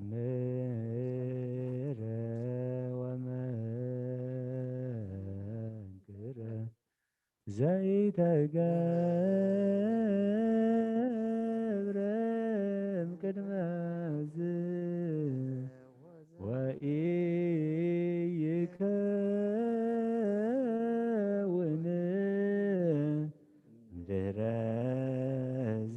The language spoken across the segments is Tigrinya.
ምረ ወመንክረ ዘይተገብረ እምቅድመ ዝ ወኢይከውን ድረዝ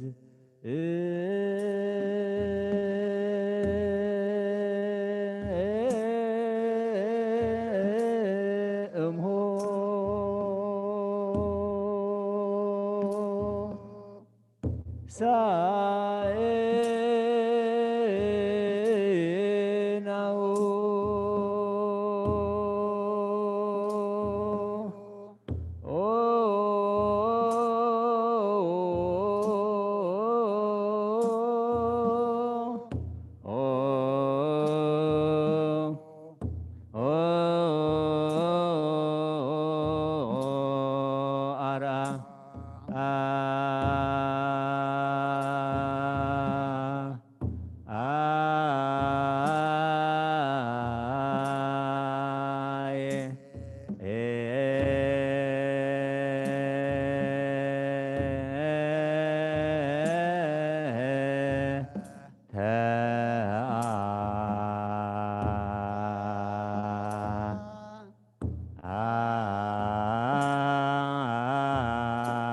እምሆ ሳኤናሁ።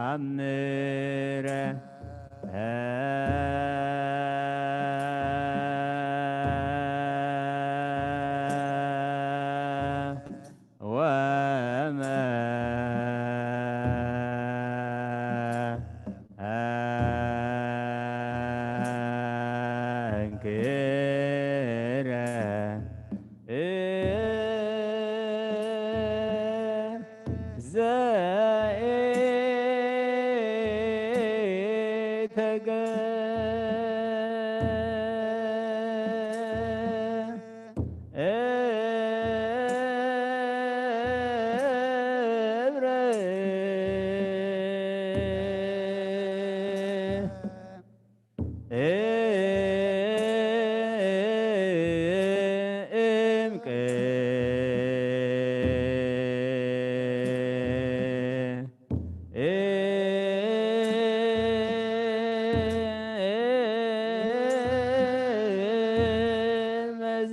ተአምረ ወመንክረ ዘኢተገ እብረ እምቅ መዝ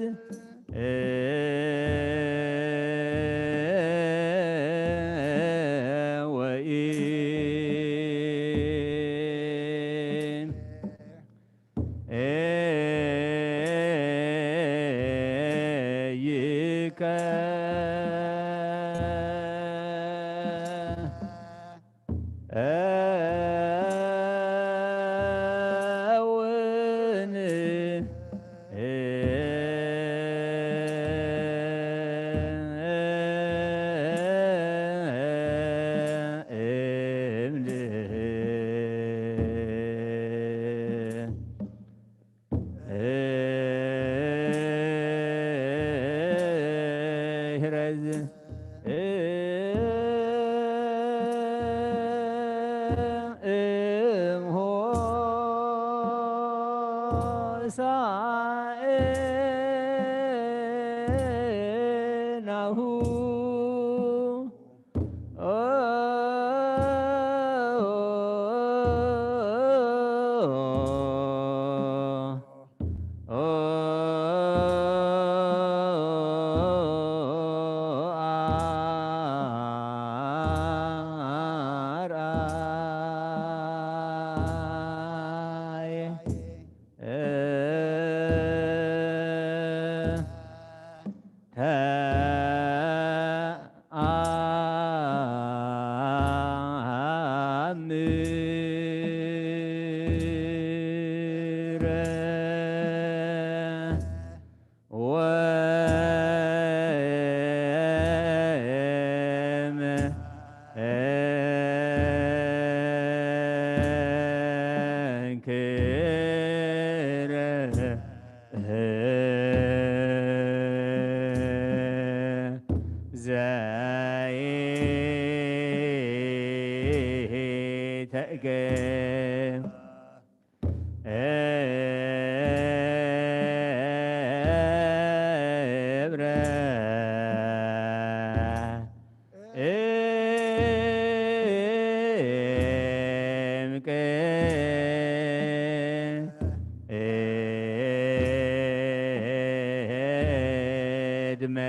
ወኢን ይከ እውን እምድ ሂረዝ እምሆ ሳኤናሁ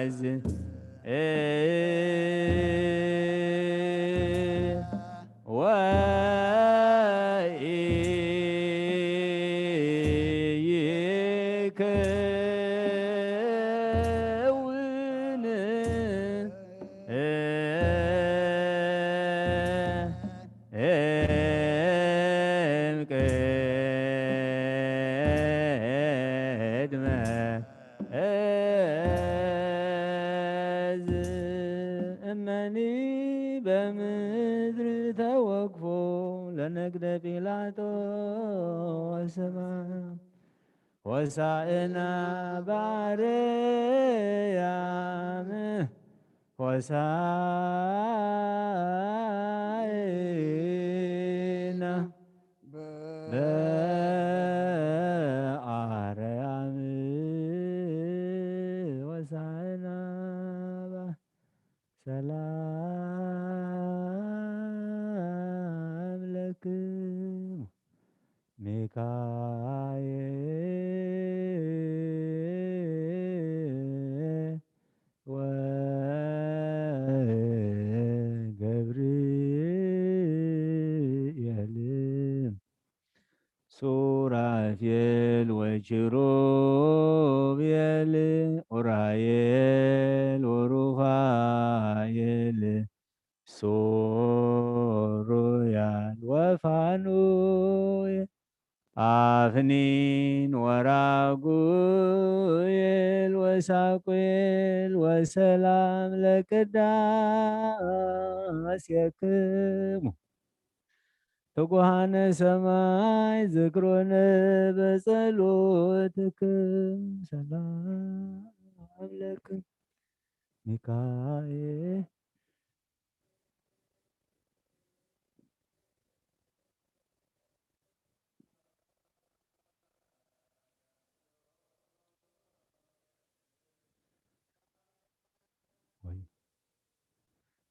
እዚ ወይከውን እምቅድመ እዝ እመኒ በምድሪ ተወክፎ ለነግደ ጲላጦስ ሰማ ሆሳእና ባርያም ሆሳእና በአርያም ሆሳእና ባ ሰላም ለክሙ ሚካኤል ወገብርኤል ሱራፌል ወኪሩቤል ኡራኤል ወሩፋኤል ሱሩያል ወፋኑኤል አፍኒን ወራጉኤል ወሳቁኤል ወሰላም ለቅዳሴክሙ ትጉሃነ ሰማይ ዝክሮነ በጸሎትክም ሰላም ለክም ሚካኤል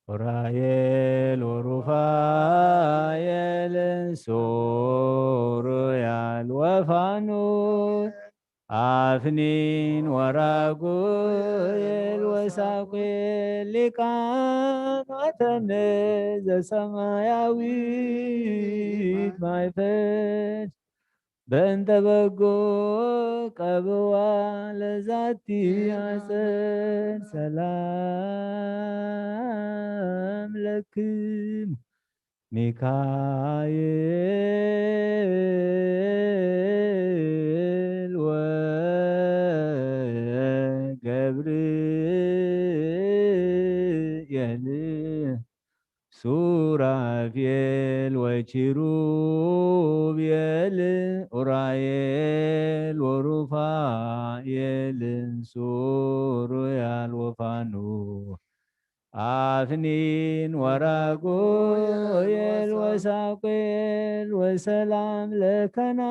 ኡራኤል ወሩፋኤል ሱሩያል ወፋኑኤል አፍኒን ወራጉኤል ወሳቁኤል ሊቃናተነ ዘሰማያዊት ማይፈድ በእንተ በጎ ቀብዋ ለዛቲ አጸድ ሰላም ለክሙ ሚካኤል ወገብርኤል ሱራፌል ወኪሩቤል ኡራኤል ወሩፋኤል ሱሩያል ወፋኑ አፍኒን ወራጉኤል ወሳቁኤል ወሰላም ለከናፍሪከ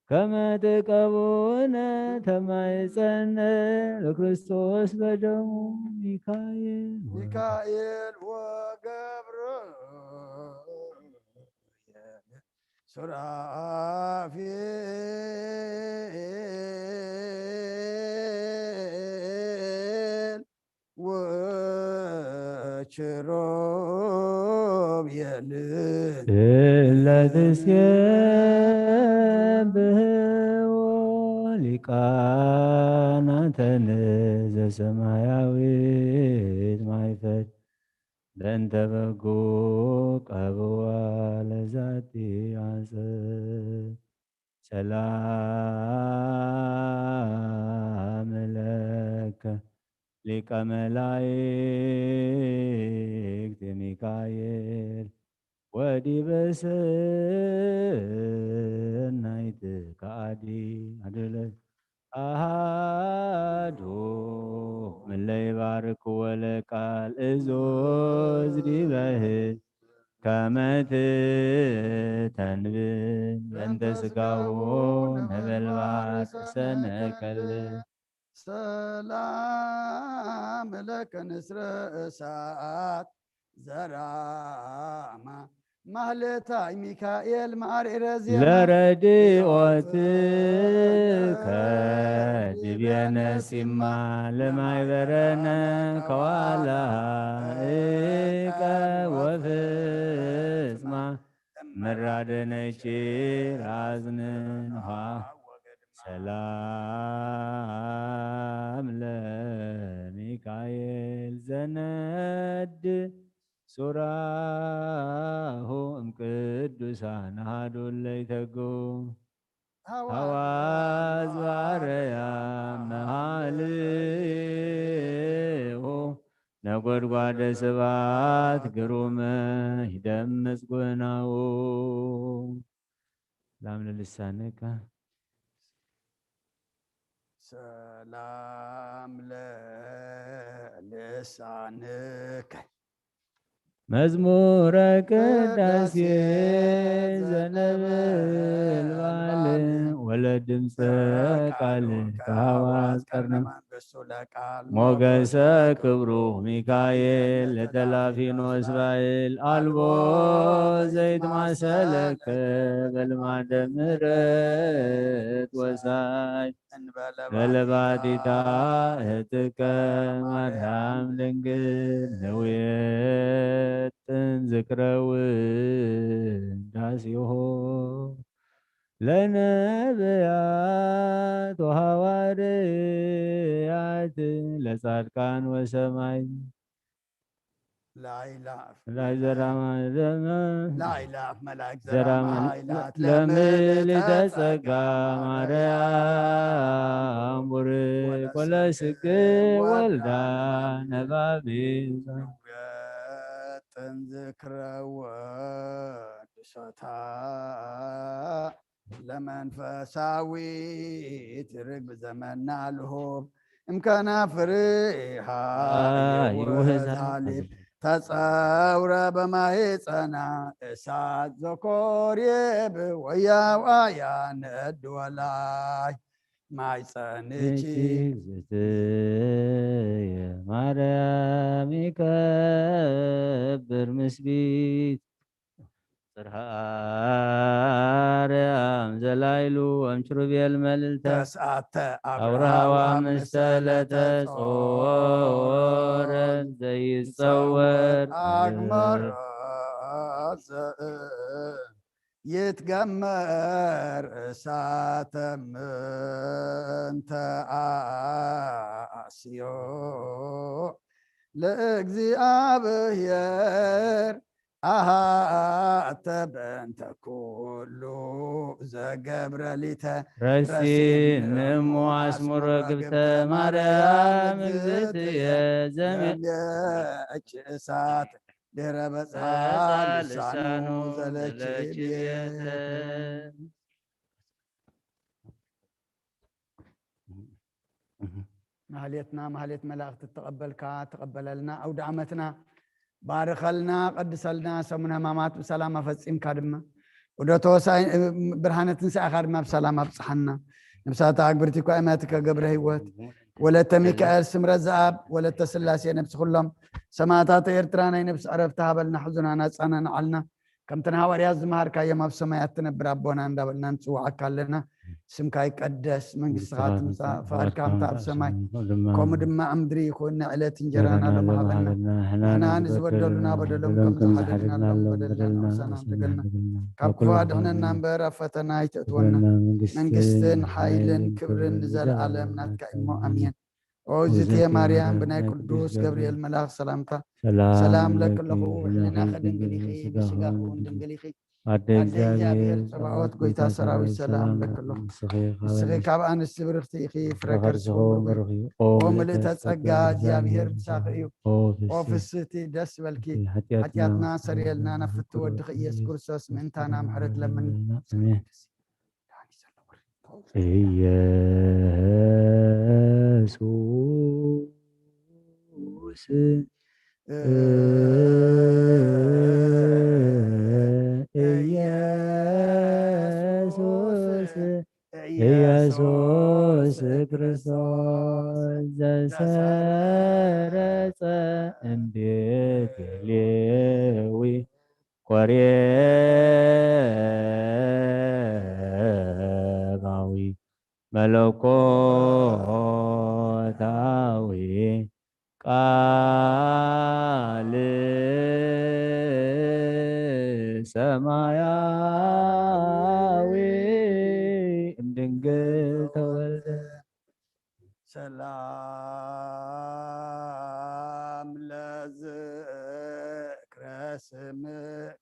ከመ ትቀቡነ ተማይጸነ ለክርስቶስ በደሙ ሚካኤል ሚካኤል ወገብርኤል ሱራፌል ወኪሩቤል እለ ትሴብሕዎ ሊቃናተነ ዘሰማያዊት ማይፈድ በእንተ በጎ ቀብዋ ለዛቲ አጸድ ሰላም ለከ ሊቀ መላእክት ሚካኤል ወዲበ ሰናይት ከአዲ አድለ አሃዱ ምለ ይባርክ ወለቃል እዞዝ ዲበ ህዝብ ከመ ትተንብብ በእንተ ስጋሁ ነበልባል ሰነከል ሰላም ለከ ንስረ እሳት ዘራማ ማህሌታይ ሚካኤል መዓርዒረ ዜማ ለረድኦትከ ድቤነ ሲማ ለማይበረነ ከዋላ እቀ ወፍጽማ መራደነች ራዝንንኻ ሰላም ለሚካኤል ዘነድ ሱራሁ እምቅዱሳን አሃዱ ለይተግሁ ሐዋዝ ባረያ መሃልሁ ነጎድጓደ ስብሐት ግሩም ይደምጽ ጉናሁ። ሰላም ለልሳንከ ሰላም ለልሳንከ መዝሙረ ቅዳሴ ዘነበልባል ወለድምፀ ቃል ከሐዋዝ ቀርነ ሞገሰ ክብሩ ሚካኤል ለተላፊኖስ ባይል አልቦ ዘይትማሰለከ በልማደ ምሕረት ወሳይ በለባቲታ እህትከ ማርያም ድንግል ነውየትን ዝክረ ውዳሴሆ ለነብያት ወሐዋርያት ለጻድቃን ወሰማይ ላይላፍ ላይዘራማ ዘመ ላይላፍ መላእክት ዘራማ ዘራማ ኃይላት ለምልዕተ ለምልዕተ ጸጋ ጸጋ ማርያም ቡርክ ወለስክ ወልዳ ነባቤ ገጥን ዝክረ ወድሶታ ለመንፈሳዊት ርግብ ዘመና ልሁብ እምከና ፍሬሃ ይውህዛ ይውህዛ ሊብ ተጸውረ በማህፀና እሳት ዘኮርየ ብወያውኣያ ነድ ወላይ ማይ ጸንቺ እጅግ ዝትየ ማርያም ይከብር ምስቢት ጽርሐ አርያም ዘላይሉ ወምጭሩቤል መልዕልተ ተስዓተ አውራሃዋ አውራሃዋ ምስተለተ ጾረ ዘይጸወር አግመረ ዘእ ይትገመር እሳተ ምንተ አስዮ ለእግዚኣብሔር አሃተ በእንተ ኩሉ ዘገብረ ሊተ ረሲን እሙ አስሙረ ግብተ ማርያም እግዝእትየ ዘመ ዘምየጭ እሳት ድህረ በጽሐ በጽሐ ልሳኑ ልሳኑ ዘለችብየ ዘለችብየ። ማህሌትና ማህሌት መላእክት ተቐበልካ ተቐበለልና። አውደ ዓመትና ባርኸልና ቀድሰልና። ሰሙነ ሕማማት ብሰላም ኣፈጺምካ ድማ ዑደተ ሆሳዕና ብርሃነ ትንሳኤኻ ድማ ብሰላም ኣብጽሓና። ነብሳታ ኣግብርቲ እኳ እመትከ ገብረ ህይወት ወለተ ሚካኤል ስምረት ዘኣብ ወለተ ስላሴ ነብሲ ኩሎም ሰማእታት ኤርትራ ናይ ነብሲ ዕረፍቲ ሃበልና። ሕዙናና ጸናንዓልና። ከምቲ ንሃዋርያት ዝመሃርካዮም ኣብ ሰማያት ትነብር ኣቦና እንዳበልና ንጽውዓካ ኣለና። ስምካ ይቀደስ፣ መንግስትኻ ትምጻእ፣ ፍቓድካ ከምታ ኣብ ሰማይ ከምኡ ድማ ኣብ ምድሪ ይኹን። ናይ ዕለት እንጀራና ሎም ሃበና። ንሕና ንዝበደሉና በደሎም ከም ዝሓደግናሎም በደልና ምሳና በደልና ካብ ክፉ ኣድሕነና እምበር ኣብ ፈተና ኣይተእትወና። መንግስትን ሓይልን ክብርን ንዘለኣለም ናትካ እሞ ኣሜን። ኦ እግዝእትየ ማርያም ብናይ ቅዱስ ገብርኤል መልኣኽ ሰላምታ ሰላም ለኪ ኣለኹ። ሕሊናኺ ድንግል ኢኺ፣ ብስጋኺ እውን ድንግል ኢኺ። ኣደ ኣደ እግዚኣብሔር እግዚኣብሔር ጸባኦት ጸባኦት ጎይታ ጎይታ ሰራዊት ሰራዊት ሰላም ሰላም ለኪ ኣለኹ። ንስኺ ካብ ንስኺ ኣንስቲ ካብ ኣንስቲ ብርኽቲ ኢኺ፣ ፍረ ፍረ ከርስኺ ከርስኺ እውን ብሩኽ ብሩኽ እዩ። እዩ። ኦ ኦ ምልእተ ምልእተ ጸጋ ጸጋ እግዚኣብሔር እግዚኣብሔር ምሳኺ እዩ። ምሳኺ እዩ። ኦ ኦ ፍስሕቲ ፍስሕቲ ደስ በልኪ። ሓጢኣትና ሓጢኣትና ሰርየልና፣ ናብ ፍትው ወድኺ ኢየሱስ ክርስቶስ ምእንታና ምሕረት ለምንልና። ኣሜን። ኢየሱስ ኢየሱስ ኢየሱስ ክርስቶስ ዘሰረጸ እምቤት ሌዊ ወሬባዊ መለኮታዊ ቃል ሰማያዊ እምድንግል ተወልደ። ሰላም ለዝክረ ስምክ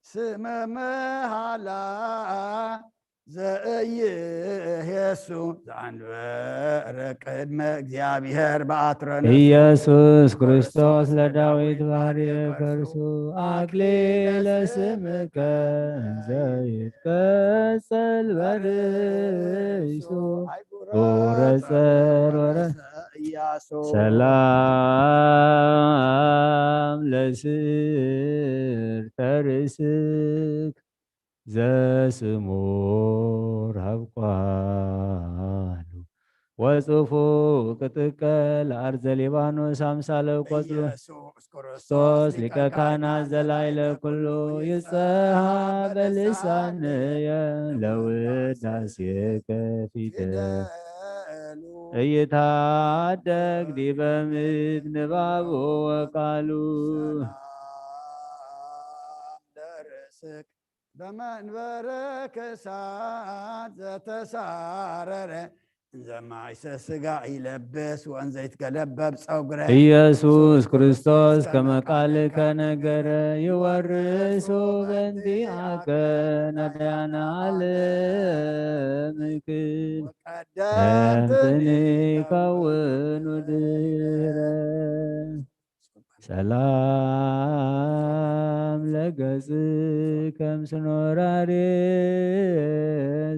ስመ መሃላ ዘእይሄሱ ዘአንበረ ቅድመ እግዚኣብሔር በአትሮነ ኢየሱስ ክርስቶስ ለዳዊት ባህርየ ከርሱ አክሊለ ስምከ ዘይትቀጸል በርእሱ ቡረ ጸር ወረ ኢያሱ ሰላም ለስእርተ ርእስክ ዘስሙር አብቋሉ ወጽፉ ቅጥቀ ለአርዘ ሊባኖስ አምሳለ ቆጽሉ ኢየሱስ ክርስቶስ ሊቀ ካህናት ዘላይለ ኩሉ ይጸሃ በልሳንየ ለውዳሴከ ፊደል እይታደግ ዲበ ምድር ንባቡ ወቃሉ ለርእስክ በመንበረ ክሳት ዘተሳረረ እንዘ ማይሰ ስጋ ይለብስ ወእንዘ ይትገለበብ ጸጉረ ኢየሱስ ክርስቶስ ከመ ቃልከ ነገረ ይወርሱ በእንቲአከ ነዳያነ ዓለምክ ቀደምትኒ ከውኑ ድረ ሰላም ለገጽ ከም ስኖራሬ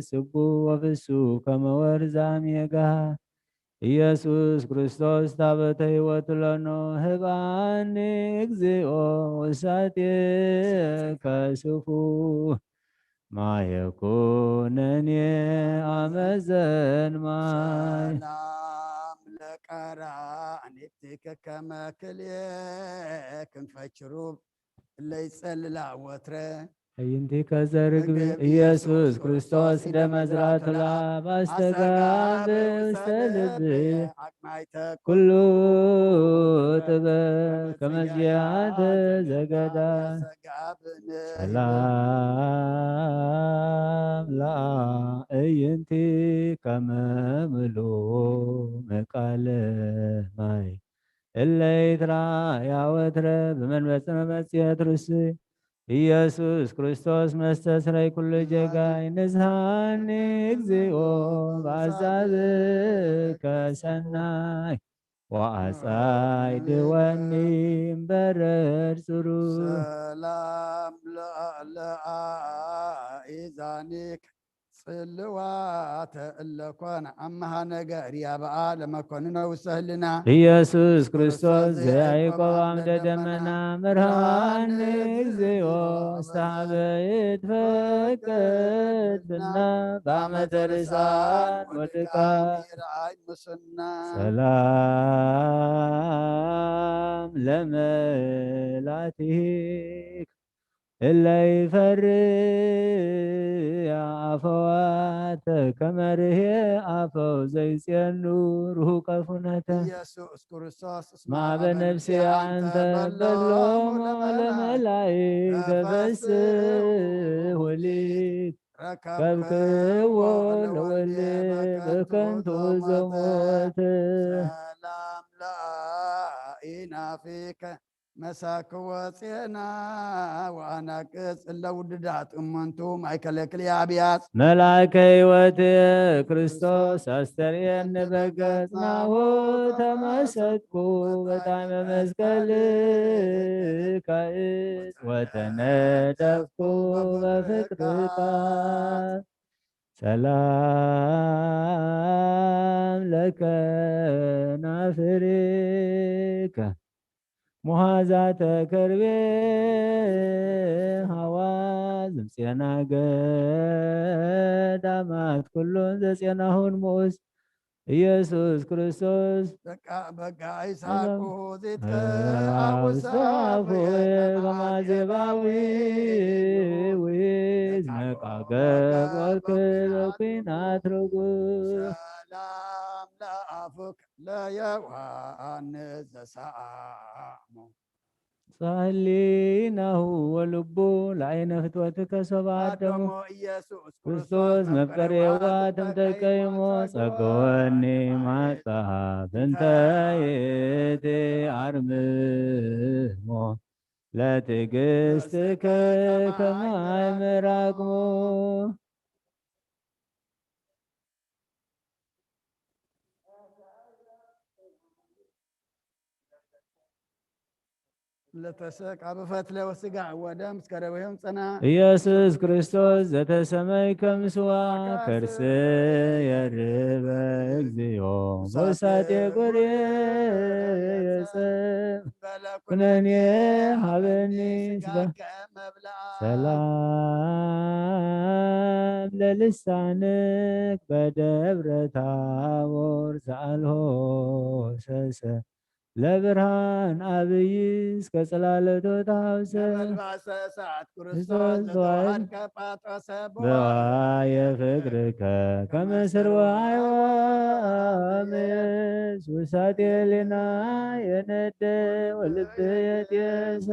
ስቡ ወፍሱ ከመ ወርዛም የጋ ኢየሱስ ክርስቶስ ታበተ ሕይወት ለኖ ህባኒ እግዚኦ ውሳጤ ከስፉ ማየ ኩነኔ አመዘን ማይ ሰላም ለቀራንብትከ ከመ ክልኤ ክንፈ ችሩብ እለ ይጸልላ ወትረ አዕይንቲከ ዘርግብ ኢየሱስ ክርስቶስ ደመ ዝራቱላ ባስተጋብ ውስተ ልብ አቅናይተ ኩሉ ጥበብ ከመዚያተ ዘገዳ ሰላም ለአዕይንቲ ከመ ምሉእ መቃለ ማይ እለ ይትራእያ ወትረ ብመንበጽነ መጽሔት ርእሲ ኢየሱስ ክርስቶስ መስተስረይ ኩሉ ጀጋይ ንስሃኒ እግዚኦ በአዛብከ ሰናይ ወአጻይ ድወኒ እምበረር ጽሩ ሰላም ለአኢዛኒክ ጽልዋተ እለኮን አመሃ ነገር ያበአ ለመኮንነ ውስተ ህልና ኢየሱስ ክርስቶስ ዘያዕቆብ አምደ ደመና መርሃኒ እግዚኦ ውስተ ሀበ ይትፈቀድ ብና በአመተ ርሳን ወድቃ ይርአይ ሙስና ሰላም ለመላቲክ እለ ይፈርያ አፈዋተ ከመ ርሄ አፈው ዘይጼኑ ርሁቀ ፉነተ ኢየሱስ ክርስቶስ እስመ ማበ ነፍሴ አንተ በሎሙ ለመላእክት ተፈስህ ወሊት ረከብክዎ ለወልዴ በከንቱ ዘሞተ ሰላም ለአኢናፊከ መሳክወ ጼና ወአናቅጽ እለ ውዱዳት እሙንቱ ማእከለ ክልኤ አብያጽ መልአከ ሕይወት ክርስቶስ አስተርእየኒ በገጽ ናሁ ተመሰጥኩ በጣዕመ መስቀልከ እጽ ወተነደፍኩ በፍቅርካ ሰላም ለከናፍሪከ ሙሃዛተ ከርቤ ሃዋ ዝምጼና ገዳማት ኩሉን ዘጼናሁን ሙኡስ ኢየሱስ ክርስቶስ በቃ በቃ ይስሐቁ ዚትከ አውሳፉ አውሳፉ ከማዜባዊ ገብኦት ክበኩናት ርጉም። ሰላም ለአፉክ ለዮሐንስ ዘሰአሞ። ጸሊ ናሁ ወልቡ ለአይነ ፍትወትከ ሰብአ አደሞ። ኢየሱስ ክርስቶስ መፍቀሬዋ ተንተቀይሞ ጸገወኒ ማጻፍ እንተ ይእቲ አርምሞ ለትዕግስትከ ከማይ መራግሞ። ለተሰቃ ብፈትለ ወስጋ ወደም እስከ ደዌሁም ጽና። ኢየሱስ ክርስቶስ ዘተሰመይከ ምስዋ ከርስ የርበ እግዚኦ ወሳቴ ጎርየ የጸብ ኩነኔ ሀበኒ ስጋ ሰላም ለልሳንክ በደብረ ታቦር ዘአልሆ ሰሰ ለብርሃን አብይ እስከ ጽላለቶ ታውሰ ነበልባሰ እሳት ክርስቶስ ዘተዋህድከ ጳጦሰ በዋየ ፍቅርከ ከመስር ዋይዋምስ ውሳቴ ሊና የነደ ወልብ የጤሰ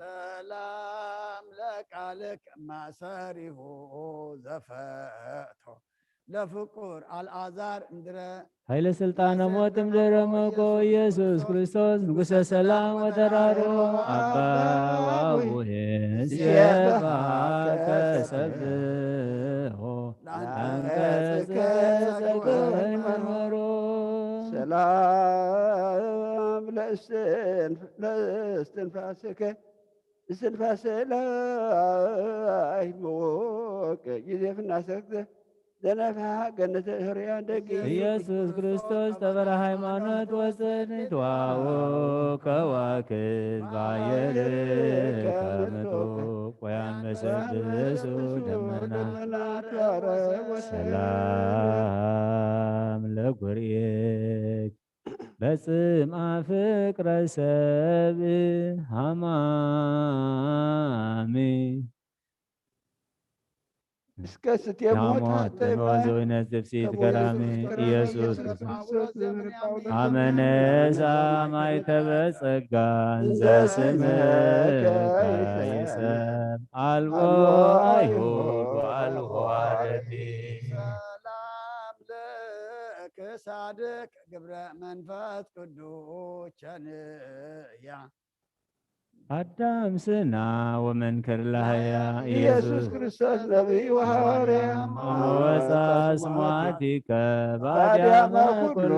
ሰላም ለቃልክ ማሰሪሁ ዘፈቶ ለፍቁር አልዓዛር እምድረ ኃይለ ስልጣነ ሞት እምድረ መቆ ኢየሱስ ክርስቶስ ንጉሰ ሰላም ወተራሮ አባ ዋቡሄ ስየባከ ሰብሖ ለአንቀጽከ ጸግወ መንበሮ ሰላም ለእስትንፋስከ እስትንፋሰ ላይ ምወቅ ጊዜ ፍናሰክ ዘነፍሐ ገነተ ህርያ ደቂ ኢየሱስ ክርስቶስ ተበረ ሃይማኖት ወፅን ተዋወ ከዋክብ ባየር ከምቶ ቆያን በሰብሱ ደመና ሰላም ለጉርኤክ በጽምአ ፍቅረ ሰብ ሃማሚ እስከ ስቴ ሞት ናሞት ተንዋዘዊነት ዘብሲት ገራሚ ኢየሱስ ክርስቶስ አመነ ሰማይ ተበጸጋ እንዘ ስምከ ይሰብ አልቦ አይሁድ ወአልቦ አረቢ ሰላም ለክሳድክ ግብረ መንፈስ ቅዱስ ቸንያ አዳም ስና ወመንክር ላህያ ኢየሱስ ኢየሱስ ክርስቶስ ነቢይ ወሐዋርያ አመወፃ ስማቲከ ባዲያመ ኩሎ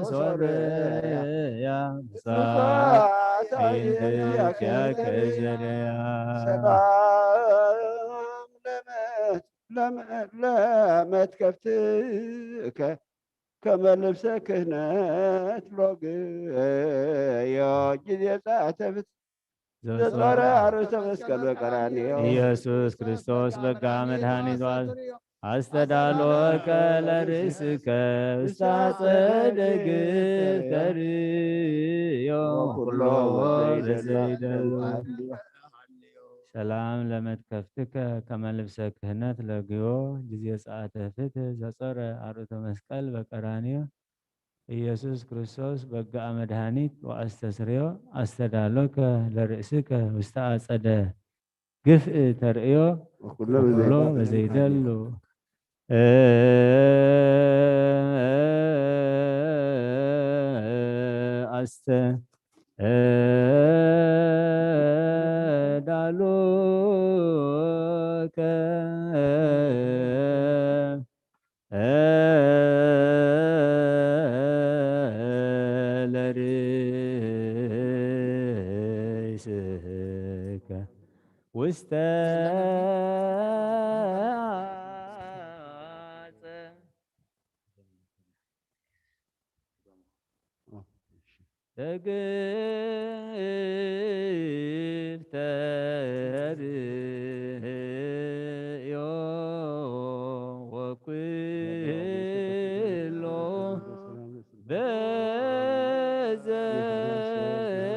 ሶርያ ብፅዓት ኢንትኪያከ ዘርያ ሰላም ለመት ለመትከፍትከ ከመ ልብሰ ክህነት ሎግዮ ጊዜ ጸአተፍት ዘጾረ አርእስተ መስቀል በቀራንዮ ኢየሱስ ክርስቶስ በጋ መድኃኒት አስተዳሎከ ለርእስከ ውስተ አጸደ ግፍ ተርእዮ ኩሎ ወዘይደሉ ሰላም ለመትከፍትከ ከመ ልብሰ ክህነት ለግዮ ጊዜ ጸአተ ፍትህ ዘጾረ አርእስተ መስቀል በቀራንዮ ኢየሱስ ክርስቶስ በግአ መድኃኒት ወአስተስርዮ አስተዳሎከ ለርእስከ ውስተ አጸደ ግፍእ ተርእዮ ወኩሎ ወኩሎ በዘይደሉ በዘይደሉ አስተ ዳሉከ ለርእስከ ውስተ ተግፍተ ርእዮ ወኩሎ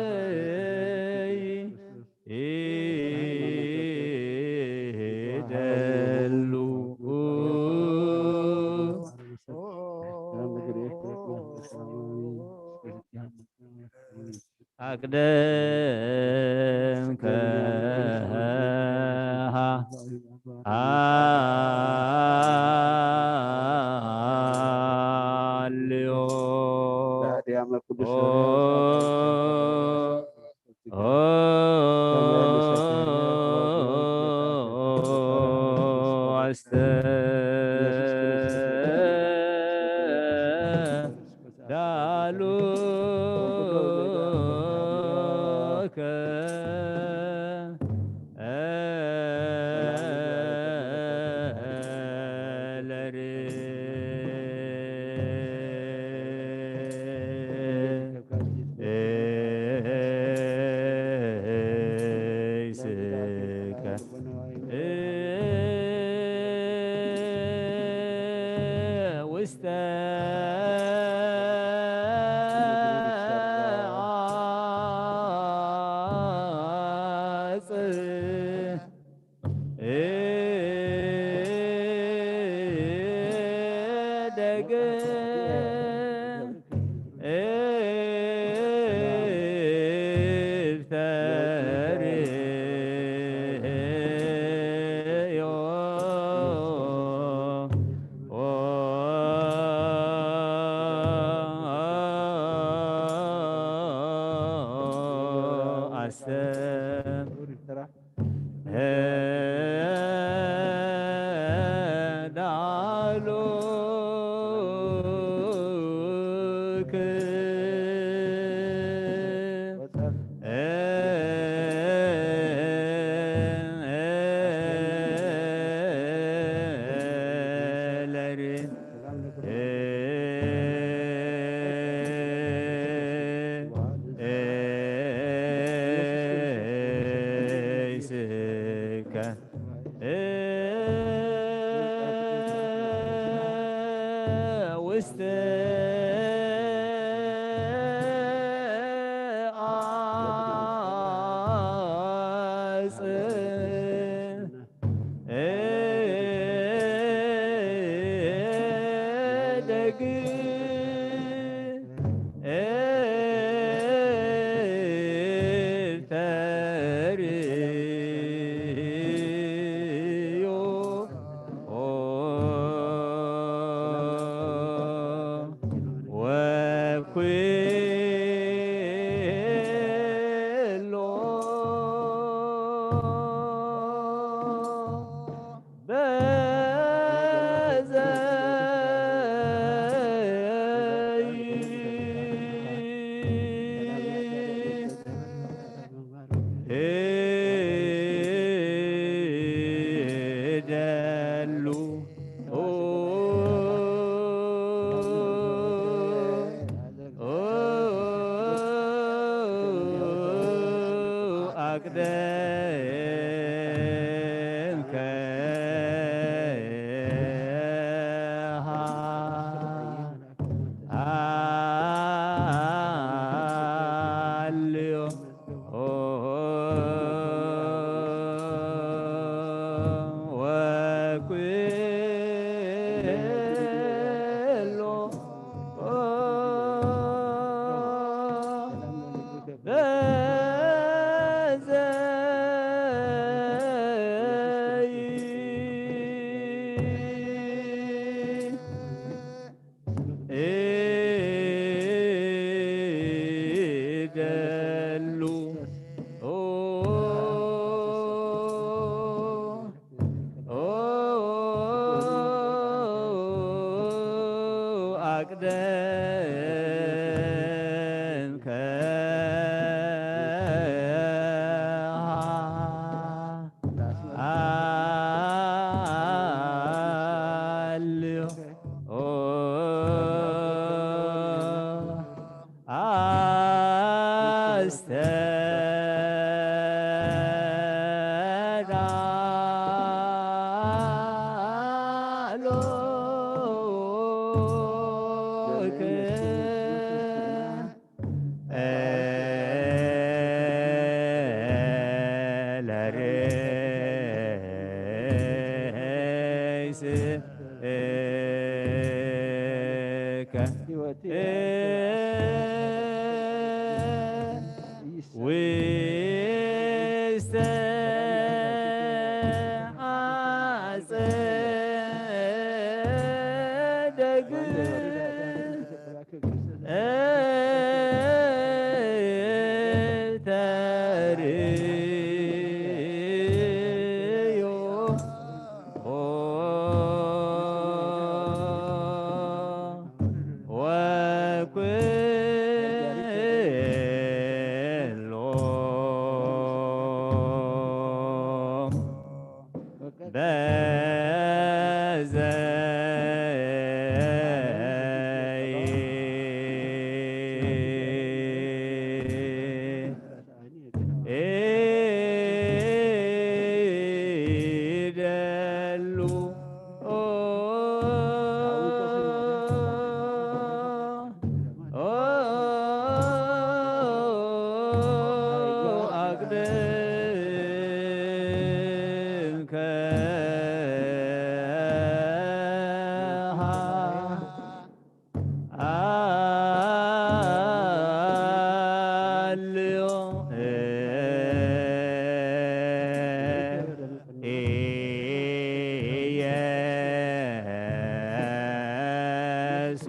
በዘይ ኢደ ቅደም ከሃ ሃልዮ። ኦ አስተዳሉከ ለርእስከ ውስተ ውስተ ብከሃ ኣልዮ ኢየሱ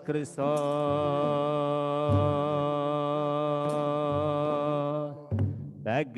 ክርስቶስ በግ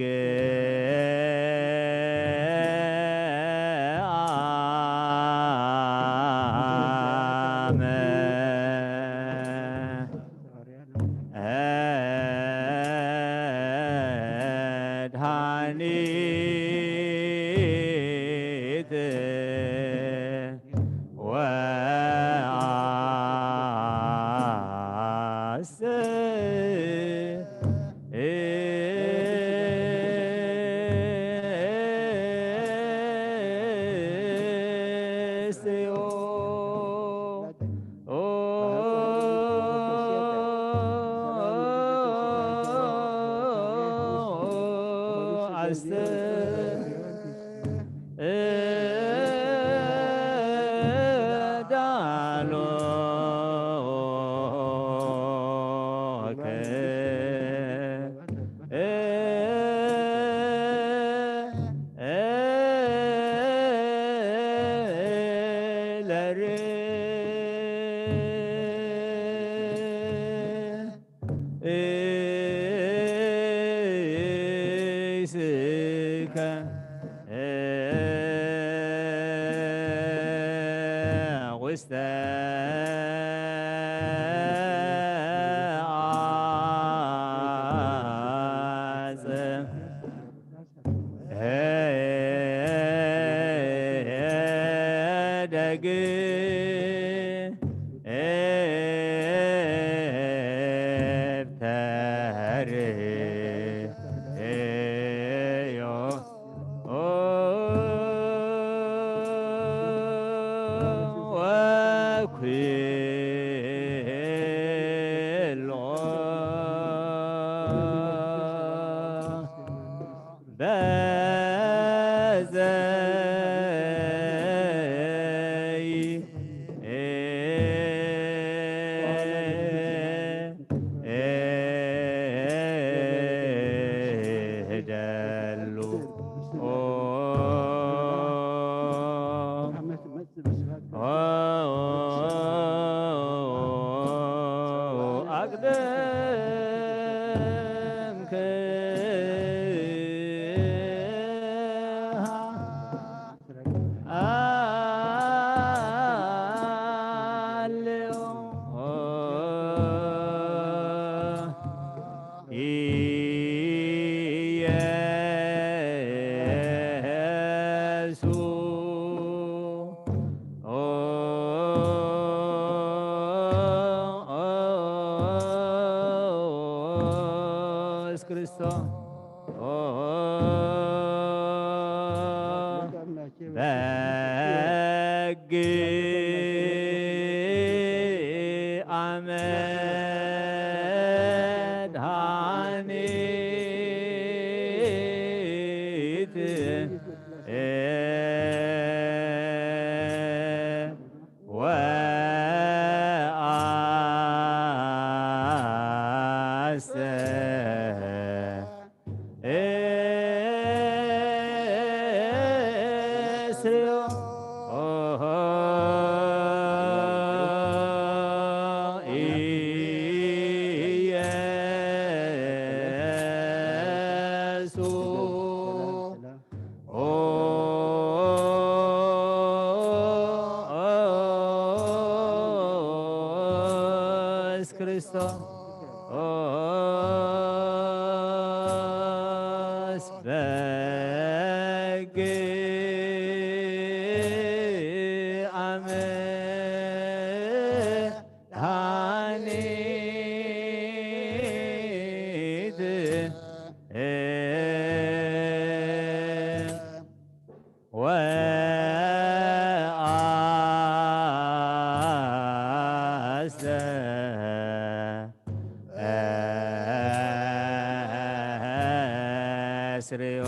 ስርዮ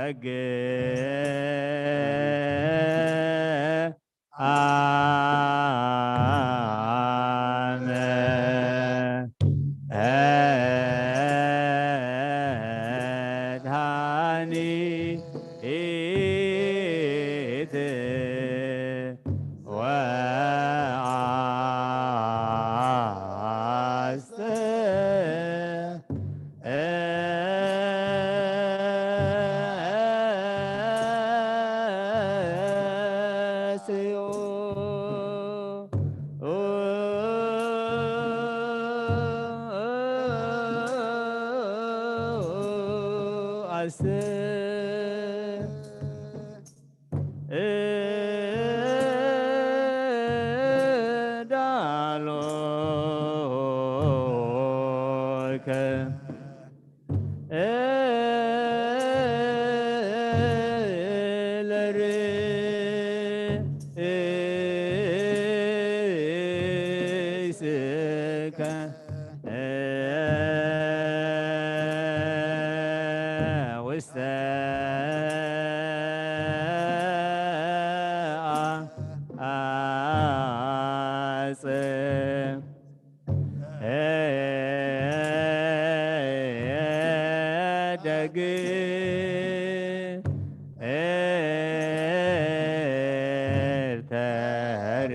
ሕግ ኣመ መድኃኒት ወአስተ ውስተ አጽ ደግ ኤርተር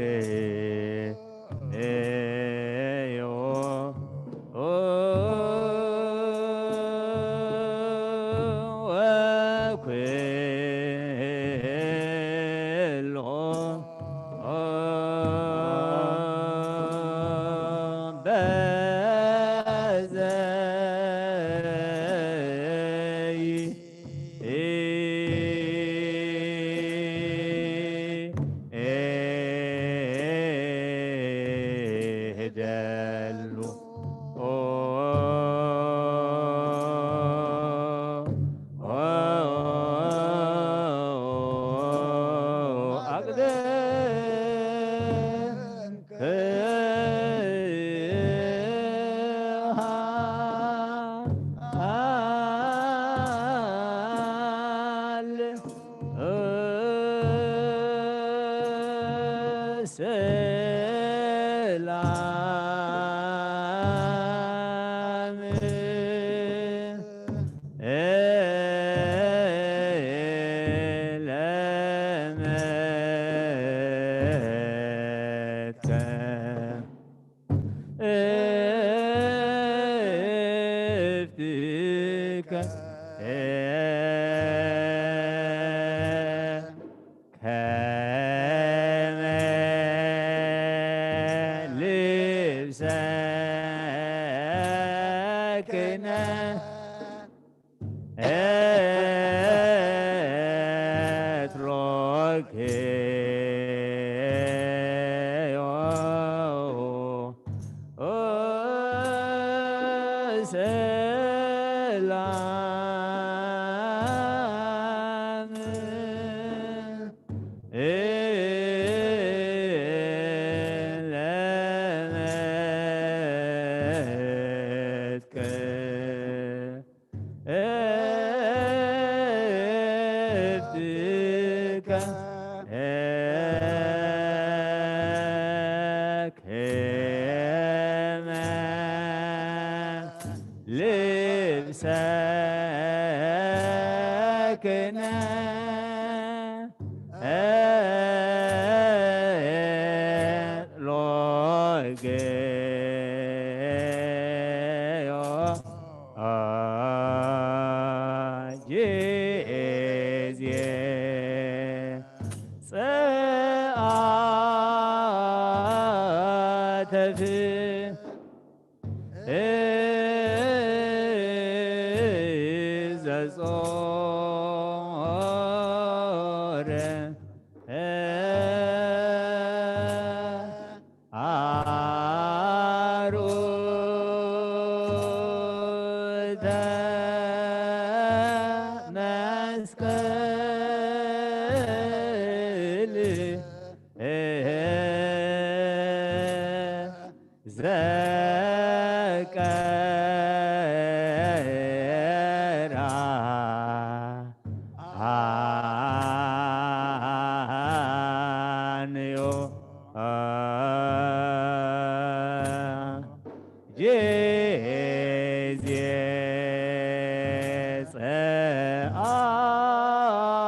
ጊዜ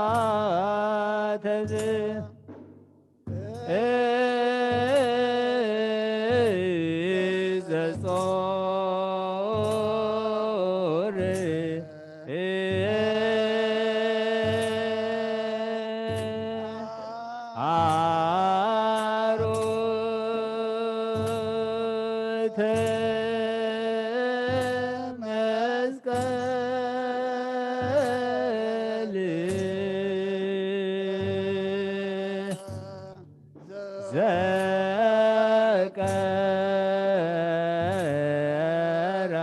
ጸአተ ዘጾር አሮተ መስቀል ዘቀራ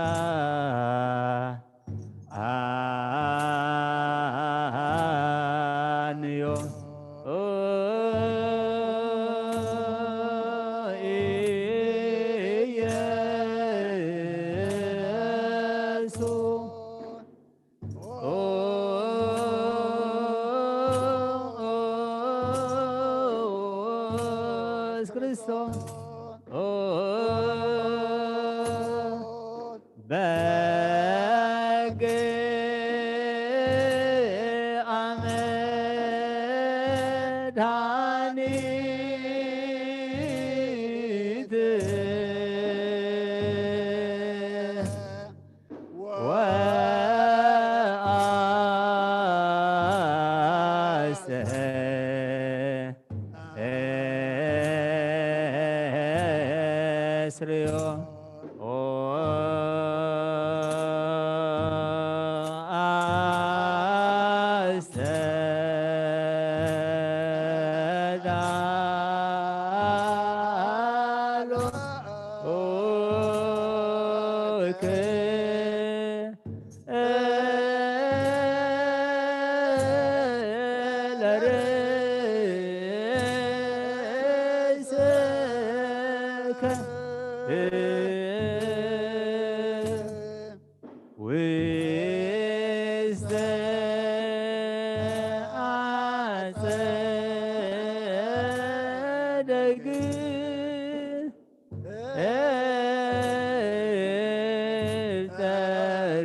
አንዮ ኢየሱስ ክርስቶስ በግ አመድኃኒት ወአስተስርዮ አስተዳሎክ ለርእስከ ውስተ አጸደ እግዝእትነ።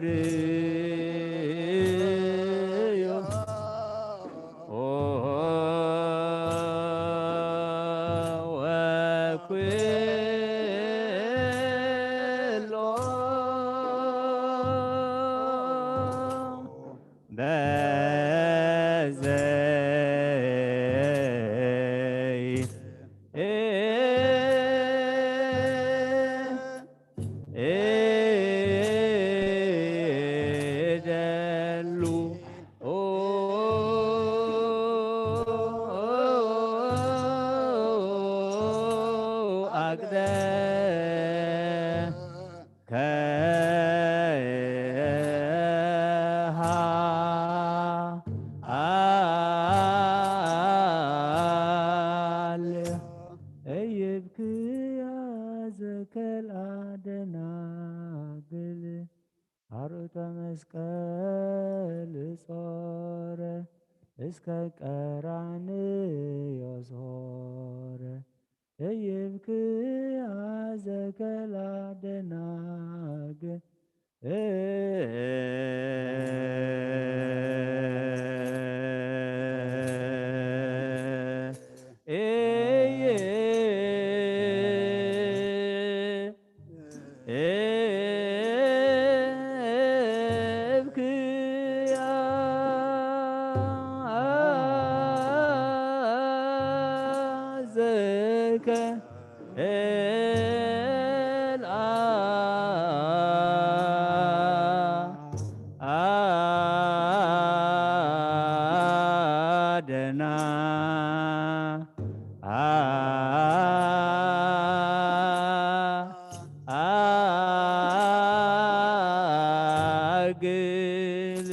ወኩሎ በዘይ እደሉ አቅደ ከሃ አለ እይብክያ ዘከልአ ደናግል አርዑተ መስቀል ጾረ እስከ ቀራንዮ ዞረ። እይብክያ ዘከላ ደናግል እየ እብክያ ዘከ እልአ አደና አ አግል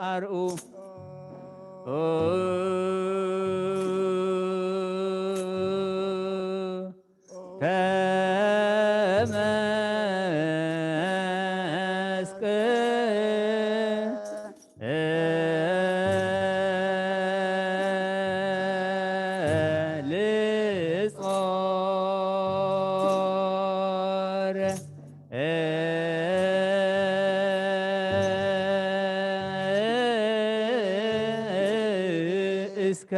አርኡ ከመስቀል እስከ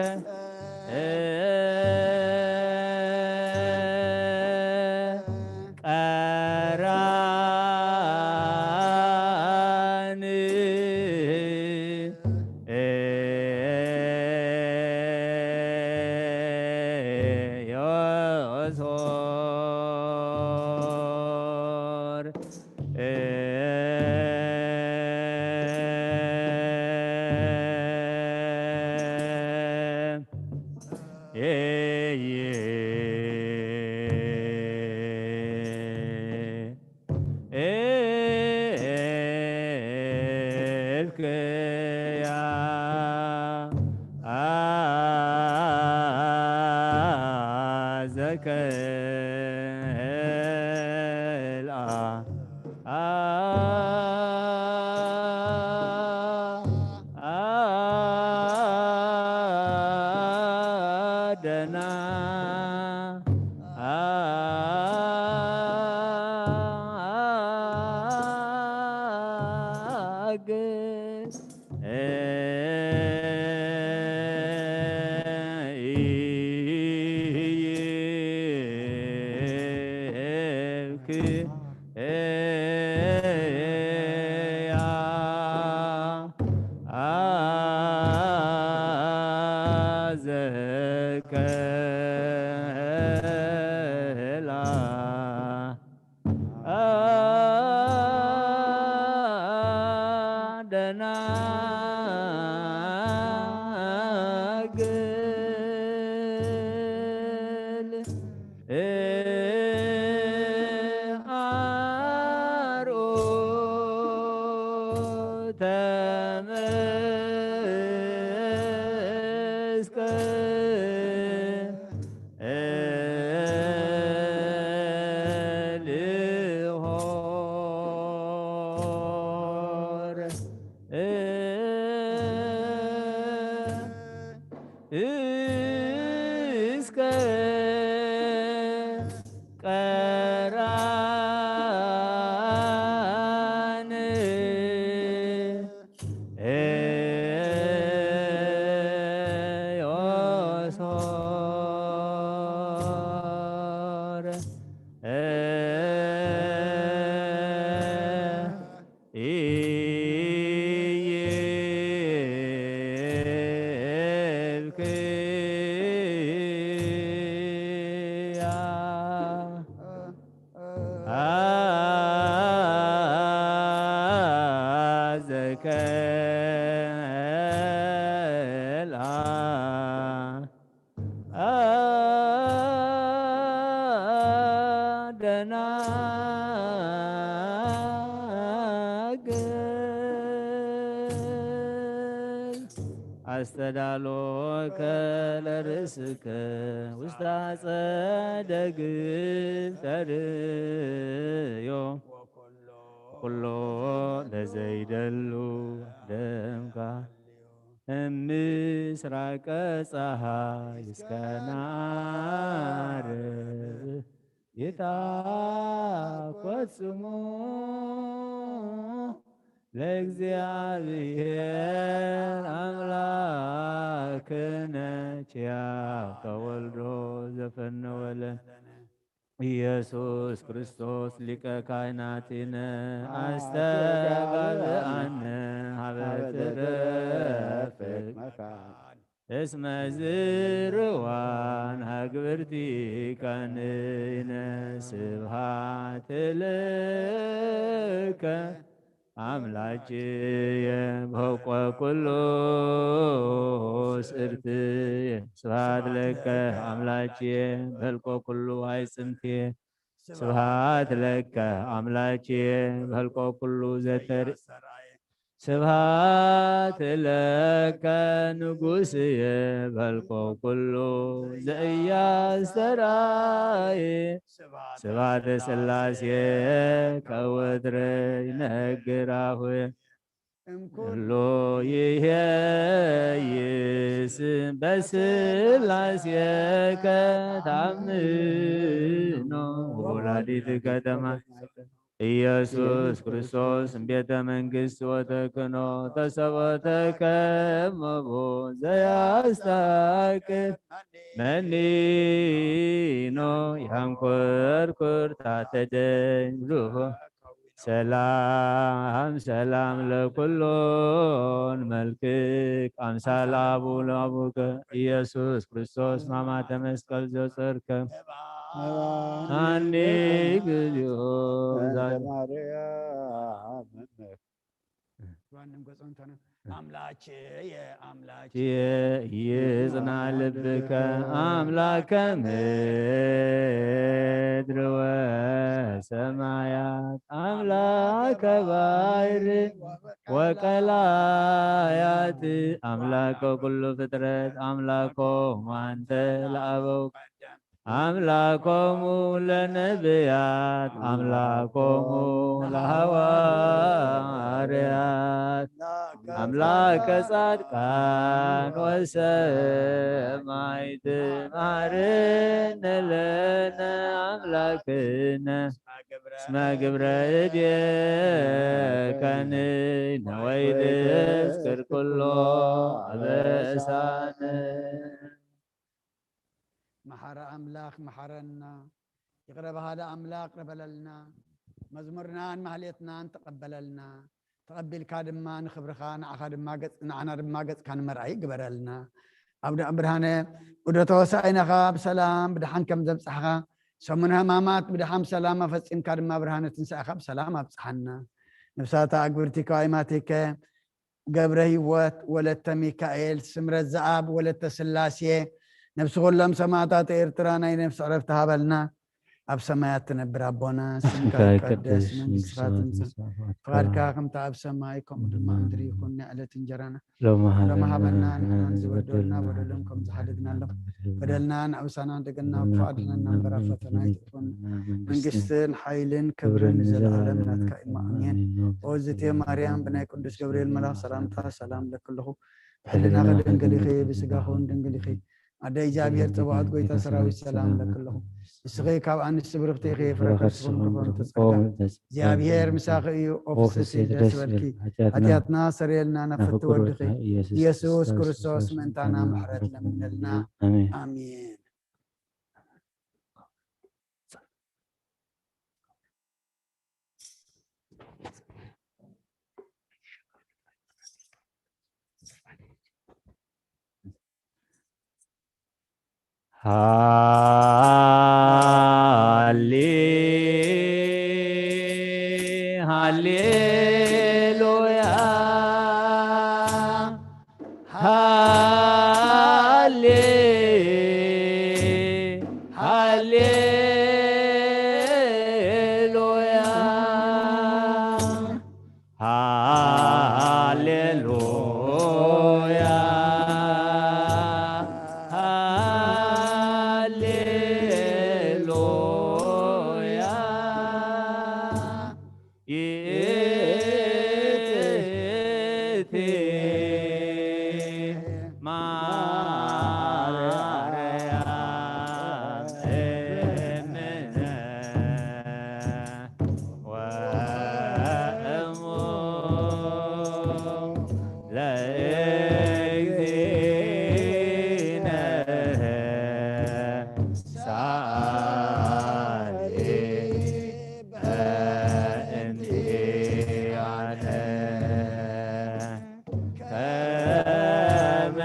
ቀራን ዮሶር ደና እስከ ቀራን ዮሶር አስተዳሎከ ለርእስከ ውስተ አጸደ ግብር ተርእዮ ኩሎ ለዘይደሉ ደምካ እምስራቀ ፀሐይ እስከ ናርብ ይታኮት ስሙ ለእግዚኣብሔር አምላክነ ኪያው ተወልዶ ዘፈነወ ለነ ኢየሱስ ክርስቶስ ሊቀ ካህናቲነ አስተጋብአነ ሀበ ትረፍቅ መካን እስመ ዝርዋን ሀግብርቲ ቀንይነ ስብሃት ለከ አምላክየ በልቆ ኩሉ ስእርትየ ስብሃት ለከ አምላክየ በልቆ ኩሉ አይጽምትየ ስብሃት ለከ አምላክየ በልቆ ኩሉ ዘተር ስብሃት ለከ ንጉስየ በልቆ ኩሉ ዘእያስተራየ ስብሃተ ስላሴ ከወትረ ይነግር አፉየ እምኩሉ ይሄይስ በስላሴከ ታምኖ ወላዲት ከተማ ኢየሱስ ክርስቶስ እምቤተ መንግስት ወተክኖ ተሰቦተከ እመቦ ዘያስታክል መኒኖ ያንኮርኩር ታተደኝ ብሉፎ ሰላም ሰላም ለኩሎን መልክክ አምሳል አቡ ለአቡከ ኢየሱስ ክርስቶስ ማማተ መስቀል ዘጸርከ አኒ እግዚኦ ዛሬ ማርያም ዋንም ገጾንተነ አምላኬ የአምላኬ ይጽና ልብከ አምላከ ምድር ወሰማያት አምላከ ባሕር ወቀላያት አምላከ ኩሉ ፍጥረት አምላኮሙ አንተ ለአበው አምላኮሙ ለነቢያት አምላኮሙ ለሐዋርያት አምላከ ጻድቃን ወሰማይት ማርነ ለነ አምላክነ እስመ ግብረ እዴከኒ ነወይትስክር ኩሎ አበሳነ መሓረ ኣምላኽ መሓረና፣ ይቕረ በሃሊ ኣምላኽ ይቕረ በለልና። መዝሙርናን ማህሌትናን ተቐበለልና። ተቐቢልካ ድማ ንኽብርኻ ንዓኻ ድማ ገጽ ንዓና ድማ ገጽካ ንመርኣይ ግበረልና። ኣቡነ ብርሃነ ዑደተ ሆሳዕናኻ ብሰላም ብደሓን ከም ዘብጻሕኻ ሰሙነ ሕማማት ብደሓን ብሰላም ኣፈጺምካ ድማ ብርሃነ ትንሳኤኻ ብሰላም ኣብጽሓና። ነፍሳታ ኣግብርቲ ከዋይማቲከ ገብረ ህይወት ወለተ ሚካኤል ስምረት ዘኣብ ወለተ ስላሴ ነብሲ ኩሎም ሰማእታት ኤርትራ ናይ ነፍሲ ዕረፍቲ ሃበልና። ኣብ ሰማያት ትነብር ኣቦና ስምካ ስምካ ይቀደስ ይቀደስ መንግስትኻ መንግስትኻ ትምጻእ ትምጻእ ፍቓድካ ከምቲ ኣብ ሰማይ ከምኡ ድማ ኣብ ምድሪ ይኹን ንዕለት እንጀራና ሎሚ ሎሚ ሃበና ሃበና ንሕናን ንሕናን ዝበደሉና ዝበደሉና በደሎም ከም ዝሓደግናሎም በደልና ንኣውሳና እንደገና ክፉ ኣድሕነና እምበር ኣብ ፈተና ኣይትእትወና። መንግስትን ሓይልን ክብርን ንዘለኣለም ናትካ እዩ። ኣሜን። ኦዝቴ ማርያም ብናይ ቅዱስ ገብርኤል መልኣኽ ሰላምታ ሰላም ለክልኹ ብሕልናኺ ድንግል ኢኺ ብስጋኹን ድንግል ኢኺ ኣደ እግዚኣብሔር ጸባኦት ጎይታ ሰራዊት ሰላም ለክልኹ ንስኺ ካብ ኣንስቲ ብርኽቲ ኢኺ ፍረ ከርስኹም ተፈርቱ ጸጋ እግዚኣብሔር ምሳኺ እዩ። ኦፍስሲ ደስ በልኪ ሓጢኣትና ሰረየልና ናብ ፍትወድኺ ኢየሱስ ክርስቶስ ምእንታና ምሕረት ለምነልና። ኣሜን። ሃሌ ሃሌሉያ ሃሌ ሃሌሉያ ሃሌሉያ ሃሌሉያ ይእቲ ማርያም እምነ ወእሙ ለእግዚእነ ሳሊ በእንቲአነ ከመ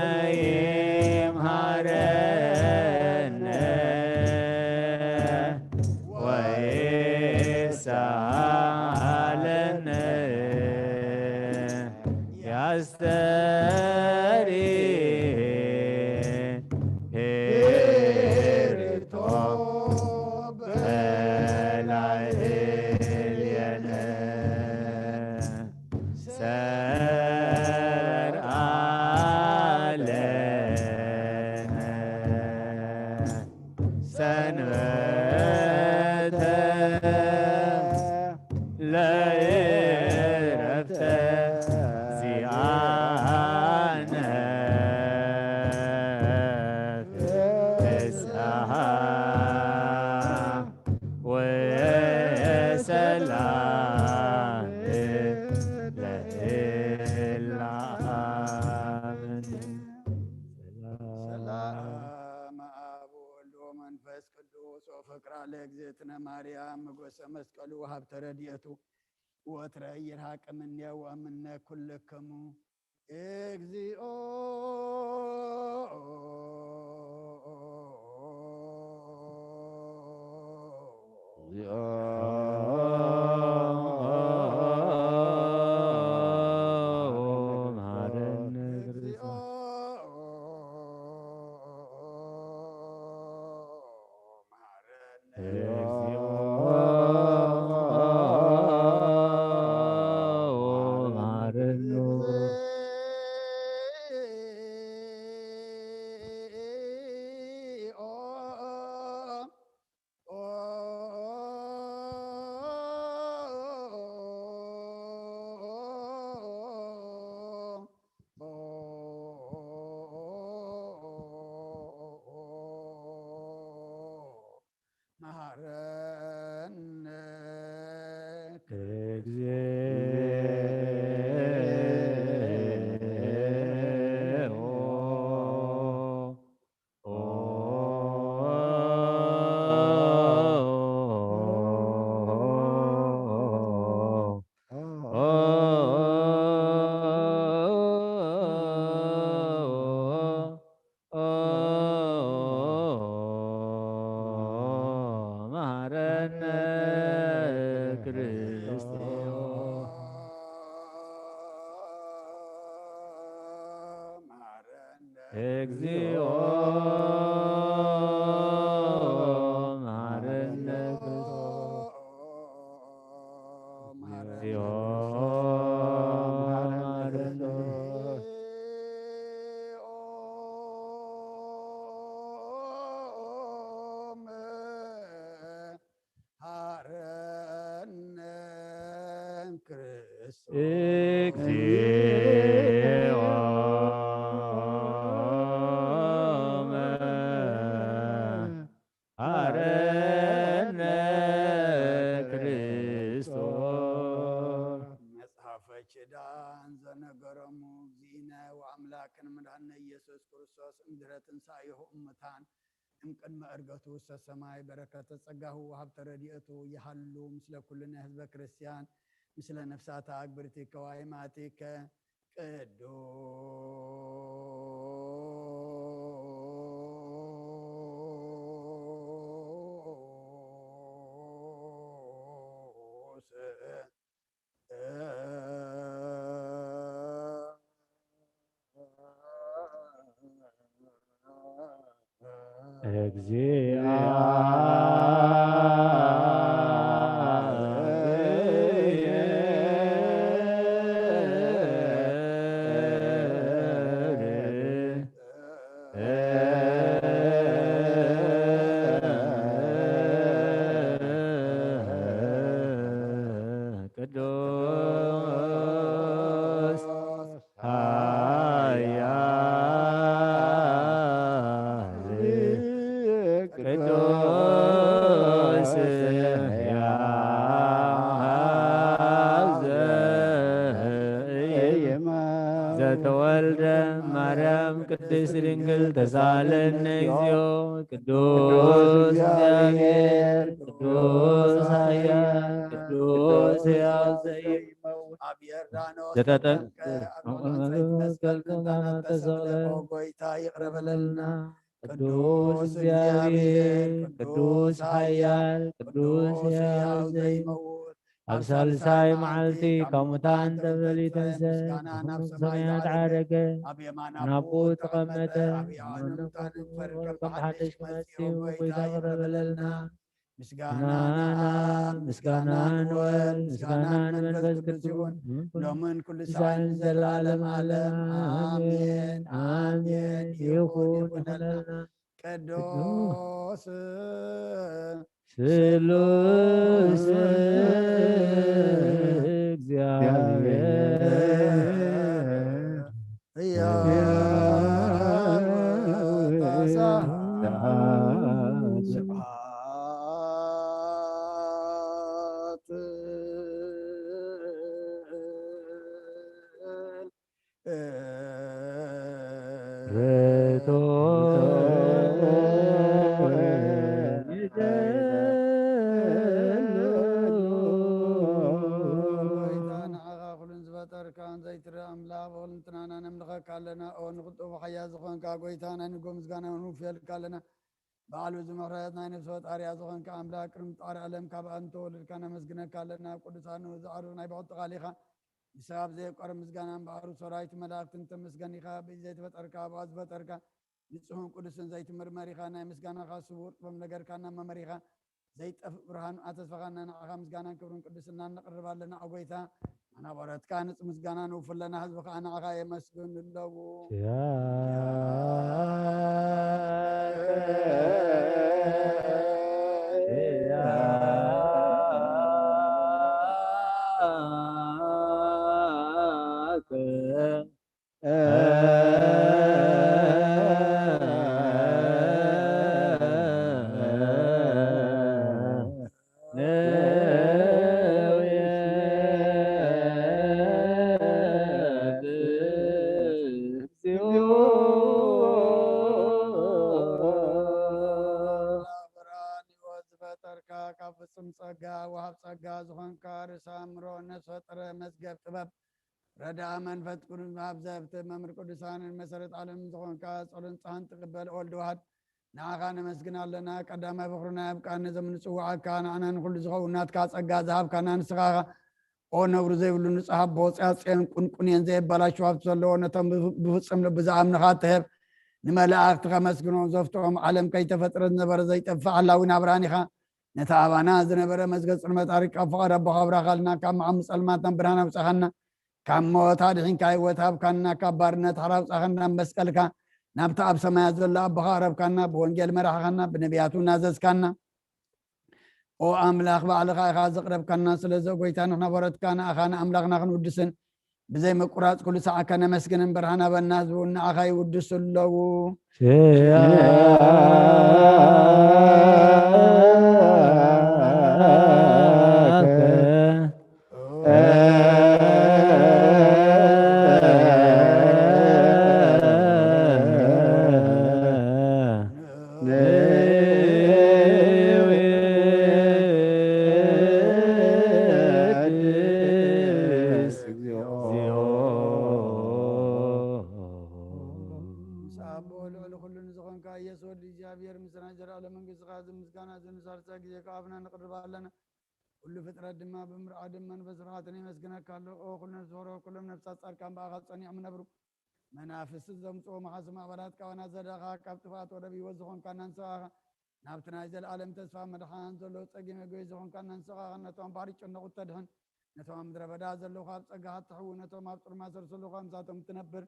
ይምሃረነ ወይሳለነ ያስተሪ ሄርቶ በላዕሌነ ሰርዓለነ ሰንበተ ለእረፍተ ዚአነ ፍቅራ ለእግዝእትነ ማርያም፣ ሞገሰ መስቀሉ፣ ወሀብተ ረድኤቱ፣ ወትረ ይርሃቅ እምኔ ወእምነ ኩልክሙ። እግዚኦ መሐረነ መጽሐፈ ኪዳን ዘነገረሙ እግዚእነ ወአምላክን መድኃኒነ ኢየሱስ ክርስቶስ እምድረ ትንሣኤሁ እሙታን እምቅድመ ዕርገቱ ውስተ ሰማይ በረከተ ጸጋሁ ወሀብተ ረድኤቱ ይሃሉ ምስለ ኩልነ ህዝበ ክርስቲያን ምስለ ነፍሳተ አግብርቲከ ወአይማቲከ ቅዱስ እግዚአ ቅዱስ ኃያል ቅዱስ ሕያው ዘተወልደ ማርያም ቅድስት ድንግል ተሳለነ እግዚኦ። ቅዱስ እግዚአብሔር ቅዱስ ኃያል ቅዱስ ሕያው ዘይመውት ዘተጠምቀ መስቀል ተሰቅለ። ኦ ጎይታ ይቅረ በለልና። ቅዱስ እግዚአብሔር ቅዱስ ኃያል ቅዱስ ሕያው ዘይመውት ኣብ ሳልሳይ መዓልቲ ካብ ሙታን ተፈልዩ ተንሰ፣ ሰማያት ዓረገ፣ ናብ ተቐመጠ። ከም ሓደሽ መሲሁ ጎይታ ይቅረ በለልና። ምስጋና ንኣብ ምስጋና ንወልድ ምስጋና ንመንፈስ ቅዱስ ይኹን ሎምን ኩሉ ሰዓትን ዘላለም ዓለም ኣሜን ኣሜን። ይኹን ይኹነልና። ቅዱስ ስሉስ እግዚአብሔር ሕያው ስብሐት ኣለና። ኦ ንቕልጡፍ ሓያል ዝኾንካ ጎይታ፣ ናይ ንጎ ምስጋና ንውፍየልካ ኣለና። ባዕሉ ዝምሕረት ናይ ነፍሲ ፈጣሪያ ዝኾንካ ኣምላኽ፣ ቅድሚ ጣሪ ዓለም ካብ ኣንተ ወለድካ ነመስግነካ ኣለና። ኣብ ቅዱሳኑ ዝዓርፍ ናይ ብሕቲ ቃል ኢኻ። ንስኻ ብዘየቋርጽ ምስጋና እምበኣር፣ ሰራዊት መላእኽትን ተመስገን ኢኻ። ብእይ ዘይተፈጠርካ፣ ብኣ ዝፈጠርካ፣ ንጹህን ቅዱስን ዘይትምርመር ኢኻ። ናይ ምስጋናኻ ስውር ጥበብ ነገርካ እናመመሪኻ፣ ዘይጠፍእ ብርሃን ኣተስፋኻና፣ ንዓኻ ምስጋናን ክብርን ቅድስናን ነቕርብ ኣለና። ኦ ጎይታ፣ መናበረትካ ንጹህ ምስጋና ንውፍለና፣ ህዝቢ ኸኣ ንዓኻ የመስግን ኣለዉ። ብርሃን ህይወት ዝፈጠርካ፣ ካብ ፍጹም ጸጋ ወሃብ ጸጋ ዝኾንካ፣ ርእሰ ኣእምሮ፣ ነፍሲ ፈጠረ፣ መዝገብ ጥበብ፣ ረዳእ መንፈስ ቅዱስ፣ መሃብ ዘህብቲ፣ መምህር ቅዱሳንን መሰረት ዓለም ዝኾንካ፣ ጸሎን ጸሃን ትቕበል ወልድ ዋህድ፣ ንዓኻ ነመስግን ኣለና። ቀዳማይ በኹርና ኣብ ቃል ነዞም ንጽውዓካ፣ ንዓና ንኹሉ ዝኸውን ናትካ ጸጋ ዝሃብካና ንስኻ ኢኻ። ኦ ነውሪ ዘይብሉ ንጹሕ ኣቦ፣ ጽያ ጽዮን ቁንቁንየን ዘየባላሽው ሃብቲ ዘለዎ፣ ነቶም ብፍ-፣ ብፍጹም ልቢ ዝኣምንኻ ትህብ። ንመላእኽቲ ከመስግኖም ዘፍትዎም፣ ዓለም ከይተፈጥረ ዝነበረ ዘይጠፍእ ሓላዊ ናብራን ኢኻ። ነቲ ኣባና ዝነበረ መዝገብ ጽልመት ኣሪቅካ፣ ፍቓድ ኣቦኻ ኣብራኻልና፣ ካብ መዓሙ ጸልማት ናብ ብርሃን ኣውጻኻና። ካብ ሞት ኣድሒንካ ህይወት ሃብካና፣ ካብ ባርነት ሓራ ኣውጻኻና፣ መስቀልካ ናብቲ ኣብ ሰማያት ዘሎ ኣቦኻ ኣቕረብካና፣ ብወንጌል መራሕኻና፣ ብነቢያቱ ናዘዝካና። ኦ ኣምላኽ፣ ባዕልኻ ኢኻ ዘቕረብካና። ስለዚ ኦ ጎይታ፣ ንኽና በረትካ ንኣኻ ንኣምላኽና ክንውድስን ብዘይ ምቁራጽ ኩሉ ሰዓት ከነመስግንን፣ ብርሃን ኣበና፣ ህዝቢ እውን ንኣኻ ይውድሱ ኣለዉ። ምስ ኣቦ ልዕሊ ኩሉ ንዝኾንካ ኢየሱስ ወዲ እግዚኣብሔር፣ ምስ ናይ ዘለኣለም መንግስትኻ፣ እዚ ምስጋና፣ እዚ ንሳልሳይ ግዜ ከኣብና ንቕርብ ኣለና። ኩሉ ፍጥረት ድማ ብምርዓድን መንፈስ ፍርሃትን የመስግነካ ኣሎ። ኦ ኩሉ ነፍሲ፣ ኩሎም ነፍሳት ጻድቃን ብኣኻ ጸኒዖም ይነብሩ። መናፍስቲ ዘምጽኦ መሓሱ ማዕበላት፣ ካባና ዘለኻ፣ ካብ ጥፍኣት ወደብ ህይወት ዝኾንካና ንስኻ ኢኻ። ናብቲ ናይ ዘለኣለም ተስፋ መድሓን ዘሎ ጸጊም መግቢ ዝኾንካና ንስኻ ኢኻ። ነቶም ኣብ ባሕሪ ጨነቑ እተድሕን፣ ነቶም ኣብ ምድረ በዳ ዘለዉ ካብ ጸጋኻ እትሕዊ፣ ነቶም ኣብ ጽልማት ሰር ዘለዉ ካብ ምሳቶም እትነብር፣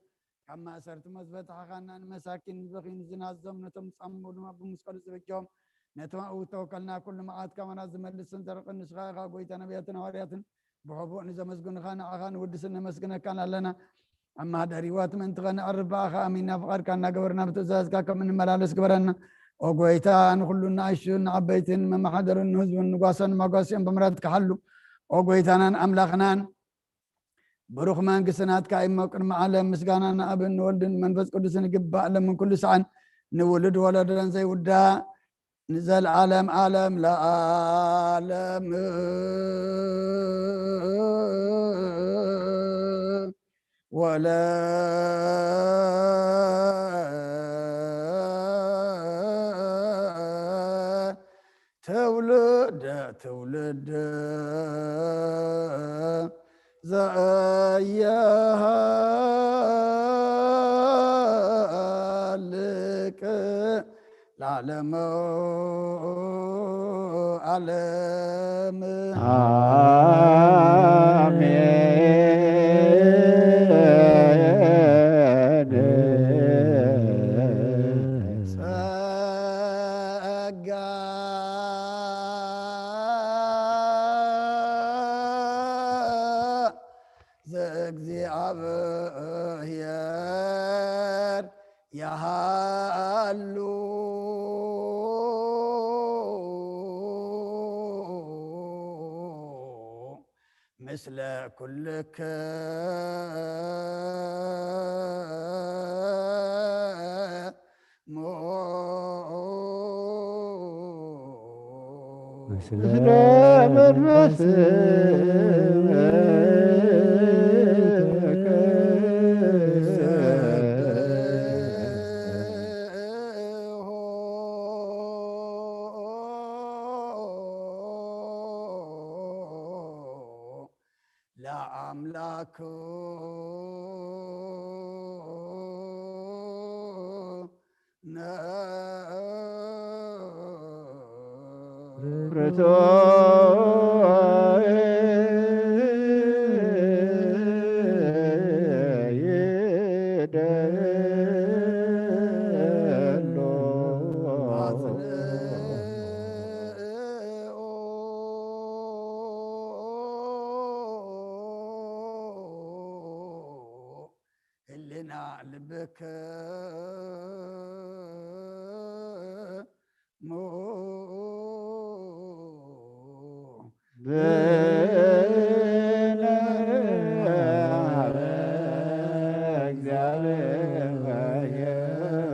ካብ ማእሰርቲ ሞት ዝበታሕኻና፣ ንመሳኪን፣ ንዝበኽዩ፣ ንዝናዘዙ፣ ነቶም ዝጻመሙ ድማ ብመስቀሉ ዝበጀዎም፣ ነቶም ኣብኡ ዝተወከልና ኩሉ መዓት ካባና ዝመልስን ዘርቕን ንስኻ ኢኻ። ጎይታ ነቢያትን ሃዋርያትን ብሕቡእ ንዘመስግኑኻ ንዓኻ ንውድስን ነመስግነካን ኣለና። ኣብ ማህደር ህይወት ምእንቲ ኸነዕርፍ ብኣኻ ኣሚንና ፍቓድካ እናገበርና ብትእዛዝካ ከም እንመላለስ ግበረና። ኦ ጎይታ፣ ንኹሉ ንኣሽቱን ንዓበይትን መመሓደርን ንህዝቡን ንጓሳን መጓስኦም ብምሕረትካ ሓሉ። ኦ ጎይታናን ኣምላኽናን፣ ብሩኽ መንግስቲ ናትካ እሞ ቅድሚ ዓለም ምስጋና ንኣብን ንወልድን መንፈስ ቅዱስን ይግባእ፣ ለምን ኩሉ ሰዓን ንውሉድ ወለዶን ዘይውዳእ ንዘለዓለም ዓለም ለዓለም። ወለ ትውልደ ትውልድ ዘየሃልቅ ለዓለመ ዓለም። ኣሜን። ጸጋ ዘእግዚኣብሔር ያሃሉ ምስለ ኩልክሙ። ምስለ መንፈስከ። ኩነ ህልና ልብክሙ ብነ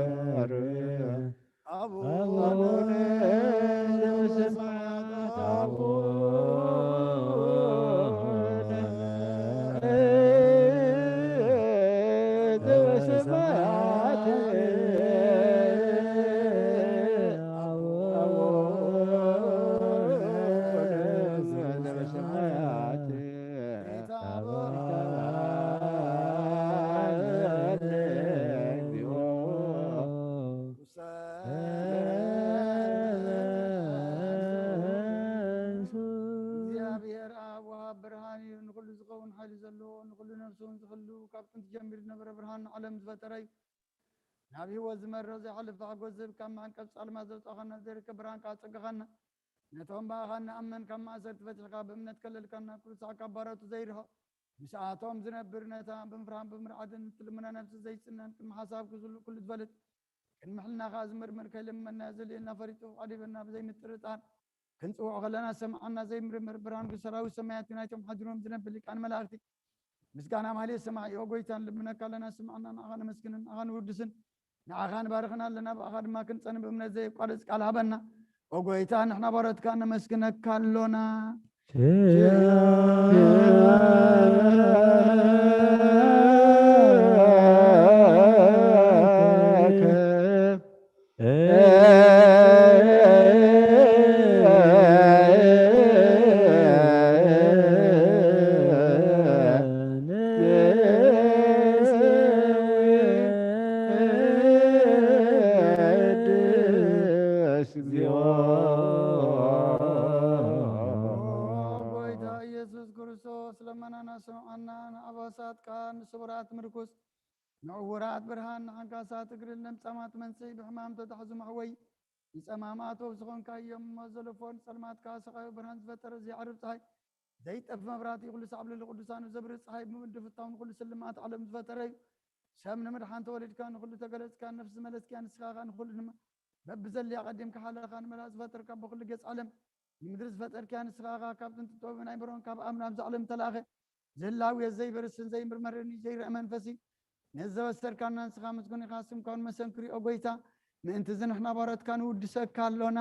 እግዚኣብሔር። አቡነ ዘበሰማያት አቡነ ዘበሰማያት አቡነ ዘበሰማያት እግዚአብሔር አብ ወሃብ ብርሃን እዩ። ንኹሉ ዝኸውን ሓይሊ ዘለዎ፣ ንኹሉ ነፍሱ እውን ዝህሉ፣ ካብ ጥንቲ ጀሚሩ ዝነበረ ብርሃን ንዓለም ዝፈጠረ እዩ። ናብ ህይወት ዝመርሕ ዘይሓልፍ ሓጎስ ዝህብ፣ ካብ መዓንቀፍ ጻልማት ዘውጻኻና፣ ዘይርከብ ብርሃን ከኣ ጸጋኻና፣ ነቶም ብኣኻ እንኣምን ካብ ማእሰርቲ ፈቲሕካ ብእምነት ከለልካና፣ ኩሉ ሳዕ ካብ ባሮቱ ዘይርሕቕ፣ ምስኣቶም ዝነብር፣ ነታ ብምፍራህን ብምርዓድን እትልምና ነፍሲ ዘይጽነን፣ ቅድሚ ሓሳብ ክዝሉ ኩሉ ዝፈልጥ፣ ቅድሚ ሕልና ከኣ ዝምርምር፣ ከይለመና ዘልየልና ፈሪጡ ፍቓድ ሂበና ብዘይምጥርጣር ክንጽውዖ ከለና ሰምዓና ዘይምርምር ብርሃን ሰራዊት ሰማያት ናይቶም ሓድሮም ዝነብር ሊቃነ መላእክቲ ምስጋና ማህሌት ሰማዒ። ኦ ጎይታ ንልምነካ ኣለና፣ ስምዓና፣ ንዓኻ ነመስግንን ንዓኻ ንውድስን። ንዓኻ ንባርኽን ኣለና፣ ብኣኻ ድማ ክንጸን ብእምነት ዘየቋርጽ ቃል ሃበና። ኦ ጎይታ ንሕና ባሮትካ ነመስግነካ ኣሎና። ጎይታ ኢየሱስ ክርስቶስ ለመናና ስምዓና፣ ንኣባሳትካ ንስውራት ምርኩስ፣ ንዕውራት ብርሃን፣ ንዓንካሳት እግሪ፣ ንለምጻማት መንጽሂ፣ ብሕማም ተታሕዙ መሕወይ፣ ንጸማማት ወብ ዝኾንካዮም እሞ ዘለፎ፣ ንጸልማትካ ሰቓዩ ብርሃን ዝፈጠረ ዘይዓርብ ጸሓይ፣ ዘይጠፍ መብራህቲ፣ ኩሉ ሳዕ ኣብ ልዕሊ ቅዱሳኑ ዘብሪ ጸሓይ ብምድፍታው ንኹሉ ስልማት ዓለም ዝፈጠረ እዩ። ሰብ ንምድሓን ተወሊድካ ንኹሉ ተገለጽካ፣ ነፍሲ ዝመለስክያ ንስኻ ኸኣ ንኹሉ ድማ በብዘልያ ቀዲምካ ሓለኻ ንመላእ ዝፈጠርካ ብኹሉ ገጽ ዓለም ንምድሪ ዝፈጠርክያ ንስኻ ኸኣ ካብ ጥንቲ ጥበብ ናይ ብሮን ካብ ኣብ ናብዚ ዓለም ተላእኸ ዝህላው ዘይበርስን ዘይምርመርን እዩ ዘይረአ መንፈስ እዩ። ነዚ ዘበሰርካና ንስኻ ምስጉን ኢኻ፣ ስምካ እውን መሰንክር እዩ። ኦ ጎይታ፣ ምእንቲ እዚ ንሕና ባሮትካ ንውድሰካ ኣሎና።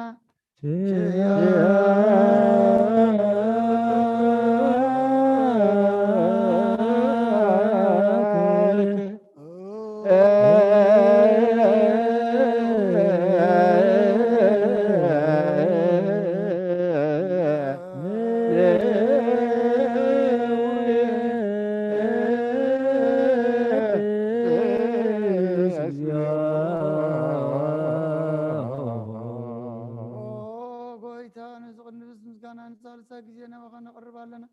ኦ ጎይታ፣ ነዚ ቅዱስ ምስጋና ንሳልሳይ ግዜ ናባኻ ነቕርብ ኣለና።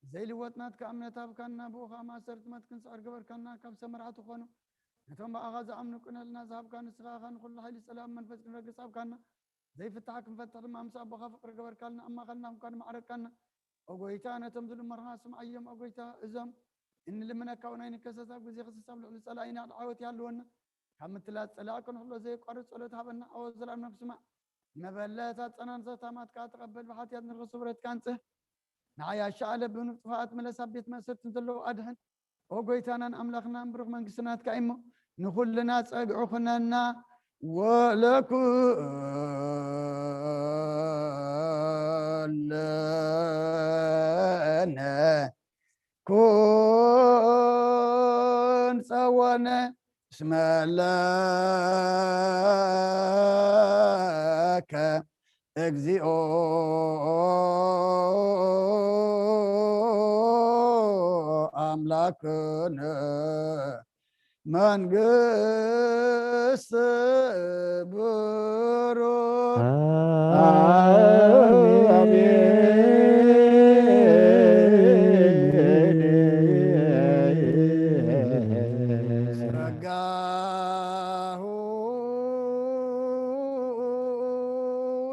ዘይልወጥ ናትካ እምነት ሃብካና፣ ብኡ ኸኣ ማእሰርቲ ሞት ክንስዕር ገበርካና። ካብ ሰብ መራሕቲ ክኾኑ ነቶም ብኣኻ ዝኣምኑ ቅነ ህልና ዝሃብካ ንስኻ ኢኻ። ንኹሉ ሓይሊ ጸላኢ መንፈስ ክንረግጽ ሃብካና። ዘይፍታሕ ክንፈትሕ ድማ ምስ ኣቦኻ ፍቕሪ ገበርካልና፣ ኣብ ማእኸልና እኳ ድማ ዓረቅካና። ኦ ጎይታ፣ ነቶም ዝልመኑኻ ስምዓዮም። ኦ ጎይታ፣ እዞም እንልምነካ እውን ኣይንከሰስ፣ ኣብ ግዜ ክሰስ ኣብ ልዕሊ ጸላኢና ዓወት ይሃልወና። ካብ ምትላል ጸላኢ ክንሕሎ ዘየቋርጽ ጸሎት ሃበና። ኣወ ዘላለም ነፍሲ ስማዕ፣ ንመበለት ኣጸናንሰ ታማት ከኣ ተቐበል፣ ብሓትያት ንርኸስ ስብረትካ ኣንጽህ። ንዓያሻ ኣለብን ጥፋኣት ምለስ፣ ኣብ ቤት ማእሰርትን ዘለዉ ኣድሕን። ኦ ጎይታናን ኣምላኽናን ብሩኽ መንግስቲ ናትካ እዩ እሞ፣ ንኹልና ጸግዒ ኩነና። ወለኩለነ ኩን ጸወነ እስመ ለከ እግዚኦ ኣምላክነ መንግስት ብሩክ ጸጋሁ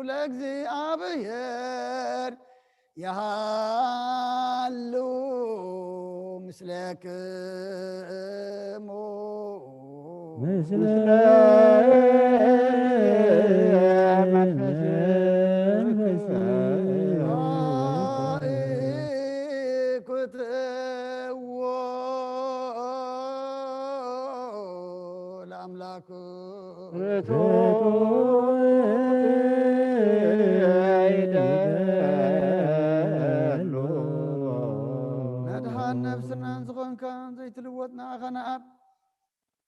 ለእግዚኣብሔር ይሃሉ ምስለክሙ። ምስለ መንፈስከ። ኩትዎ ለኣምላኩ። ርቱዕ ይደሉ። መድሓን ነብስናን ዝኾንካ ዘይትልወጥ ንዓኻ ንኣብ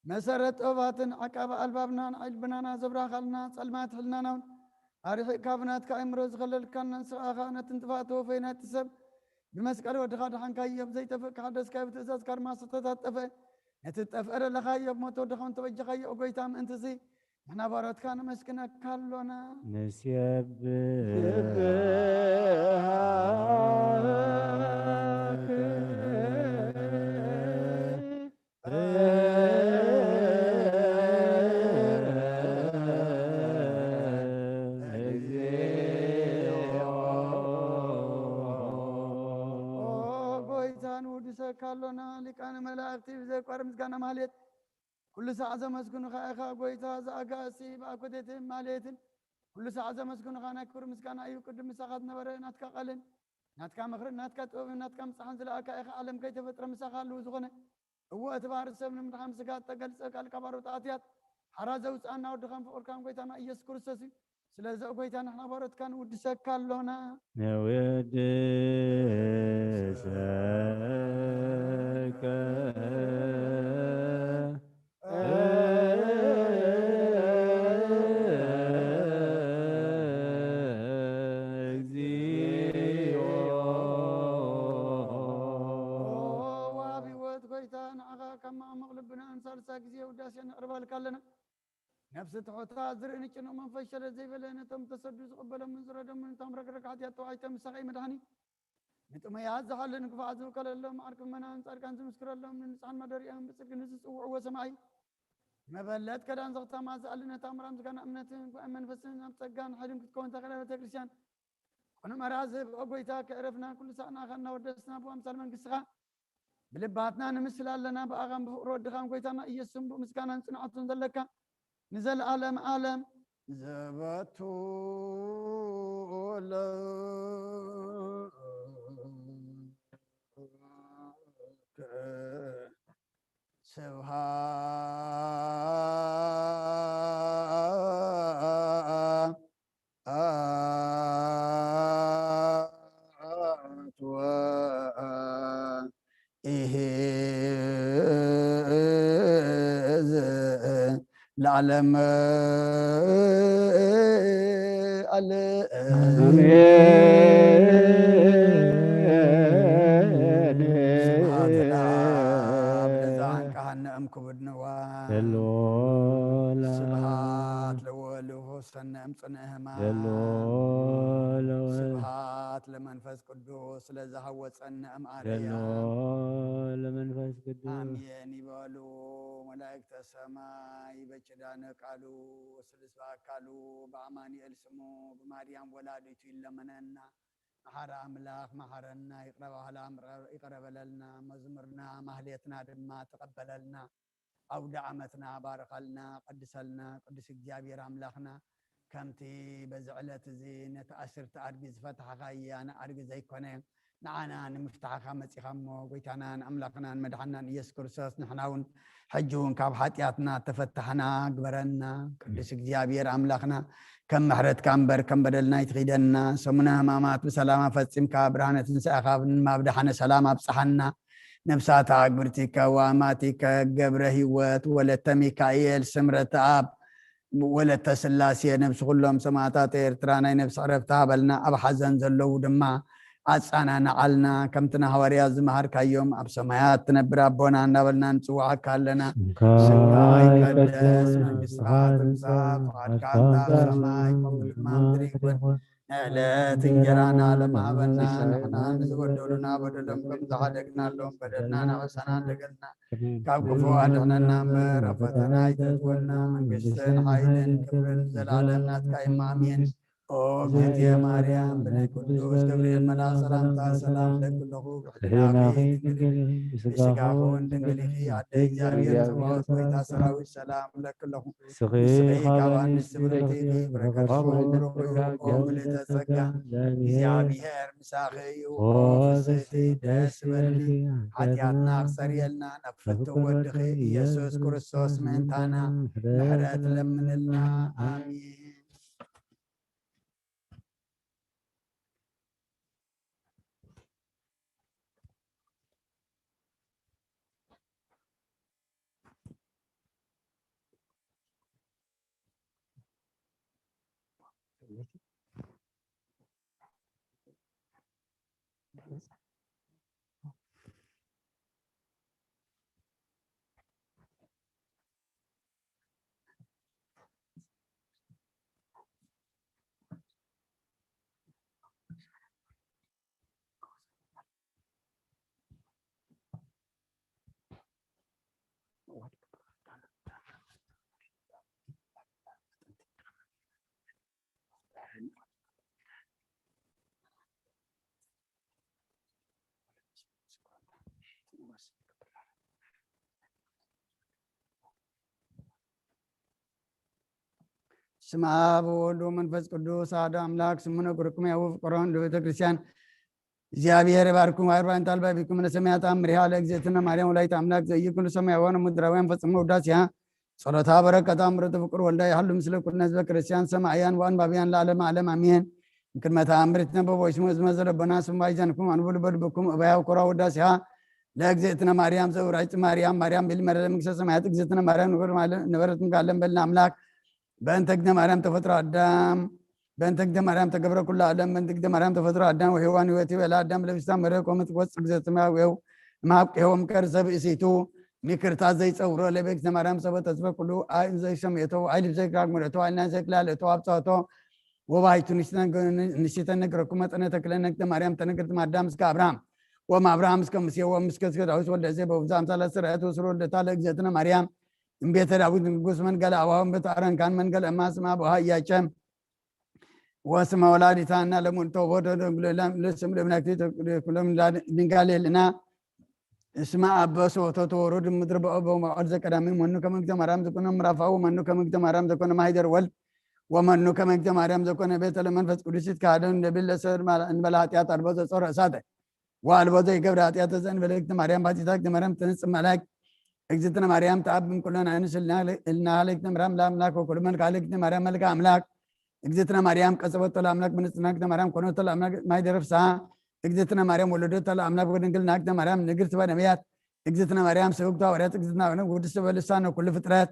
መሰረት ጥበባትን ዓቃቢ ኣልባብናን ዓይኒ ልብናና ዘብራኻልና ጸልማት ሕልናናውን ኣርሒቕካ ብናትካ ኣእምሮ ዝኸለልካና ንስኻ ኸኣ ነቲ ንጥፋእ ተወፈየ ናይቲ ሰብ ብመስቀል ወድኻ ድሓንካዮ፣ ብዘይጠፍእ ክሓደስካዮ፣ ብትእዛዝካ ድማ ስሕተታት ጠፍአ። ነቲ ዝጠፍአ ደለኻዮ፣ ብሞት ወድኻ እውን ተበጀኻዮ። ኦ ጎይታ፣ ምእንቲ እዚ ንሕና ባሮትካ ነመስግነካ ኣሎና። ንስየብሃከ። ኦ ጎይታ፣ ንውድሰካ ኣሎና። ሊቃነ መላእክቲ ብዘየቋርጽ ምስጋና ማህሌት ኩሉ ሳዕ ዘመስግኑኻ ኢኻ ጎይታ። እዚ ኣጋእዝቲ ብኣኮቴትን ማህሌትን ኩሉ ሳዕ ዘመስግኑኻ ናይ ክብሪ ምስጋና እዩ። ቅድም ምሳኻ ዝነበረ ናትካ ቃልን ናትካ ምኽርን ናትካ ጥበብን ናትካ ምጽሓን ዝለኣካ ኢኻ። ዓለም ከይተፈጥረ ምሳኻ ኣለዉ ዝኾነ። እወ፣ እቲ ባህሪ ሰብ ንምድሓን ብስጋ እተገልጸ ቃልካ ባሮት ኣትያት ሓራ ዘውጽኣና ወድኻን ፍቕርካን ጎይታና ኢየሱስ ክርስቶስ እዩ። ስለዚ ኦ ጎይታ፣ ንሕና ባሮትካ ንውድሰካ ኣሎና። ንውድሰከ። እግዚኦ። ኦ ወሃቢ ህይወት ጎይታ፣ ንዓኻ ካብ መዓሙቕ ልብና ንሳልሳይ ግዜ ውዳሴ ነቕርበልካ ኣለና። ነፍሲ ትሑታ ዝርኢ ንጭኑቕ መንፈስ ሸለል ዘይበለ፣ ነቶም ተሰዱ ዝቕበሎምን ዝረደሙን እቶም ረግረግ ሓጢኣት ተዋሒጦም ምሳኻ እዩ መድሓኒ። ንጥሙያት ዝሓልን ንክፉኣት ዝውከለሎም፣ ዓርኪ ምእመናን ጻድቃን ዝምስክረሎም፣ ንንጹሓን ማደሪኦም ብጽድቂ ንዝጽውዕዎ ሰማይ መበለት ከዳን ዘኽተማ ዝኣሊ ነታ ምራም ዝጋና እምነትን ጉባኤ መንፈስን ኣብ ጸጋን ሓይልን ክትከውን ተኽእለ ቤተ ክርስቲያን ቅኑዕ መርሃ ዝህብ ኦ ጎይታ ከዕረፍና ኩሉ ሳዕ ንኣኻ እናወደስና ብኣምሳል መንግስትኻ ብልባትና ንምስል ኣለና። ብኣኻን ብፍቕሪ ወድኻን ጎይታና ኢየሱስን ብምስጋናን ጽንዓቱን ዘለካ ንዘለኣለም ዓለም ዘበቱ ለከ ስብሐት ወኢሕዝ ለዓለመ ዓለም። ኣሜን። ስብሐት ለአብ ለዘአንቀሐነ እምክቡድ ንዋም። ዘሎ ስብሐት ለወልድ ወፈውሰነ እምጽንዕ ሕማም። ዘሎ ለወልድ። ስብሐት ለመንፈስ ቅዱስ ለዘሃወጸነ እምአርያም። ዘሎ ለመንፈስ ቅዱስ። ኣሜን ይበሉ መላእክተ ሰማይ በኪዳነ ቃሉ ስሉስ በአካሉ በአማኑኤል ስሙ በማርያም ወላዲቱ ይለመነና። መሓሪ ኣምላኽ መሓረና፣ ይቕረ በሃሊ ኣምረ-፣ ይቕረ በለልና፣ መዝሙርና ማህሌትና ድማ ተቐበለልና። ኣውደ ዓመትና ባርኸልና፣ ቀድሰልና። ቅዱስ እግዚኣብሔር ኣምላኽና፣ ከምቲ በዚ ዕለት እዚ ነቲ ኣስርቲ ኣድጊ ዝፈታሕኻያ ንኣድጊ ዘይኮነ ንዓና ንምፍታሕኻ መጺኻ እሞ፣ ጎይታናን ኣምላኽናን መድሓናን ኢየሱስ ክርስቶስ፣ ንሕና እውን ሕጂ እውን ካብ ሓጢኣትና ተፈታሕና ግበረና። ቅዱስ እግዚኣብሔር ኣምላኽና፣ ከም ምሕረትካ እምበር ከም በደልና ኣይትኺደና። ሰሙነ ሕማማት ብሰላም ኣፈጺምካ፣ ብርሃነ ትንሳኤኻ ድማ ብደሓነ ሰላም ኣብጽሓና። ነፍሳት ኣግብርቲከ ወኣማቲከ ገብረ ህይወት ወለተ ሚካኤል ስምረተ ኣብ ወለተ ስላሴ ነብሲ ኩሎም ሰማእታት ኤርትራ ናይ ነብሲ ዕረፍቲ ሃበልና። ኣብ ሓዘን ዘለዉ ድማ ኣጻናንዓልና፣ ከምቲ ንሃዋርያት ዝመሃርካዮም፣ ኣብ ሰማያት ትነብር ኣቦና እናበልና ንጽውዓካ ኣለና። ስምካ ይቀደስ፣ መንግስትኻ ትምጻእ፣ ፍቓድካ ኣብ ሰማይ ከምኡ ድማ ምድሪ ይኹን። ንዕለት እንጀራና ለማሃበና፣ ንሕና ንዝበደሉና በደሎም ከም ዝሓደግናሎም በደልና ናበሳና እንደገልና፣ ካብ ክፉ ኣድሕነና እምበር፣ ኣብ ፈተና ኣይተእትወና። መንግስትን ሓይልን ክብርን ዘለዓለም ናትካ እዩ። ኣሜን። ኦ እግዝእትየ ማርያም፣ ብናይ ቅዱስ ገብርኤል መልኣኽ ሰላምታ ሰላም እብለኪ ኣለኹ። ብሕሊናኺ ድንግል ኢኺ፣ ብስጋኺ እውን ድንግል ኢኺ። ኣደ እግዚኣብሔር፣ ጸባኦት፣ ጎይታ ሰራዊት፣ ሰላም እብለኪ ኣለኹ። ንስኺ ካብ ኣንስቲ ብርኽቲ ኢኺ፣ ፍረ ከርስኺ እውን ብሩኽ እዩ። ኦ ምልእተ ጸጋ፣ እግዚኣብሔር ምሳኺ እዩ። ኦ ፍስሕቲ፣ ደስ ይበልኪ። ሓጢኣትና ክሰርየልና፣ ናብ ፍትው ወድኺ ኢየሱስ ክርስቶስ ምእንታና ምሕረት ለምንልና። ኣሜን። ስመ አብ ወወልድ ወመንፈስ ቅዱስ አሐዱ አምላክ። ስሙ ነግርኩም ያው ፍቅሮን ለቤተ ክርስቲያን እግዚኣብሔር ይባርኩም። አርባን ታልባ ቢኩም ለሰማያት አምሪሃ ለእግዝእትነ ማርያም ወላዲተ አምላክ ዘእዩ ኩሉ ሰማያውያን ወምድራውያን ፈጽሞ ውዳሴሃ ጸሎታ በረከታ ምረቱ ፍቅር ወልዳ ይሃሉ ምስለ ኩልነ ህዝበ ክርስቲያን ሰማዕያን ወአንባብያን ለዓለመ ዓለም አሜን። እንክድመ ተአምር ይትነበቦ ይስሙ ህዝመ ዘለቦና ስሙ ባይዘንኩም አንብሉ በልብኩም እባያው ኮራ ውዳሴሃ ለእግዝእትነ ማርያም ዘውራይት ማርያም ማርያም ቢል መረለ መንግስተ ሰማያት እግዝእትነ ማርያም ንበር ማለ- ንበረት ምጋለን በልና አምላክ በእንተ እግዝእትነ ማርያም ተፈጥሮ አዳም በእንተ እግዝእትነ ማርያም ተገብረ ኩሉ ዓለም በእንተ እግዝእትነ ማርያም ተፈጥሮ አዳም ወሔዋን ህይወት ይበላ አዳም ለብስታ መረ ኮመት ወፅ እግዝእትነ ማርያም ማብቅ ሔወም ከርሰ ብእሲቱ ሚክርታ ዘይፀውሮ ለቤግዝእትነ ማርያም ሰበ ተስፈ ኩሉ አይ ዘይሰሜቶ አይ ልብሰይ ክራግ ምረቶ አይ ናይ ዘይክላለቶ አብፀቶ ወባይቱ ንሽተ ነግረኩ መጠነ ተክለ ነግተ ማርያም ተነግርት ማዳም እስከ አብርሃም ወም አብርሃም እስከ ሙሴ ወም እስከ እስከ ዳዊት ወልደ እሴ በውብዛ አምሳለ ስርዐት ወስሮ ወልደታ ለእግዘትነ ማርያም እምቤተ ዳዊት ንጉስ መንገለ አባሁ እምቤተ አረንካን መንገለ እማ ስማ አቡሃ እያቸ ወስመ ወላዲታ እና ለሙን ተወቦ ለስም ለምናክቲ ኩሎም ድንጋሌ ልና እስመ አበሶ ተተወሩድ ምድር በኦ በማዕድ ዘቀዳሚ መኑ ከመግተ ማርያም ዘኮነ ምራፋው መኑ ከመግተ ማርያም ዘኮነ ማሂደር ወልድ ወመኑ ከመግተ ማርያም ዘኮነ ቤተ ለመንፈስ ቅዱስ ይትካደን እንደብል ለሰር እንበለ ኃጢአት አልቦ ዘጾረ እሳተ ወአልቦ ዘይገብረ ኃጢአተ ዘእንበለ እግዝእትነ ማርያም ባቲታ እግዝእትነ ማርያም ትንጽ መላእክት እግዝእትነ ማርያም ተአብም ኩለን አይንስ እልና ለእግዝእትነ ማርያም ለአምላክ ወኩሉ መልክዓ ለእግዝእትነ ማርያም መልክዓ አምላክ እግዝእትነ ማርያም ቀጸበቶ ለአምላክ ብንጽህና እግዝእትነ ማርያም ኮነቶ ለአምላክ ማይ ደረፍሳ እግዝእትነ ማርያም ወለደቶ ለአምላክ ወድንግልና እግዝእትነ ማርያም ንግርት በነቢያት እግዝእትነ ማርያም ሰውግቶ ሐዋርያት እግዝእትነ ማርያም ወድስ በልሳነ ኩሉ ፍጥረት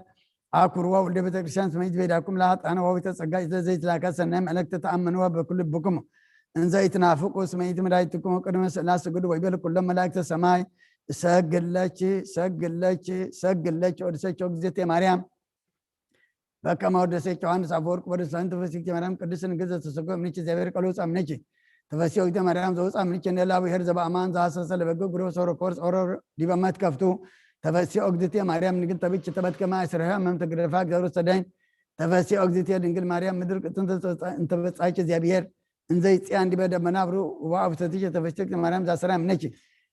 አኩርዋ ወልደ ቤተክርስቲያን ስመይት ቤዳኩም ለአጣነ ዋዊተ ጸጋ ይዘ ዘይትላከ ሰናይ መልእክት ተአምንዋ በኩል ልብኩም እንዘ ይትናፍቁ ስመይት መዳይትኩም ቅድመ ስእላ ስግድ ወይበል ኩሎም መላእክተ ሰማይ ሰግለች ሰግለች ሰግለች ወድሰቸው እግዝእትየ ማርያም በከመ ወደሰች ዮሐንስ አፈወርቅ ወደ ሰንት ፍስሕቲ ማርያም ቅድስት ንግሥት ዘተሰጎ እምነች እግዚአብሔር ቃል ወፃ እምነች ተፈሲ ወግተ ማርያም ዘውፃ እምነች እንደ ላብሔር ዘበአማን ዘሐሰሰ ለበጎ ግሮ ሶሮ ኮርስ ኦሮ ዲበ መትከፍቱ ተፈሲ ኦግዝቴ ማርያም ንግል ተብች ተበትከማ እስረሃ መም ተግደፋ እግዚአብሔር ሰዳይን ተፈሲ ኦግዝቴ ድንግል ማርያም ምድር ቅጥን እንተበጻች እግዚአብሔር እንዘ ይጽያ እንዲበ ደመና ብሩ ወአብሰትሽ ተፈስቲ ማርያም ዛሰራ ምነች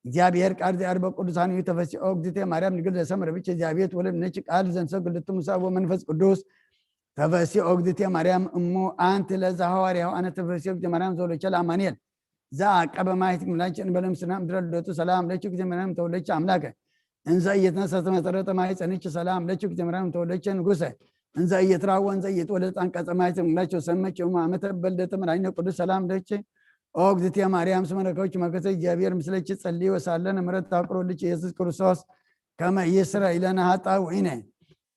እግዚአብሔር ቃል ዚአርበ ቅዱሳን እዩ ተፈሲኦ እግዝእተ ማርያም ድንግል ዘሰምረ ብች እግዚአብሔር ትወለድ ምነች ቃል ዘንሰ ግልቱ ሙሳ ወመንፈስ ቅዱስ ተፈሲኦ እግዝእተ ማርያም እሙ አንቲ ለዛ ሐዋርያው አነ ተፈሲኦ እግዝእተ ማርያም ዘወለቸ ለአማኑኤል ዘአቀበ ማየት ምላች እንበለ ምስና ምድረ ልደቱ ሰላም ለች እግዝእተ ማርያም ተወለች አምላከ እንዘ እየትነሰት መሰረተ ማይፀንች ሰላም ለች እግዝእተ ማርያም ተወለች ንጉሰ እንዘ እየትራወ እንዘ እየትወለድ አንቀጸ ማይፀን ምላቸው ሰመች እሙ አመተ በልደተ መድኃኒነ ቅዱስ ሰላም ለች ኦ እግዝእትየ ማርያም ስመ ረከብች መከተ እግዚአብሔር ምስለች ጸልይ ወሳለን ምረት ታቅሮ ልጅ ኢየሱስ ክርስቶስ ከመ ይስረ ኢለነ ሀጣ ውኢነ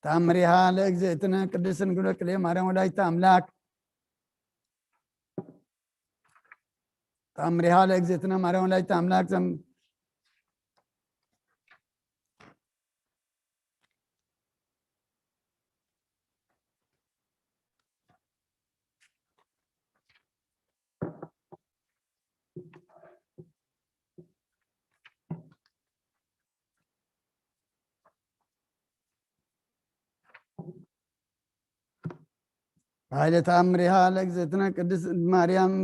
ታምሪሃ ለእግዝእትነ ቅድስት ድንግል ወክልኤ ማርያም ወላዲተ አምላክ ተአምሪሃ ለእግዝእትነ ማርያም ወላዲተ አምላክ ዘም- ኃይለ ተአምሪሃ ለእግዝእትነ ቅድስት ማርያም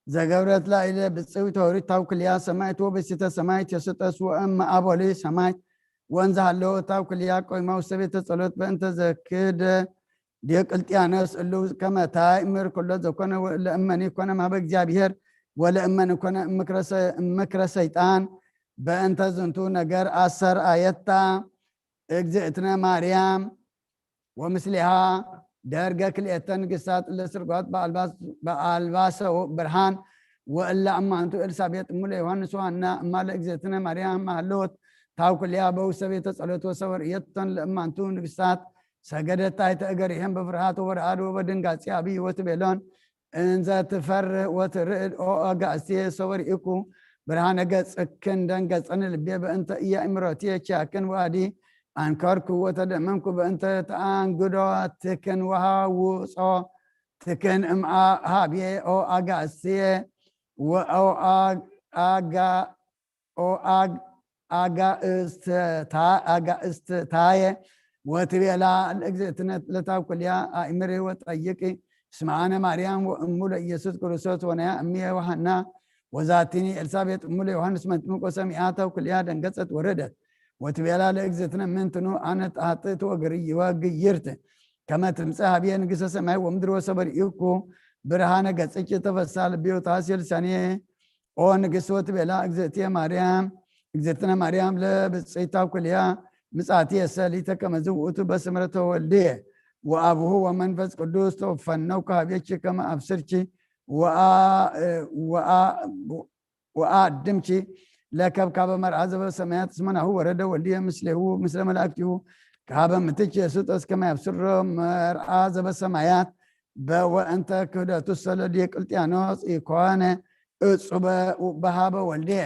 ዘገብረት ላዕለ ብፅውት ወሪት ታውክልያ ሰማይት ወበሲተ ሰማይት የስጠስ ወእም አቦሊ ሰማይት ወንዝ ሃለወ ታውክልያ ቆይማው ሰቤተ ጸሎት በእንተ ዘክደ ዲዮቅልጥያኖስ እሉ ከመታይ እምር ኩሎ ዘኮነ ወእለ እመኒ ኮነ ማበ እግዚኣብሔር ወለ እመኒ ኮነ እምክረ ሰ-፣ እምክረ ሰይጣን በእንተ ዝንቱ ነገር አሰር አየታ እግዝእትነ ማርያም ወምስሌሃ ደርገ ክልኤተ ንግሳት እለ ስርጓት በአልባስ-፣ በአልባሰ ብርሃን ወእለ እማንቱ ኤልሳቤጥ እሙ ለዮሐንስ ወሐና እማ ለእግዝእትነ ማርያም ሃለወት ታውክልያ በውሰቤተ ጸሎት ወሰወር እየቶን ለእማንቱ ንግሳት ሰገደት ታሕተ እገሪሄን በፍርሃት ወበረዓድ ወበድንጋጼ አብይ ወትቤሎን እንዘ ትፈርህ ወትርዕድ ኦ አጋእዝትየ ሰወርኢኩ ብርሃነ ገጽክን ደንገጸኒ ልቤ በእንተ ኢያእምሮትየ ኪያክን ወአዲ አንከርኩ ወተደመምኩ በእንተ ተአንግዶትክን ወሃውጾትክን እምሃብየ ኦ አጋእዝትየ ወኦ አጋ ኦ አግ-፣ አጋእዝትታ-፣ አጋእዝትታየ ወትቤላ ለእግዝእትነ ለታኩልያ አእምሪ ወጠይቂ እስመ አነ ማርያም ወእሙ ለኢየሱስ ክርስቶስ ወነያ እምየ ወሐና ወዛቲኒ ኤልሳቤጥ እሙ ለዮሐንስ መጥምቆ ሰሚዓ ታኩልያ ደንገጸት ወረደት ወትቤላ ለእግዝእትነ ምንትኑ አነ ጣጥት ወግርይ ወግይርት ከመ ትምጽእ ሀብየ ንግሥተ ሰማይ ወምድር ወሰበርኢኩ ብርሃነ ገጽኪ ተፈሳ ልቢ ወተሐሴ ልሳኔ ኦ ንግሥት ወትቤላ እግዝእትየ ማርያም እግዝእትነ ማርያም ለብፅዕት ታኩልያ ምጻትየ ሰሊተ ከመዝ ውእቱ በስምረ ተወልድየ ወአብሁ ወመንፈስ ቅዱስ ተወፈነው ከሃቤኪ ከመ አብስርኪ ወአ-፣ ወአ-፣ ወአድምኪ ለከብካበ መርዓ ዘበሰማያት እስመ ናሁ ወረደ ወልድየ ምስሌሁ ምስለ መላእክቲሁ ከሃበ ምትኪ የሱጠስ ከመ ያብስሮ መርዓ ዘበሰማያት በወእንተ ክህደቱ ሰለ ዲዮቅልጥያኖስ ኢኮነ እጹበ በሃበ ወልድየ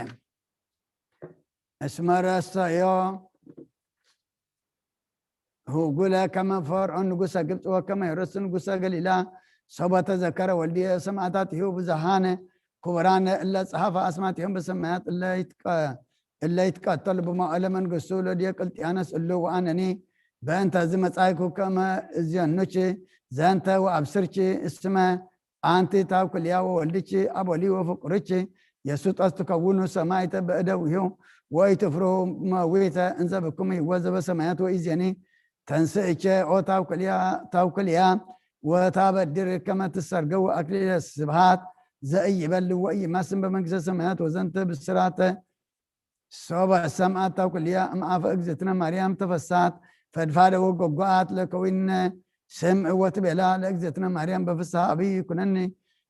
እስመ ረሰዮ ህጉለ ከመ ፈርዖን ንጉሰ ግብፅ ወከመ ሄሮድስ ንጉሰ ገሊላ ሰበ ተዘከረ ወልድየ ሰማዕታቲሁ ብዙሃነ ክቡራነ እለ ጸሐፈ አስማቲሆም በሰማያት እለ ይትቀ-፣ እለ ይትቀተሉ ብመዋዕለ መንግስቱ ለዲዮቅልጥያኖስ እሉ ወአነኒ በእንተ እዚ መጻይኩ ከመ እዝየኑኪ ዘንተ ወአብስርኪ እስመ አንቲ ታኩልያ ወወልድኪ አቦሊ ወፍቁርኪ የሱጠስ ትከውኑ ሰማይተ በእደዊሁ ወኢትፍሩ መዊተ እንዘ ብክሙ ይወዘበ ሰማያት ወኢዜኒ ተንስእቼ ኦ ታውክልያ፣ ታውክልያ ወታበድር ከመ ትሰርገው አክሊለ ስብሃት ዘኢይበል ወኢይማስን በመንግስተ ሰማያት ወዘንተ ብስራተ ሶበ ሰምዓት ታውክልያ እምአፈ እግዝእትነ ማርያም ተፈሳት ፈድፋደ ወጎጓት ለከዊነ ስም ወትቤላ ለእግዝእትነ ማርያም በፍስሐ አብይ ኩነኒ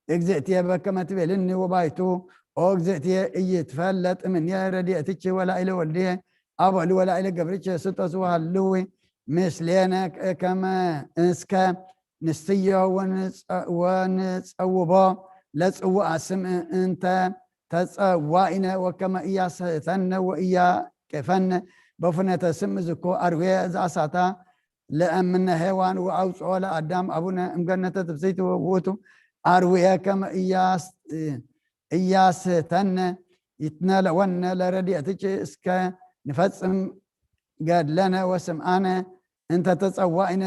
እግዝእትየ በከመ ትቤልኒ ወባይቱ ኦ እግዝእትየ ኢይትፈለጥ እምኔ ረድኤትኪ ወላኢለ ወልድየ አብ ወልድ ወላኢለ ገብርኪ ስጦስ ወሃልዊ ምስሌነ ከመ እስከ ንስትዮ ወንጸ-፣ ወንጸውቦ ለጽውአ ስም እንተ ተጸዋኢነ ወከመ ኢያስሕተነ ወኢያቄፈነ በፉነተ ስም ዝኮ አርዌ ዘአሳታ ለእምነ ሔዋን ወአውፅኦ ለአዳም አቡነ እምገነተ ትፍስሕቲ ውእቱ አርዌ ከመ ኢያስ-፣ ኢያስሕተነ ይትነለወነ ለረድኤትኪ እስከ ንፈጽም ገድለነ ወስምዓነ እንተ ተጸዋኢነ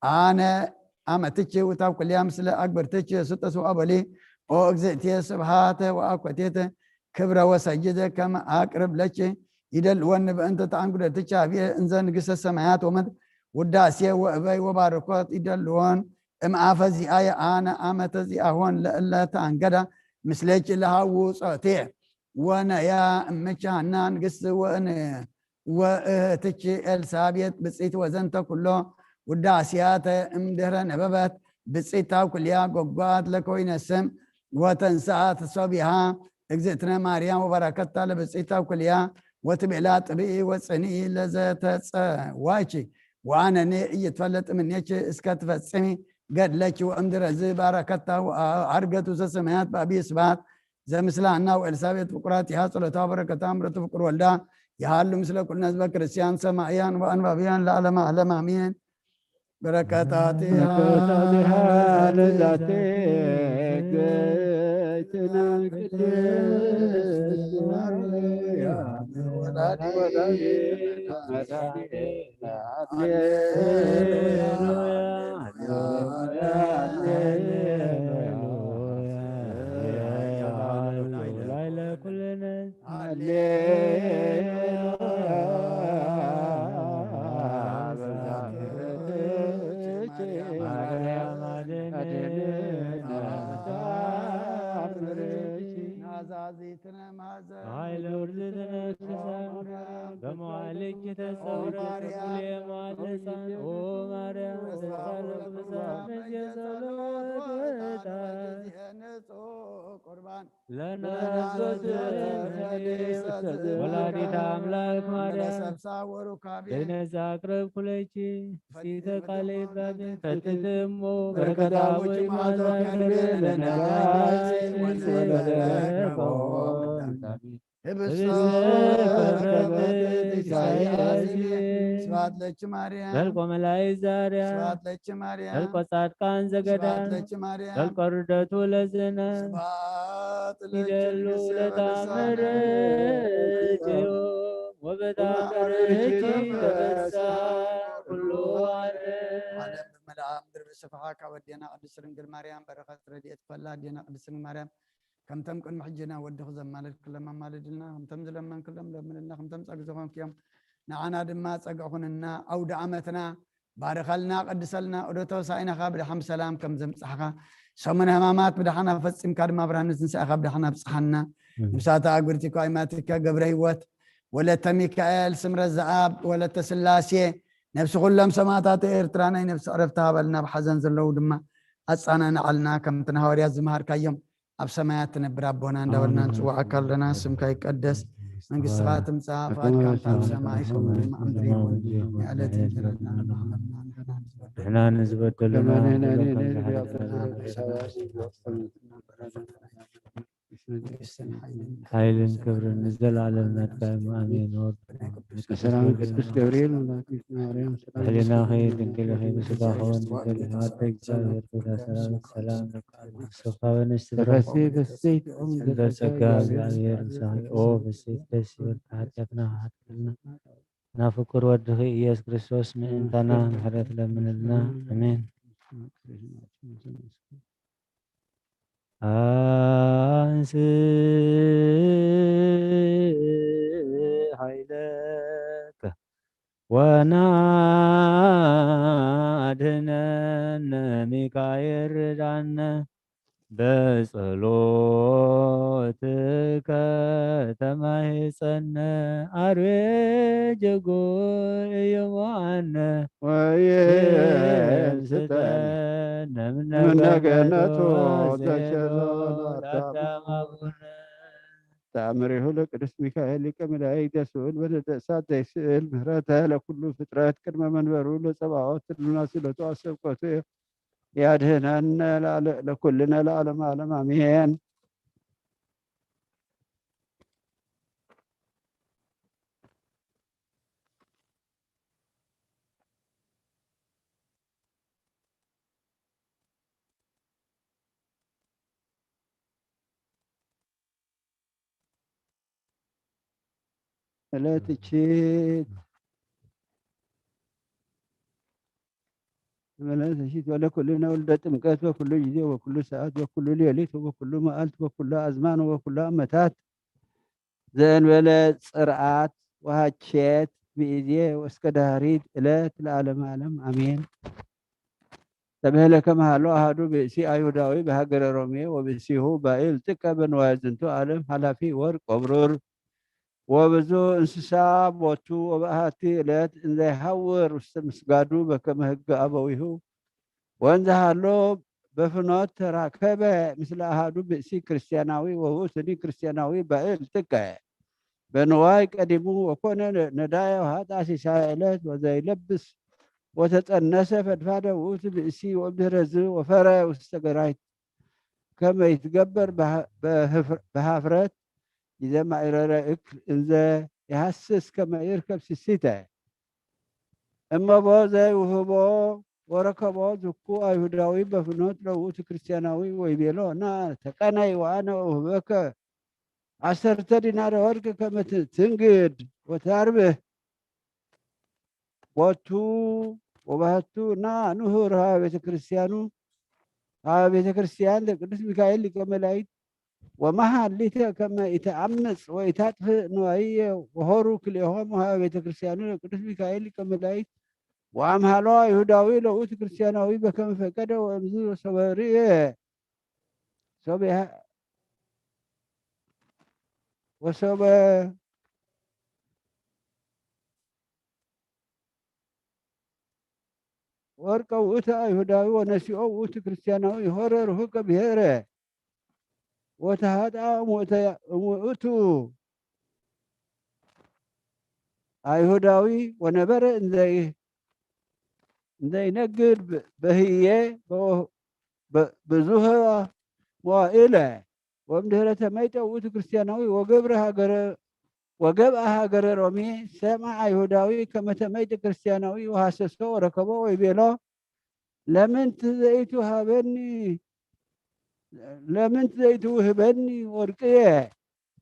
አነ አመትኪ ውእታብ ኩልያ ምስለ አግብርትኪ ስጠሱ አበሊ ኦ እግዝእትየ ስብሃተ ወአኮቴተ ክብረ ወሰጅደ ከመ አቅርብ ለኪ ይደልወኒ በእንተ ተአንግደትኪ አብየ እንዘ ንግሥተ ሰማያት ወምድር ውዳሴ ወእበይ ወባርኮት ይደልወን እምአፈ ዚአየ አነ አመተ ዚአሆን ለእለ ተአንገዳ ምስሌኪ ለሃው ጾቴ ወነያ እምኪ ሐና ንግሥት ወእን-፣ ወእህትኪ ኤልሳቤጥ ብፅዕት ወዘንተ ኩሎ ውዳሴያተ እምድህረ ነበበት ብፅዕት ታውክልያ ጎጓት ለኮይነ ስም ወተንስአት ሶቢሃ እግዝእትነ ማርያም ወባረከታ ለብፅዕት ታውክልያ ወትቤላ ጥብኢ ወፅንኢ ለዘተፀዋይኪ ወአነኒ እይትፈለጥ እምኔኪ እስከ ትፈጽሚ ገድለኪ ወእምድረዝ ባረከታ ወአርገት ውስተ ሰማያት በአብይ ስብሐት ዘምስላ ሐና ወኤልሳቤጥ ፍቁራት ይሃ ጸሎታ በረከታ ምረቱ ፍቁር ወልዳ ይሃሉ ምስለ ኩልነ ህዝበ ክርስቲያን ሰማእያን ወአንባብያን ለዓለመ ዓለም አሜን። በረከታቲሃ በረከታቲሃ ለዛቲ ለዛቲ ቅድስት ማርያም ወላዲተ ናዛዚትነ ማዘ ኃይለ ውርዝትነ ክሳብ በመዋዕልኪ ተጸውረ ማርያም፣ ተኩሌ ማተሳን ኦ ማርያም ተሳለ ቅዱሳን እጀ ጸሎት ወዕጣን ንጹሕ ቁርባን ለናዘዘ ወላዲተ አምላክ ማርያም ሰብሳ ወሩካቤ ዘይነዛ አቅረብኩ ለኪ ሲተ ቃለ ይባቤ ፈትትሞ በረከታቦች ማዛ ከርቤ ለነጋይ ወዘበረከቦ ህብስተ ኢሳያስ ስብሐት ለኪ ማርያም ዘልቆ መላእክት ዛርያ ስብሐት ለኪ ማርያም ዘልቆ ጻድቃን ዘገዳም ስብሐት ለኪ ማርያም ዘልቆ ርደቱ ለዝነ ስብሐት ለኪ ፊደሉ ለታምር ኪዮ ወበታምር ኪ ተፈሳ ኩሉ ዓለም። ዓለም በመልአ ምድር ብስፍሓ ካብ ኣዴና ቅድስት ድንግል ማርያም በረኸት ረድኤት ፈላ ኣዴና ቅድስት ድንግል ማርያም ከምቶም ቅድሚ ሕጂ ናብ ወድኺ ዘማለድክሎም ኣማልድልና፣ ከምቶም ዝለመንክሎም ለምንልና፣ ከምቶም ጸግ ዝኾንክዮም ንዓና ድማ ጸግ ኩንና። ኣውደ ዓመትና ባርኸልና፣ ቀድሰልና፣ ዑደተ ሆሳዕናኻ ብደሓን ብሰላም ከም ዘምጻሕኻ፣ ሰሙነ ሕማማት ብደሓን ኣፈጺምካ ድማ ብርሃነ ትንሳኤኻ ብደሓን ኣብጽሓና። ነብሳታ ኣጉርቲካ ኣይማቲካ ገብረ ህይወት ወለተ ሚካኤል ስምረት ዘኣብ ወለተ ስላሴ ነብሲ ኩሎም ሰማእታት ኤርትራ ናይ ነብሲ ዕረፍቲ ሃበልና፣ ብሓዘን ዘለዉ ድማ ኣጻናንዓልና። ከምቲ ንሃዋርያት ዝመሃርካዮም ኣብ ሰማያት ትነብር ኣቦና እንዳበልና ንጽውዓካ ኣለና። ስምካ ይቀደስ፣ መንግስትኻ ትምጻእ፣ ፍቓድካ ከምቲ ኣብ ሰማይ ከምኡ ድማ ኣብ ምድሪ ይኹን። ንዕለት እንጀራና ንህበና ንሕና ንዝበደሉና ንሕና ንዝበደሉና ንሕና ንሕና ንሕና ንሕና ሓይልን ክብርን ንዘለዓለም ናትካ እዩ። ኣሜን። ወብ ሰላም ቅዱስ ገብርኤል መልኣክ ማርያም ሰላም ሕሊናኺ ድንግል ኺ ምስጋኹን ድንግል ሐዋርተ እግዚኣብሔር ተወዳ ሰላም ሰላም ለኪ ተፈሲ ፍስሕቲ ኦም እንደ ጸጋ እግዚኣብሔር ምሳኺ ኦ ፍስሕቲ ደስ ይበልኪ ኃጢአትና ኃጢአትና ናብ ፍቁር ወድኺ ኢየሱስ ክርስቶስ ምእንታና ምሕረት ለምንልና። ኣሜን። አንስ ኃይለከ ወናድነነ ሚካኤል ርዳነ በጸሎትከ ተማህጸነ አርዌ ጀጎ እየሞአነ ወየብስተነ ምነገነቶ ተሸሎ ለአዳም አቡነ። ተአምሪሁ ለቅዱስ ሚካኤል ሊቀ መላእክት ዘስዕል በነደ እሳት ዘይስእል ምህረተ ለኩሉ ፍጥረት ቅድመ መንበሩ ለጸባኦት ህሉና ስእለቱ አሰብቆቱ ያድህነነ ለዓለ- ለኩልነ ለዓለመ ዓለም አሜን። ዕለት እችት ዕለት እችት ወለኩልነ ወልደ ጥምቀት በኩሉ ጊዜ ወኩሉ ሰዓት ወኩሉ ሌሊት ወበኩሉ መዓልት ወኩሉ አዝማን ወበኩሉ ዓመታት ዘእንበለ ጽርዓት ወሃኬት ብኢዜ ወእስከ ዳህሪት ዕለት ለዓለመ ዓለም አሜን። ተብህለ ከመሃሎ አሃዱ ብእሲ አይሁዳዊ በሃገረ ሮሜ ወብእሲሁ ባኢል ጥቀ በንዋየ ዝንቱ ዓለም ኃላፊ ወርቅ ወብሩር ወብዙ እንስሳ ቦቱ ወበአሃቲ ዕለት እንዘይሃውር ውስተ ምስጋዱ በከመ ህገ አበዊሁ ወእንዘ ሃሎ በፍኖት ተራከበ ምስለ አሃዱ ብእሲ ክርስቲያናዊ ወውእቱኒ ክርስቲያናዊ ባእል ጥቀ በንዋይ ቀዲሙ ወኮነ ነዳየ ወሃጣ ሲሳየ ዕለት ወዘይለብስ ወተጸነሰ ፈድፋደ ውእቱ ብእሲ ወእምድህረዝ ወፈረ ውስተ ገራይት ከመ ይትገበር በሃ-፣ በህፍር-፣ በሃፍረት ይዘማኢረረ እክል እንዘ ይሃስስ ከመ ይርከብ ስሲተ። እመቦ ዘይውህቦ ወረከቦ ዝኩ ኣይሁዳዊ በፍኖት ለውእቱ ክርስቲያናዊ ወይቤሎ፣ ና ተቀነይ ወአነ ውህበከ ዓሰርተ ዲናረ ወርቅ ከመ ት-፣ ትንግድ ወታርብህ ቦቱ ወባህቱ፣ ና ንሁር ሀበ ቤተ ክርስቲያኑ፣ ሀበ ቤተ ክርስቲያን ለቅዱስ ሚካኤል ሊቀ መላእክት፣ ወመሃሊተ ከመ ኢተአምጽ ወኢታጥፍእ ንዋይየ፣ ወሆሩ ክልኤሆሙ ሀበ ቤተ ክርስቲያኑ ለቅዱስ ሚካኤል ሊቀ መላእክት፣ ወአምሃሎ አይሁዳዊ ለውእቱ ክርስቲያናዊ በከመ ፈቀደ፣ ወእምዝ ወሰበ ርእየ። ሶበ ይሃ-፣ ወሶበ ወርቀ ውእቱ አይሁዳዊ ወነሲኦ ውእቱ ክርስቲያናዊ ሆረ ርሁቀ ብሔረ ወተሃጥአ እምውእተ-፣ እምውእቱ አይሁዳዊ ወነበረ እንዘይ-፣ እንዘይነግድ ብ-፣ በህየ በ-፣ በ-፣ ብዙሃ መዋዕለ። ወእምድህረ ተመይጠ ውእቱ ክርስቲያናዊ ወገብረ ሃገረ-፣ ወገብአ ሃገረ ሮሜ፣ ሰምዐ አይሁዳዊ ከመ ተመይጠ ክርስቲያናዊ ወሃሰሶ ወረከቦ ወይቤሎ፣ ለምንት ዘይትውሃበኒ፣ ለምንት ዘይትውህበኒ ወርቅየ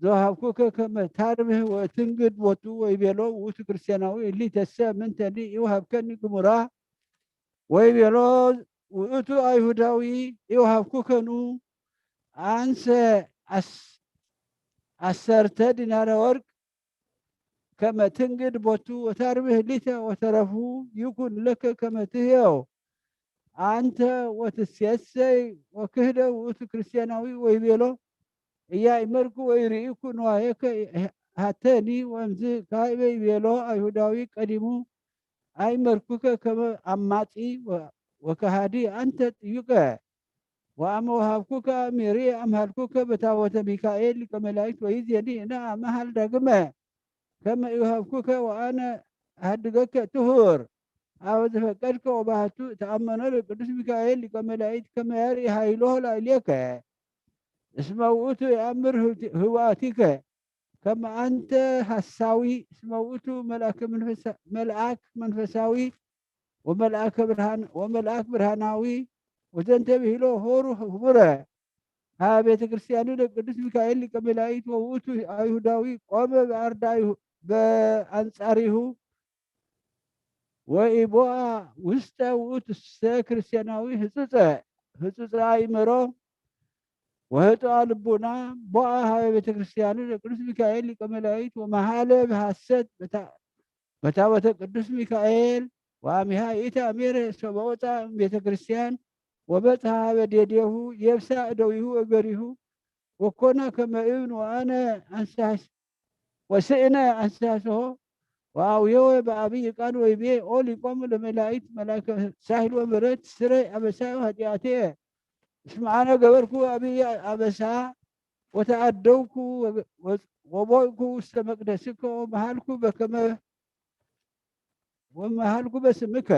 ዘውሃብኩከ ከመ ታርብህ ወእትንግድ ቦቱ ወይቤሎ ውእቱ ክርስቲያናዊ እሊተሰ ምንተኒ ኢውሃብከኒ ግሙራ ወይቤሎ ውእቱ አይሁዳዊ ኢውሃብኩከኑ አንሰ አስ-፣ አሰርተ ዲናረ ወርቅ ከመ ትንግድ ቦቱ ወታርብህ ሊተ ወተረፉ ይኩን ለከ ከመ ትህየው አንተ ወትሴሰይ ወክህደ ውእቱ ክርስቲያናዊ ወይቤሎ እያእመርኩ ወይርኢኩ ንዋየከ ሃተኒ ወእምዝ ካይበ ይቤሎ አይሁዳዊ ቀዲሙ አይመርኩከ ከመ አማጺ ወ-፣ ወከሃዲ አንተ ጥዩቀ ወአመ ወሃብኩከ አሚሪ አምሃልኩከ በታቦተ ሚካኤል ሊቀ መላእክት ወይዜኒ እነ አመሃል ዳግመ ከመ ኢወሃብኩከ ወአነ አሃድገከ ትሁር አወ ዘፈቀድከ ወባህቱ ተአመኖ ለቅዱስ ሚካኤል ሊቀ መላእክት ከመ ያርኢ ኃይሎ ላዕሌከ እስመ ውእቱ የአምር ህውቲ-፣ ህዋቲከ ከመ አንተ ሐሳዊ እስመ ውእቱ መልአከ መንፈሳ-፣ መልአክ መንፈሳዊ ወመልአከ ብርሃን-፣ ወመልአክ ብርሃናዊ ወዘንተ ብሂሎ ሆሩ ህቡረ ሀ ቤተ ክርስቲያኑ ለቅዱስ ሚካኤል ሊቀ መላእክት ወውእቱ አይሁዳዊ ቆመ በአርዳ ይሁ-፣ በአንጻሪሁ ወኢቦአ ውስጠ ውእቱ ሰ ክርስቲያናዊ ህጹጸ፣ ህጹጸ አእምሮ ወህጡአ ልቡና ቦአ ሀበ ቤተ ክርስቲያኑ ለቅዱስ ሚካኤል ሊቀ መላእክት ወመሃለ በሐሰት በታ-፣ በታቦተ ቅዱስ ሚካኤል ወአሚሃ ይእቲ አሚረ ሶበ ወፃ ቤተ ክርስቲያን ወበጽሐ ሀበ ዴዴሁ የብሳ እደዊሁ ወገሪሁ ወኮና ከመ እብን ወአነ አንሳስ-፣ ወስእነ አንሳስሆ ወአውየወ በአብይ ቃል ወይቤ ኦ ሊቆሙ ለመላእክት መላእከ ሳህል ወምሕረት ስረይ አበሳየ ኃጢአትየ እስመ አነ ገበርኩ አብይ አበሳ ወተአደውኩ ወ-፣ ወ-፣ ወቦእኩ ውስተ መቅደስከ ወመሃልኩ በከመ ወመሃልኩ በስምከ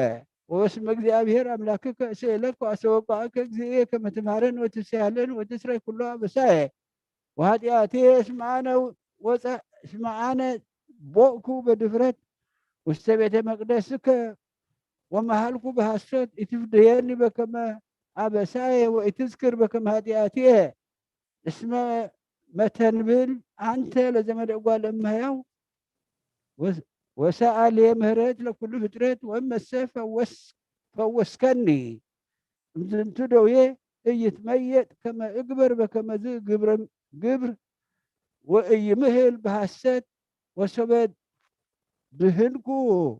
ወበስመ እግዚአብሔር አምላክከ እስእለከ ወአስተበቅዐከ እግዚእየ ከመ ትምሃረን ወትስሃለን ወትስረይ ኩሎ አበሳየ ወኃጢአትየ እስመ አነ ወፀ-፣ እስመ አነ ቦእኩ በድፍረት ውስተ ቤተ መቅደስከ ወመሃልኩ በሐሰት ኢትፍድየኒ በከመ አበሳየ ወኢትዝክር በከመ ኃጢአትየ እስመ መተንብል አንተ ለዘመደ እጓለ እመሕያው ወስ-፣ ወሰአልየ ምህረት ለኩሉ ፍጥረት ወእመሰ ፈወስ-፣ ፈወስከኒ እምዝንቱ ደዌ እይትመየጥ ከመ እግበር በከመዝ ግብረ፣ ግብር ወእይምህል በሐሰት ወሶበ ድህንኩ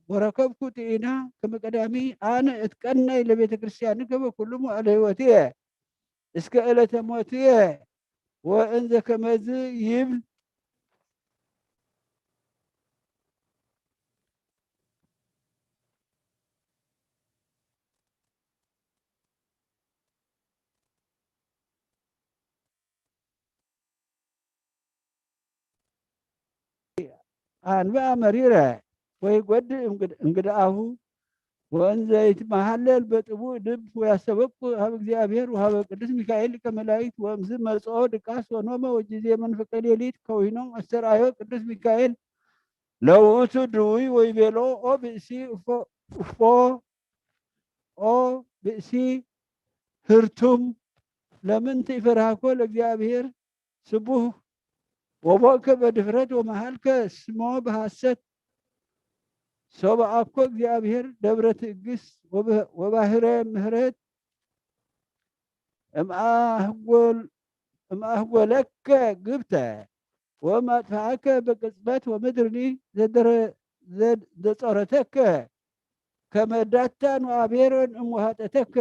ወረከብኩ ጥኢና ከመ ቀዳሚ አነ እትቀነይ ለቤተ ክርስቲያንከ በኩሉ መዋዕለ ሕይወትየ እስከ ዕለተ ሞትየ ወእንዘ ከመዝ ይብል አንብአ መሪረ ወይጎድእ እንግድ-፣ እንግድአሁ ወእንዘ ይትመሃለል በጥቡእ ልብ ወያስተበቁ ሀብ እግዚአብሔር ወሀበ ቅዱስ ሚካኤል ሊቀ መላእክት። ወእምዝ መጽኦ ድቃስ ወኖመ ወጊዜ መንፈቀ ሌሊት ከዊኖም አስተርአዮ ቅዱስ ሚካኤል ለውእቱ ድውይ ወይቤሎ ኦ ብእሲ እፎ እፎ ኦ ብእሲ ህርቱም ለምን ትፈርሃኮ ለእግዚአብሔር ስቡህ ወቦእከ በድፍረት ወመሃልከ ስሞ በሐሰት ሶበአኮ እግዚአብሔር ደብረ ትእግስት ወባህረ ምህረት እምአህጎል እምአህጎለከ ግብተ ወማጥፍአከ በቅጽበት ወምድርኒ ዘደረ- ዘድ- ዘጾረተከ ከመ ዳታን ወአቤሮን እምወሃጠተከ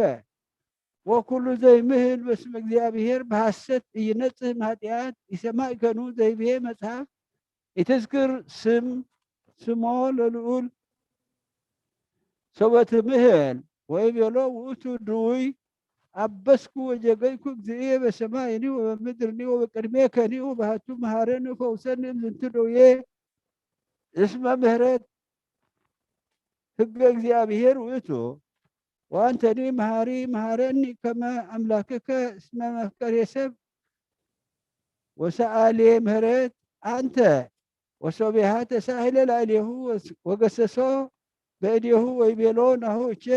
ወኩሉ ዘይምህል በስመ እግዚአብሔር በሐሰት እይነጽህ ማጥያት ይሰማዕከኑ ዘይቤ መጽሐፍ ኢትዝክር ስም ስሞ ለልዑል ሶበ ትምህል ወይቤሎ ውእቱ ድውይ አበስኩ ወጀገይኩ እግዚእየ በሰማይኒ ወበምድርኒ ወበቅድሜከኒ ወበሃቱ መሃረኒ ፈውሰኒ እምዝንቱ ደውየ እስመ ምህረት ህገ እግዚአብሔር ውእቱ ወአንተኒ መሃሪ መሃረኒ ከመ አምላክከ እስመ መፍቀሬ ሰብ ወሰአሌ ምህረት አንተ ወሶቢሃ ተሳሂለ ላዕሌሁ ወገሰሶ በእዴሁ ወይቤሎ ናሁ እቼ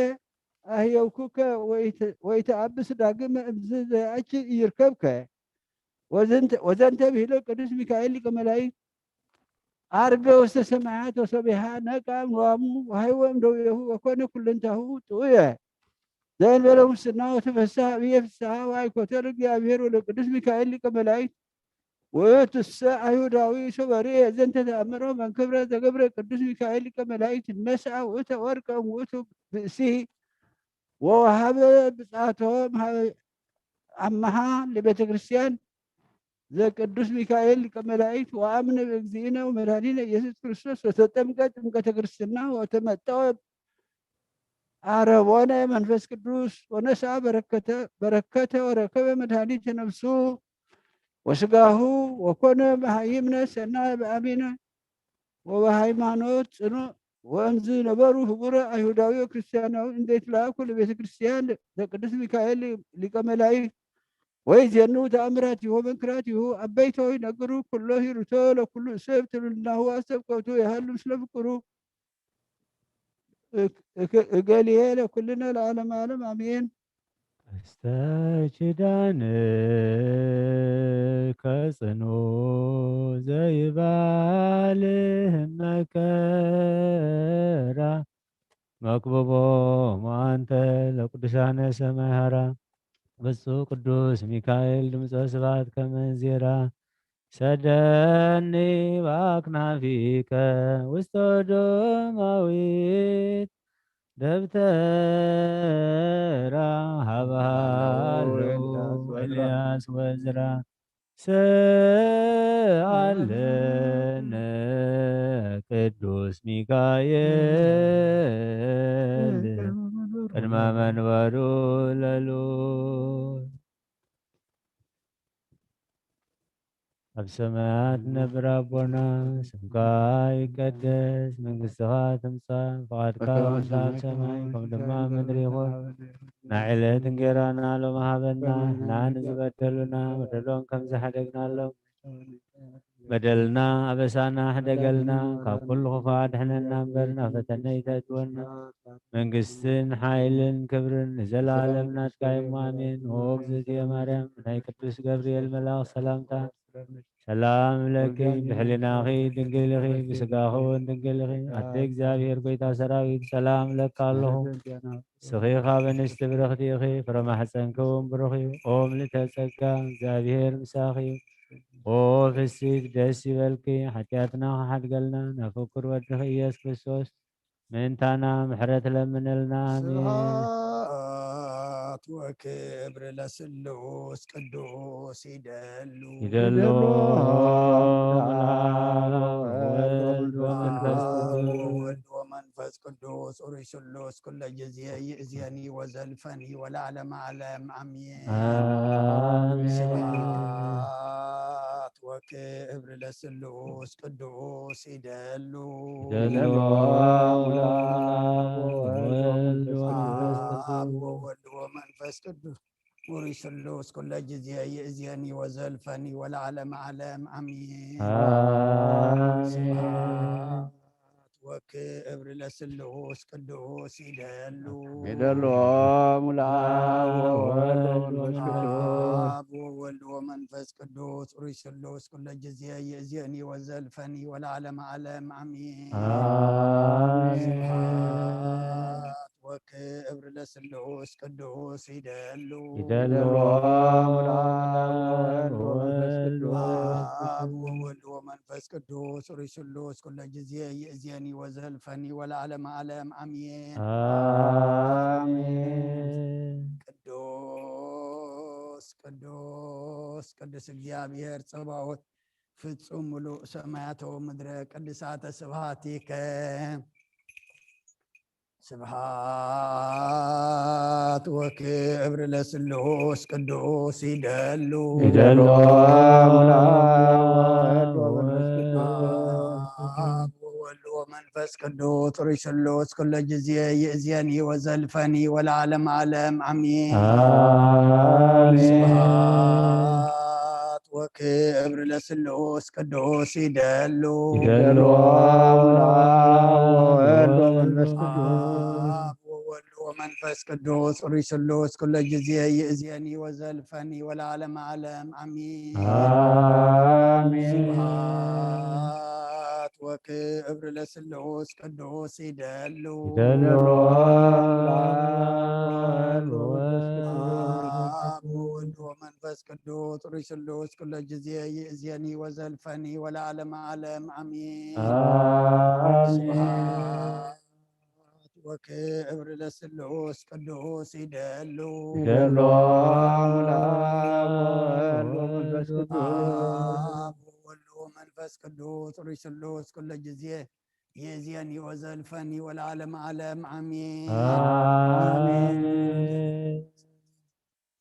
አህየውኩከ ወይተአብስ ዳግመ እምዝ ዘያእች ይርከብከ ወዘንተ ብሂሎ ቅዱስ ሚካኤል ሊቀ መላእክት አርገ ውስተ ሰማያት ወሶቢሃ ነቃ እምንዋሙ ወሃይወ እምደውየሁ ወኮነ ኩለንታሁ ጥዑየ ዘእንበለ ሙስና ወተፈስሐ ብየ ፍስሐ ወአይኮቶ ለእግዚአብሔር ወለቅዱስ ሚካኤል ሊቀ መላእክት ውእቱሰ አይሁዳዊ ሶበ ርኤ ዘንተ ተአምሮ መንክብረ ዘገብረ ቅዱስ ሚካኤል ሊቀ መላእክት ነስአ ውእተ ወርቀ እምውእቱ ብእሲ ወወሃበ ብጻቶ አምሃ ለቤተ ክርስቲያን ዘቅዱስ ሚካኤል ሊቀ መላእክት ወአምነ በእግዚእነ ወመድኃኒነ ኢየሱስ ክርስቶስ ወተጠምቀ ጥምቀተ ክርስትና ወተመጠወ አረቦነ መንፈስ ቅዱስ ወነስአ በረከተ ወረከበ መድኃኒተ ነፍሱ ወስጋሁ ወኮነ መሃይምነ ሰናይ በአሚነ ወበሃይማኖት ጽኑዕ ወእምዝ ነበሩ ህቡረ አይሁዳዊ ወክርስቲያናዊ እንዘይትለአኩ ለቤተ ክርስቲያን ዘቅዱስ ሚካኤል ሊቀ መላእክት ወይዜኑ ተአምራቲሁ ወመንክራቲሁ አበይቶ ይነግሩ ኩሎ ሂሩቶ ለኩሉ ሰብ ትሉልናሁ አሰብቀቱ የሃሉ ምስለ ፍቅሩ እገሊኤ ለኩልነ ለዓለመ ዓለም አሜን። እስተ ኪዳንከ ጽኑ ዘይባልህ መከራ መክብቦም አንተ ለቅዱሳነ ሰማይ ሀራ ብፁዕ ቅዱስ ሚካኤል ድምፀ ስብሐት ከመ እንዚራ ሰደኒ በአክናፊከ ውስተ ዶማዊት ደብተራ ሀበሃሉ ኤልያስ ወዝራ ሰአለነ ቅዱስ ሚካኤል ቅድመ መንበሩ ለልዑል። ኣብ ሰማያት ነብር ኣቦና፣ ስምካ ይቀደስ፣ መንግስትኻ ትምጻእ፣ ፍቓድካ ከም ኣብ ሰማይ ከም ድማ ምድሪ ይኹን። ናይ ዕለት እንጌራና ሎሚ ሃበና፣ ንዝበደሉና በደሎም ከም ዝሓደግናሎም በደልና ኣበሳና ሕደገልና፣ ካብ ኩሉ ክፉእ ኣድሕነና እምበር፣ ናብ ፈተነ ኣይተእትወና። መንግስትን ሓይልን ክብርን ንዘለኣለም ናትካ እዩ እሞ፣ ኣሜን። ኦ እግዝእትየ ማርያም፣ ናይ ቅዱስ ገብርኤል መልኣኽ ሰላምታ ሰላም እብለኪ፣ ብሕሊናኺ ድንግል ኢኺ፣ ብስጋኺ እውን ድንግል ኢኺ። ኣደ እግዚኣብሔር፣ ጎይታ ሰራዊት፣ ሰላም እብለኪ ኣለኹ። ንስኺ ካብ ኣንስቲ ብርኽቲ ኢኺ፣ ፍረ ማሕፀንኪ እውን ብሩኽ እዩ። ኦ ምልዕተ ጸጋ፣ እግዚኣብሔር ምሳኺ እዩ። ኦ ፍስሕቲ ደስ ይበልኪ፣ ሓጢኣትና ክሓድገልና ናብ ፍቁር ወድኺ ኢየሱስ ክርስቶስ ምእንታና ምሕረት ለምንልና። ኣሜን። ስብሐት ወክብር ለስሉስ ቅዱስ ይደሉ። ይደሉ አምላክ ወወልድ ወመንፈስ ቅዱስ። ወወልድ ወመንፈስ ቅዱስ ኡሩይ ስሉስ ኩለ ጊዜ ይእዜኒ ወዘልፈኒ ወለዓለመ ዓለም አሜን። አሜን። ስብሐት ወክብር ለስሉስ ቅዱስ ይደሉ። ይደሉ። አብ ወወልድ ወመንፈስ ቅዱስ ውሪ ስሉስ ኩለ ጊዜ ይእዜኒ ወዘልፈኒ ወለዓለመ ዓለም አሜን። አሜን። ስብሐት ወክብር ለስሉስ ቅዱስ ይደሉ። ይደሉ። ሙላ ወወልድ ወመንፈስ ቅዱስ አብ ወወልድ ወመንፈስ ቅዱስ ውሪ ስሉስ ኩለ ጊዜ ይእዜኒ ወዘልፈኒ ወለዓለመ ዓለም አሜን። አሜን። ስብሐት ወክብር ለስሉስ ቅዱስ ይደሉ። ይደሉ። ሙላ ወወልድ ወመንፈስ ቅዱስ አብ ወወልድ ወመንፈስ ቅዱስ ውሪ ስሉስ ኩለ ጊዜ ይእዜኒ ወዘልፈኒ ወለዓለመ ዓለም አሜን። አሜን። ቅዱስ ቅዱስ ቅዱስ እግዚአብሔር ጸባኦት ፍጹም ምሉእ ሰማያተ ወምድረ ቅድሳተ ስብሐቲከ። ስብሐት ወክብር ለስሉስ ቅዱስ ይደሉ። ይደሉ። ሙላ ወወልድ ወመንፈስ ቅዱስ አብ ወወልድ ወመንፈስ ቅዱስ ውሪ ስሉስ ኩለ ጊዜ ይእዜኒ ወዘልፈኒ ወለዓለመ ዓለም አሜን። አሜን። ስብሐት ወክብር ለስሉስ ቅዱስ ይደሉ። ይደሉ። ሙላ ወወልድ ወመንፈስ ቅዱስ አብ ወወልድ ወመንፈስ ቅዱስ ውሪ ስሉስ ኩለ ጊዜ ይእዜኒ ወዘልፈኒ ወለዓለመ ዓለም አሜን። አሜን። ስብሐት ወክብር ለስሉስ ቅዱስ ይደሉ። ይደሉ። አብ ወወልድ ወመንፈስ ቅዱስ ውሪ ስሉስ ኩለ ጊዜ ይእዜኒ ወዘልፈኒ ወለዓለመ ዓለም አሜን። አሜን። ስብሐት ወክብር ለስሉስ ቅዱስ ይደሉ። ይደሉ። ሙላ ወወልድ ወመንፈስ ቅዱስ አብ ወወልድ ወመንፈስ ቅዱስ ውሪ ስሉስ ኩለ ጊዜ ይእዜኒ ወዘልፈኒ ወለዓለመ ዓለም አሜን። አሜን።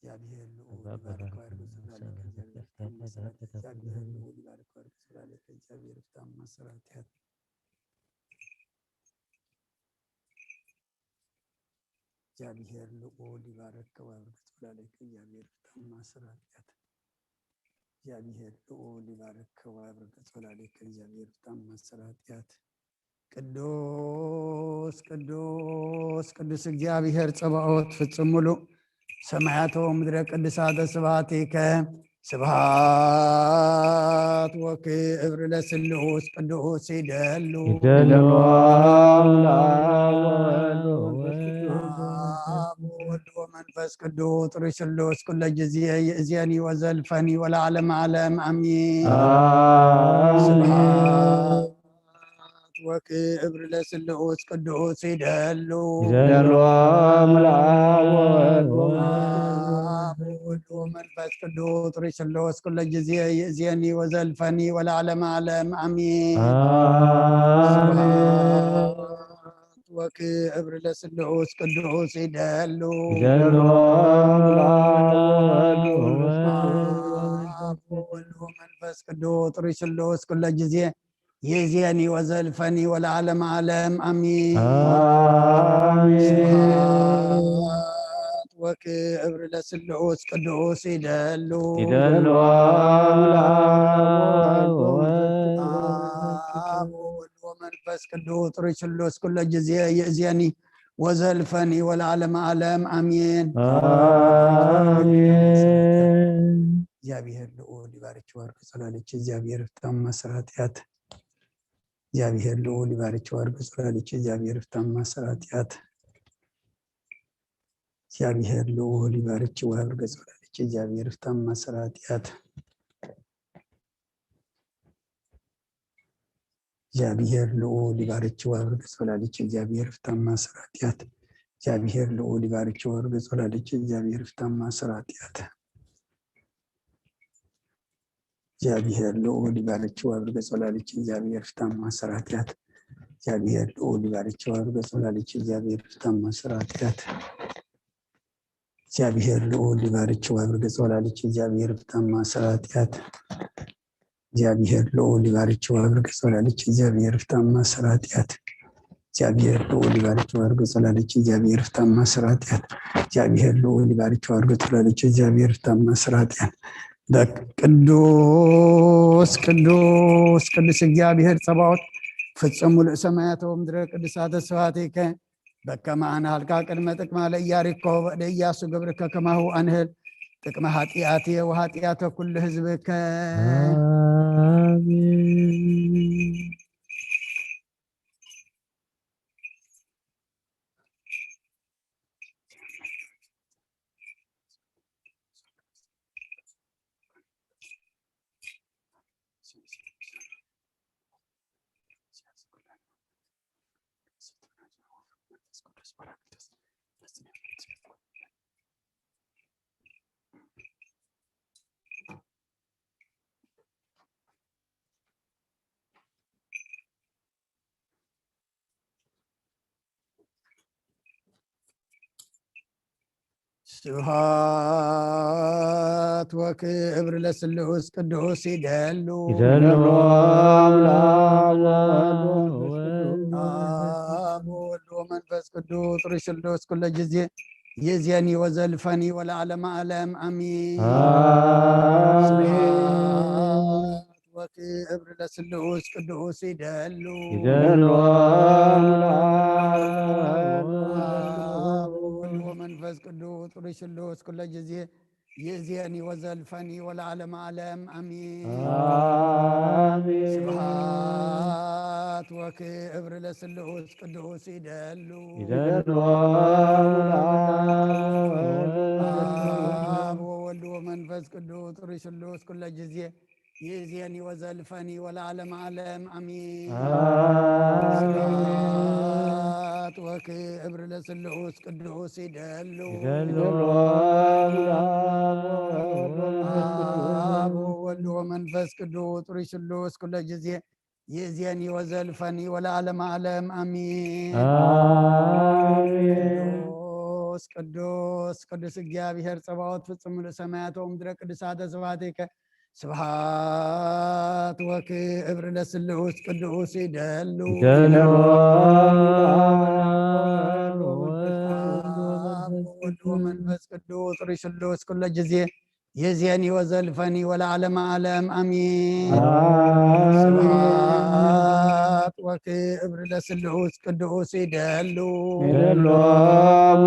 እግዚአብሔር ልዑል ይባርክ። እግዚአብሔር ልዑል ይባርክ። እግዚአብሔር ፍታም ማሰራት ያት እግዚአብሔር ልዑል ይባርክ። ወብርክ ጸላለከ እግዚአብሔር ፍታም ማሰራት ያት እግዚአብሔር ልዑል ይባርክ። ወብርክ ጸላለከ እግዚአብሔር ፍታም ማሰራት ያት ቅዱስ ቅዱስ ቅዱስ እግዚአብሔር ጸባኦት ፍጹም ሙሉ ሰማያተ ወምድረ ቅድሳተ ስብሐቲከ። ስብሐት ወክብር ለስሉስ ቅዱስ ይደሉ። ይደሉ። ሙላ ወወልድ ወመንፈስ ቅዱስ አብ ወወልድ ወመንፈስ ቅዱስ ውሪ ስሉስ ኩለ ጊዜ ይእዜኒ ወዘልፈኒ ወለዓለመ ዓለም አሜን። አሜን። ስብሐት ወክብር ለስሉስ ቅዱስ ይደሉ። ይደሉ። ሙላ ወወልድ አብ ወወልድ ወመንፈስ ቅዱስ ውሪ ስሉስ ኩለ ጊዜ ይእዜኒ ወዘልፈኒ ወለዓለመ ዓለም አሜን። አሜን። ወክብር ለስሉስ ቅዱስ ይደሉ። ይደሉ። ሙላ ወወልድ ወመንፈስ ቅዱስ አብ ወወልድ ወመንፈስ ቅዱስ ውሪ ስሉስ ኩለ ጊዜ ይእዜኒ ወዘልፈኒ ወለዓለመ ዓለም አሜን። አሜን። ስብሐት ወክብር ለስሉስ ቅዱስ ይደሉ። ይደሉ። ሙላ ወወልድ ወመንፈስ ቅዱስ አብ ወወልድ ወመንፈስ ቅዱስ ውሪ ስሉስ ኩለ ጊዜ ይእዜኒ ወዘልፈኒ ወለዓለመ ዓለም አሜን። አሜን። እግዚአብሔር ልዑል ይባርክ ወርቅ ጸላለች እግዚአብሔር ፍታም ማሰራት ያት እግዚአብሔር ልዑል ይባርክ ወርቅ ጸላለች እግዚአብሔር ፍታም ማሰራት ያት እግዚአብሔር ልዑል ይባርክ ወርቅ ጸላለች እግዚአብሔር ፍታም ማሰራት ያት እግዚአብሔር ልዑል ይባርክ ወርቅ ጸላለች እግዚአብሔር ፍታም ማሰራት ያት እግዚአብሔር ልዑል ይባርክ ወርቅ ጸላለች እግዚአብሔር ፍታም ማሰራት ያት እግዚአብሔር ልዑል ይባርክ ወርቅ ጸላለች እግዚአብሔር ፍታም ማሰራት ያት እግዚአብሔር ልዑል ይባርክ ወርቅ ጸላለች እግዚአብሔር ፍታም ማሰራት ያት እግዚአብሔር ልዑል ይባርክ ወርቅ ጸላለች እግዚአብሔር ፍታም ማሰራት ያት እግዚአብሔር ልዑል ይባርክ ወያብርክ ጸላለች። እግዚአብሔር ፍታ ማሰራጥያት። እግዚአብሔር ልዑል ይባርክ ወያብርክ ጸላለች። እግዚአብሔር ፍታ ማሰራጥያት። እግዚአብሔር ልዑል ይባርክ ወያብርክ ጸላለች። እግዚአብሔር ፍታ ማሰራጥያት። ቅዱስ ቅዱስ ቅዱስ እግዚአብሔር ጸባኦት፣ ፍጹም ሙሉእ ሰማያት ወምድረ ቅዱሳተ ስብሐቲከ። በከመ አንሃልካ ቅድመ ጥቅማ ለኢያሪኮ ወእደ ኢያሱ ገብርከ ከማሁ አንህል ጥቅመ ኃጢአትየ ወኃጢአተ ኩሉ ህዝብከ። አሜን። ስብሐት ወክብር ለስሉስ ቅዱስ ይደሉ። ይደሉ። አብ ወወልድ ወመንፈስ ቅዱስ ርሽ ስሉስ ኩለ ጊዜ ይዜኒ ወዘልፈኒ ወለዓለመ ዓለም አሚን። አሜን። ስብሐት ወክብር ለስሉስ ቅዱስ ይደሉ። ይደሉ። አብ ወወልድ ወመንፈስ ቅዱስ ርሽ ስሉስ ኩለ ጊዜ ይዜኒ ወዘልፈኒ ወለዓለመ ዓለም አሚን። አሜን። ስብሐት ወክብር ለስሉስ ቅዱስ ይደሉ። ይደሉ። አብ ወወልድ ወመንፈስ ቅዱስ ርሽ ስሉስ ኩለ ጊዜ ይዜኒ ወዘልፈኒ ወለዓለመ ዓለም አሚን። አሜን። ስብሐት ወክብር ለስሉስ ቅዱስ ይደሉ። ይደሉ። አብ ወወልድ ወመንፈስ ቅዱስ ርሽ ስሉስ ኩለ ጊዜ ይዜኒ ወዘልፈኒ ወለዓለመ ዓለም አሚን። አሜን። ቅዱስ ቅዱስ ቅዱስ እግዚአብሔር ጸባኦት ፍጹም ምሉእ ሰማያት ወምድረ ቅዱሳተ ስብሐቲከ። ስብሐት ወክብር ለስሉስ ቅዱስ ይደሉ። ይደሉ። አብ ወወልድ ወመንፈስ ቅዱስ ርሽ ስሉስ ኩለ ጊዜ ይዜኒ ወዘልፈኒ ወለዓለመ ዓለም አሚን። አሜን። ስብሐት ወክብር ለስሉስ ቅዱስ ይደሉ። ይደሉ። አብ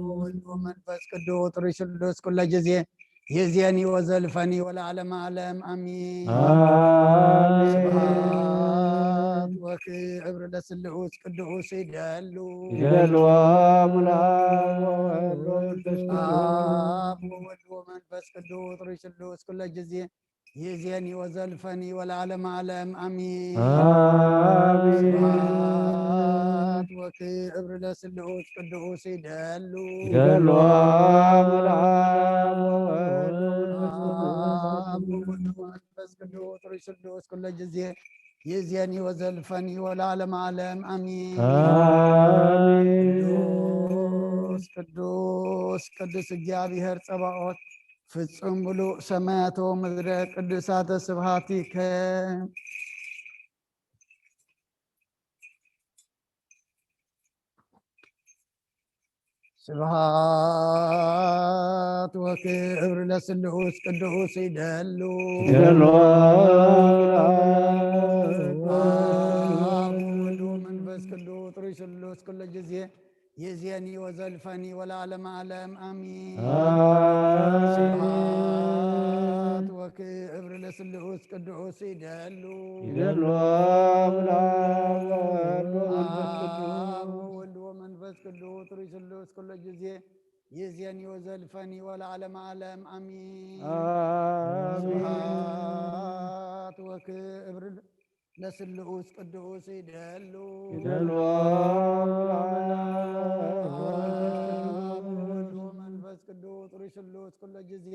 ወወልድ ወመንፈስ ቅዱስ ርሽ ስሉስ ኩለ ጊዜ ይዜኒ ወዘልፈኒ ወለዓለመ ዓለም አሚን። አሜን። ስብሐት ወክብር ለስሉስ ቅዱስ ይደሉ። ይደሉ። አብ ወወልድ ወመንፈስ ቅዱስ። አብ ወወልድ ወመንፈስ ቅዱስ ርሽ ስሉስ ኩለ ጊዜ ይዜኒ ወዘልፈኒ ወለዓለመ ዓለም አሚን። አሜን። ስብሐት ወክብር ለስሉስ ቅዱስ ይደሉ። ይደሉ። አብ ወወልድ ወመንፈስ ቅዱስ። አብ ወወልድ ወመንፈስ ቅዱስ ርሽ ስሉስ ኩለ ጊዜ ይዜኒ ወዘልፈኒ ወለዓለመ ዓለም አሚን። አሜን። ቅዱስ ቅዱስ ቅዱስ እግዚአብሔር ጸባኦት ፍጹም ምሉእ ሰማያተ ወምድረ ቅዱሳተ ስብሐቲከ። ስብሐት ወክብር ለስሉስ ቅዱስ ይደሉ። ይደሉ። አብ ወወልድ ወመንፈስ ቅዱስ ርሽ ስሉስ ኩለ ጊዜ ይዜኒ ወዘልፈኒ ወለዓለመ ዓለም አሚን። አሜን። ስብሐት ወክብር ለስሉስ ቅዱስ ይደሉ። ይደሉ። አብ ወወልድ ወመንፈስ ቅዱስ። አብ ወወልድ ወመንፈስ ቅዱስ ርሽ ስሉስ ኩለ ጊዜ ይዜኒ ወዘልፈኒ ወለዓለመ ዓለም አሚን። አሜን። ስብሐት ወክብር ለስሉስ ቅዱስ ይደሉ። ይደሉ። አብ ወወልድ ወመንፈስ ቅዱስ ርሽ ስሉስ ኩለ ጊዜ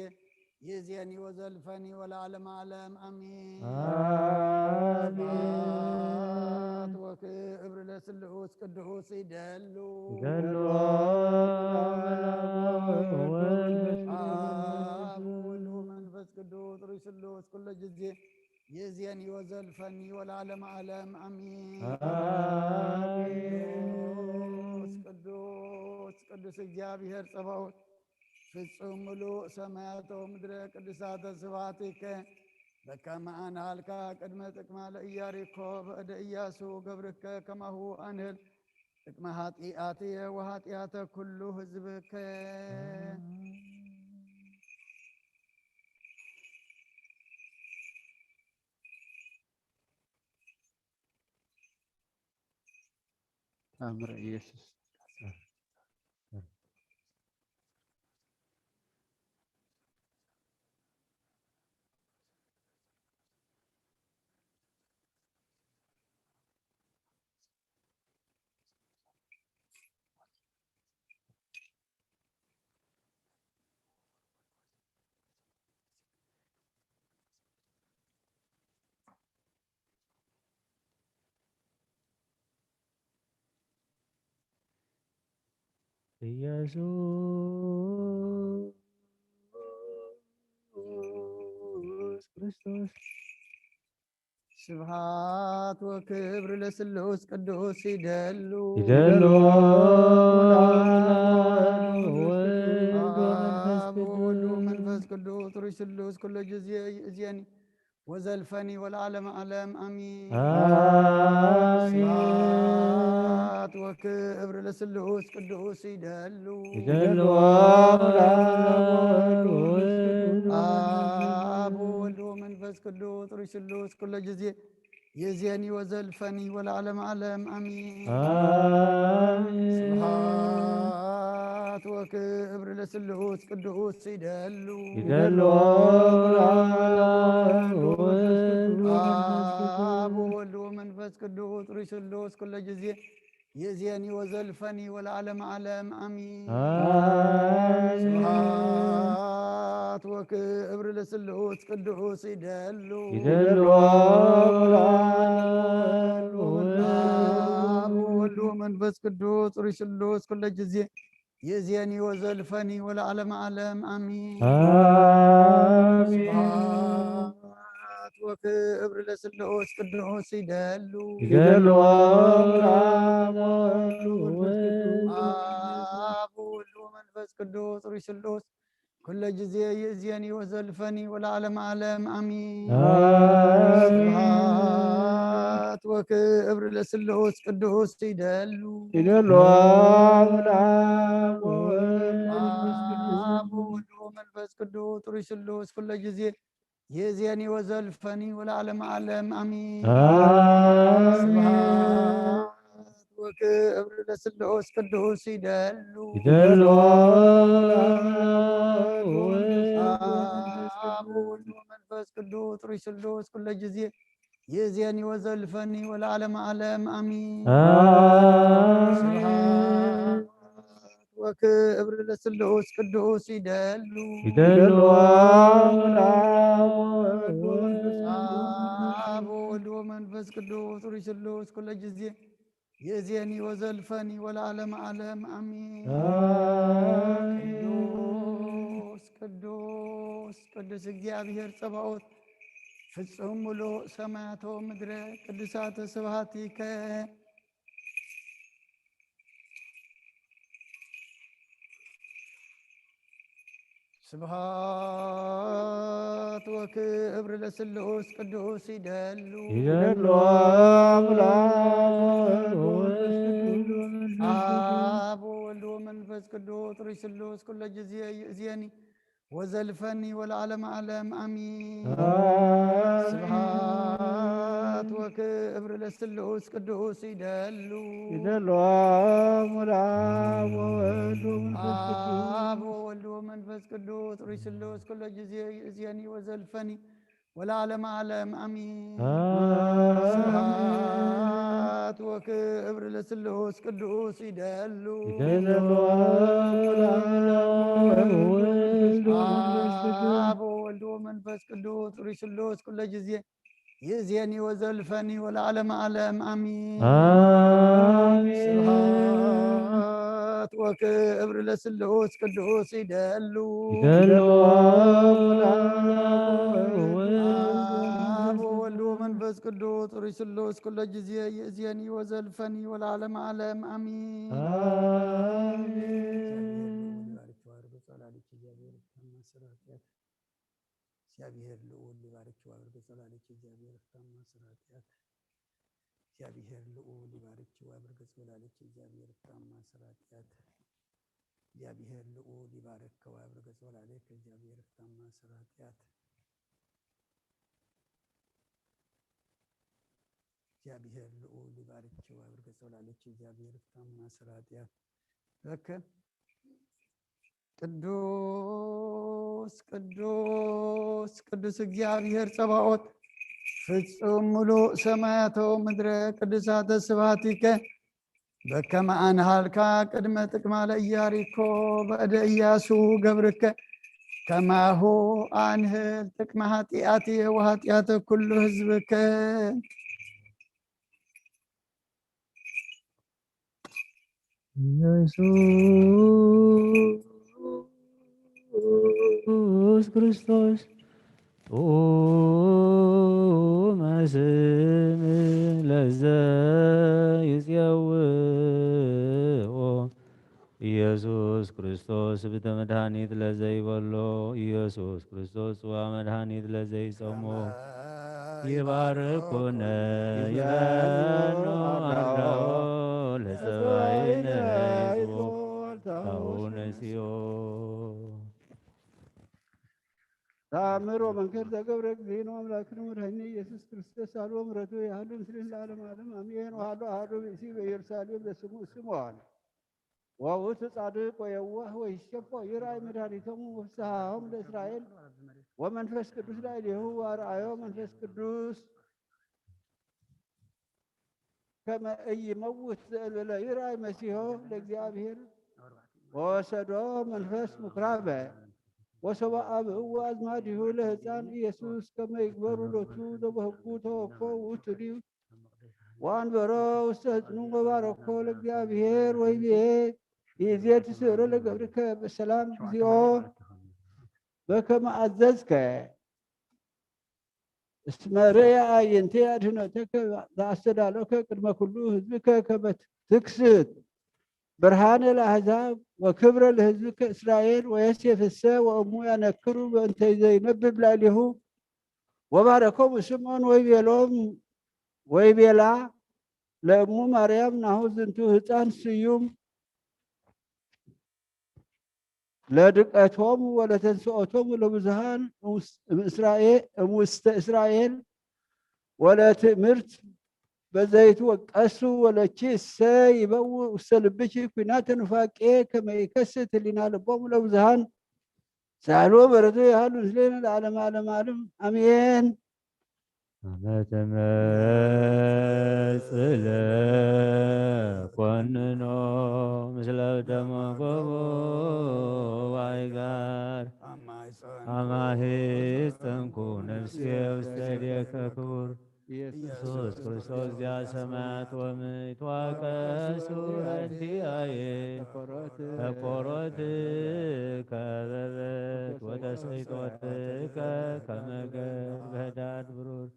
ይዜኒ ወዘልፈኒ ወለዓለመ ዓለም አሚን። አሜን። ስብሐት ወክብር ለስሉስ ቅዱስ ይደሉ። ይደሉ። አብ ወወልድ ወመንፈስ ጊዜ ይእዜኒ ወዘልፈኒ ወለዓለመ ዓለም ኣሚን። ኣሜን። ቅዱስ ቅዱስ ቅዱስ እግዚኣብሔር ጸባኦት ፍጹም ምሉእ ሰማያት ወምድረ ቅዱሳተ ስብሐቲከ በከመ ኣንሃልካ ቅድመ ጥቅማ ለኢያሪኮ በእደ ኢያሱ ገብርከ ከማሁ ኣንህል ጥቅመ ኃጢአትየ ወኃጢአተ ኩሉ ህዝብከ። ታምረ ኢየሱስ። ኢየሱስ ክርስቶስ። ስብሐት ወክብር ለስሉስ ቅዱስ ይደሉ። ይደሉ። አብ ወወልድ ወመንፈስ ቅዱስ። ወወልድ ወመንፈስ ቅዱስ ሩይ ስሉስ ኩሎ ጊዜ ይእዜኒ ወዘልፈኒ ወለዓለመ ዓለም ኣሚን። ኣሚን። ስብሐት ወክብር ለስሉስ ቅዱስ ይደሉ። ይደሉ። አብ ወወልድ ወመንፈስ ቅዱስ ሩይ ስሉስ ኩሎ ጊዜ ይእዜኒ ወዘልፈኒ ወለዓለመ ዓለም ኣሚን። ኣሚን። ስብሐት ወክብር ለስሉስ ቅዱስ ይደሉ። ይደሉ። አብ ወወልድ ወመንፈስ ቅዱስ ሩይ ስሉስ ኩሎ ጊዜ ይእዜኒ ወዘልፈኒ ወለዓለመ ዓለም ኣሚን። ኣሚን። ስብሐት ወክብር ለስሉስ ቅዱስ ይደሉ። ይደሉ። አብ ወወልድ ወመንፈስ ቅዱስ ሩይ ስሉስ ኩሎ ጊዜ ይእዜኒ ወዘልፈኒ ወለዓለመ ዓለም ኣሚን። ኣሚን። ስብሐት ወክብር ለስሉስ ቅዱስ ይደሉ። ይደሉ። አብ ወወልድ ወመንፈስ ቅዱስ ሩይ ስሉስ ኩሎ ጊዜ ይእዜኒ ወዘልፈኒ ወለዓለመ ዓለም ኣሚን። ኣሚን። ስብሐት ወክብር ለስሉስ ቅዱስ ይደሉ። ይደሉ። አብ ወወልድ ወመንፈስ ቅዱስ ሩይ ስሉስ ኩሎ ጊዜ ይእዜኒ ወዘልፈኒ ወለዓለመ ዓለም ኣሚን። ኣሚን። ስብሐት ወክብር ለስሉስ ቅዱስ ይደሉ። ይደሉ። አብ ወወልድ ወመንፈስ ቅዱስ ሩይ ስሉስ ኩሎ ጊዜ ይእዜኒ ወዘልፈኒ ወለዓለመ ዓለም ኣሚን። ኣሚን። ስብሐት ወክብር ለስሉስ ቅዱስ ይደሉ። ይደሉ። አብ ወወልድ ወመንፈስ ቅዱስ ሩይ ስሉስ ኩሎ ጊዜ ይእዜኒ ወዘልፈኒ ወለዓለመ ዓለም ኣሚን። ኣሚን። ቅዱስ ቅዱስ ቅዱስ እግዚኣብሔር ጸባኦት ፍጹም ምሉእ ሰማያት ወምድረ ቅዱሳተ ስብሐቲከ። ስብሐት ወክብር ለስሉስ ቅዱስ ይደሉ። ይደሉ። አብ ወወልድ ወመንፈስ ቅዱስ ሩይ ስሉስ ኩሎ ጊዜ ይእዜኒ ወዘልፈኒ ወለዓለመ ዓለም ኣሚን። ኣሚን። ስብሐት ወክብር ለስሉስ ቅዱስ ይደሉ። ይደሉ። አብ ወወልድ ወመንፈስ ቅዱስ። አብ ወወልድ ወመንፈስ ቅዱስ ሩይ ስሉስ ኩሎ ጊዜ ይእዜኒ ወዘልፈኒ ወለዓለመ ዓለም ኣሚን። ኣሚን። ስብሐት ወክብር ለስሉስ ቅዱስ ይደሉ። ይደሉ። አብ ወወልድ ወመንፈስ ቅዱስ ሩይ ስሉስ ኩሎ ጊዜ ይእዜኒ ወዘልፈኒ ወለዓለመ ዓለም ኣሚን። ኣሚን። ስብሐት ወክብር ለስሉስ ቅዱስ ይደሉ። ይደሉ። መንፈስ ቅዱስ ርሱሉስ ኩሎ ጊዜ ይእዜኒ ወዘልፈኒ ወለዓለመ ዓለም ኣሚን። ኣሜን። እግዚኣብሔር ልዑል ይባርክ ወያበርክት ወላዲተ እግዚአብሔር ፍታማ ስራጥያት። እግዚአብሔር ልዑል ይባርክ ወያበርክት ወላዲተ እግዚአብሔር ፍታማ ስራጥያት። እግዚአብሔር ልዑል ይባርክ ወያበርክት ወላዲተ እግዚአብሔር ፍታማ ስራጥያት። እግዚአብሔር ልዑል ይባርክ ወያበርክት ወላዲተ እግዚአብሔር ፍታማ ስራጥያት። በከ ቅዱስ ቅዱስ ቅዱስ እግዚኣብሔር ጸባኦት ፍጹም ምሉእ ሰማያቶ ምድረ ቅዱሳተ ስብሐቲከ በከመ ኣንሃልካ ቅድመ ጥቅማ ለኢያሪኮ በእደ ኢያሱ ገብርከ ከማሁ ኣንህል ጥቅመ ኃጢአትየ ወኃጢአተ ኩሉ ህዝብከ። ኢየሱስ ክርስቶስ ጥዑመ ስም ለዘ ይጼውኦ ኢየሱስ ክርስቶስ ብተ መድኃኒት ለዘይበሎ ኢየሱስ ክርስቶስ ጽዋ መድኃኒት ለዘይጸሞ ይባርኩነ ይበኖ አርዳኦ ለጸባይነ ይዝቦ ታውነ ሲዮ። ተአምር ወመንክር ዘገብረ እግዚእነ አምላክነ መድኃኒነ ኢየሱስ ክርስቶስ አልቦ ምሕረቱ የሃሉ ምስሌነ ለዓለመ ዓለም አሜን። ወሃሎ አሐዱ ብእሲ በኢየሩሳሌም ዘስሙ ስምዖን ወውእቱ ጻድቅ ወየዋህ ወይሴፎ ይርአይ መድኃኒቶሙ ወፍስሐሆሙ ለእስራኤል ወመንፈስ ቅዱስ ላዕሌሁ ወአርአዮ መንፈስ ቅዱስ ከመ ኢይመውት ዘእንበለ ይርአይ መሲሖ ለእግዚአብሔር ወወሰዶ መንፈስ ምኩራበ ወሶበ አብእዎ አዝማዲሁ ለህፃን ኢየሱስ ከመ ይግበሩ ሎቱ ዘበህጉ ተወፎ ውእቱ ዲብ ወአንበሮ ውስተ ህፅኑ ወባረኮ ለእግዚአብሔር ወይቤ ይእዜ ትስዕሮ ለገብርከ በሰላም እግዚኦ በከመ አዘዝከ እስመ ርእየ አዕይንትየ አድህኖተከ ዘአስተዳለወከ ቅድመ ኩሉ ህዝብከ ከመ ትክስት ብርሃነ ለአሕዛብ ወክብረ ለህዝብከ እስራኤል ወዮሴፍሰ ወእሙ ያነክሩ በእንተ ዘይነብብ ላዕሌሁ ወባረኮሙ ስምዖን ወይቤሎም ወይቤላ ለእሙ ማርያም ናሁ ዝንቱ ህፃን ስዩም ለድቀቶሙ ወለተንስኦቶሙ ለብዙሃን እምእስራኤ- እምውስተ እስራኤል ወለትእምርት በዘይትወቀሱ ወለኪሰ ይበው ውስተ ልብኪ ኩናተ ኑፋቄ ከመ ይከስት ህሊና ልቦሙ ለብዙሃን ሳህሉ በረቱ ያህሉ ምስሌነ ለዓለም ዓለም ዓለም አሜን። አመ ትመጽእ ለኮንኖ ምስለ ደመ ጎቦ ዋይ ጋር አማሂ ጸንኩ ነፍሴ ውስተ እዴከ ክቡር ኢየሱስ ክርስቶስ ዚአ ሰማያት ወምድር ተዋቀሱ ረድኤየ ተቆሮት ከበበት ወተስሒቆትከ ከመ ገር በህዳድ ብሩር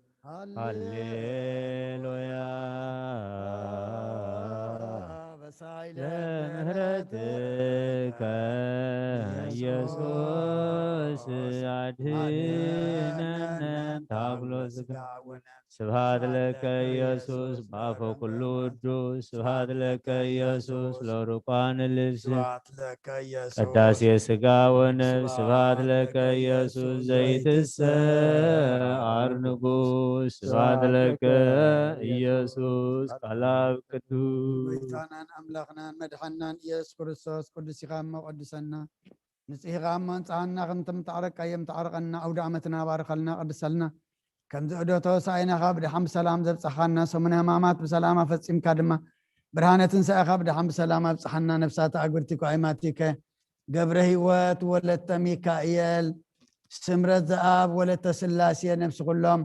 ሃሌሉያ። ለምህረትከ ኢየሱስ አድህነነ ታብሎ ስጋ ስብሐት ለከ ኢየሱስ ባፈ ኩሉ ውዱስ ስብሐት ለከ ኢየሱስ ለሩቋን ልብስ ስብሐት ለከ ኢየሱስ ቅዳሴ ስጋ ወነፍስ ስብሐት ለከ ኢየሱስ ዘይትሰዓር ንጉስ ስብሐት ለከ ኢየሱስ ቃላብ ቅዱስ ጎይታናን ኣምላኽናን መድሓናን ኢየሱስ ክርስቶስ ቅዱስ ኢኻ እሞ ቀድሰና። ንጽህ ኢኻ እሞ ኣንጽሃና፣ ከምቲ ምተዓረቅካዮ ምተዓረቀና፣ ኣውደ ዓመትና ባርኸልና፣ ቀድሰልና። ከምዚ ዑደት ሆሳዕናኻ ብደሓን ብሰላም ዘብጽሓና፣ ሰሙነ ሕማማት ብሰላም ኣፈጺምካ ድማ፣ ብርሃነ ትንሳኤኻ ብደሓን ብሰላም ኣብጽሓና። ነፍሳት ኣግብርቲኮ ኣይማቲከ፣ ገብረ ህይወት፣ ወለተ ሚካኤል፣ ስምረት ዘኣብ፣ ወለተ ስላሴ፣ ነፍሲ ኩሎም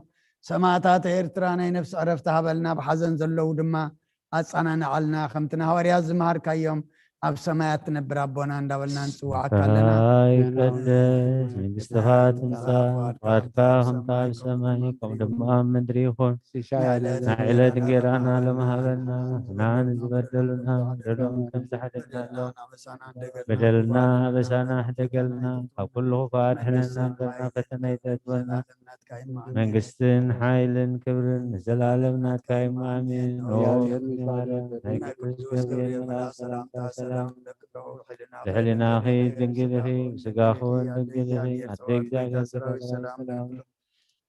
ሰማእታት ኤርትራ ናይ ነፍሲ ዕረፍቲ ሃበልና፣ ብሓዘን ዘለዉ ድማ ኣጸናንዓልና። ከምቲ ንሃዋርያት ዝመሃርካዮም፣ ኣብ ሰማያት ትነብር ኣቦና እንዳበልና ንጽውዓካ ኣለና። ስምካ ይቀደስ፣ መንግስትኻ ትምጻእ፣ ፍቓድካ ከምታ ኣብ ሰማይ ከምኡ ድማ ኣብ ምድሪ ይኹን። ናይ ዕለት እንጌራና ሎሚ ሃበና፣ ንሕና ንዝበደሉና በደሎም ከም ዝሓደግናሎም በደልና ኣበሳና ሕደገልና፣ ካብ ኩሉ ክፉእ ኣድሕነና፣ እምበር ናብ ፈተነ ኣይተእትወና። መንግስትን ሓይልን ክብርን ንዘለኣለም ናትካ እዩ። ኣሜን። ኦ ናይ ቅዱስ ገብርኤል መልኣክ ሰላምታ ሰላም፣ ብሕሊናኺ ድንግል ኢኺ፣ ብስጋኺ እውን ድንግል ኢኺ። ኣደ እግዚኣብሔር ሰላም፣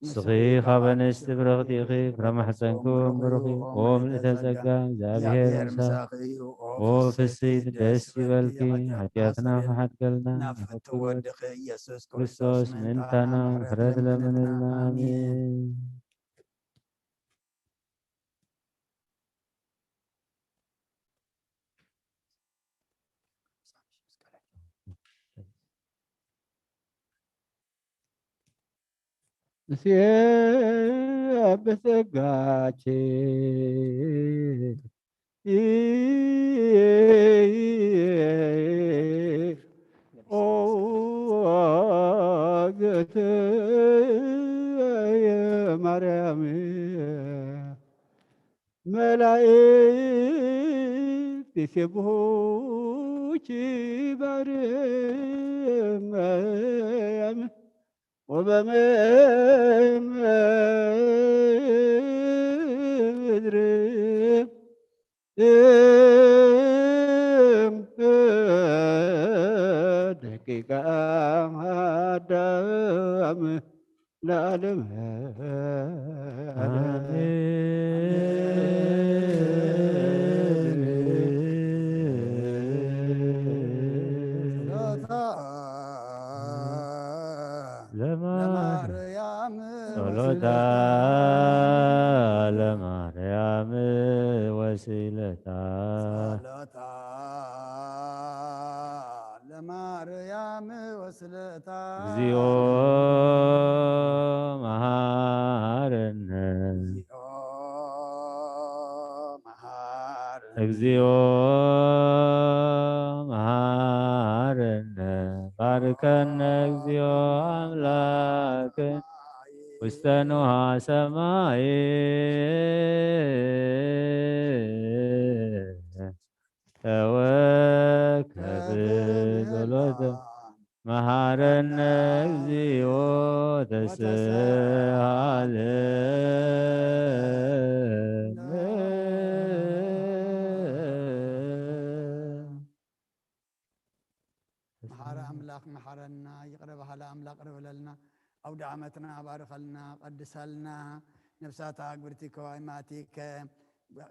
ንስኺ ካብ ኣንስቲ ብርኽቲ ኢኺ፣ ፍረ ማሕፀንኪ እውን ብሩኽ እዩ። ኦ ምልእተ ጸጋ፣ እግዚኣብሔር ምሳኺ እዩ። ኦ ፍስሕቲ ደስ ይበልኪ፣ ሓጢኣትና ክሓድገልና ናብ ፍትው ወድኺ ኢየሱስ ክርስቶስ ምእንታና ምሕረት ለምንልና። ኣሜን። እስየ ብጸጋኪ ኦ እግዝእትየ ማርያም መላእክት ይሴብሑኪ በርያም ወበምድር ደቂቀ ኣዳም ለዓለም ለማርያም ጸሎታ ለማርያም ወሲለታ ጸሎታ ለማርያም ወስለታ እግዚኦ መሃረነ እግዚኦ መሃረነ እግዚኦ መሃረነ ባርከነ እግዚኦ ኣምላክ ውስተ ንውሃ ሰማይ ተወከብ ጸሎተ መሃረነ እግዚኦ ተስሃለ መሓሪ ኣምላኽ መሓረና፣ ይቕረ በሃሊ ኣምላኽ ቅርብ በለልና። ኣውደ ዓመትና ባርኸልና፣ ቀድሰልና። ነፍሳት ኣግብርቲ ከዋይማቲከ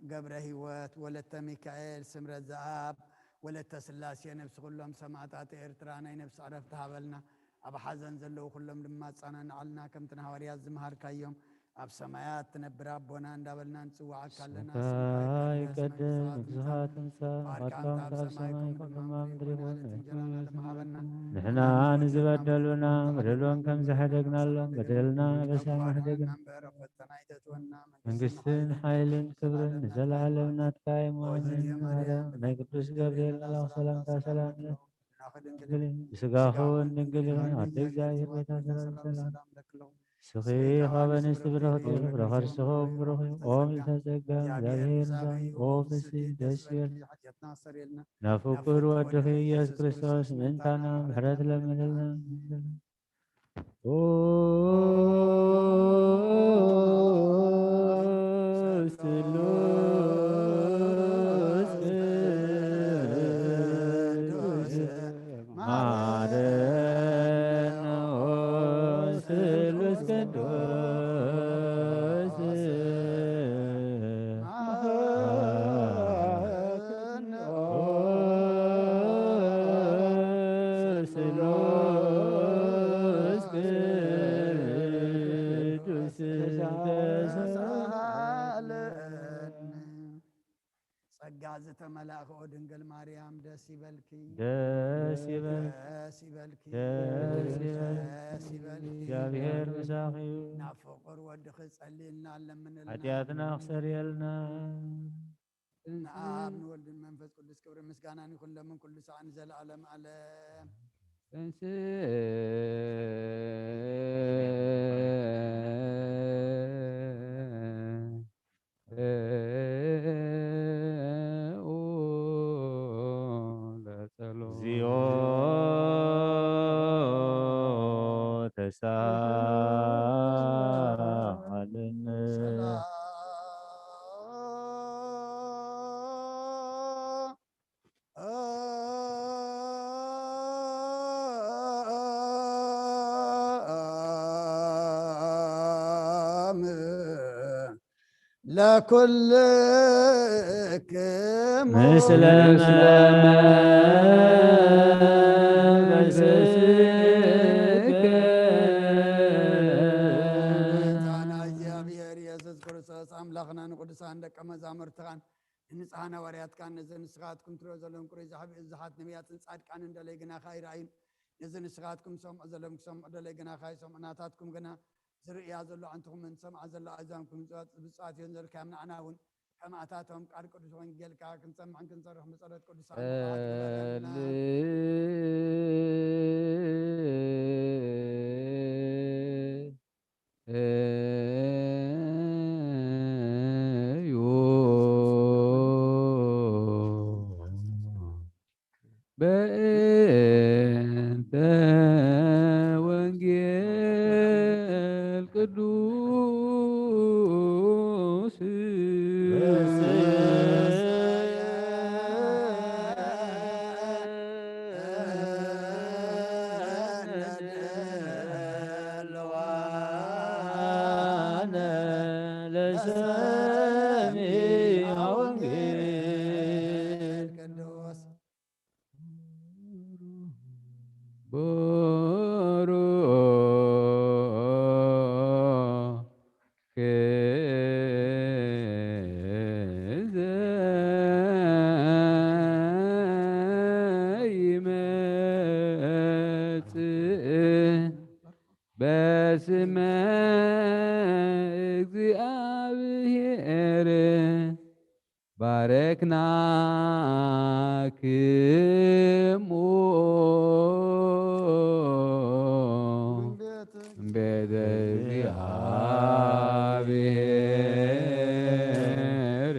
ገብረ ህይወት፣ ወለተ ሚካኤል፣ ስምረት ዘኣብ፣ ወለተ ስላሴ፣ ነፍሲ ኩሎም ሰማእታት ኤርትራ ናይ ነፍሲ ዕረፍቲ ሃበልና። ኣብ ሓዘን ዘለዉ ኩሎም ድማ ኣጸናንዓልና፣ ከምቲ ንሃዋርያት ዝመሃርካዮም። ኣብ ሰማያት ትነብር ኣቦና እንዳበልና ንጽውዓካ ኣለና። ስምካ ይቀደስ፣ መንግስትኻ ትምጻእ፣ ፍቓድካ ከምታ ኣብ ሰማይ ከምኡ ድማ ኣብ ምድሪ ይኹን። ንሕና ንዝበደሉና በደሎም ከም ዝሐደግናሎም በደልና ኣበሳና ሕደግና። መንግስትን ሓይልን ክብርን ንዘለኣለም ናትካ እዩ። ኣሜን። ማርያም ናይ ቅዱስ ገብርኤል መልኣኽ ሰላምታ ሰላም ይብዛልኪ። ብስጋኺ እውን ድንግል ኢኺ፣ ኣደ እግዚኣብሔር ቤታ ሰላም ሰላም። ንስኺ ካብ ኣንስቲ ብርኽቲ ኢኺ፣ ፍረ ከርስኺ እውን ብሩኽ እዩ። ኦ ምልዕተ ጸጋ፣ እግዚኣብሔር ምሳኺ፣ ኦ ፍስሕቲ ደስ ይበልኪ። ናብ ፍቁር ወድኺ ኢየሱስ ክርስቶስ ምእንታና ምሕረት ለምንልና። ኦ ስሉስ ቅዱስ መሃረነ ኦ ስሉስ ቅዱስ መሃረነ ኦ ስሉስ ቅዱስ ተሳሃለኒ። ጸጋ ዝተመላእኪ ኦ ድንግል ማርያም ደስ ይበልኪ፣ ደስ ይበልኪ፣ ደስ ይበልኪ፣ ደስ ይበልኪ። ደስ ይበልኪ። እግዚኣብሔር ምሳኺ እዩ። ናብ ፍቁር ወድኺ ጸልይልና፣ ለምንልና። ሓጢኣትና ክሰርየልና። ንኣብ ንወልድን መንፈስ ቅዱስ ክብሪ ምስጋናን ይኹን ሎምን ኩሉ ሰዓን ንዘለዓለም ዓለም። ተንሥኡ ለጸሎት። እግዚኦ ተሳሃለነ። ሰላም። ለኩልክሙ ምስለ መንፈስከ። ጎይታና እግዚኣብሔር የሱስ ክርስቶስ ኣምላኽና ንቅዱሳን ደቀ መዛሙርትኻን ንንጽሓን ሃዋርያትካን ነዚ ንስኻትኩም ትሪኦ ዘለኹም ቅሩይ ዝሓቢ እዙሓት ነቢያትን ጻድቃንን ደለይ ግናኻ ኣይረኣዩን። ነዚ ንስኻትኩም ሰምዑ ዘለኹም ክሰምዑ ደለይ ግናኻ ኣይሰምዑ። ናታትኩም ግና ዝርእያ ዘሎ ኣንትኹምን ዝሰምዓ ዘሎ ኣእዛንኩም ብፁዓት እዮም ዘልካዮም። ንዓና እውን ከማእታቶም ቃል ቅዱስ ወንጌልካ ክንሰምዕን ክንሰርሕን ብጸሎት ቅዱሳን መላእክት ግበረልና። በእንተ ወንጌል ቅዱስ ለሰሚዐ ወንጌል ቅዱስ። በስመ እግዚአብሔር ባረክናክሙ ቤተ እግዚአብሔር።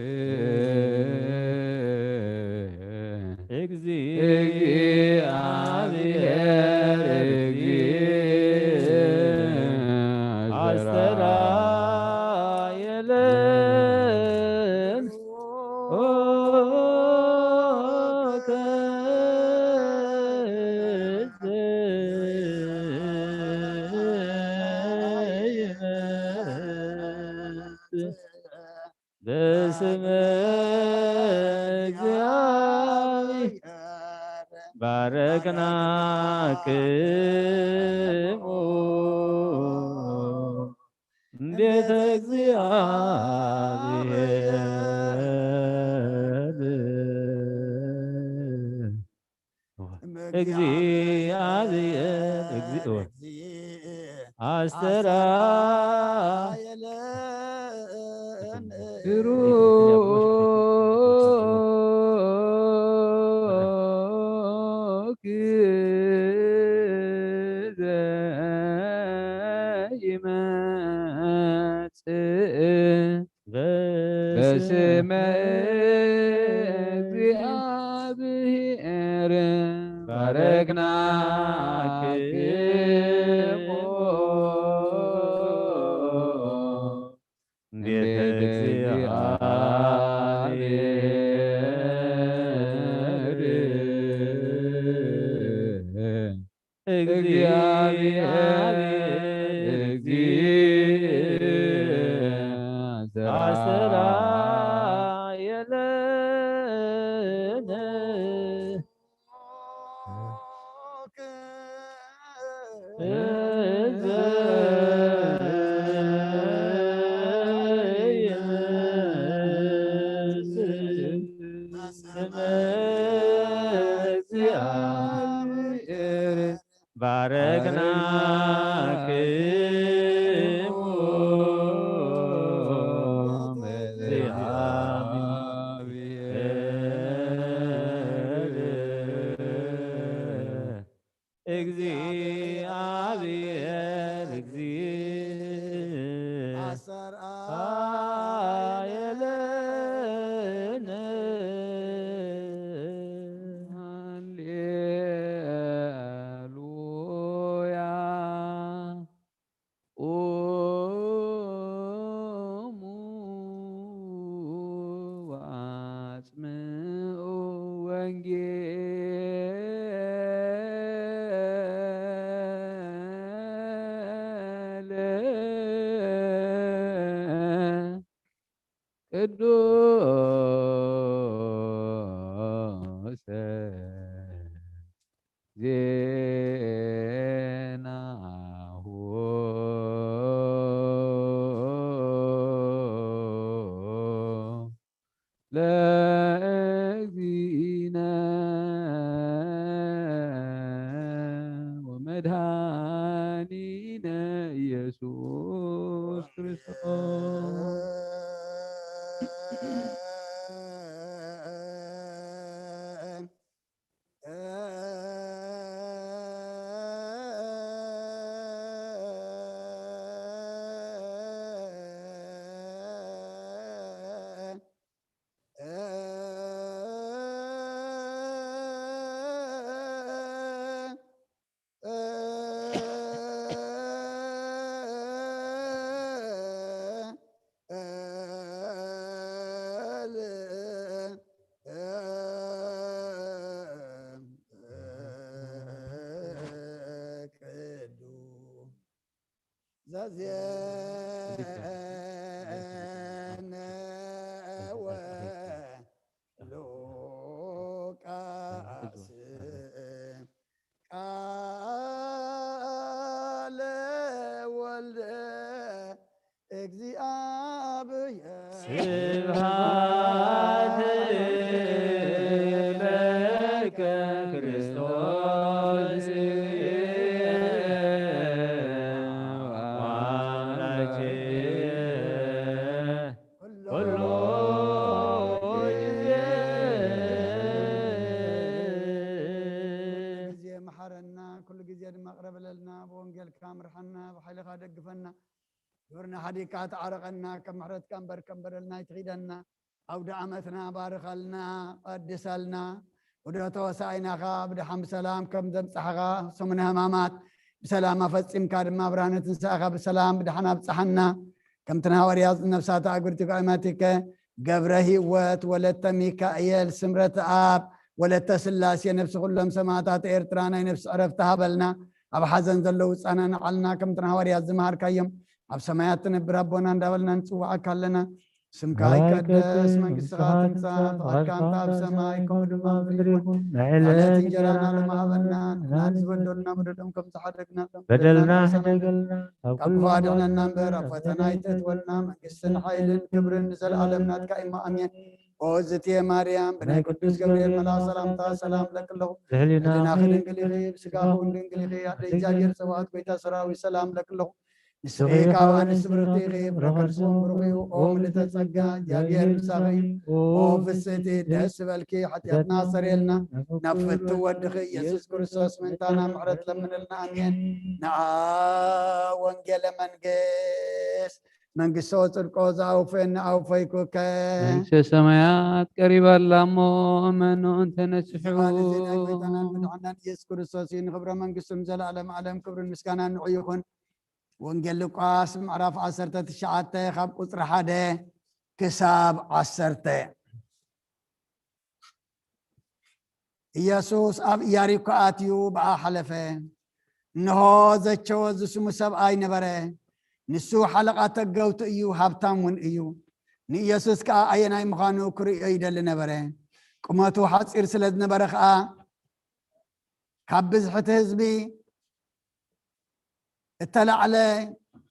እግዚአብሔር አስተራየለን በስመ እግዚአብሔር ባረክናክሙ ቤተ እግዚአብሔር። እግዚአብሔር እግዚኦ አስተራ ብሩክ ዘይመጽእ በስመ እግዚአብሔር ባረክናክሙ ቤተ እግዚአብሔር። እግዚአብሔር እግዚእ አስተራየለነ ባረክናክሙ እግዚአብሔር። እግዚአብሔር እግዚእ አሰርአየለነ። ሃሌሉያ። ቁሙ ወአጽምዑ ወንጌለ ቅዱሰ ዜናሁ ለእግዚእነ ወመድኃኒነ ኢየሱስ ክርስቶስ። ዘዜነወ ሉቃስ ቃለ ወልደ እግዚአብሔር። ስብሐት ለከ ክርስቶስ አምላክየ። ኩሉ ጊዜ መሓረና፣ ኩሉ ግዜ ድማ ቅረብ በለልና፣ ብወንጌልካ ምርሓና፣ ብሓይልኻ ደግፈና፣ ግብርና ሓዲግካ ተዓረቐና፣ ከም ምሕረትካ እምበር ከም በደልና ኣይትኺደና። ኣውደ ዓመትና ባርኸልና፣ ቀድሰልና። ወደ ተወሳኢናኻ ብደሓን ብሰላም ከም ዘብጻሕኻ፣ ሰሙነ ሕማማት ብሰላም ኣፈጺምካ ድማ ብርሃነ ትንሳኤኻ ብሰላም ብደሓን ኣብጽሓና። ከምቲ ንሃዋርያት ነፍሳት ኣእጉርቲ ኣእማቲከ ገብረ ህይወት፣ ወለተ ሚካኤል፣ ስምረት ኣብ፣ ወለተ ስላሴ፣ ነፍሲ ኩሎም ሰማዕታት ኤርትራ ናይ ነፍሲ ዕረፍቲ ሃበልና። ኣብ ሓዘን ዘለዉ ጻና ንዓልና፣ ከምቲ ንሃዋርያት ዝመሃርካዮም፣ ኣብ ሰማያት ትነብር ኣቦና እንዳበልና ንጽውዓካ ኣለና። ስምካ ይቀደስ፣ መንግስትኻ ትምጻእ፣ ፍቓድካ እንተ ኣብ ሰማይ ከምኡ ድማ ኣብ ምድሪ ይኹን። ንዕለት እንጀራና ሎሚ ሃበና፣ ንሕና ንዝበደሉና በደሎም ከም ዝሓደግና፣ በደልና ሕደገልና፣ ካብ ክፉእ ኣድሕነና እምበር፣ ኣብ ፈተና ኣይተእትወና። መንግስትን ሓይልን ክብርን ንዘለኣለም ናትካ እዩ፣ ኣሜን። ኦ ዝትየ ማርያም፣ ብናይ ቅዱስ ገብርኤል መልኣኽ ሰላምታ ሰላም እብለኪ ኣለኹ። ብሕሊናኺ ድንግል ኢኺ፣ ብስጋኺ እውን ድንግል ኢኺ። ኣደ እግዚኣብሔር ጸባኦት፣ ጎይታ ሰራዊት፣ ሰላም እብለኪ ኣለኹ። ንስኺ ካብ ኣንስቲ ብርኽቲ ኢኺ፣ ፍረ ከርስኺ እውን ብሩኽ እዩ። ኦ ምልዕተ ጸጋ፣ እግዚኣብሔር ምሳኺ እዩ። ኦ ፍስሕቲ፣ ደስ ይበልኪ፣ ሓጢኣትና ኣስተሰርየልና፣ ናብ ፍትው ወድኺ ኢየሱስ ክርስቶስ ምእንታና ምሕረት ለምንልና። ኣሜን። ንኣ ወንጌለ መንግስት መንግስቶ ጽድቆ ዘኣውፈየኒ ኣውፈይኩከ። መንግስተ ሰማያት ቀሪባ ኣላ እሞ እመኑ እንተነስሑ። እዚ ቃል እዚ ናይ ጎይታናን መድሓናን ኢየሱስ ክርስቶስ እዩ። ንኽብረ መንግስቱ ንዘለኣለም ዓለም ክብርን ምስጋናን ንዑ ይኹን። ወንጌል ሉቃስ ምዕራፍ ዓሰርተ ትሽዓተ ካብ ቁጽሪ ሓደ ክሳብ ዓሰርተ። ኢየሱስ ኣብ ኢያሪኮ ኣትዩ ብኣ ሓለፈ። እንሆ፣ ዘቸወ ዝስሙ ሰብኣይ ነበረ። ንሱ ሓለቓ ተገውቲ እዩ፣ ሃብታም እውን እዩ። ንኢየሱስ ከኣ ኣየናይ ምዃኑ ክርእዮ ይደሊ ነበረ። ቁመቱ ሓጺር ስለ ዝነበረ ከኣ፣ ካብ ብዝሒ እቲ ህዝቢ እተላዕለ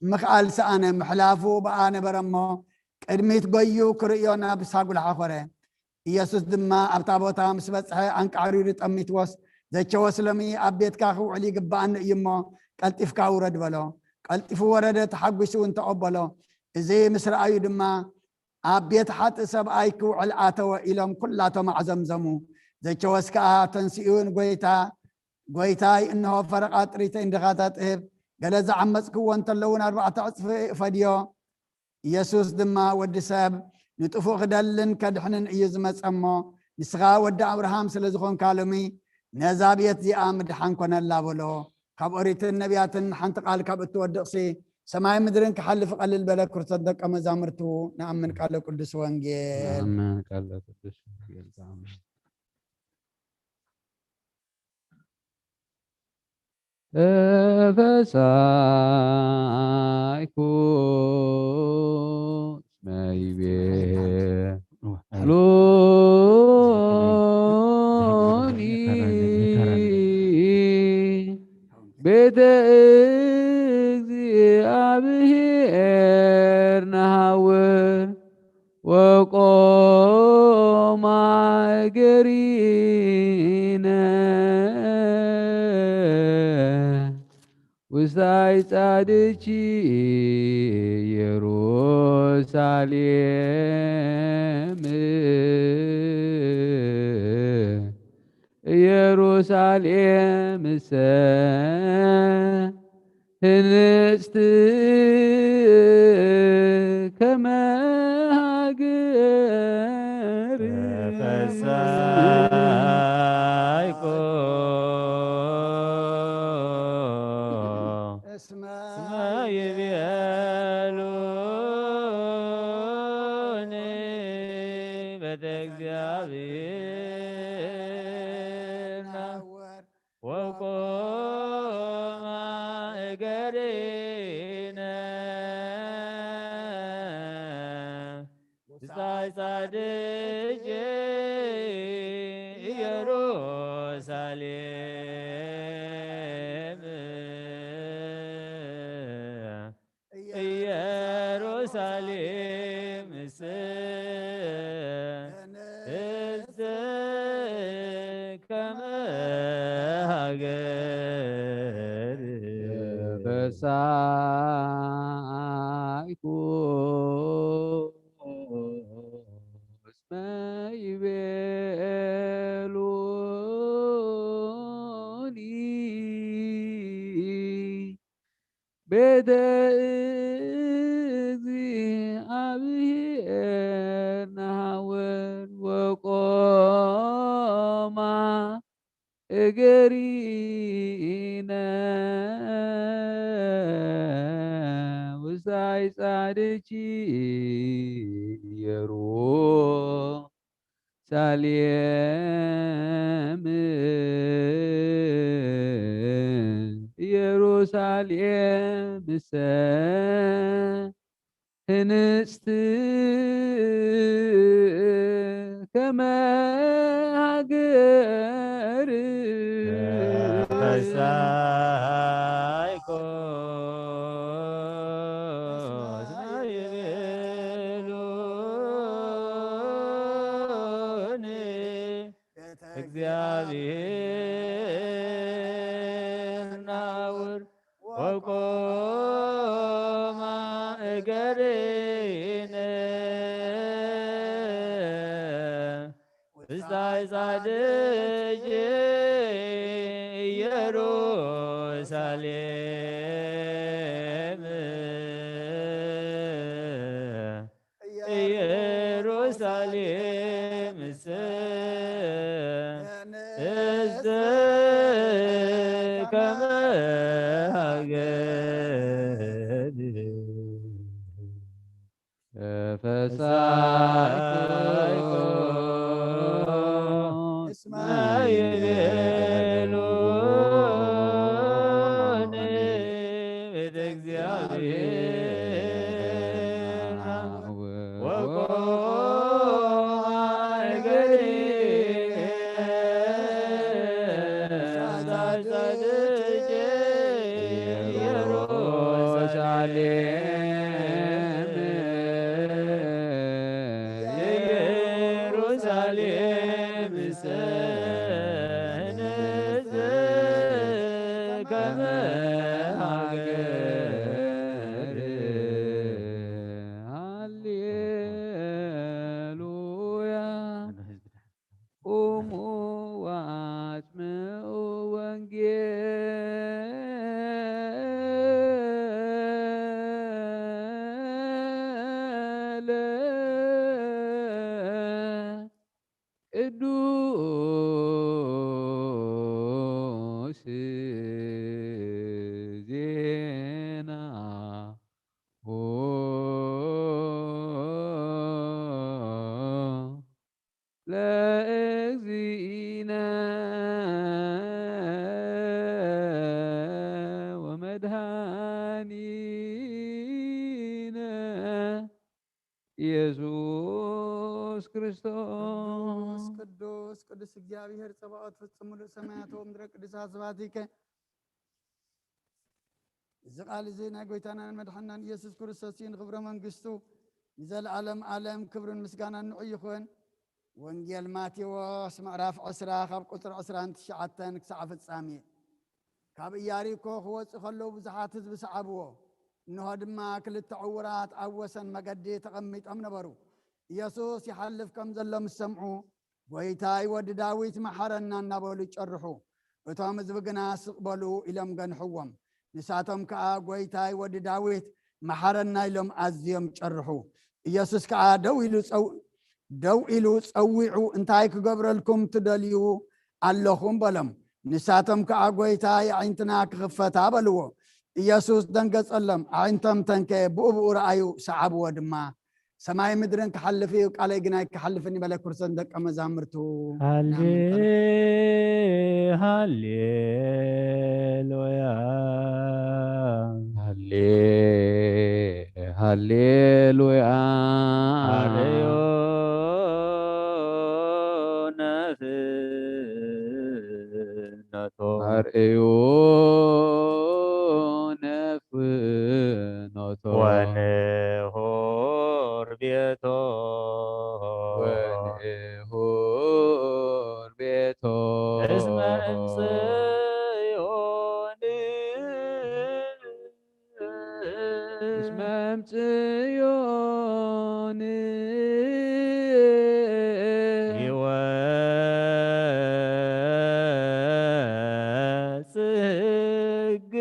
ምኽኣል ሰኣነ። ምሕላፉ ብኣ ነበረ እሞ፣ ቅድሚት ጎዩ ክርእዮ ናብ ሳጉል ሓኾረ። ኢየሱስ ድማ ኣብታ ቦታ ምስ በጽሐ፣ ኣንቃዕሪሩ ጠሚትዎስ፣ "ዘቸወስ ሎሚ ኣብ ቤትካ ክውዕል ይግብኣኒ እዩ እሞ፣ ቀልጢፍካ ውረድ" በሎ። ቀልጢፉ ወረደ፣ ተሓጒሱ እውን ተቐበሎ። እዚ ምስ ረኣዩ ድማ፣ "ኣብ ቤት ሓጥእ ሰብኣይ ክውዕል ኣተወ" ኢሎም ኩላቶም ኣዕዘምዘሙ። ዘቸወስ ከኣ ተንሲኡ ንጎይታ ጎይታይ፣ እንሆ ፈረቓ ጥሪተይ ንድኻታት እህብ፣ ገለ ዝዓመጽክዎ እንተለውን ኣርባዕተ ዕጽፊ እፈድዮ። ኢየሱስ ድማ፣ ወዲ ሰብ ንጥፉእ ክደልን ከድሕንን እዩ ዝመጸ እሞ፣ ንስኻ ወዲ ኣብርሃም ስለ ዝኾንካ ሎሚ ነዛ ቤት እዚኣ ምድሓን ኮነላ በሎ። ካብ ኦሪትን ነቢያትን ሓንቲ ቃል ካብ እትወድቕሲ፣ ሰማይ ምድርን ክሓልፍ ቀልል በለ። ክርስቶስ ደቀ መዛሙርቱ ንኣምን ቃለ ቅዱስ ወንጌል። ኣመን። ቃለ ቅዱስ ወንጌል ዝኣምን። ተፈሳይኩ እስመ ይቤ ሎኒ ቤተ እግዚኣብሔር ነሃውር ወቆማ እገሪነ ውስታይ ጻድቺ ኢየሩሳሌም፣ ኢየሩሳሌምሰ ህንጽቲ ከመ ሃገር። ተፈሳይኮ እስመ እስመ ይቤሉኒ ቤተ እግዚኣብሔር ወቆማ እገሪነ ውስታይ ጻድቂ ኢየሩሳሌም፣ ኢየሩሳሌምሰ ህንጽቲ ከመ ሃገር። ተፈሳይኩ እስመ ይቤሉኒ ቤተ እግዚኣብሔር ነሃውር ወቆማ እገሪነ ውስታይ ጻድቺ ኢየሩሳሌም፣ ኢየሩሳሌምሰ ህንጽቲ ከመ ሃገር። ተፈሳይኮ እስመ ይቤሉኒ እግዚኣብሔር ነሃውር ወቆማ እገሪነ ውስታይ ጻድቂ ኢየሩሳሌም፣ ኢየሩሳሌምሰ ህንጽቲ ከመ ሃገር። ተፈሳይኮ እስመ ይቤሉኒ ቤተ እግዚኣብሔር ወቆማ እገሪነ ኢየሩሳሌም፣ ኢየሩሳሌምሰ ህንጽቲ ከመ ሃገር። ሃሌሉያ። ቁሙ ወአጽምዑ ወንጌ ኢየሱስ ክርስቶስ። ቅዱስ ቅዱስ ቅዱስ እግዚኣብሔር ጸባኦት ፍጹም ምሉእ ሰማያት ወምድረ ቅዱሳት ስብሐቲከ። እዚ ቃል እዚ ናይ ጎይታናን መድሓናን ኢየሱስ ክርስቶስ እዩ። ንኽብረ መንግስቱ ንዘለኣለም ኣለም ክብርን ምስጋናን ንዑ ይኹን። ወንጌል ማቴዎስ ምዕራፍ ዕስራ ካብ ቁፅሪ ዕስራን ትሽዓተን ክሳዕ ፍጻሜ። ካብ ኢያሪኮ ክወፁ ከለዉ ብዙሓት ህዝቢ ሰዓብዎ። እንሆ ድማ ክልተ ዕውራት ኣብ ወሰን መገዲ ተቐሚጦም ነበሩ። ኢየሱስ ይሓልፍ ከም ዘሎ ምስ ሰምዑ፣ "ጎይታይ፣ ወዲ ዳዊት፣ መሓረና" እናበሉ ጨርሑ። እቶም ህዝቢ ግና "ስቕ በሉ" ኢሎም ገንሕዎም። ንሳቶም ከኣ "ጎይታይ፣ ወዲ ዳዊት፣ መሓረና" ኢሎም ኣዝዮም ጨርሑ። ኢየሱስ ከኣ ደው ኢሉ ጸው-፣ ደው ኢሉ ጸዊዑ፣ "እንታይ ክገብረልኩም ትደልዩ ኣለኹም?" በሎም። ንሳቶም ከኣ "ጎይታይ፣ ኣዒንትና ክኽፈታ" በልዎ። ኢየሱስ ደንገጸሎም። ኣዒንቶም ተንከየ፣ ብኡ ብኡ ረኣዩ፣ ሰዓብዎ ድማ። ሰማይ ምድርን ክሓልፍ እዩ፣ ቃለይ ግን ኣይክሓልፍን እዩ በለ። ክርስቶስ ደቀ መዛሙርቱ ሃሌ ናምን ከሎ። ሃሌሉያ ሃሌ ሃሌሉያ ኣርእዮ ነፍነቶ ኣርእዮ ነፍኖቶ ወንሁር ቤቶ ወንሁር ቤቶ እስመ እምጽዮን እስመ እምጽዮን ይወጽእ ሕግ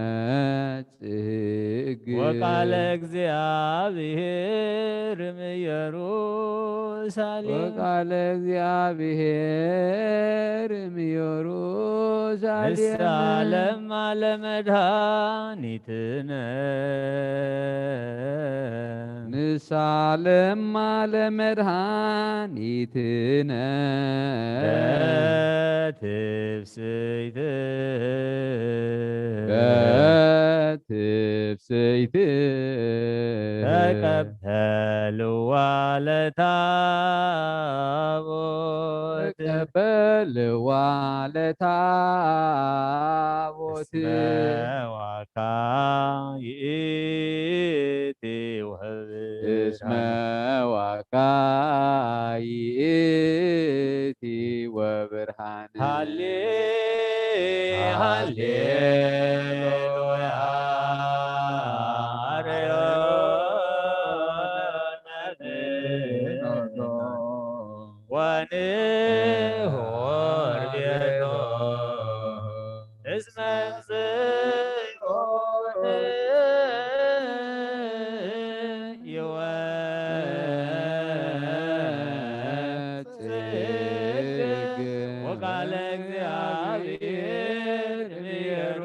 ይወጽእ ሕግ ወቃለ እግዚአብሔር እምኢየሩሳሌም ወቃለ እግዚአብሔር እምኢየሩሳሌም ንሳለማ ለመድኃኒትነ ንሳለማ ለመድኃኒትነ በትፍስሕት በትፍስሕት ተቀበልዋ ለታቦት ተቀበልዋ ለታቦት እስመ ዋካ ይእቲ ወህብ እስመ ዋካ ይእቲ ወብርሃን ሃሌ ሃሌሉያ አርዮ ወንሆር ቤቶ እስመ ጽዮን ይወጽእ ሕግ ወቃለ እግዚአብሔር እምኢየሩሳሌም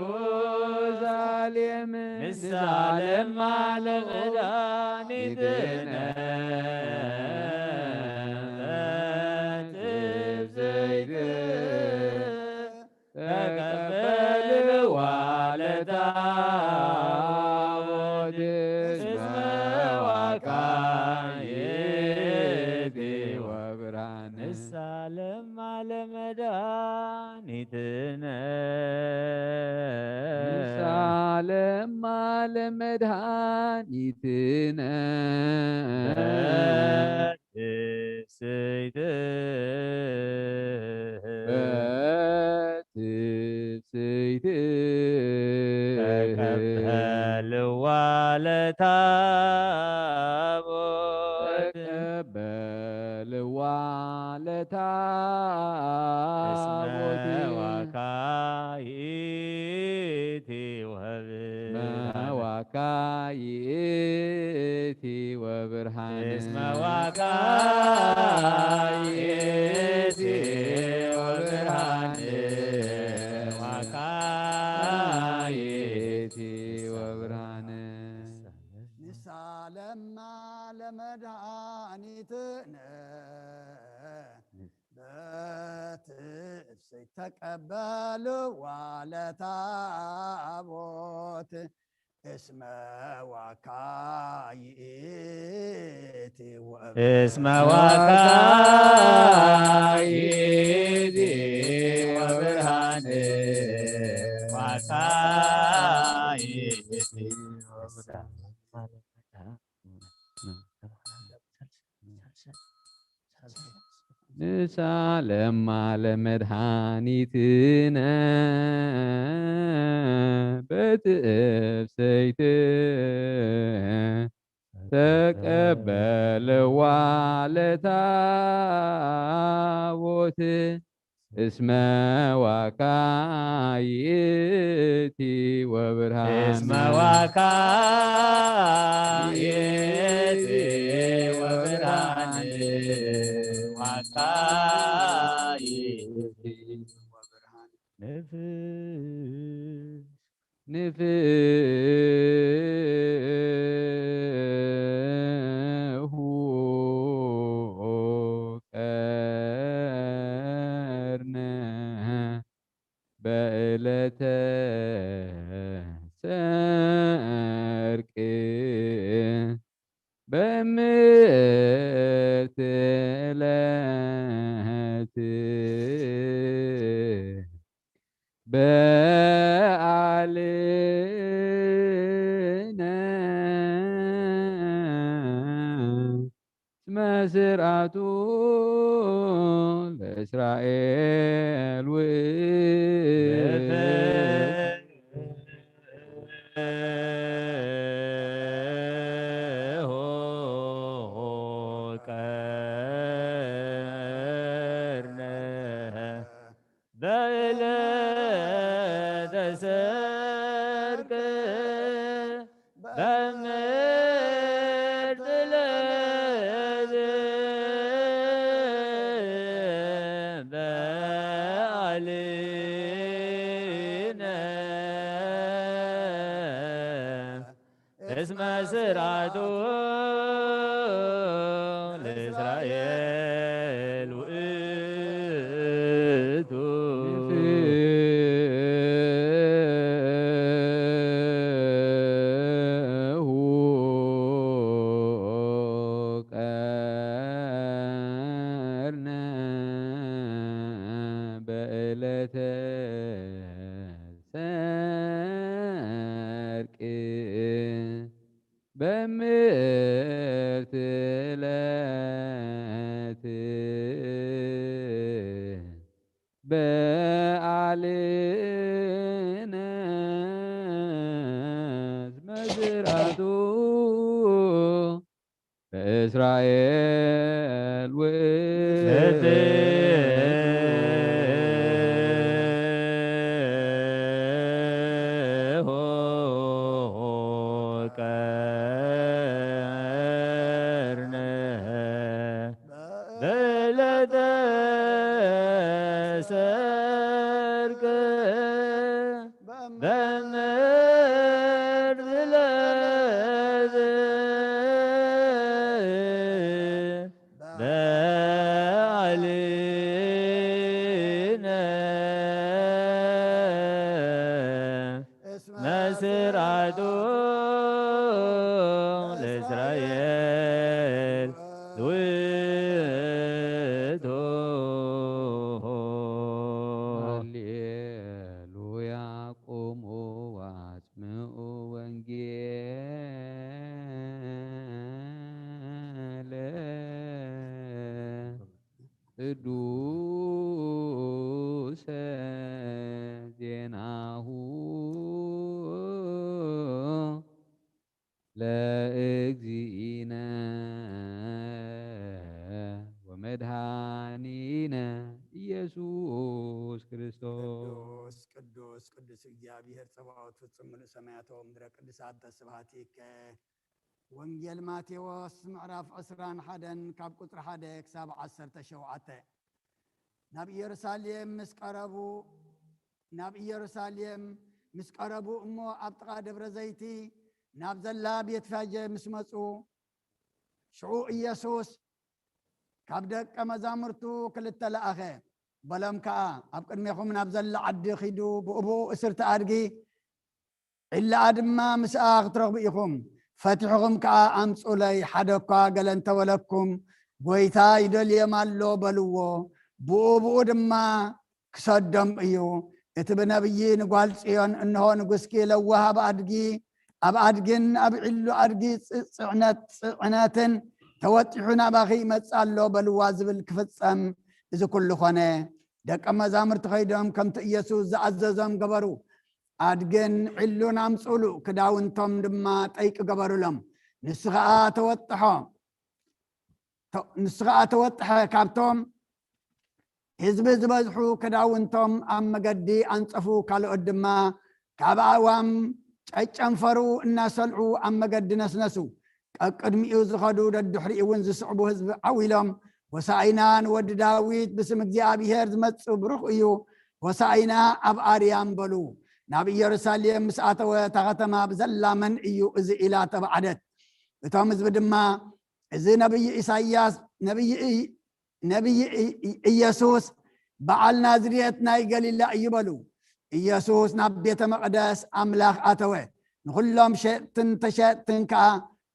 ንሳለማ ለመድኃኒትነ በትፍስሕት ተቀበልዋ ለታቦት እስመ ዋካ ይእቲ ወብርሃን ንሳለማ ለመድኃኒትነ ንሳለማ ለመድኃኒትነ ትፍስሕት በትፍስሕት ተቀበልዋ ለታቦት ተቀበልዋ እስመ ለታቦት ዋካ ይእቲ ወብርሃነ መዋካ ይእቲ ወብርሃን እስመ ዋካ ይእቲ ወብርሃን ዋካ ይእቲ ወብርሃን ንሳለማ ለመድኃኒትነ በትፍስሕት ተቀበልዋ ለታቦት እስመ ዋካ ይእቲ ወብ-፣ እስመ ዋካ ይእቲ ወብርሃን፣ ዋካ ይእቲ ወብርሃን። ንሳ ለማ ለመድኃኒትነ በቲ እፍሰይት ተቀበልዋ ለታቦት እስመ ዋካ ይእቲ ወብርሃን። እስመ ዋካ ይእቲ ወብርሃን። ዋካ ይእቲ ወብርሃን። ንፍስ ንፍሁ ቀርነ በዕለተ ሰርቅ በምርት ዕለት በዓልነ እስመ ስርዓቱ ለእስራኤል ውእቱ። ቀርነ በዕለተ ሰርክ በምርት ዕለት በዓልነ እስመ ስርዓቱ ለእስራኤል ውእቱ። ንፍሁ ቀርነ በዕለተ ሰርቅ በምርት ዕለት በዓልነ እስመ ስርዓቱ ለእስራኤል ውእቱ። ቀርነ በዕለተ ሰርክ በምድር ለዝ በዓልነ እስመ ስርዓቱ ለእስራኤል ውእቱ። ሃሌሉያ። ቁሙ ወአጽምዑ ወንጌለ ቅዱሰ ዜናሁ ለእግዚእነ ወመድኃኒነ ኢየሱስ ክርስቶስ። ቅዱስ፣ ቅዱስ፣ ቅዱስ እግዚአብሔር ጸባኦት ፍጹም ምሉእ ሰማያት ወምድረ ቅዱሳት ተስብሃቲከ። ወንጌል ማቴዎስ ምዕራፍ ዕስራን ሓደን ካብ ቁጽሪ ሓደ ክሳብ ዓሰርተ ሸውዓተ። ናብ ኢየሩሳሌም ምስ ቀረቡ፣ ናብ ኢየሩሳሌም ምስ ቀረቡ እሞ ኣብ ጥቓ ደብረ ዘይቲ ናብ ዘላ ቤትፋጀ ምስ መጹ፣ ሽዑ ኢየሱስ ካብ ደቀ መዛሙርቱ ክልተ ለኣኸ። በሎም ከኣ፣ ኣብ ቅድሜኹም ናብ ዘላ ዓዲ ኺዱ፣ ብእብኡ እስርቲ ኣድጊ ዕላኣ ድማ ምስኣ ክትረኽቡ ኢኹም። ፈቲሕኹም ከኣ ኣምጹለይ፣ ሓደ እኳ ገለ እንተበለኩም፣ ጎይታ ይደልዮም ኣሎ በልዎ። ብኡ ብኡ ድማ ክሰዶም እዩ። እቲ ብነብዪ ንጓል ጽዮን፣ እንሆ ንጉስኪ ለዋህ ኣብ ኣድጊ፣ ኣብ ኣድግን ኣብ ዕሉ ኣድጊ ጽ-፣ ጽዕነት፣ ጽዕነትን ተወጢሑ ናባኺ ይመጽእ ኣሎ በልዋ ዝብል ክፍጸም እዚ ኩሉ ኾነ። ደቀ መዛሙርቲ ኸይዶም ከምቲ ኢየሱስ ዝኣዘዞም ገበሩ። ኣድግን ዕሉን ኣምጽኡሉ፣ ክዳውንቶም ድማ ጠይቂ ገበሩሎም። ንሱ ኸኣ ተወጥሖ፣ ተ-፣ ንሱ ኸኣ ተወጥሐ። ካብቶም ህዝቢ ዝበዝሑ ክዳውንቶም ኣብ መገዲ ኣንጸፉ፣ ካልኦት ድማ ካብ ኣእዋም ጨጨንፈሩ እናሰልዑ ኣብ መገዲ ነስነሱ። ቀቅድሚኡ ዝኸዱ ደድሕሪኡ እውን ዝስዕቡ ህዝቢ ዓው ኢሎም፣ "ሆሳኢና ንወዲ ዳዊት፣ ብስም እግዚኣብሔር ዝመጽእ ብሩኽ እዩ፣ ሆሳኢና ኣብ ኣርያም" በሉ። ናብ ኢየሩሳሌም ምስ ኣተወ፣ እታ ከተማ ብዘላ "መን እዩ እዚ?" ኢላ ተባዕደት። እቶም ህዝቢ ድማ፣ "እዚ ነብዪ ኢሳይያስ፣ ነብዪ ኢ-፣ ነብዪ ኢ-፣ ኢ-፣ ኢየሱስ በዓል ናዝሬት ናይ ገሊላ እዩ" በሉ። ኢየሱስ ናብ ቤተ መቕደስ ኣምላኽ ኣተወ። ንኹሎም ሸጥትን ተሸጥትን ከኣ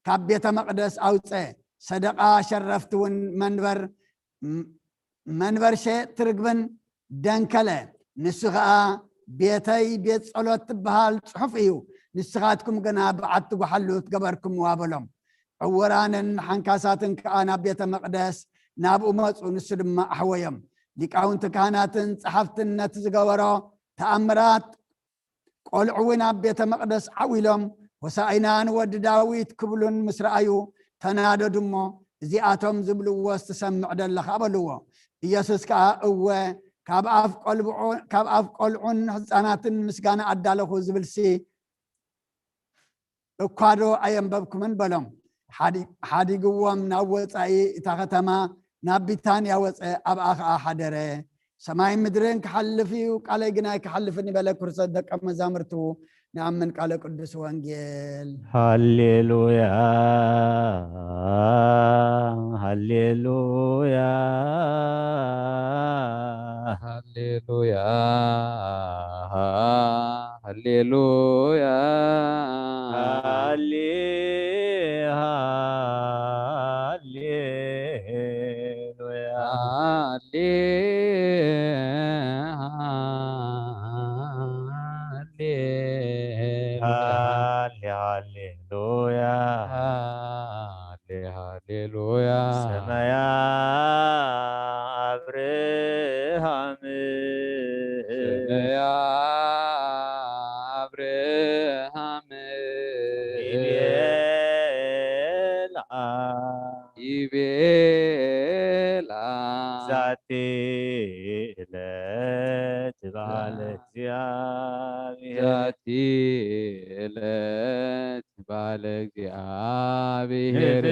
ካብ ቤተ መቕደስ ኣውጸ። ሰደቓ ሸረፍቲ እውን መንበር፣ ም-፣ መንበር ሸየጥቲ ርግብን ደንከለ። ንሱ ኸኣ፣ "ቤተይ ቤት ጸሎት ትበሃል ጽሑፍ እዩ፣ ንስኻትኩም ግና በዓቲ ጓሓሉት ገበርኩምዋ" በሎም። ዕውራንን ሓንካሳትን ከኣ ናብ ቤተ መቕደስ ናብኡ መጹ፣ ንሱ ድማ ኣሕወዮም። ሊቃውንቲ ካህናትን ጸሓፍትን ነቲ ዝገበሮ ተኣምራት፣ ቆልዑ እውን ኣብ ቤተ መቕደስ ዓው ኢሎም፣ "ሆሳኢና ንወዲ ዳዊት" ክብሉን ምስ ረኣዩ ተናደዱ እሞ፣ "እዚኣቶም ዝብልዎስ ትሰምዕ ደለኻ?" በልዎ። ኢየሱስ ከኣ፣ "እወ፣ ካብ ኣፍ ቆልብዑ-፣ ካብ ኣፍ ቆልዑን ህጻናትን ምስጋና ኣዳለኹ ዝብልሲ እኳ ዶ ኣየንበብኩምን?" በሎም። ሓዲ-፣ ሓዲግዎም ናብ ወጻኢ እታ ከተማ ናብ ቢታንያ ወጸ፣ ኣብኣ ኸኣ ሓደረ። "ሰማይን ምድርን ክሓልፍ እዩ፣ ቃለይ ግን ኣይክሓልፍን" ይበለ ክርስቶስ ደቀ መዛሙርቱ። ንኣምን ቃለ ቅዱስ ወንጌል። ሃሌሉያ፣ ሃሌሉያ፣ ሃሌሉያ፣ ሃሌሉያ፣ ሃሌ፣ ሃሌሉያ፣ ሃሌ፣ ሃሌ፣ ሃሌ፣ ሃሌሉያ፣ ሃሌ፣ ሃሌሉያ። ሰማያ ኣብርሃም፣ ሰማያ ኣብርሃም፣ ይቤላ፣ ይቤላ፣ ዛቲ ዕለት በዓለ ዛ-፣ እግዚኣብሔር፣ ዛቲ ዕለት በዓለ እግዚኣብሔር፣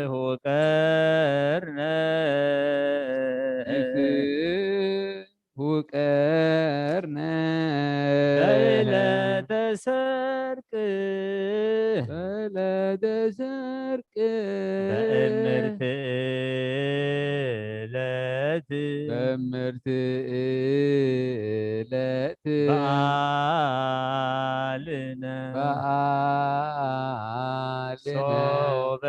ንፍሑ ቀርነ፣ ንፍሑ ቀርነ፣ በዕለተ ሰርቅ፣ በዕለተ ሰርቅ፣ በእምርቲ ዕለት፣ በእምርቲ ዕለት፣ በዓልነ፣ በዓልነ፣ ሶበ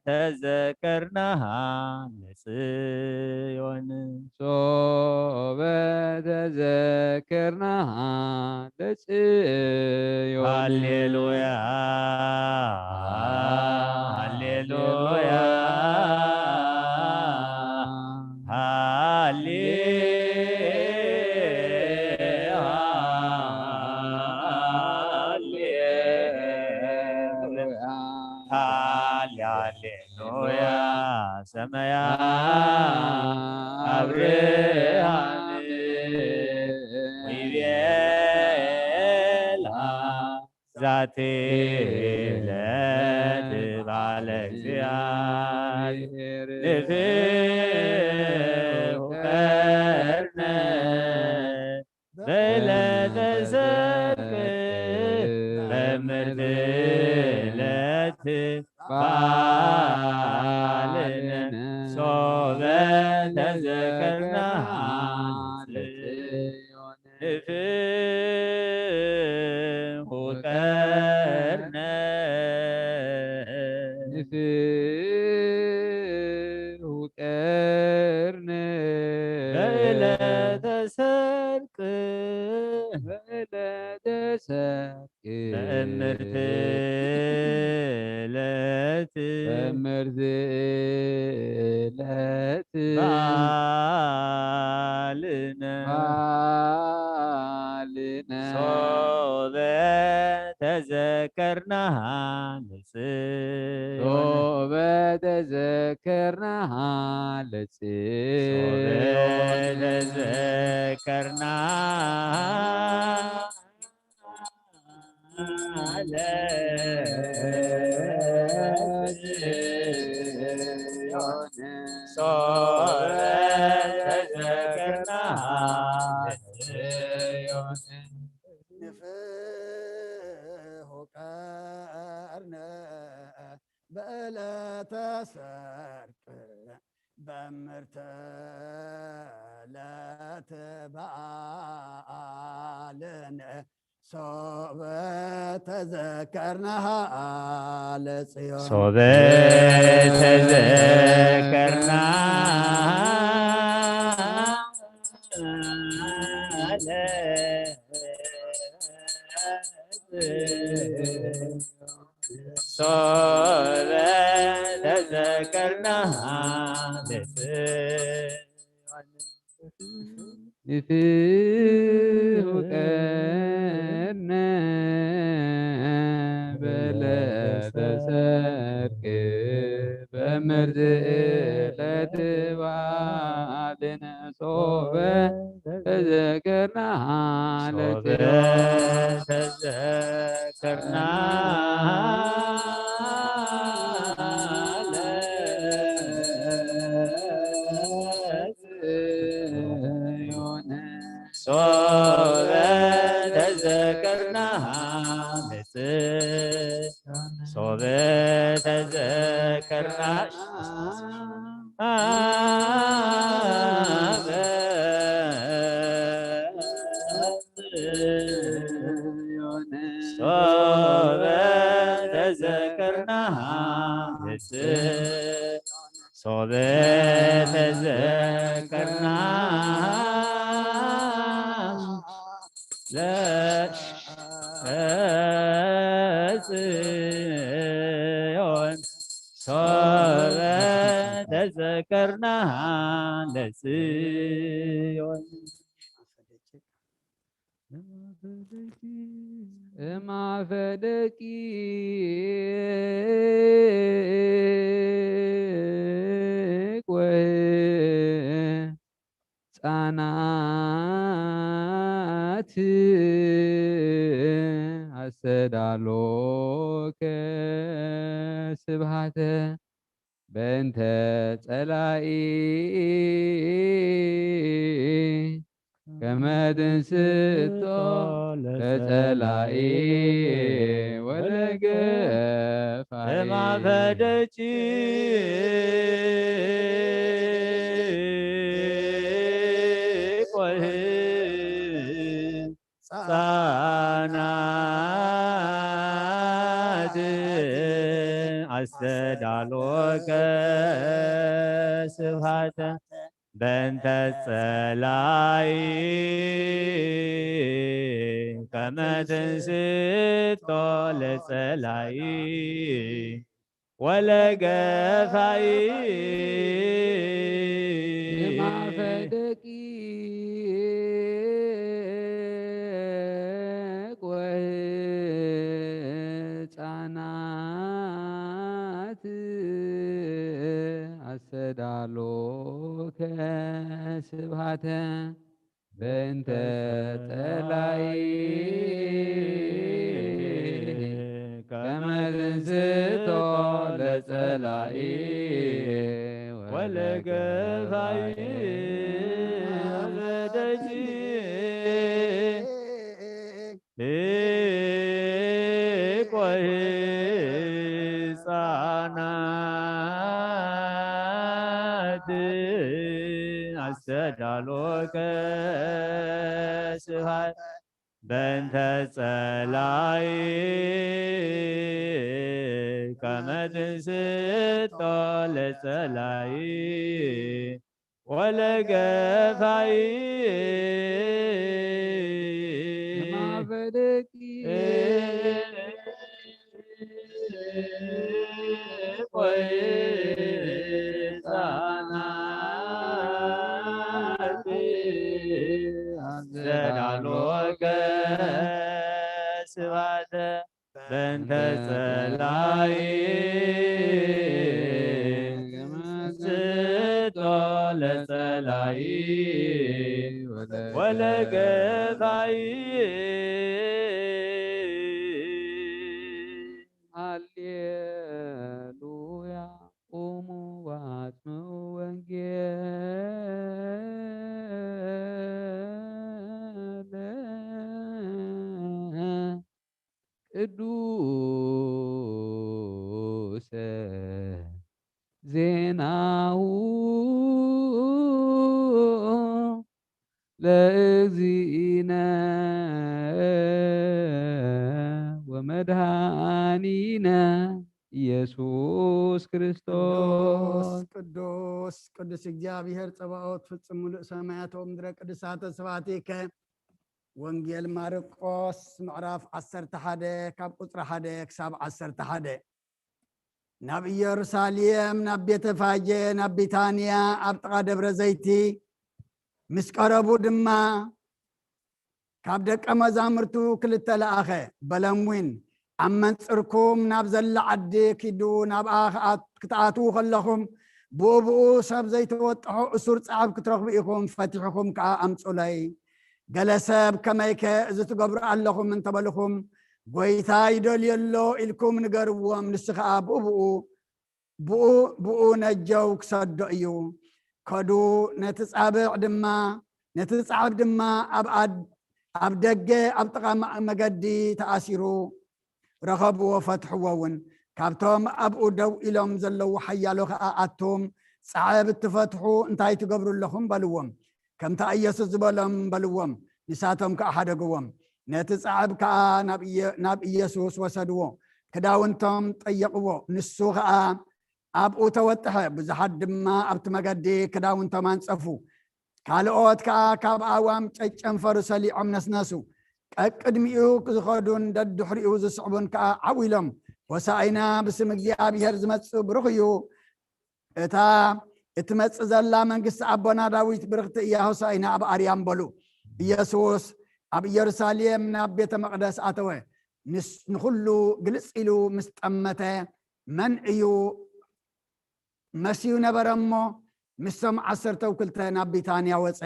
ተዘከርናሃ ጽዮን፣ ሶበ ተዘከርናሃ ለጽዮን። ሃሌሉያ፣ ሃሌሉያ፣ ሃሌ፣ ሃሌ፣ ሃሌ፣ ሃሌ። ሃሌሉያ ሰማያ አብርሃም ወይቤላ ዛቲ ዕለት በዓለ እግዚአብሔር ንፍሑ ቀርነ በዕለተ ሰርክ በምርት ዕለት በዓልነ ሶበ ተዘከርና ንፍሑ ለተሰርቅ ለተሰርቅ በእምርት ዕለት በምርት ዕለት በዓልነ በዓልነ ሶበ ተዘከርናሃ ለጽዮን ሶበ ተዘከርናሃ ለጽዮን ሶበ ተዘከርናሃ ለጽዮን ሶበ ተዘከርናሃ ለጽዮን ንፍሁ ቀርነ በዕለተ ሰርቅ በምርተ ዕለት በዓልነ ሶበ ተዘከርናሃ ለጽዮን ሶበ ተዘከርናሃ ለጽዮን ሶበ ተዘከርናሃ ለጽዮን ንፍሁ ቀርነ በዕለተ ሰርቅ በምርት ዕለት በዓልነ ሶበ ተዘከርናሃ ሶበ ለጽዮን ተዘከርናሃ ለጽዮን ሶበ ተዘከርናሃ ለጽዮን ሶበ ተዘከርናሃ ለጽዮን ሶበ ተዘከርናሃ ለጽዮን ሶበ ተዘከርናሃ ለጽዮን ሶበ ተዘከርናሃ ለጽዮን እማፈ ደቂቅ ወህፃናት አስተዳሎከ ስብሃተ በእንተ ጸላኢ ከመ ትንስቶ ለጸላኢ ወለገፋኢ እማፈ ደቂቅ ወህፃናት አስተዳሎከ ስብሃተ በእንተ ጸላኢ ከመ ትንስቶ ለጸላኢ ወለገፋኢ እማፈ ደቂቅ ወህፃናት አስተዳሎከ ስብሃተ በእንተ ጸላኢ ከመ ትንስቶ ለጸላኢ ወለገፋኢ ወለደቂ ሊቆ ሕፃናት አስተዳሎከ ስብሐት በእንተ ጸላኢ ከመ ትንስቶ ለጸላኢ ወለገፋይ ማፈደቂ ቆይጻናት ዘዳሎከ ስባተ በእንተ ጸላኢ ስቶ ለጸላኢ ወለገፋይ። ሃሌሉያ። ቁሙ ወአጽምዑ ወንጌለ ቅዱሰ ዜናሁ ለእግዚእነ ወመድኃኒነ ኢየሱስ ክርስቶስ። ቅዱስ ቅዱስ ቅዱስ እግዚኣብሔር ጸባኦት ፍጹም ምሉእ ሰማያት ወምድረ ቅዱሳተ ስብሐቲከ። ወንጌል ማርቆስ ምዕራፍ ዓሰርተ ሓደ ካብ ቁጽሪ ሓደ ክሳብ ዓሰርተ ሓደ። ናብ ኢየሩሳሌም ናብ ቤተ ፋጀ ናብ ቢታንያ ኣብ ጥቓ ደብረ ዘይቲ ምስ ቀረቡ ድማ ካብ ደቀ መዛሙርቱ ክልተ ለኣኸ፣ በለምዊን ኣብ መንጽርኩም ናብ ዘላ ዓዲ ኪዱ፣ ናብኣ ክትኣትዉ ከለኹም ብኡ ብኡ ሰብ ዘይተወጥሖ እሱር ጻዕብ ክትረኽቡ ኢኹም፣ ፈቲሕኹም ከኣ ኣምጹለይ። ገለ ሰብ ከመይከ እዚ ትገብሩ ኣለኹም እንተበልኹም፣ ጎይታ ይደልዮ ኣሎ ኢልኩም ንገርዎም፣ ንሱ ኸኣ ብኡ ብኡ ብኡ ብኡ ነጀው ክሰዶ እዩ። ከዱ ነቲ ጻብዕ ድማ ነቲ ጻዕብ ድማ ኣብ ኣድ ኣብ ደገ ኣብ ጥቓ መ- መገዲ ተኣሲሩ ረኸብዎ፣ ፈትሕዎ እውን። ካብቶም ኣብኡ ደው ኢሎም ዘለዉ ሓያሎ ኸኣ፣ ኣቱም ጻዕብ እትፈትሑ እንታይ ትገብሩ ኣለኹም? በልዎም። ከምታ ኢየሱስ ዝበሎም በልዎም። ንሳቶም ከኣ ሓደግዎም። ነቲ ጻዕብ ከኣ ናብ ኢየ- ናብ ኢየሱስ ወሰድዎ። ክዳውንቶም ጠየቕዎ። ንሱ ኸኣ ኣብኡ ተወጥሐ። ብዙሓት ድማ ኣብቲ መገዲ ክዳውንቶም ኣንጸፉ። ካልኦት ከኣ ካብ ኣእዋም ጨጨንፈሩ ሰሊዖም ነስነሱ። ቀቅድሚኡ ዝኸዱን ደድሕሪኡ ዝስዕቡን ከኣ ዓው ኢሎም፣ ሆሳኢና፣ ብስም እግዚኣብሔር ዝመጽእ ብሩኽ እዩ። እታ እትመጽእ ዘላ መንግስቲ ኣቦና ዳዊት ብርኽቲ እያ፣ ሆሳኢና ኣብ ኣርያም በሉ። ኢየሱስ ኣብ ኢየሩሳሌም ናብ ቤተ መቕደስ ኣተወ። ንስ- ንኹሉ ግልጽ ኢሉ ምስ ጠመተ፣ መን እዩ መሲሁ ነበረ እሞ፣ ምስቶም ዓሰርተው ክልተ ናብ ቢታንያ ወጸ።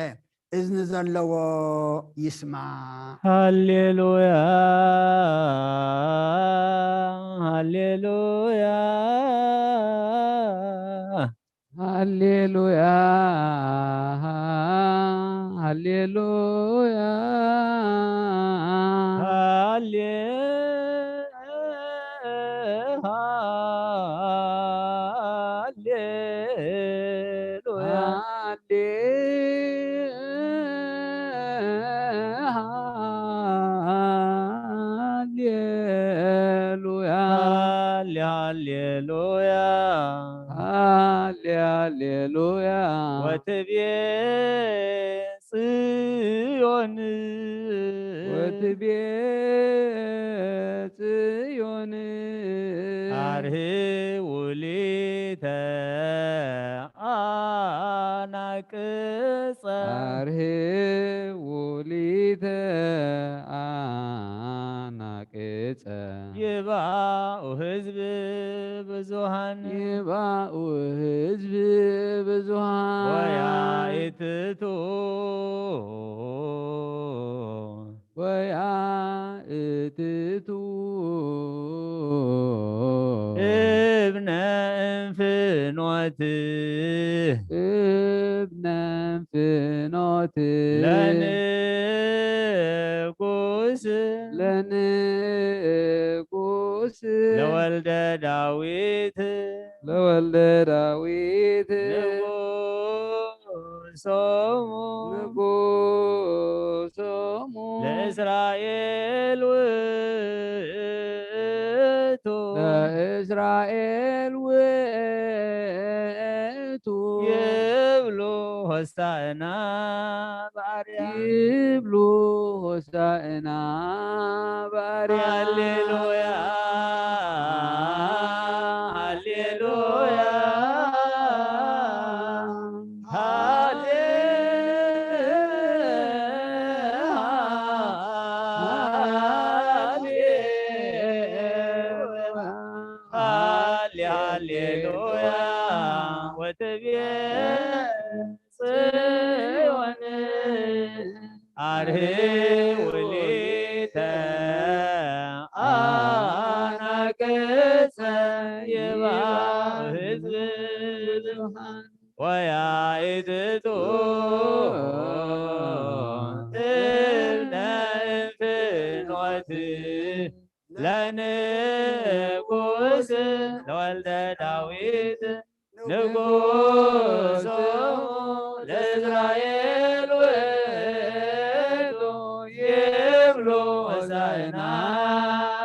እዝኒ ዘለዎ ይስማዕ። ሃሌሉያ፣ ሃሌሉያ። ሃሌሉያ፣ ሃሌሉያ። ሃሌ- ሃሌሉያ። ሃሌ- ሃሌሉያ። ሃሌ ሃሌሉያ። ሃሌ ሃሌሉያ። ወትቤ ጽዮን ወትቤ ጽዮን አርህ ውሊተ አናቅጸ አርህ ውሊተ አናቅጸ ይባኡ ህዝብ ብዙሃን ይባኡ ህዝብ ብዙሃን ወያእትቱ ወያእትቱ እብነ እንፍኖት እብነ እንፍኖት ለንጉስ ለንጉስ ለወልደ ዳዊት ለወልደ ዳዊት ንጉሶሙ ንጉሶሙ ለእስራኤል ውእቱ ለእስራኤል ውእቱ ይብሉ ሆሳዕና በኣርያም። ይብሉ ሆሳዕና በኣርያም። ሃሌሉያ ሃሌሉያ ሃሌ ሃሌ ሃሌሉያ ወትቤ ጽዮን አርህ ውሊተ አናቅጸ ይባ ህዝብ ብዙሃን ወያይትቱ እብነ እንፍኖት ለንጉስ ለወልደ ዳዊት ንጉሶ ለእስራኤል ውእቱ ይብሉ ሆሳዕና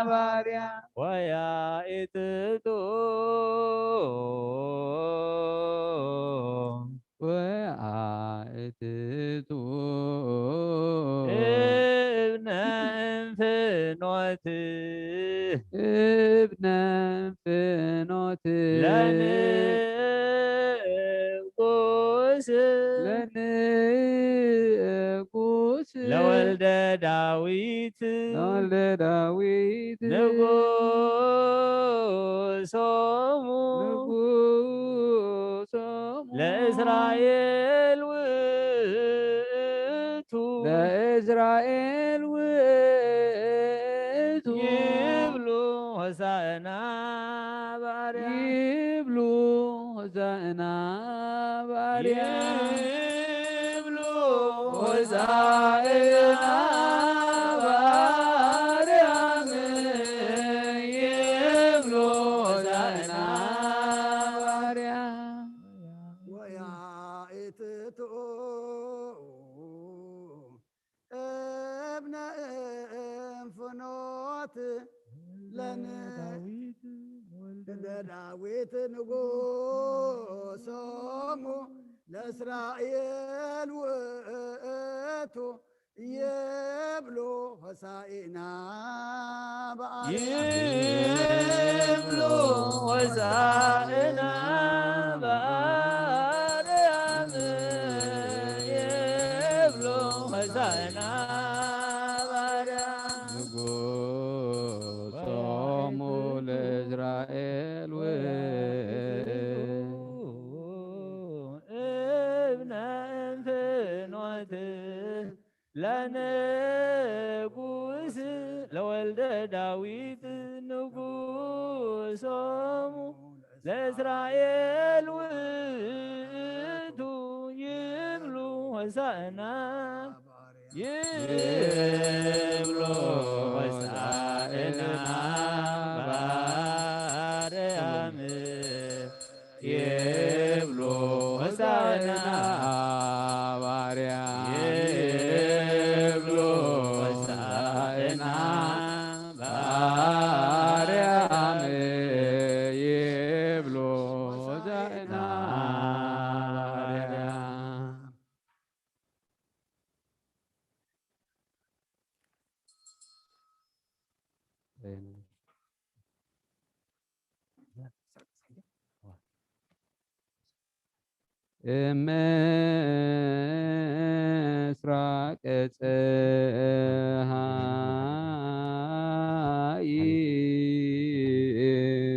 ባርያ ወያእትቱ ወአእትቱ እብነ እንፍኖት እብነ እንፍኖት ለንጉስ ለንጉስ ለወልደ ዳዊት ለወልደ ዳዊት ንጉሶሙ ንጉሶሙ ለእስራኤል ውእቱ ለእስራኤል ውእቱ ይብሉ ሆሳዕና በአርያም ይብሉ ሆሳዕና በአርያም ይብሉ ሆሳዕና በአርያም ይብሉ ሆሳዕና በአርያም ወያእትቱ እብነ እንፍኖት ለነ ዳዊት ወልደ ዳዊት ንጉሶሙ ለእስራኤል ውእቱ ይብሉ ሆሳዕና በአርያም ይብሉ ሆሳዕና በአርያም ይብሉ ሆሳዕና በአርያም ንጉሶሙ ለእስራኤል ውእቱ እብነ እንፍኖት ለንጉስ ለወልደ ዳዊት ንጉሶሙ ለእስራኤል ውእቱ ይብሉ ሆሳዕና ይብሉ ሆሳዕና በአርያም ይብሉ ሆሳዕና በአርያም ይብሉ ሆሳዕና በአርያም ይብሉ ሆሳዕና በአርያም እምስራቅ ፀሐይ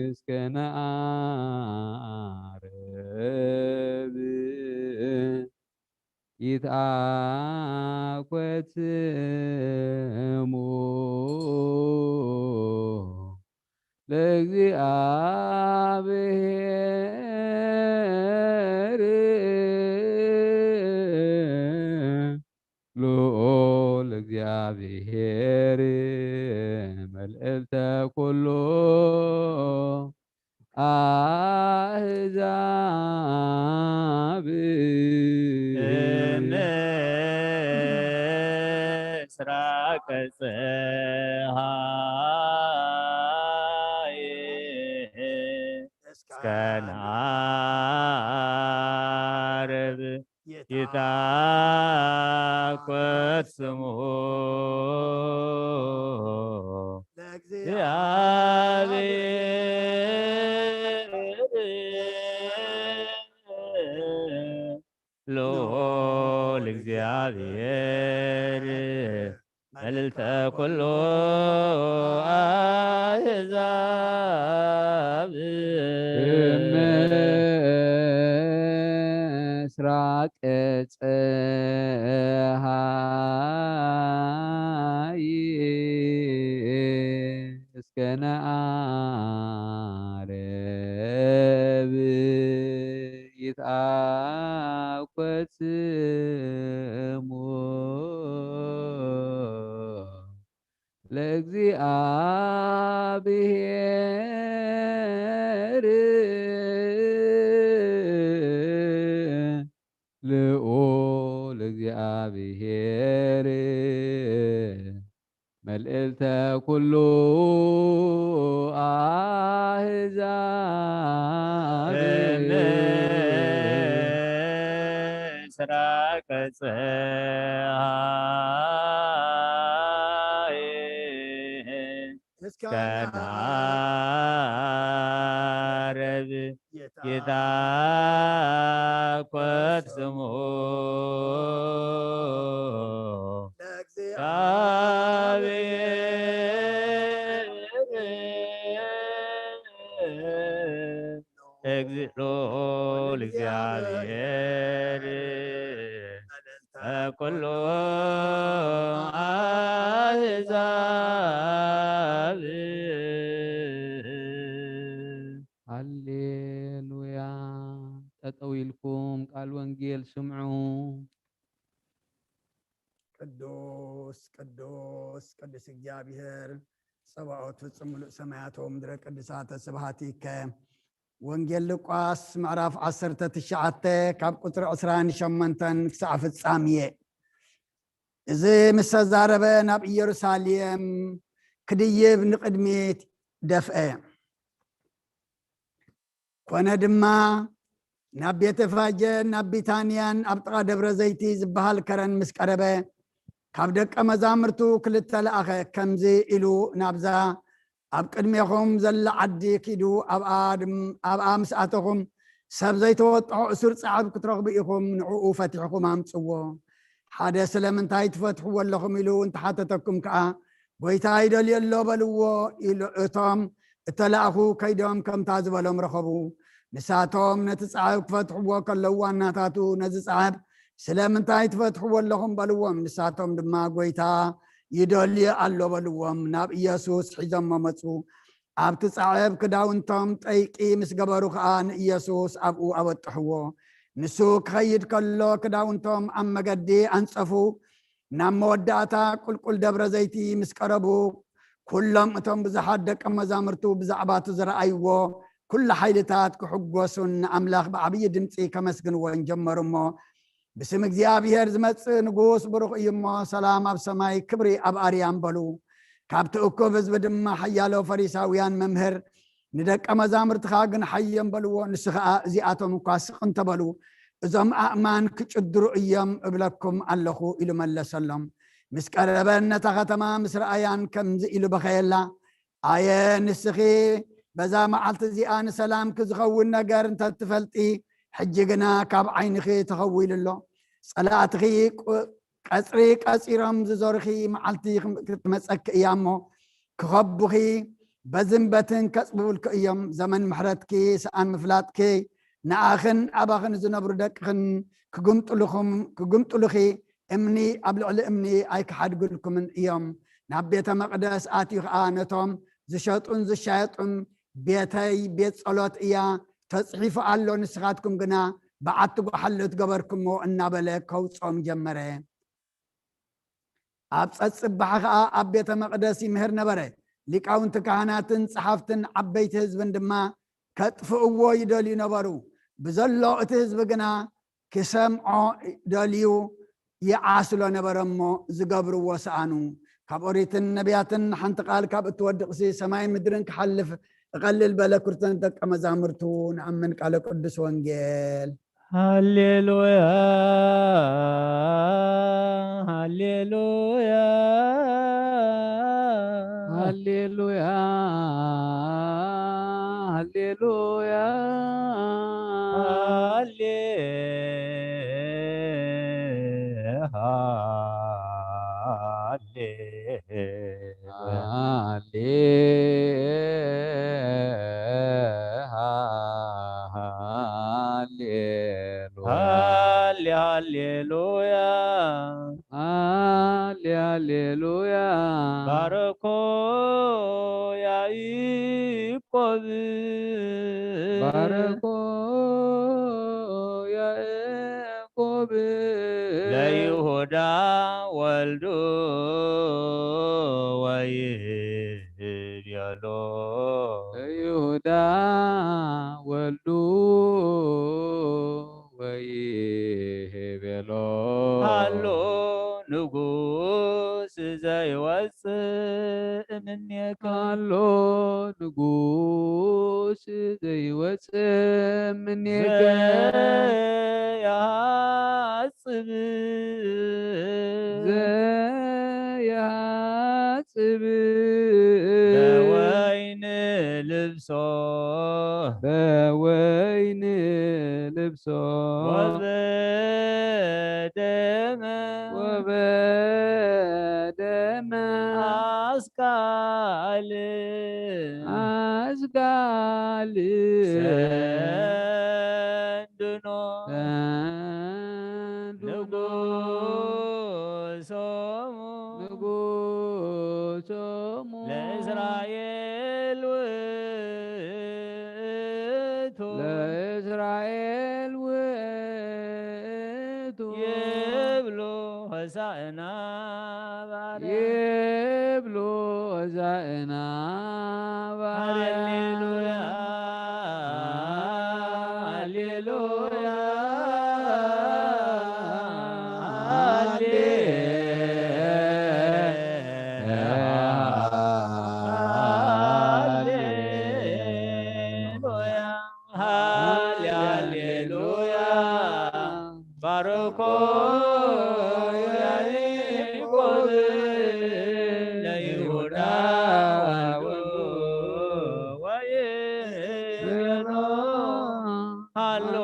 እስከ ነዓርብ ይትአኮት ስሙ ለእግዚአብሔር ልዑል እግዚአብሔር መልዕልተ ኩሉ አሕዛብ እምስራቅ ፀሐይ እስከ ይትዓኮት ስሙ ለእግዚኣብሔር። ልዑል እግዚኣብሔር መልዕልተ ኩሉ ኣህዛብ። ምስራቅ ጸሃይ እስከ ነዓርብ ይትኣኮት ስሙ ለእግዚኣብሔር። ልዑል እግዚኣብሔር መልዕልተ ኩሉ ኣህዛብ። ምስራቅ ጸሃይ እስከ እስከ ነዓርብ ይትኣኮት ስሙ ለእግዚኣብሔር። እግዚእ ልዑል እግዚኣብሔር ኩሉ ኣህዛብ። ሃሌሉያ። ጠጠው ኢልኩም ቃል ወንጌል ስምዑ። ቅዱስ ቅዱስ ቅዱስ እግዚኣብሔር ጸባኦት ፍጹም ምሉእ ሰማያት ወምድረ ቅዱሳተ ስብሃት ይከ። ወንጌል ሉቃስ ምዕራፍ ዓሰርተ ትሽዓተ ካብ ቁጽሪ ዕስራን ሸሞንተን ክሳዕ ፍጻሜ። እዚ ምስ ተዛረበ ናብ ኢየሩሳሌም ክድይብ ንቕድሚት ደፍአ። ኮነ ድማ ናብ ቤተፋጀን ናብ ቢታንያን ኣብ ጥቓ ደብረ ዘይቲ ዝበሃል ከረን ምስ ቀረበ ካብ ደቀ መዛሙርቱ ክልተ ለኣኸ፣ ከምዚ ኢሉ ናብዛ ኣብ ቅድሜኹም ዘላ ዓዲ ኪዱ ኣብኣ ድም- ኣብኣ ምስ ኣተኹም ሰብ ዘይተወጥሖ እሱር ጻዕብ ክትረኽቡ ኢኹም፣ ንዕኡ ፈቲሕኹም ኣምጽዎ። ሓደ ስለምንታይ ትፈትሕዎ ኣለኹም ኢሉ እንተሓተተኩም ከኣ ጎይታ ይደልዮ ኣሎ በልዎ ኢሉ። እቶም እተላእኹ ከይዶም ከምታ ዝበሎም ረኸቡ። ንሳቶም ነቲ ጻዕብ ክፈትሕዎ ከለዉ ዋናታቱ ነዚ ጻዕብ ስለምንታይ ትፈትሕዎ ኣለኹም በልዎም። ንሳቶም ድማ ጎይታ ይደልዮ ኣሎ በልዎም። ናብ ኢየሱስ ሒዞሞ መጹ። ኣብቲ ጻዕብ ክዳውንቶም ጠይቂ ምስ ገበሩ ከኣ ንኢየሱስ ኣብኡ ኣበጥሕዎ። ንሱ ክኸይድ ከሎ ክዳውንቶም ኣብ መገዲ ኣንጸፉ። ናብ መወዳእታ ቁልቁል ደብረ ዘይቲ ምስ ቀረቡ ኩሎም እቶም ብዙሓት ደቀ መዛሙርቱ ብዛዕባ እቲ ዝረኣይዎ ኩሉ ሓይልታት ክሕጎሱን ንኣምላኽ ብዓብዪ ድምጺ ከመስግንዎን ጀመሩ። እሞ ብስም እግዚኣብሔር ዝመጽእ ንጉስ ብሩኽ እዩ እሞ ሰላም ኣብ ሰማይ ክብሪ ኣብ ኣርያም በሉ። ካብቲ እኩብ ህዝቢ ድማ ሓያሎ ፈሪሳውያን መምህር ንደቀ መዛሙርትኻ ግን ሓዮም በልዎ። ንሱ ኸኣ እዚኣቶም እኳ ስቕ እንተበሉ እዞም ኣእማን ክጭድሩ እዮም እብለኩም ኣለኹ ኢሉ መለሰሎም። ምስ ቀረበን ነታ ከተማ ምስ ረኣያን ከምዚ ኢሉ በኸየላ። ኣየ ንስኺ በዛ መዓልቲ እዚኣ ንሰላምኪ ዝኸውን ነገር እንተትፈልጢ፣ ሕጂ ግና ካብ ዓይንኺ ተኸዊሉ ኣሎ። ጸላእትኺ ቀጽሪ ቀጺሮም ዝዞርኺ መዓልቲ ክትመጸኪ እያ እሞ ክኸቡኺ በዝን በትን ከጽብቡልኪ እዮም። ዘመን ምሕረትኪ ሰኣን ምፍላጥኪ ንኣኽን ኣባኽን ዝነብሩ ደቅኽን ክግምጥልኹም ክግምጥሉኺ እምኒ ኣብ ልዕሊ እምኒ ኣይክሓድግልኩምን እዮም። ናብ ቤተ መቕደስ ኣትዩ ኸኣ ነቶም ዝሸጡን ዝሻየጡን ቤተይ ቤት ጸሎት እያ ተጽሒፉ ኣሎ፣ ንስኻትኩም ግና በዓቲ ጓሓሎ ትገበርኩሞ እናበለ ከውጾም ጀመረ። ኣብ ጸጽባሕ ኸኣ ኣብ ቤተ መቕደስ ይምህር ነበረ። ሊቃውንቲ ካህናትን ጸሓፍትን ዓበይቲ ህዝብን ድማ ከጥፍእዎ ይደልዩ ነበሩ። ብዘሎ እቲ ህዝቢ ግና ክሰምዖ ደልዩ ይዓስሎ ነበረ እሞ ዝገብርዎ ሰኣኑ። ካብ ኦሪትን ነቢያትን ሓንቲ ቃል ካብ እትወድቕሲ ሰማይ ምድርን ክሓልፍ እቐልል በለ። ክርተን ደቀ መዛሙርቱ ንኣምን ቃለ ቅዱስ ወንጌል። ሃሌሉያ፣ ሃሌሉያ፣ ሃሌሉያ፣ ሃሌሉያ፣ ሃሌ-፣ ሃሌ-፣ ሃሌ-፣ ሃሌሉያ። ሃሌ-፣ ሃሌሉያ። ሃሌ-፣ ሃሌሉያ። ባርኮ ያዕቆብ። ባርኮ ያዕቆብ። ለይሁዳ ወልዱ ወይቤሎ። ለይሁዳ ወልዱ ወይቤሎ። ሃሎ ንጉስ ዘይወፅእ እምኔከ። ሃሎ ንጉስ ዘይወፅእ እምኔከ። ዘያጽብ። ዘያጽብ። በወይን ልብሶ። በወይን ልብሶ። ወበደመ። ወበደመ። አስካል። አስካል። ሰንድኖ። ሰንድኖ። ንጉሶሙ። ንጉሶሙ። ለእስራኤል ውእቱ። ለእስራኤል ውእቱ። ይብሉ ሆሳዕና ባርያ። ይብሉ ሆሳዕና ባርያ። ሃሌሉያ፣ ሃሌሉያ፣ ሃሌ-፣ ሃሌሉያ። ሃሌ-፣ ሃሌሉያ። ባርኮ ያዕቆብ ለይሁዳ ወልዱ ወይቤሎ። ሃሎ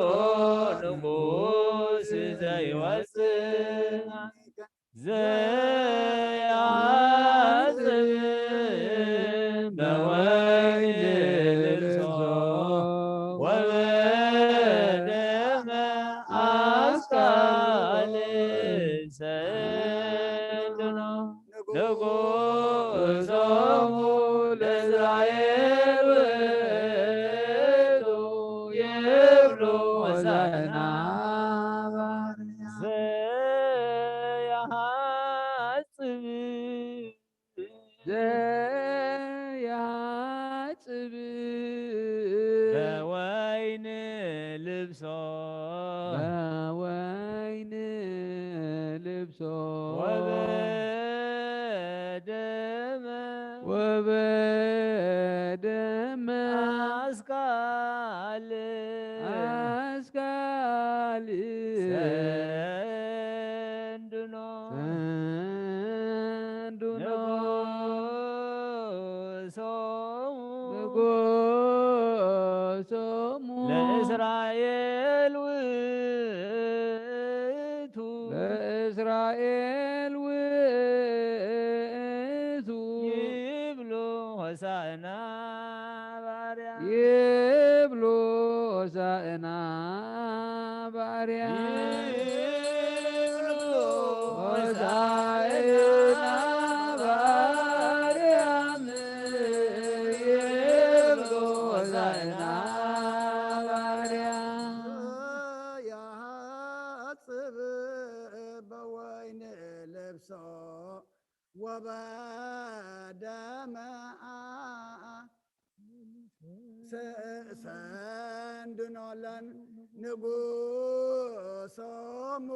ንጉስ ዘይወፅእ ዘያጽብ በወይን ልብሶ ወበደመ አስካል ሰንድኖ። ንጉሶሙ ለእስራኤል ውእቱ ይብሉ ሆሳዕና ባርያ። ዘያጽብ። ዘያጽብ። በወይን ልብሶ። በወይን ልብሶ። ወበደመ። ወበደመ። አስካል። አስካል። ሰንድኖ። ሰንድኖ። ንጉሶሙ። ንጉሶሙ። ለእስራኤል ውእቱ። ለእስራኤል ውእቱ። ይብሉ ሆሳዕና ባርያ። ይብሉ ሆሳዕና ባርያ። ይብሉ ሆሳዕና ባርያም። ይብሉ ሆሳዕና ባርያ። ያጽብ በወይን ልብሶ ወበደመ ሰንድኖ ለንጉሶሙ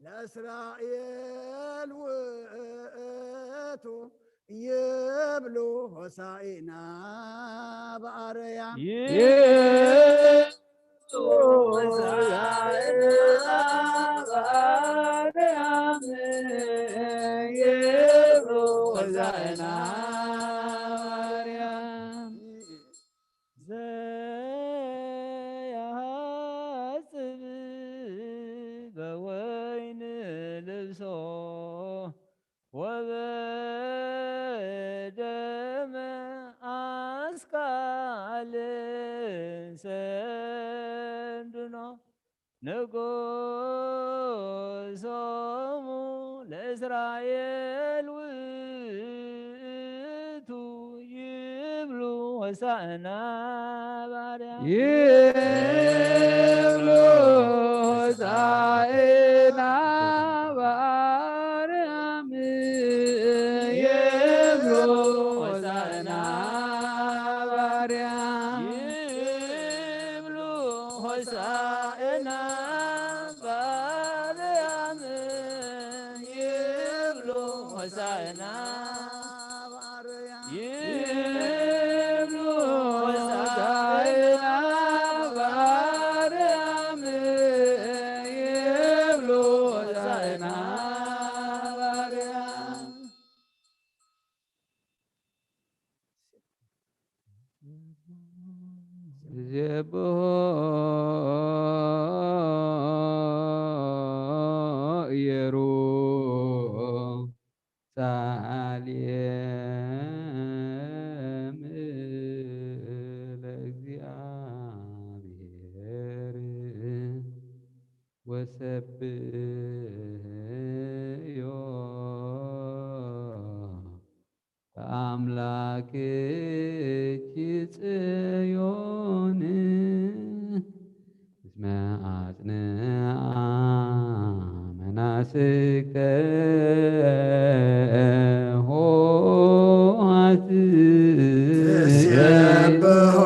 ለእስራኤል ውእቱ ይብሉ ሆሳኢና በአርያም። ሆሳዕና በአርያም ይብሉ ሆሳዕና በአርያም። ዘያጽብ በወይን ልብሶ ወበደመ አስካል ሰንድኖ ንጉሶሙ ለእስራኤል ውእቱ ይብሉ ሆሳዕና ባርያም። ይብሉ ሆሳዕና ባርያም። ይብሉ ሆሳዕና ባርያም። ይብሉ ሆሳዕና ባርያም። ይብሉ ሆሳዕና ባርያም። ይብሉ ሆሳዕና ባርያም። ይብሉ ሆሳዕና ባርያም። ዘብሖ ኢየሩሳሌም ለእግዚአብሔር ወሰብሕዮ ለአምላክኪ ጽዮን እስመ አጽንዓ መናስከ ኆኃት። ትሴብሖ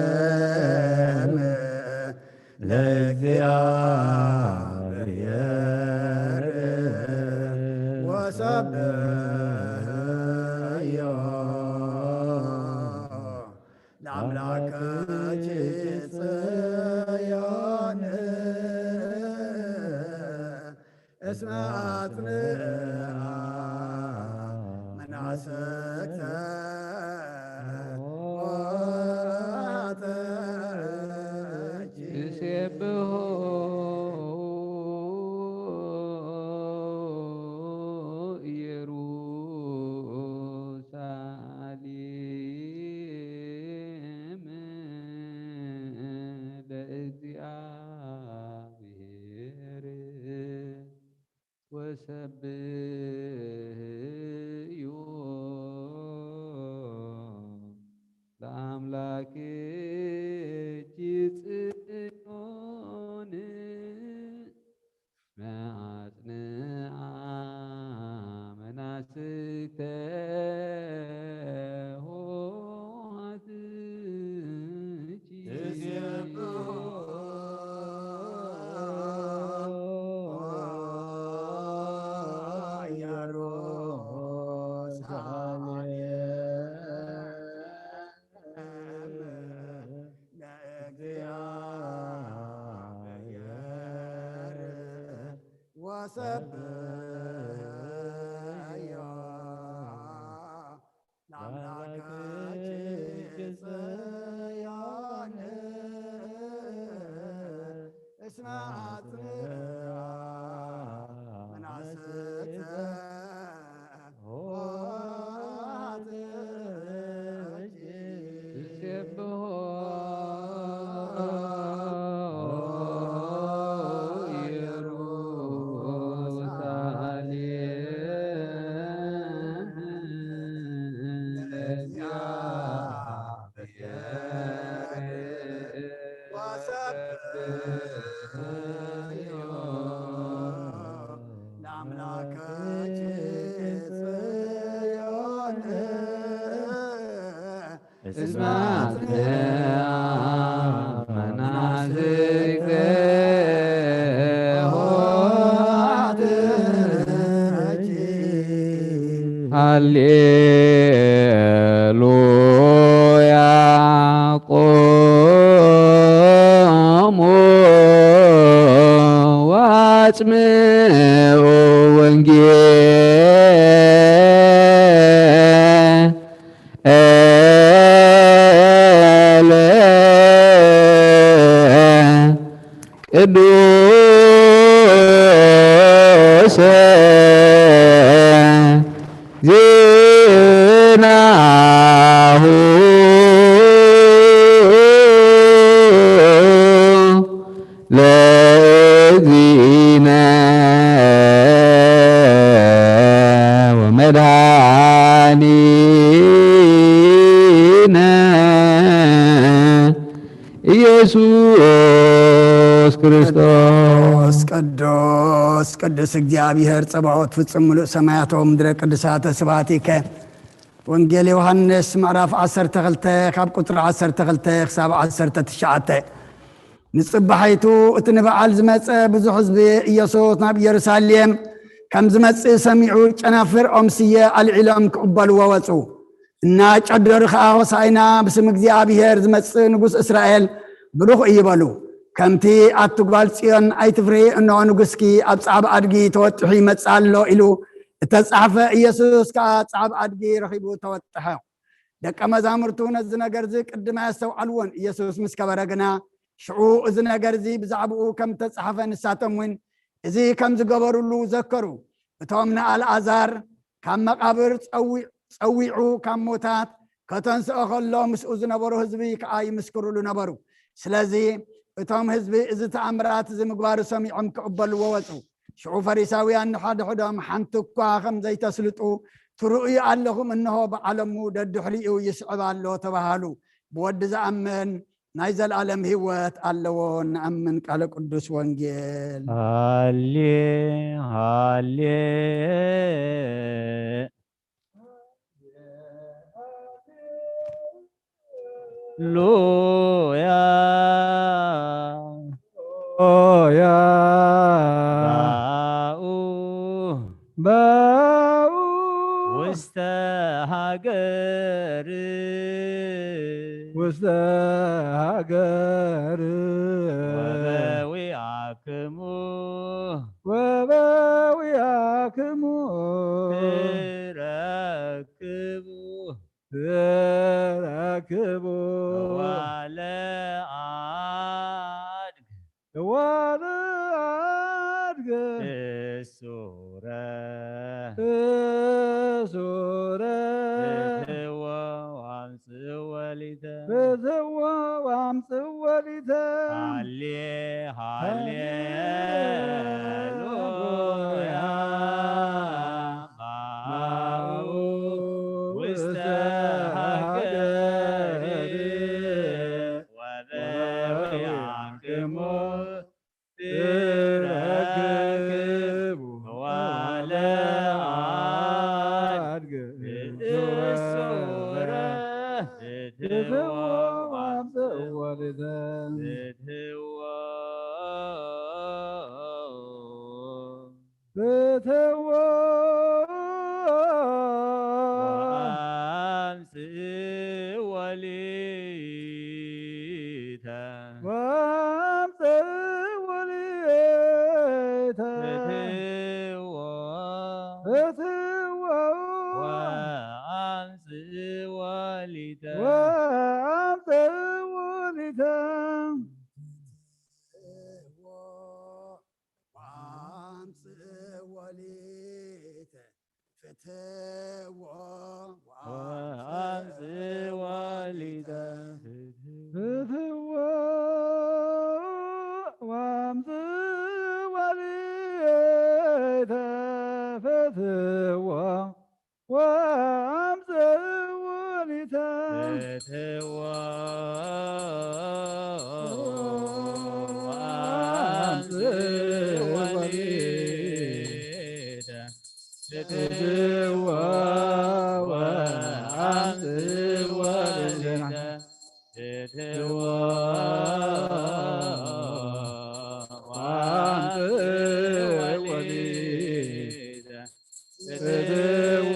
ኢየሩሳሌም ለእግዚአብሔር ወሰብሕዮ ለአምላክኪ ጽዮን እስመ አጽንዓ መናስክተ ኆኃትኪ። ትሴብሖ ኢየሩሳሌም ለእግዚአብሔር ወሰብሕዮ ለአምላክኪ ጽዮን መአጽንዓ መናስከ ኆኃትኪ። ትሴብሖ ኢየሩሳሌም ለእግዚአብሔር ወሰብሕዮ። ሃሌሉያ። ቆሙ ወአጽምዑ ወንጌል ኤለ ቅዱስ ዜናሁ ለእግዚእነ ወመድኃኒነ ኢየሱስ ክርስቶስ። ቅዱስ ቅዱስ ቅዱስ እግዚኣብሔር ጸባኦት፣ ፍጹም ምሉእ ሰማያት ወምድረ ቅዱሳተ ስብሐቲከ። ወንጌል ዮሃንስ ምዕራፍ ዓሰርተ ክልተ ካብ ቁጽሪ ዓሰርተ ክልተ ክሳብ ዓሰርተ ትሽዓተ። ንጽባሒቱ እቲ ንበዓል ዝመጸ ብዙሕ ህዝቢ፣ ኢየሱስ ናብ ኢየሩሳሌም ከም ዝመጽእ ሰሚዑ፣ ጨናፍር ኦም ስየ ኣልዒሎም ክቕበልዎ ወጹ። እናጨደሩ ኸኣ፣ ሆሳዕና፣ ብስም እግዚኣብሔር ዝመጽእ ንጉስ እስራኤል ብሩኽ እዩ በሉ። ከምቲ ኣቲ ጓል ጽዮን ኣይትፍርሂ፣ እንሆ ንጉስኪ ኣብ ጻዕብ ኣድጊ ተወጢሑ ይመጽእ ኣሎ ኢሉ እተጻሕፈ፣ ኢየሱስ ከኣ ጻዕብ ኣድጊ ረኺቡ ተወጥሐ። ደቀ መዛሙርቱ ነዚ ነገርዚ ቅድም ኣየስተውዓልዎን። ኢየሱስ ምስ ከበረ ግና፣ ሽዑ እዚ ነገርዚ ብዛዕባኡ ከም እተጻሕፈ ንሳቶም እውን እዚ ከም ዝገበሩሉ ዘከሩ። እቶም ንኣልኣዛር ካብ መቓብር ጸዊ-፣ ጸዊዑ ካብ ሞታት ከተንስኦ ከሎ፣ ምስኡ ዝነበሩ ህዝቢ ከኣ ይምስክሩሉ ነበሩ። ስለዚ እቶም ህዝቢ እዚ ተኣምራት እዚ ምግባሩ ሰሚዖም ክቕበልዎ ወጹ። ሽዑ ፈሪሳውያን ንሓድሕዶም፣ ሓንቲ እኳ ከም ዘይተስልጡ ትርእዩ ኣለኹም፣ እንሆ በዓለሙ ደድሕሪኡ ይስዕብ ኣሎ ተባሃሉ። ብወዲ ዝኣምን ናይ ዘለኣለም ህይወት ኣለዎ። ንኣምን ቃለ ቅዱስ ወንጌል። ሃሌ፣ ሃሌ ሉያ። ሉያ። ባኡ። ባኡ። ውስተ ሃገር። ውስተ ሃገር። ወበዊአክሙ። ወበዊአክሙ። ትረክቡ። ትረክቡ። ዋለ አድግ። ዋለ አድግ። እሱረ። እሱረ። ፍትዎ ወአምጽእዎ ሊተ። ፍትዎ ወአምጽእዎ ሊተ። ሃሌ፣ ሃሌ ሉያ። ባኡ ውስተ ሃገር። ወበዊአክሙ ትረክቡ። ዋለ አድግ። እሱረ። ፍትዎ ወአምጽእዎ ሊተ። ፍትዎ። ፍትዎ። ወአምጽእዎ ሊተ። ወአምጽእዎ ሊተ። ፍትዎ። ፍትዎ። ወአምጽእዎ ሊተ። ወአምጽእዎ ሊተ። ወአምጽእዎ ሊተ። ፍትዎ ወአምጽእዎ ሊተ። ፍትዎ ወአምጽእዎ ሊተ። ፍትዎ ወአምጽእዎ ሊተ። ፍትዎ ወአምጽእዎ ሊተ። ፍትዎ ወአምጽእዎ ሊተ። ፍትዎ ወአምጽእዎ ሊተ። ፍትዎ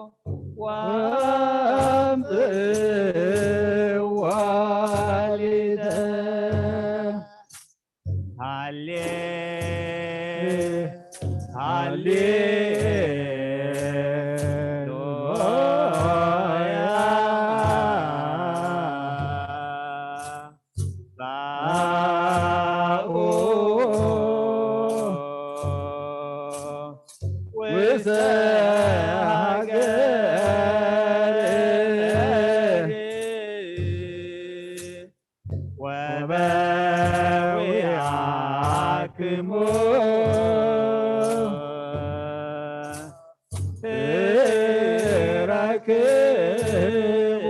ክቡ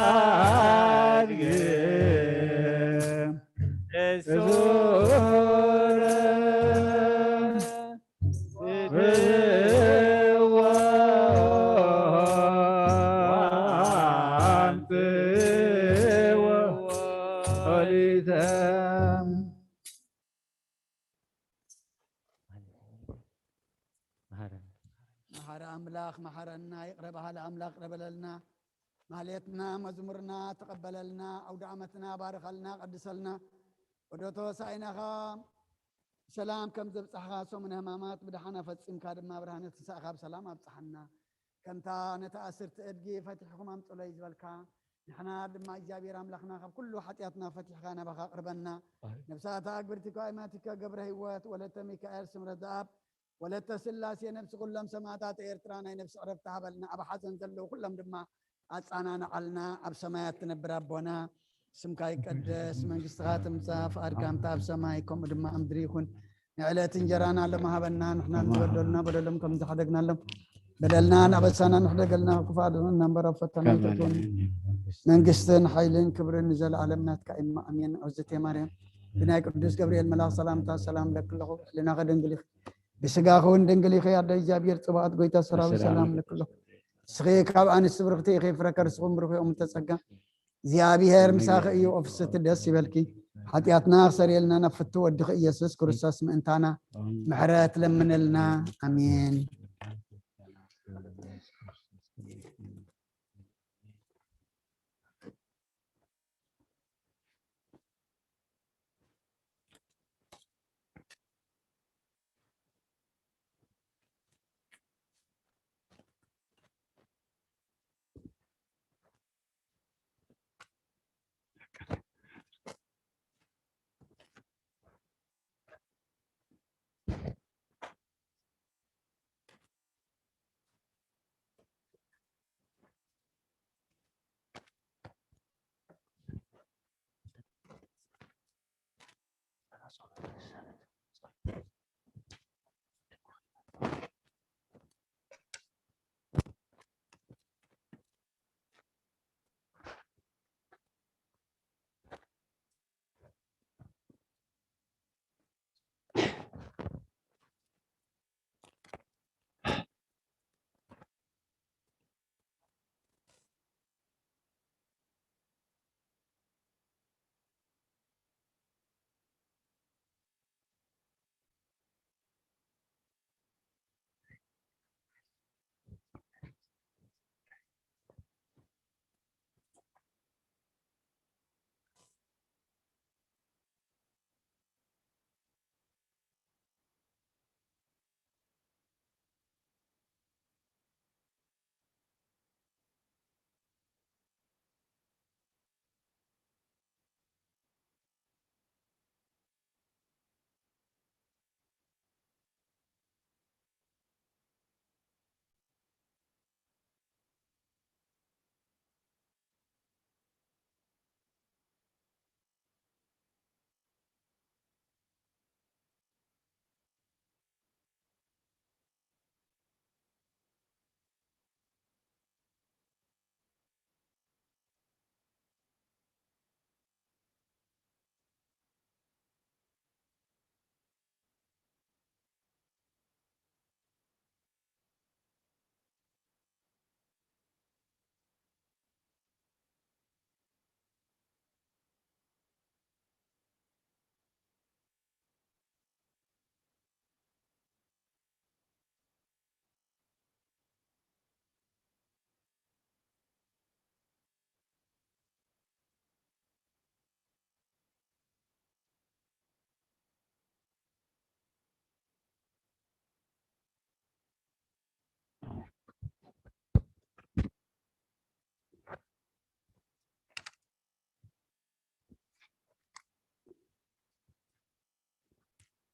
ተዋላድግ እሱረ መሓረ ኣምላኽ መሓረና፣ ይቕረ በሃሊ ኣምላኽ ይቕረ በለልና። ማህሌትና መዝሙርና ተቐበለልና፣ ኣውደ ዓመትና ባርኸልና፣ ቀድሰልና። ወደ ተወሳኢናኻ ብሰላም ከም ዘብጻሕኻ ሰሙነ ሕማማት ብደሓና ፈጺምካ ድማ ብርሃነ ትንሳኤኻ ብሰላም ኣብጽሓና። ከምታ ነታ ኣስርቲ እድጊ ፈቲሕኩም ኣምጽኡለይ ዝበልካ፣ ንሕና ድማ እግዚኣብሔር ኣምላኽና ካብ ኩሉ ሓጢኣትና ፈቲሕካ ናባኻ ኣቕርበና። ኣሜን። ነፍሳት ኣግብርቲካ ኣይማቲካ ገብረ ህይወት ወለተ ሚካኤል ስምረት ዘኣብ ወለተ ስላሴ ነፍሲ ኩሎም ሰማዕታት ኤርትራ ናይ ነፍሲ ዕረፍቲ ሃበልና። ኣብ ሓዘን ዘለዉ ኩሎም ድማ ኣጻናንዓልና። ኣብ ሰማያት ትነብር ኣቦና፣ ስምካ ይቀደስ፣ መንግስትኻ ትምጻእ፣ ፍቓድካ ከምታ ኣብ ሰማይ ከምኡ ድማ ኣብ ምድሪ ይኹን። ንዕለት እንጀራና ሎሚ ሃበና፣ ንሕና ንበደሉና በደሎም ከም ዝሓደግናሎም በደልና እናበሳና ንሕደገልና፣ ክፉእ ኣድሕነና እምበር ኣብ ፈተና ኣይተእትወና። መንግስትን ሓይልን ክብርን ንዘለኣለም ናትካ እማ፣ ኣሜን። እግዝእትየ ማርያም፣ ብናይ ቅዱስ ገብርኤል መልኣኽ ሰላምታ ሰላም እብለኪ ኣለኹ። ሕልናኺ ድንግል ኢኺ፣ ብስጋኺ እውን ድንግል ኢኺ። ኣደ እግዚኣብሔር ጽባኦት፣ ጎይታ ሰራዊት፣ ሰላም እብለኪ ኣለኹ። ንስኺ ካብ ኣንስቲ ብርኽቲ ኢኺ፣ ፍረ ከርስኺ እውን ብሩኽ እዩ። እሙ ተጸጋ፣ እግዚኣብሔር ምሳኺ እዩ። ኦ ፍስሕቲ፣ ደስ ይበልኪ፣ ሓጢኣትና ክሰርየልና ናብ ፍቱ ወድኺ ኢየሱስ ክርስቶስ ምእንታና ምሕረት ለምንልና። ኣሜን።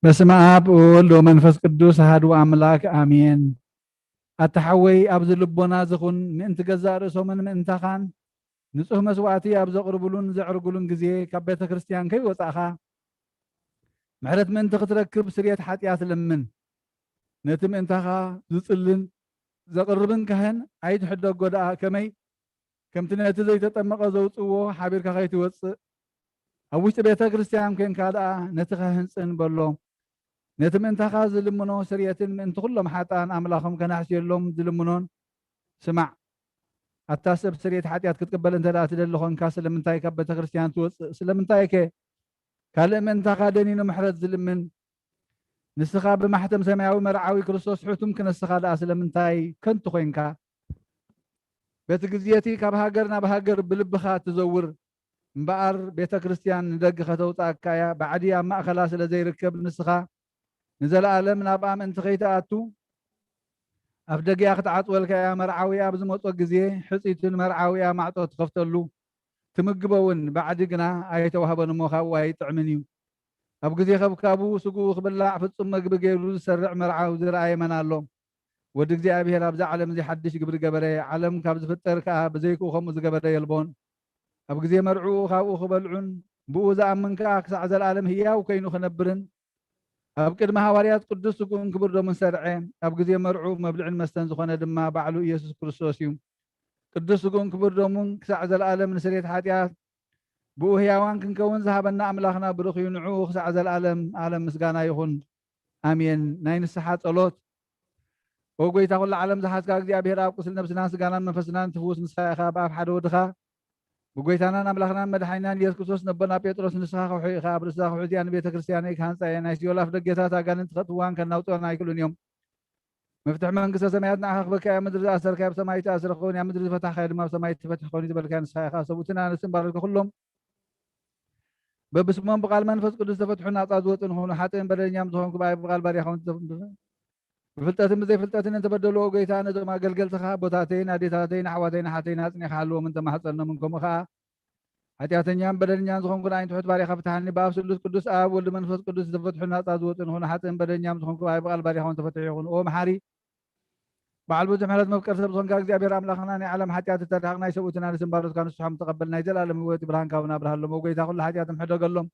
በስመ ኣብ ወወልድ ወመንፈስ ቅዱስ ኣሐዱ ኣምላክ ኣሜን። ኣታ ሓወይ፣ ኣብዚ ልቦና እዚ ኹን፣ ምእንቲ ገዛእ ርእሶምን ምእንታኻን ንጹህ መስዋዕቲ ኣብ ዘቕርብሉን ዘዕርጉሉን ግዜ ካብ ቤተ ክርስቲያን ከይወጻእኻ፣ ምሕረት ምእንቲ ክትረክብ ስርየት ሓጢኣት ለምን። ነቲ ምእንታኻ ዝጽልን ዘቕርብን ካህን ኣይትሕደጎ ደኣ፣ ከመይ ከምቲ ነቲ ዘይተጠመቐ ዘውጽእዎ ሓቢርካ ከይትወጽእ፣ ኣብ ውሽጢ ቤተ ክርስቲያን ኮንካ ደኣ ነቲ ካህን ጽን በሎ። ነቲ ምእንታኻ ዝልምኖ ስርየትን ምእንቲ ኩሎም ሓጥኣን ኣምላኾም ከናሕስየሎም ዝልምኖን ስማዕ። ኣታ ሰብ፣ ስርየት ሓጢኣት ክትቅበል እንተ ደኣ ትደሊ ኾንካ፣ ስለምንታይ ካብ ቤተ ክርስቲያን ትወጽእ? ስለምንታይከ ካልእ ምእንታኻ ደኒኑ ምሕረት ዝልምን? ንስኻ ብማሕተም ሰማያዊ መርዓዊ ክርስቶስ ሕቱም ክነስኻ ደኣ ስለምንታይ ከንቱ ኾይንካ? በቲ ግዜ እቲ ካብ ሃገር ናብ ሃገር ብልብኻ ትዘውር እምበኣር፣ ቤተ ክርስቲያን ንደገ ከተውጽኣካ እያ። ባዕዲ ኣብ ማእከላ ስለ ዘይርከብ፣ ንስኻ ንዘለኣለም ናብኣ ምእንቲ ከይትኣቱ፣ ኣፍደጊኣ ክትዓጽወልካ እያ። መርዓዊ ኣብ ዝመጾ ግዜ፣ ሕጽይቱ ንመርዓዊኣ ማዕጾ ትኸፍተሉ፣ ትምግቦ እውን፣ ባዕዲ ግና ኣይተዋህቦን እሞ፣ ካብኡ ኣይጥዕምን እዩ። ኣብ ግዜ ከብካቡ፣ ስግኡ ክብላዕ፣ ፍጹም መግቢ ገይሩ ዝሰርዕ መርዓዊ ዝረኣየ መን ኣሎ? ወዲ እግዚኣብሔር ኣብዛ ዓለም እዚ ሓድሽ ግብሪ ገበረ። ዓለም ካብ ዝፍጠር ከኣ ብዘይክኡ ከምኡ ዝገበረ የልቦን። ኣብ ግዜ መርዕኡ ካብኡ ክበልዑን ብኡ ዝኣምን ከኣ ክሳዕ ዘለኣለም ህያው ኮይኑ ክነብርን ኣብ ቅድሚ ሃዋርያት ቅዱስ ስግኡን ክቡር ደሙን ሰርዐ። ኣብ ግዜ መርዕኡ መብልዕን መስተን ዝኾነ ድማ ባዕሉ ኢየሱስ ክርስቶስ እዩ። ቅዱስ ስግኡን ክቡር ደሙን ክሳዕ ዘለኣለም ንስርየት ሓጢኣት ብኡ ህያዋን ክንከውን ዝሃበና ኣምላኽና ብሩኽ እዩ። ንዕኡ ክሳዕ ዘለኣለም ዓለም ምስጋና ይኹን። ኣሜን። ናይ ንስሓ ጸሎት። ኦ ጐይታ፣ ኵላ ዓለም ዝሓዝካ እግዚኣብሔር ኣብ፣ ቁስል ነብስናን ስጋናን መንፈስናን ትፍውስ ንስኻ ኢኻ። ብኣፍ ሓደ ወድኻ ብጐይታናን ኣምላኽናን መድሓኒናን ኢየሱስ ክርስቶስ ነቦና ጴጥሮስ፣ ንስኻ ከውሒ ኢኻ፣ ኣብ ርእስኻ ከውሒ እዚኣ ንቤተ ክርስቲያነይ ክሃንጻ እየ፣ ናይ ሲኦል ኣፍ ደገታት ኣጋንንቲ ከእትውዋን ከናውጽዋን ኣይክእሉን እዮም። መፍትሕ መንግስተ ሰማያት ንዓኻ ክበካ እያ። ምድሪ ዝኣሰርካዮ ኣብ ሰማይ ዝተኣስረ ክኸውን እያ፣ ምድሪ ዝፈታሕካዮ ድማ ኣብ ሰማይ ተፈቲሑ ክኸውን እዩ ዝበልካዮ ንስኻ ኢኻ። ሰብኡትን ኣንስትን ባረክ፣ ኩሎም በብስሞም ብቃል መንፈስ ቅዱስ ዝተፈትሑ ናጻ ዝወጹ ንኹኑ። ሓጥእን በደለኛም ዝኾንኩ ብኣይ ብቃል ባርያኻ እውን ትዘ-፣ ብፍልጠትን ብዘይፍልጠትን እንተበደሉ፣ ኦ ጎይታ፣ ነዞም ኣገልገልትኻ ኣቦታተይን ኣዴታተይን ኣሕዋተይን ኣሓተይን ኣጽኒኻ ሓልዎምን ተማሕጸኖምን፣ ከምኡ ኸኣ ሓጢኣተኛን በደለኛን ዝኾንኩ ንኣይን ትሑት ባርያኻ ፍትሓኒ። ብኣብ ስሉስ ቅዱስ፣ ኣብ ወልድ መንፈስ ቅዱስ ዝተፈትሑ ናጻ ዝወጹ ንኹኑ። ሓጥእን በደለኛም ዝኾንኩ ብኣይ ብቃል ባርያኻ እውን ተፈትሑ ይኹን። ኦ መሓሪ፣ በዓል ብዙሕ ምሕረት መፍቀር ሰብ ዝኾንካ እግዚኣብሔር ኣምላኽና፣ ናይ ዓለም ሓጢኣት እተርሕቕ፣ ናይ ሰብኡትን ኣንስትን ባሮትካ ንስሖም ተቐበል፣ ናይ ዘላለም ህይወት ብርሃንካ እውን ኣብርሃሎም። ኦ ጎይታ፣ ኩሉ ሓጢኣቶም ሕደገሎም።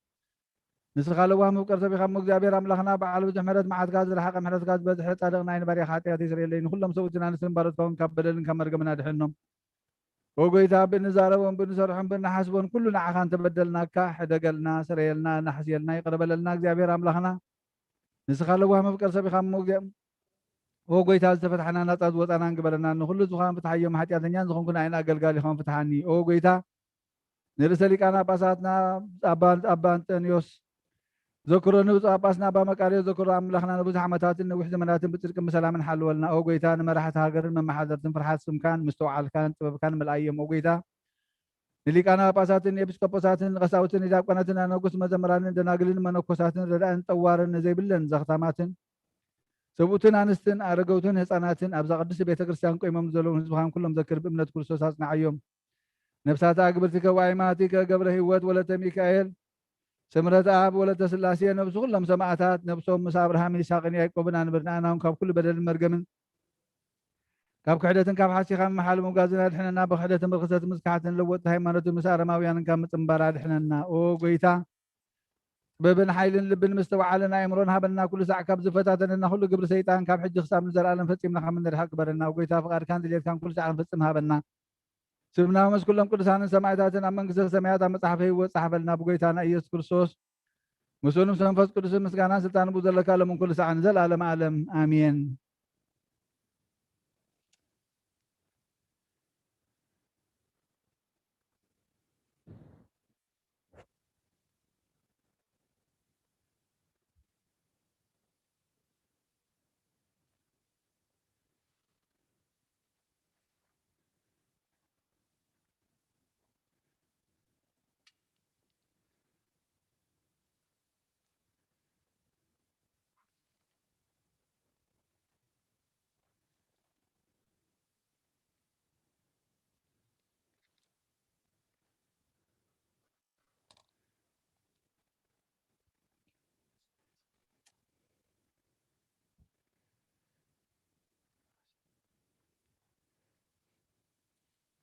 ንስኻ ለዋህ መፍቀር ሰብ ኢኻ እሞ እግዚኣብሔር ኣምላኽና፣ በዓል ብዙሕ ምሕረት፣ መዓትካ ዝረሓቐ፣ ምሕረትካ ዝበዝሐ፣ ጻድቕ ናይ ንባርያኻ ሓጢኣት ይስረየለይ። ንኹሎም ሰብኡትን ኣንስትን ባሮትካ እውን ካብ በደልን ካብ መርገምን ኣድሕኖም። ኦ ጎይታ፣ ብእንዛረቦን ብእንሰርሖን ብእንሓስቦን ኩሉ ንዓኻ እንተበደልናካ፣ ሕደገልና፣ ስረየልና፣ ናሕስየልና፣ ይቕረ በለልና። እግዚኣብሔር ኣምላኽና፣ ንስኻ ለዋህ መፍቀር ሰብ ኢኻ እሞ፣ እግዚኣብ-፣ ኦ ጎይታ፣ ዝተፈትሓና ናጻ ዝወጻናን ግበረና። ንኹሉ ህዝብኻን ፍትሓዮም፣ ሓጢኣተኛን ዝኾንኩ ንኣይን ኣገልጋሊኻን ፍትሓኒ። ኦ ጎይታ፣ ንርእሰ ሊቃነ ጳጳሳትና ኣባ፣ ኣባ እንጠንዮስ ዘክሮ፣ ንብፁዕ ጳጳስና ኣባ መቃርዮስ ዘክሮ፣ ኣምላኽና ንብዙሕ ዓመታትን ነዊሕ ዘመናትን ብጽድቅን ብሰላምን ሓልወልና። ኦ ጎይታ፣ ንመራሕቲ ሃገርን መመሓደርትን ፍርሓት ስምካን ምስትውዓልካን ጥበብካን ምልኣዮም። ኦ ጎይታ፣ ንሊቃነ ጳጳሳትን ንኤጲስቆጶሳትን ንቀሳውስትን ንዲያቆናትን ኣነጉስ መዘምራንን ደናግልን መነኮሳትን ረዳእን ጠዋርን ንዘይብለን ዘኽታማትን ሰብኡትን ኣንስትን ኣረገውትን ህፃናትን ኣብዛ ቅድስቲ ቤተ ክርስቲያን ቆይሞም ዘለውን ህዝብኻን ኩሎም ዘክር፣ ብእምነት ክርስቶስ ኣጽንዓዮም። ነፍሳት ኣግብርቲከ ወኣይማቲከ ገብረ ህይወት ወለተ ሚካኤል፣ ስምረት ኣብ ወለተ ስላሴ፣ ነብሱ ኩሎም ሰማዕታት፣ ነብሶም ምስ ኣብርሃምን ይስሐቅን ያዕቆብን ኣንብር። ንኣና እውን ካብ ኩሉ በደልን መርገምን ካብ ክሕደትን ካብ ሓሲኻ ምምሓል ምውጋዝን ኣድሕነና። ብክሕደትን ብርክሰትን ምስካሕትን ለወጥቲ ሃይማኖትን ምስ ኣረማውያንን ካብ ምጽንባር ኣድሕነና። ኦ ጎይታ፣ ጥበብን ሓይልን ልብን ምስትውዓልን ኣእምሮን ሃበና። ኩሉ ሳዕ ካብ ዝፈታተነና ኩሉ ግብሪ ሰይጣን ካብ ሕጂ ክሳብ ንዘለኣለም ፈጺምና ካብ እንርሕቕ ግበረና። ኦ ጎይታ፣ ፍቓድካን ድሌትካን ኩሉ ሳዕ ክንፍጽም ሃበና። ስምና ምስ ኩሎም ቅዱሳንን ሰማዕታትን ኣብ መንግስተ ሰማያት ኣብ መጽሓፈ ህይወት ጸሓፈልና። ብጎይታና ኢየሱስ ክርስቶስ፣ ምስኡ ምስ መንፈስ ቅዱስን ምስጋናን ስልጣንን ብኡ ዘለካ ሎምን ኩሉ ሳዕን ንዘለኣለም ዓለም ኣሜን።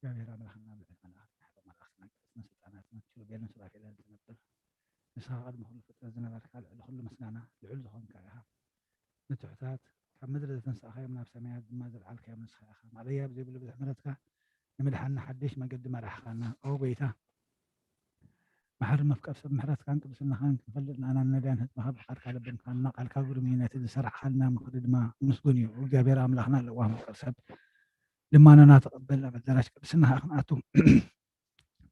እግዚኣብሔር ኣምላኽና፣ ልዑል መልኣኽ፣ ናይ ሓይሎ መላእኽትና፣ ቅዱስና፣ ስልጣናትና፣ ኪሩቤልን ሱራፌልን ትነብር፣ ንስኻ ቅድሚ ኩሉ ፍጥረት ዝነበርካ፣ ልዕሊ ኩሉ ምስጋና ልዑል ዝኾንካ ኢኻ። ንትሑታት ካብ ምድሪ ዘተንሳእካዮም፣ ናብ ሰማያት ድማ ዘልዓልካዮም ንስኻ ኢኻ። ማእለያ ብዘይብሉ ብዙሕ ምሕረትካ ንምድሓንና ሓድሽ መገዲ መራሕኻና። ኦ ጎይታ፣ መሓሪ መፍቀር ሰብ፣ ምሕረትካን ቅድስናኻን ክንፈልጥ ንኣናን ነዳያን ህዝብኻ ብፍቓድካ ለበምካና። ቃልካ ግሩም እዩ፣ ነቲ ዝሰራዕካልና ምኽሪ ድማ ምስጉን እዩ። እግዚኣብሔር ኣምላኽና ለዋህ መፍቀር ሰብ፣ ልማኖና ተቐበል፣ ኣብ ኣዳራሽ ቅድስናኻ ክንኣቱ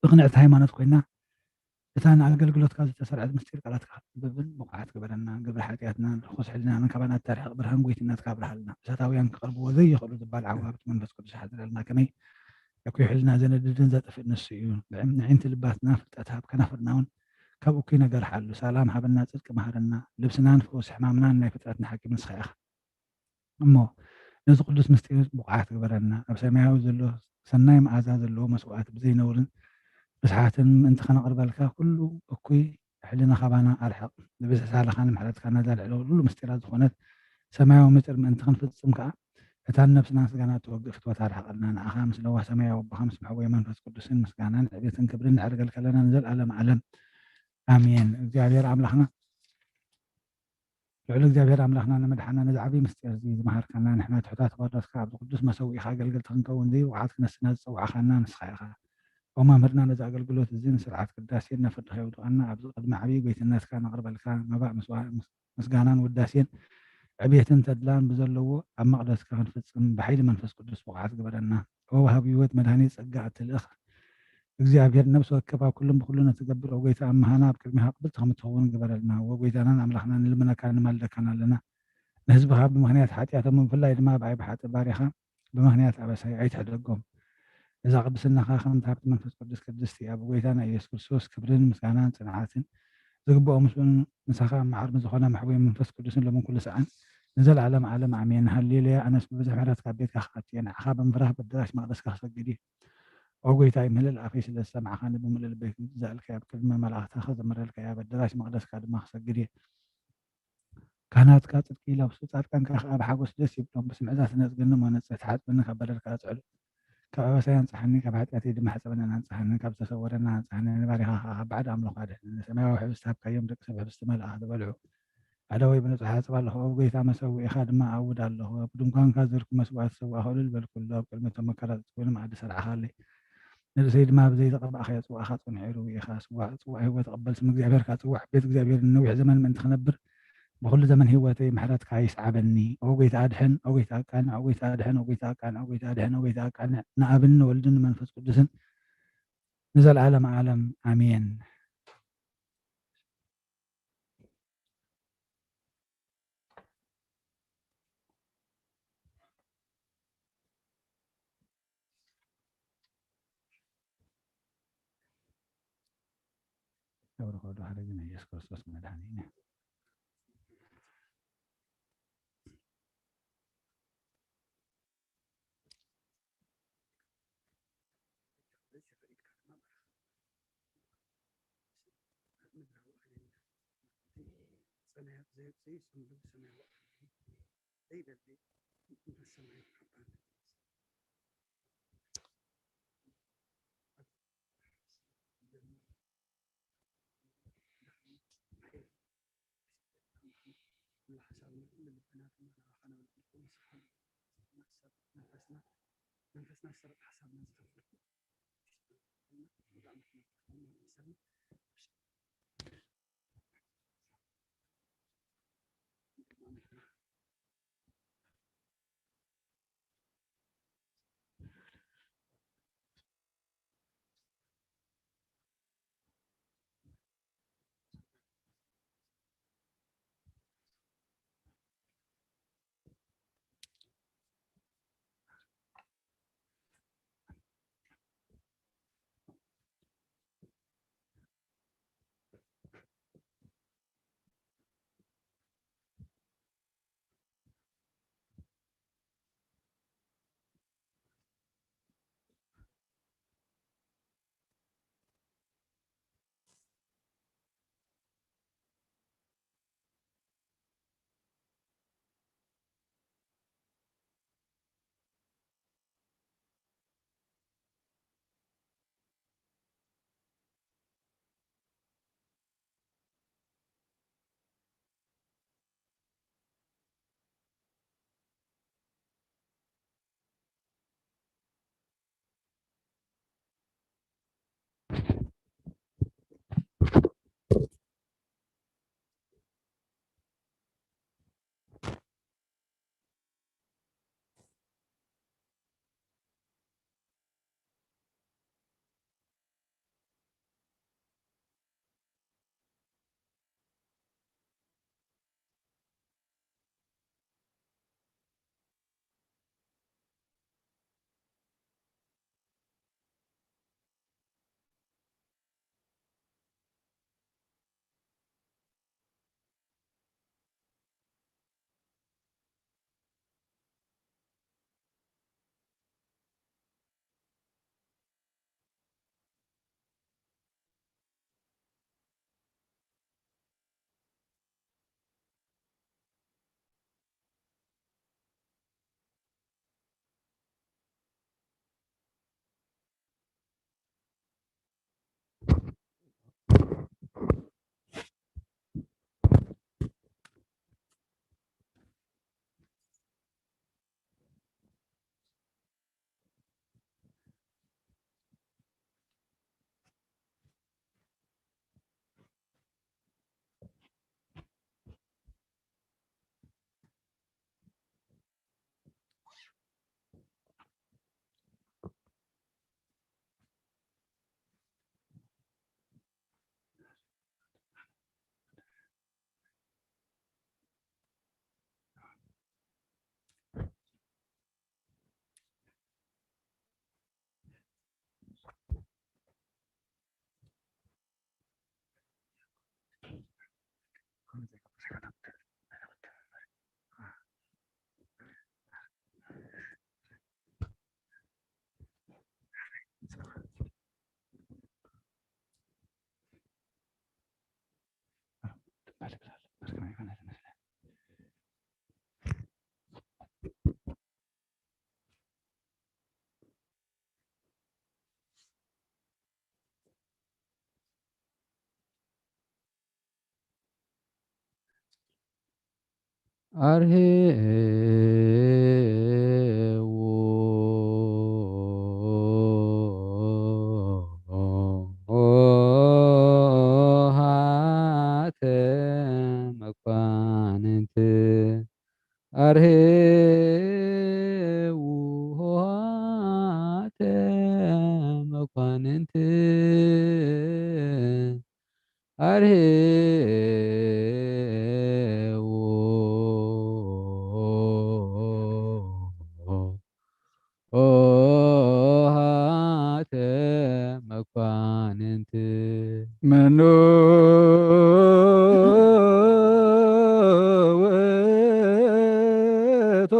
ብቕንዕቲ ሃይማኖት ኮይና፣ እታ ንኣገልግሎትካ ዝተሰርዐት ምስጢር ቃላትካ ክንብብን ብቑዓት ግበረና። ግብሪ ሓጢኣትናን ርኹስ ሕልናን ካባና ኣታሪቕ፣ ብርሃን ጎይትነትካ ኣብርሃልና። እሳታውያን ክቐርብዎ ዘይኽእሉ ዝባል ዓዋብት መንፈስ ቅዱስ ሓድረልና። ከመይ እኩይ ሕልና ዘነድድን ዘጥፍእ ንሱ እዩ። ብዕም-፣ ንዕንቲ ልባትና ፍልጠት ሃብ፣ ከናፍርና እውን ካብ እኩይ ነገር ሓሉ። ሰላም ሃበና፣ ጽድቂ መሃረና። ልብስናን ፈውሲ ሕማምናን ናይ ፍጥረትና ሓኪም ንስኻ ኢኻ። እሞ ነዚ ቅዱስ ምስጢር ብቑዓት ግበረና። ኣብ ሰማያዊ ዘሎ ሰናይ መኣዛ ዘለዎ መስዋዕት ብዘይነውርን ርስሓትን ምእንቲ ከነቕርበልካ፣ ኩሉ እኩይ ሕልና ካባና ኣርሕቕ። ብብዝሒ ሳልኻን ምሕረትካን ነዛ ልዕሊ ኩሉ ምስጢራት ዝኾነት ሰማያዊ ምስጢር ምእንቲ ክንፍጽም ከኣ፣ እታ ንነብስና ስጋና እትወግእ ፍትወት ኣርሕቐልና። ንኣኻ ምስ ለዋህ ሰማያዊ ኣቦኻ ምስ መሕወይ መንፈስ ቅዱስን ምስጋናን ዕቤትን ክብርን ነዕርገልካ ኣለና ንዘለኣለም ዓለም። ኣሜን። እግዚኣብሔር ኣምላኽና ልዑል እግዚኣብሔር ኣምላኽና ንምድሓና ነዚ ዓብዪ ምስጢር እዚ ዝመሃርካና፣ ንሕና ትሑታት ባሮትካ ኣብዚ ቅዱስ መሰውኢኻ ኣገልገልቲ ክንከውን ዘይብቑዓት ክነስና ዝጸዋዕኻና ንስኻ ኢኻ። ኦ መምህርና፣ ነዚ ኣገልግሎት እዚ ንስርዓት ቅዳሴ እናፈደኸ የውድቐና፣ ኣብዚ ቅድሚ ዓብዪ ጎይትነትካ ነቕርበልካ። መባእ ምስዋ-፣ ምስ-፣ ምስጋናን ውዳሴን ዕቤትን ተድላን ብዘለዎ ኣብ መቕደስካ ክንፍጽም ብሓይሊ መንፈስ ቅዱስ ብቑዓት ግበረና። ኦ ወሃቢ ህይወት፣ መድሃኒ ጸጋ እትልእኽ እግዚኣብሔር፣ ነብሲ ወከፍ ኣብ ኩሉን ብኹሉን እትገብር፣ ኦ ጎይታ፣ ኣብ ምሃና ኣብ ቅድሚኻ ቅብልቲ ከም እትኸውን ግበረልና። ኦ ጎይታናን ኣምላኽናን፣ ንልምነካን ንማልደካን ኣለና። ንህዝብኻ ብምኽንያት ሓጢኣቶም፣ ብፍላይ ድማ ብኣይ ብሓጥእ ባሪኻ ብምኽንያት ኣበሳይ ኣይትሕደጎም። እዛ ቅድስናኻ ከምቲ ሃብቲ መንፈስ ቅዱስ ቅድስቲ እያ። ብጎይታና ኢየሱስ ክርስቶስ ክብርን ምስጋናን ጽንዓትን ዝግብኦ ምስኡን ምሳኻ መዓር ዝኾነ መሕወይ መንፈስ ቅዱስን ሎምን ኩሉ ሰዓን ንዘለዓለም ዓለም ኣሜን። ሃሌሉያ። ኣነስ ብብዝሒ ምሕረትካ ኣብ ቤትካ ክኣቱ እየ። ንዓኻ ብምፍራህ በደራሽ መቕደስካ ክሰግድ እየ። ኦ ጎይታይ፣ ምህልል ኣፈይ ስለ ዝሰማዕኻኒ፣ ብምሉእ ልበይ ከም ዝዛእልካዮ፣ ኣብ ቅድሚ መላእኽትኻ ክዘምረልካ እየ። ኣብ ኣደራሽ መቕደስካ ድማ ክሰግድ እየ። ካህናትካ ጽድቂ ይለብሱ፣ ጻድቃንካ ከኣ ብሓጎስ ደስ ይብሎም። ብስምዒታት ነጽገኒ እሞ ነጽህ፣ ተሓጽበኒ ካብ በደልካ ኣጽዕሉ። ካብ ኣበሳይ ኣንጽሓኒ፣ ካብ ሓጢኣተይ ድማ ሕጸበንን ኣንጽሃኒ፣ ካብ ዝተሰወረና ኣንጽሃኒ፣ ንባሪኻ ከኣ ካብ ባዕዲ ኣምልኾ ኣድሕነኒ። ሰማያዊ ሕብስቲ ሃብካዮም፣ ደቂ ሰብ ሕብስቲ መልኣኽ ዝበልዑ። ኣእዳወይ ብንጹሕ እሓጽብ ኣለኹ፣ ኣብ ጎይታ መሰውኢኻ ድማ እኣውድ ኣለኹ። ኣብ ድንኳንካ ዝርኩ መስዋእቲ ሰዋእኹ እልል በልኩሉ፣ ኣብ ቅድሚ እቶም መከራ ዝጽውዑ መኣዲ ሰርዕኻለይ። ንርእሰይ ድማ ብዘይ ዝተቐባእካዮ ጽዋእኻ ጽንዑ ይርውኢኻ። ጽዋእ፣ ጽዋእ ህይወት እቕበል፣ ስም እግዚኣብሔር ከኣ ጽዋዕ። ቤት እግዚኣብሔር ንነዊሕ ዘመን ምእንቲ ክነብር፣ ብኹሉ ዘመን ህይወተይ ምሕረትካ ይስዓበኒ። ኦ ጎይታ ኣድሕን፣ ኦ ጎይታ ኣቃንዕ፣ ኦ ጎይታ ኣድሕን፣ ኦ ጎይታ ኣቃንዕ፣ ኦ ጎይታ ኣድሕን፣ ኦ ጎይታ ኣቃንዕ። ንኣብን ንወልድን ንመንፈስ ቅዱስን ንዘለዓለም ዓለም ኣሜን። ክብሪ ክብሪ ሓደ ግን ኢየሱስ ክርስቶስ መድሓኒና። ኣርህዉ ሃተ መኳንንት፣ ኣርህዉ ሃተ መኳንንት፣ ኣርህዉ ሃተ መኳንንት። መኑ ውእቱ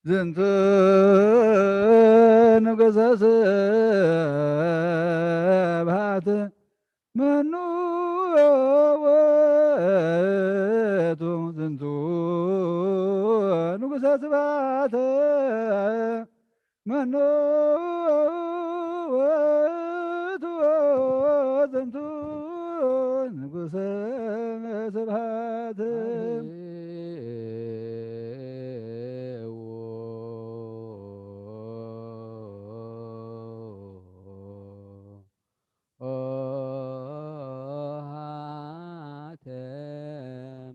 ዝንቱ ንጉሰ ስብሐት? መኑ ውእቱ ዝንቱ ንጉሰ ስብሐት? መኑ ውእቱ ዝንቱ ንጉሰ ስብሐት? ኦሃተ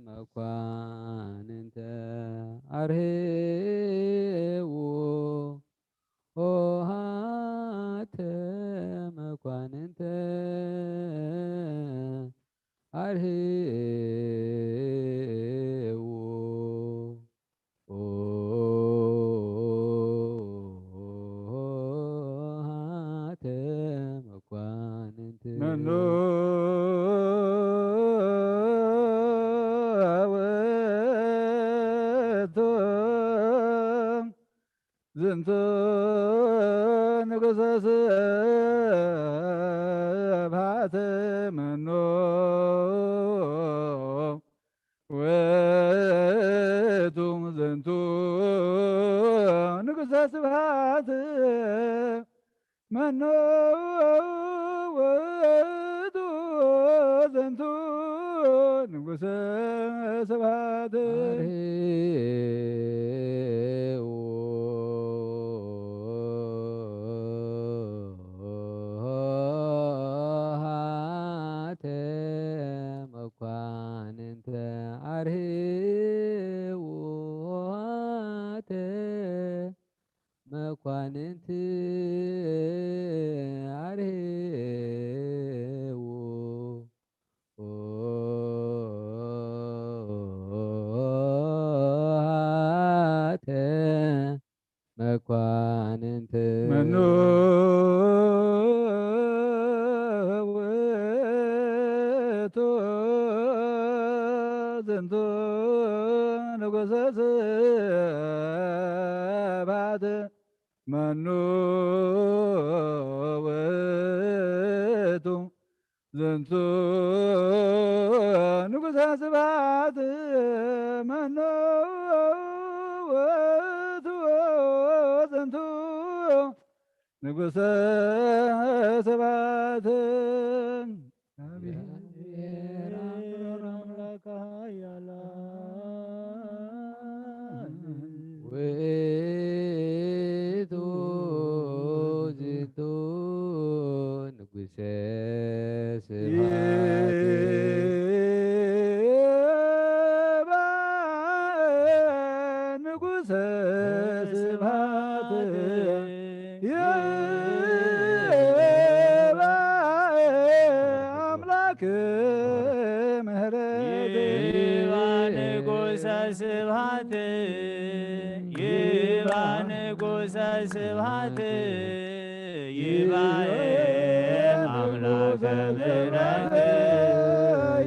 መኳንንተ፣ ኣርህዉ ኦሃተ መኳንንተ፣ ኣርህዉ ኦሃተ መኳንንት። መኑ ውእቱ ዝንቱ ንጉሰ ስብሐት? መኑ ውእቱ ዝንቱ ንጉሰ ስብሐት? መኑ ውእቱ ዝንቱ ንጉሰ ስብሐት? ኣርህዉ ሃተ መኳንንተ፣ ኣርህዉ ሃተ መኳንንት፣ ኣርህዉ ሃተ መኳንንት። መኑ ውእቱ ዝንቱ ንጉሰ ስብሐት? መኑ ውእቱ ዝንቱ ንጉሰ ስብሐት? መኑ ውእቱ ዝንቱ ንጉሰ ስብሐት? እግዚአብሔር አምላከ ኃያላን ውእቱ ዝንቱ ንጉሰ ስብሐት። ይትባእ ንጉሰ ስብሐት። ይትባእ ኣምላክ ምሕረት። ይትባእ ንጉሰ ስብሐት። ይትባእ ንጉሰ ስብሐት። ይትባእ ኣምላክ ምሕረት።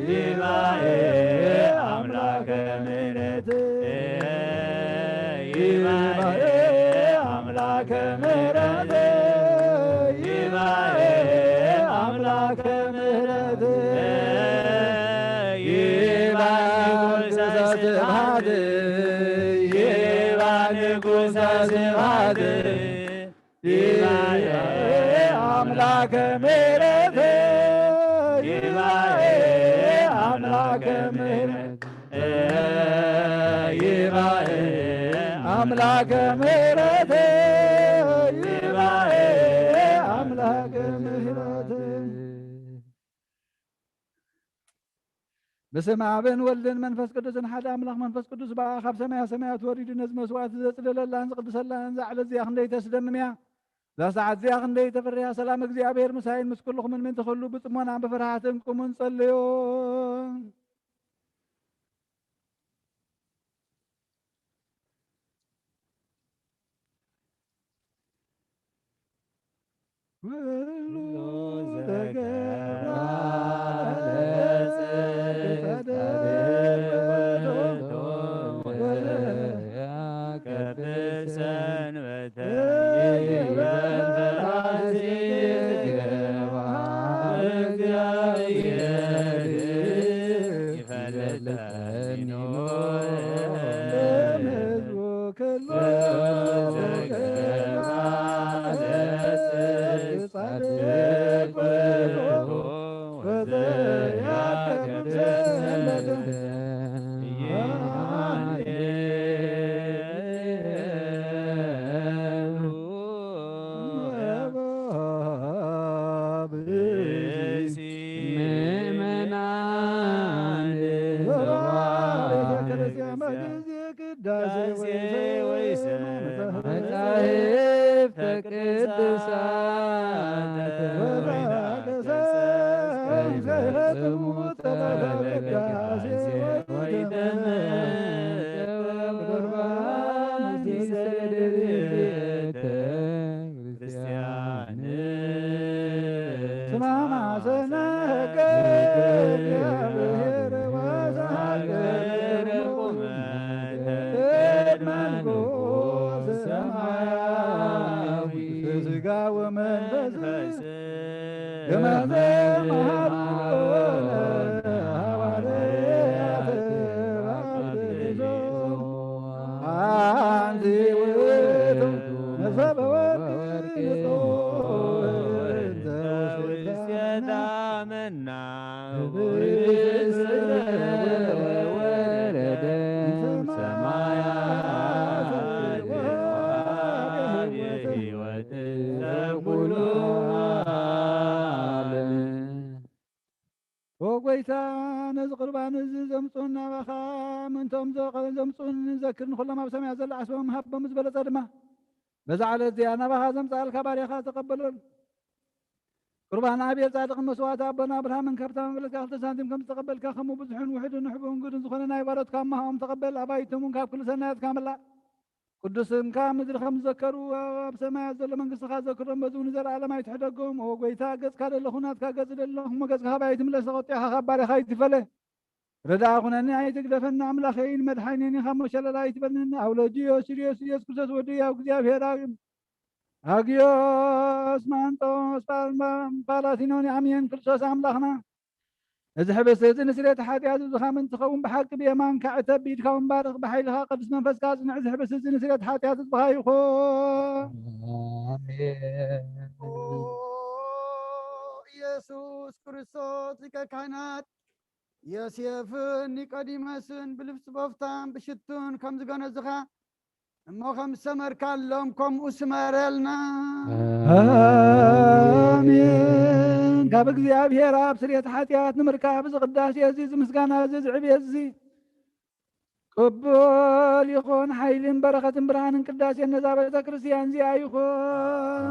ይትባእ ይባኤ አምላከ ምሕረት፣ ይባኤ አምላከ ምሕረት፣ ይባኤ ንጉሰ ስብሐት፣ ይባኤ ንጉሰ ስብሐት፣ ይባኤ አምላከ ምሕረት፣ ይባኤ አምላከ ምሕረት፣ ይባኤ አምላከ ምሕረት፣ ይባኤ አምላከ ምሕረት። በስመ አብን ወልድን መንፈስ ቅዱስን ሓደ ኣምላኽ። መንፈስ ቅዱስ በኣ ካብ ሰማያ ሰማያት ወሪዱ ነዚ መስዋዕቲ ዘጽለለላን ዝቕድሰላን እዛ ዕለት እዚኣ ክንደይ ተስደምም እያ። እዛ ሰዓት እዚኣ ክንደይ ተፈርያ። ሰላም እግዚኣብሔር ምሳይን ምስ ኩልኹምን ምእንቲ ኩሉ ብጽሞናን ብፍርሃትን ቁሙን ጸልዩ። ኩሉ ተገብራ ለጽድቅ ተደርበቶ ወዘያከብር ሰንበተ ይበል ፈራሲ ገባ እግዚአብሔር ይፈልጠኒ ኖረ። ምእመናን ቅዳሴ ወይሰምዑ መጻሕፍተ ቅዱሳት ወይትሐሰስ ከመ ይፈጽሙ ጸሎተ ቅዳሴ ወይተመገቡ ቁርባን ምስለ ደብተ ክርስቲያን። ስማ ማሰነከ እግዚአብሔር ወሰሐቅር ቁመተ ቅድመ ንጉሥ ሰማያዊ። ስጋ ወመንፈስ ከመ መሃሩ ለሐዋርያት በአክሊሉ። አንቲ ውእቱ መሶበ ወርቅ ንጹሕ እንተ ውስቴታ መና ወርቅ ወረደ ሰማያት ወአብ ሕይወት ለኩሉ ዓለም። ኦ ጐይታ፣ ነዚ ቁርባን እዚ ዘምጽኡን ናባኻ ምእንቶም ዘ-፣ ዘምጽኡን ዘክር፣ ንኹሎም ኣብ ሰማያት ዘሎ ዓስቦም ሃቦም፣ ዝበለጸ ድማ በዛ ዕለት እዚኣ ናባኻ ዘምጽኣልካ ባርያኻ ተቐበሎን። ቁርባን ኣቤል ጻድቕን መስዋዕቲ ኣቦና ኣብርሃምን ካብታ መበለትካ ክልተ ሳንቲም ከም ዝተቐበልካ፣ ከምኡ ብዙሕን ውሑድን ንሕቡን ግዱን ዝኾነ ናይ ባሮትካ እምሃኦም ተቐበል። ኣባይቶም እውን ካብ ኩሉ ሰናያትካ መላእ። ቅዱስ ስምካ ኣብ ምድሪ ከም ዝዘከሩ ኣብ ሰማያት ዘሎ መንግስትኻ ዘክሮም፣ በዚ እውን ንዘለኣለም ኣይትሕደጎም። ኦ ጐይታ፣ ገጽካ ደለኹ ናትካ ገጽ ደለኹ፣ እሞ ገጽካ ካባይ ኣይትምለስ፣ ተቖጢዕካ ካብ ባርያኻ ኣይትፈለ። ረዳኣ ኩነኒ ኣይትግደፈኒ፣ ኣምላኸይን መድሓኒን ካብ ሞት ሸለል ኣይትበልኒ። ኣውሎጂዮስ ሲሪዮስ ኢየሱስ ክርስቶስ ወዲ ያው እግዚኣብሔር ኣብ-፣ ኣግዮስ ማንጦስ ፓ-፣ ፓላቲኖን ኣሜን። ክርስቶስ ኣምላኽና፣ እዚ ሕብስቲ እዚ ንስርየት ሓጢኣት ዝኻም እንትኸውን፣ ብሓቂ ብየማንካ ዕተብ፣ ብኢድካ እውን ባርኽ፣ ብሓይልኻ ቅዱስ መንፈስካ ኣጽንዕ። እዚ ሕብስቲ እዚ ንስርየት ሓጢኣት ህዝብኻ ይኹን። ኣሜን። ኦ ኢየሱስ ክርስቶስ ሊቀ ካህናት፣ ዮሴፍን ኒቆዲሞስን ብልብስ ቦፍታን ብሽቱን ከም ዝገነዝኻ፣ እሞ ከም ዝሰመርካሎም ከምኡ ስመረልና። ኣሜን። ካብ እግዚኣብሔር ኣብ ስርየት ሓጢኣት ንምርካብ እዚ ቅዳሴ እዚ፣ እዚ ምስጋና እዚ፣ እዚ ዕብየት እዚ ቅቡል ይኹን። ሓይልን በረኸትን ብርሃንን ቅዳሴን ነዛ ቤተ ክርስቲያን እዚኣ ይኹን።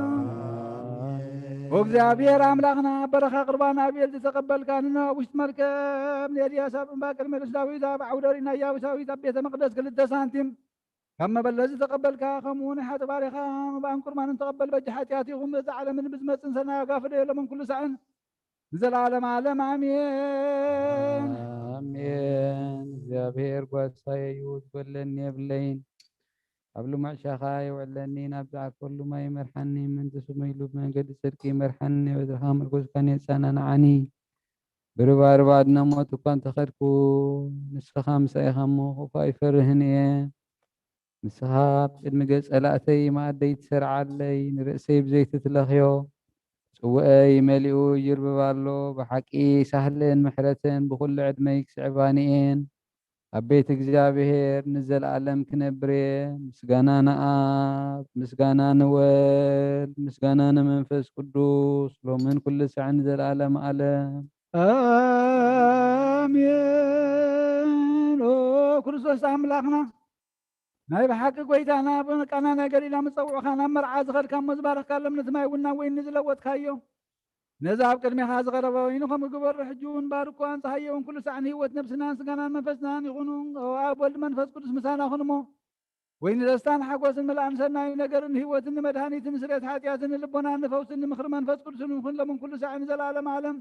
ኣሜን። እግዚኣብሔር ኣምላኽና፣ በረኻ ቁርባን ኣቤል ዝተቐበልካ፣ ንኖህ ኣብ ውሽጢ መርከብ፣ ንኤልያስ ኣብ እምባ፣ ቅድሚ ንጉስ ዳዊት ኣብ ዓውደ ርእይ፣ ናይ ያቡሳዊት ኣብ ቤተ መቕደስ ክልተ ሳንቲም ካብ መበለት ዝተቐበልካ፣ ከምኡ እውን ሓጥእ ባርያኻ መባእን ቁርባንን ተቐበል። በጃ ሓጢኣት ይኹን፣ በዛ ዓለምን ብዝመጽእን ሰናይ ዋጋ ፍደዮ፣ ሎምን ኩሉ ሳዕን ንዘለዓለም ዓለም ኣሜን። ኣሜን። እግዚኣብሔር ጓሳየ እዩ፣ ዝጎድለኒ የብለይን። ኣብ ልሙዕ ሻኻ የውዕለኒ፣ ናብ ዝዓርፈሉ ማይ ይመርሓኒ፣ ምእንቲ ስሙ ኢሉ ብመንገዲ ጽድቂ ይመርሓኒ፣ በትርኻ ምርኩስካን የጸናንዓኒ። ብርባርብ ኣድነ ሞት እኳ እንተኸድኩ፣ ንስኻ ምሳይ ኢኻ እሞ፣ ክፉእ ኣይፈርህን እየ። ንስኻ ኣብ ቅድሚ ገጽ ጸላእተይ መኣደይ ትሰርዓለይ፣ ንርእሰይ ብዘይቲ ትለኽዮ። ጽውአይ መሊኡ ይርብብ ኣሎ። ብሓቂ ሳህልን ምሕረትን ብኹሉ ዕድመይ ክስዕባኒ እየን። ኣብ ቤት እግዚኣብሔር ንዘለኣለም ክነብር እየ። ምስጋና ንኣብ፣ ምስጋና ንወልድ፣ ምስጋና ንመንፈስ ቅዱስ፣ ሎምን ኩሉ ሳዕ ንዘለኣለም ዓለም። ኣሜን። ኦ ክርስቶስ ኣምላኽና፣ ናይ ብሓቂ ጐይታና፣ ብቃና ናይ ገሊላ ምጸውዕኻ፣ ናብ መርዓ ዝኸድካ እሞ ዝባረኽካሎም፣ ነቲ ማይ እውን ናብ ወይኒ ዝለወጥካዮ፣ ነዚ ኣብ ቅድሜኻ ዝቐረበ ወይኒ ከምኡ ግበሮ። ሕጂ እውን ባርኮ፣ ኣንጽሃዮ እውን፣ ኩሉ ሳዕ ንህይወት ነብስናን ስጋናን መንፈስናን ይኹኑ። ኦ ኣብ ወልድ መንፈስ ቅዱስ ምሳና ኩን እሞ፣ ወይኒ ደስታን ሓጎስን ምልኣን ሰናይ ነገርን ህይወትን ንመድሃኒትን ንስርየት ሓጢኣትን ንልቦናን ንፈውስን ንምኽሪ መንፈስ ቅዱስን ይኹን፣ ሎምን ኩሉ ሳዕ ንዘለኣለም ዓለም።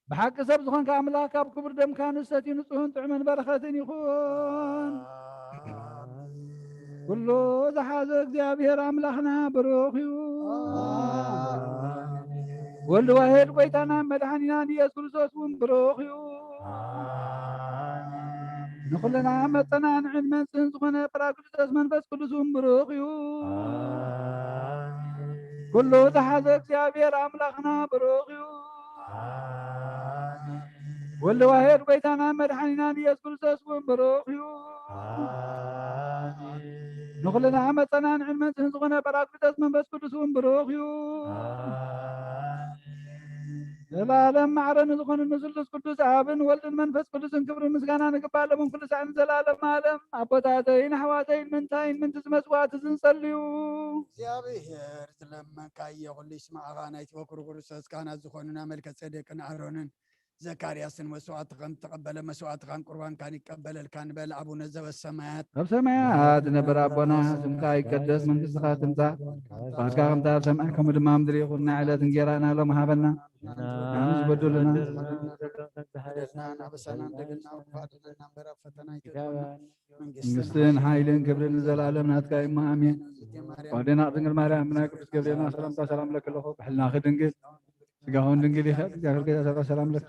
ብሓቂ ሰብ ዝኾንካ ኣምላኽ፣ ካብ ክቡር ደምካ ንሰትዩ ንጹህን ጥዑምን በረኸትን ይኹን። ኣሜን። ኩሉ ዝሓዘ እግዚኣብሔር ኣምላኽና ብሩኽ እዩ። ኣሜን። ወልድ ዋሕድ ጐይታናን መድሓኒናን ኢየሱስ ክርስቶስ እውን ብሩኽ እዩ። ኣሜን። ንኹልና መጸናንዕን መንጽህን ዝኾነ ጳራቅሊጦስ መንፈስ ቅዱስ እውን ብሩኽ እዩ። ኣሜን። ኩሉ ዝሓዘ እግዚኣብሔር ኣምላኽና ብሩኽ እዩ። ኣሜን። ወልድ ዋሕድ ጐይታናን መድሓኒናን ኢየሱስ ክርስቶስ እውን ብሩኽ እዩ። ኣሜን። ንኹልና መጸናንዕን መንጽህን ዝኾነ ጳራቅሊጦስ መንፈስ ቅዱስ እውን ብሩኽ እዩ። ኣሜን። ዘላለም ማዕረ ንዝኾኑ ንስሉስ ቅዱስ ኣብን ወልድን መንፈስ ቅዱስን ክብርን ምስጋናን ይግባእ፣ ሎምን ኩሉ ሳዕን ዘላለም ዓለም። ኣቦታተይን ኣሕዋተይን ምንታይን ምንቲ ዝመጽዋዕቲ ዝንጸልዩ። እግዚኣብሔር ዝለመንካዮ ኩሉ ይስማዕኻ። ናይቲ በኩር ክርስቶስ ካህናት ዝኾኑና መልከ ጼዴቅን ኣሮንን ዘካርያስን መስዋዕቲ ከም እተቐበለ መስዋዕትኻን ቁርባንካን ይቀበለልካ ንበል። ኣቡነ ዘበሰማያት ኣብ ሰማያት ዝነበር ኣቦና፣ ስምካ ይቀደስ፣ መንግስትኻ ትምጻእ፣ ፍቓድካ ከምታ ኣብ ሰማይ ከምኡ ድማ ኣብ ምድሪ ይኹን። ናይ ዕለት እንጌራና ሎም ሃበና፣ ንዓና ዝበደሉና፣ በደልና ናበሳና እንደገና፣ ወፋድለና እምበር ኣብ ፈተና ኣይተእትወና። መንግስትን መንግስትን ሓይልን ክብርን ንዘለኣለም ናትካ እዩ እሞ፣ ኣሜን። ወደና ድንግል ማርያም፣ ብናይ ቅዱስ ገብርኤል ሰላምታ ሰላም ለኪ ኣለኹ፣ ብሕልናኺ ድንግል፣ ስጋውን ድንግል ኢኺ፣ እግዚኣብሔር ጌታ ሰብአ ሰላም ለኪ።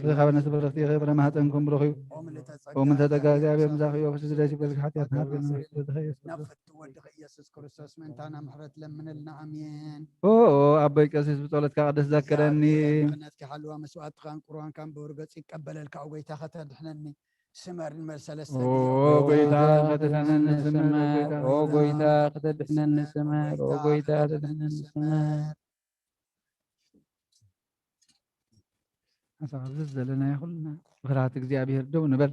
ርኻበ ነፍሲ ብርኽቲ ኢኺ፣ ፍረ ማህፀንኩም ብሩኽ እዩ። ኦ ምልዕተ ጸጋ፣ ኦ ምልዕተ ጸጋ፣ እግዚኣብሔር ምሳኺ እዩ። ፍስህ ደስ ይበልኪ፣ ሓጢኣትና ሓጢኣትና ይስረይ። ናብ ፍቱ ወድኺ ኢየሱስ ክርስቶስ ምእንታና ምሕረት ለምንልና። ኣሜን። ኦ፣ ኦ፣ ኣቦይ ቀሲስ ብጸሎትካ ቅድስት ዘክረኒ። እግዚኣብሔር ድሕነትኪ ሓልዋ መስዋዕትኻን ቁርባንካን ብውር ገጹ ይቀበለልካ። ኦ ጎይታ ከተድሕነኒ ስመር ንበል ሰለስተ ኦ ግዜ። ኦ ጎይታ ከተድሕነኒ ስመር፣ ኦ ጎይታ። ኦ ጎይታ ከተድሕነኒ ስመር፣ ኦ ጎይታ ከተድሕነኒ ስመር። ሓሳብ ኣብዚ ዘለናዮ ኩልና ብፍርሃት እግዚኣብሔር ደው ንበል።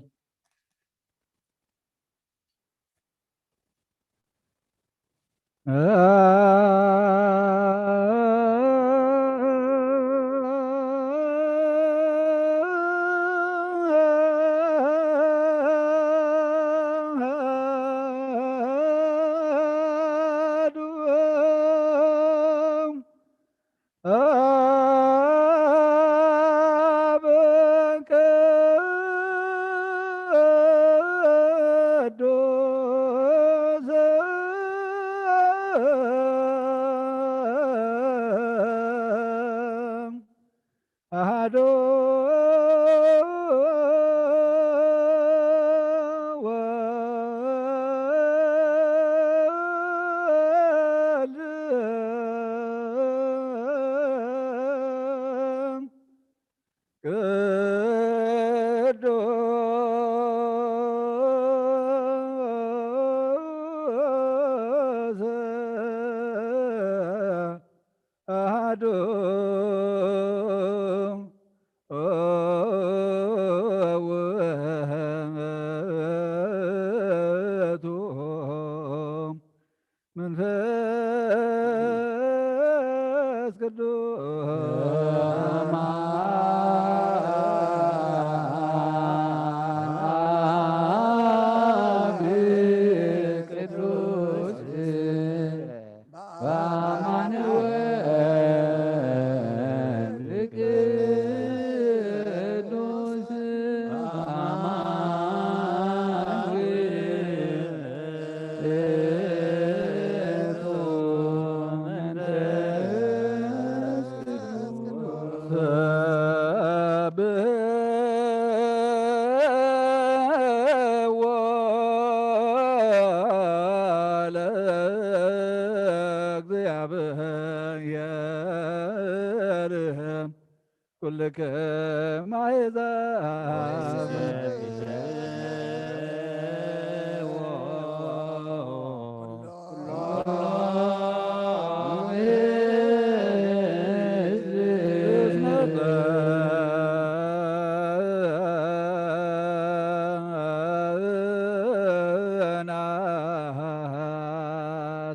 ልክም ኣሕዛብ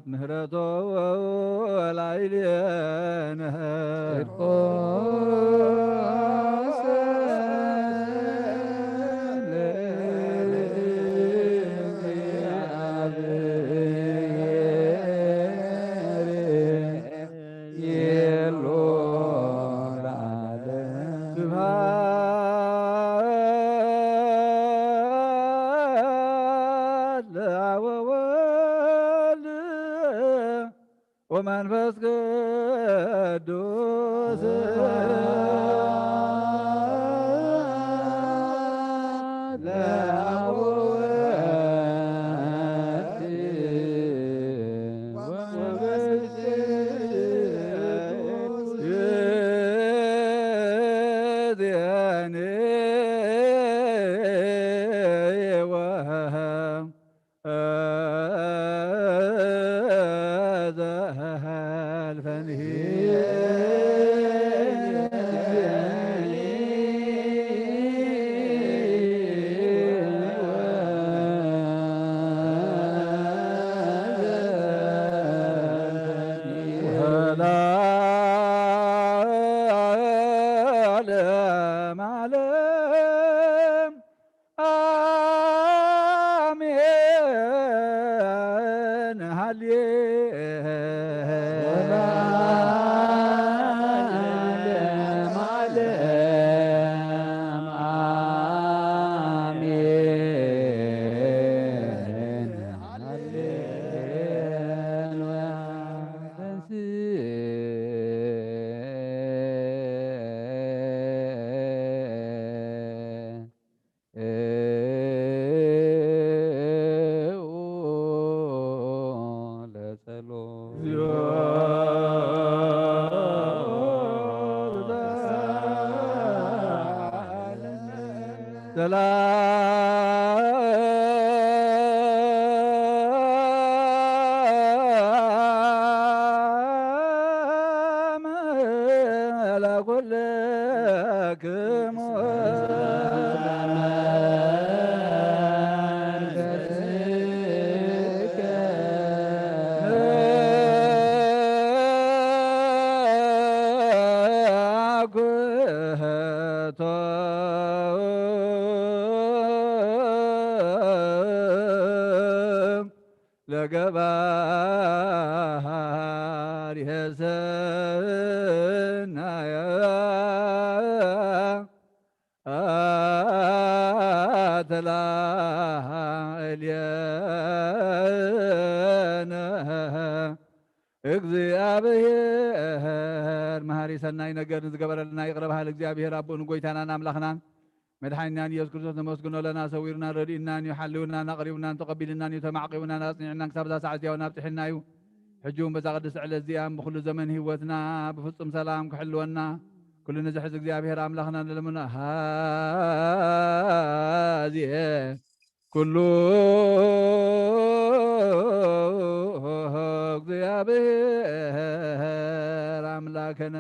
ምህረቶ ላዕሌነ ጽድቆ ስብሐት ለአብ ወወልድ ወመንፈስ ቅዱስ ለአብ ወወልድ ወመንፈስ ቅዱስ ለገባር የሰናያ ተላዕሌነ። እግዚኣብሔር መሃሪ ሰናይ ነገር ንዝገበረልና ይቕረ በሃሊ እግዚኣብሔር ኣቦኡ ንጎይታናን ኣምላኽናን መድሓኒናን ኢየሱስ ክርስቶስ ነመስግኖ ኣለና። ሰዊሩናን ረዲኡናን እዩ፣ ሓልውናን ኣቕሪቡናን ተቐቢልናን እዩ፣ ተማዕቂቡናን ኣጽኒዕናን ክሳብ እዛ ሰዓት እዚኣ እውን ኣብጽሒልና እዩ። ሕጂ እውን በዛ ቅድስቲ ዕለት እዚኣ ብኹሉ ዘመን ህይወትና ብፍጹም ሰላም ክሕልወና ኩሉ ንዝሕዝ እግዚኣብሔር ኣምላኽና ንለምኖ። ሃዜ ኩሉ እግዚኣብሔር ኣምላክነ።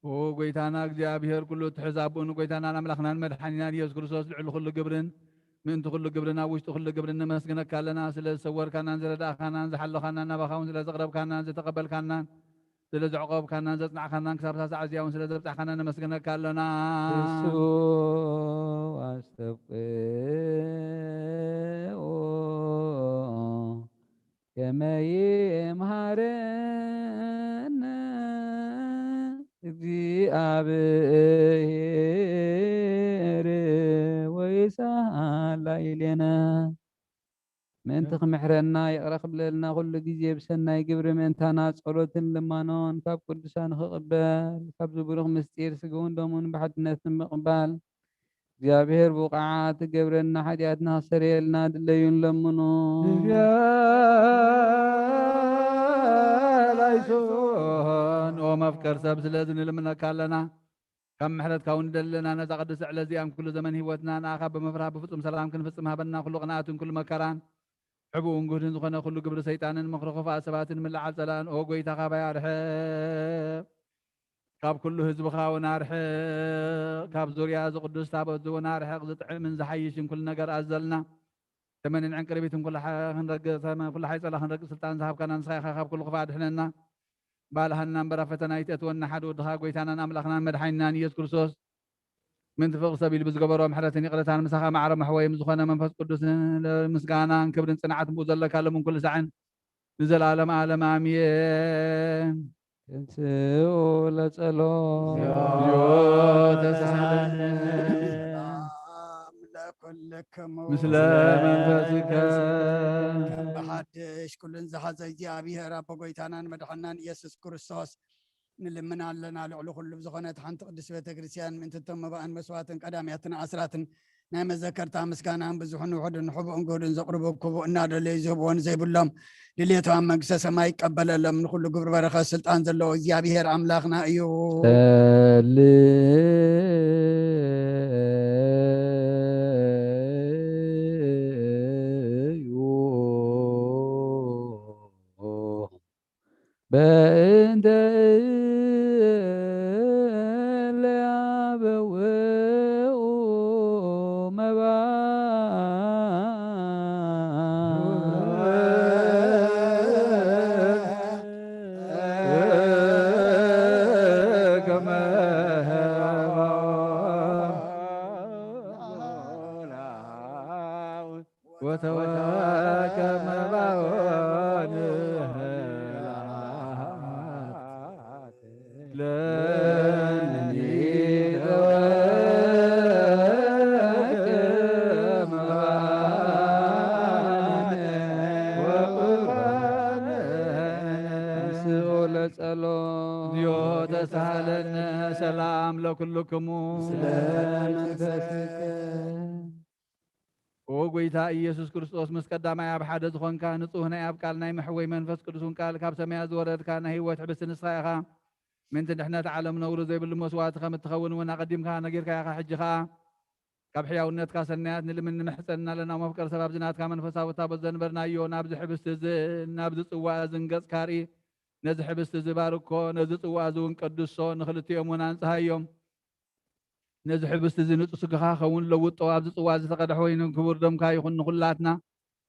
ኦ ጎይታና እግዚኣብሔር ኩሉ እትሕዝ ኣቦኡ ንጎይታናን ኣምላኽናን መድሓኒናን ኢየሱስ ክርስቶስ ልዕሊ ኩሉ ግብርን ምእንቲ ኩሉ ግብርን ኣብ ውሽጢ ኩሉ ግብርን ነመስግነካ ኣለና። ስለ ዝሰወርካናን ዝረዳእካናን ዝሓለኻናን ናባኻ እውን ስለ ዘቕረብካናን ዝተቐበልካናን ስለ ዘዕቆብካናን ዘጽናዕካናን ክሳብ ሳዕ እዚኣ እውን ስለ ዘብጻሕካና ነመስግነካ ኣለና። እሱ ኣስተብቅዑ ከመይ መሃረነ እግዚኣብሔር። ሳላ ኢሌና ምእንቲ ክምሕረና ይቕረ ክብለልና ኩሉ ግዜ ብሰናይ ግብሪ ምእንታና ጸሎትን ልማኖን ካብ ቅዱሳን ክቕበል ካብዚ ብሩኽ ምስጢር ስግውን ደሙን ብሓድነት ንምቕባል እግዚኣብሔር ብቑዓት ትገብረና ሓጢኣትና ክሰርየልና ድለዩን ለምኑ። ላይሶን ኦ መፍቀር ሰብ ስለዚ ንልምነካ ኣለና። ካብ ምሕረትካ እውን ደለና ነዛ ቅድስቲ ዕለት እዚኣ ኩሉ ዘመን ህይወትና ንኣኻ ብምፍራህ ብፍጹም ሰላም ክንፍጽም ሃበና። ኩሉ ቅንኣትን ኩሉ መከራን ሕቡእን ግህድን ዝኾነ ኩሉ ግብሪ ሰይጣንን ምኽሪ ክፉኣት ሰባትን ምልዓል ጸላእን ኦ ጎይታ ካባይ ኣርሕቕ። ካብ ኩሉ ህዝብኻ እውን ኣርሕቕ። ካብ ዙርያ እዚ ቅዱስ ታቦት እዚ እውን ኣርሕቕ። ዝጥዕምን ዝሓይሽን ኩሉ ነገር ኣዘልና። ተመንን ዕንቅርቢትን ኩሉ ሓ-፣ ክንረግእ፣ ተመ-፣ ኩሉ ሓይጸላ ክንረግእ ስልጣን ዝሃብካና ንስኻ ኢኻ። ካብ ኩሉ ክፉእ ኣድሕነና። ባልሃና እምበር ኣብ ፈተና ኣይትእትወና። ሓደ ወድኻ ጎይታናን ኣምላኽናን መድሓኒናን ኢየሱስ ክርስቶስ ምእንቲ ፍቕሪ ሰብ ኢሉ ብዝገበሮ ምሕረትን ይቕረታን ምሳኻ ማዕረ መሕወይም ዝኾነ መንፈስ ቅዱስ ምስጋናን ክብርን ጽንዓትን ብኡ ዘለካ ሎምን ኩሉ ሳዕን ንዘለኣለም ዓለም ኣሜን። ተንስኡ ለጸሎት። እግዚኦ ተሳሃለነ። ሰላም ለኩልክሙ። ምስለ መንፈስከ። ከም ብሓድሽ ኩሉን ዝሓዘ እግዚኣብሔር ኣቦ ጎይታናን መድሓናን ኢየሱስ ክርስቶስ ንልምን ኣለና። ልዕሊ ኩሉ ብዝኾነት ሓንቲ ቅድስት ቤተ ክርስቲያን ምእንቲ እቶም መባእን መስዋዕትን ቀዳምያትን ኣስራትን ናይ መዘከርታ ምስጋናን ብዙሕን ውሑድን ሕቡእን ግህዱን ዘቕርቡ ክቡእ እናደለዩ ዝህብዎ ንዘይብሎም ድሌቶም ኣብ መንግስተ ሰማይ ይቀበለሎም። ንኩሉ ግብሪ በረኸት ስልጣን ዘለዎ እግዚኣብሔር ኣምላኽና እዩ። ጸልዩ በእንተ እለ ያበውኡ መባ ከመ ወተወከ መባኦን ለኒ ተወከ መባኦን ወቁርባን። ተንስኡ ለጸሎት። እግዚኦ ተሳሃለነ። ሰላም ለኩልክሙ። ስለ መንፈስከ። ኦ ጎይታ ኢየሱስ ክርስቶስ፣ ምስ ቀዳማይ ኣብ ሓደ ዝኾንካ፣ ንጹህ ናይ ኣብ ቃል ናይ መሕወይ መንፈስ ቅዱስ እውን ቃል ካብ ሰማያት ዝወረድካ ናይ ህይወት ሕብስቲ ንስኻ ኢኻ። ምእንቲ ድሕነት ዓለም ነውሪ ዘይብሉ መስዋዕቲ ከም እትኸውን እውን ኣቐዲምካ ነጊርካ ኢኻ። ሕጂ ኸኣ ካብ ሕያውነትካ ሰናያት ንልምን ንምሕጸን ኣለና። መፍቀር ሰብ ኣብዚ ናትካ መንፈሳዊ ታቦት ዘንበርናዮ ናብዚ ሕብስቲ እዚ ናብዚ ጽዋ እዝን ገጽካ ርኢ። ነዚ ሕብስቲ እዚ ባርኮ፣ ነዚ ጽዋ እዚ እውን ቀድሶ፣ ንኽልቲኦም እውን ኣንጽሃዮም። ነዚ ሕብስቲ እዚ ንጹህ ስጋኻ ኸውን ለውጦ፣ ኣብዚ ጽዋ እዚ ዝተቐድሐ ወይኒ ክቡር ደምካ ይኹን። ንኹላትና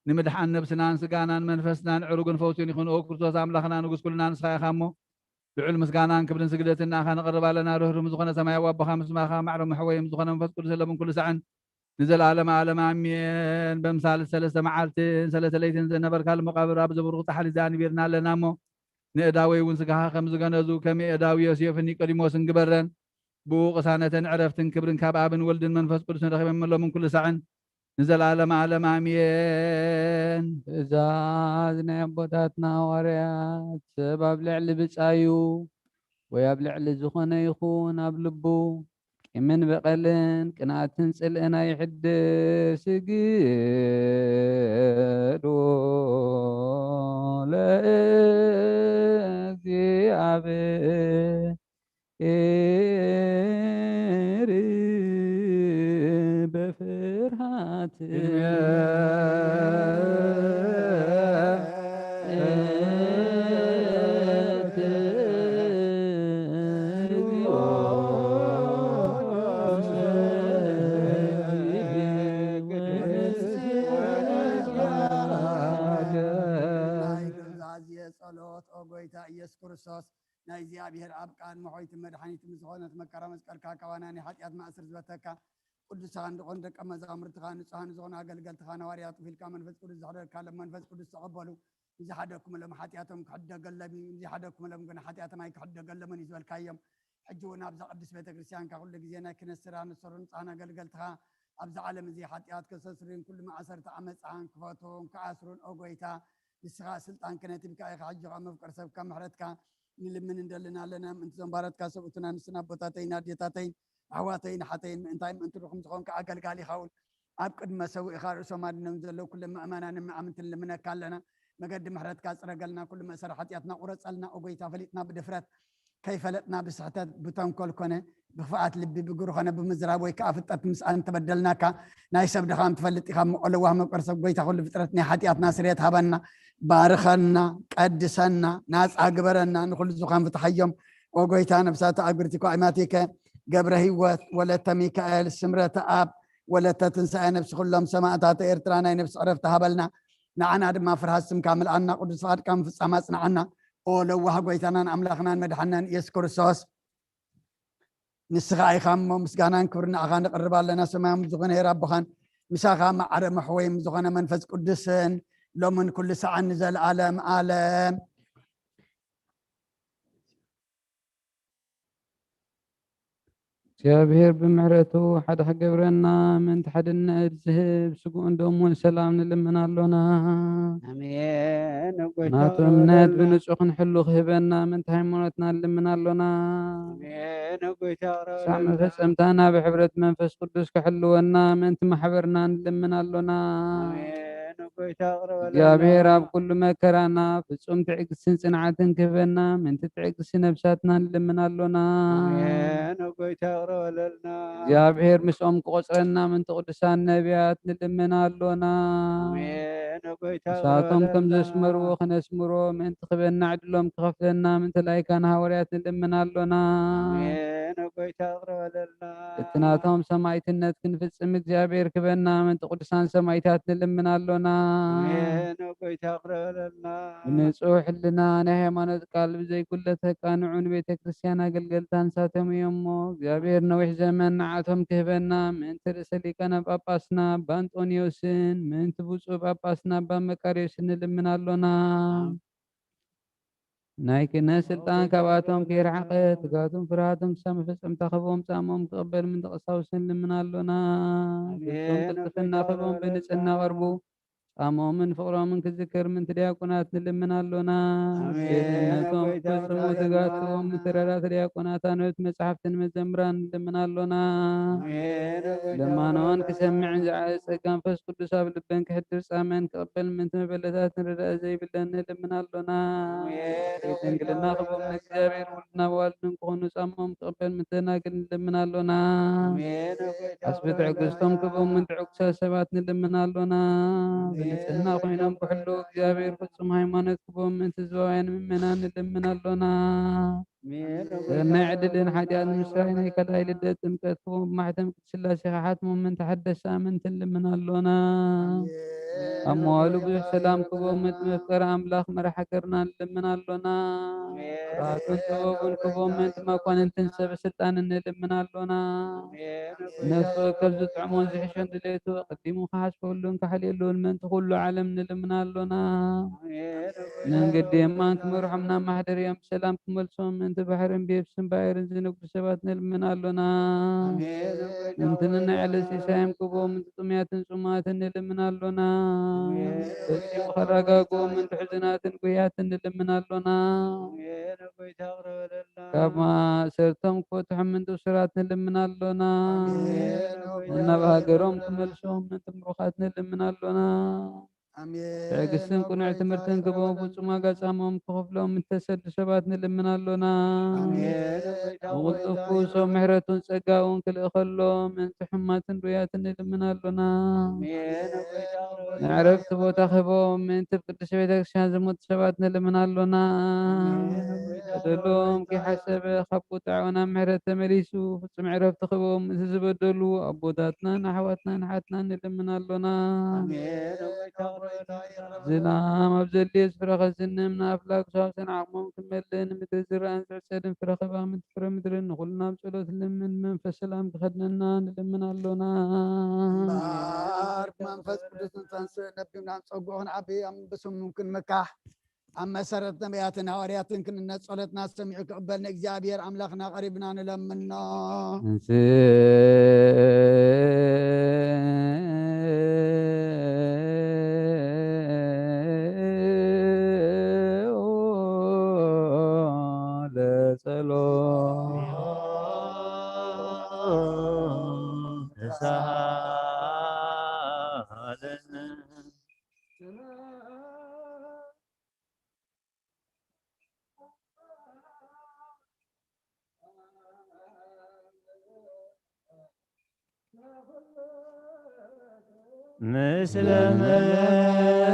ንምድሓን ነብስናን ስጋናን መንፈስናን ዕሩግን ፈውስን ይኹን። ኦ ክርስቶስ ኣምላኽና ንጉስ ኩልና ንስኻ ኢኻ እሞ፣ ልዑል ምስጋናን ክብርን ስግደትን ንኣኻ ነቕርብ ኣለና። ርህሩህ ዝኾነ ሰማያዊ ኣቦኻ ምስማኻ ማዕረ መሕወይም ዝኾነ መንፈስ ቅዱስ ለምን ኩሉ ሳዕን ንዘለኣለመ ዓለም ኣሜን። በምሳል ሰለስተ መዓልትን ሰለስተ ለይትን ዝነበርካሉ መቓብር ኣብዚ ብሩኽ ጻሕሊ እዚ ኣንቢርና ኣለና እሞ፣ ንእዳወይ እውን ስጋኻ ከም ዝገነዙ፣ ከም እዳዊ ዮሴፍን ኒቆዲሞስን ግበረን። ብኡ ቅሳነትን ዕረፍትን ክብርን ካብ ኣብን ወልድን መንፈስ ቅዱስን ረኺበን ሎምን ኩሉ ሳዕን ንዘለኣለመ ዓለም ኣሜን። ትእዛዝ ናይ ኣቦታትና ሃዋርያት፣ ሰብ ኣብ ልዕሊ ብጻዩ ወይ ኣብ ልዕሊ ዝኾነ ይኹን ኣብ ልቡ ቂምን በቐልን ቅንኣትን ጽልእን ኣይሕድር። ስግዱ ለእግዚኣብሔር በፍርሃት። ናይ ኑዛዜ ጸሎት። ኦ ጎይታ ኢየሱስ ክርስቶስ፣ ናይ እግዚኣብሔር ኣብ ቃል መሖይትን መድሓኒትን ዝኾነት መከራ መስቀልካ፣ ካባና ናይ ሓጢኣት ማእስር ዝበተካ፣ ቅዱሳን ዝኾኑ ደቀ መዛሙርትኻ፣ ንጹሃን ዝኾኑ ኣገልገልትኻ፣ ነዋርያ ጥፊልካ መንፈስ ቅዱስ ዘሕደርካሎም መንፈስ ቅዱስ ተቐበሉ። ንዝሓደግኩምሎም ሓጢኣቶም ክሕደገሎም እዩ፣ ንዝሓደግኩምሎም ግን ሓጢኣቶም ኣይክሕደገሎምን እዩ ዝበልካዮም። ሕጂ እውን ኣብዛ ቅድስት ቤተ ክርስቲያንካ ኩሉ ግዜ ናይ ክህነት ስራ ንሰሩ ንጹሃን ኣገልገልትኻ ኣብዚ ዓለም እዚ ሓጢኣት ከሰስርን ኩሉ ማእሰርቲ ዓመፃን ክፈቱን ክኣስሩን፣ ኦ ጎይታ፣ ንስኻ ስልጣን ክህነትካ ኢኻ። ሕጂ ኸዓ መፍቀር ሰብካ ምሕረትካ ንልምን እንደልን ኣለና። ምእንቲ ዞም ባረትካ ሰብኡትና ንስና ኣቦታተይን ኣዴታተይን ኣሕዋተይን ኣሓተይን ምእንታይ ምእንቲ ርኹም ዝኾንካ ኣገልጋሊ ይኸውን። ኣብ ቅድመ ሰውእኻ ርእሶም ኣድኖም ዘለዉ ኩሎም ምእመናን ምእምንትን ልምነካ ኣለና። መገዲ ምሕረትካ ጽረገልና፣ ኩሉ መእሰሪ ሓጢኣትና ቁረጸልና። ኦ ጎይታ፣ ፈሊጥና ብድፍረት ከይፈለጥና ብስሕተት ብተንኮል ኮነ ብኽፍኣት ልቢ ብግብሪ ኮነ ብምዝራብ ወይ ከኣ ፍጠት ምስኣን እንተበደልናካ፣ ናይ ሰብ ድኻም ትፈልጥ ኢኻ እሞ፣ ኦ ለዋህ መፍቀር ሰብ፣ ጎይታ ኩሉ ፍጥረት ናይ ሓጢኣትና ስርየት ሃበና፣ ባርኸና፣ ቀድሰና፣ ናጻ ግበረና፣ ንኹሉ ዝኻን ፍትሓዮም። ኦ ጎይታ፣ ነፍሳት ኣግብርቲ ኳ ኢማቲከ ገብረ ህይወት፣ ወለተ ሚካኤል፣ ስምረተ ኣብ፣ ወለተ ትንሳኤ ነፍሲ ኩሎም ሰማእታት ኤርትራ ናይ ነፍሲ ዕረፍቲ ሃበልና። ንዓና ድማ ፍርሃት ስምካ ምልኣና፣ ቅዱስ ፍቓድካ ምፍጻም ኣጽንዓና። ኦ ለዋህ ጎይታናን ኣምላኽናን መድሓናን ኢየሱስ ክርስቶስ፣ ንስኻ ኢኻ እሞ ምስጋናን ክብርን ንዓኻ ነቕርብ ኣለና። ሰማያዊ ዝኾነ ሄር ኣቦኻን ምሳኻ ማዕረ መሕወይም ዝኾነ መንፈስ ቅዱስን ሎምን ኩሉ ሰዓን ንዘለኣለም ኣለም። እግዚኣብሔር ብምሕረቱ ሓደ ክገብረና፣ ምእንቲ ሓድነት ዝህብ ስግኡን ደሙን ሰላም ንልምን ኣሎና። ኣሜን። ጎይታ ናቱ እምነት ይቕበለልና። ብንጹህ ክንሕሉ ክህበና፣ ምእንቲ ሃይማኖትና ንልምን ኣሎና። ኣሜን። ጎይታ ክሳዕ ይቕበለልና። መፈጸምታ ናብ ሕብረት መንፈስ ቅዱስ ክሕልወና፣ ምእንቲ ማሕበርና ንልምን ኣሎና። ኣሜን። ጎይታ ይቕበለልና። እግዚኣብሔር ኣብ ኩሉ መከራና ፍጹም ትዕግስትን ጽንዓትን ክህበና፣ ምእንቲ ትዕግስቲ ነብሳትና ንልምን ኣሎና። ኣሜን። ጎይታ ይቕበለልና። እግዚኣብሔር ምስኦም ክቖጽረና፣ ምእንቲ ቅዱሳን ነቢያት ንልምን ኣሎና። ኣሜን። ጎይታ ንሳቶም ይቕበለልና። ከም ዘስመርዎ ክነስምሮ፣ ምእንቲ ክበና ዕድሎም ክኸፍለና፣ ምእንቲ ላይካን ሃዋርያት ንልምን ኣሎና። ኣሜን። ጎይታ ይቕበለልና። እቲ ናቶም ሰማዕትነት ክንፍጽም እግዚኣብሔር ክበና፣ ምእንቲ ቅዱሳን ሰማዕታት ንልምን ኣሎና። ኣሜን። ጎይታ ይቕበለልና። ብንጹህ ሕልና ናይ ሃይማኖት ቃል ብዘይጉለት ተቃንዑ ንቤተ ክርስቲያን ኣገልገልታ ንሳቶም እዮም እሞ፣ እግዚኣብሔር ነዊሕ ዘመን ንዓቶም ክህበና፣ ምእንቲ ርእሰ ሊቃነ ጳጳስና ኣባ ኣንጦንዮስን፣ ምእንቲ ብፁዕ ጳጳስና ኣባ መቃርዮስን ንልምን ኣሎና። ናይ ክህነት ስልጣን ካብኣቶም ከይረሓቐ፣ ትጋቱን ፍርሃቱን ክሳብ መፈጸምታ ክህቦም ጻሞም ክቕበል ምእንቲ ቀሳውስትን ንልምን ኣሎና። ኣሜን። ፍጹም ቅልጥፍና ክህቦም ብንጽህና ቀርቡ። ጻሞምን ፍቕሮምን ክዝከር ምእንቲ ዲያቆናት ንልምን ኣሎና። ኣሜን። ጌትነቶም ጎይታ ክፈጽሙ ይቕበለልና። ትጋትዎም ምእንቲ ረዳት ዲያቆናት ኣንበብቲ መጻሕፍትን መዘምራን ንልምን ኣሎና። ኣሜን። ጎይታ ለማኖን ይቕበለልና። ክሰምዕን ዝዓበ ጸጋ መንፈስ ቅዱስ ኣብ ልበን ክሕድር ጻመን ክቕበል ምእንቲ መበለታት ንረዳእ ዘይብለን ንልምን ኣሎና። ኣሜን። ድንግልና ጎይታ ክቦም ይቕበለልና። ንእግዚኣብሔር ውሉድን ኣዋልድን ክኾኑ ጻሞም ክቕበል ምእንቲ ደናግል ንልምን ኣሎና። ኣሜን። ጎይታ ዓስቢ ይቕበለልና። ትዕግስቶም ክቦም ምእንቲ ዕጉሳት ሰባት ንልምን ኣሎና። ኣሜን። ብንጽህና ኮይኖም ክሕልዉ እግዚኣብሔር ፍጹም ሃይማኖት ክቦም ምእንቲ ህዝባውያን ምእመናን ንልምን ኣሎና። ኣሜን። ሰናይ ዕድልን ሓጢኣት ንምስራይ ናይ ካልኣይ ልደት ጥምቀት ክቦም ብማሕተም ቅድስት ሥላሴ ክሓትሞም ምእንቲ ሓደስቲ ኣመንቲ ንልምን ኣሎና። ኣሜን። ኣብ መዋሉ ብዙሕ ሰላም ክቦም ምእንቲ መፍቀሪ ኣምላኽ መራሕ ሃገርና ንልምን ኣሎና። ኣሜን። ስርዓቱን ጥበቡን ክቦም ምእንቲ መኳንንትን ሰብ ስልጣንን ንልምን ኣሎና። ኣሜን። ነፍሲ ወከፍ ዝጥዕሞን ዝሕሾን ድሌቱ ኣቐዲሙ ክሓስበሉን ክሓልየሉን ምእንቲ ኩሉ ዓለም ንልምን ኣሎና። ኣሜን። መንገዲ የማን ክመርሖም ናብ ማሕደርዮም ብሰላም ክመልሶም ምእንቲ ባሕርን ብየብስን ባሕርን ዝነግዱ ሰባት ንልምን ኣሎና። ኣሜን። ምእንቲ ነናይ ዕለት ሲሳዮም ክቦም ምእንቲ ጥሙያትን ጽሙኣትን ንልምን ኣሎና። ኣሜን። ፈጺሙ ከረጋግኦም ምእንቲ ሕዙናትን ጉህያትን ንልምን ኣሎና። ኣሜን። ጎይታ ይቕረ በለልና። ካብ ማእሰርቶም ክፈትሖም ምእንቲ እሱራት ንልምን ኣሎና። ኣሜን። ጎይታ ናብ ይቕረ ሃገሮም በለልና። ክመልሶም ምእንቲ ምሩኻት ንልምን ኣሎና። ኣሜን። ትዕግስትን ቅኑዕ ትምህርትን ክቦም ፍጹም ዋጋ ጻሞም ክኸፍሎም እተሰዱ ሰባት ንልምን ኣሎና። ኣሜን። ብቕልጡፍ ክውሶም ምሕረቱን ጸጋኡን ክልእኸሎም ምእንቲ ሕማትን ሩያትን ንልምን ኣሎና። ኣሜን። ንዕረፍቲ ቦታ ክህቦም ምእንቲ ቅድስቲ ቤተ ክርስቲያን ዝሞቱ ሰባት ንልምን ኣሎና። ኣሜን። በደሎም ከይሓሰበ ካብ ቁጥዓኡ ናብ ምሕረት ተመሊሱ ፍጹም ዕረፍቲ ክህቦም እቲ ዝበደሉ ኣቦታትናን ኣሕዋትናን ኣሓትናን ንልምን ኣሎና። ኣሜን። ዝናም ኣብ ዘድልዮ ስፍራ ከዝንም ንኣፍላግ ሰዋስን ዓቕሞም ክመልእ ንምድሪ ዝረኣን ዝዕጸድን ፍረ ክባምን ፍረ ምድርን ንኹልና ኣብ ጸሎት ንልምን መንፈስ ሰላም ክኸድነና ንልምን ኣሎና። እምበኣር ብመንፈስ ቅዱስ ንተንስእ ነቢብና ንጸግዖ ክንዓቢ ኣብ ብስም ክንምካሕ ኣብ መሰረት ነቢያትን ሃዋርያትን ክንነት ጸሎትና ሰሚዑ ክቕበል ንእግዚኣብሔር ኣምላኽና ቀሪብና ንለምኖ። ምስለ መንፈስከ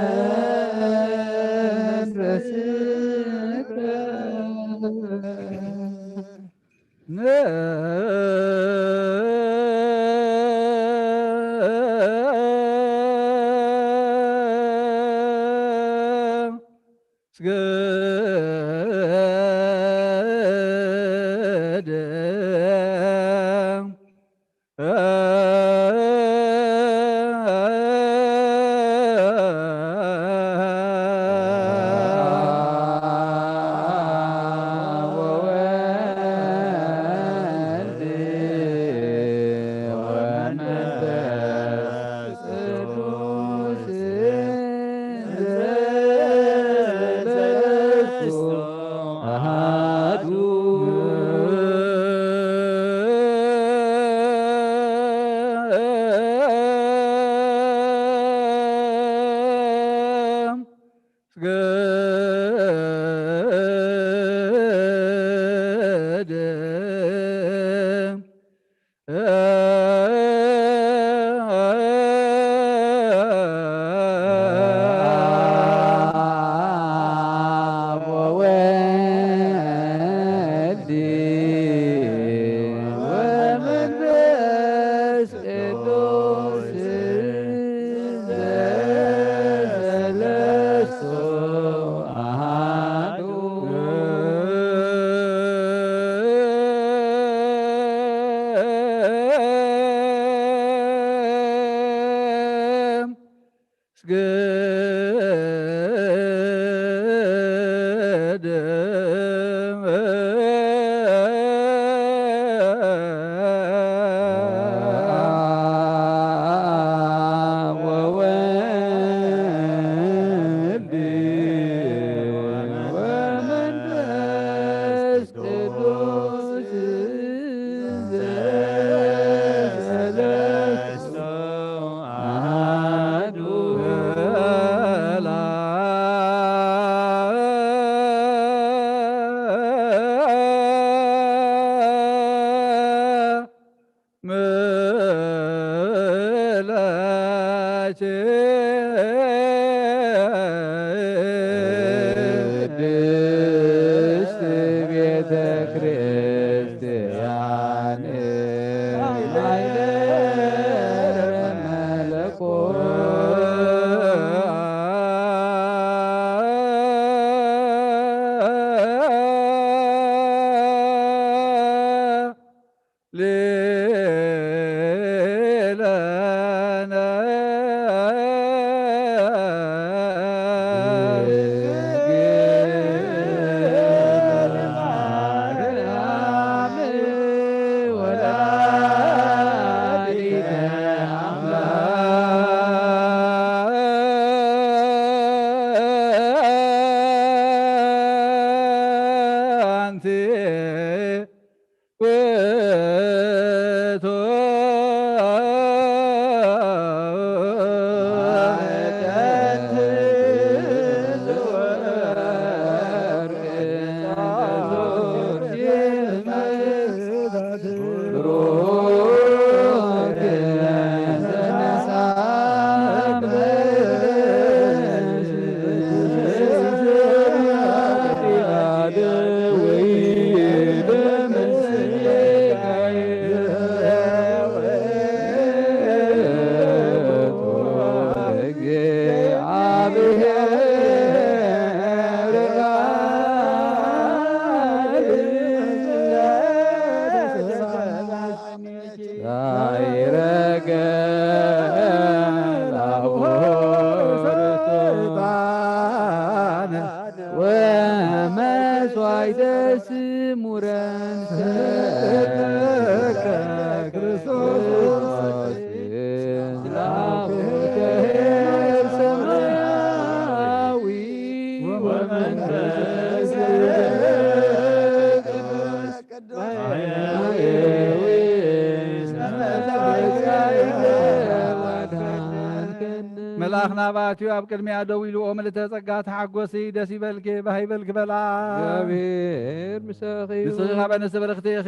ኣትዩ ኣብ ቅድሚኣ ደው ኢሉ፣ "ኦ ምልእተ ጸጋ ተሓጎሲ፣ ደስ ይበልኪ፣ ባህ ይበልኪ" በላ። እግዚኣብሔር ምሳኺ እዩ። ንስኺ ኻብ ኣንስቲ ብርኽቲ ኢኺ።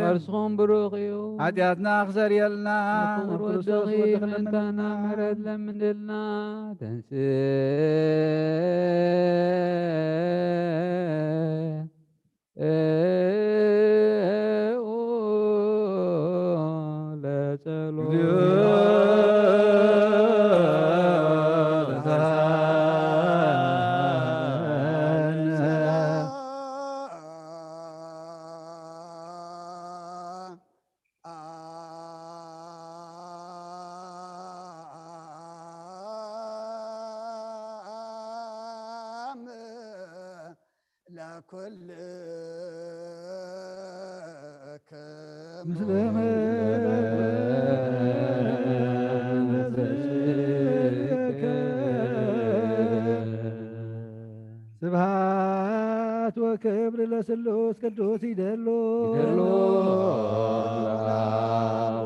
ከርስኹም ብሩኽ እዩ። ሓጢኣትና ክሰርየልና፣ ንኽብር ንክርስቶስ ወድኺ ወድኺ ምእንታና ለምንልና። ምሕረት ለምንልና። ተንስእ ለጸሎት። ለኩልክሙ ምስለ መንፈስከ። ስብሐት ወክብር ለስሉስ ቅዱስ ይደሉ። ይደሉ ለአብ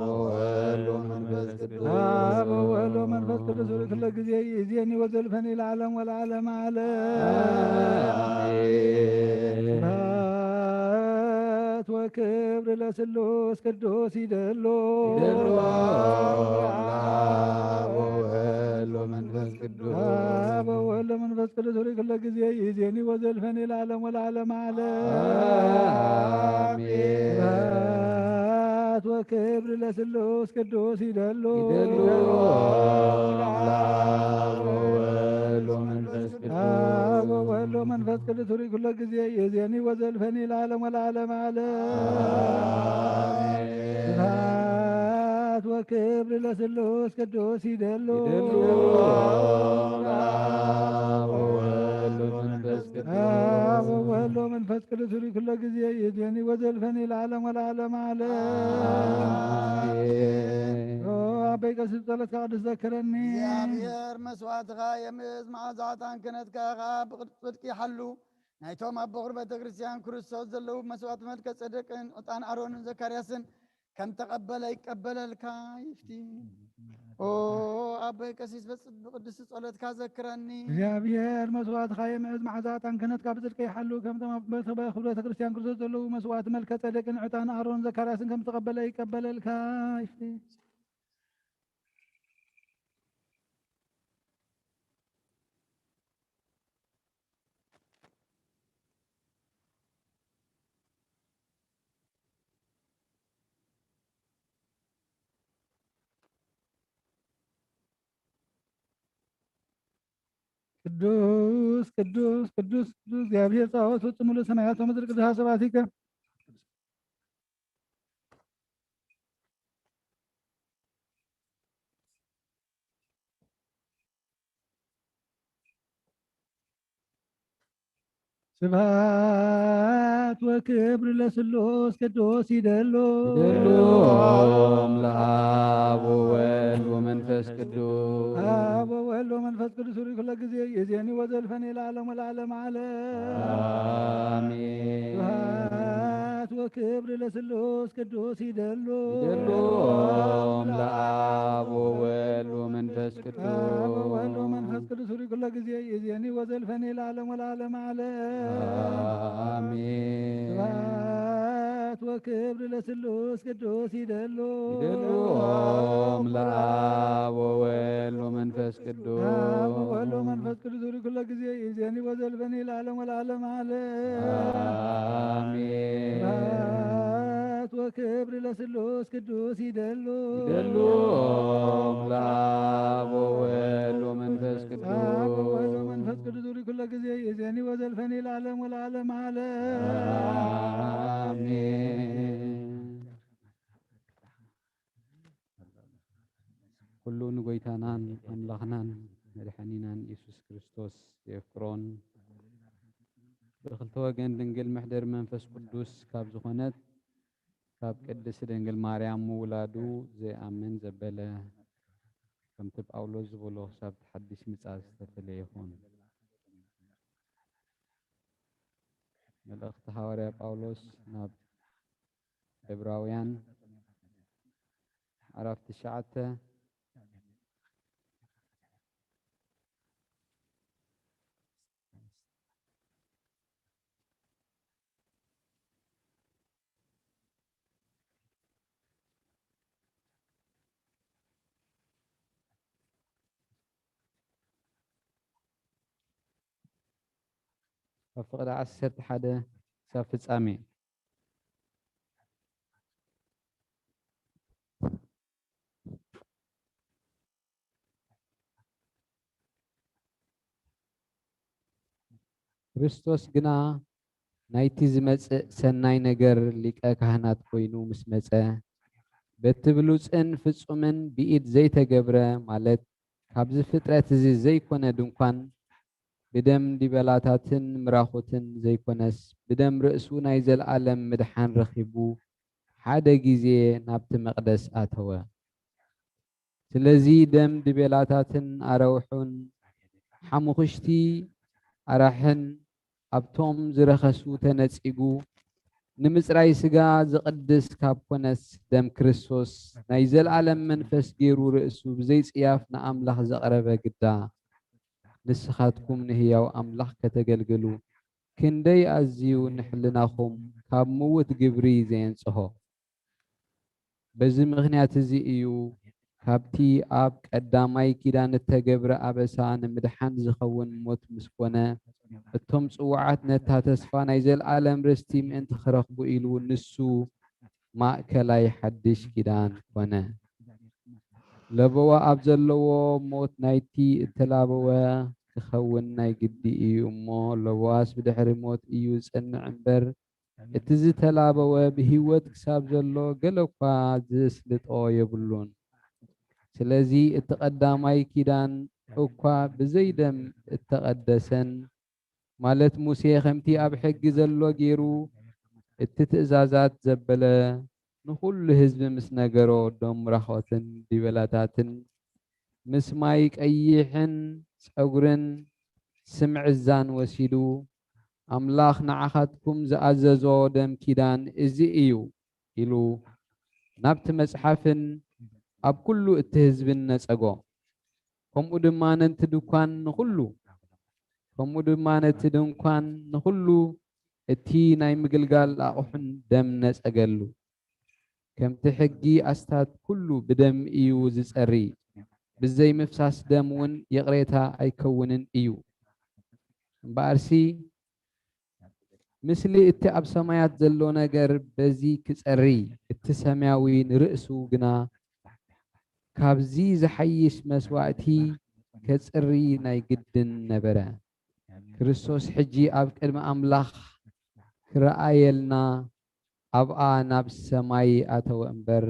ወወልድ ወመንፈስ ቅዱስ። አብ ወወልድ ወመንፈስ ቅዱስ። ኩለ ጊዜ ይእዜኒ ወዘልፈኒ ለዓለም ወለዓለም ዓለም። አሜን። ስብሐት ወክብር ለስሉስ ቅዱስ ይደሉ። ይደሉ ለአብ ወወልድ ወመንፈስ ቅዱስ። አብ ወወልድ ወመንፈስ ቅዱስ። ኩለ ጊዜ ይእዜኒ ወዘልፈኒ ለዓለም ወለዓለም ዓለም። አሜን። ስብሐት ወክብር ለስሉስ ቅዱስ ይደሉ። ይደሉ ለአብ ወወልድ ወመንፈስ ቅዱስ። አብ ወወልድ ወመንፈስ ቅዱስ። ኩለ ጊዜ ይእዜኒ ወዘልፈኒ ለዓለም ወለዓለም ዓለም። አሜን። ስብሐት ወክብር ለስሉስ ቅዱስ ይደሉ። ይደሉ ለአብ ወወልድ ወመንፈስ ቅዱስ። አብ ወወልድ ወመንፈስ ቅዱስ። ኩለ ጊዜ ይእዜኒ ወዘልፈኒ ለዓለም ወለዓለም ዓለም። አሜን። ኦ ኣበይ ቀሲስ ጸሎትካ ቅዱስ ዘክረኒ። እግዚኣብሔር መስዋዕትኻ የምእዝ፣ መዓዛ ዕጣን ክህነትካ ኸኣ ብጽድቂ ይሓሉ። ናይቶም ኣቦ ቁር ቤተ ክርስቲያን ክርስቶስ ዘለዉ መስዋዕት መልከ ጸደቅን ዕጣን ኣሮንን ዘካርያስን ከም ተቐበለ ይቀበለልካ ይፍቲ። ኦ ኣቦይ ቀሲስ በጽ-፣ ብቅድስቲ ጸሎትካ ዘክረኒ። እግዚኣብሔር መስዋዕትኻ የምዕዝ፣ መዓዛ ዕጣን ክህነትካ ብጽድቂ ይሓሉ። ከምቶም ኣብ ቤተ-፣ ቤተ ክርስቲያን ክርስቶስ ዘለዉ መስዋዕት መልከ ጸደቅን ዕጣን ኣሮን ዘካርያስን ከም ተቐበለ ይቀበለልካ ይፍቲ። ቅዱስ፣ ቅዱስ፣ ቅዱስ፣ ቅዱስ እግዚኣብሔር ጸባኦት ፍጹም ሙሉእ ሰማያት ወምድር ቅዱስ ስብሐቲከ። ስብሐት ወክብር ለስሉስ ቅዱስ ይደሉ። ይደሉ ለአብ ወወልድ ወመንፈስ ቅዱስ። አብ ወወልድ ወመንፈስ ቅዱስ ሩይ ኩለ ጊዜ ይእዜኒ ወዘልፈኒ ለዓለም ወለዓለም ዓለም። አሜን። ስብሐት ወክብር ለስሉስ ቅዱስ ይደሉ። ይደሉ ለአብ ወወልድ ወመንፈስ ቅዱስ። አብ ወወልድ ወመንፈስ ቅዱስ ሩይ ኩለ ጊዜ ይእዜኒ ወዘልፈኒ ለዓለም ወለዓለም ዓለም። አሜን። ስብሐት ወክብር ለስሉስ ቅዱስ ይደሉ። ይደሉ ለአብ ወወልድ ወመንፈስ ቅዱስ። አብ ወወልድ ወመንፈስ ቅዱስ ሩይ ኩለ ጊዜ ይእዜኒ ወዘልፈኒ ለዓለም ወለዓለም ዓለም። አሜን። ስብሐት ወክብር ለስሉስ ቅዱስ ይደሉ። ይደሉ ለአብ ወወልድ ወመንፈስ ቅዱስ። አብ ወወልድ ወመንፈስ ቅዱስ ሩይ ኩለ ጊዜ ይእዜኒ ወዘልፈኒ ለዓለም ወለዓለም ዓለም። አሜን። ኩሉ ንጎይታናን ኣምላኽናን መድሓኒናን ኢየሱስ ክርስቶስ የፍቅሮን ብኽልተ ወገን ድንግል መሕደር መንፈስ ቅዱስ ካብ ዝኾነት ካብ ቅድስት ድንግል ማርያም ምውላዱ ዘይኣምን ዘበለ፣ ከምቲ ጳውሎስ ዝበሎ፣ ክሳብ እቲ ሓድሽ ምጻእ ዝተፈለየ ይኹን። መልእኽቲ ሃዋርያ ጳውሎስ ናብ ዕብራውያን ምዕራፍ ትሽዓተ፣ ካብ ፍቕዲ ዓሰርተ ሓደ ክሳብ ፍጻሜ። ክርስቶስ ግና ናይቲ ዝመጽእ ሰናይ ነገር ሊቀ ካህናት ኮይኑ ምስ መጸ፣ በቲ ብሉጽን ፍጹምን ብኢድ ዘይተገብረ፣ ማለት ካብዚ ፍጥረት እዚ ዘይኮነ ድንኳን፣ ብደም ዲበላታትን ምራኹትን ዘይኮነስ፣ ብደም ርእሱ ናይ ዘለኣለም ምድሓን ረኺቡ፣ ሓደ ግዜ ናብቲ መቕደስ ኣተወ። ስለዚ ደም ዲበላታትን ኣራውሑን ሓሙኽሽቲ ኣራሕን ኣብቶም ዝረኸሱ ተነጺጉ፣ ንምጽራይ ስጋ ዝቕድስ ካብ ኮነስ፣ ደም ክርስቶስ ናይ ዘለኣለም መንፈስ ገይሩ ርእሱ ብዘይጽያፍ ንኣምላኽ ዘቕረበ ግዳ። ንስኻትኩም ንህያው ኣምላኽ ከተገልግሉ ክንደይ ኣዝዩ ንሕልናኹም ካብ ምዉት ግብሪ ዘየንጽሆ። በዚ ምኽንያት እዚ እዩ ካብቲ ኣብ ቀዳማይ ኪዳን እተገብረ ኣበሳ ንምድሓን ዝኸውን ሞት ምስ ኮነ፣ እቶም ጽዉዓት ነታ ተስፋ ናይ ዘለኣለም ርስቲ ምእንቲ ክረኽቡ ኢሉ ንሱ ማእከላይ ሓድሽ ኪዳን ኮነ። ለበዋ ኣብ ዘለዎ ሞት ናይቲ እተላበወ ክኸውን ናይ ግዲ እዩ እሞ፣ ለበዋስ ብድሕሪ ሞት እዩ ዝጸንዕ እምበር፣ እቲ ዝተላበወ ብህይወት ክሳብ ዘሎ ገለ እኳ ዘስልጦ የብሉን። ስለዚ እቲ ቀዳማይ ኪዳን እኳ ብዘይ ደም እተቐደሰን፣ ማለት ሙሴ ከምቲ ኣብ ሕጊ ዘሎ ገይሩ እቲ ትእዛዛት ዘበለ፣ ንኹሉ ህዝቢ ምስ ነገሮ፣ ደም ምራኾትን ዲበላታትን ምስ ማይ ቀይሕን ጸጉርን ስምዕዛን ወሲዱ፣ ኣምላኽ ንዓኻትኩም ዝኣዘዞ ደም ኪዳን እዚ እዩ ኢሉ ናብቲ መጽሓፍን ኣብ ኩሉ እቲ ህዝብን ነጸጎ። ከምኡ ድማ ነቲ ድኳን ንኹሉ፣ ከምኡ ድማ ነቲ ድንኳን ንኹሉ እቲ ናይ ምግልጋል ኣቑሑን ደም ነጸገሉ። ከምቲ ሕጊ ኣስታት ኩሉ ብደም እዩ ዝጸሪ፣ ብዘይ ምፍሳስ ደም እውን ይቕሬታ ኣይከውንን እዩ። እምበኣርሲ ምስሊ እቲ ኣብ ሰማያት ዘሎ ነገር በዚ ክጸሪ፣ እቲ ሰማያዊ ንርእሱ ግና ካብዚ ዝሓይሽ መስዋእቲ ከጽሪ ናይ ግድን ነበረ። ክርስቶስ ሕጂ ኣብ ቅድሚ ኣምላኽ ክረኣየልና ኣብኣ ናብ ሰማይ ኣተወ እምበር፣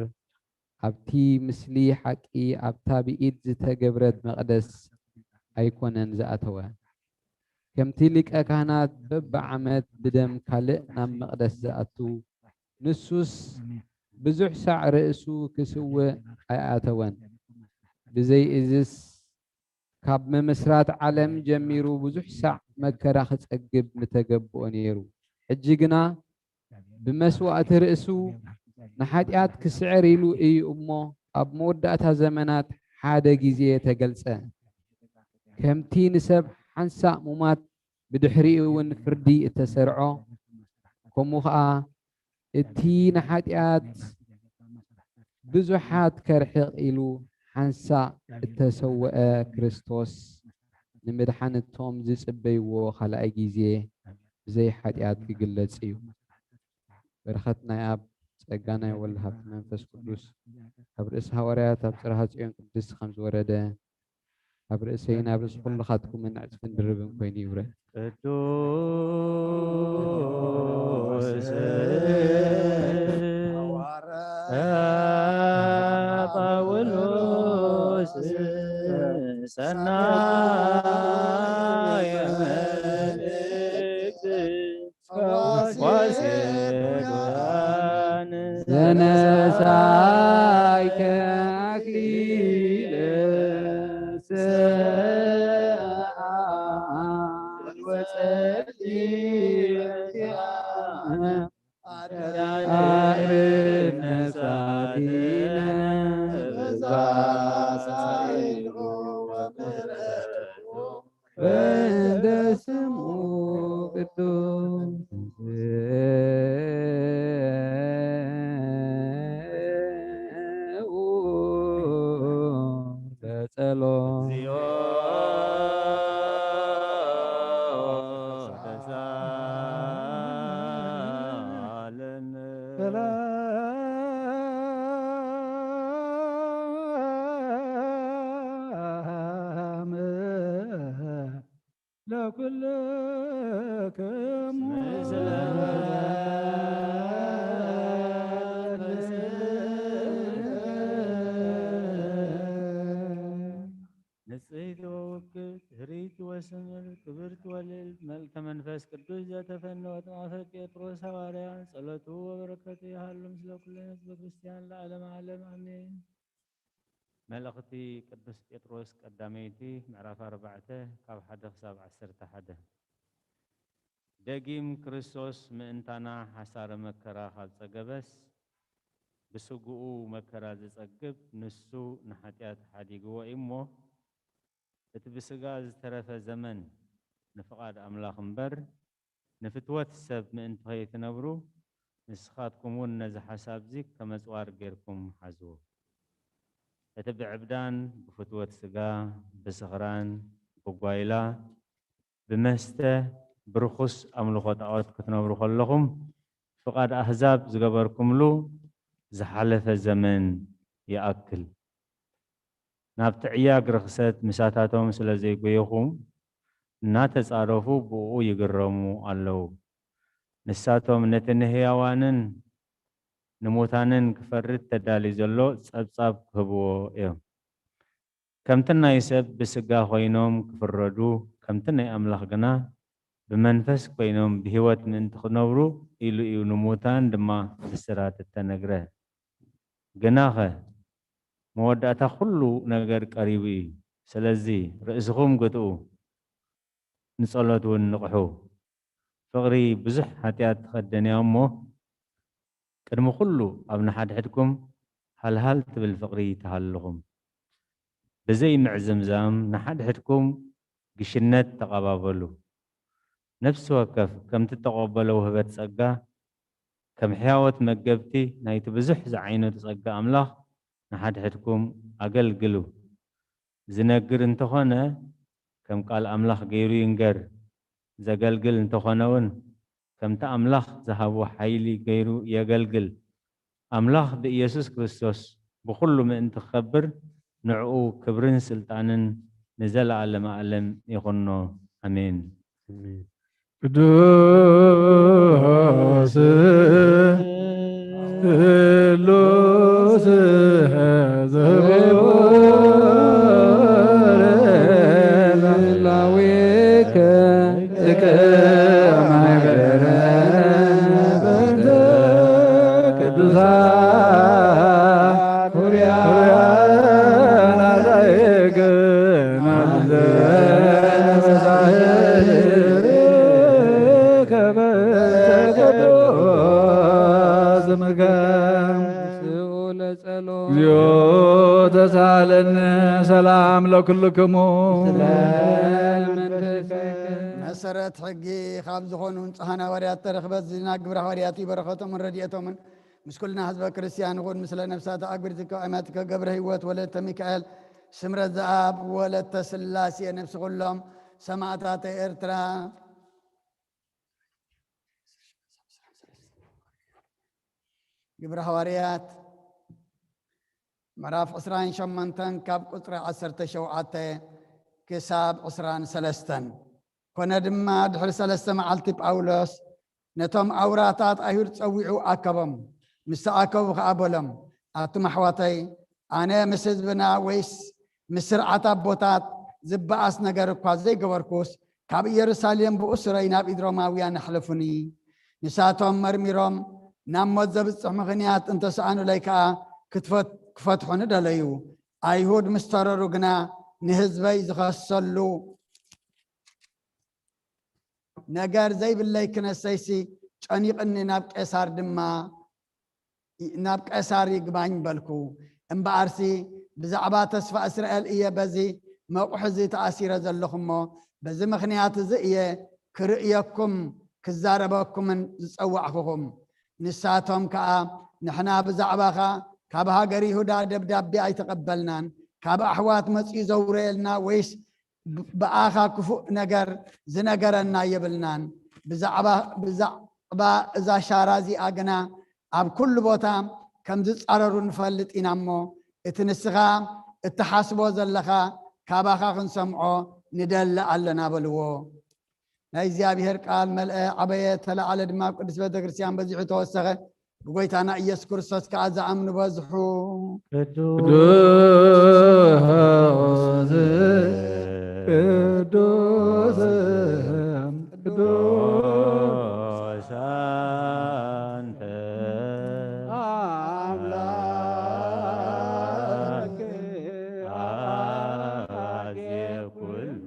ኣብቲ ምስሊ ሓቂ ኣብታ ብኢድ ዝተገብረት መቕደስ ኣይኮነን ዝኣተወ። ከምቲ ሊቀ ካህናት በብዓመት ብደም ካልእ ናብ መቕደስ ዝኣቱ፣ ንሱስ ብዙሕ ሳዕ ርእሱ ክስውእ ኣይኣተወን። ብዘይ እዝስ ካብ ምምስራት ዓለም ጀሚሩ ብዙሕ ሳዕ መከራ ክጸግብ ምተገብኦ ነይሩ። ሕጂ ግና ብመስዋእቲ ርእሱ ንሓጢኣት ክስዕር ኢሉ እዩ እሞ፣ ኣብ መወዳእታ ዘመናት ሓደ ግዜ ተገልጸ። ከምቲ ንሰብ ሓንሳእ ሙማት ብድሕሪኡ እውን ፍርዲ እተሰርዖ፣ ከምኡ ኸኣ እቲ ንሓጢኣት ብዙሓት ከርሕቕ ኢሉ ሓንሳእ እተሰውአ ክርስቶስ፣ ንምድሓን እቶም ዝጽበይዎ ካልኣይ ግዜ ብዘይ ሓጢኣት ክግለጽ እዩ። በረኸት ናይ ኣብ፣ ጸጋ ናይ ወልድ፣ ሃብቲ መንፈስ ቅዱስ ኣብ ርእሲ ሃዋርያት ኣብ ጽርሃ ጽዮን ቅድስቲ ከም ዝወረደ፣ ኣብ ርእሰይን ኣብ ርእሲ ኩልኻትኩምን ዕጽፍን ድርብን ኮይኑ ይውረድ። ቅዱስ ጳውሎስ ሰናየ መልእክት ፈዋሴ ጉዳን ዘነሳይከ ኣክሊለ ሰኣን ወጸሊለ ኣርነት ሳቲነ በዛ ሳይሉ ወምሕረቱ በእንተ ስሙ ቅዱስ ተንሥኡ ለጸሎት። ሰላም ለኩልክሙ። ንጽሕቲ ወውክት፣ ህርይቲ ወስምር፣ ክብርቲ ወልዕልቲ፣ መልእልተ መንፈስ ቅዱስ ዘተፈነወት ማፈ ጴጥሮስ ሃዋርያ፣ ጸሎቱ ወበረከቱ ይሃሉ ምስለ ኩለን ህዝበ ክርስቲያን ለዓለመ ዓለም፣ ኣሜን። መልእኽቲ ቅዱስ ጴጥሮስ ቀዳመይቲ፣ ምዕራፍ ኣርባዕተ፣ ካብ ሓደ ክሳብ ዓሰርተ ሓደ። ደጊም ክርስቶስ ምእንታና ሓሳረ መከራ ካብ ጸገበስ፣ ብስግኡ መከራ ዝጸግብ ንሱ ንሓጢኣት ሓዲግዎ እዩ እሞ፣ እቲ ብስጋ ዝተረፈ ዘመን ንፍቓድ ኣምላኽ እምበር፣ ንፍትወት ሰብ ምእንቲ ኸይትነብሩ፣ ንስኻትኩም እውን ነዚ ሓሳብዚ ከም ኣጽዋር ጌርኩም ሓዝዎ። እቲ ብዕብዳን፣ ብፍትወት ስጋ፣ ብስኽራን፣ ብጓይላ፣ ብመስተ፣ ብርኹስ ኣምልኾ ጣዖት ክትነብሩ ከለኹም፣ ፍቓድ ኣህዛብ ዝገበርኩምሉ ዝሓለፈ ዘመን ይኣክል። ናብቲ ዕያግ ርኽሰት ምሳታቶም ስለ ዘይጎየኹም፣ እናተጻረፉ ብእኡ ይግረሙ ኣለዉ። ንሳቶም ነቲ ንህያዋንን ንሙታንን ክፈርድ ተዳልዩ ዘሎ ጸብጻብ ክህብዎ እዮም። ከምቲ ናይ ሰብ ብስጋ ኮይኖም ክፍረዱ፣ ከምቲ ናይ ኣምላኽ ግና ብመንፈስ ኮይኖም ብህይወት ምእንቲ ክነብሩ ኢሉ እዩ ንሙታን ድማ ብስራት እተነግረ። ግናኸ መወዳእታ ኩሉ ነገር ቀሪቡ እዩ። ስለዚ ርእስኹም ግትኡ፣ ንጸሎት እውን ንቕሑ። ፍቕሪ ብዙሕ ሓጢኣት ትኸደን እያ እሞ፣ ቅድሚ ኩሉ ኣብ ንሓድሕድኩም ሃልሃል ትብል ፍቕሪ ትሃልኹም። ብዘይ ምዕዝምዛም ንሓድሕድኩም ግሽነት ተቐባበሉ። ነፍሲ ወከፍ ከምቲ እተቐበሎ ውህበት ጸጋ፣ ከም ሕያዎት መገብቲ ናይቲ ብዙሕ ዝዓይነቱ ጸጋ ኣምላኽ ንሓድሕድኩም ኣገልግሉ። ዝነግር እንተኾነ፣ ከም ቃል ኣምላኽ ገይሩ ይንገር። ዘገልግል እንተኾነ እውን፣ ከምቲ ኣምላኽ ዝሃቦ ሓይሊ ገይሩ የገልግል። ኣምላኽ ብኢየሱስ ክርስቶስ ብኹሉ ምእንቲ ክኸብር፣ ንዕኡ ክብርን ስልጣንን ንዘለኣለመ ኣለም ይኹኖ። ኣሜን። ኣሜን። ቅዱስ ስሉስ ዘውር ላዊከ እከ ማይበረ በንተ ቅዱሳን ሁርያን አዛይግ ናዘ መዛይር ከበ ቅዱስ ስምከ። ስኡ ለጸሎት። እግዚኦ ተሳለነ ሰላም ለኩልክሙ። ስለ መንፈስከ። መሰረት ሕጊ ካብ ዝኾኑ ንጹሓን ሃዋርያት ተረኽበት ዝና ግብረ ሃዋርያት እዩ። በረኸቶምን ረድኤቶምን ምስ ኩልና ህዝበ ክርስቲያን ይኹን። ምስለ ነፍሳት ኣጉሪትከ ኣማትከ ገብረ ህይወት ወለተ ሚካኤል ስምረት ዘኣብ ወለተ ስላሴ ነፍሲ ኩሎም ሰማዕታተ ኤርትራ። ግብረ ሃዋርያት ምዕራፍ ዕስራን ሸሞንተን ካብ ቁጽሪ ዓሰርተ ሸውዓተ ክሳብ ዕስራን ሰለስተን። ኮነ ድማ ድሕሪ ሰለስተ መዓልቲ ጳውሎስ ነቶም ኣውራታት ኣይሁድ ጸዊዑ ኣከቦም። ምስ ተኣከቡ ኸኣ በሎም፣ ኣቱም ኣሕዋተይ፣ ኣነ ምስ ህዝብና ወይስ ምስ ስርዓት ኣቦታት ዝበኣስ ነገር እኳ ዘይገበርኩስ፣ ካብ ኢየሩሳሌም ብእሱረይ ናብ ኢድ ሮማውያን ኣሕልፉኒ። ንሳቶም መርሚሮም ናብ ሞት ዘብጽሕ ምኽንያት እንተሰኣኑለይ ከኣ ክትፈት-፣ ክፈትሑኒ ደለዩ። ኣይሁድ ምስ ተረሩ ግና ንህዝበይ ዝኸሰሉ ነገር ዘይብለይ ክነሰይሲ ጨኒቕኒ ናብ ቄሳር ድማ ናብ ቀሳር ይግባኝ በልኩ። እምበኣርሲ ብዛዕባ ተስፋ እስራኤል እየ በዚ መቑሒ እዚ ተኣሲረ ዘለኹ እሞ፣ በዚ ምኽንያት እዚ እየ ክርእየኩም ክዛረበኩምን ዝጸዋዕኹኹም። ንሳቶም ከኣ፣ ንሕና ብዛዕባኻ ካብ ሃገር ይሁዳ ደብዳቤ ኣይተቐበልናን፣ ካብ ኣሕዋት መጺኡ ዘውረየልና ወይስ ብ-፣ ብኣኻ ክፉእ ነገር ዝነገረና የብልናን። ብዛዕባ፣ ብዛዕባ እዛ ሻራ እዚኣ ግና ኣብ ኩሉ ቦታ ከም ዝጻረሩ ንፈልጥ ኢና እሞ፣ እቲ ንስኻ እትሓስቦ ዘለኻ ካባኻ ክንሰምዖ ንደሊ ኣለና በልዎ። ናይ እግዚኣብሔር ቃል መልአ፣ ዓበየ፣ ተለዓለ ድማ ኣብ ቅድስት ቤተ ክርስቲያን በዚሑ ተወሰኸ። ብጎይታና ኢየሱስ ክርስቶስ ከኣ ዝኣምኑ በዝሑ። ቅዱስ ቅዱስ ቅዱስ ኣንተ ኣምላክ ኣዜ ኩሉ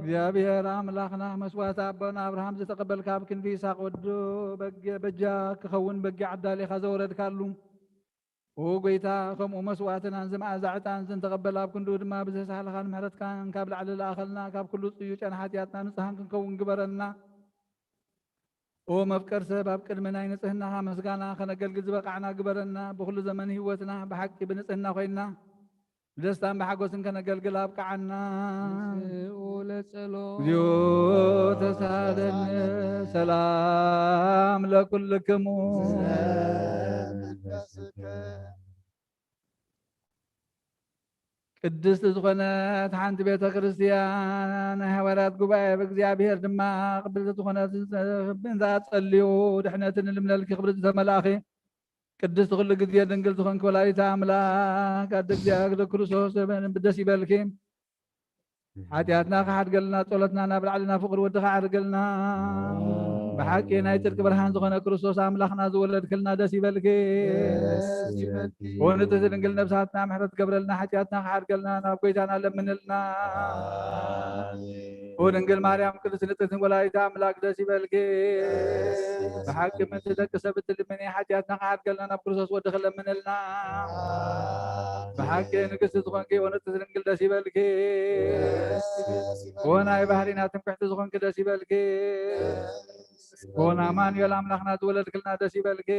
እግዚኣብሔር ኣምላኽና መስዋዕቲ ኣቦና ኣብርሃም ዝተቐበልካ ኣብ ክንዲ ይስሐቅ ወዱ በጊዕ በጃ ክኸውን በጊዕ ኣዳሊኻ ዘወረድካሉ፣ ኦ ጎይታ፣ ከምኡ መስዋዕትናን ዝመኣዛ ዕጣን ዝንተቐበል ኣብ ክንዱ ድማ ብዘሳህልኻን ምሕረትካን ካብ ላዕሊ ለኣኸልና፣ ካብ ኩሉ ጽዩ ጨና ሓጢኣትና ንጽሃን ክንከውን ግበረና። ኦ መፍቀር ሰብ፣ ኣብ ቅድሚ ናይ ንጽህናኻ ምስጋና ከነገልግል ዝበቃዕና ግበረና። ብኹሉ ዘመን ህይወትና ብሓቂ ብንጽህና ኮይና ብደስታን ብሓጎስን ከነገልግል ኣብቅዓና። ንስኡ ለጸሎ። እግዚኦ ተሳለነ። ሰላም ለኩልክሙ። ቅድስቲ ዝኾነት ሓንቲ ቤተ ክርስቲያን ናይ ሃዋርያት ጉባኤ ብእግዚኣብሔር ድማ ቅብልቲ ዝኾነት ብእንታ ጸልዩ ድሕነትን ልምለልኪ ክብሪ ዝተመላእኺ ቅድስቲ ኩሉ ግዜ ድንግል ዝኾንኪ ወላዲተ ኣምላክ ኣደ እግዚኣብሔር ክርስቶስ ደስ ይበልኪ። ሓጢኣትና ክሓድገልና ጸሎትና ናብ ላዕልና ፍቅሪ ወድኻ ኣዕርገልና። ብሓቂ ናይ ጽድቂ ብርሃን ዝኾነ ክርስቶስ ኣምላኽና ዝወለድክልና ደስ ይበልኪ። ደስ ይበልኪ። ኦ ንጽሕቲ ድንግል ነብሳትና ምሕረት ገብረልና ሓጢኣትና ክሓድገልና ናብ ጎይታና ለምንልና። ኣሜን። ኦ ድንግል ማርያም ቅድስት ንጽሕቲ ወላዲተ ኣምላክ ደስ ይበልኪ። ደስ ይበልኪ። ብሓቂ ምእንቲ ደቂ ሰብ እትልምኒ ሓጢኣትና ክሓድገልና ናብ ክርስቶስ ወድኺ ለምንልና። ኣሜን። ብሓቂ ንግስቲ ዝኾንኪ ኦ ንጽሕቲ ድንግል ደስ ይበልኪ። ደስ ይበልኪ። ኦ ናይ ባህሪና ትምክሕቲ ዝኾንኪ ደስ ይበልኪ። ደስ ይበልኪ። ኦ ንኣማኑኤል ኣምላኽና ዝወለድክልና ደስ ይበልኪ።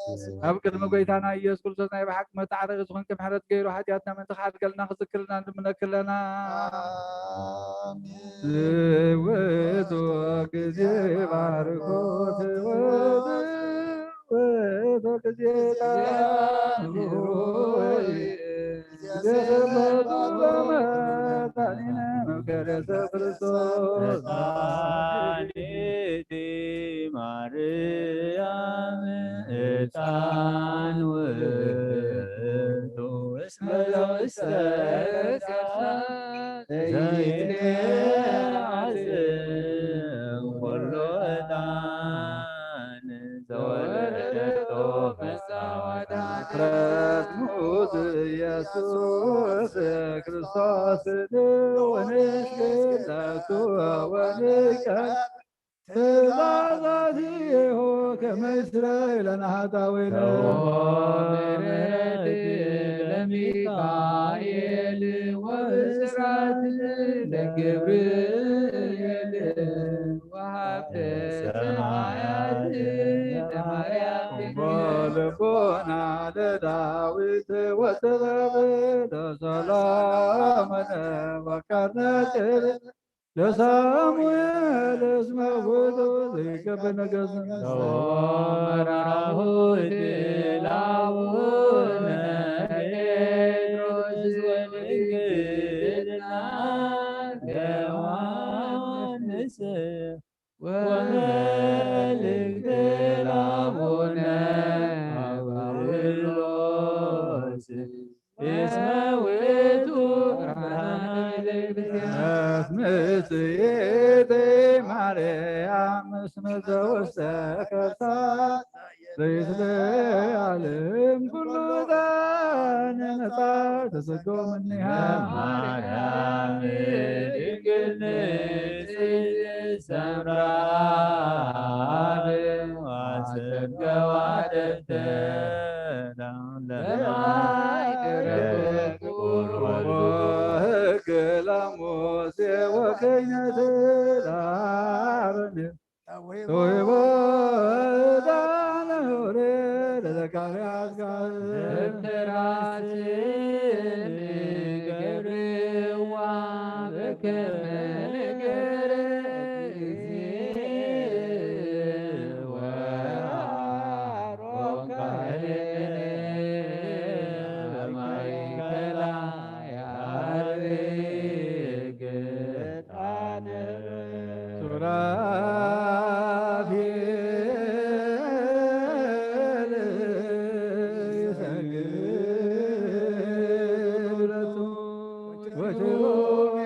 ደስ ይበልኪ። ኣብ ቅድሚ ጎይታና ኢየሱስ ክርስቶስ ናይ ብሓቂ መተዓረቂ ዝኾንኪ ምሕረት ገይሩ ሓጢኣትና ምእንቲ ክሓድገልና ክዝክርልና ንልምነኪ ኣለና። ኣሜን። ዝውቱ ግዜ ባርኮት ውእቱ ግዜ ጣዕሙ ወይ ግዜ ሰንበቱ በመጣኒነ መከረሰ ክርስቶስ። መድኃኒት ማርያም ዕጣን ውእቱ እስመ ዘውስተ ዘይት ዘይት ዓዝም ኩሉ ዕጣን ዘወረደቶ መጻወዳ ምሕረት ሙዝ ኢየሱስ ክርስቶስ ንውንስ ግለቱ ወንቀ ትእዛዛቲሁ ከመ እስራኤል ለናሃጣዊነ። ምሕረት ለሚካኤል ወብስራት ለገብርኤል ወሀብተ ሰማያት ለማርያም ድንግል። ልቦና ለዳዊት ወጥበብ ለሰሎሞን ወቀርነ ጥበብ ለሳሙኤል እስመ ውእቱ ዘይገብር ነገሥት። መራሁት ለአቡነ ጴጥሮስ ወድንግልና ለዮሐንስ ወመልእክት ለአቡነ አውሎስ እስመ ውእቱ ብርሃነ ለእግዚአብሔር። ምጽእት ዘወሰከታ ዘይትለዓለም ኩሉ ዛነ መጻ ተሰጎምኒሃ ማርያም ድንግል ንጽሕቲ ሰምራ ብዋሰብ ገዋደተ ለማይ ክረክብ ክቡር ወልዱ። ወህገ ላሙሴ ወከይነተ ለአሮን ተውሂቦ ዕጣነ ሆረ ለዘካርያስ ካህን። ደብተራስን ገብርዋ በከመ ነገረ እግዚእ ወአሮን ካህን በማእከላ ያርግ። ሱራፌል ይሰግድ ለቱ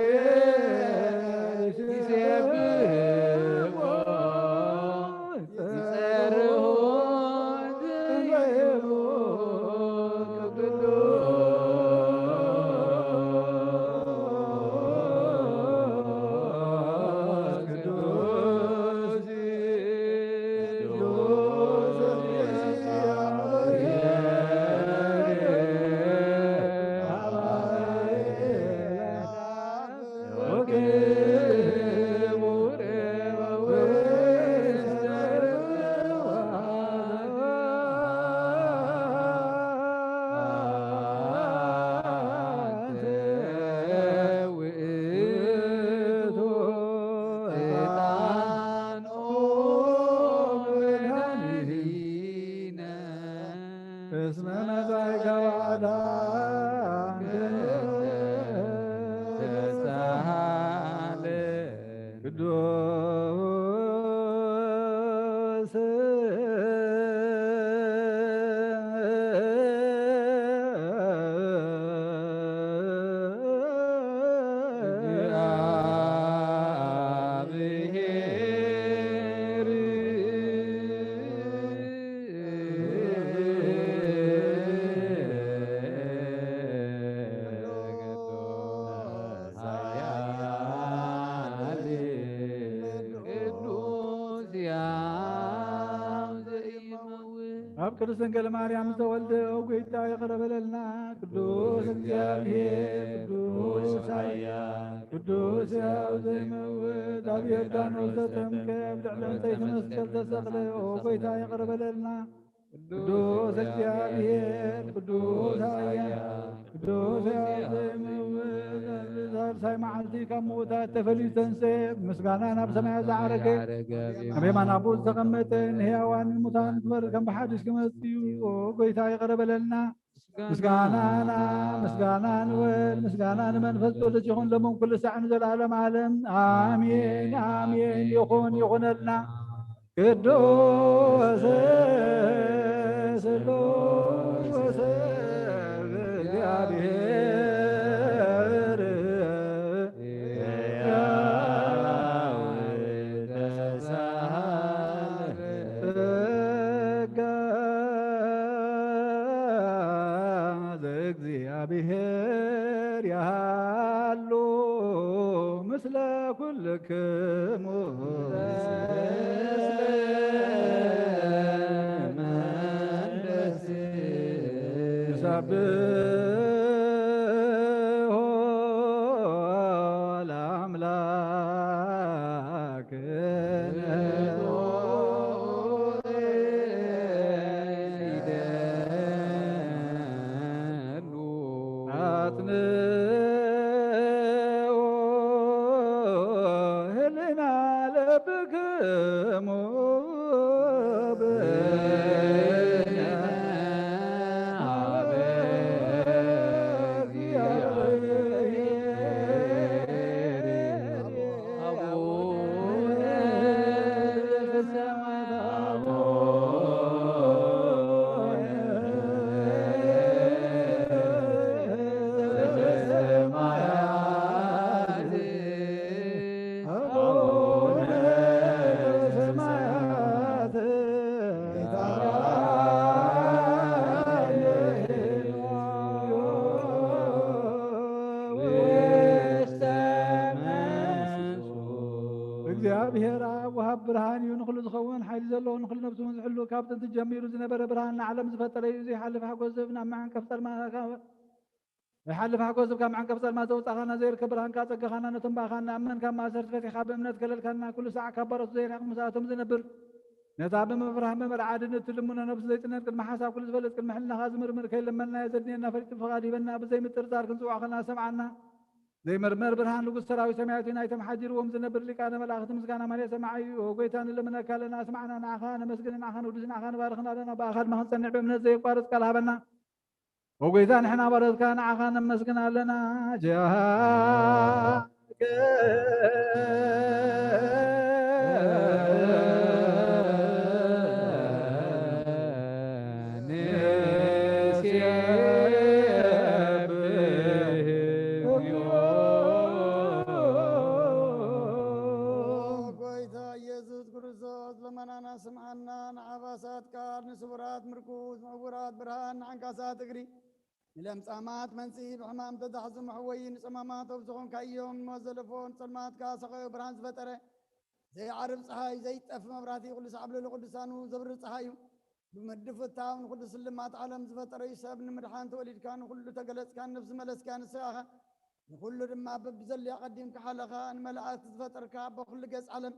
ወኪሩቤል ይሴብሕዎ። እስመ መጻእከ ባዕዳ ተሳሃለ ቅዱስ ኣብ ቅድስት ድንግል ማርያም ዝተወልደ ኦ ጎይታ ይቕረ በለልና። ቅዱስ እግዚኣብሔር፣ ቅዱስ ኃያል፣ ቅዱስ ሕያው ዘይመውት፣ ኣብ ዮርዳኖስ ተጠምቀ፣ ኣብ ልዕሊ ዕንጸይቲ መስቀል ተሰቕለ። ኦ ጎይታ ይቕረ በለልና። ቅዱስ እግዚኣብሔር፣ ቅዱስ ኃያል፣ ቅዱስ ሕያው ዘይመውት፣ ሳልሳይ መዓልቲ ካብ ምዉታት ተፈልዩ ዝተንስአ፣ ምስጋና ናብ ሰማያት ዝዓረገ፣ ኣብ የማን ኣቦኡ ዝተቐመጠ፣ ንሕያዋንን ሙታንን ክፈርድ ከም ብሓድሽ ክመጽእ እዩ። ኦ ጎይታ ይቕረ በለልና። ምስጋናና ምስጋና ንወልድ ምስጋና ንመንፈስ ቅዱስ ይኹን ሎምን ኩሉ ሳዕ ንዘለዓለም ዓለም ኣሜን ኣሜን። ይኹን ይኹነልና። ቅዱስ ስሉስ እግዚኣብሔር ሕያው ተሳሃለ ጸጋ ዘእግዚኣብሔር ያሃሉ ምስለ ኩልክሙ ንሳብሖ ለአምላክ ብርሃን እዩ፣ ንኹሉ ዝኸውን ሓይሊ ዘለዎ፣ ንኹሉ ነብሱ እውን ዝሕሉ፣ ካብ ጥንቲ ጀሚሩ ዝነበረ ብርሃን ንዓለም ዝፈጠረ እዩ። ዘይሓልፍ ሓጎስ ዝህብ፣ ናብ መዓንቀፍ ጸልማት ካብ ዘይሓልፍ ሓጎስ ዝህብ፣ ካብ መዓንቀፍ ጸልማት ዘውጻኻና፣ ዘይርከብ ብርሃንካ ጸጋኻና፣ ነቶም ብኣኻ እናኣመን ካብ ማእሰርቲ ፈቲሕካ ብእምነት ከለልካና፣ ኩሉ ሳዕ ካብ ባሮት ዘይርሕቕ ምስኣቶም ዝነብር፣ ነታ ብምፍራህ መመርዓድን እትልምኖ ነብሲ ዘይጥነን፣ ቅድሚ ሓሳብ ኩሉ ዝፈልጥ፣ ቅድሚ ሕልናኻ ዝምርምር፣ ከይለመንናዮ ዘድንየና ፈሊጡ ፍቓድ ሂበና፣ ብዘይምጥርጣር ክንጽውዖ ከለና ሰምዓና። ዘይምርመር ብርሃን ንጉስ ሰራዊት ሰማያት እዩ፣ ናይቶም ሓዲርዎም ዝነብር ሊቃነ መላእኽቲ ምስጋና ማልየ ሰማዓዩ። ኦ ጎይታ ንልምነካ ኣለና፣ ስማዕና፣ ንዓኻ ነመስግን፣ ንዓኻ ንውድስ፣ ንዓኻ ንባርኽን ኣለና፣ ብኣኻ ድማ ክንጸንዕ ብእምነት ዘየቋርጽ ቃል ሃበና። ኦ ጎይታ ንሕና ባሮትካ ንዓኻ ነመስግን ኣለና። ጃ ጎይታ ኢየሱስ ክርስቶስ ልመናና ስምዓና። ንዓባሳት ቃል፣ ንስውራት ምርኩስ፣ ንዕውራት ብርሃን፣ ንዓንካሳት እግሪ፣ ንለምጻማት መንጽሂ፣ ብሕማም ተታሕዙ መሕወዪ፣ ንጸማማት ኣብ ዝኾንካዮም፣ ንሞት ዘለፎ፣ ንጸልማት ከኣ ሰቐዮ ብርሃን ዝፈጠረ፣ ዘይዓርብ ጸሓይ፣ ዘይጠፍ መብራህቲ፣ ኩሉ ሳዕ ኣብ ልዕሊ ቅዱሳኑ ዘብርህ ጸሓይ እዩ። ብምድፍታው ንኹሉ ስልማት ዓለም ዝፈጠረ እዩ። ሰብ ንምድሓን ተወሊድካ፣ ንኹሉ ተገለጽካ፣ ንነብሲ መለስካ፣ ንስኻ ኢኻ። ንኹሉ ድማ በብዘለዮ ኣቐዲምካ ሓለኻ። ንመላእክቲ ዝፈጠርካ፣ ኣቦ ኩሉ ገጽ ዓለም፣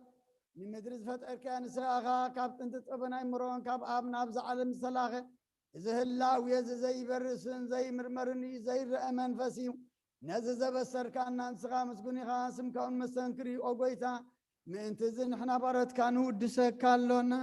ንምድሪ ዝፈጠርካያ ንስኻ ኢኻ። ካብ ጥንቲ ጥበብን ኣእምሮን ካብ ኣብ ናብዛ ዓለም ዝተላኸ፣ እዚ ህላዌ እዚ ዘይበርስን ዘይምርመርን እዩ፣ ዘይረአ መንፈስ እዩ። ነዚ ዘበሰርካና ንስኻ ምስጉን ኢኻ፣ ስምካ እውን መስተንክር እዩ። ኦ ጎይታ፣ ምእንቲ እዚ ንሕና ባሮትካ ንውድሰካ ኣሎና።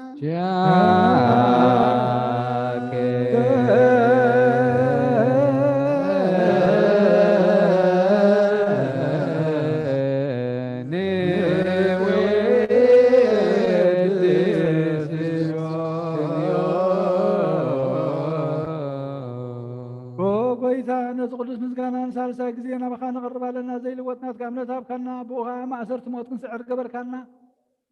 ኦ ጎይታ፣ ነዚ ቅዱስ ምስጋና ንሳልሳይ ግዜ ናባኻ ነቕርብ ኣለና። ዘይልወጥ ናትካ እምነት ሃብካና፣ ብኡ ኸኣ ማእሰርቲ ሞት ክንስዕር ገበርካና።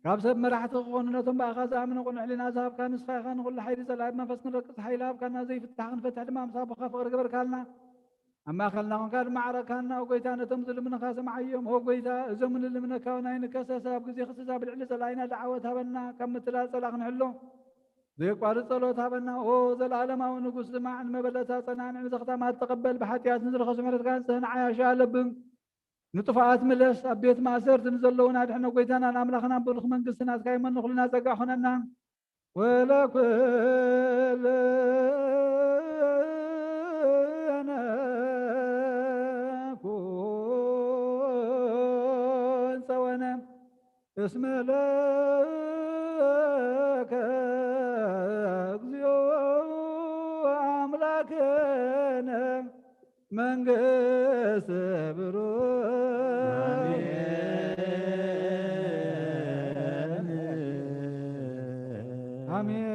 ካብ ሰብ መራሕቲ ክኾኑ ነቶም ብኣኻ ዝኣምኑ ቅኑዕ ሕሊና ዝሃብካ ንስኻ ኢኻ። ንኹሉ ሓይሊ ጸላኢ ብመንፈስ ክንረቅጽ ሓይሊ ሃብካና። ዘይፍታሕ ክንፈትሕ ድማ ምስ ኣቦኻ ፍቕሪ ገበርካልና። ኣብ ማእከልና ኾንካ ድማ ዓረካና። ኦ ጎይታ፣ ነቶም ዝልምኑኻ ስምዓዮም። ኦ ጎይታ፣ እዞም ንልምነካ እውን ኣይንከሰስ። ኣብ ግዜ ክስሳ ብልዕሊ ጸላኢና ደዓወት ሃበና። ካብ ምትላል ጸላኢ ክንሕሎ ዘየቋርጽ ጸሎት ሃበና። ኦ ዘለኣለማዊ ንጉስ፣ ዝማዕ ንመበለታ ጸናንዕ፣ ንዘኽታማት ተቐበል። ብሓጢኣት ንዝረኸሱ ምሕረትካ ንጽህን ዓያሹ ኣለብም። ንጥፉኣት ምለስ፣ ኣብ ቤት ማእሰርቲ ንዘለዉን ኣድሕኖ። ጎይታናን ኣምላኽናን ብሩኽ መንግስቲ ናትካ ይመን፣ ንኹልና ጸጋ ኾነና። ወለኩልነ ኩን ጸወነ እስመ ለከ እግዚኦ አምላክነ መንግስት ብሩክ። አሜን።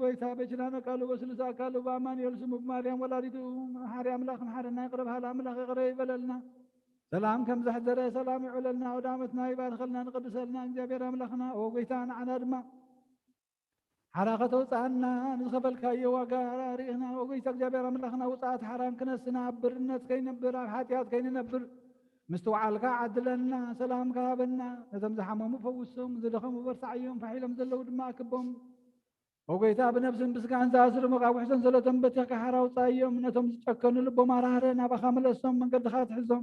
ጎይታ በችላነ ቃሉ በስሉሳ ቃሉ በአማኑኤል ስሙ ብማርያም ወላዲቱ መሐሪ አምላክ መሐረና ይቅረ በሃል አምላክ ይቅረ ይበለልና። ሰላም ከም ዘሕደረ ሰላም ይዑለልና። አውደ ዓመትና ይባርከልና ንቅድሰልና እግዚኣብሔር አምላክና። ኦ ጎይታ ንዓና ድማ ሓራ ከተውፅኣና ንዝኸፈልካዮ ዋጋ ርኢኽና። ኦ ጎይታ እግዚኣብሔር ኣምላኽና ውፅኣት ሓራን ክነስና ኣብ ብርነት ከይነብር ኣብ ሓጢኣት ከይንነብር ምስትውዓልካ ዓድለና። ሰላምካ ሃበና። ነቶም ዝሓመሙ ፈውሶም፣ ዝደኸሙ በርትዓዮም፣ ፋሕ ኢሎም ዘለዉ ድማ ኣክቦም። ኦ ጎይታ ብነብስን ብስጋን ዝኣስሩ መቃውሒ ሰንሰለቶም በቲኽካ ሓራ ውፅኣዮም። ነቶም ዝጨከኑ ልቦም ኣራህረ፣ ናባኻ ምለሶም፣ መንገድኻ ትሕዞም።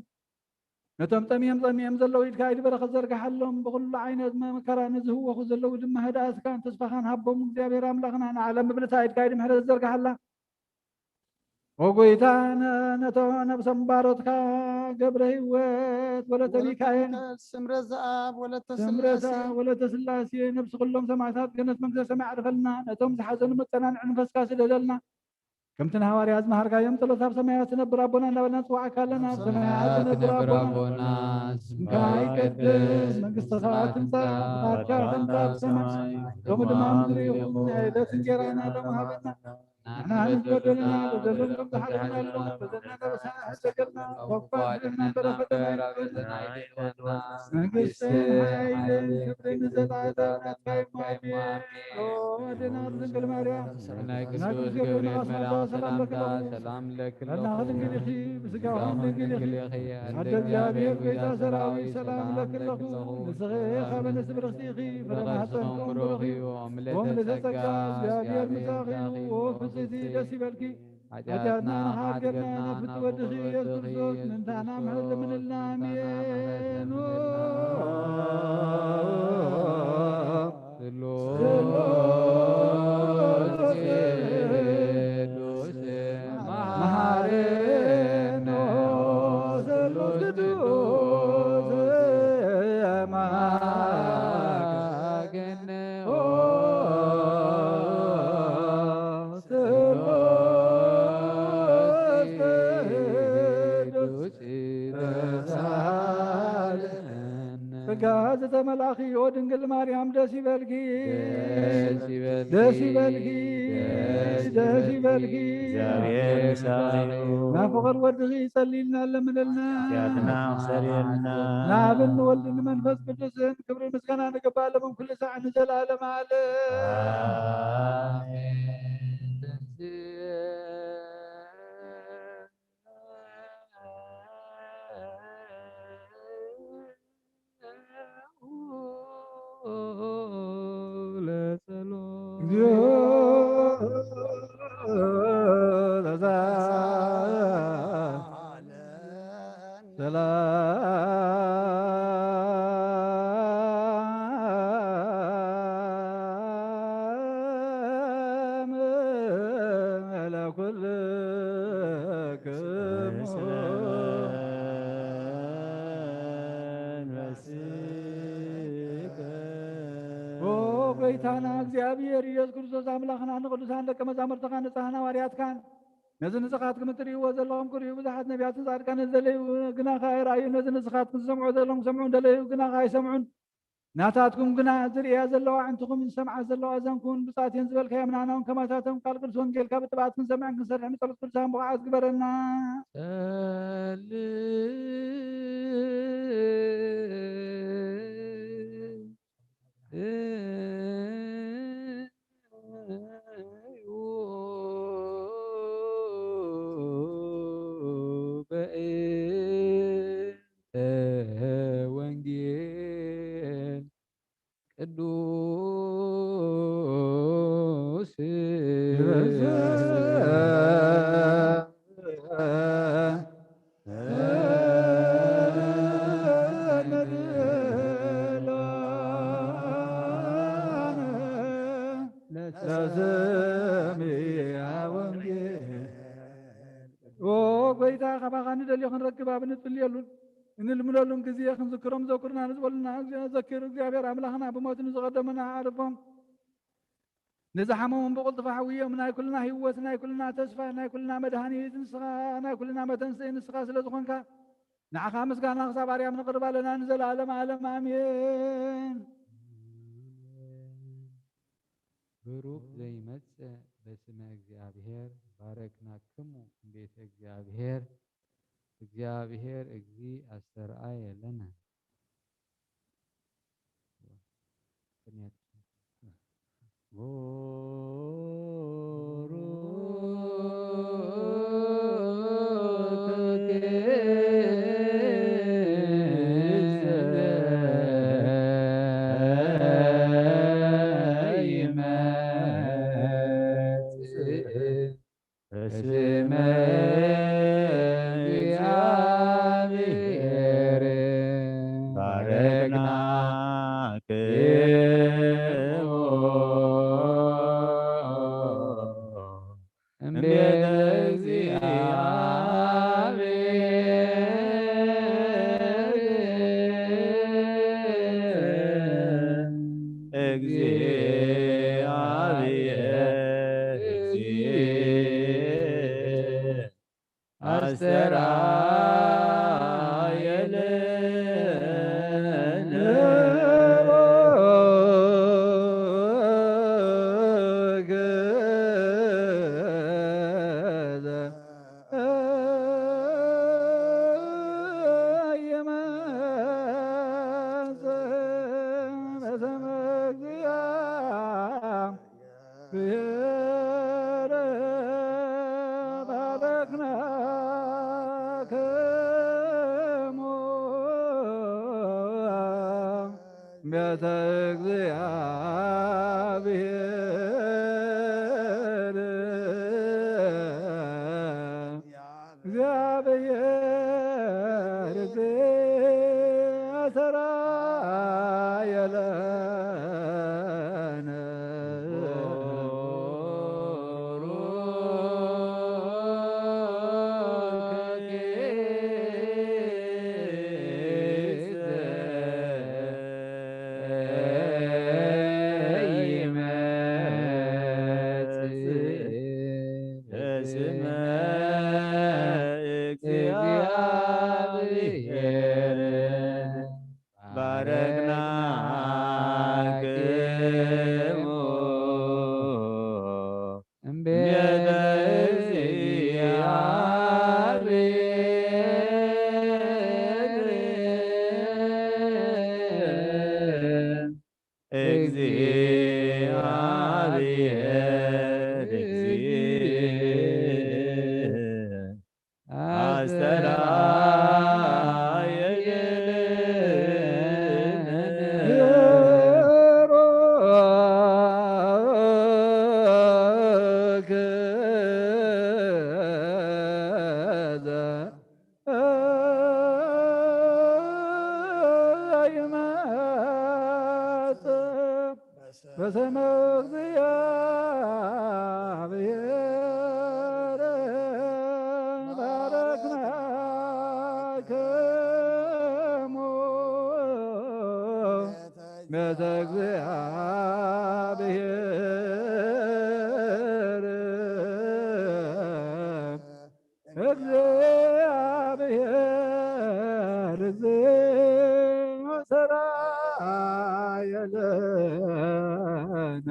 ነቶም ጠምዮም ጸሚኦም ዘለዉ ኢድካ ኢድ በረኸት ዘርግሓሎም፣ ብኹሉ ዓይነት መከራ ንዝህወኹ ዘለዉ ድማ ህድኣትካን ተስፋኻን ሃቦም። እግዚኣብሔር ኣምላኽና ንዓለም ብብልታ ኢድካ ኢድ ምሕረት ዘርግሓላ። ኦ ጎይታ ነቶም ነብሶም ባሮትካ ገብረ ህይወት ወለተ ሚካኤል ስምረት ዘኣብ ወለተ ስላሴ ወለተ ስላሴ ነብሲ ኩሎም ሰማዕታት ገነት መንግስተ ሰማይ ኣዕርፈልና። ነቶም ዝሓዘኑ መጸናንዒ መንፈስካ ስደደልና። ከምቲ ንሃዋርያት ዝመሃርካዮም ጸሎት ኣብ ሰማያት ትነብር ኣቦና እናበልና ንጽውዓካ ኣለና። ኣብ ሰማያት ትነብር ኣቦና ስምካ ይቀደስ፣ መንግስትኻ ትምጻእ፣ ፍቓድካ ትምጻእ ኣብ ሰማይ ከምኡ ድማ ኣብ ምድሪ ይኹን። ናይ ዕለት እንጀራና ሎሚ ሃበና። ንሕና ንበደልና በደሎም ከም ዝሓለፍናሎም በደልና በሰና ሕሰገልና ተኳልና በረኸትና ይበልና። መንግስትን ሓይልን ክብርን ንዘለዓለም ናትካ እዩ። ኣሜን። ኦ ኣዴና ድንግል ማርያም፣ ናይ ቅዱስ ገብርኤል መልኣክ ሰላምታ ሰላም ለኪ ኣለኹ። ድንግል ኢኺ፣ ብስጋኹም ድንግል ኢኺ። ኣደ እግዚኣብሔር ጎይታ ሰራዊት ሰላም ለኪ ኣለኹ። ንስኺ ካብ ኣንስቲ ብርኽቲ ኢኺ፣ ፍረ ማህፀንኩም ብሩኽ እዩ። ኦም ልደተ ጸጋ እግዚኣብሔር ምሳኺ እዩ። ኦ ፍጽቲ ደስ ይበልኪ። ሓጢኣትና ንኻሓድገና ናብ ፍትወድኺ ኢየሱስ ክርስቶስ ምእንታና ምሕረት ለምንልና። ኣሜን። ስሉስ ቅዱስ መሐረነ። ስሉስ ቅዱስ መሐረነ። ስሉስ ቅዱስ ተሳለነ። ጸጋ ዝተመልኣኺ ኦ ድንግል ማርያም ደስ ይበልኪ። ደስ ይበልኪ። ደስ ይበልኪ። ደስ ይበልኪ። እግዚኣብሔር ምሳኺ እዩ። ናብ ፍቕር ወድኺ ጸልይልና ለምንልና። ሓጢኣትና ኣኽሰርየልና። ንኣብን ንወልድን ንመንፈስ ቅዱስን ክብርን ምስጋና ንገባለሙን ኩሉ ሳዕ ንዘለዓለም ዓለም። ኣሜን። ሰላም ለኩልክሙ። ኦ ጎይታና እግዚኣብሔር ኢየሱስ ክርስቶስ ኣምላኽና ንቅዱሳን ደቀ መዛሙርትኻ ንጽሓን ሃዋርያትካን ነዚ ንስኻትኩም እትርእይዎ ዘለኹም ክርእዩ ብዙሓት ነቢያትን ጻድቃንን ደለዩ፣ ግና ከኣ ኣይረኣዩ። ነዚ ንስኻትኩም ዝሰምዑ ዘለኹም ክሰምዑ ደለዩ፣ ግና ከኣ ኣይሰምዑን። ናታትኩም ግና ዝርእያ ዘለዋ ኣዕንትኹምን ዝሰምዓ ዘለዋ ኣዘንኩምን ብጻትየን ዝበልካዮ ምናናውን ከማታቶም ቃል ቅዱስ ወንጌልካ ብጥብዓት ክንሰምዕን ክንሰርሕን ብጸሎት ቅዱሳን ብቑዓት ግበረና። በእንተ ወንጌል ቅዱስ ለሰምያ ወንጌል። ኦ ጎይታ፣ ካባኻ ንደልዮ ክንረክብ ኣብ እንጽልየሉን እንልምነሉን ግዜ ክንዝክሮም ዘኩርና ንዝበሉና። ዘኪር እግዚኣብሔር ኣምላኽና ብሞት ንዝቐደሙና ኣዕርፎም፣ ንዝሓመሙን ብቕልጡፍ ኣሕውዮም። ናይ ኩልና ህይወት፣ ናይ ኩልና ተስፋ፣ ናይ ኩልና መድሃኒት ንስኻ፣ ናይ ኩልና መተንስኢ ንስኻ ስለ ዝኾንካ፣ ንዓኻ ምስጋና ክሳብ ኣርያም ነቕርብ ኣለና ንዘለኣለም ዓለም። ኣሜን። ብሩክ ዘይመጽእ በስመ እግዚኣብሔር ባረክናክሙ እምቤተ እግዚኣብሔር። እግዚኣብሔር እግዚእ ኣስተርኣየ ለነ። ቅኔያት። በስመ እግዚአብሔር ባረክናክሙ እምቤተ እግዚአብሔር። እግዚአብሔር። አስተርአየ ለነ። ቤተ እግዚአብሔር እግዚአብሔር ዘሰራየ ለነ እስመ እግዚአብሔር ባረክናክሙ እምቤተ እግዚአብሔር። እግዚአብሔር አስተርአየ ይመጽእ በስመ እግዚአብሔር ባረክናክሙ ቤተ እግዚአብሔር። እግዚአብሔር ዘሰራየ ለነ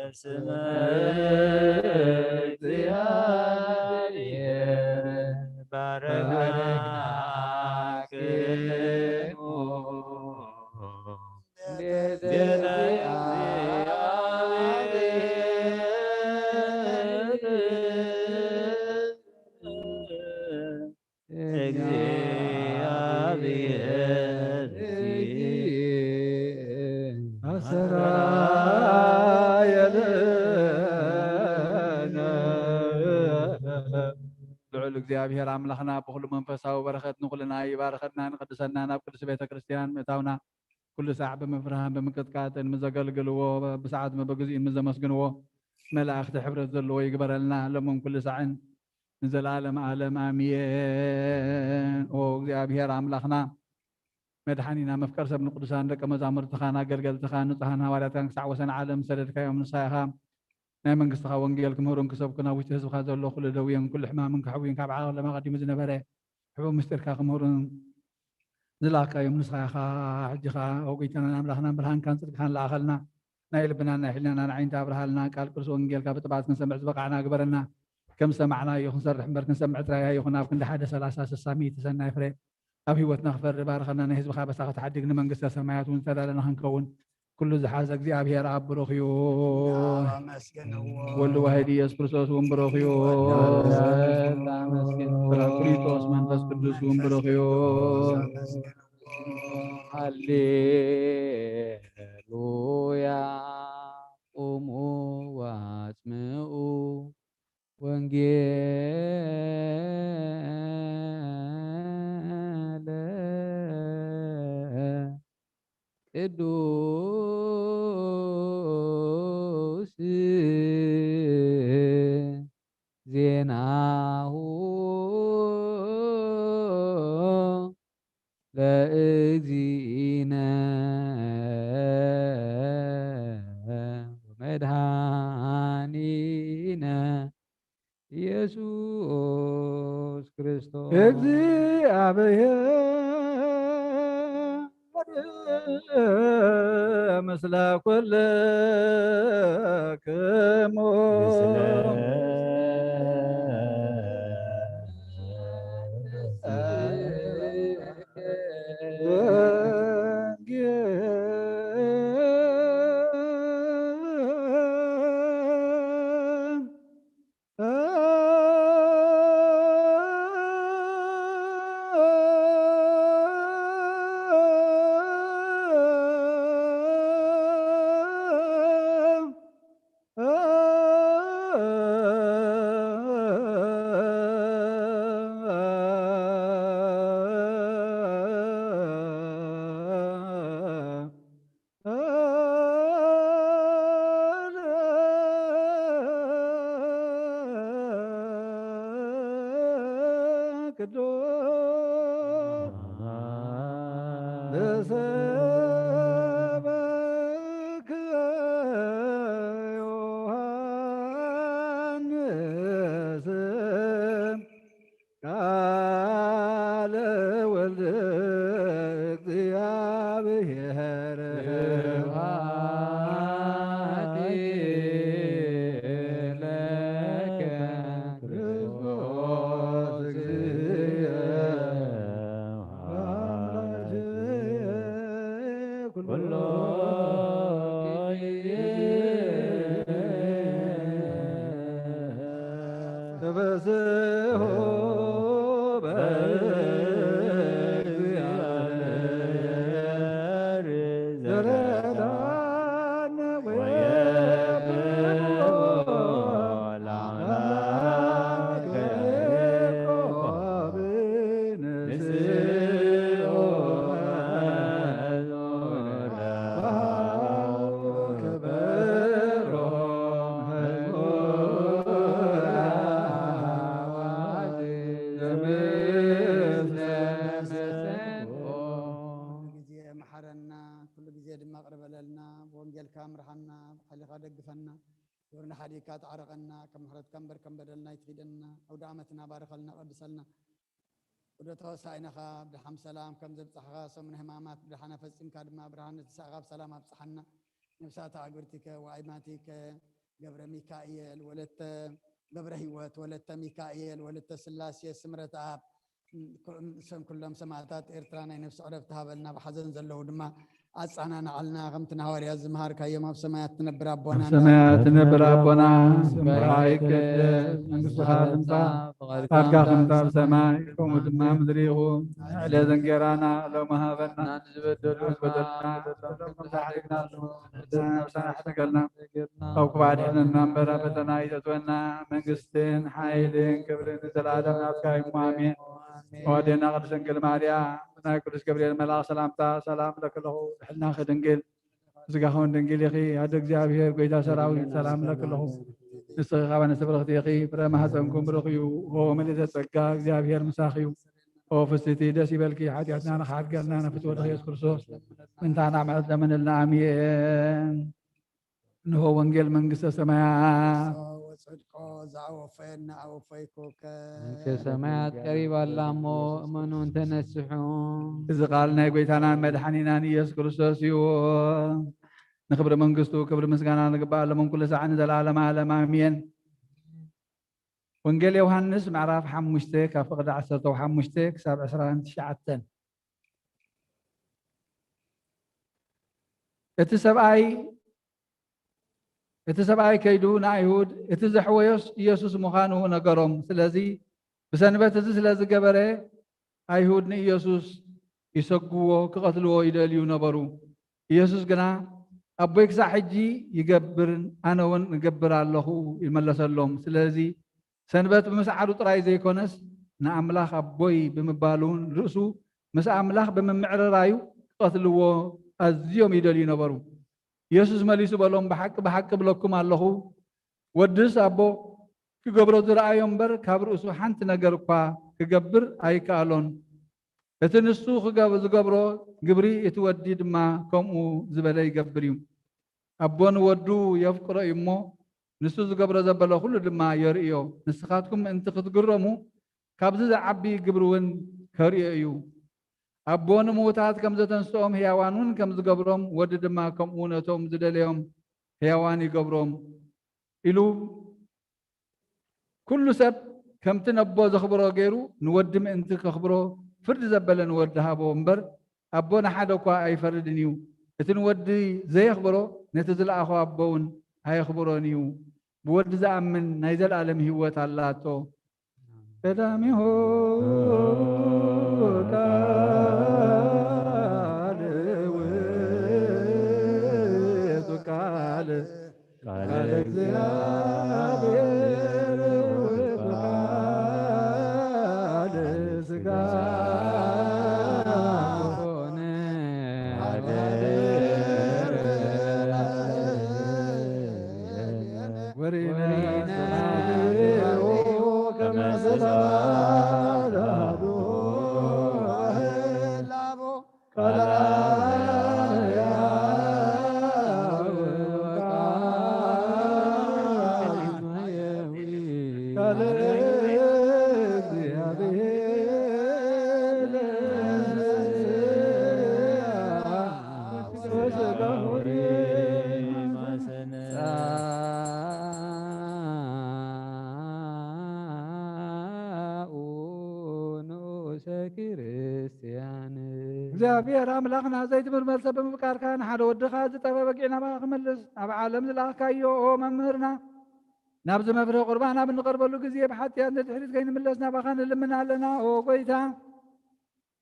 እስመ እግዚአብሔር ባረክናክሙ ቤተ እግዚአብሔር። እግዚአብሔር አስተርአየ ለነ። ልዑል እግዚኣብሔር ኣምላኽና ብኹሉ መንፈሳዊ በረኸት ንኹልና ይባርኸና፣ ንቅድሰና ናብ ቅድስት ቤተ ክርስቲያን ምእታውና፣ ኩሉ ሳዕ ብምፍርሃን ብምቅጥቃጥን ምስ ዘገልግልዎ፣ ብሰዓት በብግዚኡ ምስ ዘመስግንዎ፣ መላእኽቲ ሕብረት ዘለዎ ይግበረልና፣ ሎምን ኩሉ ሳዕን ንዘለዓለም ዓለም ኣሜን። ኦ እግዚኣብሔር ኣምላኽና፣ መድሓኒና፣ መፍቀር ሰብ ንቅዱሳን ደቀ መዛሙርትኻን ኣገልገልትኻን ንጹሃን ሃዋርያትካን ክሳዕ ወሰን ዓለም ዝሰደድካዮም ንስኻ ኢኻ። ናይ መንግስትኻ ወንጌል ክምህሩን ክሰብኩን ኣብ ውሽጢ ህዝብኻ ዘሎ ኩሉ ደውየን ኩሉ ሕማምን ክሕውዩን ካብ ዓለም ኣቐዲሙ ዝነበረ ሕቡእ ምስጢርካ ክምህሩን ዝላካዮም ንስኻ ኢኻ። ሕጂ ኸኣ ኦ ጎይታናን ኣምላኽናን ብርሃንካን ጽድቅኻን ለኣኸልና። ናይ ልብናን ናይ ሕሊናናን ዓይንቲ ኣብርሃልና። ቃል ቅዱስ ወንጌልካ ብጥባት ክንሰምዕ ዝበቃዕና ግበረና። ከም ዝሰማዕናዮ ክንሰርሕ እምበር ክንሰምዕ ጥራይ ኣይኹን። ኣብ ክንዲ ሓደ ሰላሳ ስሳ ሚእቲ ሰናይ ፍረ ኣብ ህይወትና ክፈሪ ባርኸና። ናይ ህዝብኻ በሳ ክትሓድግ ንመንግስተ ሰማያት እውን ዝተዳለና ክንከውን ኩሉ ዝሓዘ እግዚኣብሔር ኣብ ብሩኽ እዩ። ኣመስግንዎ። ወልድ ዋሕድ ኢየሱስ ክርስቶስ እውን ብሩኽ እዩ። ኣመስግንዎ። ጳራቅሊጦስ መንፈስ ቅዱስ እውን ብሩኽ እዩ። ኣመስግንዎ። ሃሌሉያ። ቁሙ ወአጽምዑ ወንጌለ ቅዱስ ዜናሁ ለእግዚእነ ወመድኃኒነ ኢየሱስ ክርስቶስ። እግዚአብሔር ምስለ ኩልክሙ። ምስለ ቅዱስ ዘሰበከ ዮሃንስ ቃለ ወልድ እግዚአብሔር። ስብሐት ለከ ክርስቶስ እግዚእ አምላክ ኩሎ ጊዜ ተፈስሑ በእግዚአብሔር ዘለዓለመ ወየብሎ ለአምላክ ያዕቆብ ንስኡ መዝሙረ። ኩሉ ግዜ መሓረና፣ ኩሉ ግዜ ድማ ቅርበለልና፣ ብወንጌልካ ምርሓና፣ ብሓይልኻ ደግፈና፣ ግብርና ሓዲግካ ተዓረቐና፣ ከም ምሕረትካ እምበር ከም በደልና ኣይትኺደና፣ ኣውደ ዓመትና ባርኸልና፣ ቀድሰልና። ወደ ተወሳኢነኻ ብድሓም ሰላም ከም ዘብጻሕኻ ሰሙነ ሕማማት ብድሓን ኣፈጺምካ ድማ ብርሃነ ትንሳኤኻ ብሰላም ኣብጽሓና። ነብሳት ኣዕግብርቲከ ወኣይማቲከ ገብረ ሚካኤል ወለተ ገብረ ህይወት ወለተ ሚካኤል ወለተ ስላሴ ስምረት ኣብ ሰም ኩሎም ሰማእታት ኤርትራ ናይ ነፍሲ ዕረፍቲ ሃበልና። ብሓዘን ዘለዉ ድማ ኣጻናናዓልና። ከምቲ ንሃዋርያት ዝመሃርካዮም ኣብ ሰማያት ትነብር ኣቦና ኣብ ሰማያት ትነብር ኣቦና ስምኻ ይቀደስ መንግስትኻ ትምጻእ ፍቓድካ ከም ኣብ ሰማይ ከምኡ ድማ ምድሪ ይኹን። ዕለት እንጌራና ሎሚ ሃበና። ዝበደሉ ዝበደልና በደሎም ከምዝሓደግና ንበድል ነብስና ሕደገልና። ካብ ክፉእ ኣድሕነና እምበር ኣብ ፈተና ኣይተእትወና። መንግስትን ሓይልን ክብርን ንዘለኣለም ናትካ እዩ እሞ ኣሜን። ኣዴና ቅድስት ድንግል ማርያም ብናይ ቅዱስ ገብርኤል መልኣኽ ሰላምታ ሰላም እብለኪ ኣለኹ። ድሕልናኺ ድንግል ስጋኽን ድንግል ኢኺ። ኣደ እግዚኣብሔር ጐይታ ሰራዊት ሰላም እብለኪ ኣለኹ። ንስኺ ካብ ኣንስቲ ብርኽቲ ኢኺ፣ ፍረ ማህፀንኩም ብሩኽ እዩ። ኦ ምልእተ ጸጋ እግዚኣብሔር ምሳኺ እዩ። ኦ ፍስቲ ደስ ይበልኪ፣ ሓጢኣትና ንኽሓድገልና ንፍትወ ወድኺ የሱስ ክርስቶስ ምንታና ምሕረት ለምንልና። ኣሜን። እንሆ ወንጌል መንግስተ ሰማያት። ወጽድቆ ዘኣወፈየና ኣወፈይኩከ። መንግስተ ሰማያት ቀሪባ ኣላ እሞ እመኑ እንተነስሑ። እዚ ቃል ናይ ጐይታናን መድሓኒናን ኢየሱስ ክርስቶስ እዩ። ንኽብሪ መንግስቱ ክብሪ ምስጋና ንግባእ ለመን ኩሉ ሳዕ ንዘለዓለመ ዓለም ኣሜን። ወንጌል ዮሃንስ ምዕራፍ ሓሙሽተ ካብ ፍቕዲ ዓሰርተ ሓሙሽተ ክሳብ ዕስራን ትሽዓተን። እቲ ሰብኣይ እቲ ሰብኣይ ከይዱ ንኣይሁድ እቲ ዘሕወዮስ ኢየሱስ ምዃኑ ነገሮም። ስለዚ ብሰንበት እዚ ስለ ዝገበረ ኣይሁድ ንኢየሱስ ይሰግዎ ክቐትልዎ ይደልዩ ነበሩ። ኢየሱስ ግና ኣቦይ ክሳዕ ሕጂ ይገብር ኣነ እውን እገብር ኣለኹ ይመለሰሎም። ስለዚ ሰንበት ብምስዓሩ ጥራይ ዘይኮነስ ንኣምላኽ ኣቦይ ብምባሉ እውን ርእሱ ምስ ኣምላኽ ብምምዕርራዩ ክቐትልዎ ኣዝዮም ይደልዩ ነበሩ። ኢየሱስ መሊሱ በሎም፣ ብሓቂ ብሓቂ እብለኩም ኣለኹ፣ ወድስ ኣቦ ክገብሮ ዝረኣዮ እምበር ካብ ርእሱ ሓንቲ ነገር እኳ ክገብር ኣይከኣሎን። እቲ ንሱ ክገብ- ዝገብሮ ግብሪ እቲ ወዲ ድማ ከምኡ ዝበለ ይገብር እዩ። ኣቦ ንወዱ የፍቅሮ እዩ እሞ ንሱ ዝገብሮ ዘበለ ኩሉ ድማ የርእዮ። ንስኻትኩም ምእንቲ ክትግረሙ ካብዚ ዝዓቢ ግብሪ እውን ከርእዮ እዩ። ኣቦ ንምዉታት ከም ዘተንስኦም ህያዋን እውን ከም ዝገብሮም ወዲ ድማ ከምኡ ነቶም ዝደለዮም ህያዋን ይገብሮም ኢሉ ኩሉ ሰብ ከምቲ ነቦ ዘኽብሮ ገይሩ ንወዲ ምእንቲ ከኽብሮ ፍርዲ ዘበለ ንወዲ ሃቦ እምበር ኣቦ ንሓደ እኳ ኣይፈርድን እዩ። እቲ ንወዲ ዘየኽብሮ ነቲ ዝለኣኾ ኣቦ እውን ኣየኽብሮን እዩ። ብወዲ ዝኣምን ናይ ዘለኣለም ህይወት ኣላቶ። ቀዳሚሁ ቃል ውእቱ ቃል ቃል እግዚኣብሔር ውእቱ ቃል ሥጋ ኮነ ወሪነ ወሪነ ስብሐቲሁ ከመ ስብሐተ ክርስቲያን። እግዚኣብሔር ኣምላኽና፣ ዘይትምርመር ሰብ ብምፍቃርካ፣ ንሓደ ወድኻ ዝጠፈ በጊዕ ናባኻ ክመልስ ናብ ዓለም ዝለኣኽካዮ፣ ኦ መምህርና፣ ናብዚ መፍርሂ ቁርባን ኣብ እንቐርበሉ ግዜ፣ ብሓጢኣት ንድሕሪት ከይንምለስ ናባኻ ንልምን ኣለና። ኦ ጎይታ፣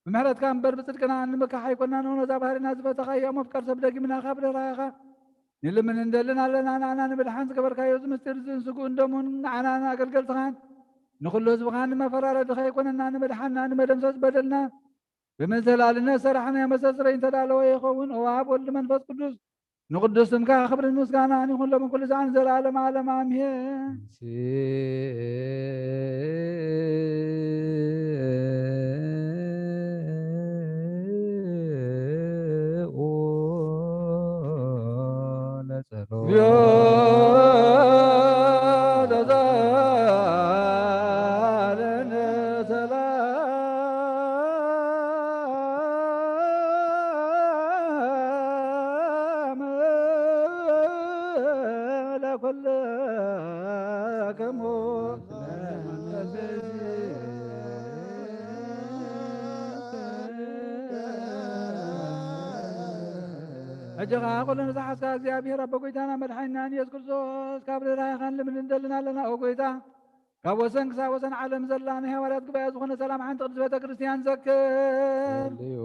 ብምሕረትካ እምበር ብጽድቅና እንምካሕ ኣይኮናን። ነዛ ባህርና ዝፈተኻዮ ምፍቃር ሰብ ደጊምና ካብ ርህራሄኻ ንልምን እንደልን ኣለና። ንኣና ንምድሓን ዝገበርካዮ እዚ ምስጢር፣ እዚ ስግኡን ደሙን፣ ንዓናን ኣገልገልትኻን ንኹሉ ህዝብኻን ንመፈራረዲ ከይኮነና፣ ንምድሓንና፣ ንመደምሰስ በደልና፣ ብምዝህላልነት ሰራሕናዮ መስተስረይ እንተዳለወ ይኸውን። ኦ ኣብ ወልድ መንፈስ ቅዱስ ንቅዱስ ስምካ ክብርን ምስጋናን ይኹን፣ ሎምን ኩሉ ሰዓትን ንዘለዓለመ ዓለም፣ ኣሜን። ሕጂ ኸዓ ኩሉ ንዝሓዝካ እግዚኣብሔር ኣቦ ጎይታና መድሓኒናን ኢየሱስ ክርስቶስ ካብ ርህራሄኻን ልምን እንደልን ኣለና። ኦ ጎይታ፣ ካብ ወሰን ክሳብ ወሰን ዓለም ዘላ ናይ ሃዋርያት ጉባኤ ዝኾነ ሰላም ሓንቲ ቅድስት ቤተ ክርስቲያን ዘክር። ጸልዩ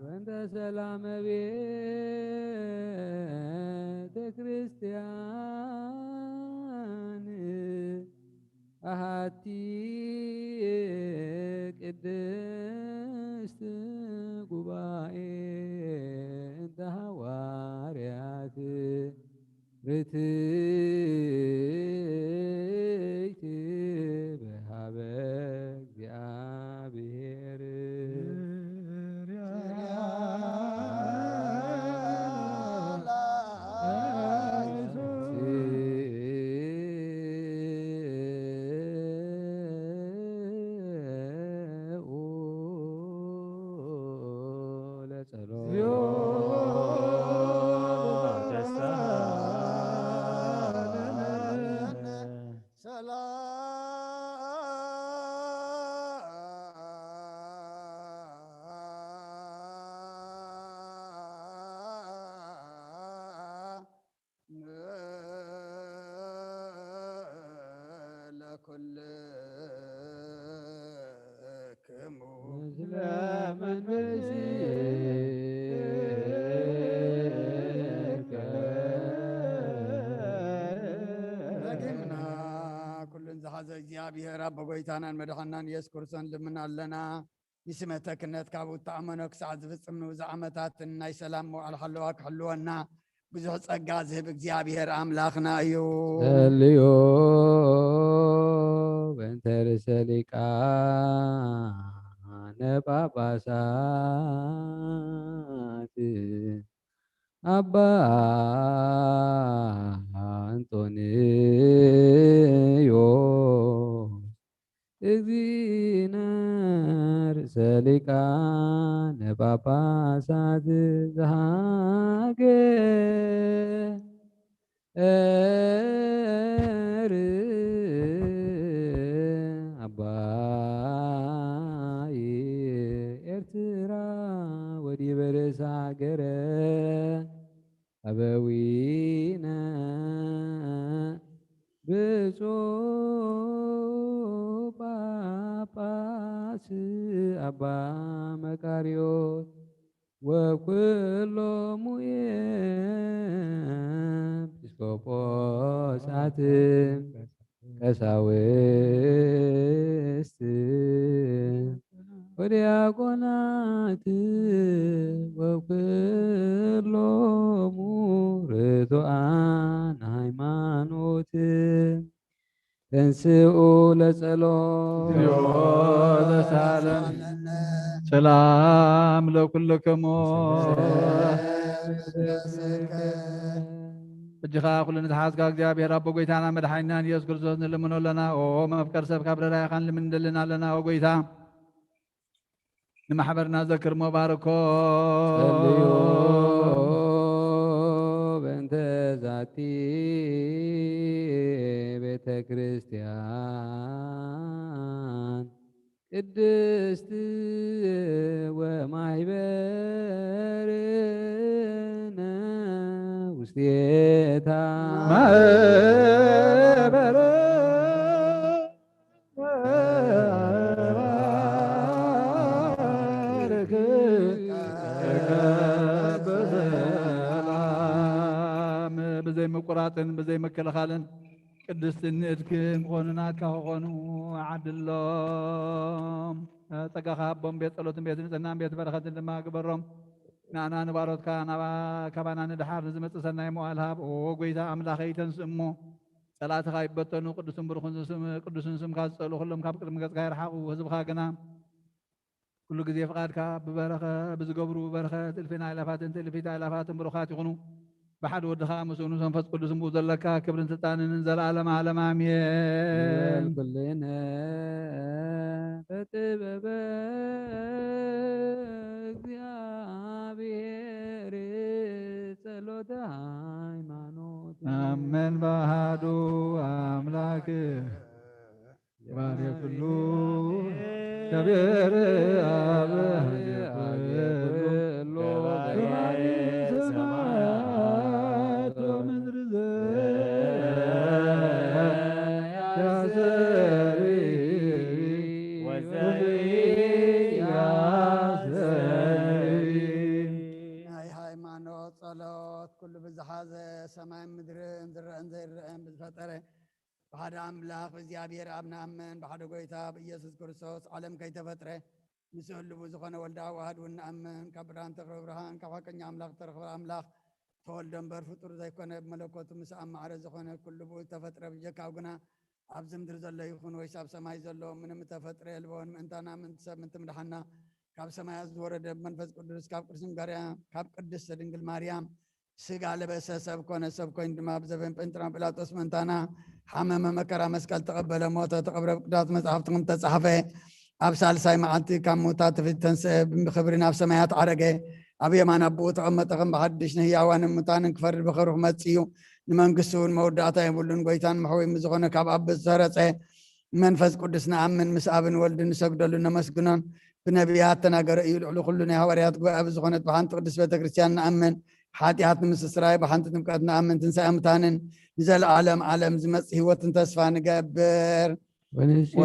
በእንተ ሰላመ ቤተ ክርስቲያን ኣሃቲ ቅድስት ጉባኤ እንተ ሃዋርያት ርትዕት በሃበ እግዚኣብሔር። ለኩልክሙ ምስለ መንፈስከ። ደጊምና ኩሉን ዝሓዘ እግዚኣብሔር ኣቦ ጎይታናን መድሓናን ኢየሱስ ክርስቶስ ንልምን ኣለና። ንስመተ ክህነት ካብኡ እተኣመኖ ክሳዕ ዝፍጽም ንብዙሕ ዓመታትን ናይ ሰላም መዋዕል ሓለዋ ክሕልወና ብዙሕ ጸጋ ዝህብ እግዚኣብሔር ኣምላኽና እዩ። ጸልዩ በእንተ ርእሰ ሊቃነ ጳጳሳት ኣባ እንጦንዮስ እግዚእነ ርእሰ ሊቃነ ጳጳሳት ዘሀገር ኣባይ ኤርትራ ወዲበ ርእሰ ሃገረ ኣበዊነ ብፁዕ ጳጳስ ኣባ መቃርዮስ ወኩሎሙ ኤጲስቆጶሳት ቀሳውስት ወዲያቆናት ወኩሎሙ ርቱዓን ሃይማኖት ተንስኡ ለጸሎት። እግዚኦ ተሳለን። ሰላም ለኩልክሙ። እጅኻ ኩሉ ንዝሓዝካ እግዚኣብሔር ኣቦ ጎይታና መድሓኒናን ኢየሱስ ክርስቶስ ንልምኖ ኣለና። ኦ መፍቀር ሰብ ካብ ረዳይኻን ልምንደልን ኣለና። ኦ ጎይታ ንማሕበርና ዘክር መባርኮ። ጸልዩ በእንተ ዛቲ ቤተ ክርስቲያን ቅድስት ወማሕበርነ ውስቴታ ማህበረ ብዘይ ምቁራፅን ብዘይ ምክልኻልን ቅድስት ንእድክን ክኾኑ ናትካ ክኾኑ ዓድሎም። ጸጋኻ ሃቦም፣ ቤት ጸሎትን ቤት ንጽህናን ቤት በረኸትን ድማ ግበሮም። ንኣና ንባሮትካ ናባ-፣ ካባና ንድሓር ንዝመጽእ ሰናይ መዋል ሃብ። ኦ ጎይታ ኣምላኸይ፣ ተንስእ እሞ ጸላእትኻ ይበተኑ። ቅዱስን ብሩኽን ስም-፣ ቅዱስን ስምካ ዝጸልኡ ኩሎም ካብ ቅድሚ ገጽካ ይርሓቑ። ህዝብኻ ግና ኩሉ ግዜ ፍቓድካ ብበረኸ-፣ ብዝገብሩ በረኸት እልፍን ኣእላፋትን ትእልፊት ኣእላፋትን ብሩኻት ይኹኑ። ብሓደ ወድኻ ምስኡ ምስ መንፈስ ቅዱስ ብኡ ዘለካ ክብርን ስልጣንን ንዘለዓለም ዓለም ኣሜን። ይበል ኩልነ በጥበበ እግዚኣብሔር ጸሎተ ሃይማኖት። ኣመን በአሐዱ አምላክ ባሬ ኩሉ ገቢር አብ ገቢር ኩሉ ገባሬ ሰማያት ወምድር ዘያሰሪ ወዘያሰሪ። ናይ ሃይማኖት ጸሎት ኩሉ ብዝሓዘ ሰማይን ምድርን ዝረአን ዘይረአን ብዝፈጠረ ብሓደ ኣምላኽ ብእግዚኣብሔር ኣብ ንኣምን፣ ብሓደ ጎይታ ብኢየሱስ ክርስቶስ ዓለም ከይተፈጥረ ምስ ህልው ዝኾነ ወልዳ ዋህድ እውን ንኣምን። ካብ ብርሃን ተኽብረ ብርሃን፣ ካብ ሓቀኛ ኣምላኽ ተረኽበ ኣምላኽ ተወልደ እምበር ፍጡር ዘይኮነ፣ ብመለኮቱ ምስ ኣብ ማዕረ ዝኾነ ኩሉ ብኡ ዝተፈጥረ ብጀካው ግና ኣብዚ ምድሪ ዘሎ ይኹን ወይስ ኣብ ሰማይ ዘሎ ምንም እተፈጥረ የልቦን። ምእንታና ምእንቲ ሰብ ምእንቲ ምድሓና ካብ ሰማያት ዝወረደ ብመንፈስ ቅዱስ ካብ ቅድስት ማርያም፣ ካብ ቅድስት ድንግል ማርያም ስጋ ለበሰ፣ ሰብ ኮነ። ሰብ ኮይኑ ድማ ብዘበን ጴንጥሮን ጲላጦስ ምእንታና ሓመመ፣ መከራ መስቀል ተቐበለ፣ ሞተ፣ ተቐብረ። ብቅዱሳት መጻሕፍቲ ከም ተጻሕፈ ኣብ ሳልሳይ መዓልቲ ካብ ምውታት ፊት ተንስአ፣ ብክብሪ ናብ ሰማያት ዓረገ፣ ኣብ የማን ኣቦኡ ተቐመጠ። ከም ብሓድሽ ንህያዋንን ሙታንን ክፈርድ ብኽብሪ ክመጽእ እዩ። ንመንግስቱ እውን መወዳእታ የብሉን። ጎይታን መሕወይም ዝኾነ ካብ ኣብ ዝተረጸ መንፈስ ቅዱስ ንኣምን፣ ምስ ኣብን ወልድን ንሰግደሉ ነመስግኖን። ብነቢያት ተናገረ እዩ። ልዕሊ ኩሉ ናይ ሃዋርያት ጉባኤ ብዝኾነት ብሓንቲ ቅድስት ቤተ ክርስቲያን ንኣምን። ሓጢኣት ንምስስራይ ብሓንቲ ጥምቀት ንኣምን። ትንሳኤ ሙታንን ንዘለዓለም ዓለም ዝመጽእ ህይወትን ተስፋ ንገብር። ወንሴፎ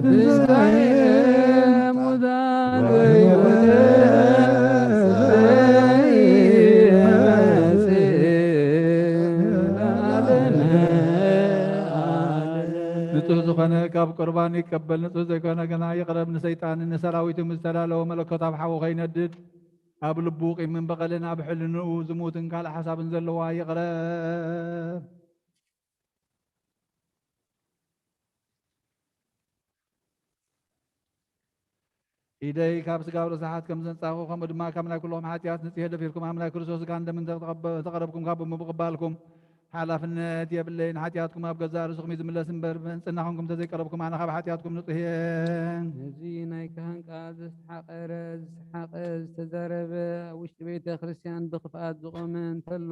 ትንሳኤ ሙታን ወይወደሰ ንጹህ ዝኾነ ካብ ቁርባን ይቀበል፣ ንጹህ ዘይኮነ ግና ይቕረብ። ንሰይጣንን ንሰራዊቱ ምስ ዝተዳለወ መለኮት ኣብ ሓዊ ከይነድድ፣ ኣብ ልቡ ቂምን በቐልን ኣብ ሕልንኡ ዝሙትን ካልእ ሓሳብን ዘለዋ ይቕረብ። ኢደይ ካብ ስጋብ ርሳሓት ከም ዘንጻኹ፣ ከምኡ ድማ ካብ ናይ ኩሎም ሓጢኣት ንጽሄ ደፊርኩም ኣብ ናይ ክርስቶስ ስጋን ደምን ተቐበ-፣ ተቐረብኩም፣ ካብ ብምቕባልኩም ሓላፍነት የብለይን። ሓጢኣትኩም ኣብ ገዛእ ርእስኹም እዩ ዝምለስ እምበር፣ ብሕንጽና ኮንኩም እንተዘይቀረብኩም፣ ኣነ ካብ ሓጢኣትኩም ንጹህ እየ። ነዚ ናይ ካህን ቃል ዘስተሓቐረ፣ ዝሰሓቐ፣ ዝተዛረበ፣ ኣብ ውሽጢ ቤተ ክርስቲያን ብኽፍኣት ዝቖመ እንተሎ፣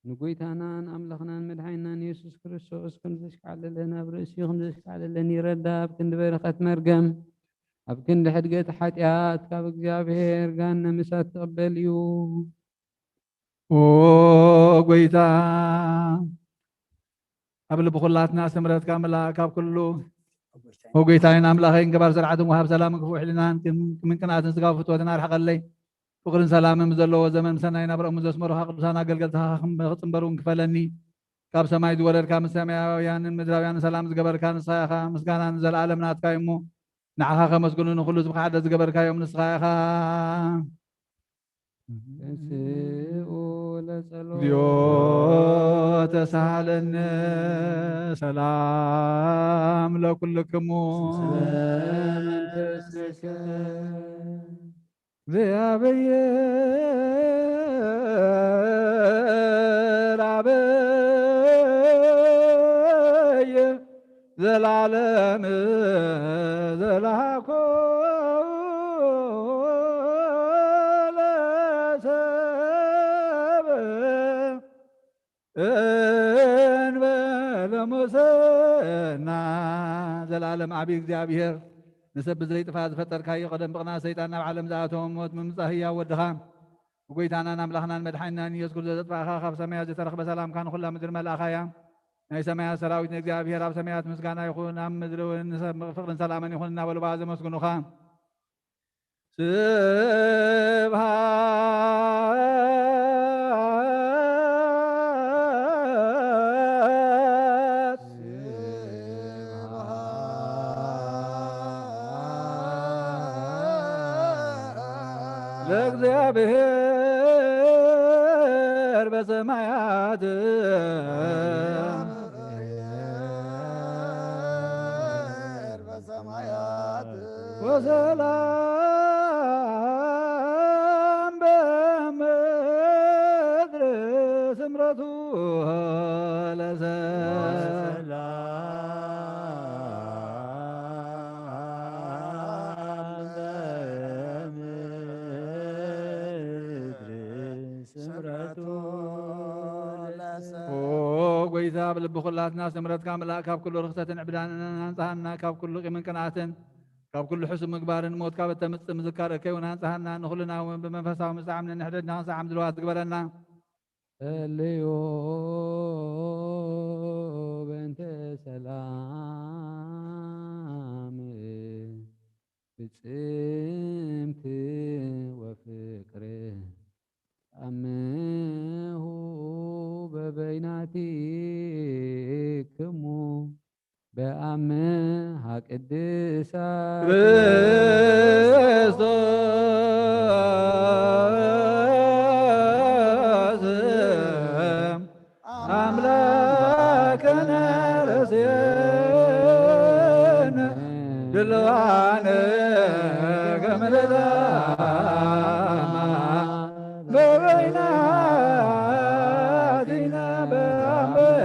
ንጎይታናን ኣምላኽናን መድሓኒናን የሱስ ክርስቶስ ከም ዘሽካዕለለን ኣብ ርእሲኡ ከም ዘሽካዕለለን ይረዳ። ኣብ ክንዲ በረኸት መርገም፣ ኣብ ክንዲ ሕድገት ሓጢኣት ካብ እግዚኣብሔር ጋነ ምሳት ትቕበል እዩ። ኦ ጎይታ፣ ኣብ ልቢ ኩላትና ስምረትካ ምላእ። ካብ ኩሉ ኦ ጎይታይን ኣምላኸይን፣ ገባር ስርዓትን ወሃብ ሰላምን ክፉእ ሕልናን ክም-፣ ክምንቅናትን ስጋዊ ፍትወትን ኣርሕቐለይ። ፍቕርን ሰላምን ብዘለዎ ዘመን ምሰናይ ናብርኦም ዘስመሩኻ ቅዱሳን ኣገልገልትኻ ክም-፣ ክጽንበሩ እንክፈለኒ። ካብ ሰማይ ዝወረድካ ምስ ሰማያውያንን ምድራውያንን ሰላም ዝገበርካ ንስኻ ኢኻ። ምስጋና ንዘለኣለም ናትካ እዩ እሞ፣ ንዓኻ ከመስግኑ ንኹሉ ህዝብኻ ሓደ ዝገበርካዮም ንስኻ ኢኻ። ተንስኡ ለጸሎት። እግዚኦ ተሳሃለነ ሰላም ለኩልክሙ። ሰላም ተስከ። እግዚአብሔር አበየ ዘላለም ዘላኮ ለሰብ እንበለ ሙስና ዘላለም ኣብ እግዚኣብሔር፣ ንሰብ ብዘይ ጥፋ ዝፈጠርካዮ፣ ቀደም ብቕና ሰይጣን ናብ ዓለም ዝኣተወ፣ ሞት ምምጻእ ህያው ወድኻ፣ ብጎይታናን ኣምላኽናን መድሓኒናን ኢየሱስ ክርስቶስ ዘጥፋእኻ፣ ካብ ሰማያት ዝተረኽበ ሰላምካ ንኹላ ምድሪ መልኣኻያ። ናይ ሰማያት ሰራዊት ንእግዚኣብሔር ኣብ ሰማያት ምስጋና ይኹን፣ ኣብ ምድሪ እውን ንሰብ ፍቕርን ሰላምን ይኹን እናበሉ ብኣ ዘመስግኑኻ። ስብሃት ለእግዚኣብሔር በሰማያት ወሰላም በምድር ስምረቱ ለሰ ኦ ጎይታ፣ ብልቢ ኩላትና ስምረትካ ምልኣእ፣ ካብ ኩሉ ርኽሰትን ዕብዳንን ኣንጽሃና፣ ካብ ኩሉ ቂምን ቅንኣትን፣ ካብ ኩሉ ሕሱም ምግባርን ሞት ካብ እተምጽእ ምዝካር እከይ እውን ኣንጽሃና፣ ንኹልና እውን ብመንፈሳዊ ምጽዓም ነንሕድሕድና ክንሰዓም ድልዋት ትግበረና። ጸልዩ በእንተ ሰላም ፍጽምቲ ወፍቅር ኣምሁ በበይናቲክሙ በኣምሃ ቅድሳት ክርስቶስ ኣምላከነ ርእሴነ ድልዋነ ገምለታማ በበይናቲና በኣምሃ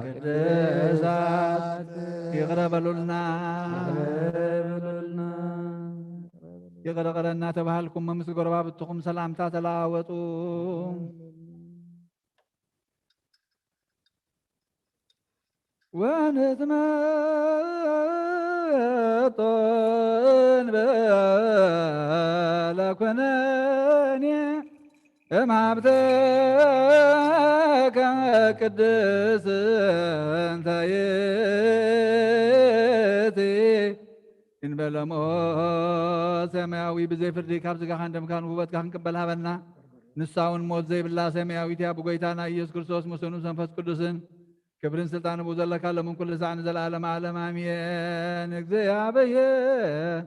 ቅድሳት ይቕረ በሉልና። ይቕረ እናተባህልኩም ምስ ጎረባብትኹም ሰላምታ ተለዋወጡ። ወንትመጦ እንበለ ኩነኔ እምሃብተ ከመ ቅድስት እንተ ይእቲ። እንበለ ሞት ሰማያዊ ብዘይ ፍርዲ ካብ ስጋኻን ደምካን ውህበትካ ክንቅበል ሃበና። ንሳ እውን ሞት ዘይብላ ሰማያዊት እያ። ብጎይታና ኢየሱስ ክርስቶስ ምስኡ ምስ መንፈስ ቅዱስን ክብርን ስልጣን ብኡ ዘለካ ሎምን ኩሉ ሳዕ ንዘለዓለመ ዓለም ኣሜን። እግዚኣብሔር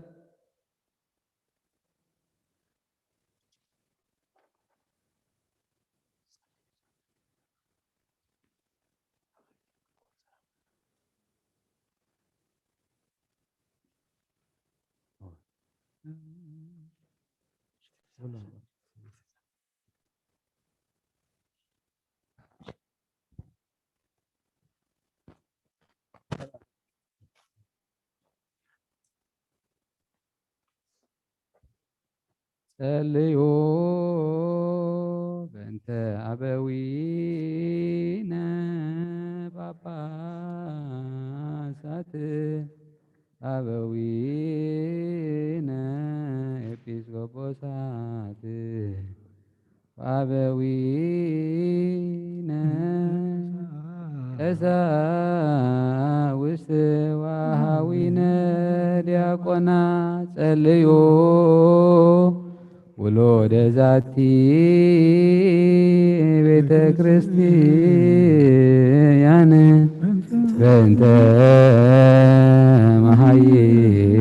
ጸልዩ በእንተ ኣበዊነ ጳጳሳት ኣበዊነ ኤጲስቆጶሳት ወአበዊነ ቀሳውስት ወአሃዊነ ዲያቆናት ጸልዩ ውሉደ ዛቲ ቤተ ክርስቲያን በእንተ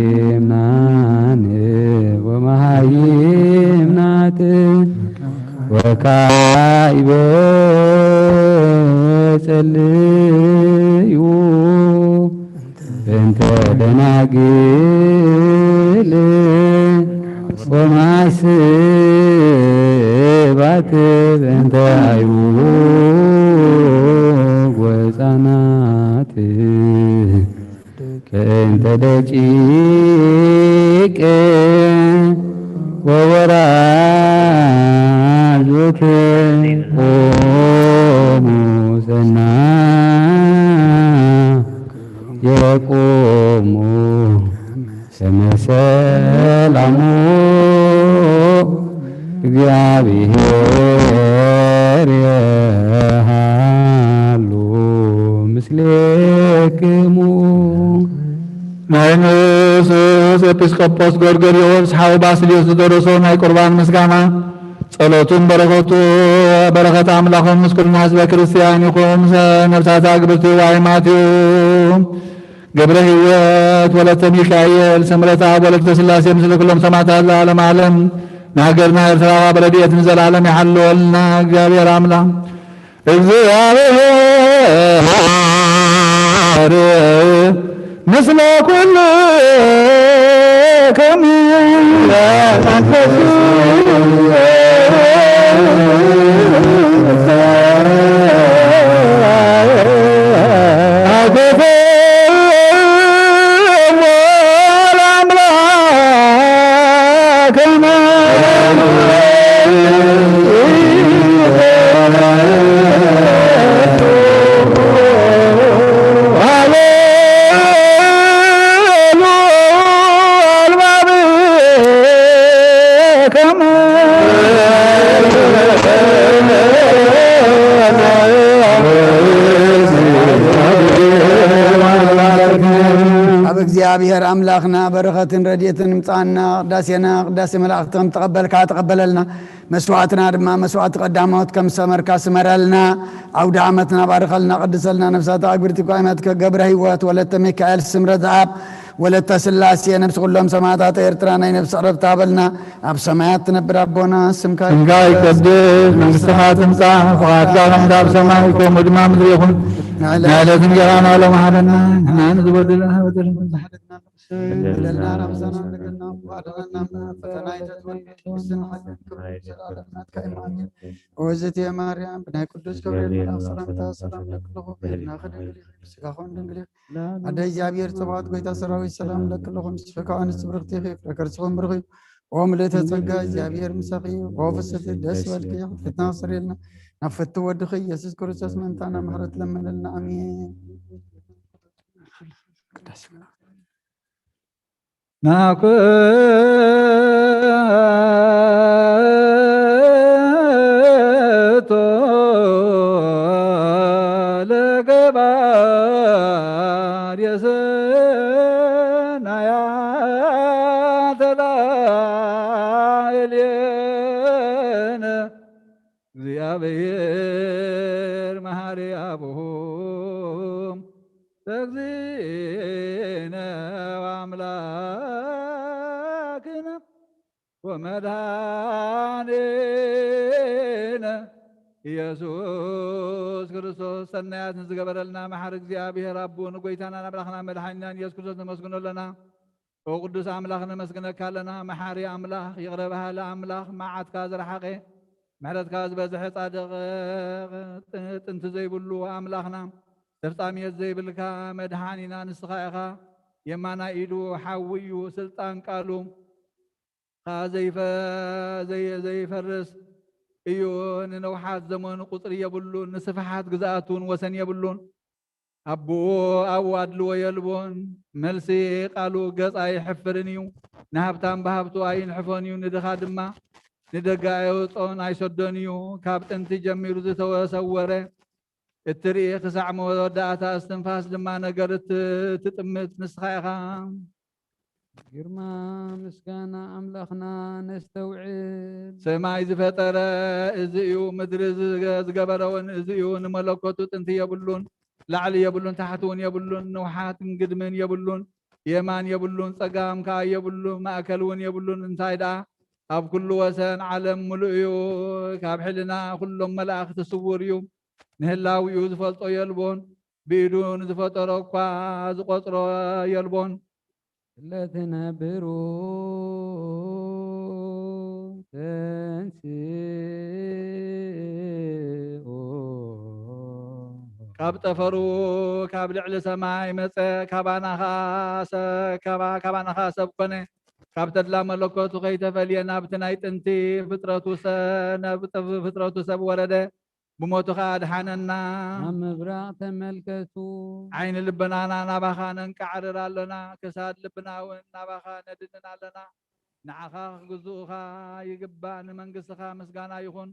መሃይምናን ወመሃይምናት ወካዕበ ጸልዩ በእንተ ደናግል ወማስባት በእንተ አይሁድ ወሕፃናት በእንተ ደቂቅ ወወራዙት ኦሙ ሰና የቁሙ ሰመ ሰላሙ እግዚአብሔር የሃሉ ምስሌክሙ። ናይ ንእስ ኤጲስቆጶስ ጎርጎርዮስ ሓው ባስልዮስ ዝደረሶ ናይ ቁርባን ምስጋና ጸሎቱን በረኸቱ በረኸት ኣምላኾም ምስ ኩልና ህዝበ ክርስቲያን ይኹን። ነፍሳት ኣግብርቲ ዋይማትዩ ገብረ ህይወት ወለተ ሚካኤል ሰምረታ ወለተ ስላሴ ምስለ ኩሎም ሰማዕታት ለዓለም ዓለም ንሃገርና ኤርትራ ኣብ ረድኤት ንዘለዓለም ይሓልወልና እግዚኣብሔር ኣምላኽ። እግዚኣብሔር ምስለ ኩልክሙ። ኣብ እግዚኣብሔር ኣምላኽና በረኸትን ረድኤትን ምጻና፣ ቅዳሴና ቅዳሴ መላእኽቲ ከም ተቐበልካ ተቐበለልና፣ መስዋዕትና ድማ መስዋዕቲ ቀዳሞት ከም ሰመርካ ስመረልና። ኣውደ ዓመትና ባርኸልና፣ ቅድሰልና። ነፍሳት ኣግብርቲ ጓይማት ገብረ ህይወት ወለተ ሚካኤል ስምረት ዘኣብ ወለተ ስላሴ ነፍሲ ኩሎም ሰማዕታት ኤርትራ ናይ ነፍሲ ዕረፍቲ ሃበልና። ኣብ ሰማያት ትነብር ኣቦና፣ ስምካ ስምካ ይቀደስ፣ መንግስትኻ ትምጻእ፣ ፍቓድካ ከምቲ ኣብ ሰማይ ከምኡ ድማ ምድሪ ይኹን። ናይ ዕለት እንጀራና ሎም ሃበና፣ ንሕና ንዝበደለና በደል በደልና ርሕሰና፣ ንገና ብዛና ንገና፣ ዋዕደና ናብ ፈተና ኣይተትወን፣ መንግስትን ሓይልን ክብርን ዘለዓለም ናትካ እዩ። ኣሜን። እወዝእትየ ማርያም፣ ብናይ ቅዱስ ገብርኤል መልኣኽ ሰላምታ ሰላም ለኪ ኣለኹ፣ ብህልናኺ ድንግል ኢኺ፣ ብስጋኺ እውን ድንግል ኢኺ። ኣደ እግዚኣብሔር ጸባኦት፣ ጎይታ ሰራዊት፣ ሰላም ለኪ ኣለኹ፣ ንስኺ ከኣ ኣንስቲ ብርኽቲ ኢኺ፣ ፍረ ከርስኺ እውን ብሩኽ እዩ። ኦ ምልእተ ጸጋ፣ እግዚኣብሔር ምሳኺ እዩ። ኦ ፍስሕቲ ደስ በልኪ፣ ሓጢኣትና ኣስተሰርየልና፣ ናብ ፍትው ወድኺ ኢየሱስ ክርስቶስ መምጣና ምሕረት ለምንልና። ኣሜን። ናኩቶ ለገባር የሰናያተ ላዕሌነ። እግዚኣብሔር መሐሪ አቡሁም ለእግዚእነ ወአምላክነ ወመድኃኒነ ኢየሱስ ክርስቶስ። ሰናያት ንዝገበረልና መሐሪ እግዚኣብሔር ኣቦ ንጎይታናን ኣምላኽና መድኃኒናን ኢየሱስ ክርስቶስ ነመስግኖ ኣለና። ኦ ቅዱስ ኣምላኽ ነመስግነካ ኣለና። መሓሪ ኣምላኽ፣ ይቕረ በሃሊ ኣምላኽ፣ መዓትካ ዝረሓቐ፣ ምሕረትካ ዝበዝሐ፣ ጻድቕ፣ ጥንቲ ዘይብሉ ኣምላኽና፣ ተፍጻሜት ዘይብልካ መድሓኒና ንስኻ ኢኻ። የማናይ ኢዱ ሓዊ እዩ፣ ስልጣን ቃሉ ኸኣ ዘይፈ-፣ ዘይ-፣ ዘይፈርስ እዩ። ንነውሓት ዘመኑ ቁጽሪ የብሉን፣ ንስፍሓት ግዝኣቱ እውን ወሰን የብሉን። ኣቦኡ ኣብኡ ኣድልዎ የልቦን። መልሲ ቃሉ ገጽ ኣይሕፍርን እዩ። ንሃብታም ብሃብቱ ኣይንሕፎን እዩ፣ ንድኻ ድማ ንደገ ኣየውጽኦን ኣይሰዶን እዩ። ካብ ጥንቲ ጀሚሩ ዝተሰወረ እትርኢ፣ ክሳዕ መወዳእታ እስትንፋስ ድማ ነገር እት-፣ እትጥምት ንስኻ ኢኻ። ግርማ ምስጋና ኣምላኽና ነስተውዕል። ሰማይ ዝፈጠረ እዚ እዩ፣ ምድሪ ዝገ-፣ ዝገበረ እውን እዚ እዩ። ንመለኮቱ ጥንቲ የብሉን፣ ላዕሊ የብሉን፣ ታሕቲ እውን የብሉን፣ ንውሓትን ግድምን የብሉን፣ የማን የብሉን፣ ጸጋም ከኣ የብሉን፣ ማእከል እውን የብሉን። እንታይ ደኣ ኣብ ኩሉ ወሰን ዓለም ምሉእ እዩ። ካብ ሕልና ኩሎም መላእኽቲ ስዉር እዩ። ንህላዊኡ ዝፈልጦ የልቦን፣ ብኢዱ ንዝፈጠሮ እኳ ዝቖጽሮ የልቦን። እለ ትነብሩ ተንሥኡ። ካብ ጠፈሩ ካብ ልዕሊ ሰማይ መጸ፣ ካባና ኸኣ ሰ-፣ ካባ-፣ ካባና ኸኣ ሰብ ኮነ። ካብ ተድላ መለኮቱ ከይተፈልየ ናብቲ ናይ ጥንቲ ፍጥረቱ ሰ-፣ ናብ ጥፍ-፣ ፍጥረቱ ሰብ ወረደ። ብሞትኻ ኣድሓነና። ኣብ ምብራቕ ተመልከቱ። ዓይኒ ልብናና ናባኻ ነንቃዕርር ኣሎና፣ ክሳድ ልብና እውን ናባኻ ነድንን ኣለና። ንዓኻ ክግዝኡኻ ይግባእ፣ ንመንግስትኻ ምስጋና ይኹን።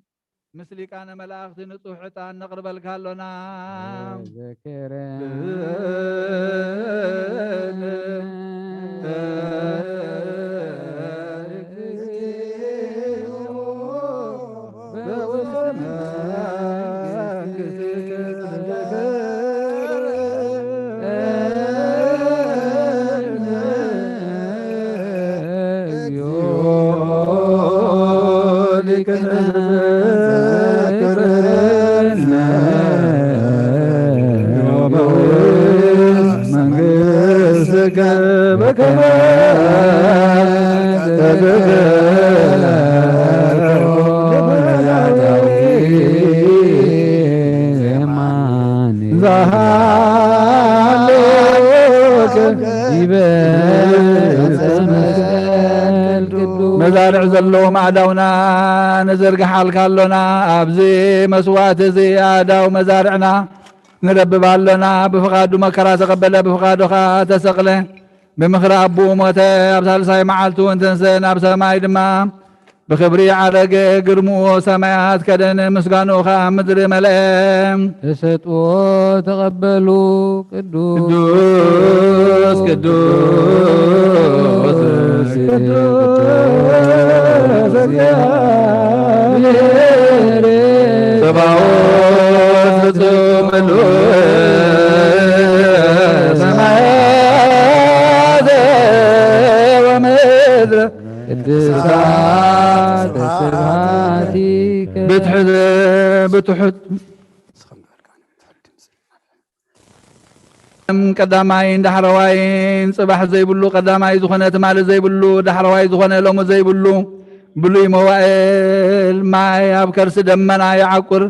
ምስ ሊቃነ መላእኽቲ ንጹሕ ዕጣን ነቕርበልካ ኣሎና። ዘክረነ መዛርዕ ዘለዎም ኣእዳውና ንዝርግሓልካ ኣሎና። ኣብዚ መስዋእቲ እዚ ኣእዳው መዛርዕና ንረብብ ኣሎና። ብፍቓዱ መከራ ተቐበለ፣ ብፍቓዱ ኸኣ ተሰቕለ። ብምኽሪ ኣቦኡ ሞተ፣ ኣብ ሳልሳይ መዓልቲ እውን ተንስአ፣ ናብ ሰማይ ድማ ብኽብሪ ዓረገ። ግርምኡ ሰማያት ከደነ፣ ምስጋንኡ ኸኣ ምድሪ መለአ። ተሰጥኦ ተቐበሉ። ቅዱስ ቅዱስ ቅዱስ ቅዱስ እግዚአብሔር ጸባኦት ፍጹም ምሉእ ሰማያት ወምድር ቅድሳት ስብሐቲከ። ብትሕት ብትሑት ቀዳማይን ዳሕረዋይን፣ ጽባሕ ዘይብሉ ቀዳማይ ዝኾነ ትማሊ ዘይብሉ ዳሕረዋይ ዝኾነ ሎሚ ዘይብሉ፣ ብሉይ መዋእል ማይ ኣብ ከርሲ ደመና ይዓቁር፣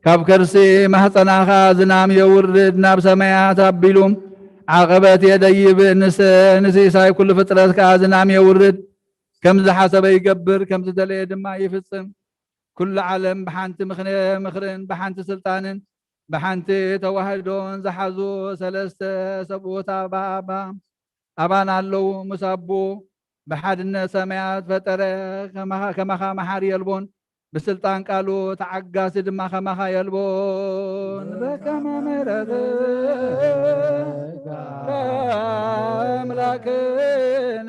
ካብ ከርሲ ማህጸና ኸኣ ዝናም የውርድ፣ ናብ ሰማያት ኣቢሉ ዓቐበት የደይብ፣ ንስ-፣ ንሲሳይ ኩሉ ፍጥረት ከኣ ዝናም የውርድ፣ ከም ዝሓሰበ ይገብር፣ ከም ዝደለየ ድማ ይፍጽም። ኩሉ ዓለም ብሓንቲ ምኽነ-፣ ምኽርን ብሓንቲ ስልጣንን ብሓንቲ ተዋህዶን ዝሓዙ ሰለስተ ሰብኡት ኣባ-፣ ኣባ-፣ ኣባን ኣለዉ። ምስ ኣቦ ብሓድነት ሰማያት ፈጠረ። ከማኻ፣ ከማኻ መሓሪ የልቦን፣ ብስልጣን ቃሉ ተዓጋሲ ድማ ከማኻ የልቦን። በከመ ምሕረትከ ኣምላክነ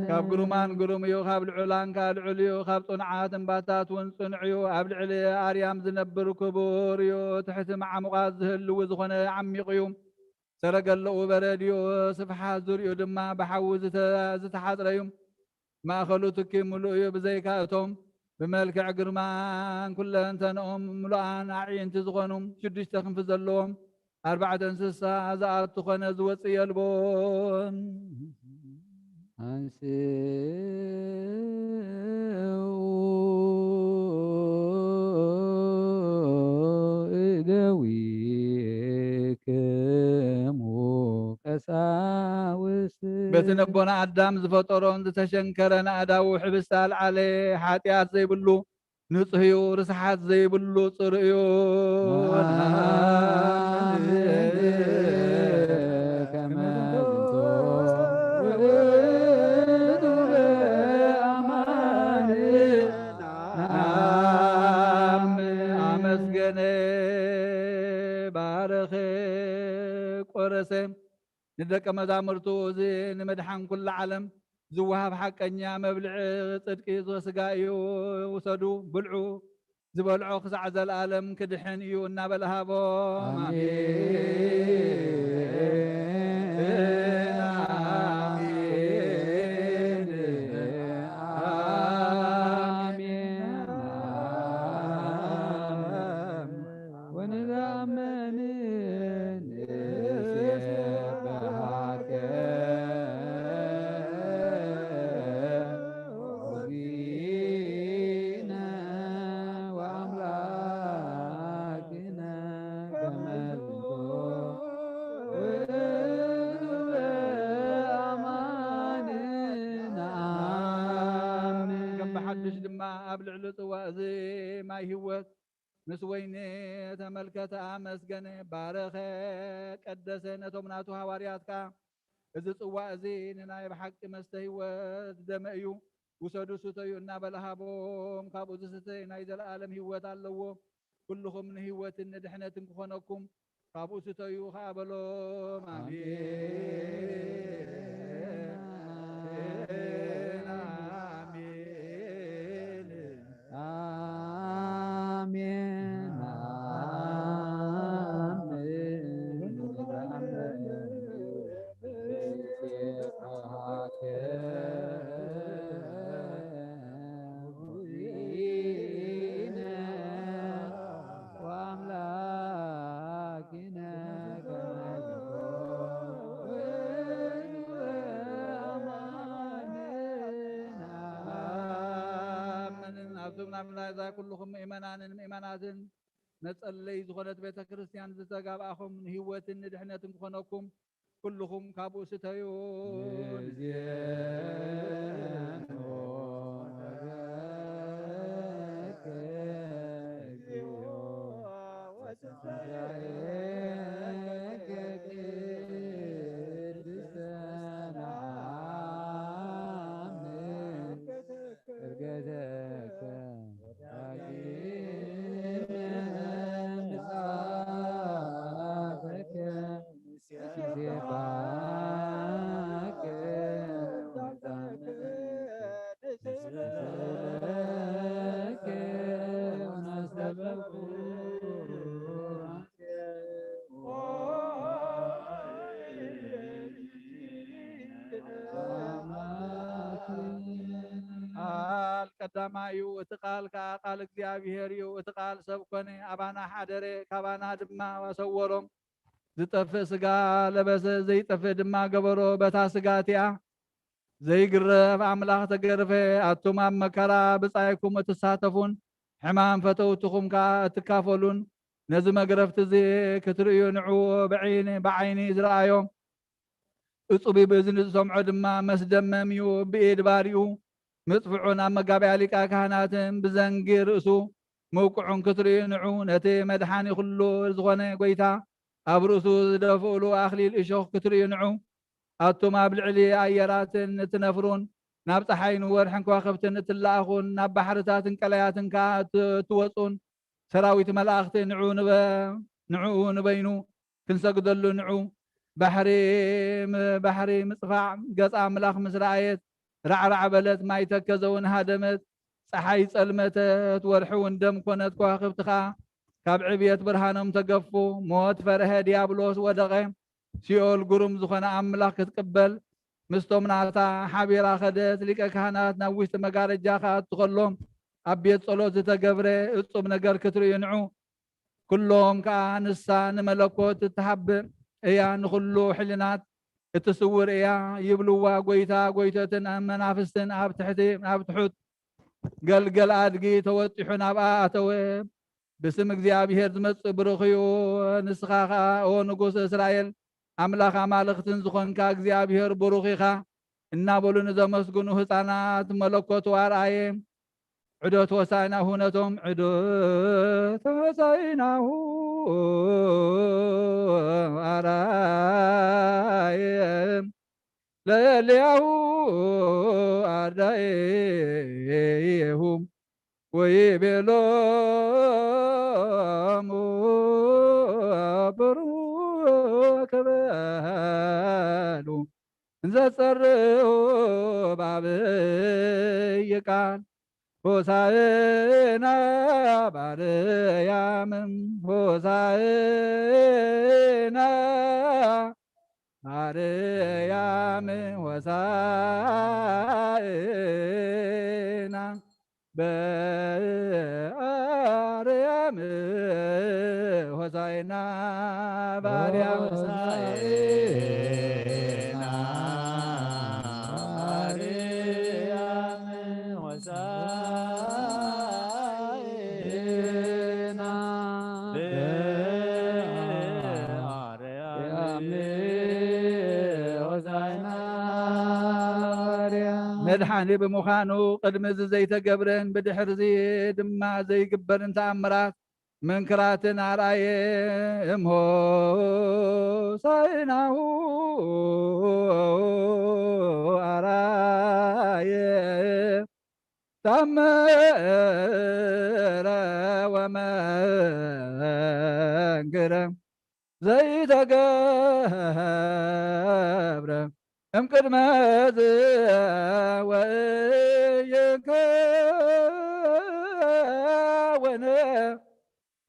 ካብ ግሩማን ግሩም እዩ፣ ካብ ልዑላን ከኣ ልዑል እዩ፣ ካብ ጽኑዓት እምባታት እውን ጽኑዕ እዩ። ኣብ ልዕሊ ኣርያም ዝነብር ክቡር እዩ፣ ትሕቲ መዓሙቓት ዝህልው ዝኾነ ዓሚቕ እዩ። ሰረገላኡ በረድ እዩ፣ ስፍሓት ዙርያኡ ድማ ብሓዊ ዝተ-፣ ዝተሓጽረ እዩ። ማእከሉ ትኪ ምሉእ እዩ፣ ብዘይካ እቶም ብመልክዕ ግርማን ኩለንተንኦም ምሉኣን ኣዕይንቲ ዝኾኑ ሽዱሽተ ክንፊ ዘለዎም ኣርባዕተ እንስሳ ዝኣቱ ኾነ ዝወጽእ የልቦን። ኣንስኡ እደዊክሙ ቀሳውስት። በቲ ነቦና ኣዳም ዝፈጠሮን ዝተሸንከረን ኣእዳዉ ሕብስቲ ኣልዓለ፣ ሓጢኣት ዘይብሉ ንጹህ እዩ፣ ርስሓት ዘይብሉ ጽሩይ እዩ። ከመ ዝንቱ ውእቱ አማን። ኣመስገነ፣ ባረኸ፣ ቆረሰ። ንደቀ መዛሙርቱ፣ እዚ ንምድሓን ኩሉ ዓለም ዝወሃብ ሓቀኛ መብልዒ ጽድቂ ስጋ እዩ፣ ውሰዱ፣ ብልዑ፣ ዝበልዖ ክሳዕ ዘለኣለም ክድሕን እዩ እናበለ ሃቦም። ኣሜን፣ ኣሜን፣ ኣሜን። ኣብ ልዕሊ ጽዋእ እዚ ማይ ህይወት ምስ ወይኒ ተመልከተ፣ ኣመስገነ፣ ባረኸ፣ ቀደሰ። ነቶም ናቱ ሃዋርያት ከኣ፣ "እዚ ጽዋእ እዚ ንናይ ብሓቂ መስተ ህይወት ደመ እዩ፣ ውሰዱ፣ ስተዩ" እናበለ ሃቦም። ካብኡ ዝስተ ናይ ዘለኣለም ህይወት ኣለዎ። ኩልኹም ንህይወትን ንድሕነትን ክኾነኩም ካብኡ ስተዩ ኸዓ በሎም። ኣሜን፣ ኣሜን፣ ኣሜን፣ ኣሜን። ኣሜን። ኣብቶም ናብ ላዛ ኩልኹም ምእመናንን ምእመናትን መጸለይ ዝኾነት ቤተ ክርስቲያን ዝተጋብኣኹም ንህይወትን ንድሕነትን ክኾነኩም ኩልኹም ካብኡ ስተዩ። ቃል ቀዳማይ እዩ፣ እቲ ቃል ከኣ ቃል እግዚኣብሔር እዩ። እቲ ቃል ሰብ ኮነ፣ ኣባና ሓደረ፣ ካባና ድማ ሰወሮም። ዝጠፍእ ስጋ ለበሰ፣ ዘይጠፍእ ድማ ገበሮ። በታ ስጋ እቲኣ ዘይግረፍ ኣምላኽ ተገርፈ። ኣቱም ኣብ መከራ ብጻይኩም እትሳተፉን ሕማም ፈተውትኹም ከኣ እትካፈሉን፣ ነዚ መግረፍቲ እዚ ክትርእዩ ንዑ። ብዒን-፣ ብዓይኒ ዝረኣዮ፣ እጹብ እዩ፣ ብእዝኒ ዝሰምዖ ድማ መስደመም እዩ። ብኢድ ባሪኡ ምጽፍዑን ኣብ መጋቢያ ሊቃ ካህናትን ብዘንጊ ርእሱ ምውቅዑን ክትርእዩ ንዑ። ነቲ መድሓኒ ኩሉ ዝኾነ ጐይታ ኣብ ርእሱ ዝደፍእሉ ኣኽሊል እሾኽ ክትርእዩ ንዑ። ኣቱም ኣብ ልዕሊ ኣየራትን እትነፍሩን፣ ናብ ጸሓይን ወርሕን ከዋኽብትን እትለኣኹን፣ ናብ ባሕርታትን ቀላያትን ከኣ እት-፣ እትወጹን፣ ሰራዊት መላእኽቲ ንዑ ንበ-፣ ንዕኡ ንበይኑ ክንሰግደሉ ንዑ። ባሕሪ ም-፣ ባሕሪ ምጽፋዕ ገጽ ኣምላኽ ምስ ረኣየት፣ ራዕራዕ በለት፣ ማይ ተከዘ እውን ሃደመት። ጸሓይ ጸልመተት፣ ወርሒ እውን ደም ኮነት፣ ከዋኽብቲ ኸኣ ካብ ዕብየት ብርሃኖም ተገፉ። ሞት ፈርሀ፣ ዲያብሎስ ወደቐ። ሲኦል ግሩም ዝኾነ ኣምላኽ ክትቅበል ምስቶም ናታ ሓቢራ ኸደት። ሊቀ ካህናት ናብ ውሽጢ መጋረጃ ክኣቱ ኸሎ፣ ኣብ ቤት ጸሎት ዝተገብረ እጹብ ነገር ክትርእዩ ንዑ። ኩሎም ከኣ፣ "ንሳ ንመለኮት እትሃብ እያ፣ ንኹሉ ሕልናት እትስውር እያ" ይብልዋ። ጐይታ ጐይቶትን መናፍስትን ኣብ ትሕቲ፣ ኣብ ትሑት ገልገል ኣድጊ ተወጢሑ ናብኣ ኣተወ። "ብስም እግዚኣብሔር ዝመጽእ ብሩኽ እዩ። ንስኻ ኸኣ፣ ኦ ንጉስ እስራኤል፣ ኣምላኽ ኣማልኽትን ዝኾንካ እግዚኣብሔር ብሩኽ ኢኻ" እናበሉ ንዘመስግኑ ህፃናት መለኮቱ ኣርኣየ። ዕዶት ሆሳዕናሁ ነቶም ዕዶት ሆሳዕናሁ ኣርኣየ ለእሊያሁ ኣርዳኢሁ ወይቤሎሙ ብሩክ በሉ እንዘ ጸርሁ ባብይ ቃል ሆሳዕና ባርያም ሆሳዕና ማርያም ሆሳዕና በአርያም ሆሳዕና ባርያም ሆሳዕና ማርያም ሆሳዕና በአርያም ሆሳዕና ባርያም መድሓኒ ብምዃኑ፣ ቅድሚ እዚ ዘይተገብረን ብድሕሪ እዚ ድማ ዘይግበርን ተኣምራት መንክራትን ኣርኣየ። እምሆሳዕናሁ ኣርኣየ ተኣምረ ወመንክረ ዘይተገብረ እምቅድመ እዚ ወኢይከውን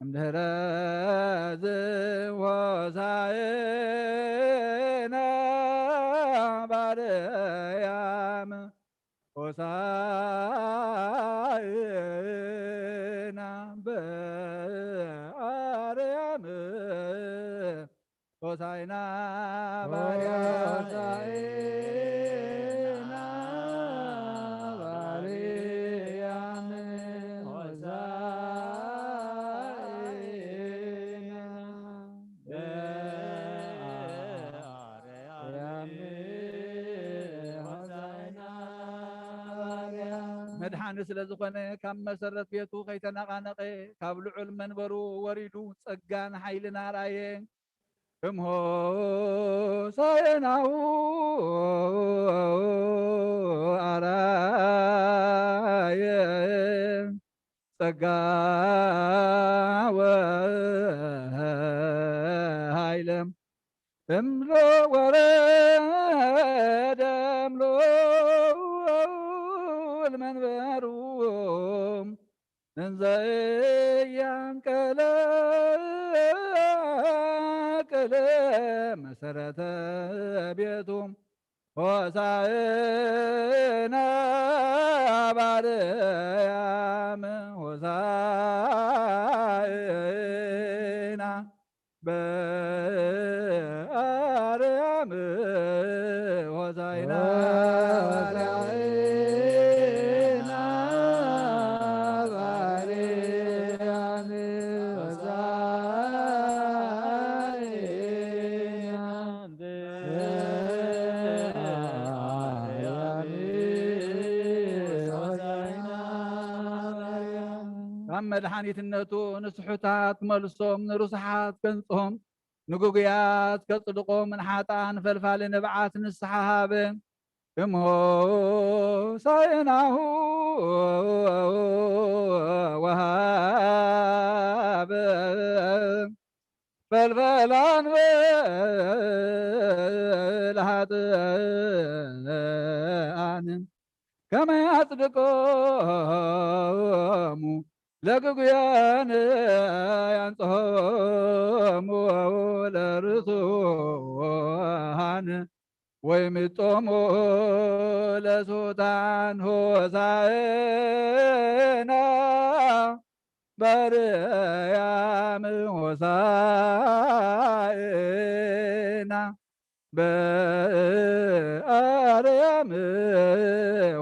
እምድህረ እዚ ሆሳዕና ባርያም ሆሳዕና በአርያም ሆሳዕና ባርያም ሆሳዕና ባርያም ሆሳዕና በአርያም ሆሳዕና ባርያም። መድሓኒ ስለ ዝኾነ ካብ መሰረት ቤቱ ከይተነቓነቐ ካብ ልዑል መንበሩ ወሪዱ ጸጋን ሓይልን ኣርኣየ። እምሆሳዕናሁ ኣርኣየ ጸጋ ወሃይለ እምሎ ወረደ እምሎ ልመንበሩ እንዘ እያንቀለቀለ መሰረተ ቤቱ ሆሳዕና ባርያም ሆሳዕና በአርያም ሆሳዕና ሆሳዕና በአርያም ሆሳዕና በአርያም ሆሳዕና በአርያም። ካብ መድሓኒትነቱ ንስሑታት ክመልሶም፣ ንርሱሓት ከንጽሆም፣ ንግጉያት ከጽድቖም፣ ንሓጥኣን ፈልፋሊ ንብዓት ንስሓ ሃበ። እምሆሳዕናሁ ወሃበ ፈልፈላን በል ሃጥኣን ከመ ያጽድቆሙ ለግጉያን ያንጽሆሙ ለርሱሃን ወይምጦሙ ለሱታን ሆሳዕና በአርያም ሆሳዕና በአርያም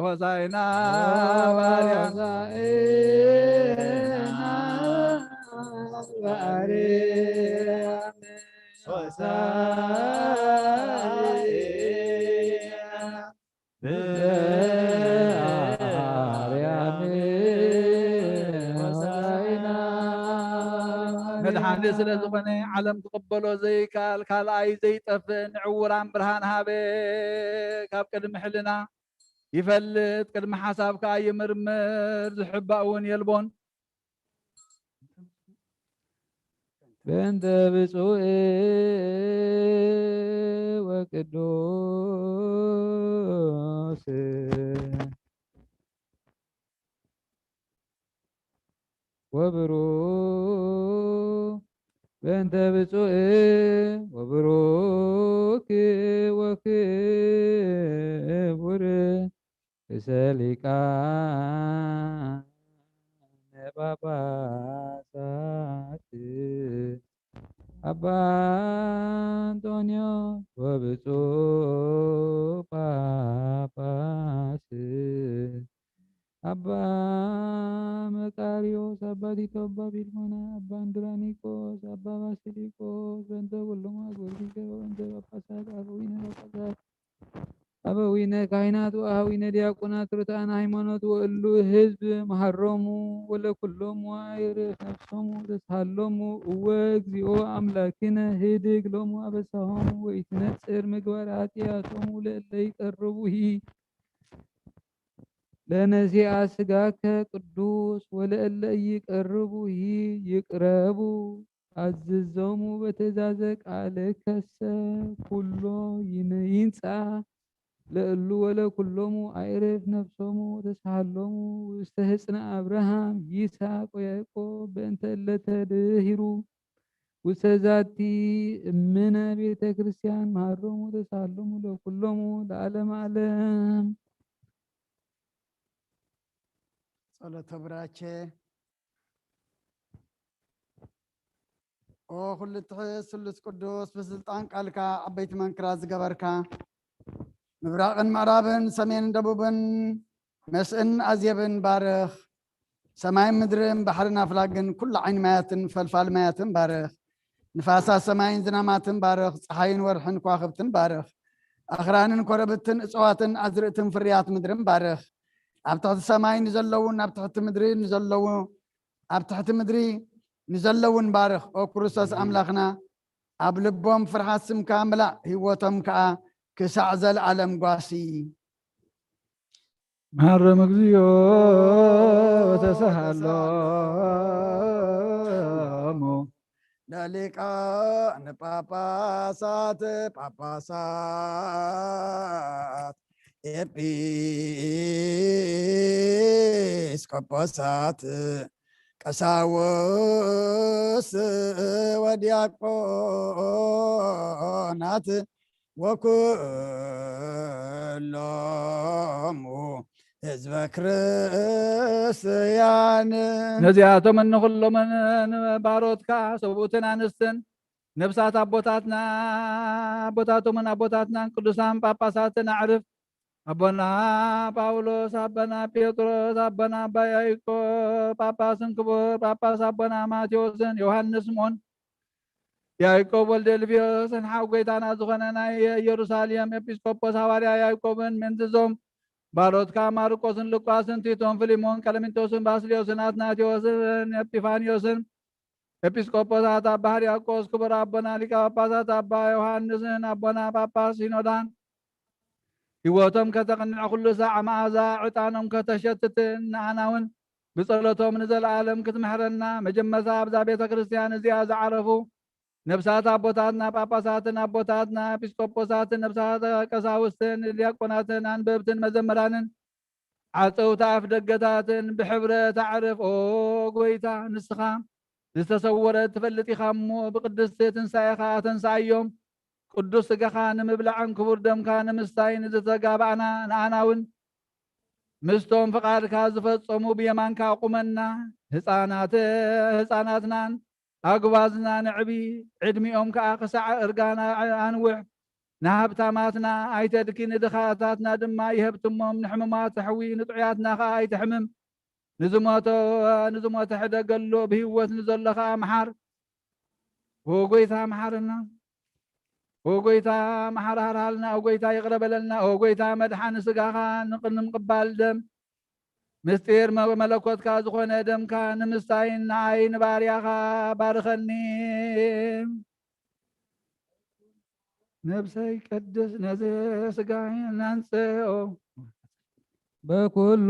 ሆሳዕና በአርያም ሆሳዕና በአርያም ሆሳዕና በአርያም ሆሳዕና። መድሓኒ ስለ ዝኾነ ዓለም ክቕበሎ ዘይከኣል ካልኣይ ዘይጠፍእ ንዕውራን ብርሃን ሃበ። ካብ ቅድሚ ሕልና ይፈልጥ፣ ቅድሚ ሓሳብ ከኣ ይምርምር፣ ዝሕባእ እውን የልቦን። በእንተ ብፁዕ ወቅዱስ ወብሩክ በእንተ ብፁዕ ወብሩክ ወክቡር ርእሰ ሊቃነ ጳጳሳት አባ እንጦንዮስ ወብፁዕ ጳጳስ አባ መቃርዮስ፣ አባ ቲቶ፣ አባ ፊልሞና፣ አባ እንድራኒቆስ፣ አባ ባሲሊቆስ፣ በእንተ ኩሎሙ አግብርቲከ ወበእንተ ጳጳሳት አበዊነ ጳጳሳት አበዊነ ካህናት ወአሃዊነ ዲያቆናት ርቱዓነ ሃይማኖት ወእሉ ህዝብ መሃሮሙ ወለኩሎሙ አዕርፍ ነፍሶሙ ተስሃሎሙ። እወ እግዚኦ አምላክነ ህድግ ሎሙ አበሳሆሙ ወኢትነጽር ምግባር ኃጢአቶሙ ለእለ ይቀርቡሂ ለነሲአ ስጋከ ቅዱስ ወለእለ ኢይቀርቡሂ ይቅረቡ። አዝዞሙ በትእዛዘ ቃልከሰ ኩሎ ይን- ይንጻ ለእሉ ወለኩሎሙ አዕርፍ ነፍሶሙ ተስሃሎሙ ውስተ ህጽነ አብርሃም ይስሐቅ ወያዕቆብ በእንተ እለ ተድሂሩ ውስተ ዛቲ እምነ ቤተ ክርስቲያን መሃሮሙ ተስሃሎሙ ለኩሎሙ ለዓለመ ዓለም። ጸሎተ ቡራኬ። ኦ ኩሉ ትሕት ስሉስ ቅዱስ ብስልጣን ቃልካ ዓበይቲ መንክራት ዝገበርካ ምብራቕን ምዕራብን ሰሜንን ደቡብን መስእን ኣዜብን ባርኽ። ሰማይን ምድርን ባሕርን ኣፍላግን ኩሉ ዓይኒ ማያትን ፈልፋል ማያትን ባርኽ። ንፋሳት ሰማይን ዝናማትን ባርኽ። ፀሓይን ወርሕን ከዋኽብትን ባርኽ። ኣኽራንን ኮረብትን እፅዋትን ኣዝርእትን ፍርያት ምድርን ባርኽ። ኣብ ትሕቲ ሰማይ ንዘለውን ኣብ ትሕቲ ምድሪ ንዘለዉ ኣብ ትሕቲ ምድሪ ንዘለውን ባርኽ። ኦ ክርስቶስ ኣምላኽና ኣብ ልቦም ፍርሃት ስምካ ምላእ፣ ህይወቶም ከኣ ክሳዕ ዘለዓለም ጓሲ። መሃሮም እግዚኦ ተሳሃሎሙ። ለሊቃነ ጳጳሳት ጳጳሳት ኤጲስቆጶሳት ቀሳውስት ወዲያቆናት ወኩሎሙ ህዝበ ክርስቲያን። ነዚኣቶምን ንኹሎምን ንባሮትካ ሰብኡትን ኣንስትን ነብሳት ኣቦታትና ኣቦታቶምን ኣቦታትናን ቅዱሳን ጳጳሳትን ኣዕርፍ ኣቦና ጳውሎስ፣ ኣቦና ጴጥሮስ፣ ኣቦና ኣባ ያዕቆብ ጳጳስን ክቡር ጳጳስ ኣቦና ማቴዎስን ዮሃንስ ስምዖን ያዕቆብ ወልደ ልፍዮስን ሓው ጐይታና ዝኾነ ናይ ኢየሩሳሌም ኤጲስቆጶስ ሃዋርያ ያዕቆብን ምእንትዞም ባሮትካ ማርቆስን ሉቃስን ቲቶን ፊልሞን ቀለሚንጦስን ባስልዮስን ኣትናቴዎስን ኤጲፋንዮስን ኤጲስቆጶሳት ኣባ ሕርያቆስ ክቡር ኣቦና ሊቀ ጳጳሳት ኣባ ዮሃንስን ኣቦና ጳጳስ ሲኖዳን ህይወቶም ከተቕንዕ ኩሉ ሳዕ መኣዛ ዕጣኖም ከተሸትትን ንኣና እውን ብጸሎቶም ንዘለኣለም ክትምሕረና። መጀመርታ ኣብዛ ቤተ ክርስቲያን እዚኣ ዝዓረፉ ነብሳት ኣቦታትና ጳጳሳትን ኣቦታትና ኤጲስቆጶሳትን ነብሳት ቀሳውስትን ዲያቆናትን ኣንበብትን መዘምራንን ዓጸውቲ ኣፍ ደገታትን ብሕብረት ኣዕርፍ። ኦ ጐይታ፣ ንስኻ ዝተሰወረ ትፈልጥ ኢኻ እሞ፣ ብቅድስቲ ትንሳኤኻ ኣተንስኣዮም። ቅዱስ ስጋኻ ንምብላዕን ክቡር ደምካ ንምስታይን ዝተጋባእና ንኣና እውን ምስቶም ፍቓድካ ዝፈጸሙ ብየማንካ ኣቁመና። ህጻናት ህጻናትናን ኣግባዝና ነዕቢ፣ ዕድሚኦም ከኣ ክሳዕ እርጋና ኣንውሕ። ንሃብታማትና ኣይተድኪ፣ ንድኻታትና ድማ ይሀብትሞም። ንሕሙማት ተሕዊ፣ ንጥዑያትና ከኣ ኣይትሕምም። ንዝሞተ ንዝሞተ ሕደገሉ፣ ብህይወት ንዘሎ ከኣ ምሓር። ኦ ጐይታ መሓረና። ኦ ጐይታ መሓራርሃልና። ኦ ጐይታ ይቕረ በለልና። ኦ ጐይታ መድሓኒ ስጋኻ ንቕንምቕባል ደም ምስጢር መ-፣ መለኮትካ ዝኾነ ደምካ ንምስታይ ንዓይ ንባርያኻ ባርኸኒ። ነብሰይ ቀድስ፣ ነዚ ስጋይ ናንጽኦ። በኩሉ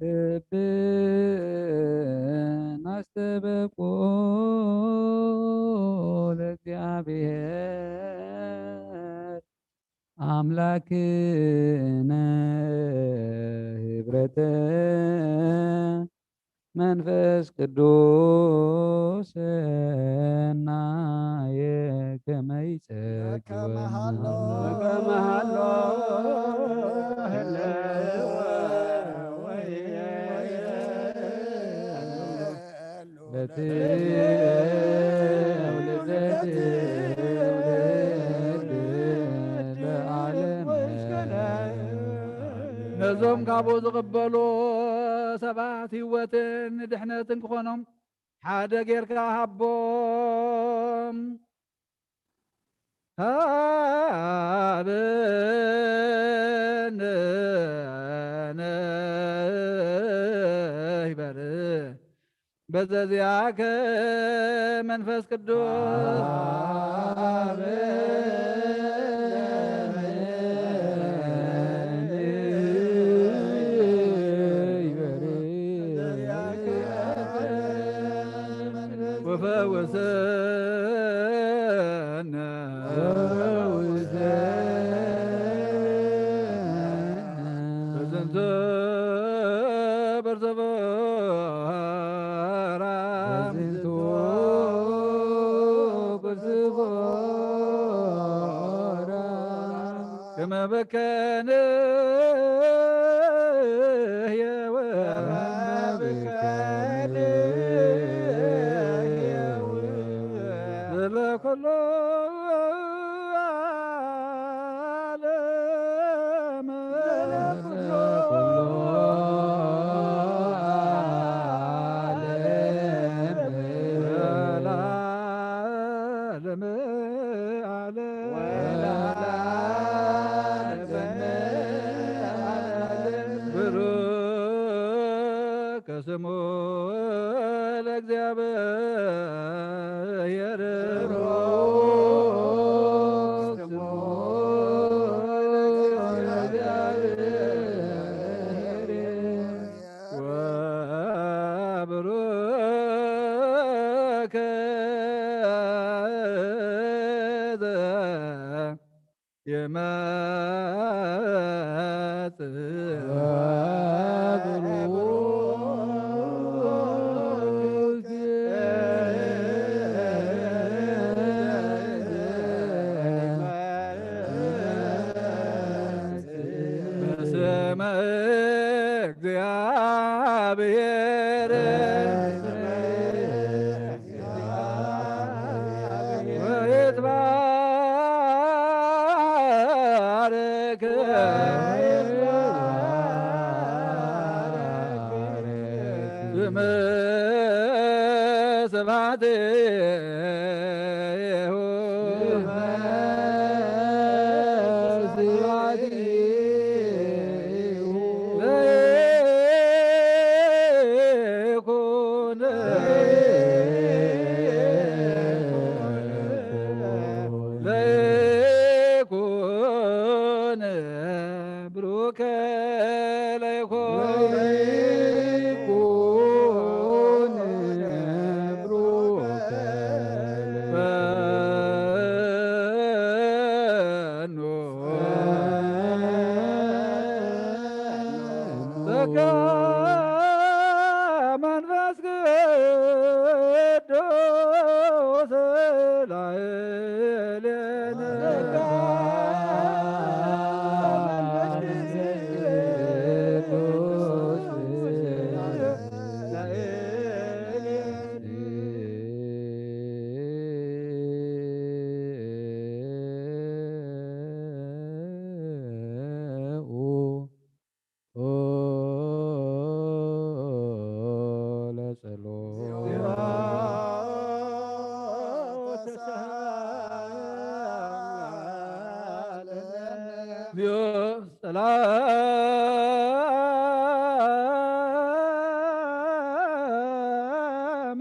ልብና ኣስተበቁ ለእግዚኣብሔር ኣምላክነ ህብረተ መንፈስ ቅዱስ ሰናየ ከመ ይጸግወና። ነዞም ካብኡ ዝቕበሉ ሰባት ህይወትን ድሕነትን ክኾኖም ሓደ ጌርካ ሃቦም። ሃበ በዘዚአከ መንፈስ ቅዱስ ወፈውሰነ በዝንቱ ብርቱዕ በዝንቱ ብርቱዕ ከመ በከነ ህየወ ለኩሉ ዓለም ለኩሉ ዓለም ወለዓለመ ዓለም ወለዓለመ ዓለም ብሩክ ስሙ ለእግዚአብሔር ብሩክ ስሙ ለእግዚአብሔር ወብሩክ ይመጽእ በስመ እግዚአብሔር ወይትባረክ ስመ ስብሐቲሁ ለይኩን ለይኩን ብሩከ ለይኩን ለይኩን ብሩከ በኑ ጸጋ መንፈስ ቅዱስ ላዕሌነ ለጸሎት ሰላም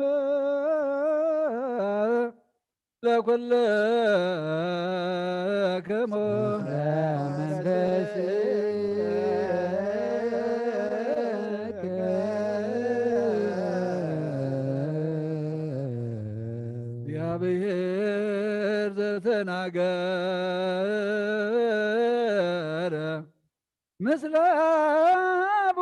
ለኩልክሙ እግዚአብሔር ዘተናገረ ምስለ አቡነ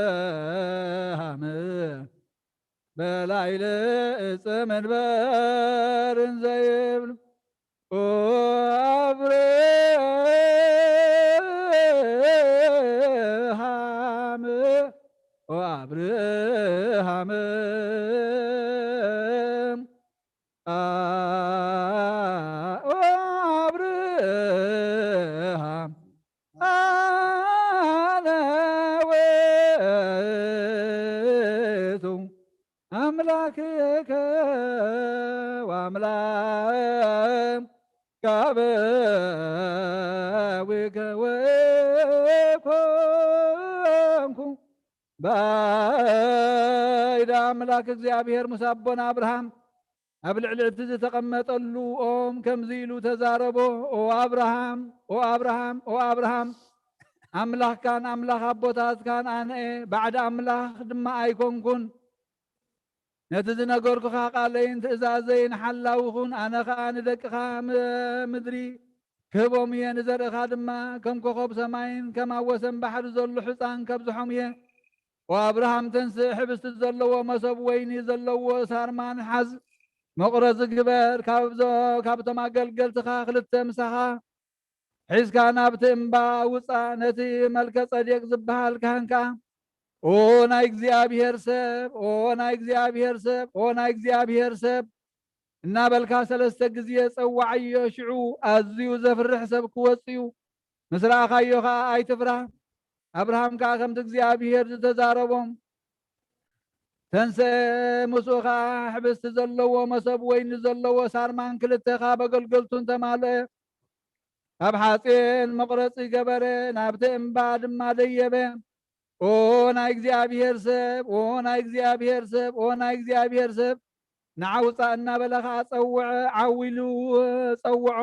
አብርሃም በላዕለ ዕፀ መንበር እንዘ ይብል ኦ አብርሃም ኦ አብርሃም አ ኦ አብርሃም አነ ውእቱ አምላክከ ወአምላክ ካብ ኣዊከ ወይኮንኩ ባይዳ ኣምላክ እግዚኣብሔር ምስ ኣቦና ኣብርሃም ኣብ ልዕሊ እቲ ዝተቐመጠሉ ኦም ከምዚ ኢሉ ተዛረቦ፣ ኦ ኣብርሃም፣ ኦ ኣብርሃም፣ ኦ ኣብርሃም፣ ኣምላኽካን ኣምላኽ ኣቦታትካን ኣነ እየ፣ ባዕዲ ኣምላኽ ድማ ኣይኮንኩን። ነቲ ዝነገርኩኻ ቃለይን ትእዛዘይን ሓላዊ ኩን፣ ኣነ ኸኣ ንደቅኻ ም-፣ ምድሪ ክህቦም እየ፣ ንዘርእኻ ድማ ከም ኮኸብ ሰማይን ከም ኣብ ወሰን ባሕሪ ዘሎ ሕፃን ከብዝሖም እየ። ኦ ኣብርሃም ተንስእ፣ ሕብስቲ ዘለዎ መሶብ ወይኒ ዘለዎ ሳርማን ሓዝ፣ መቑረጺ ግበር፣ ካብ ዘ-፣ ካብቶም ኣገልገልትኻ ክልተ ምሳኻ ሒዝካ ናብቲ እምባ ውጻእ፣ ነቲ መልከ ጸዴቅ ዝበሃል ካህን ከኣ፣ ኦ ናይ እግዚኣብሔር ሰብ፣ ኦ ናይ እግዚኣብሔር ሰብ፣ ኦ ናይ እግዚኣብሔር ሰብ እናበልካ ሰለስተ ግዜ ጸዋዓዮ። ሽዑ ኣዝዩ ዘፍርሕ ሰብ ክወጽእ እዩ፣ ምስ ረኣኻዮ ኸኣ ኣይትፍራህ። ኣብርሃም ከኣ ከምቲ እግዚኣብሔር ዝተዛረቦ ተንስአ፣ ምስኡ ኸኣ ሕብስቲ ዘለዎ መሶብ ወይኒ ዘለዎ ሳርማን ክልተ ካብ ኣገልገልቱን ተማልአ። ካብ ሓጺን መቑረጺ ገበረ፣ ናብቲ እምባ ድማ ደየበ። ኦ ናይ እግዚኣብሔር ሰብ፣ ኦ ናይ እግዚኣብሔር ሰብ፣ ኦ ናይ እግዚኣብሔር ሰብ፣ ንዓ ውጻእ እናበለ ኸኣ ጸውዐ፣ ዓው ኢሉ ጸውዖ።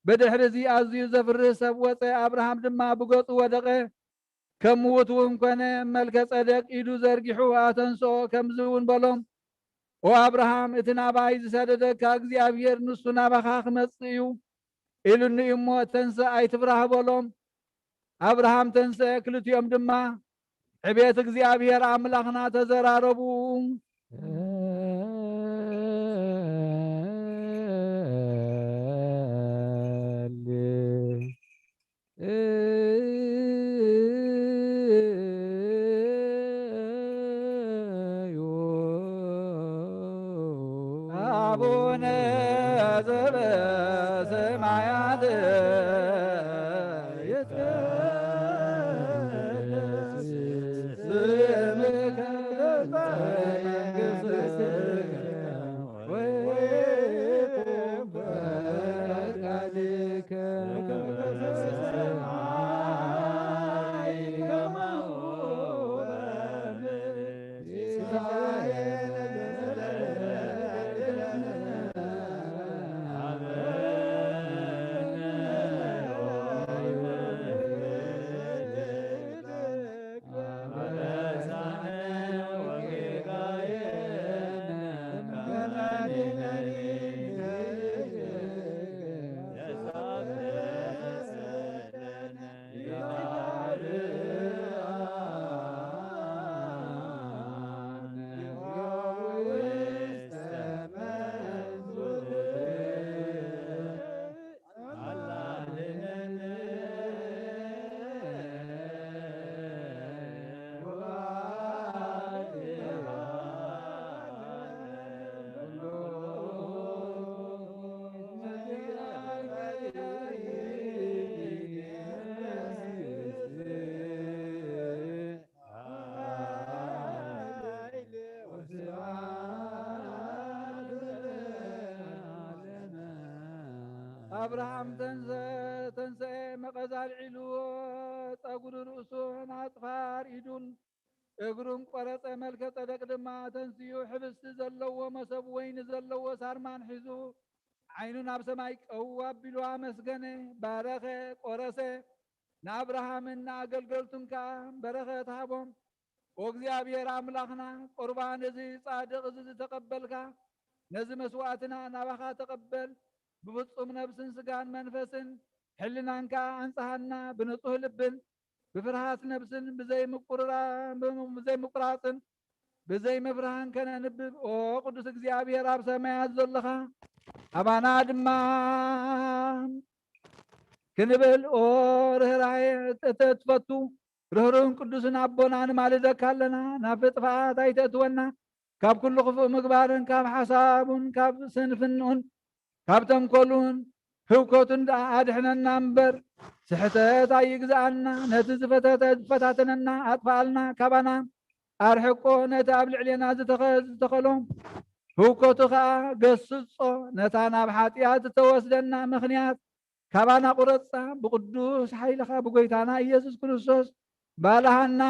ብድሕሪ እዚ ኣዝዩ ዘፍርህ ሰብ ወጸ፣ ኣብርሃም ድማ ብገጹ ወደቐ፣ ከም ምዉት እውን ኰነ። መልከ ጸደቅ ኢዱ ዘርጊሑ ኣተንስኦ፣ ከምዚ እውን በሎ፣ ኦ ኣብርሃም፣ እቲ ናባይ ዝሰደደካ እግዚኣብሔር ንሱ ናባኻ ክመጽእ እዩ ኢሉኒ እዩ እሞ፣ ተንስእ ኣይትፍራህ በሎ። ኣብርሃም ተንስአ፣ ክልቲኦም ድማ ዕቤት እግዚኣብሔር ኣምላኽና ተዘራረቡ። አቡነ ዘበሰማያት ይትቀደስ ስምከ ትምጻእ መንግሥትከ ወይኩን ፈቃድከ በከመ በሰማይ ከማሁ በምድር። ኣብርሃም ተንሰ-፣ ተንሰኤ፣ መቐዝ ኣልዒልዎ፣ ጸጉሪ ርእሱን ኣጽፋር ኢዱን እግሩን ቈረጸ። መልከ ጸደቅ ድማ ተንስኡ፣ ሕብስቲ ዘለዎ መሶብ ወይኒ ዘለዎ ሳርማን ሒዙ፣ ዓይኑ ናብ ሰማይ ቀው ኣቢሉ ኣመስገነ፣ ባረኸ፣ ቈረሰ፣ ንኣብርሃምን ንኣገልገልቱን ከኣ በረኸት ሃቦም። ኦ እግዚኣብሔር ኣምላኽና፣ ቁርባን እዚ ጻድቕ እዚ ዝተቐበልካ፣ ነዚ መስዋእትና ናባኻ ተቐበል። ብፍጹም ነብስን ስጋን መንፈስን ሕልናን ከኣ ኣንጽሃና። ብንጹህ ልብን ብፍርሃት ነብስን ብዘይምቁርራ-፣ ብዘይምቁራጽን ብዘይምፍርሃን ከነንብብ፣ ኦ ቅዱስ እግዚኣብሔር ኣብ ሰማያት ዘለኻ፣ ኣባና ድማ ክንብል፣ ኦ ርህራሄ እተትፈቱ ርህሩህን ቅዱስን ኣቦና፣ ንማልደካ ኣለና። ናብ ጥፍኣት ኣይተእትወና፣ ካብ ኩሉ ክፉእ ምግባርን ካብ ሓሳቡን ካብ ስንፍንኡን ካብ ተንኮሉን ህውከቱን ደኣ ኣድሕነና እምበር፣ ስሕተት ኣይግዝኣና። ነቲ ዝፈተተ-፣ ዝፈታተነና ኣጥፍኣልና፣ ካባና ኣርሕቆ። ነቲ ኣብ ልዕሌና ዝተኸ-፣ ዝተኸሎ ህውከቱ ኸኣ ገስጾ፣ ነታ ናብ ሓጢኣት እተወስደና ምኽንያት ካባና ቁረጻ፣ ብቅዱስ ሓይልኻ ብጎይታና ኢየሱስ ክርስቶስ ባልሃና።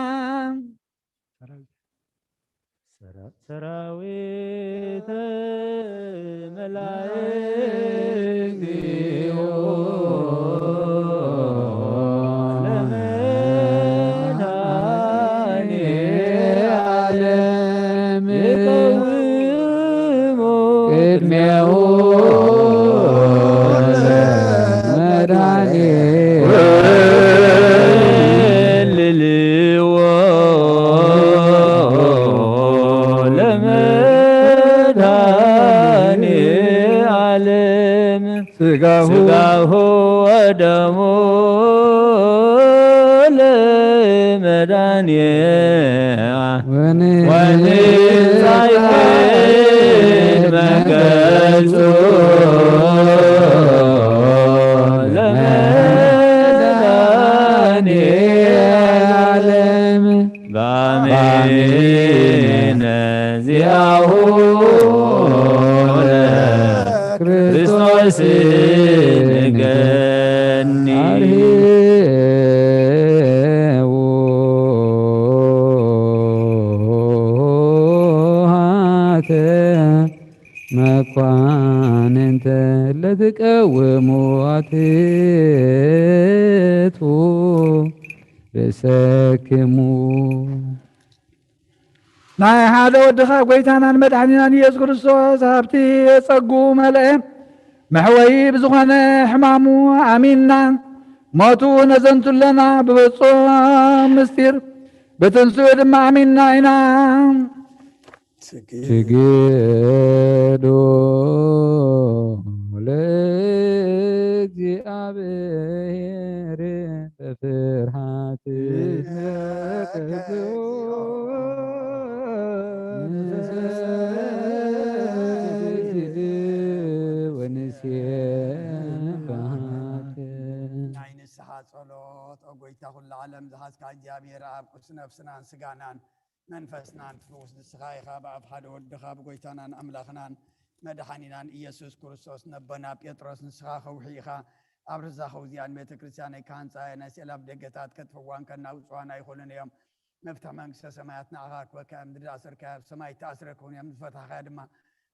ሰራዊተ መላእክት ለመድኃኔ ዓለም ቅድሜሁ መድኃኔ ልልዎ ለመድኃኔ ዓለም ስጋሁ ስጋሁ ወደሙ ለመድኃኔ ወንጻይት መገጹ ለመድኃኔ ዓለም በአሜነ ዚአሁ ክርስቶስ ንገኒ። አርህዉ ሃተ መኳንንተ ለትቀውሙ አትቱ ርእሰክሙ። ናይ ሓደ ወድኻ ጎይታናን መድሓኒናን ኢየሱስ ክርስቶስ ሃብቲ ጸጉ መልአ። መሕወዪ ብዝኾነ ሕማሙ ኣሚንና፣ ሞቱ ነዘንቱ ኣለና። ብብፁዕ ምስጢር ብትንስኡ ድማ ኣሚንና ኢና። ስግድ ስግዱ ለእግዚኣብሔር በፍርሃት። ወንሴብሐት። ናይ ንስሓ ጸሎት። ኦ ጎይታ ኩሉ ዓለም ዝሓዝካ እግዚኣብሔር ኣብ ቅዱስ ነፍስናን ስጋናን መንፈስናን ትፍውስ ንስኻ ኢኻ። ብኣፍ ሓደ ወድኻ ብጎይታናን ኣምላኽናን መድሓኒናን ኢየሱስ ክርስቶስ ነቦና ጴጥሮስ ንስኻ ከውሒ ኢኻ። ኣብ ርዛኸው እዚኣ ንቤተ ክርስቲያነይ ክሃንጻ እየ። ናይ ስዕል ኣብ ደገታት ከጥፍዋን ከናውጽዋን ኣይኽእሉን እዮም። መፍትሒ መንግስተ ሰማያት ንዓኻ ክበካ እዮም። ምድሪ ኣሰርካያ ኣብ ሰማይ ተኣስረ ክኾን እዮም። ዝፈታሕካያ ድማ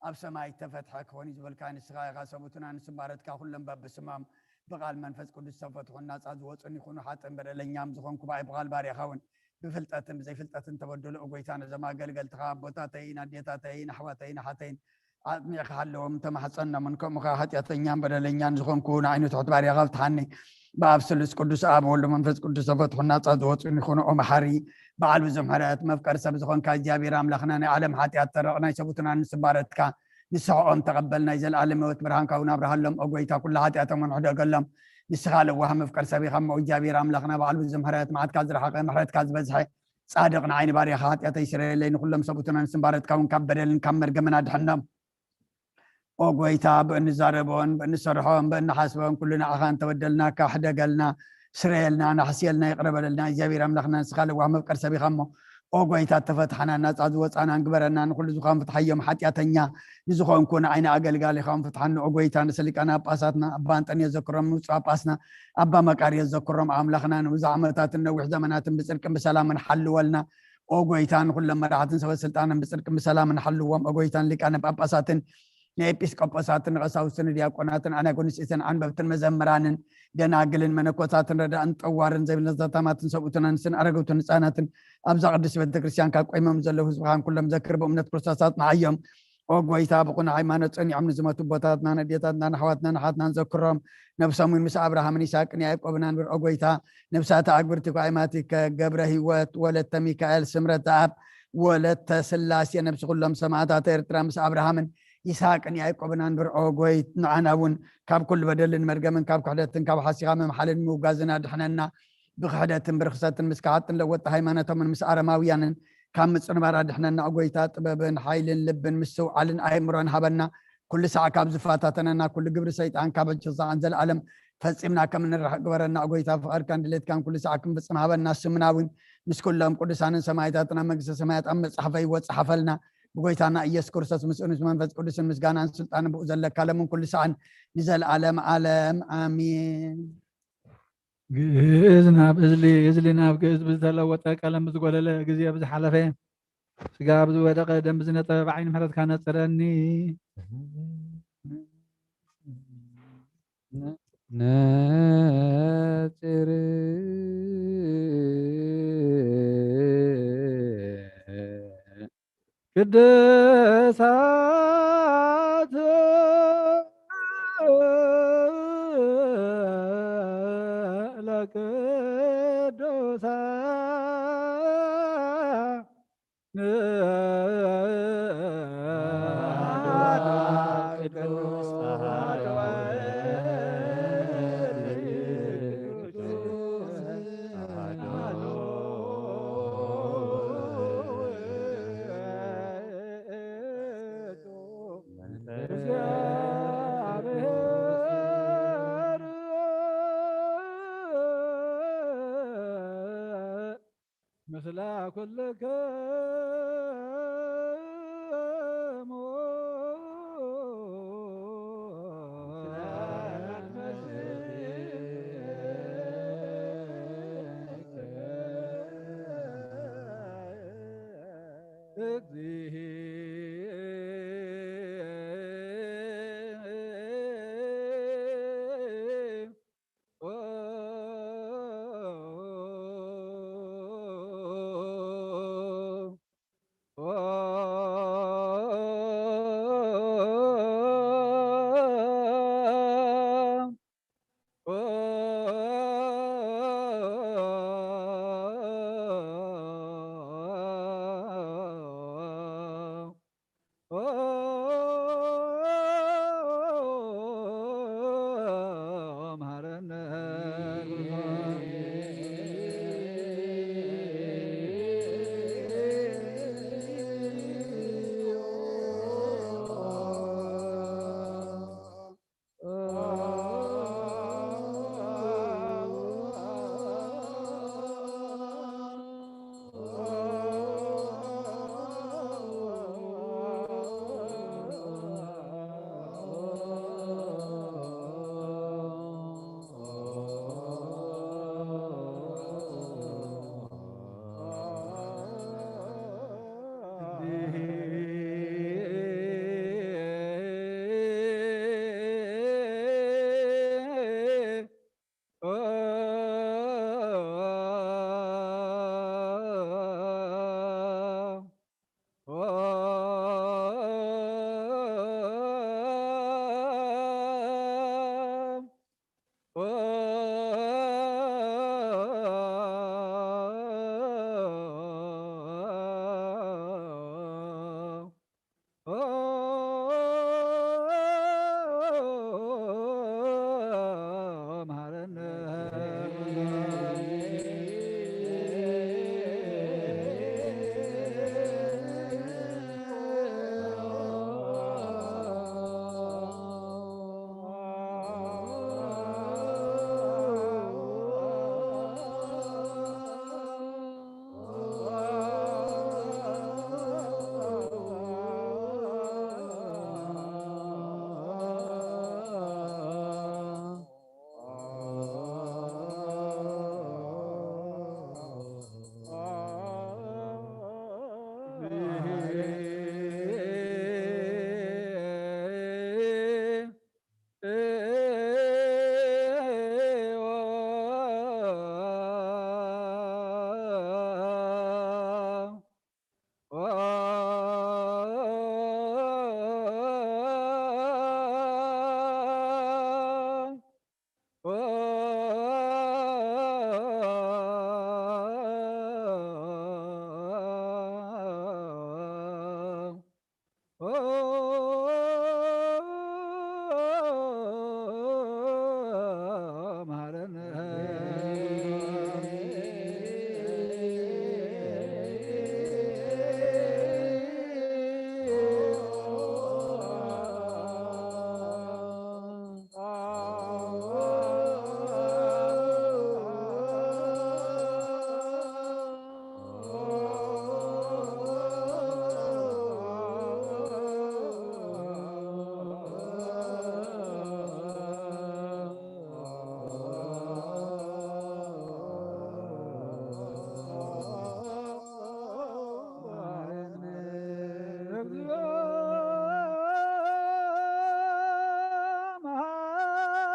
ኣብ ሰማይ ተፈትሐ ክኾን እዩ ዝበልካ ንስኻ ኢኻ። ሰቡትና ንስባረትካ ኩሎም በብስሞም ብቓል መንፈስ ቅዱስ ዝተፈትሑን ናጻ ዝወጹን ይኹኑ። ሓጥን በደለኛም ዝኾንኩ ብኣይ ብቓል ባርያኻ እውን ብፍልጠትን ብዘይፍልጠትን ተበደሉ። ኦ ጎይታ፣ ነዞም ኣገልገልትኻ ኣቦታተይን ኣዴታተይን ኣሕዋተይን ኣሓተይን ኣጽኒዕካ ሃለዎም፣ ተማሕጸኖምን፣ ከምኡ ኸኣ ሓጢኣተኛን በደለኛን ዝኾንኩ ንዓይኑ ትሑት ባርያኻ ፍትሓኒ። ብኣብ ስሉስ ቅዱስ ኣብ ወልድ መንፈስ ቅዱስ ተፈትሑን ናጻ ዝወጹን ይኹኑ። ኦ መሓሪ፣ በዓል ብዙሕ ምሕረት፣ መፍቀር ሰብ ዝኾንካ እግዚኣብሔር ኣምላኽና፣ ናይ ዓለም ሓጢኣት ተረቕ ናይ ሰቡትና ንስባረትካ ንስሕኦም ተቐበል። ናይ ዘለኣለም ህይወት ብርሃንካ እውን ኣብርሃሎም። ኦ ጎይታ፣ ኩሉ ሓጢኣቶም እውን ሕደገሎም። ንስኻ ለዋህ መፍቀር ሰብ ኢኻ እሞ እግዚኣብሔር ኣምላኽና፣ በዓል ብዙሕ ምሕረት፣ መዓትካ ዝረሓቐ፣ ምሕረትካ ዝበዝሐ፣ ጻድቕ ንዓይ ንባርያኻ ሓጢኣተይ ስረየለይ፣ ንኹሎም ሰቡትና ንስምባረትካ እውን ካብ በደልን ካብ መርገምን ኣድሕኖም። ኦ ጎይታ፣ ብእንዛረቦን ብእንሰርሖን ብእንሓስቦን ኩሉ ንዓኻ እንተበደልናካ ሕደገልና፣ ስረየልና፣ ናሕስየልና፣ ይቕረ በለልና። እግዚኣብሔር ኣምላኽና ንስኻ ለዋህ መፍቀር ሰብ ኢኻ እሞ፣ ኦ ጎይታ፣ እተፈትሓና ናጻ ዝወጻናን ግበረና። ንኹሉ ዝኾን ፍትሓዮም ሓጢኣተኛ ንዝኾንኩ ንዓይኒ ኣገልጋሊኻ እውን ፍትሓኒ። ኦ ጎይታ፣ ንሰ ሊቃነ ጳጳሳትና ኣባ እንጠንዮስ ዘክሮም፣ ንብፁዕ ጳጳስና ኣባ መቃርዮስ ዘክሮም። ኣምላኽና ንብዙሕ ዓመታትን ነዊሕ ዘመናትን ብጽድቅን ብሰላምን ሓልወልና። ኦ ጎይታ፣ ንኹሎም መራሕትን ሰበ ስልጣንን ብጽድቅን ብሰላምን ሓልዎም። ኦ ጎይታ፣ ንሊቃነ ጳጳሳትን ንኤጲስቆጶሳትን ንቐሳውስትን ንዲያቆናትን ኣናጎንስኢትን ዓንበብትን መዘምራንን ደናግልን መነኮሳትን ረዳእን ጠዋርን ዘይብልና ዘታማትን ሰብኡትን ኣንስትን ኣረገውትን ህፃናትን ኣብዛ ቅድስት ቤተ ክርስቲያን ካብ ቆይሞም ዘለዉ ህዝብኻን ኩሎም ዘክር። ብእምነት ክርስቶስ ኣጽንዓዮም። ኦ ጎይታ፣ ብቑኑዕ ሃይማኖት ጸኒዖም ንዝሞቱ ኣቦታትናን ኣዴታትናን ኣሕዋትናን ኣሓትናን ዘክሮም። ነብሶም እውን ምስ ኣብርሃምን ይስሐቅን ያዕቆብን ኣንብር። ኦ ጎይታ፣ ነብሳት ኣግብርቲ ኳይማቲከ ገብረ ህይወት፣ ወለተ ሚካኤል፣ ስምረተ ኣብ፣ ወለተ ስላሴ፣ ነብሲ ኩሎም ሰማእታት ኤርትራ ምስ ኣብርሃምን ይስሐቅን ያዕቆብን ኣንብር። ኦ ጎይት፣ ንዓና እውን ካብ ኩሉ በደልን መርገምን ካብ ክሕደትን ካብ ሓሲኻ ምምሓልን ምውጋዝን ኣድሕነና። ብክሕደትን ብርኽሰትን ምስ ከሓጥን ለወጥቲ ሃይማኖቶምን ምስ ኣረማውያንን ካብ ምጽንባር ኣድሕነና። ኦ ጎይታ፣ ጥበብን ሓይልን ልብን ምስትውዓልን ኣእምሮን ሃበና። ኩሉ ሳዕ ካብ ዝፈታተነና ኩሉ ግብሪ ሰይጣን ካብ ሕጂ ሳዕን ዘለኣለም ፈጺምና ከም እንርሕቅ ግበረና። ኦ ጎይታ፣ ፍቓድካን ድሌትካን ኩሉ ሳዕ ክንፍጽም ሃበና። ስምና እውን ምስ ኩሎም ቅዱሳንን ሰማዕታትን ኣብ መንግስተ ሰማያት ኣብ መጽሓፈ ህይወት ጸሓፈልና። ብጎይታና ኢየሱስ ክርስቶስ ምስኡ ምስ መንፈስ ቅዱስን ምስጋናን ስልጣንን ብኡ ዘለካ ለምን ኩሉ ሰዓን ንዘለዓለም ዓለም ኣሜን። ግእዝ ናብ እዝሊ፣ እዝሊ ናብ ግእዝ ብዝተለወጠ ቀለም ብዝጎለለ ግዜ ብዝሓለፈ ስጋ ብዝወደቐ ደም ብዝነጠበ ብዓይኒ ምሕረትካ ነጽረኒ። ነጽር ቅዱሳት ለቅዱሳን ምስለ ኩልክሙ እግዚእ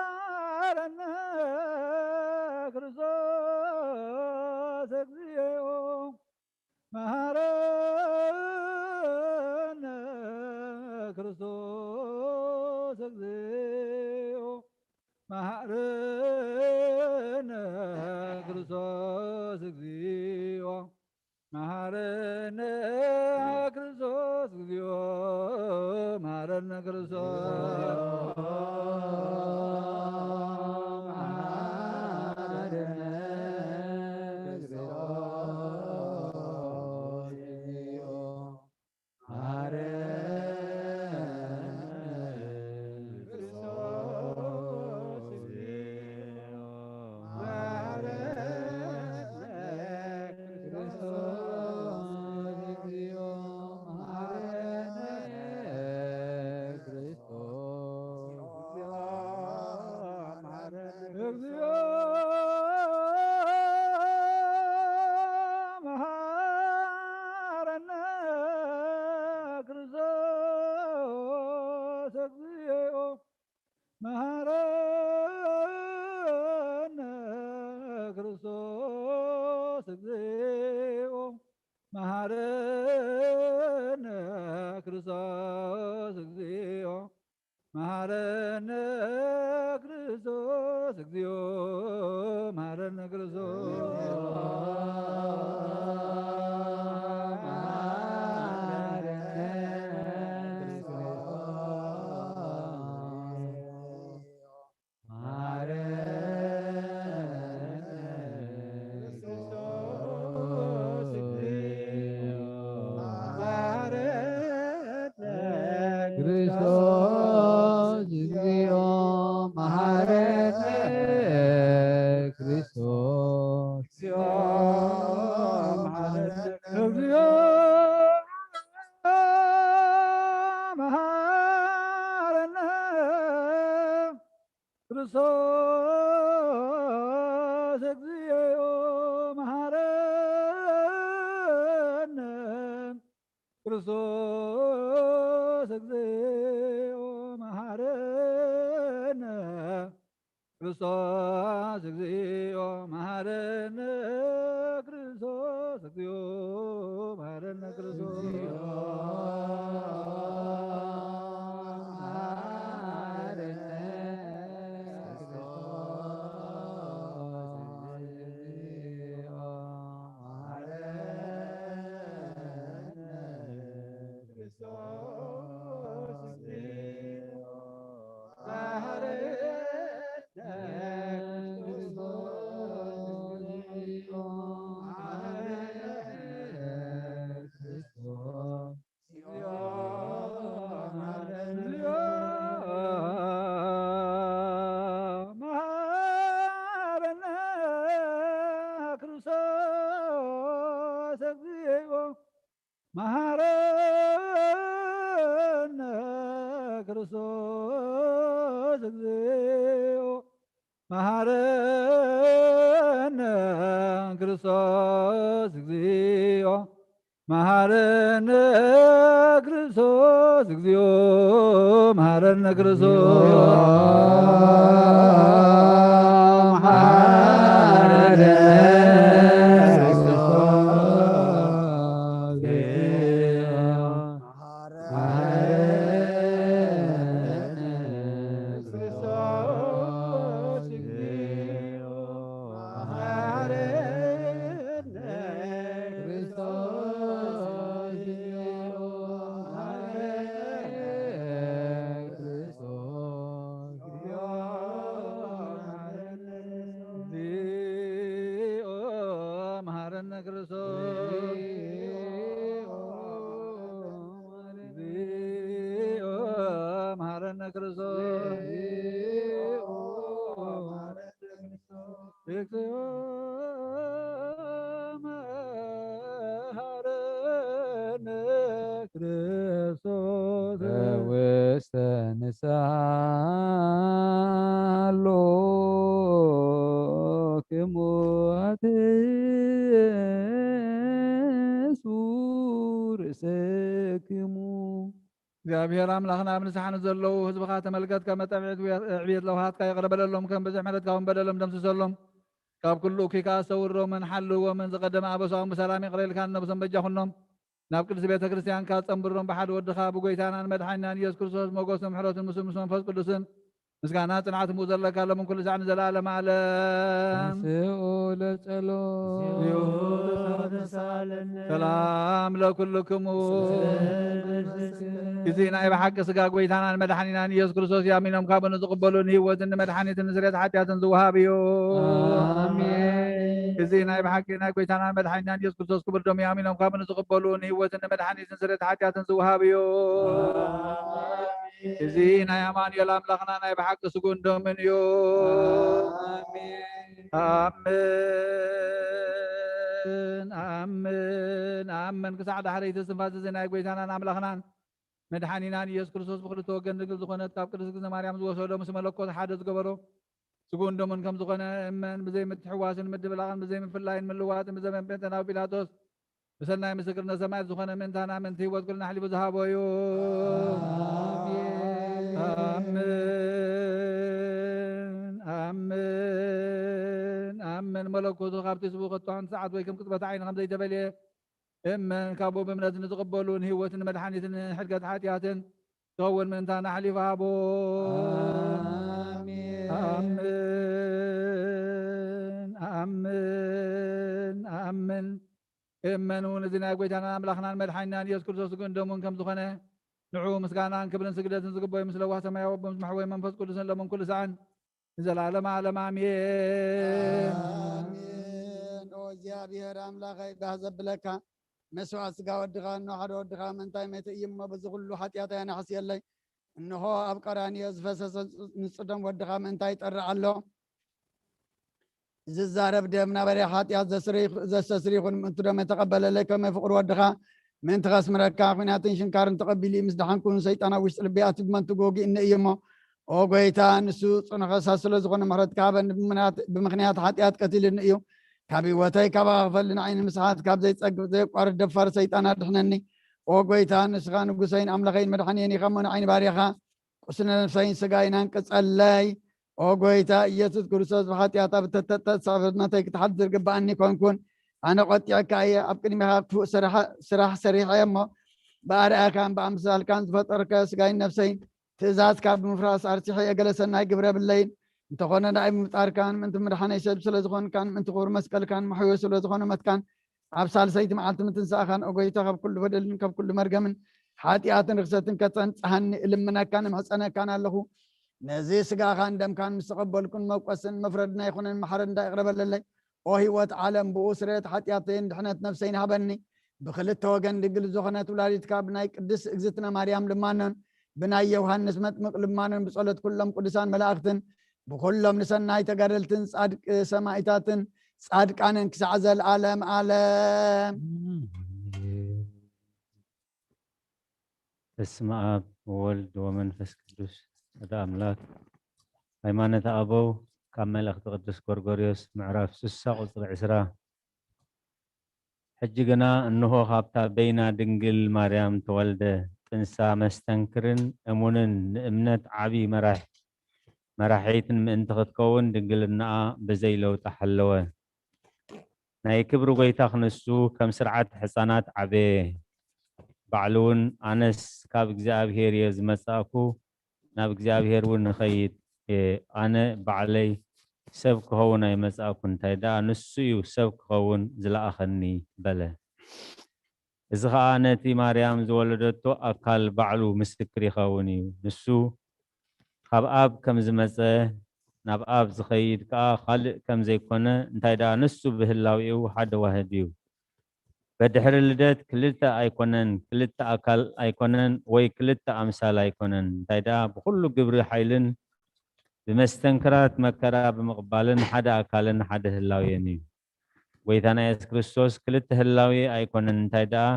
መሃረነ ክርስቶስ እግዚኦ፣ መሃረነ ክርስቶስ እግዚኦ፣ መሃረነ ክርስቶስ እግዚኦ፣ መሃረነ ክርስቶስ እግዚኦ፣ መሃረነ ክርስቶስ። እግዚኦ መሃረነ ክርስቶስ እግዚኦ፣ መሃረነ ክርስቶስ እግዚኦ፣ መሃረነ ክርስቶስ እግዚኦ፣ መሃረነ ክርስቶስ እግዚኦ፣ መሃረነ ክርስቶስ። ክርስቶስ እግዚኦ መሐረነ ክርስቶስ። እግዚኦ መሐረነ ክርስቶስ። እግዚኦ መሐረነ ክርስቶስ። እግዚኦ መሐረነ ክርስቶስ። እግዚኦ መሐረነ ክርስቶስ። እግዚኦ መሐረነ ክርስቶስ። መሐረነ ክርስቶስ። እግዚኦ መሐረነ ክርስቶስ። እግዚኦ መሐረነ ክርስቶስ። እግዚኦ መሐረነ ክርስቶስ። እግዚኦ መሐረነ ክርስቶስ። ክሙ እግዚኣብሔር ኣምላኽና፣ ኣብ ንስሓ ንዘለዉ ህዝብኻ ተመልከት፣ ካብ መጠምዒት ዕብየት ለውሃትካ ይቕረ በለሎም፣ ከም ብዝሒ ምሕረትካ እውን በደሎም ደምስሰሎም። ካብ ኩሉ እኩይ ከኣ ሰውሮምን ሓልዎምን፣ ዝቐደመ ኣበሳኦም ብሰላም ይቕረ ኢልካ ነብሶም በጃ ኩኖም። ናብ ቅድስቲ ቤተ ክርስቲያንካ ጸንብሮም፣ ብሓደ ወድኻ ብጎይታናን መድሓኒናን ኢየሱስ ክርስቶስ ሞገስን ምሕረትን ምስ ምስ መንፈስ ቅዱስን ምስጋና ጽንዓት እሙ ዘለካ ሎምን ኩሉ ሳዕ ንዘለዓለም ዓለም። ተንሥኡ ለጸሎት። ተሳለነ። ሰላም ለኩልክሙ። ስለ መንፈስከ። እዚ ናይ ብሓቂ ስጋ ጎይታናን መድሓኒናን ኢየሱስ ክርስቶስ እዩ። ኣሚኖም ካብ ንዝቕበሉ ንህይወትን ንመድሓኒትን ንስርየት ሓጢኣትን ዝወሃብ እዩ። ኣሜን። እዚ ናይ ብሓቂ ናይ ጎይታናን መድሓኒናን ኢየሱስ ክርስቶስ ክቡር ደሙ እዩ። ኣሚኖም ካብ ንዝቕበሉ ንህይወትን ንመድሓኒትን ስርየት ሓጢኣትን ዝወሃብ እዩ። ኣሜን። እዚ ናይ ኣማኑኤል ኣምላኽና ናይ ብሓቂ ስጉን ደሙን እዩ። ኣሜን። ኣምን፣ ኣምን፣ ኣምን። ክሳዕ ዳሕረይቲ እስትንፋስ እዚ ናይ ጎይታናን ኣምላኽናን መድሓኒናን ኢየሱስ ክርስቶስ ብኽልተ ወገን ድንግል ዝኾነት ካብ ቅድስት ግዝነ ማርያም ዝወሰዶ ምስ መለኮት ሓደ ዝገበሮ ስጉን ደሙን ከም ዝኾነ እመን። ብዘይ ምትሕዋስን ምድብላቕን ብዘይ ምፍላይን ምልዋጥን ብዘበን ጴንጠናዊ ጲላጦስ ብሰናይ ምስክርነት ሰማዕት ዝኾነ ምእንታና ምእንቲ ህይወት ኩልና ኣሕሊፉ ዝሃቦ እዩ። ኣሜን። ኣምን፣ ኣምን፣ ኣምን። መለኮቱ ካብቲ ስቡ ከቶ ሓንቲ ሰዓት ወይ ከም ቅጽበት ዓይኒ ከም ዘይተፈልየ እመን። ካብኡ ብእምነት ንዝቕበሉ ንህይወትን ንመድሓኒትን ንሕድገት ሓጢኣትን ክኸውን ምእንታና ኣሕሊፉ ሃቦ። ኣሜን። ኣምን፣ ኣምን፣ ኣምን። እመን እውን እዚ ናይ ጎይታናን ኣምላኽናን መድሓኒናን ኢየሱስ ክርስቶስ ስግእን ደሙን ከም ዝኾነ ንዑ ምስጋናን ክብርን ስግደትን ዝግበዩ ምስ ለዋህ ሰማያዊ ኣቦ ምስ መሕወይ መንፈስ ቅዱስን ለምን ኩሉ ሰዓን ንዘላለም ዓለም ኣሜን። ኣሜን። ኦ እግዚኣብሔር ኣምላኸይ ባህ ዘብለካ መስዋዕት ስጋ ወድኻ እኖ ሓደ ወድኻ ምእንታይ መተ እዩ እሞ በዚ ኩሉ ሓጢኣተይ ኣናሕስየለይ። እንሆ ኣብ ቀራንዮ ዝፈሰሰ ንጹር ደም ወድኻ ምእንታይ ይጠርዕ ኣሎ። ዝዛረብ ደም ናበርያ ሓጢኣት ዘስተስሪ ይኹን ምእንቲ ደም የተቐበለለይ ከመ ፍቕሪ ወድኻ ምእንቲ ከስምረካ ኲናትን ሽንካርን ተቐቢሉ እዩ። ምስ ደሓንኩ ንሰይጣን ኣብ ውሽጢ ልበይ ኣትዩ ብመንትጉ ወጊእኒ እዩ እሞ ኦ ጎይታ፣ ንሱ ጽኑዕ ከሳስ ስለ ዝኾነ ምሕረትካ ሃበኒ። ብምኽንያት፣ ብምኽንያት ሓጢኣት ቀቲልኒ እዩ። ካብ ህይወተይ ካባኻ ክፈሊ ንዓይ ንምስሓት ካብ ዘይጸግብ ዘየቋርጥ ደፋር ሰይጣን ኣድሕነኒ። ኦ ጎይታ፣ ንስኻ ንጉሰይን ኣምላኸይን መድሓንየን ኢኻ እሞ ንዓይ ንባርያኻ ቁስሊ ነፍሰይን ስጋይን ኣንቅጸለይ። ኦ ጎይታ ኢየሱስ ክርስቶስ፣ ብሓጢኣት ኣብ እተተጠት ሰብነተይ ክትሓድር ዝግብኣኒ ኮንኩን። ኣነ ቆጢዐካ እየ፣ ኣብ ቅድሚኻ ክፉእ ስራሕ፣ ስራሕ ሰሪሐ እየ እሞ ብኣርኣያካን ብኣምሳልካን ዝፈጠርከ ስጋይን ነፍሰይን ትእዛዝካ ብምፍራስ ኣርሲሐ እየ፣ ገለ ሰናይ ግብረ ብለይን። እንተኾነ ንኣይ ብምፍጣርካን ምእንቲ ምድሓነይ ሰብ ስለ ዝኾንካን ምእንቲ ክቡር መስቀልካን መሕዮ ስለ ዝኾነ ሞትካን ኣብ ሳልሰይቲ መዓልቲ ምትንሳእኻን፣ ኦ ጎይታ፣ ካብ ኩሉ በደልን ካብ ኩሉ መርገምን ሓጢኣትን ርኽሰትን ከተንጽሃኒ እልምነካን እምሕጸነካን ኣለኹ። ነዚ ስጋኻን ደምካን ምስ ተቐበልኩን መውቀስን መፍረድና ኣይኮነን፣ መሓረን እንዳ ይቕረ በለለይ። ኦ ህይወት ዓለም፣ ብኡ ስርየት ሓጢኣተይን ድሕነት ነፍሰይን ሃበኒ። ብኽልተ ወገን ድንግል ዝኾነት ወላዲትካ ብናይ ቅድስት እግዝእትነ ማርያም ልማኖን ብናይ ዮሃንስ መጥምቅ ልማኖን ብጸሎት ኩሎም ቅዱሳን መላእኽትን ብኩሎም ንሰናይ ተጋደልትን ጻድቅ ሰማኢታትን ጻድቃንን ክሳዕ ዘልኣለም ኣለም። በስመ ኣብ ወወልድ ወመንፈስ ቅዱስ ሓደ ኣምላክ። ሃይማኖተ ኣበው ካብ መልእኽቲ ቅዱስ ጎርጎርዮስ ምዕራፍ ስሳ ቁጽሪ ዕስራ። ሕጂ ግና እንሆ ካብታ በይና ድንግል ማርያም ተወልደ፣ ጥንሳ መስተንክርን እሙንን ንእምነት ዓቢ መራሕ-፣ መራሒትን ምእንቲ ክትከውን ድንግልናኣ ብዘይ ለውጢ ሓለወ። ናይ ክብሪ ጎይታ ክንሱ ከም ስርዓት ሕፃናት ዓበየ። ባዕሉ እውን ኣነስ ካብ እግዚኣብሔር እየ ዝመጻእኩ፣ ናብ እግዚኣብሔር እውን ንኸይድ እየ። ኣነ ባዕለይ ሰብ ክኸውን ኣይመጻእኩን፣ እንታይ ደኣ ንሱ እዩ ሰብ ክኸውን ዝለኣኸኒ በለ። እዚ ኸኣ ነቲ ማርያም ዝወለደቶ ኣካል ባዕሉ ምስክር ይኸውን እዩ። ንሱ ካብ ኣብ ከም ዝመጸ፣ ናብ ኣብ ዝኸይድ ከኣ ካልእ ከም ዘይኮነ፣ እንታይ ደኣ ንሱ ብህላዌኡ ሓደ ዋህድ እዩ። በድሕሪ ልደት ክልተ ኣይኮነን፣ ክልተ ኣካል ኣይኮነን፣ ወይ ክልተ ኣምሳል ኣይኮነን። እንታይ ደኣ ብኹሉ ግብሪ ሓይልን ብመስተንክራት መከራ ብምቕባልን ሓደ ኣካልን ሓደ ህላዌን እዩ። ጎይታና የሱስ ክርስቶስ ክልተ ህላዌ ኣይኮነን፣ እንታይ ደኣ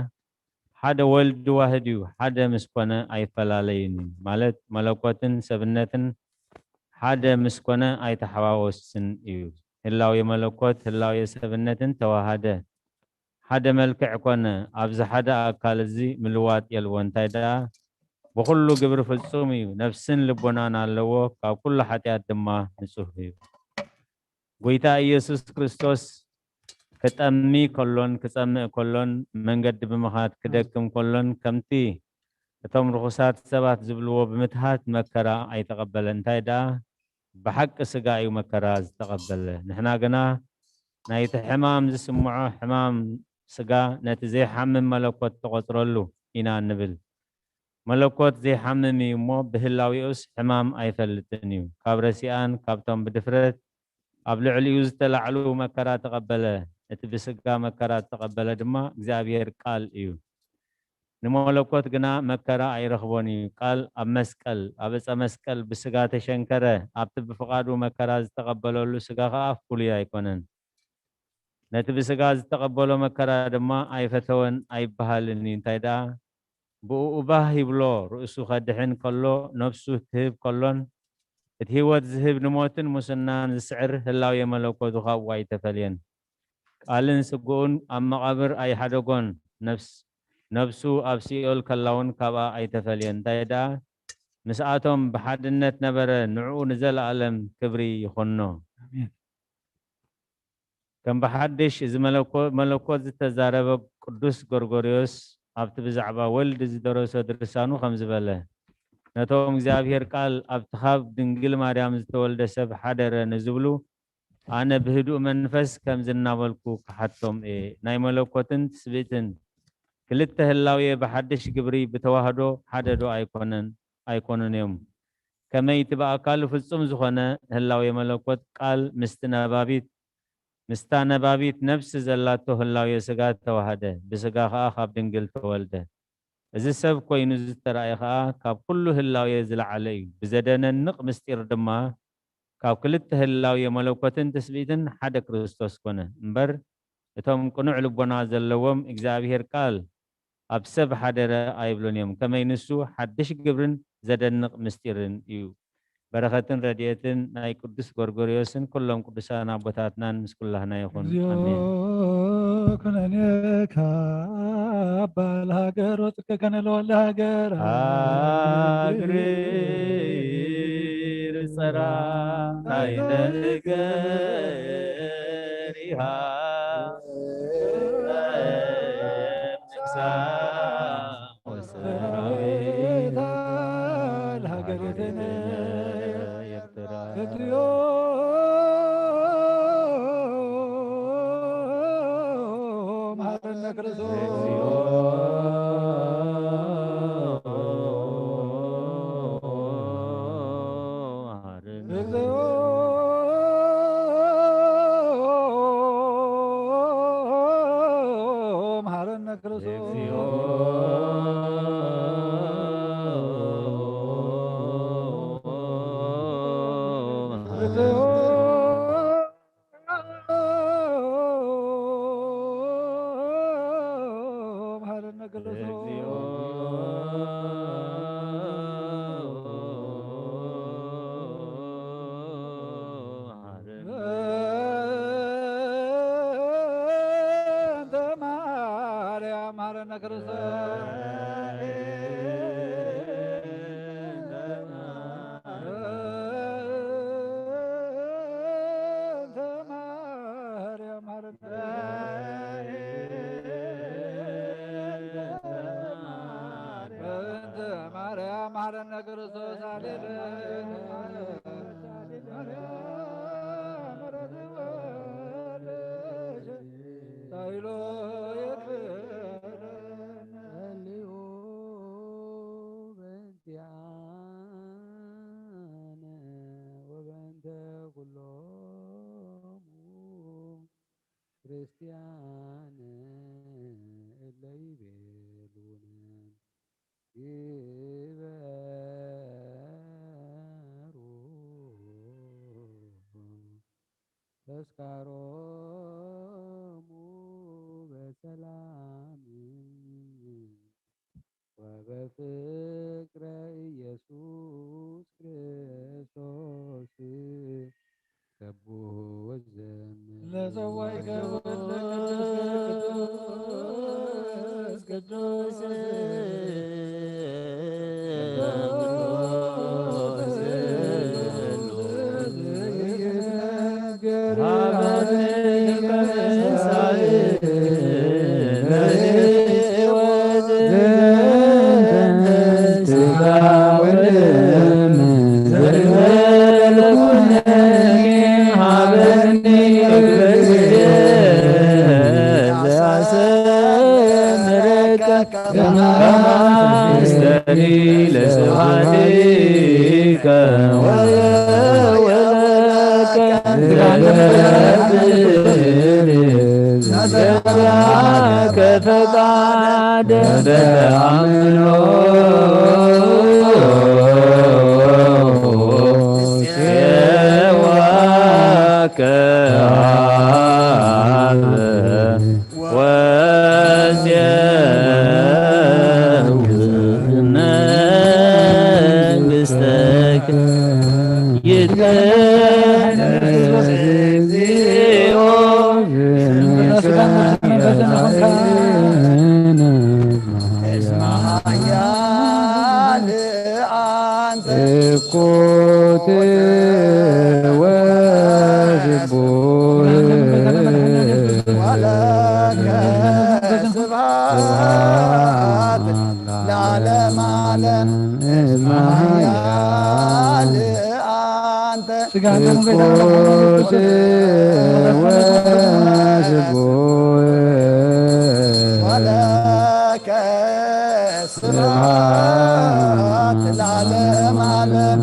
ሓደ ወልድ ዋህድ እዩ፣ ሓደ ምስ ኮነ ኣይፈላለይን እዩ። ማለት መለኮትን ሰብነትን ሓደ ምስ ኮነ ኣይተሓዋወስን እዩ። ህላዌ መለኮት፣ ህላዌ ሰብነትን ተዋሃደ፣ ሓደ መልክዕ ኮነ። ኣብዚ ሓደ ኣካል እዚ ምልዋጥ የልቦ። እንታይ ደኣ? ብኹሉ ግብሪ ፍጹም እዩ፣ ነፍስን ልቦናን ኣለዎ፣ ካብ ኩሉ ሓጢኣት ድማ ንጹህ እዩ። ጐይታ ኢየሱስ ክርስቶስ ክጠሚ ከሎን ክጸምእ ከሎን፣ መንገዲ ብምኻድ ክደክም ከሎን፣ ከምቲ እቶም ርኹሳት ሰባት ዝብልዎ ብምትሃት መከራ ኣይተቐበለን። እንታይ ደኣ? ብሓቂ ስጋ እዩ መከራ ዝተቐበለ። ንሕና ግና ናይቲ ሕማም ዝስምዖ ሕማም ስጋ ነቲ ዘይሓምም መለኮት ተቖጽረሉ ኢና እንብል። መለኮት ዘይሓምም እዩ እሞ ብህላዌኡስ ሕማም ኣይፈልጥን እዩ። ካብ ረሲኣን ካብቶም ብድፍረት ኣብ ልዕሊኡ ዝተላዕሉ መከራ ተቐበለ። እቲ ብስጋ መከራ ዝተቐበለ ድማ እግዚኣብሔር ቃል እዩ። ንመለኮት ግና መከራ ኣይረኽቦን እዩ። ቃል ኣብ መስቀል፣ ኣብ ዕፀ መስቀል ብስጋ ተሸንከረ። ኣብቲ ብፍቓዱ መከራ ዝተቐበለሉ ስጋ ኸዓ ፍሉይ ኣይኮነን። ነቲ ብስጋ ዝተቐበሎ መከራ ድማ ኣይፈተወን ኣይበሃልን እዩ። እንታይ ደኣ? ብእኡ ባህ ይብሎ፣ ርእሱ ኸድሕን ከሎ፣ ነፍሱ ትህብ ከሎን፣ እቲ ህይወት ዝህብ ንሞትን ሙስናን ዝስዕር ህላዌ መለኮቱ ካብኡ ኣይተፈልየን። ቃልን ስግኡን ኣብ መቓብር ኣይሓደጎን፣ ነፍስ-፣ ነፍሱ ኣብ ሲኦል ከላውን ካብኣ ኣይተፈልየን። እንታይ ደኣ? ምስኣቶም ብሓድነት ነበረ፣ ንዕኡ ንዘለኣለም ክብሪ ይኹኖ። ኣሜን። ከም ብሓድሽ እዚ መለኮ-፣ መለኮት ዝተዛረበ ቅዱስ ጎርጎርዮስ ኣብቲ ብዛዕባ ወልድ ዝደረሶ ድርሳኑ ከምዚ በለ፣ ነቶም እግዚኣብሔር ቃል ኣብቲ ካብ ድንግል ማርያም ዝተወልደ ሰብ ሓደረ ንዝብሉ፣ ኣነ ብህዱእ መንፈስ ከምዚ እናበልኩ ክሓቶም እየ። ናይ መለኮትን ትስብእትን ክልተ ህላዌ ብሓድሽ ግብሪ ብተዋህዶ ሓደ ዶ ኣይኮነን? ኣይኮኑን እዮም። ከመይ እቲ ብኣካሉ ፍጹም ዝኾነ ህላዌ መለኮት ቃል ምስቲ ነባቢት፣ ምስታ ነባቢት ነፍሲ ዘላቶ ህላዌ ስጋ ተዋህደ፣ ብስጋ ኸኣ ካብ ድንግል ተወልደ። እዚ ሰብ ኮይኑ ዝተራእየ ኸኣ ካብ ኩሉ ህላዌ ዝለዓለ እዩ። ብዘደነንቕ ምስጢር ድማ ካብ ክልተ ህላዌ መለኮትን ትስብእትን ሓደ ክርስቶስ ኮነ። እምበር እቶም ቅኑዕ ልቦና ዘለዎም እግዚኣብሔር ቃል ኣብ ሰብ ሓደረ ኣይብሉን እዮም። ከመይ ንሱ ሓድሽ ግብርን ዘደንቕ ምስጢርን እዩ። በረኸትን ረድኤትን ናይ ቅዱስ ጎርጎርዮስን ኩሎም ቅዱሳን ኣቦታትናን ምስ ኩላህና ይኹን። እግዚኦ ኣሜን። ኩነኔ ካባ ለሃገር ወጽድቅከ ንለወለ ሃገር ሃገር ጸራ ናይነ ገሪሃ ከማስተሪ ለስብሐቲከ ወለወለከ ከተአምኖ ሴዋከ አብ ወዜው መንግሥተከ ይትሐደስ እግዚኦ። እስመ ኃያል አንተ እኩት ወስቡሕ ወለከ ስብሐት ለዓለመ ዓለም። እስመ ኃያል አንተ እኩት ወስቡሕ ወለከ ስብሐት ለዓለመ ዓለም።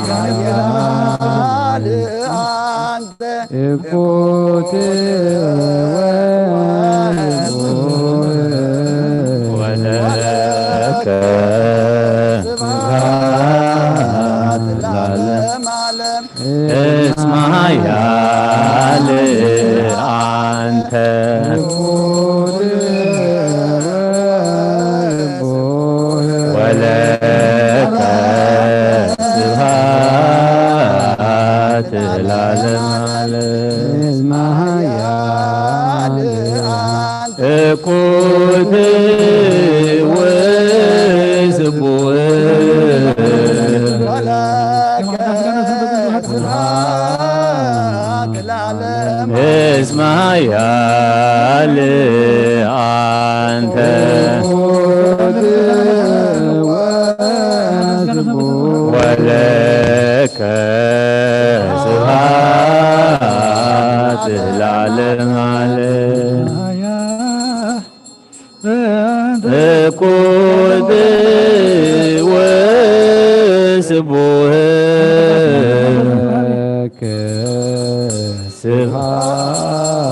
ኃያል አንተ እኩት ወስቡሕ ወለከ ስብሐት ለዓለመ ዓለም። እስመ ኃያል አንተ ወለከ ስብሐት ለዓለመ ዓለም። እስመ ኃያል እኩት ወስቡሕ እስመ ኃያል አንተ ወለከ ስብሐት ለዓለመ ዓለም። እኩት ወስቡሕ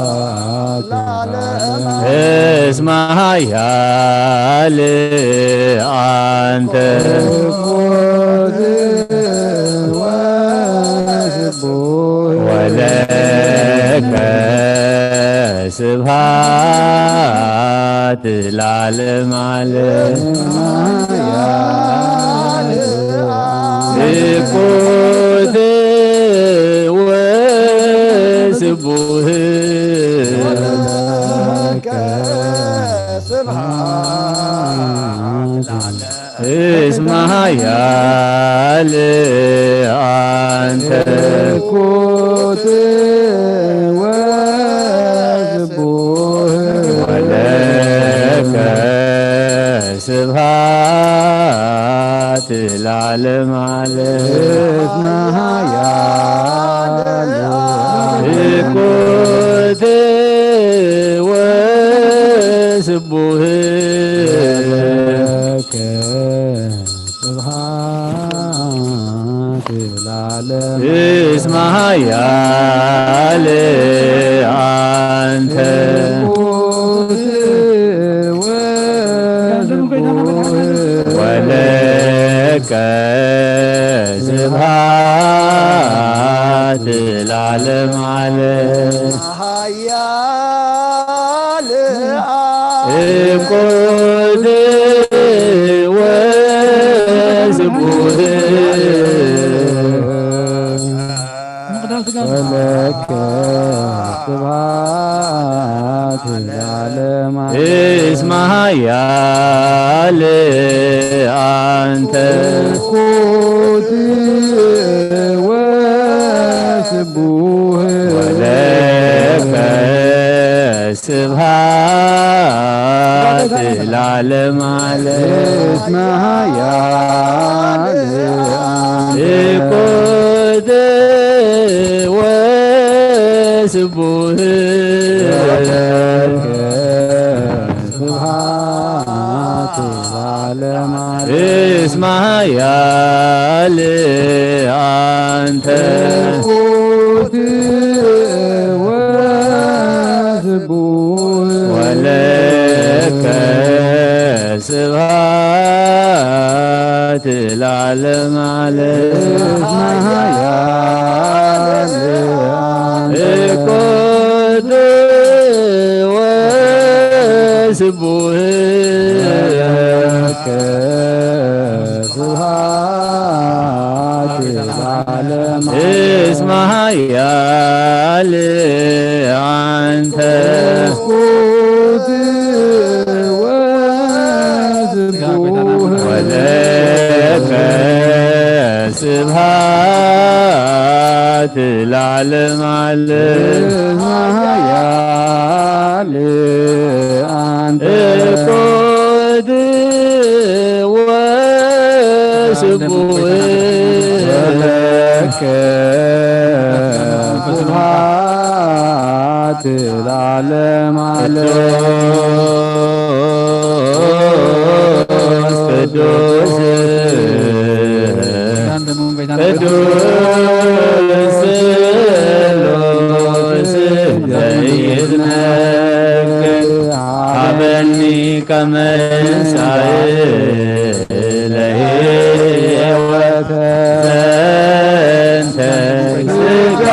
ስብሐት እስመ ኃያል አንተ ወለከ ስብሐት ለዓለመ ዓለም። እኩት ወስቡሕ እስመ ኃያል አንተ እኩት ወስቡሕ ወለከ ስብሐት ለዓለመ ዓለም። እስመ ኃያል እኩት ወስቡሕ ወለከ ስብሐት ለዓለመ እስመ ኃያል አንተ እኩት ወስቡሕ ወለከ ስብሐት ለዓለመ ዓለም። ኃያል እኩት ወስቡሕ ወለከ ስብሐት ለዓለመ ዓለም። እስመ ኃያል አንተ እኩት ወስቡሕ ወለከ ስብሐት ለዓለመ ዓለም። እስመ ኃያል እኩት ወስቡሕ ወለከ ስብሐት እስመ ኃያል አንተ። ወለከ ስብሐት ለዓለመ ዓለም። እስመ ኃያል አንተ። ቅዱስ ወስቡሕ። ለከ ስብሐት ለዓለመ ዓለም። እስመ ኃያል አንተ። ወለከ ስብሐት ለዓለመ ዓለም። ኃያል አንተ። ቅዱስ ወስቡሕ። ወለከ ስብሐት ለዓለመ ዓለም። ቅዱስ ቅዱስ ቅዱስ ስሉስ ዘይትነገር ሀበኒ ከመ እንሳእ ለሕይወት ዘንተ ስጋ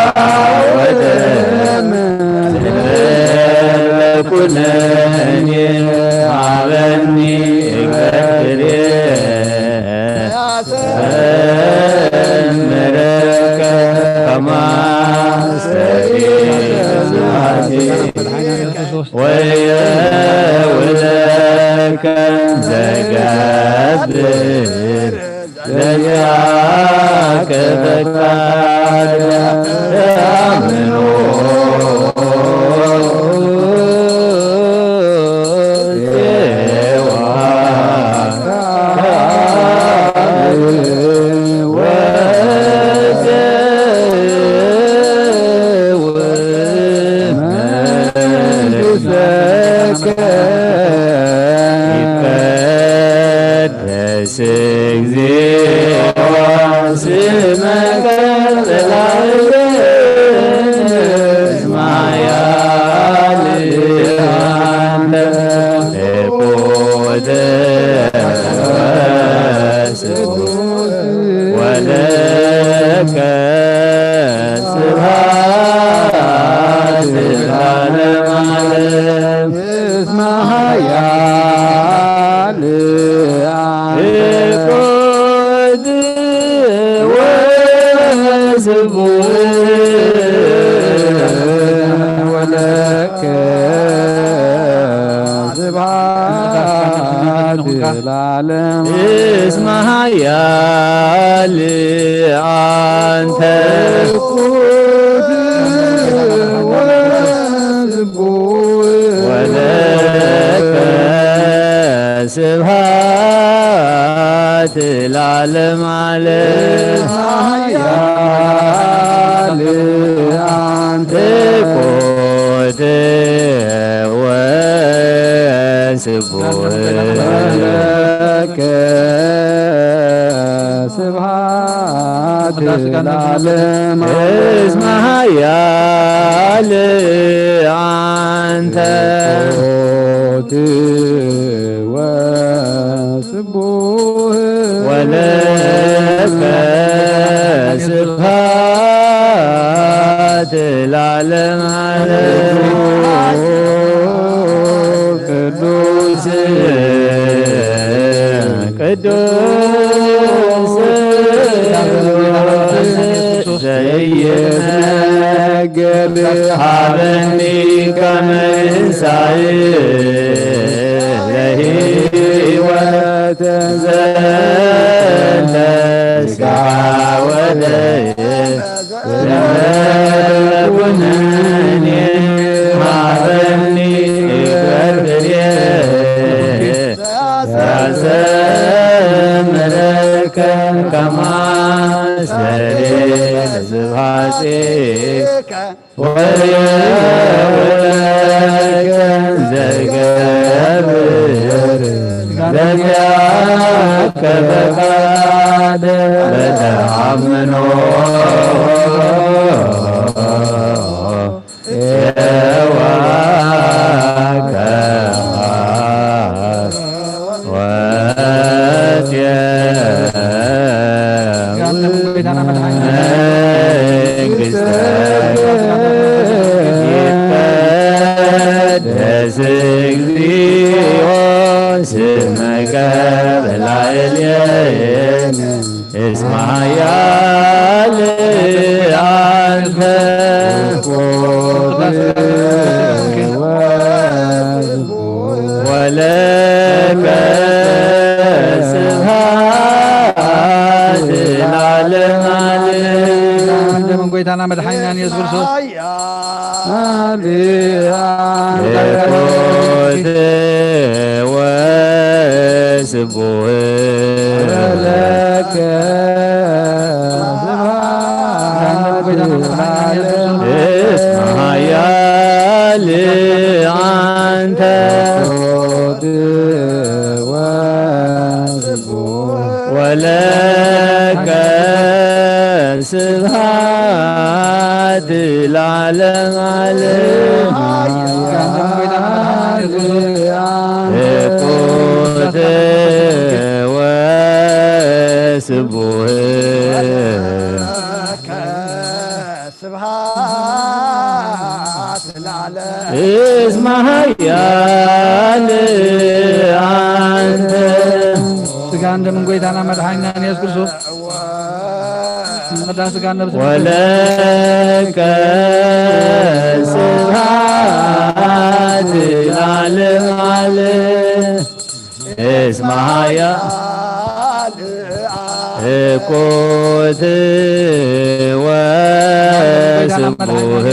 ወደም ኩነኔ ሀበኒ እገብር ዘምረከ ከማስተሪ ወየውለከ ዘገብር ለዚአከ ፈቃድ ተአምኖ ፄዋ ወዘውእ መንግሥተከ ይትቀደስ እግዚኦ ስመከ በላዕለ ሰማያት አንተ። ወስብሐት ወለከ ስብሐት ለዓለመ ዓለም። እስመ ኃያል አንተ። ወስቡሕ ወለከ ስብሐት ለዓለም። እስመ ኃያል አንተ። ወለከ ስብሐት ለዓለመ ዓለም። ኃያል አንተ። ወስቡሕ ለከ ስብሐት ለዓለመ ዓለም። እስመ ኃያል አንተ። ወስቡሕ ወለከ ስብሐት ለዓለመ ዓለም። ቅዱስ ቅዱስ ዘይትነገር ሀበኒ ከመ እንሳእ ለሕይወት ዘንተ ስጋ ወደም ኩነኔ ሀበኒ እገብር ዘምረከ ከማስተሪ ስብሐቴ ወየውለከ ዘገብር ለዚአከ ፈቃድ ለተአምኖ የዋከ ወጽየ መንግስተ ይትቀደስ እግዚኦ ስምከ በላዕሌነ እስመ ኃያል አንተ ወለከ ስብሐት ለዓለመ ዓለም። ደምን ጎይታና መድሓኒናን ኢየሱስ ክርስቶስ ኃያል አንተ የኮት ወስቡህ ለከ ስብሐት ለዓለመ ዓለም። እስመ ኃያል አንተ ወለከ ስብሐት ለዓለመ ዓለም። የኮት ወስቡህ ስብሐት ለዓለም። እስመ ኃያል አንተ። ሥጋን ደምን ጎይታና መድኃኒናን ኢየሱስ ክርስቶስ መዳ ሥጋን ነፍስ ወለከ ስብሐት ለዓለመ ዓለም። እስመ ኃያል እኮት ወስቡህ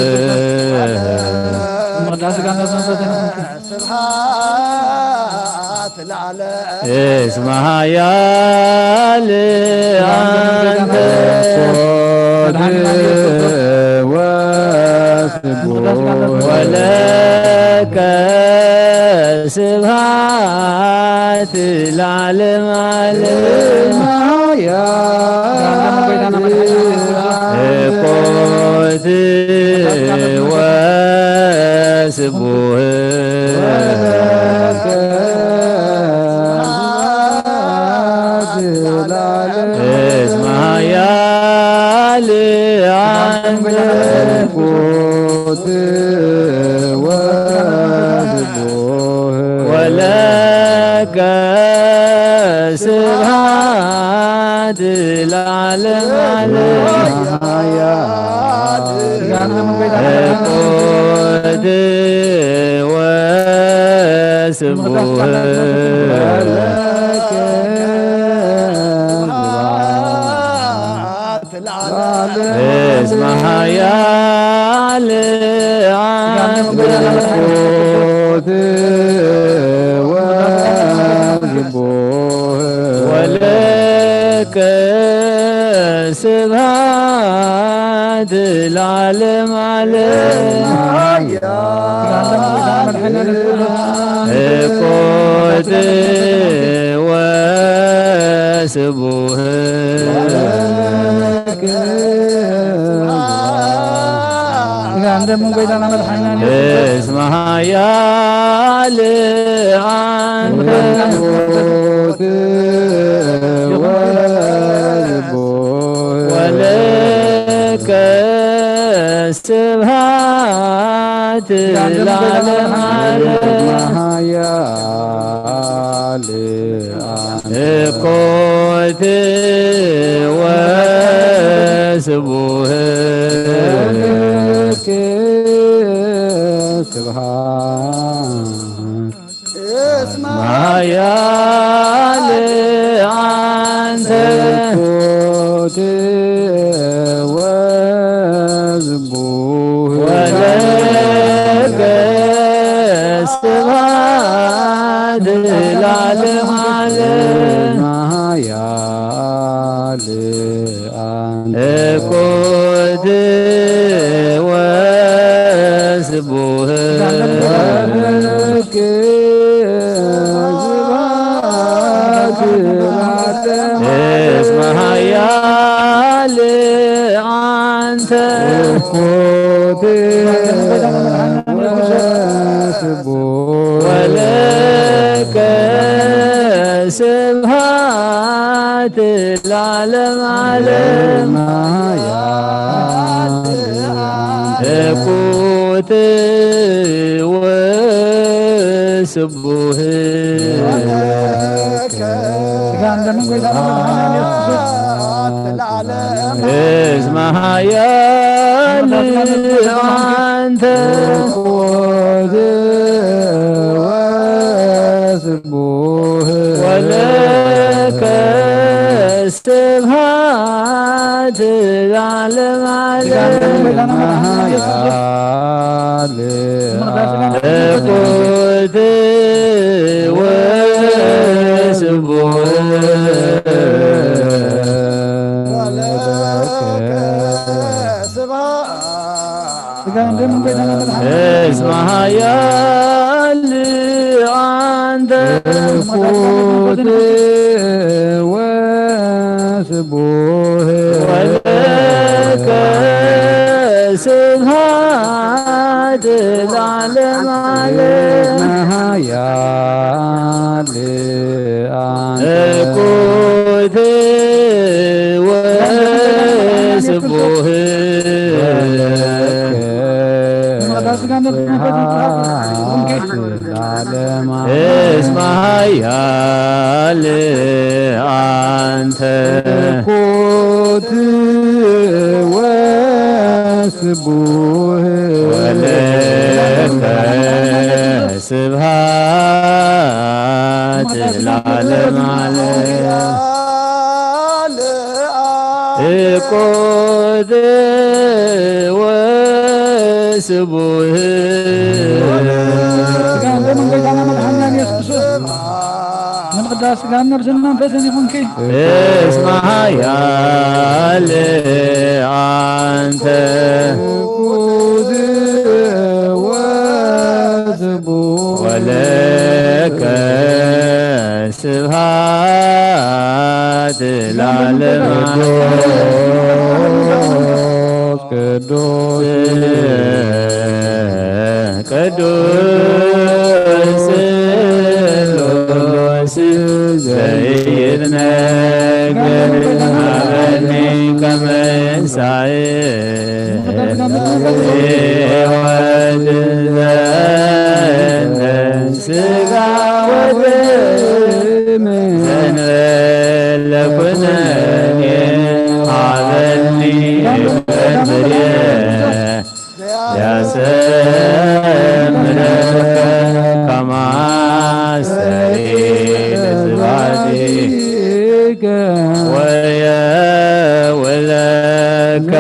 ስብሐት ለዓለም። እስመ ኃያል አንተ ወስቡህ ወለከ ስብሐት ለዓለመ ዓለም። እኮት ወስቡህ እስመ ኃያል አንተ ወለከ ስብሐት ለዓለመ ዓለም። እኮት ወስቡህ እስመ ኃያል አንተ እኮት ወስቡህ ወለከ ስብሐት ለዓለመ ዓለም። እኮት ወስቡህ ስብሐት ለዓለመ ዓለም። እስመ ኃያል አንተ ወለከ ስብሐት ለዓለመ ዓለም። እኮት ወስቡህ ስብሐት እስመ ኃያል አንተ እኮት ወስቡህ ወለከ ስብሐት ለዓለመ ዓለም። ኃያል አንተ እኮት ወስቡህ ወለከ ስብሐት እስመ ኃያል አንተ። ወለከ ስብሐት ለዓለመ ዓለም። እኩት ወስቡህ። እስመ ኃያል አንተ። ወለከ ስብሐት ለዓለመ ዓለም። እኩት ወስቡህ። እስመ ኃያል አንተ። እኩት ወስቡህ። ወለከ ስብሐት ለዓለመ ዓለም። ኃያል አንተ። እኩት ወስቡህ። እስመ ኃያል አንተ። እኩት ወስቡህ። ወለከ ስብሐት ለዓለመ ዓለም። እኩት ወስቡህ። ስጋን ደምን ጌታና መድኃኒዓለም ኢየሱስ ክርስቶስ። ምን ቅዳሴ ስጋን ነፍስን መንፈስን ይኹንኪ። እስመ ኃያል አንተ። እኩት ወስቡህ። ወለከ ስብሐት ለዓለመ ዓለም። ቅዱስ ቅዱስ ስሉስ ዘይትነገር ሀበኒ ከመ እንሳኤ ሕይወት ዘንተ ስጋ ወደም ዘንበለ ኩነኔ ሀበኒ ወንድየ ያሰምረከ ከማስተይ ለስባቲከ ወየውለከ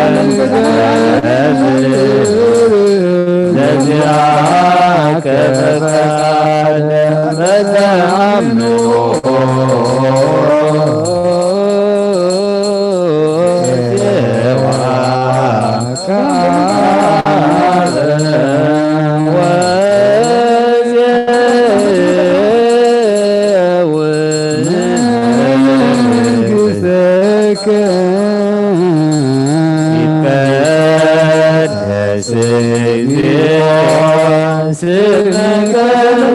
ለዚአከ ፈቃደ በተአምኖ ይትቀደስ እግዚኦ ስምከ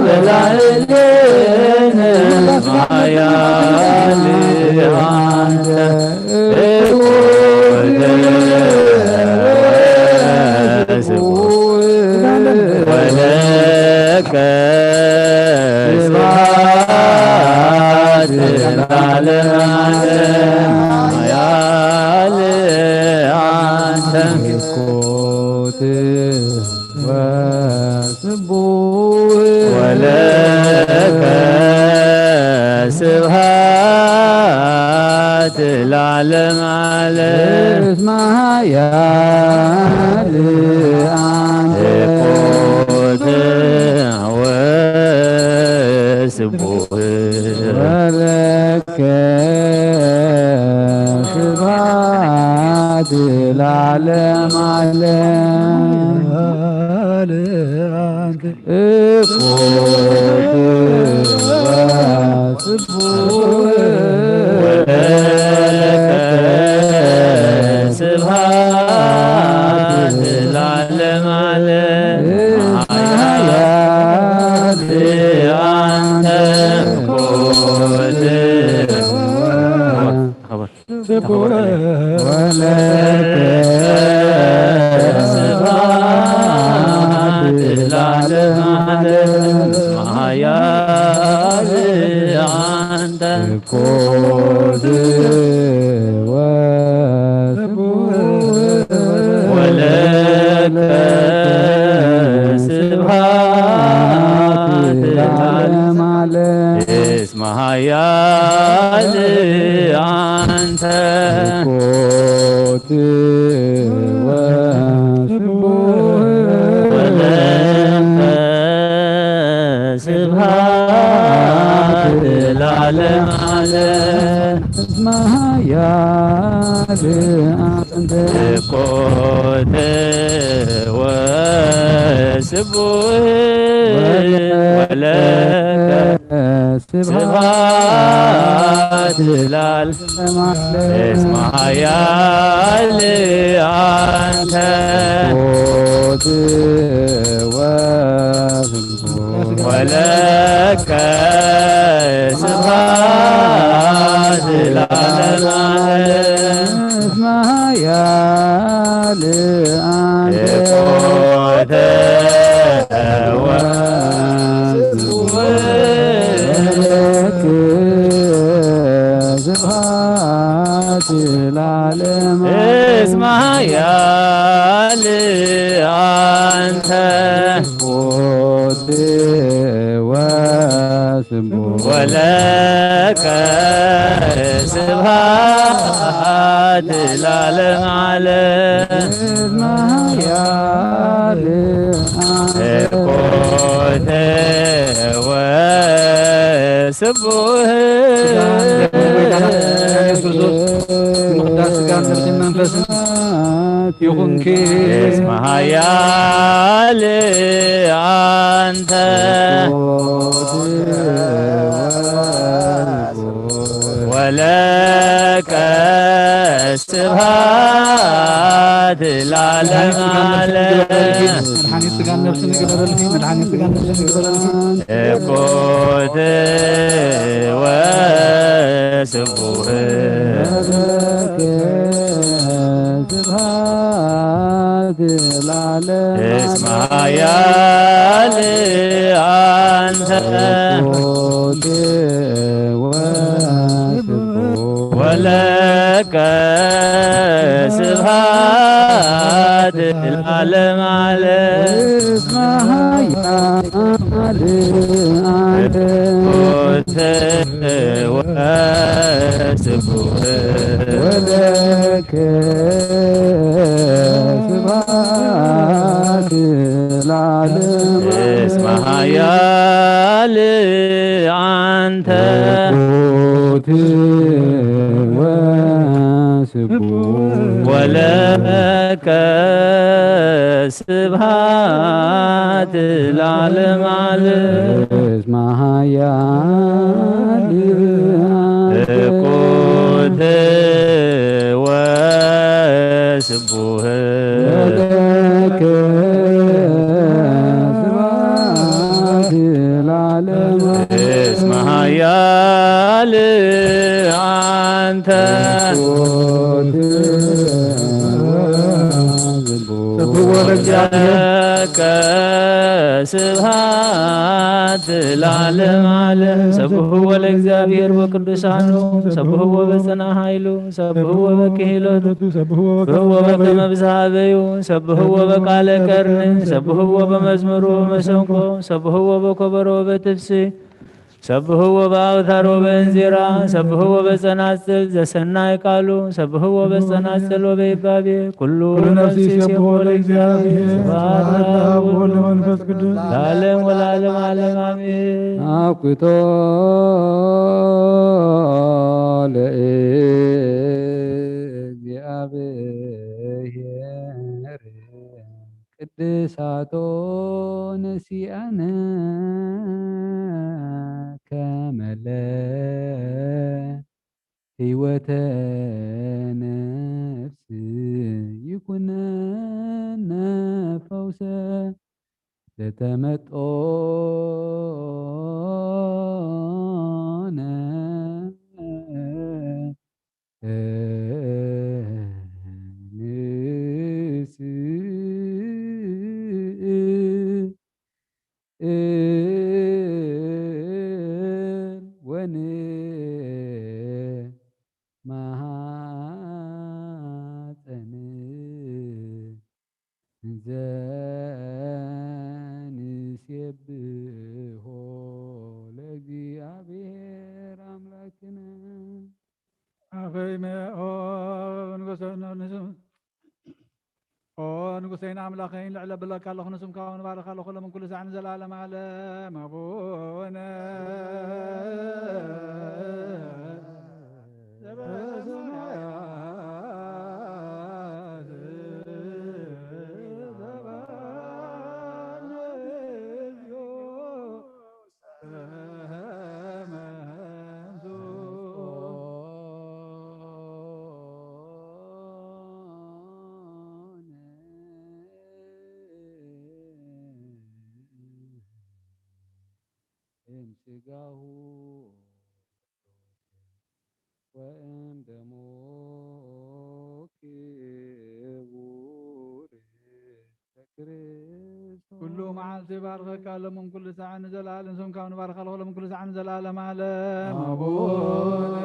በላዕሌነ ማያል አንተ። ወለከ ስብሐት ለዓለመ ዓለም። ኃያል አንተ። ወስቡሕ ወለከ ስብሐት ለዓለመ ዓለም። እስመ ኃያል አንተ። እኩት ወስቡሕ ወለከ ስብሐት ለዓለመ ዓለም። እኩት ወለከ ስብሐት ለዓለመ ዓለም። ኃያል አንተ ኮት ወለከ ስብሐት ለዓለመ ዓለም። ኃያል አንተ ኮት ወስብሐት ወለከ ስብሐት ለዓለመ ዓለም። እስመ ኃያል አንተ ኮት ወስብሐት ወለከ ስብሐት ለዓለመ ዓለም። እስመ ኃያል አንተ ኮት ወስብሐት ወለከ ስብሐት ለዓለመ ዓለም። እስመ ኃያል አንተ ኮት ወስብሐት ወለከ ስብሐት ለዓለመ ዓለም። እስመ ኃያል አንተ ኮተ ወስብሐት ወለከ ስብሐት ለዓለመ ዓለም። እስመ ኃያል አንተ ኮት ወስብሐት ወለከ ስብሐት ለዓለመ ዓለም። እስመ ኃያል አንተ ኮተ ወስብሐት ስጋን ነፍስን መንፈስን ይኹንኪ። እስመ ኃያል አንተ ወለከ ስብሐት ለዓለመ ዓለም። መድኃኒት ስጋን ነፍስን ይግበረልኪ። መድኃኒት ስጋን ነፍስን ይግበረልኪ። ኮት ወስብሐት ስብሐት ለዓለም እስመ ኃያል አንተ ኮት ወስብሐት ወለከ ስብሐት ለዓለመ ዓለም። እስመ ኃያል አንተ ኮት ወስብሐት ወለከ ስብሐት ለዓለም። እስመ ኃያል አንተ ኮት ወስብሐት ወለከ ስብሐት ለዓለመ ዓለም። እስመ ኃያል ኮት ወስብሐት ወለከ ስብሐት ለዓለመ ዓለም። እስመ ኃያል አንተ ኮት ስብሐት ለእግዚአብሔር። ለከ ስብሐት ለዓለመ ዓለም። ሰብሕዎ ለእግዚአብሔር በቅዱሳኑ፣ ሰብሕዎ በጽና ኃይሉ፣ ሰብሕዎ በክህሎቱ፣ ሰብሕዎ በከመ ብዝሃበዩ፣ ሰብሕዎ በቃለ ቀርኒ፣ ሰብሕዎ በመዝሙሩ መሰንቆ፣ ሰብሕዎ በኮበሮ በትፍሲ፣ ሰብሕዎ በአውታር ወበእንዚራ፣ ሰብሕዎ በጸናጽል ዘሰናይ ቃሉ፣ ሰብሕዎ በጸናጽል ወበይባቤ፣ ኩሉ ኩሉ ነፍሲ ነፍሲ ይሴብሖ ይሴብሖ ለእግዚአብሔር። ለእግዚአብሔር። ስብሐት ስብሐት ለአብ ለአብ ወወልድ ወመንፈስ ቅዱስ። ለዓለም ወለዓለም ዓለም አሜን። አኩቶ ለእግዚአብሔር። ቅድሳቶ ነሲአነ ከመለ ህይወተ ነፍስ ይኩነነ ፈውሰ ለተመጦነ ንስእል ወንማሃፀን እንዘ ንሴብሖ ለእግዚኣብሔር ኣምላክነ። ኣፈይመ ኦ ንጉሰ ንስም ኦ ንጉሰይን ኣምላኸይን ልዕለ ብለካ ኣለኹ ንስምካ ንባረካ ኣለኹ ለምን ኩሉ ሳዕ ንዘለዓለም ዓለም ኣቡነ እም ስጋሁ ወእም ደሙ ክቡር ለክርስቶስ። ኩሉ መዓልቲ ባርከካ ለምን ኩሉ ሳዕ ንዘለዓለም ስምካ ንባርካ ኣለኹ ለምን ኩሉ ሳዕ ንዘለዓለም ዓለም ኣቡነ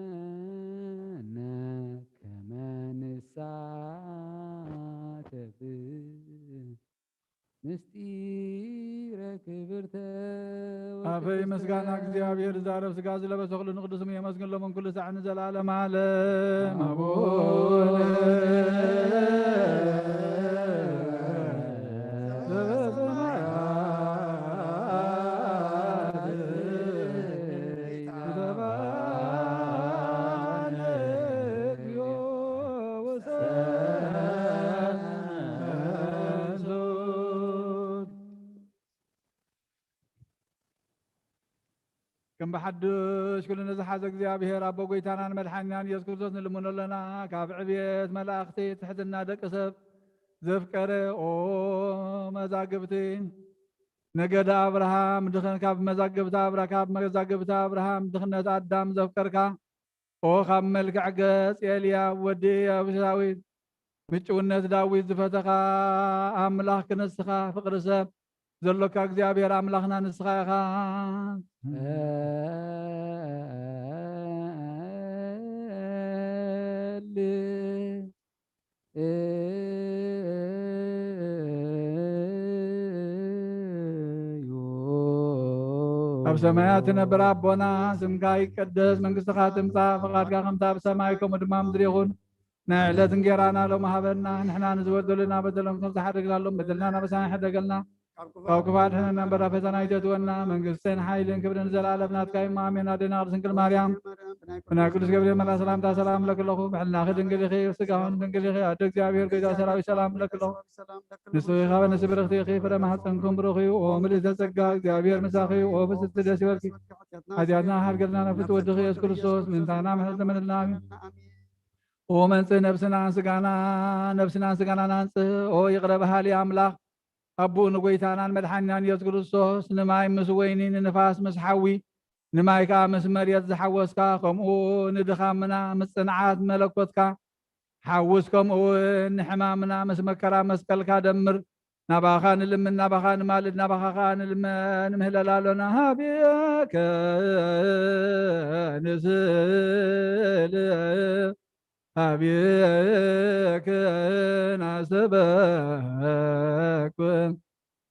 ይደልወነ ከመ ንሳተፍ ምስጢረ ክብርተ ኣፈይ ምስጋና እግዚኣብሔር ዝዛረብ ስጋ ዝለበሰ ኩሉ ንቅዱስም የመስግን ለምን ኩሉ ሳዕ ንዘለዓለም ዓለም ኣቡነ ከም ብሓድሽ ኩሉ ንዝሓዘ እግዚኣብሔር ኣቦ ጎይታናን መድሓኒናን ኢየሱስ ክርስቶስ ንልምኖ ኣለና። ካብ ዕብየት መላእኽቲ ትሕትና ደቂ ሰብ ዘፍቀረ ኦ መዛግብቲ ነገደ ኣብርሃም ድኸን ካብ መዛግብቲ ኣብራ ካብ መዛግብቲ ኣብርሃም ድኽነት ኣዳም ዘፍቀርካ ኦ ካብ መልክዕ ገጽ ኤልያብ ወዲ የቡሳዊት ምጭውነት ዳዊት ዝፈተኻ ኣምላኽ ክንስኻ ፍቕሪ ሰብ ዘሎካ እግዚኣብሔር ኣምላኽና ንስኻ ኢኻ። ኣብ ሰማያት ትነብር ኣቦና፣ ስምካ ይቀደስ፣ መንግስትኻ ትምጻእ፣ ፈቓድካ ከምታ ኣብ ሰማይ ከምኡ ድማ ኣብ ምድሪ ይኹን። ናይ ዕለት እንጌራና ሎም ሃበና፣ ንሕና ንዝበደሉና በደሎም ከም ዝሓደግናሎም በደልና ናበሳና ይሕደገልና፣ ካብ ክፉ ኣድሕነና እምበር ኣብ ፈተና ኣይተእትወና፣ መንግስትን ሓይልን ክብርን ንዘለኣለም ናትካ እዩ፣ ኣሜን። ኣዴና ቅድስት ድንግል ማርያም፣ ብናይ ቅዱስ ገብርኤል መልኣክ ሰላምታ ሰላም እብለኪ ኣለኹ፣ ብሕልናኺ ድንግል ኢኺ፣ ብስጋኽን ድንግል ኢኺ፣ ኣደ እግዚኣብሔር ጎይታ ሰራዊት ሰላም እብለኪ ኣለኹ። ንስኺ ካብ ኣንስቲ ብርኽቲ ኢኺ፣ ፍረ ማህፀንኩም ብሩኽ እዩ። ኦ ምልእተ ጸጋ፣ እግዚኣብሔር ምሳኺ እዩ። ኦ ፍስቲ ደስ ይበልኪ። ሓጢኣትና ሓድገልና፣ ናብ ፍትወ ወድኺ ኢየሱስ ክርስቶስ ምእንታና ምሕረት ለምንልና። ኣሜን። ኦ መንጽእ ነብስና ስጋና፣ ነብስና ስጋና ናንጽህ። ኦ ይቕረ በሃሊ ኣምላኽ፣ ኣቦኡ ንጎይታናን መድሓኒናን ኢየሱስ ክርስቶስ፣ ንማይ ምስ ወይኒ፣ ንንፋስ ምስ ሓዊ፣ ንማይ ከኣ ምስ መሬት ዝሓወስካ፣ ከምኡ ንድኻምና ምስ ጽንዓት መለኮትካ ሓውስ፣ ከምኡ እውን ንሕማምና ምስ መከራ መስቀልካ ደምር። ናባኻ ንልምን፣ ናባኻ ንማልድ፣ ናባኻ ከኣ ንልመን። ምህለላ ኣሎና። ሃብየከ ንስእል፣ ሃብየከ ናሰበኩ፣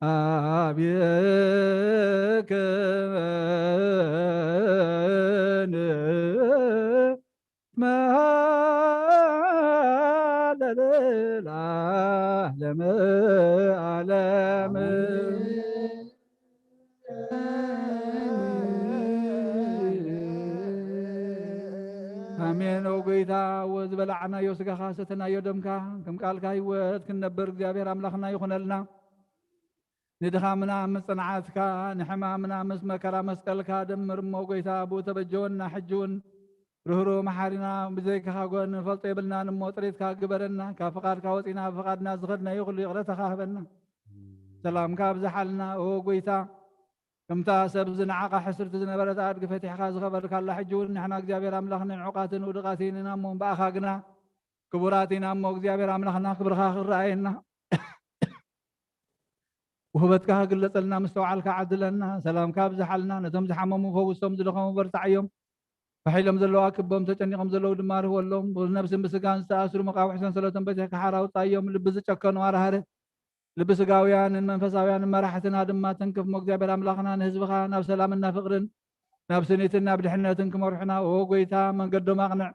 ሃብየከ ኣሜን። ኦ ጎይታ፣ እወ ዝበላዕናዮ ስጋኻ ሰተናዮ ደምካ ከም ቃልካ ህይወት ክንነብር እግዚኣብሔር ኣምላኽና ይኹነልና። ንድኻምና ምስ ጽንዓትካ፣ ንሕማምና ምስ መከራ መስቀልካ ደምር እሞ ጎይታ፣ ብኡ ተበጀወና። ሕጂ እውን ርህሩህ መሓሪና፣ ብዘይካኻ ጎን ንፈልጦ የብልናን እሞ ጥሪትካ ግበረና። ካብ ፍቓድካ ወጺና ብፍቓድና ዝኸድናዮ ኩሉ ይቕረታኻ ህበና። ሰላምካ ኣብዝሓልና ኦ ጎይታ። ከምታ ሰብ ዝነዓቓ ሕስርቲ ዝነበረት ኣድጊ ፈቲሕካ ዝኸበርካላ፣ ሕጂ እውን ንሕና እግዚኣብሔር ኣምላኽ ንዕዑቓትን ውድቓትን ኢና እሞ፣ ብኣኻ ግና ክቡራት ኢና እሞ፣ እግዚኣብሔር ኣምላኽና ክብርኻ ክረኣየና፣ ውህበትካ ክግለጸልና ምስተውዓልካ ዓድለና። ሰላምካ ኣብዝሓልና። ነቶም ዝሓመሙ ፈውሶም፣ ዝደኸሙ በርትዓዮም። ባሕ ኢሎም ዘለዉ ኣክቦም፣ ተጨኒቖም ዘለዉ ድማ ርህወሎም። ብነብስን ብስጋን ዝተኣስሩ መቓውሒ ሰንሰለቶም በቲሕካ ሓራ ኣውጻዮም። ልቢ ዝጨከኑ ኣርሃረ። ልቢ ስጋውያንን መንፈሳውያንን መራሕትና ድማ ተንክፍ። እሞ እግዚኣብሔር ኣምላኽና ንህዝብኻ ናብ ሰላምና ፍቕርን ናብ ስኒትን ናብ ድሕነትን ክመርሑና፣ ኦ ጎይታ፣ መንገዶም ኣቕንዕ።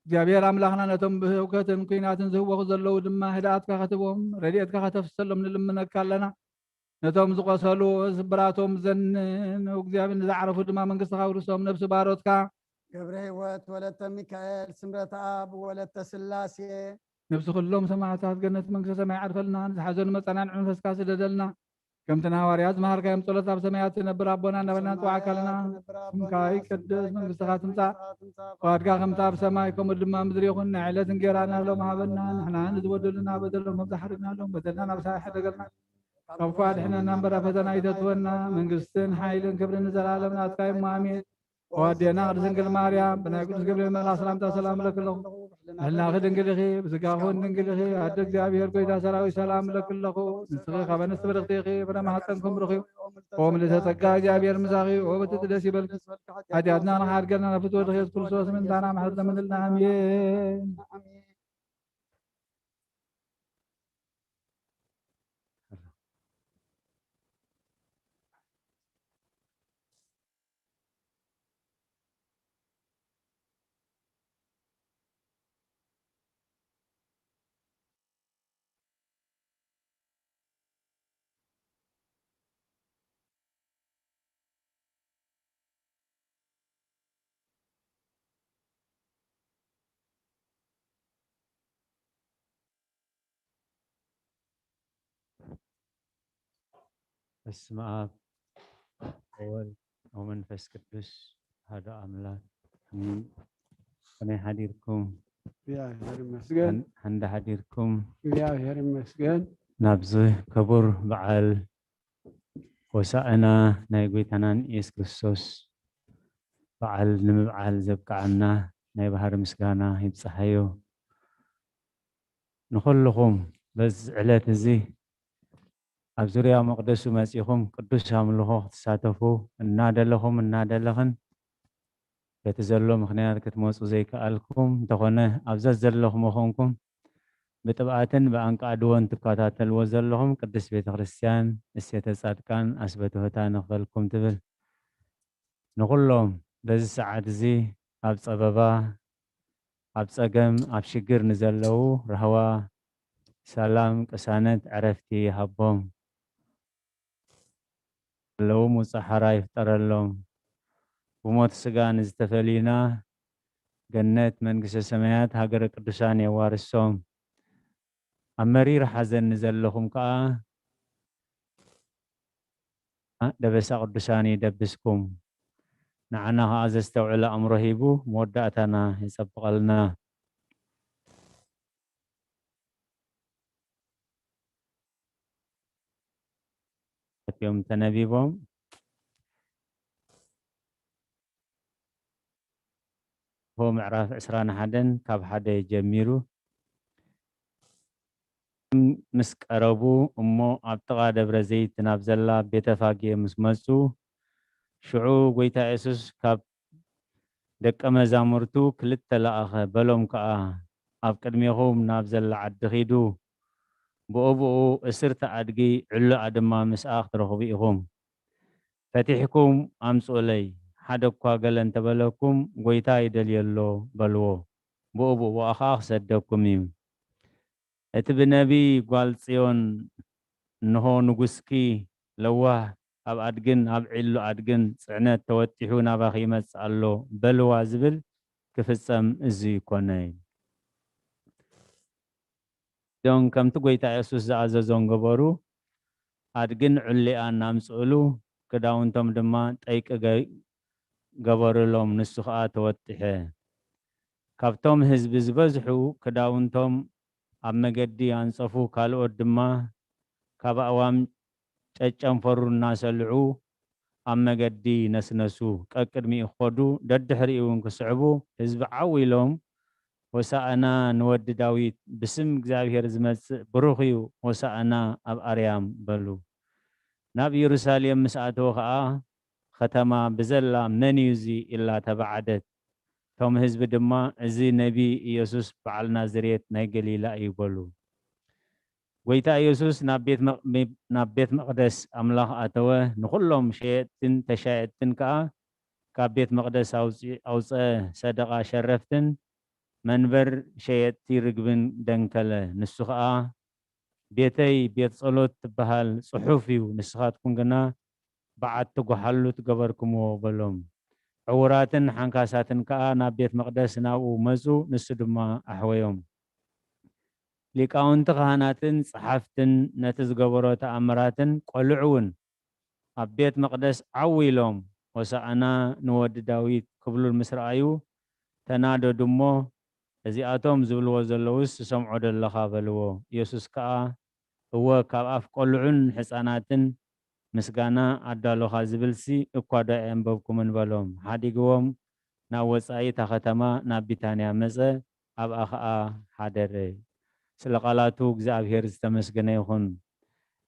እግዚኣብሔር ኣምላኽና ነቶም ብህውከትን ኲናትን ዝህወኹ ዘለዉ ድማ ህድኣትካ ከትቦም፣ ረድኤትካ ከተፍሰሎም ንልምነካ ኣለና። ነቶም ዝቖሰሉ ስብራቶም ዘንን፣ እግዚኣብሔር ንዝዓረፉ ድማ መንግስትኻ ኣውርሶም። ነብሲ ባሮትካ ገብረ ህይወት ወለተ ሚካኤል፣ ስምረት ኣብ ወለተ ስላሴ። ነብሲ ኩሎም ሰማዕታት ገነት መንግስተ ሰማይ ዓርፈልና። ንዝሓዘኑ መጸናንዒ መንፈስካ ስደደልና። ከምቲ ንሃዋርያት ዝመሃርካዮም ጸሎት ኣብ ሰማያት ትነብር ኣቦና እናበልና ንጽውዓካ ኣለና። ስምካ ይቀደስ፣ መንግስትኻ ትምጻእ፣ ፍቓድካ ከምቲ ኣብ ሰማይ ከምኡ ድማ ምድሪ ይኹን። ናይ ዕለት እንጌራና ሎም ሃበና። ንሕና ንዝበደሉና በደሎም ከም ዝሓርግናሎም በደልና ናብ ሰማይ ሕደገልና። ካብ ክፉእ ኣድሕነና እምበር ኣብ ፈተና ኣይተእትወና። መንግስትን ሓይልን ክብርን ንዘለኣለም ናትካ እዩ እሞ ኣሜን። ኦ ኣዴና ቅድስት ድንግል ማርያም፣ ብናይ ቅዱስ ገብርኤል መልኣኽ ሰላምታ ሰላም እብለኪ ኣለኹ። ብሕልናኺ ድንግል ኢኺ፣ ብስጋኺ እውን ድንግል ኢኺ። ኣደ እግዚኣብሔር፣ ጎይታ ሰራዊት፣ ሰላም እብለኪ ኣለኹ። ንስኺ ካብ ኣንስቲ ብርኽቲ ኢኺ፣ ፍረ ማህፀንኩም ብሩኽ እዩ። ኦ ምልዕተ ጸጋ፣ እግዚኣብሔር ምሳኺ፣ ኦ ብትጽ ደስ ይበልኪ። ሓጢኣትና ንኽሓድገልና ናብ ፍትወ ድኺ የሱስ ክርስቶስ ምእንታና ምሕረት ለምንልና። ኣሜን። በስመ ኣብ ወወልድ ወመንፈስ ቅዱስ ኣሐዱ ኣምላክ ኣሜን። ከመይ ሓዲርኩም? እግዚኣብሔር ይመስገን። ሃን-፣ ሃንዳ ሓዲርኩም? እግዚኣብሔር ይመስገን። ናብዚ ክቡር በዓል ሆሳዕና ናይ ጎይታናን ኢየሱስ ክርስቶስ በዓል ንምብዓል ዘብቅዓና ናይ ባህሪ ምስጋና ይብጽሓዮ። ንኹልኹም በዚ ዕለት እዚ ኣብ ዙርያ መቕደሱ መጺኹም ቅዱስ ኣምልኾ ክትሳተፉ እናደለኹም እናደለኽን በቲ ዘሎ ምኽንያት ክትመጹ ዘይከኣልኩም እንተኾነ፣ ኣብ ዘዘለኹም ኮንኩም ብጥብኣትን ብኣንቃዕድዎን ትከታተልዎ ዘለኹም ቅድስት ቤተ ክርስቲያን እሴተ ጻድቃን ኣስበትሑታ ንኽፈልኩም ትብል። ንኹሎም በዚ ሰዓት እዚ ኣብ ጸበባ፣ ኣብ ጸገም፣ ኣብ ሽግር ንዘለዉ ራህዋ፣ ሰላም፣ ቅሳነት፣ ዕረፍቲ ይሃቦም። ዘለዉ ሙጻ ሓራ ይፍጠረሎም። ብሞት ስጋ ንዝተፈለዩና ገነት መንግስተ ሰማያት ሃገረ ቅዱሳን የዋርሶም። ኣብ መሪር ሓዘን ንዘለኹም ከኣ ደበሳ ቅዱሳን ይደብስኩም። ንዓና ከኣ ዘስተውዕል ኣእምሮ ሂቡ መወዳእታና የጸብቐልና። እዮም ተነቢቦም። ሆ ምዕራፍ ዕስራን ሓደን ካብ ሓደ ጀሚሩ ምስ ቀረቡ እሞ ኣብ ጥቓ ደብረ ዘይት ናብ ዘላ ቤተፋጌ ምስ መጹ፣ ሽዑ ጐይታ የሱስ ካብ ደቀ መዛሙርቱ ክልተ ለኣኸ፣ በሎም ከኣ፣ ኣብ ቅድሜኹም ናብ ዘላ ዓዲ ኺዱ፣ ብኡ ብኡ እስርቲ ኣድጊ ዕሉኣ ድማ ምስኣ ክትረኽቡ ኢኹም። ፈቲሕኩም ኣምጽኡለይ፣ ሓደ እኳ ገለ እንተ በለኩም፣ ጐይታ ይደልዮ ኣሎ በልዎ፣ ብኡ ብኡ ኸኣ ክሰደኩም እዩ። እቲ ብነቢይ ጓል ጽዮን፣ እንሆ ንጉስኪ ለዋህ ኣብ ኣድግን ኣብ ዒሉ ኣድግን ጽዕነት ተወጢሑ ናባኺ ይመጽእ ኣሎ በልዋ ዝብል ክፍጸም እዙይ ይኮነ። ኢዶም ከምቲ ጐይታ የሱስ ዝኣዘዞም ገበሩ። ኣድግን ዑሌኣን ኣምጽእሉ፣ ክዳውንቶም ድማ ጠይቂ ገ-፣ ገበሩሎም፣ ንሱ ኸኣ ተወጥሐ። ካብቶም ህዝቢ ዝበዝሑ ክዳውንቶም ኣብ መገዲ ኣንጸፉ፣ ካልኦት ድማ ካብ ኣእዋም ጨጨንፈሩ እናሰልዑ ኣብ መገዲ ነስነሱ። ቀቅድሚኡ ክኸዱ፣ ደድሕሪኡ እውን ክስዕቡ፣ ህዝቢ ዓው ኢሎም፣ "ሆሳእና ንወዲ ዳዊት፣ ብስም እግዚኣብሔር ዝመጽእ ብሩኽ እዩ፣ ሆሳእና ኣብ ኣርያም" በሉ። ናብ ኢየሩሳሌም ምስ ኣተወ ኸኣ፣ ኸተማ ብዘላ "መን እዩ እዚ?" ኢላ ተባዓደት። እቶም ህዝቢ ድማ፣ "እዚ ነቢ ኢየሱስ በዓል ናዝሬት ናይ ገሊላ እዩ" በሉ። ጐይታ ኢየሱስ ናብ ቤት መቕ-፣ ናብ ቤት መቕደስ ኣምላኽ ኣተወ፣ ንኹሎም ሸየጥትን ተሻየጥትን ከኣ ካብ ቤት መቕደስ ኣውጺ-፣ ኣውጸ፣ ሰደቓ ሸረፍትን መንበር ሸየጥቲ ርግብን ደንከለ። ንሱ ኸኣ፣ "ቤተይ ቤት ጸሎት ትበሃል ጽሑፍ እዩ፣ ንስኻትኩም ግና በዓቲ ጓሓሉት ገበርኩምዎ" በሎም። ዕዉራትን ሓንካሳትን ከኣ ናብ ቤት መቕደስ ናብኡ መጹ፣ ንሱ ድማ ኣሕወዮም። ሊቃውንቲ ካህናትን ጸሓፍትን ነቲ ዝገበሮ ተኣምራትን ቆልዑ እውን ኣብ ቤት መቕደስ ዓው ኢሎም፣ "ሆሳእና ንወዲ ዳዊት" ክብሉ ምስ ረኣዩ ተናደዱ እሞ፣ "እዚኣቶም ዝብልዎ ዘለዉስ ትሰምዖ ዶ ኣለኻ?" በልዎ። ኢየሱስ ከኣ፣ "እወ፣ ካብ ኣፍ ቆልዑን ሕፃናትን ምስጋና ኣዳሎኻ ዝብልሲ እኳ ዶ ኣየንበብኩምን?" በሎም። ሓዲግዎም ናብ ወጻኢ እታ ኸተማ ናብ ቢታንያ መጸ፣ ኣብኣ ኸኣ ሓደረ። ስለ ቃላቱ እግዚኣብሔር ዝተመስገነ ይኹን።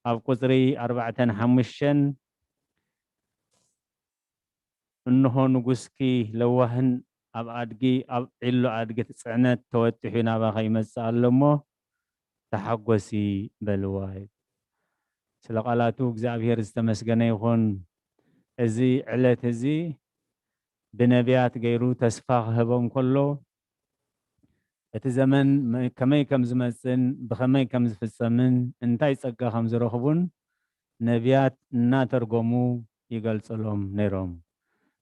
ኣብ ቁጽሪ ኣርባዕተን ሓሙሽተን፣ "እንሆ ንጉስኪ ለዋህን ኣብ ኣድጊ፣ ኣብ ዒሎ ኣድጊ ጽዕነት ተወጢሑ ናባኺ ይመጽእ ኣሎ እሞ ተሓጎሲ" በልዋ። ስለ ቃላቱ እግዚኣብሔር ዝተመስገነ ይኹን። እዚ ዕለት እዚ ብነቢያት ገይሩ ተስፋ ክህቦም ከሎ፣ እቲ ዘመን መ-፣ ከመይ ከም ዝመጽእን ብኸመይ ከም ዝፍጸምን እንታይ ጸጋ ከም ዝረኽቡን ነቢያት እናተርጎሙ ይገልጸሎም ነይሮም።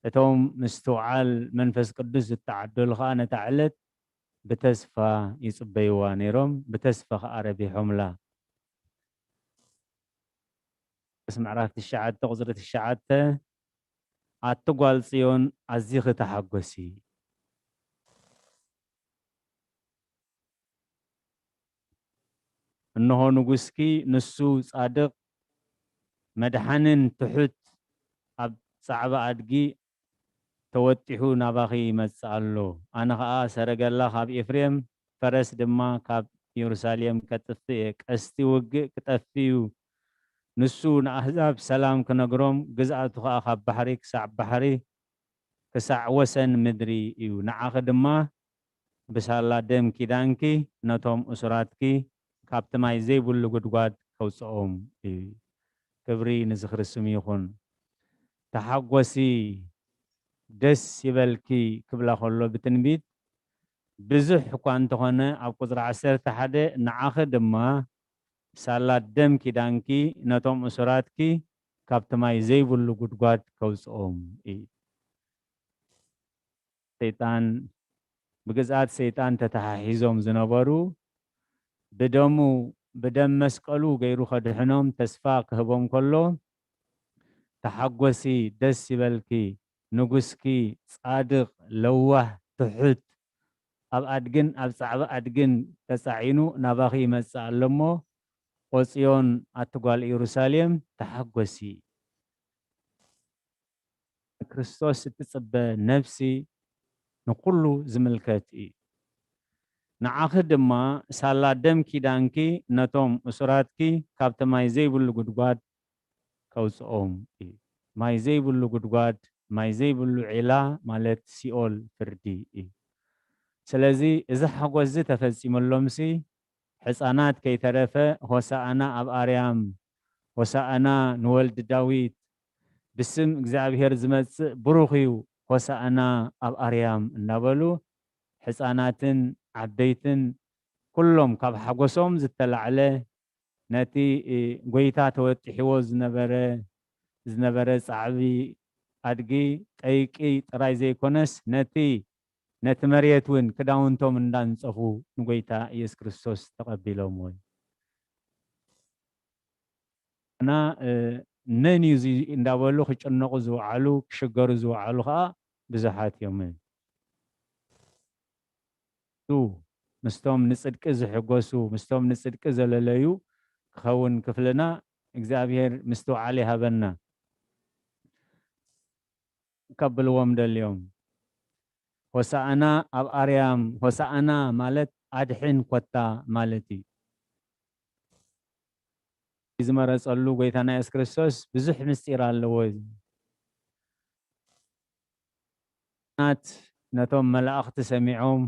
እቶም ምስትውዓል መንፈስ ቅዱስ ዝተዓደሉ ኸኣ ነታ ዕለት ብተስፋ ይጽበይዋ ነይሮም፣ ብተስፋ ኸኣ ረቢሖምላ። ስ ምዕራፍ ትሽዓተ ቁጽሪ ትሽዓተ፣ "ኣቲ ጓል ጽዮን ኣዚኺ ተሓጎሲ፣ እንሆ ንጉስኪ ንሱ ጻድቕ መድሓንን ትሑት ኣብ ጻዕባ ኣድጊ ተወጢሑ ናባኺ ይመጽእ ኣሎ። ኣነ ኸኣ ሰረገላ ካብ ኤፍሬም፣ ፈረስ ድማ ካብ ኢየሩሳሌም ከጥፍእ እየ። ቀስቲ ውግእ ክጠፍእ እዩ። ንሱ ንኣህዛብ ሰላም ክነግሮም፣ ግዝኣቱ ኸኣ ካብ ባሕሪ ክሳዕ ባሕሪ፣ ክሳዕ ወሰን ምድሪ እዩ። ንዓኺ ድማ ብሳላ ደም ኪዳንኪ ነቶም እሱራትኪ ካብቲ ማይ ዘይብሉ ጉድጓድ ከውጽኦም እዩ። ክብሪ ንዝኽሪ ስም ይኹን። ተሓጎሲ፣ ደስ ይበልኪ ክብላ ከሎ ብትንቢት ብዙሕ እኳ እንተኾነ፣ ኣብ ቁጽሪ ዓሰርተ ሓደ፣ "ንዓኺ ድማ ሳላ ደም ኪዳንኪ ነቶም እሱራትኪ ካብቲ ማይ ዘይብሉ ጉድጓድ ከውጽኦም እዩ።" ሰይጣን፣ ብግዝኣት ሰይጣን ተተሓሒዞም ዝነበሩ፣ ብደሙ፣ ብደም መስቀሉ ገይሩ ከድሕኖም ተስፋ ክህቦም ከሎ፣ "ተሓጎሲ፣ ደስ ይበልኪ፣ ንጉስኪ ጻድቕ፣ ለዋህ፣ ትሑት፣ ኣብ ኣድግን ኣብ ጻዕባ ኣድግን ተጻዒኑ ናባኺ ይመጽእ ኣሎ እሞ፣ ኦ ጽዮን፣ ኣቲ ጓል ኢየሩሳሌም፣ ተሓጎሲ።" ንክርስቶስ እትጽበ ነፍሲ ንኹሉ ዝምልከት እዩ። ንዓኺ ድማ ሳላ ደም ኪዳንኪ ነቶም እሱራትኪ ካብቲ ማይ ዘይብሉ ጉድጓድ ከውጽኦም እዩ። ማይ ዘይብሉ ጉድጓድ፣ ማይ ዘይብሉ ዒላ ማለት ሲኦል ፍርዲ እዩ። ስለዚ እዚ ሓጎስ እዚ ተፈጺመሎምሲ፣ ሕፃናት ከይተረፈ፣ "ሆሳእና ኣብ ኣርያም፣ ሆሳእና ንወልዲ ዳዊት፣ ብስም እግዚኣብሔር ዝመጽእ ብሩኽ እዩ፣ ሆሳእና ኣብ ኣርያም" እናበሉ፣ ሕፃናትን ዓበይትን ኩሎም ካብ ሓጎሶም ዝተላዕለ፣ ነቲ፣ እ፣ ጐይታ ተወጢሕዎ ዝነበረ፣ ዝነበረ ጻዕቢ ኣድጊ ጠይቂ ጥራይ ዘይኮነስ ነቲ ነቲ መሬት እውን ክዳውንቶም እንዳንጸፉ ንጎይታ ኢየሱስ ክርስቶስ ተቐቢሎምዎ። እና መን እዩ እዚ እንዳበሉ ክጭነቑ ዝወዓሉ ክሽገሩ ዝወዓሉ ከዓ ብዙሓት እዮም። ምስቶም ንጽድቂ ዝሕጎሱ ምስቶም ንጽድቂ ዘለለዩ ክኸውን ክፍልና እግዚኣብሔር ምስትውዓል ይሃበና። ከብልዎም ደልዮም ሆሳእና ኣብ ኣርያም ሆሳእና ማለት ኣድሕን ኮታ ማለት እዩ። ዝመረጸሉ ጎይታና የሱስ ክርስቶስ ብዙሕ ምስጢር ኣለዎ። ናት ነቶም መላእኽቲ ሰሚዖም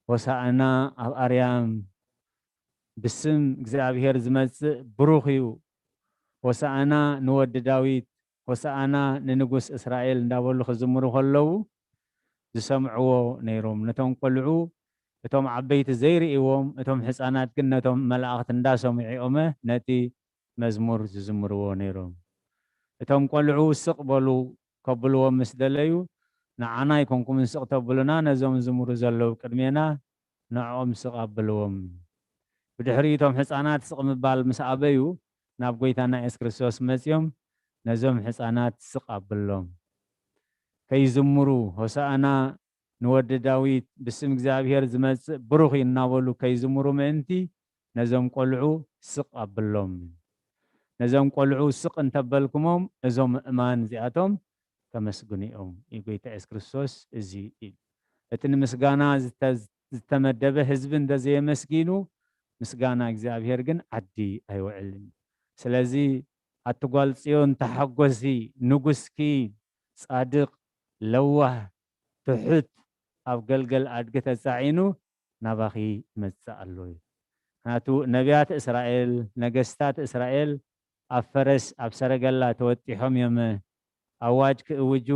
ሆሳእና ኣብ ኣርያም ብስም እግዚኣብሔር ዝመጽእ ብሩኽ እዩ፣ ሆሳእና ንወዲ ዳዊት፣ ሆሳእና ንንጉስ እስራኤል እንዳበሉ ክዝምሩ ከለዉ ዝሰምዕዎ ነይሮም። ነቶም ቆልዑ እቶም ዓበይቲ ዘይርእይዎም፣ እቶም ሕፃናት ግን ነቶም መላእኽቲ እንዳሰምዑ እዮመ ነቲ መዝሙር ዝዝምርዎ ነይሮም። እቶም ቆልዑ ስቕ በሉ ከብልዎም ምስ ደለዩ፣ ንዓና ኣይኮንኩምን ስቕ ተብሉና፣ ነዞም ዝዝምሩ ዘለዉ ቅድሜና ንዕኦም ስቕ ኣብልዎም። ብድሕሪኡ እቶም ሕፃናት ስቕ ምባል ምስ ኣበዩ፣ ናብ ጎይታና የሱስ ክርስቶስ መጺኦም ነዞም ሕፃናት ስቕ ኣብሎም። ከይዝምሩ ሆሳእና ንወዲ ዳዊት ብስም እግዚኣብሔር ዝመጽእ ብሩኽ እዩ እናበሉ ከይዝምሩ ምእንቲ ነዞም ቆልዑ ስቕ ኣብሎም። ነዞም ቆልዑ ስቕ እንተበልኩሞም እዞም ምእማን እዚኣቶም ከመስግኑ እዮም እዩ ጎይታ የሱስ ክርስቶስ እዚ እዩ። እቲ ንምስጋና ዝተመደበ ህዝቢ እንተዘየመስጊኑ ምስጋና እግዚኣብሔር ግን ዓዲ ኣይውዕልን። ስለዚ ኣቲ ጓል ጽዮን ተሓጎሲ፣ ንጉስኪ ጻድቕ፣ ለዋህ፣ ትሑት ኣብ ገልገል ኣድጊ ተጻዒኑ ናባኺ ይመጽእ ኣሎ እዩ። ምክንያቱ ነቢያት እስራኤል፣ ነገስታት እስራኤል ኣብ ፈረስ ኣብ ሰረገላ ተወጢሖም እዮም ኣዋጅ ክእውጁ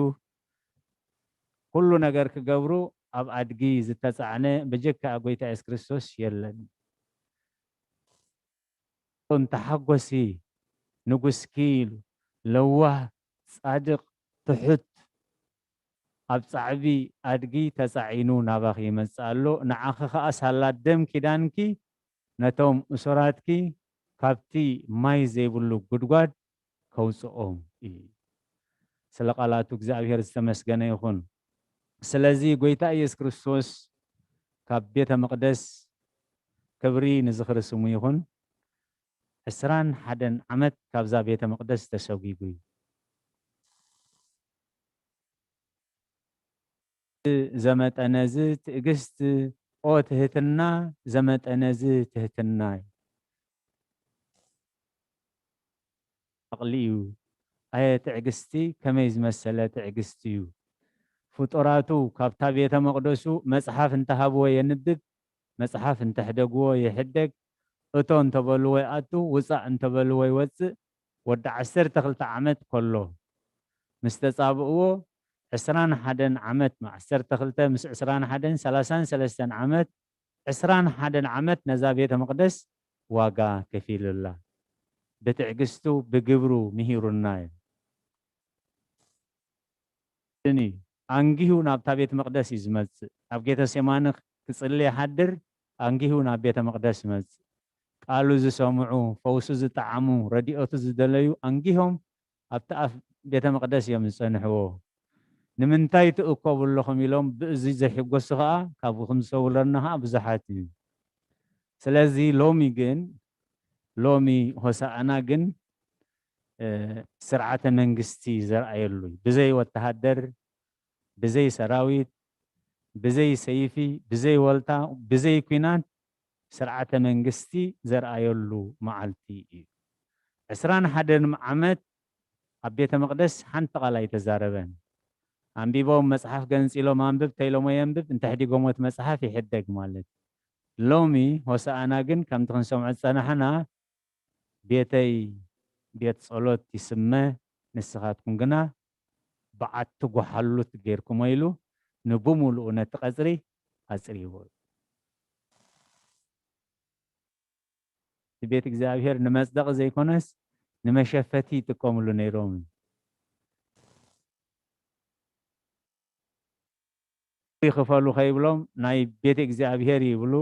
ኩሉ ነገር ክገብሩ ኣብ ኣድጊ ዝተጻዕነ ብጀካ ጎይታ የሱስ ክርስቶስ የለን። እቶም ተሓጎሲ ንጉስኪ ኢሉ ለዋህ ጻድቕ ትሑት ኣብ ጻዕቢ ኣድጊ ተጻዒኑ ናባኺ ይመጽእ ኣሎ። ንዓኺ ኸኣ ሳላ ደም ኪዳንኪ ነቶም እሱራትኪ ካብቲ ማይ ዘይብሉ ጉድጓድ ከውጽኦም እዩ። ስለ ቃላቱ እግዚኣብሔር ዝተመስገነ ይኹን። ስለዚ ጎይታ ኢየሱስ ክርስቶስ ካብ ቤተ መቕደስ ክብሪ ንዝኽሪ ስሙ ይኹን። ዕስራን ሓደን ዓመት ካብዛ ቤተ መቕደስ ተሰጒጉ እዩ። ዘመጠነዝ ትዕግስት ኦ ትህትና ዘመጠነዝ ትህትና እዩ። ዓቕሊ እዩ። ኣየ ትዕግስቲ ከመይ ዝመሰለ ትዕግስቲ እዩ። ፍጡራቱ ካብታ ቤተ መቕደሱ መጽሓፍ እንተሃብዎ የንብብ፣ መጽሓፍ እንተሕደግዎ ይሕደግ፣ እቶ እንተበልዎ ይኣቱ፣ ውጻእ እንተበልዎ ይወጽእ፣ ወዲ ዓሰርተ ክልተ ዓመት ከሎ ምስ ተጻብእዎ ዕስራን ሓደን ዓመት፣ ዓሰርተ ክልተ ምስ ዕስራን ሓደን ሰላሳን ሰለስተን ዓመት፣ ዕስራን ሓደን ዓመት ነዛ ቤተ መቕደስ ዋጋ ከፊሉላ። ብትዕግስቱ ብግብሩ ምሂሩና እዩ። እኒ ኣንጊሁ ናብታ ቤት መቕደስ እዩ ዝመጽእ። ኣብ ጌተሴማኒ ክጽሊ ይሓድር፣ ኣንጊሁ ናብ ቤተ መቕደስ ይመጽእ። ቃሉ ዝሰምዑ፣ ፈውሱ ዝጠዓሙ፣ ረድኤቱ ዝደለዩ ኣንጊሆም ኣብቲ ኣፍ ቤተ መቕደስ እዮም ዝጸንሕዎ። ንምንታይ ትእከቡ ኣለኹም ኢሎም ብእዙይ ዘይሕጎሱ ኸኣ ካብኡ ከም ዝሰውረና ኸኣ ብዙሓት እዩ። ስለዚ ሎሚ ግን ሎሚ ሆሳዕና ግን ስርዓተ መንግስቲ ዘርኣየሉ እዩ። ብዘይ ወተሃደር፣ ብዘይ ሰራዊት፣ ብዘይ ሰይፊ፣ ብዘይ ወልታ፣ ብዘይ ኲናት ስርዓተ መንግስቲ ዘርኣየሉ መዓልቲ እዩ። ዕስራን ሓደን ዓመት ኣብ ቤተ መቕደስ ሓንቲ ቃል ኣይተዛረበን። ኣንቢቦም መጽሓፍ ገንጺሎም ኣንብብ ተይሎሞ የንብብ፣ እንተሕዲጎሞ እቲ መጽሓፍ ይሕደግ ማለት። ሎሚ ሆሳኣና ግን ከምቲ ክንሰምዖ ዝጸናሕና ቤተይ ቤት ጸሎት ይስመ፣ ንስኻትኩም ግና በዓቲ ጓሓሉት ጌርኩሞ ኢሉ ንብሙሉኡ ነቲ ቀጽሪ ኣጽሪዎ። እቲ ቤት እግዚኣብሔር ንመጽደቒ ዘይኮነስ ንመሸፈቲ ይጥቀምሉ ነይሮም። ይኽፈሉ ከይብሎም ናይ ቤት እግዚኣብሔር ይብሉ።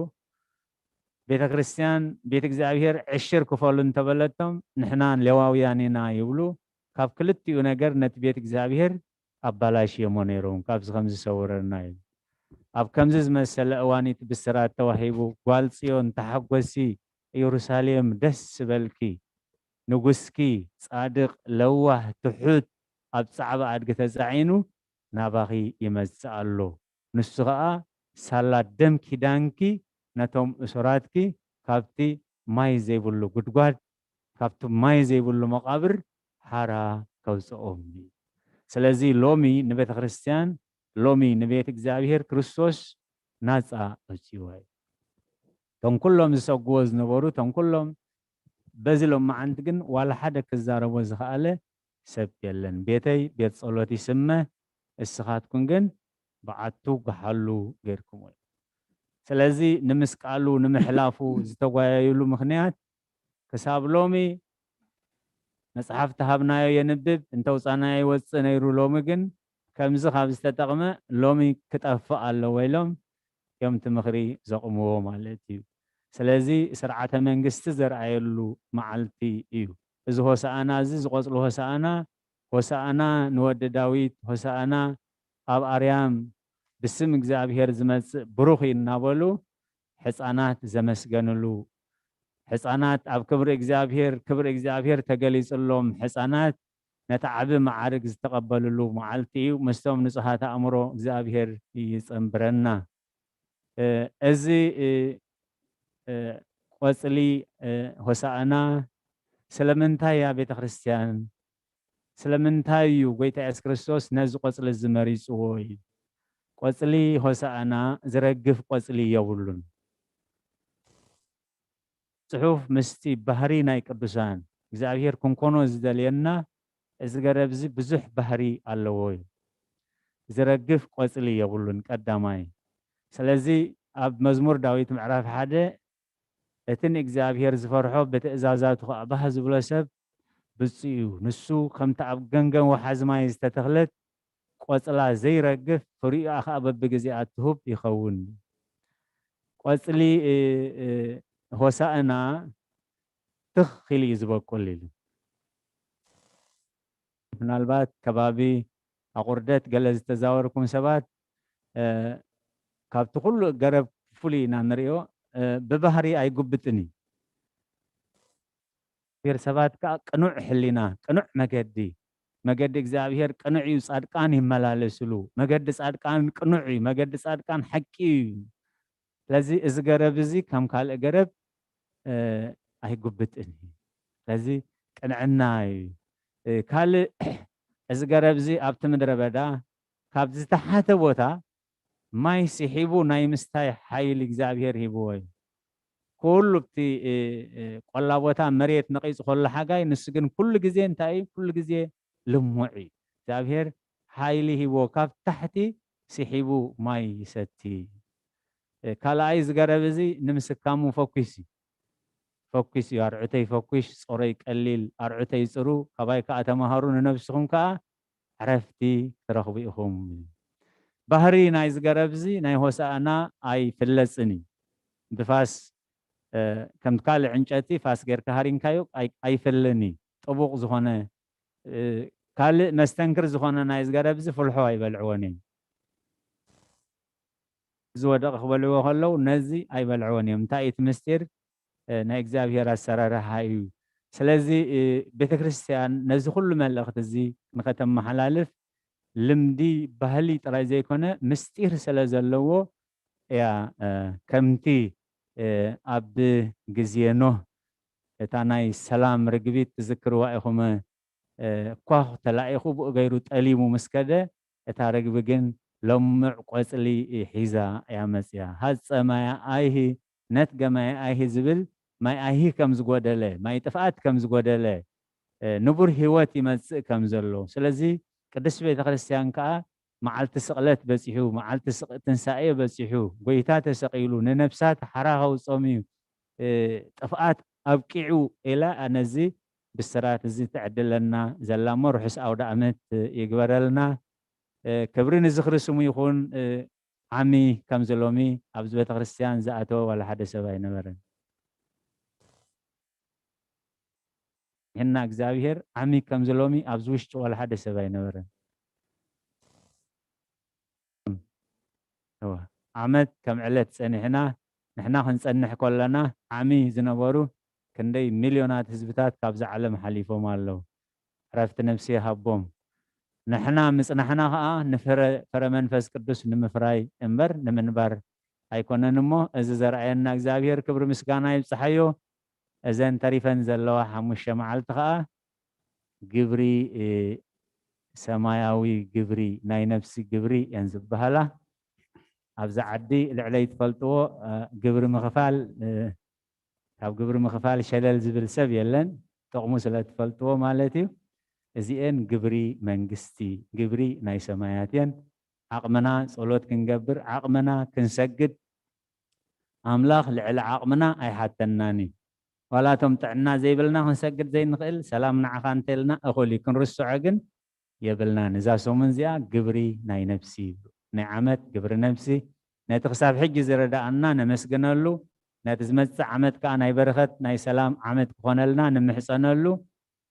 ቤተ ክርስቲያን ቤት እግዚኣብሔር ዕሽር ክፈሉ እንተበለቶም ንሕና ሌዋውያን ኢና ይብሉ። ካብ ክልቲኡ ነገር ነቲ ቤት እግዚኣብሔር ኣባላሽዮሞ ነይሮም። ካብዚ ከም ዝሰውረና እዩ። ኣብ ከምዚ ዝመሰለ እዋን እቲ ብስራት ተዋሂቡ፣ ጓል ጽዮን ተሓጎሲ፣ ኢየሩሳሌም ደስ ዝበልኪ፣ ንጉስኪ ጻድቕ፣ ለዋህ፣ ትሑት፣ ኣብ ጻዕባ ኣድጊ ተጻዒኑ ናባኺ ይመጽእ ኣሎ። ንሱ ኸኣ ሳላ ደም ኪዳንኪ ነቶም እሱራትኪ ካብቲ ማይ ዘይብሉ ጉድጓድ፣ ካብቲ ማይ ዘይብሉ መቓብር ሓራ ከውጽኦም እዩ። ስለዚ ሎሚ ንቤተ ክርስቲያን፣ ሎሚ ንቤት እግዚኣብሔር ክርስቶስ ናጻ ኣውጺእዋ እዩ። እቶም ኩሎም ዝሰግዎ ዝነበሩ፣ እቶም ኩሎም በዚ ሎማዓንቲ ግን ዋላ ሓደ ክዛረቦ ዝኸኣለ ሰብ የለን። ቤተይ ቤት ጸሎት ይስመ፣ እስኻትኩም ግን በዓቱ ገሓሉ ጌርኩሞ። ስለዚ ንምስቃሉ፣ ንምሕላፉ ዝተጓየዩሉ ምኽንያት ክሳብ ሎሚ መጽሓፍ ተሃብናዮ የንብብ፣ እንተውጻናዮ ይወጽእ ነይሩ። ሎሚ ግን ከምዚ ካብ ዝተጠቕመ ሎሚ ክጠፍእ ኣለዎ ኢሎም እዮም እቲ ምኽሪ ዘቑምዎ ማለት እዩ። ስለዚ ስርዓተ መንግስቲ ዘርኣየሉ መዓልቲ እዩ። እዚ ሆሳኣና እዚ ዝቖጽሉ ሆሳኣና፣ ሆሳኣና ንወዲ ዳዊት፣ ሆሳኣና ኣብ ኣርያም ብስም እግዚኣብሔር ዝመጽእ ብሩኽ እዩ እናበሉ ሕፃናት ዘመስገንሉ፣ ሕፃናት ኣብ ክብሪ እግዚኣብሔር፣ ክብሪ እግዚኣብሔር ተገሊጽሎም ሕፃናት ነቲ ዓቢ መዓርግ ዝተቐበልሉ መዓልቲ እዩ። ምስቶም ንጹሃት ኣእምሮ እግዚኣብሔር ይጸንብረና። እ፣ እዚ፣ እ፣ እ፣ ቆጽሊ፣ እ፣ ሆሳዕና ስለምንታይ እያ ቤተ ክርስቲያን? ስለምንታይ እዩ ጎይታ የሱስ ክርስቶስ ነዚ ቆጽሊ እዚ መሪጽዎ እዩ? ቆጽሊ ሆሳዕና ዝረግፍ ቆጽሊ የብሉን። ጽሑፍ ምስቲ ባህሪ ናይ ቅዱሳን እግዚኣብሔር ክንኮኖ ዝደልየና እዚ ገረብ እዚ ብዙሕ ባህሪ ኣለዎ እዩ። ዝረግፍ ቆጽሊ የብሉን ቀዳማይ። ስለዚ ኣብ መዝሙር ዳዊት ምዕራፍ ሓደ እቲ ንእግዚኣብሔር ዝፈርሖ ብትእዛዛቱ ኸኣ ባህ ዝብሎ ሰብ ብፁዕ እዩ። ንሱ ከምቲ ኣብ ገንገን ወሓዚ ማይ ዝተተኽለት ቆጽላ ዘይረግፍ ፍሪኣ ኸኣ በብግዜኣ ትሁብ ይኸውን። ቆጽሊ፣ እ፣ እ፣ ሆሳእና ትኽ ኢሉ እዩ ዝበቁል ኢሉ። ምናልባት ከባቢ ኣቑርደት ገለ ዝተዛወርኩም ሰባት፣ እ፣ ካብቲ ኩሉ ገረብ ፍሉይ ኢና ንርእዮ። እ፣ ብባህሪ ኣይጉብጥን እዩ። እግዚኣብሔር ሰባት ከኣ ቅኑዕ ሕሊና፣ ቅኑዕ መገዲ፣ መገዲ እግዚኣብሔር ቅኑዕ እዩ፣ ጻድቃን ይመላለስሉ። መገዲ ጻድቃን ቅኑዕ እዩ፣ መገዲ ጻድቃን ሓቂ እዩ። ስለዚ እዚ ገረብ እዚ ከም ካልእ ገረብ፣ እ፣ ኣይጉብጥን እዩ። ስለዚ ቅንዕና እዩ። እ፣ ካልእ እዚ ገረብ እዚ ኣብቲ ምድረ በዳ ካብ ዝተሓተ ቦታ ማይ ስሒቡ ናይ ምስታይ ሓይሊ እግዚኣብሔር ሂብዎ እዩ። ኩሉ ኣብቲ፣ እ፣ እ፣ ቆላ ቦታ መሬት ነቒጹ ከሎ ሓጋይ፣ ንሱ ግን ኩሉ ግዜ እንታይ እዩ? ኩሉ ግዜ ልሙዕ እዩ። እግዚኣብሔር ሓይሊ ሂብዎ፣ ካብ ታሕቲ ስሒቡ ማይ ይሰቲ። እ፣ ካልኣይ እዚ ገረብ እዚ ንምስካሙ ፈኲስ እዩ። ፈኲስ እዩ። ኣርዑተይ ፈኲሽ፣ ጾረይ ቀሊል፣ ኣርዑተይ ጽሩ፣ ካባይ ከኣ ተማሃሩ፣ ንነብስኹም ከኣ ዕረፍቲ ትረኽቡ ኢኹም። ባህሪ ናይዚ ገረብ እዚ ናይ ሆሳእና ኣይፍለጽን እዩ። ብፋስ፣ እ፣ ከም ካልእ ዕንጨቲ ፋስ ጌርካ ሃሪንካዮ ኣይ-፣ ኣይፍልን እዩ። ጥቡቕ ዝኾነ፣ እ፣ ካልእ መስተንክር ዝኾነ ናይዚ ገረብ እዚ ፍልሖ ኣይበልዕዎን እዮም። ዝወደቐ ክበልዕዎ ከለዉ ነዚ ኣይበልዕዎን እዮም። እንታይ እቲ ምስጢር? እ፣ ናይ እግዚኣብሔር ኣሰራርሓ እዩ። ስለዚ፣ እ፣ ቤተ ክርስቲያን ነዚ ኩሉ መልእኽቲ እዚ ንኸተመሓላልፍ ልምዲ፣ ባህሊ ጥራይ ዘይኮነ ምስጢር ስለ ዘለዎ እያ። እ፣ ከምቲ፣ እ፣ ኣብ ግዜ ኖህ እታ ናይ ሰላም ርግቢት ትዝክርዋ ኢኹም፣ እ፣ እኳ ተላኢኹ ብኡ ገይሩ ጠሊሙ ምስ ከደ፣ እታ ርግቢ ግን ለምዕ ቆጽሊ ሒዛ እያ መጽያ። ሃጸ ማያ ኣይሂ ነትገ ማይ ኣይሂ ዝብል፣ ማይ ኣይሂ ከም ዝጎደለ፣ ማይ ጥፍኣት ከም ዝጎደለ፣ እ፣ ንቡር ህይወት ይመጽእ ከም ዘሎ። ስለዚ ቅድስት ቤተ ክርስቲያን ከኣ መዓልቲ ስቕለት በጺሑ፣ መዓልቲ ስቕ-፣ ትንሳኤ በጺሑ፣ ጎይታ ተሰቒሉ፣ ንነፍሳት ሓራ ከውጾም እዩ፣ እ፣ ጥፍኣት ኣብቂዑ ኢላ ነዚ ብስራት እዚ ትዕድለና ዘላ እሞ ርሑስ ኣውደ ኣመት ይግበረልና። ክብሪ ንዝኽሪ ስሙ ይኹን። ዓሚ ከምዚ ሎሚ ኣብዚ ቤተክርስትያን ዝኣተወ ዋላ ሓደ ሰብ ኣይነበረን። ይህና እግዚኣብሔር ዓሚ ከምዚ ሎሚ ኣብዚ ውሽጢ ዋላ ሓደ ሰብ ኣይነበረን። ዓመት ከም ዕለት ጸኒሕና ንሕና ክንጸንሕ ከለና ዓሚ ዝነበሩ ክንደይ ሚልዮናት ህዝብታት ካብዛ ዓለም ሓሊፎም ኣለዉ። ዕረፍቲ ነፍሲ ይሃቦም። ንሕና ምጽናሕና ኸኣ ንፍረ ፍረ መንፈስ ቅዱስ ንምፍራይ እምበር ንምንባር ኣይኮነን እሞ እዚ ዘርኣየና እግዚኣብሔር ክብሪ ምስጋና ይብጽሓዮ። እዘን ተሪፈን ዘለዋ ሓሙሽተ መዓልቲ ኸኣ ግብሪ ሰማያዊ ግብሪ ናይ ነፍሲ ግብሪ እየን ዝበሃላ። ኣብዚ ዓዲ ልዕለይ ትፈልጥዎ ግብሪ ምኽፋል ካብ ግብሪ ምኽፋል ሸለል ዝብል ሰብ የለን። ጥቕሙ ስለ ትፈልጥዎ ማለት እዩ። እዚኤን ግብሪ መንግስቲ ግብሪ ናይ ሰማያት እየን። ዓቕምና ጸሎት ክንገብር ዓቕምና ክንሰግድ ኣምላኽ ልዕሊ ዓቕምና ኣይሓተናን እዩ። ዋላ እቶም ጥዕና ዘይብልና ክንሰግድ ዘይንኽእል ሰላም ንዓኻ እንተልና እኹል እዩ። ክንርስዖ ግን የብልናን። እዛ ሰሙን እዚኣ ግብሪ ናይ ነብሲ ይብሉ። ናይ ዓመት ግብሪ ነብሲ ነቲ ክሳብ ሕጂ ዝረዳኣና ነመስግነሉ፣ ነቲ ዝመጽእ ዓመት ከኣ ናይ በረኸት ናይ ሰላም ዓመት ክኾነልና ንምሕጸነሉ።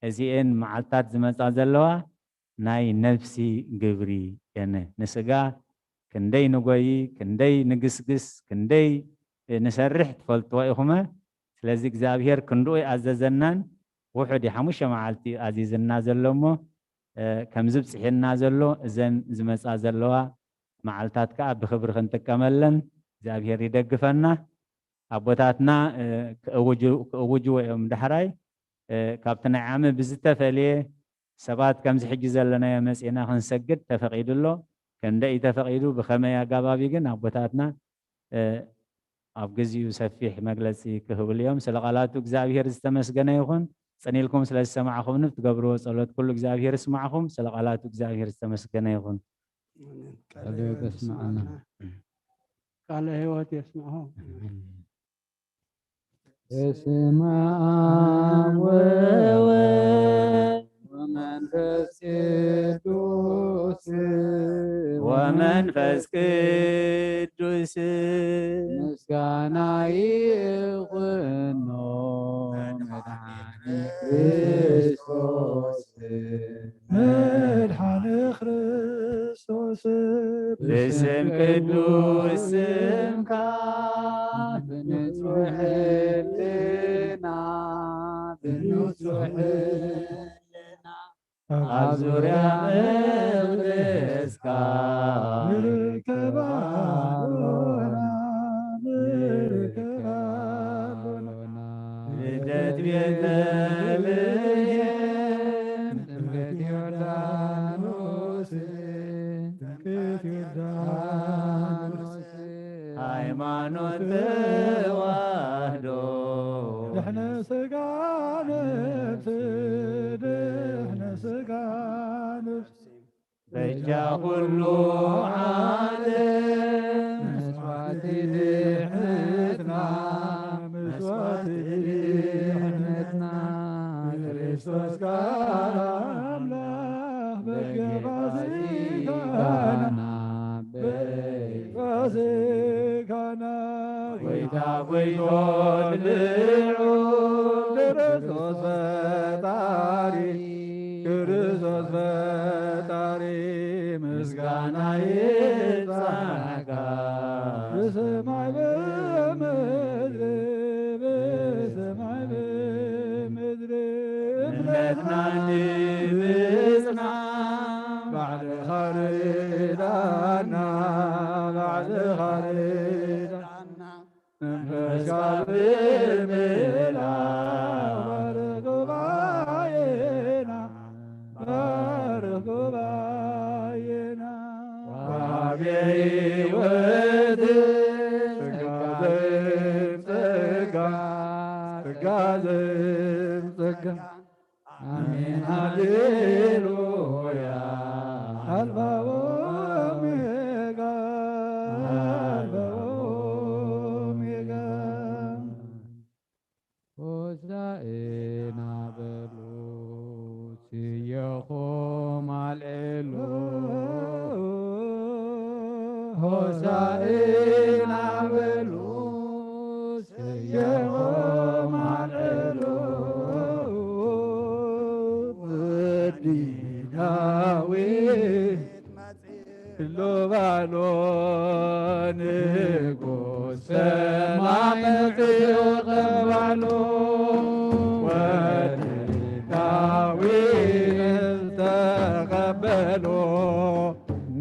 እዚኤን መዓልታት ዝመጻ ዘለዋ ናይ ነብሲ ግብሪ የነ ንስጋ ክንደይ ንጎይ ክንደይ ንግስግስ ክንደይ ንሰርሕ ትፈልጥዎ ኢኹመ። ስለዚ እግዚኣብሔር ክንድኡ ይኣዘዘናን ውሑድ ሓሙሽተ መዓልቲ ኣዚዝና ዘሎ እሞ ከምዚ ብፅሒና ዘሎ እዘን ዝመፃ ዘለዋ መዓልታት ከዓ ብክብሪ ክንጥቀመለን እግዚኣብሔር ይደግፈና። ኣቦታትና ክእውጅዎ እዮም ዳሕራይ ካብቲ ናይ ዓሚ ብዝተፈለየ ሰባት ከምዚ ሕጂ ዘለናዮ መፂና ክንሰግድ ተፈቂዱ ኣሎ። ክንደይ ተፈቂዱ ብከመይ ኣጋባቢ ግን ኣቦታትና ኣብ ግዚኡ ሰፊሕ መግለፂ ክህብሉ እዮም። ስለ ቃላቱ እግዚኣብሔር ዝተመስገነ ይኹን። ፅን ኢልኩም ስለ ዝሰማዕኹምኒ ብትገብርዎ ፀሎት ኩሉ እግዚኣብሔር ይስማዕኹም። ስለ ቃላቱ እግዚኣብሔር ዝተመስገነ ይኹን። ቃለ ሕይወት የስምዐና። ቃለ ሕይወት የስምዖ። በስመ አብ ወወልድ ወመንፈስ ቅዱስ ወመንፈስ ቅዱስ ምስጋና ይኹኖ መድኃኒ ክርስቶስ መድኃኒ ክርስቶስ ብስም ቅዱስ ስምካ ብንጹሕ ሕልና ብንጹሕ ሕልና ኣብ ዙርያ መቕደስካ ንርከብ ኣሎና ንርከብ ኣሎና ልደት ቤተልሔም ጥምቀት ዮርዳኖስ ጥምቀት ዮርዳኖስ ሃይማኖት ተዋህዶ ድሕነ ስጋ ነፍስ ድሕነ ስጋ ነፍስ በጃ ኩሉ ዓለም መስዋዕቲ ድሕነትና መስዋዕቲ ድሕነትና ክርስቶስ ቃል ኣምላኽ በጊዕ ፋሲካና በጊዕ ፋሲካና ጎይታ ጎይቶት ልዑል ክርስቶስ ፈጣሪ ክርስቶስ ፈጣሪ ምስጋና ይብጻሕካ ብሰማይ ብምድሪ ብሰማይ ብምድሪ እምነትና ንብጽና ባዕልኻ ርዳና ባዕልኻ ርዳና መንፈስካ ብምልኣት ባርኽ ጉባኤና ባርኽ ጉባኤና ወሃቤ ሕይወት ጸጋ ዘእም ጸጋ ጸጋ ዘእም ጸጋ አሜን ሃሌሉያ አልፋ ወኦሜጋ አልፋ ወኦሜጋ ሆሳዕና በሉ ሆሳዕና በሉ፣ ሰየኹም ኣልዕሉ፣ ወዲ ዳዊት መጺኡ ኣሎ በሉ፣ ንጉስ ሰማይ መጺኡ ኣሎ በሉ፣ ወዲ ዳዊት ተቐበሉ።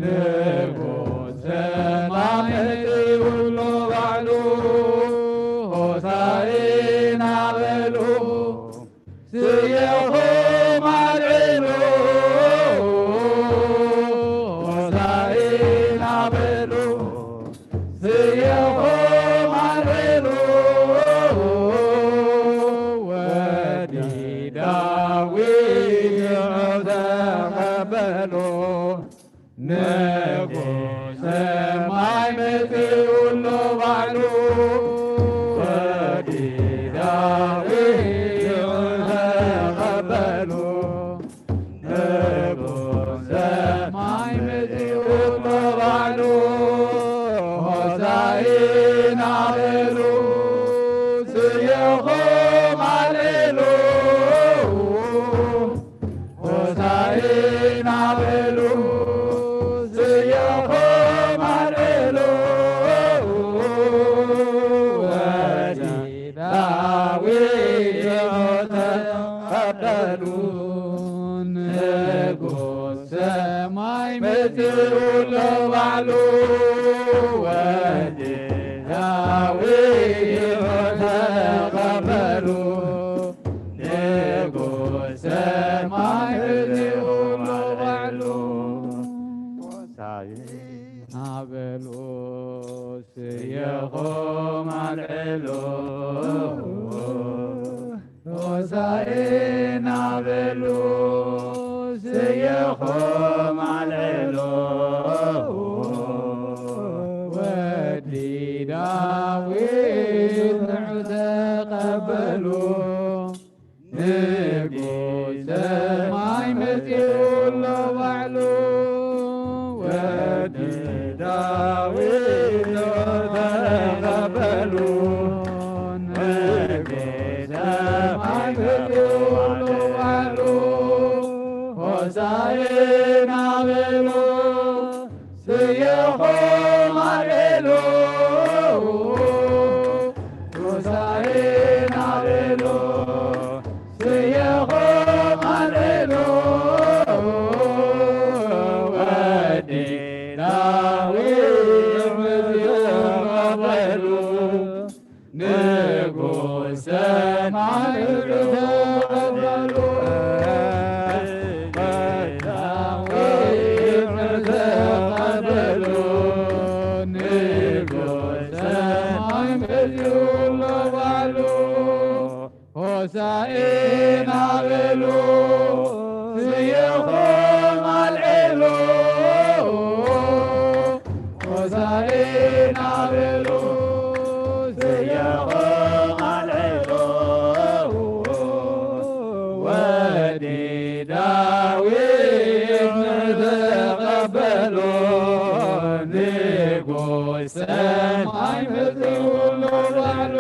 ንጉስ ሰማይ መጺኡ ኣሎ በሉ፣ ሆሳዕና በሉ፣ ስየኹም ኣልዕሉ፣ ሆሳዕና በሉ፣ ስየኹም ኣልዕሉ፣ ወዲ ዳዊት ንዑ ተቐበሉ። ንጉስ ሰማይ መጺኡ ኣሎ በሉ፣ ወዲ ዳዊት ንዑ ተቐበሉ። ንጉስ ሰማይ መጺኡ ኣሎ በሉ፣ ሆሳዕና በሉ፣ ስየኹም ኣልዕሉ። ሆሳዕና በሉ፣ ስየኹም ኣልዕሉ፣ ወዲ ዳዊት ተቐበሉ። ንጉስ ሰማይ መጺኡ ኣሎ በሉ፣ ወዲ ዳዊት ተቐበሉ። ንጉስ ሰማይ መጺኡ ኣሎ በሉ፣ ሆሳዕና በሉ፣ ስየኹም ኣልዕሉ፣ ሆሳዕና በሉ፣ ስየኹም ኣልዕሉ፣ ወዲ ዳዊት ንዑ ተቐበሉ። ንጉስ ሰማይ መጺኡ ኣሎ በሉ፣ ወዲ ዳዊት ተቐበሉ። ንጉስ ሰማይ መጺኡ ኣሎ በሉ፣ ሆሳዕና በሉ። ስየኹም ኣልዕሉ፣ ሆሳዕና በሉ። ስየኹም ኣልዕሉ፣ ወዲ ዳዊት ተቐበሉ። ንጉስ ሰማይ ተቐበሉ፣ ዳዊት ተቐበሉ። ንጉስ ሰማይ መጺኡ ኣሎ በሉ፣ ሆሳዕና በሉ፣ ስየኹም ኣልዕሉ። ሆሳዕና በሉ፣ ስየኹም ኣልዕሉ። ወዲ ዳዊት ንተቐበሎ፣ ንጉስ ሰማይ መጺኡ ኣሎ በሉ።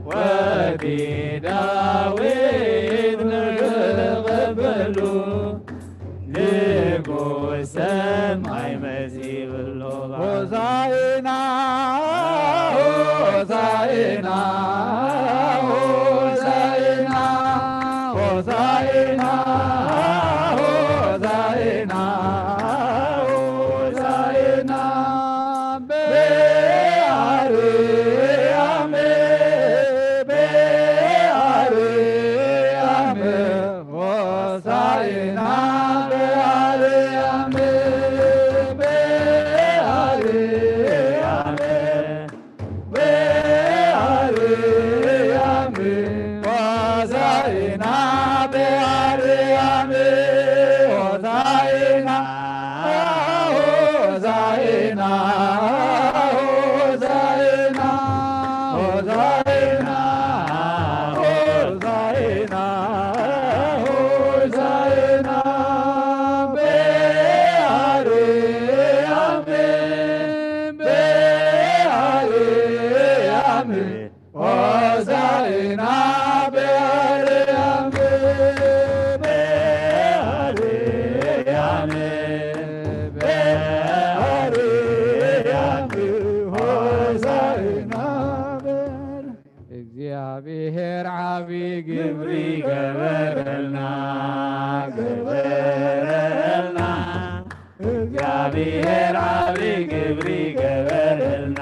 ወዲ ዳዊት ንተቐበሎ፣ ንጉስ ሰማይ መጺኡ ኣሎ። ሆሳዕና፣ ሆሳዕና፣ ሆሳዕና፣ ሆሳዕና፣ ሆሳዕና፣ ሆሳዕና በአርያም፣ በአርያም ሆሳዕና በአርያም፣ በአርያም፣ በአርያም ሆሳዕና በአርያም፣ ሆሳዕና ሆሳዕና፣ ሆሳዕና፣ ሆሳዕና፣ ሆሳዕና በአርያም ክብሪ ገበረልና፣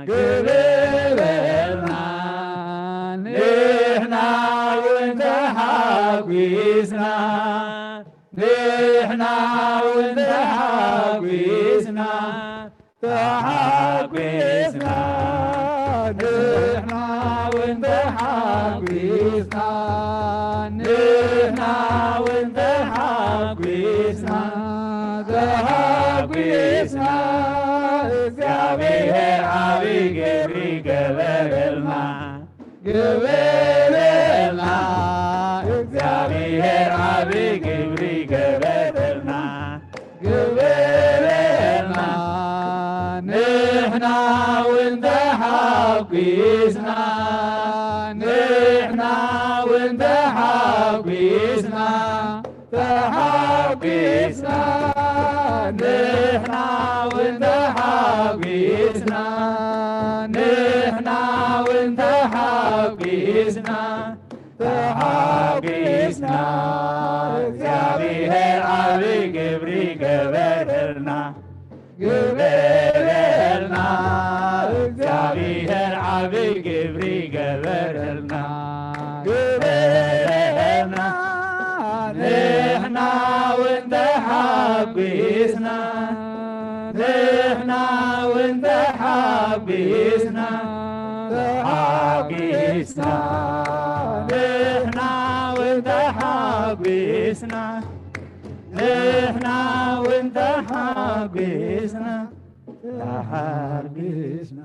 ክብረልና፣ ንሕና እውን ተሓጒስና፣ ንሕና እውን ተሓጒስና፣ ተሓጒስና፣ ንሕና እውን ተሓጒስና፣ ንሕና እውን ተሓጒስና፣ ተሓጒስና። እግዚኣብሔር ዓቢ ግብሪ ገበረልና፣ ገበረልና፣ እግዚኣብሔር ዓቢ ግብሪ ገበረልና፣ ግበረልና። ንሕና እውን ተሓጒስና፣ ንሕና እውን ተሓጒስና፣ ተሓጒስና። ንሕና እውን ተሓጒስና፣ ንሕና እውን ተሓጒስና፣ ተሓጒስና። እግዚኣብሔር ዓቢ ግብሪ ገበረልና፣ ግበረልና። እግዚኣብሔር ዓቢ ግብሪ ገበረልና፣ ግበረልና። ንሕና እውን ተሓጒስና፣ ንሕና እውን ተሓጒስና፣ ተሓጒስና። ንሕና እውን ተሓጒስና፣ ንሕና እውን ተሓጒስና፣ ተሓጒስና።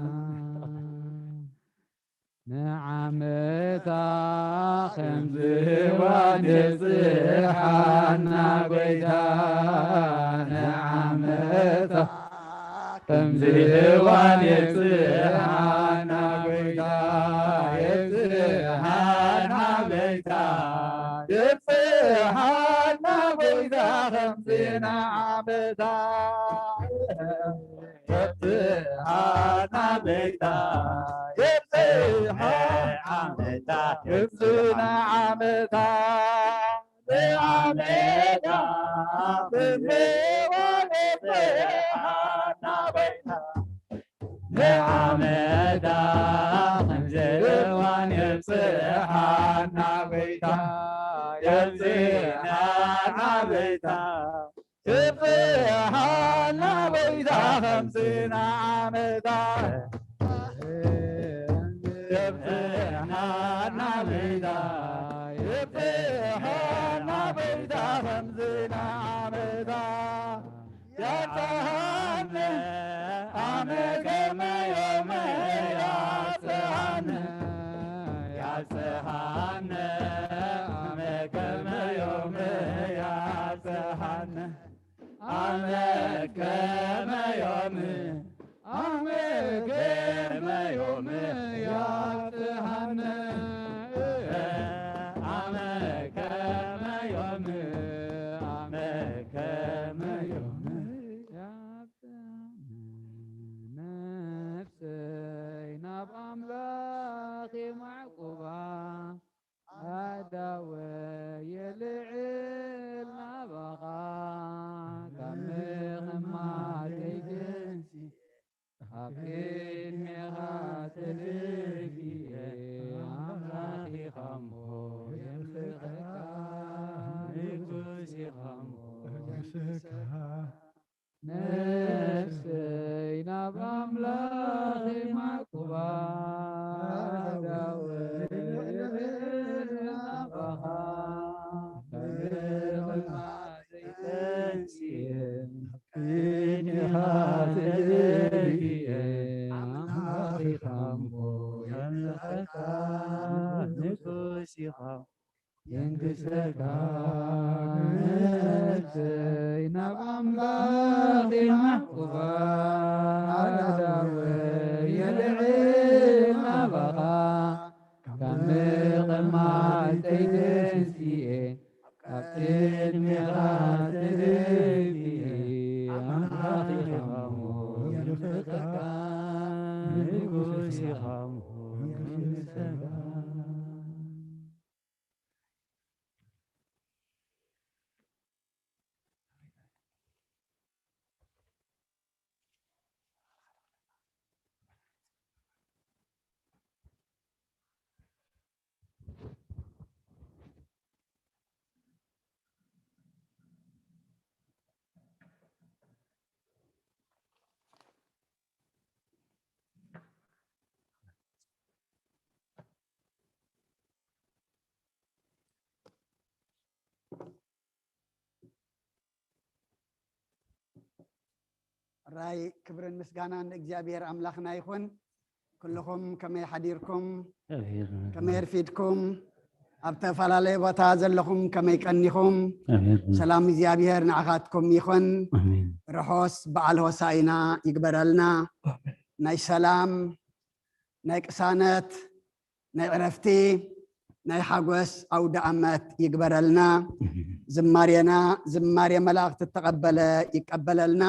ንዓመታ ከም ዝህባን የብጽሓና ጎይታ፣ ንዓመታ ከም ዝህባን የብጽሓና ጎይታ፣ የብጽሓና ጎይታ፣ የብጽሓና ጎይታ ከምዚ ንዓመታ። የብጽሓና ጎይታ፣ የብጽሓና ዓመታ፣ የብጽሓና ዓመታ፣ ንዓመታ ብንዋን የብጽሓና ጎይታ፣ ንዓመታ ከምዚ እዋን የብጽሓና ጎይታ፣ የብጽሓና ጎይታ። የብጽሓና ጎይታ ከምዚ ንዓመታ፣ የብጽሓና ጎይታ፣ የብጽሓና ጎይታ ከምዚ ንዓመታ። ያብጽሓነ ኣመ ከመ ዮም ያብጽሓነ፣ ያብጽሓነ ኣመ ከመ ዮም ያብጽሓነ፣ ኣመ ከመ ዮም፣ ኣመ ከመ ዮም ያብጽሓነ፣ ኣመ ከመ ዮም፣ ኣመ ከመ ዮም ያብጽሓነ። ነፍሰይ ናብ ኣምላኽ የማዕቁባ፣ ኣእዳወይ የልዕል ናባኻ፣ ካብ ምቕማጠይ ተንሲኤ ኣብ ቅድሜኻ ተደፊኤ፣ ኣምላኽ ኢኻ እሞ የምልኸካ፣ ንጉስ ኢኻ እሞ የምልኸካ። ነፍሰይ ናብ ኣምላኽ የማዕቁባ፣ ኣእዳወይ የልዕል ናባኻ፣ ካብ ምቕማጠይ ተንሲኤ፣ ቅድሜኻ ተደፊኤ፣ ኣምላኽ ኢኻ እሞ የምልኸካ፣ ንጉስ ኢኻ የንግሰካ። ነፍሰይ ናብ ኣምላኽ የማዕቁባ፣ ኣእዳወይ የልዕል ናባኻ፣ ካብ ምቕማጠይ ተንሲኤ፣ ኣብ ቅድሜኻ ተደፊኤ፣ ኣምላኽ ኢኻ እሞ የምልኸካ፣ ንጉስ ኢኻ እሞ የንግሰካ። ራይ ክብርን ምስጋናን ንእግዚኣብሔር ኣምላኽና ይኹን። ኩልኹም ከመይ ሓዲርኩም? ከመይ ኣርፊድኩም? ኣብ ተፈላለየ ቦታ ዘለኹም ከመይ ቀኒኹም? ሰላም እግዚኣብሔር ንዓኻትኩም ይኹን። ርሖስ በዓል ሆሳኢና ይግበረልና። ናይ ሰላም፣ ናይ ቅሳነት፣ ናይ ዕረፍቲ፣ ናይ ሓጎስ ኣውደ ኣመት ይግበረልና። ዝማሬና ዝማሬ መላእክት እተቐበለ ይቀበለልና።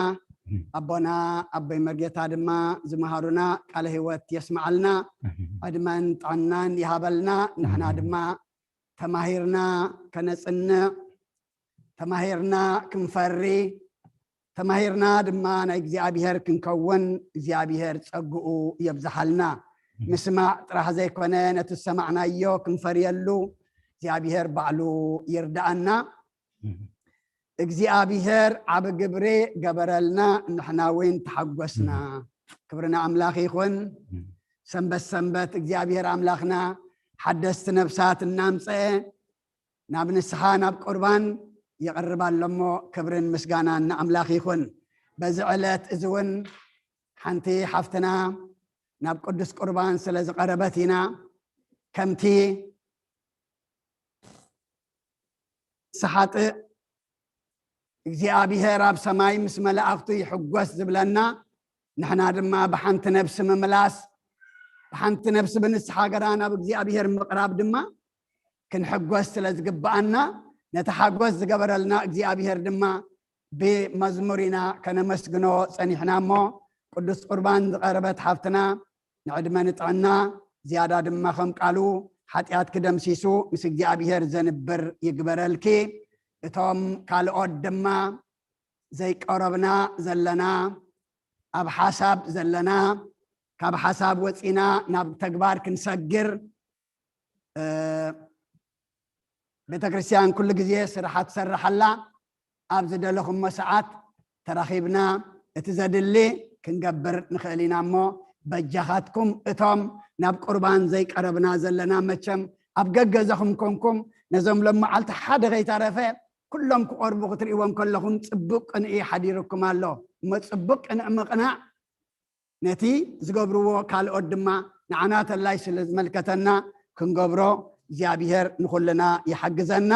ኣቦና ኣቦይ መርጌታ ድማ ዝመሃሩና ቃለ ህይወት የስምዓልና። ዕድመን ጥዕናን ይሃበልና። ንሕና ድማ ተማሂርና ከነጽንዕ፣ ተማሂርና ክንፈሪ፣ ተማሂርና ድማ ናይ እግዚኣብሔር ክንከውን እግዚኣብሔር ጸግኡ የብዝሓልና። ምስማዕ ጥራሕ ዘይኮነ ነቲ ዝሰማዕናዮ ክንፈርየሉ እግዚኣብሔር ባዕሉ ይርዳኣና። እግዚኣብሔር ዓቢ ግብሪ ገበረልና፣ ንሕና እውን ተሓጎስና። ክብርና ኣምላኽ ይኹን። ሰንበት ሰንበት እግዚኣብሔር ኣምላኽና ሓደስቲ ነፍሳት እናምፀአ ናብ ንስሓ ናብ ቁርባን ይቕርብ ኣሎ እሞ ክብርን ምስጋናን ንኣምላኽ ይኹን። በዚ ዕለት እዚ እውን ሓንቲ ሓፍትና ናብ ቅዱስ ቁርባን ስለ ዝቐረበት ኢና። ከምቲ ንስሓጥእ እግዚኣብሔር ኣብ ሰማይ ምስ መላእኽቱ ይሕጎስ ዝብለና፣ ንሕና ድማ ብሓንቲ ነብሲ ምምላስ፣ ብሓንቲ ነብሲ ብንስሓ ገራ ናብ እግዚኣብሔር ምቕራብ ድማ ክንሕጎስ ስለ ዝግብኣና፣ ነቲ ሓጎስ ዝገበረልና እግዚኣብሔር ድማ ብመዝሙር ኢና ከነመስግኖ ጸኒሕና እሞ፣ ቅዱስ ቁርባን ዝቐረበት ሓፍትና ንዕድመ ንጥዕና ዝያዳ ድማ ከም ቃሉ ሓጢኣትኪ ደምሲሱ ምስ እግዚኣብሔር ዘንብር ይግበረልኪ። እቶም ካልኦት ድማ ዘይቀረብና ዘለና፣ ኣብ ሓሳብ ዘለና፣ ካብ ሓሳብ ወጺና ናብ ተግባር ክንሰግር፣ እ፣ ቤተክርስትያን ኩሉ ግዜ ስራሓ ትሰርሕ ኣላ። ኣብ ዝደለኹሞ ሰዓት ተራኺብና እቲ ዘድሊ ክንገብር ንኽእል ኢና እሞ፣ በጃኻትኩም እቶም ናብ ቁርባን ዘይቀረብና ዘለና፣ መቸም ኣብ ገገዛኹም ኮንኩም ነዞም ሎመዓልቲ ሓደ ከይተረፈ ኩሎም ክቐርቡ ክትርእይዎም ከለኹም ጽቡቕ ቅንኢ ሓዲርኩም ኣሎ። እሞ ጽቡቕ ቅንኢ ምቕናዕ ነቲ ዝገብርዎ ካልኦት ድማ ንዓና ተላይ ስለ ዝመልከተና ክንገብሮ እግዚኣብሔር ንኹልና ይሓግዘና።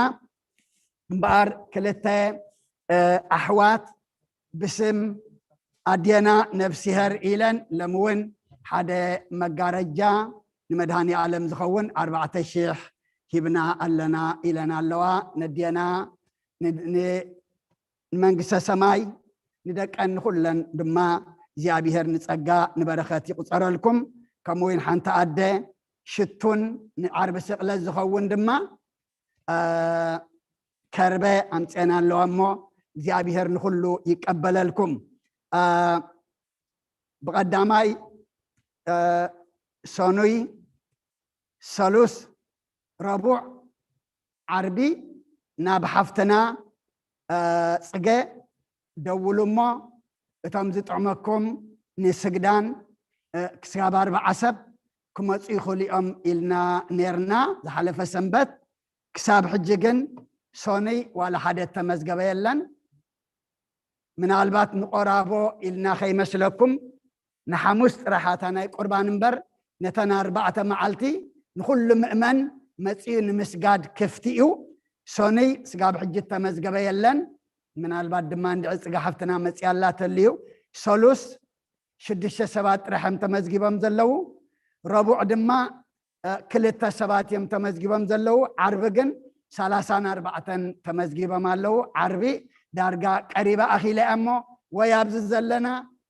እምበኣር ክልተ፣ እ፣ ኣሕዋት ብስም ኣዴና ነፍስሄር ኢለን ሎሚ እውን ሓደ መጋረጃ ንመድኃኔ ዓለም ዝኸውን ኣርባዕተ ሺሕ ሂብና ኣለና ኢለን ኣለዋ። ነዴና ን-፣ ን-፣ ንመንግስተ ሰማይ ንደቀን ንኹለን ድማ እግዚኣብሔር ንጸጋ ንበረኸት ይቁጸረልኩም። ከምኡ እውን ሓንቲ ኣደ ሽቱን ንዓርቢ ስቕለት ዝኸውን ድማ፣ እ፣ ከርበ ኣምጼና ኣለዋ እሞ እግዚኣብሔር ንኹሉ ይቀበለልኩም። እ፣ ብቐዳማይ፣ እ፣ ሰኑይ፣ ሰሉስ፣ ረቡዕ፣ ዓርቢ ናብ ሓፍትና፣ እ፣ ጽገ ደውሉ እሞ እቶም ዝጥዕመኩም ንስግዳን፣ እ፣ ክሳብ ኣርባዓ ሰብ ክመጹ ይኽእሉ እዮም ኢልና ኔርና ዝሓለፈ ሰንበት። ክሳብ ሕጂ ግን ሰኑይ ዋላ ሓደ እተመዝገበ የለን። ምናልባት ንቆራቦ ኢልና ከይመስለኩም ንሓሙስ ጥራሕ እታ ናይ ቁርባን እምበር ነተን ኣርባዕተ መዓልቲ ንኹሉ ምእመን መጺኡ ንምስጋድ ክፍቲ እዩ። ሰኑይ ስጋብ ሕጂ እተመዝገበ የለን። ምናልባት ድማ እንድዒ ጽጋ ሓፍትና መጺኣ ኣላ ተልዩ። ሰሉስ ሽዱሽተ ሰባት ጥራሕ እዮም ተመዝጊቦም ዘለዉ። ረቡዕ ድማ፣ እ፣ ክልተ ሰባት እዮም ተመዝጊቦም ዘለዉ። ዓርቢ ግን ሰላሳን ኣርባዕተን ተመዝጊቦም ኣለዉ። ዓርቢ ዳርጋ ቀሪባ ኣኺለ እያ እሞ ወይ ኣብዚ ዘለና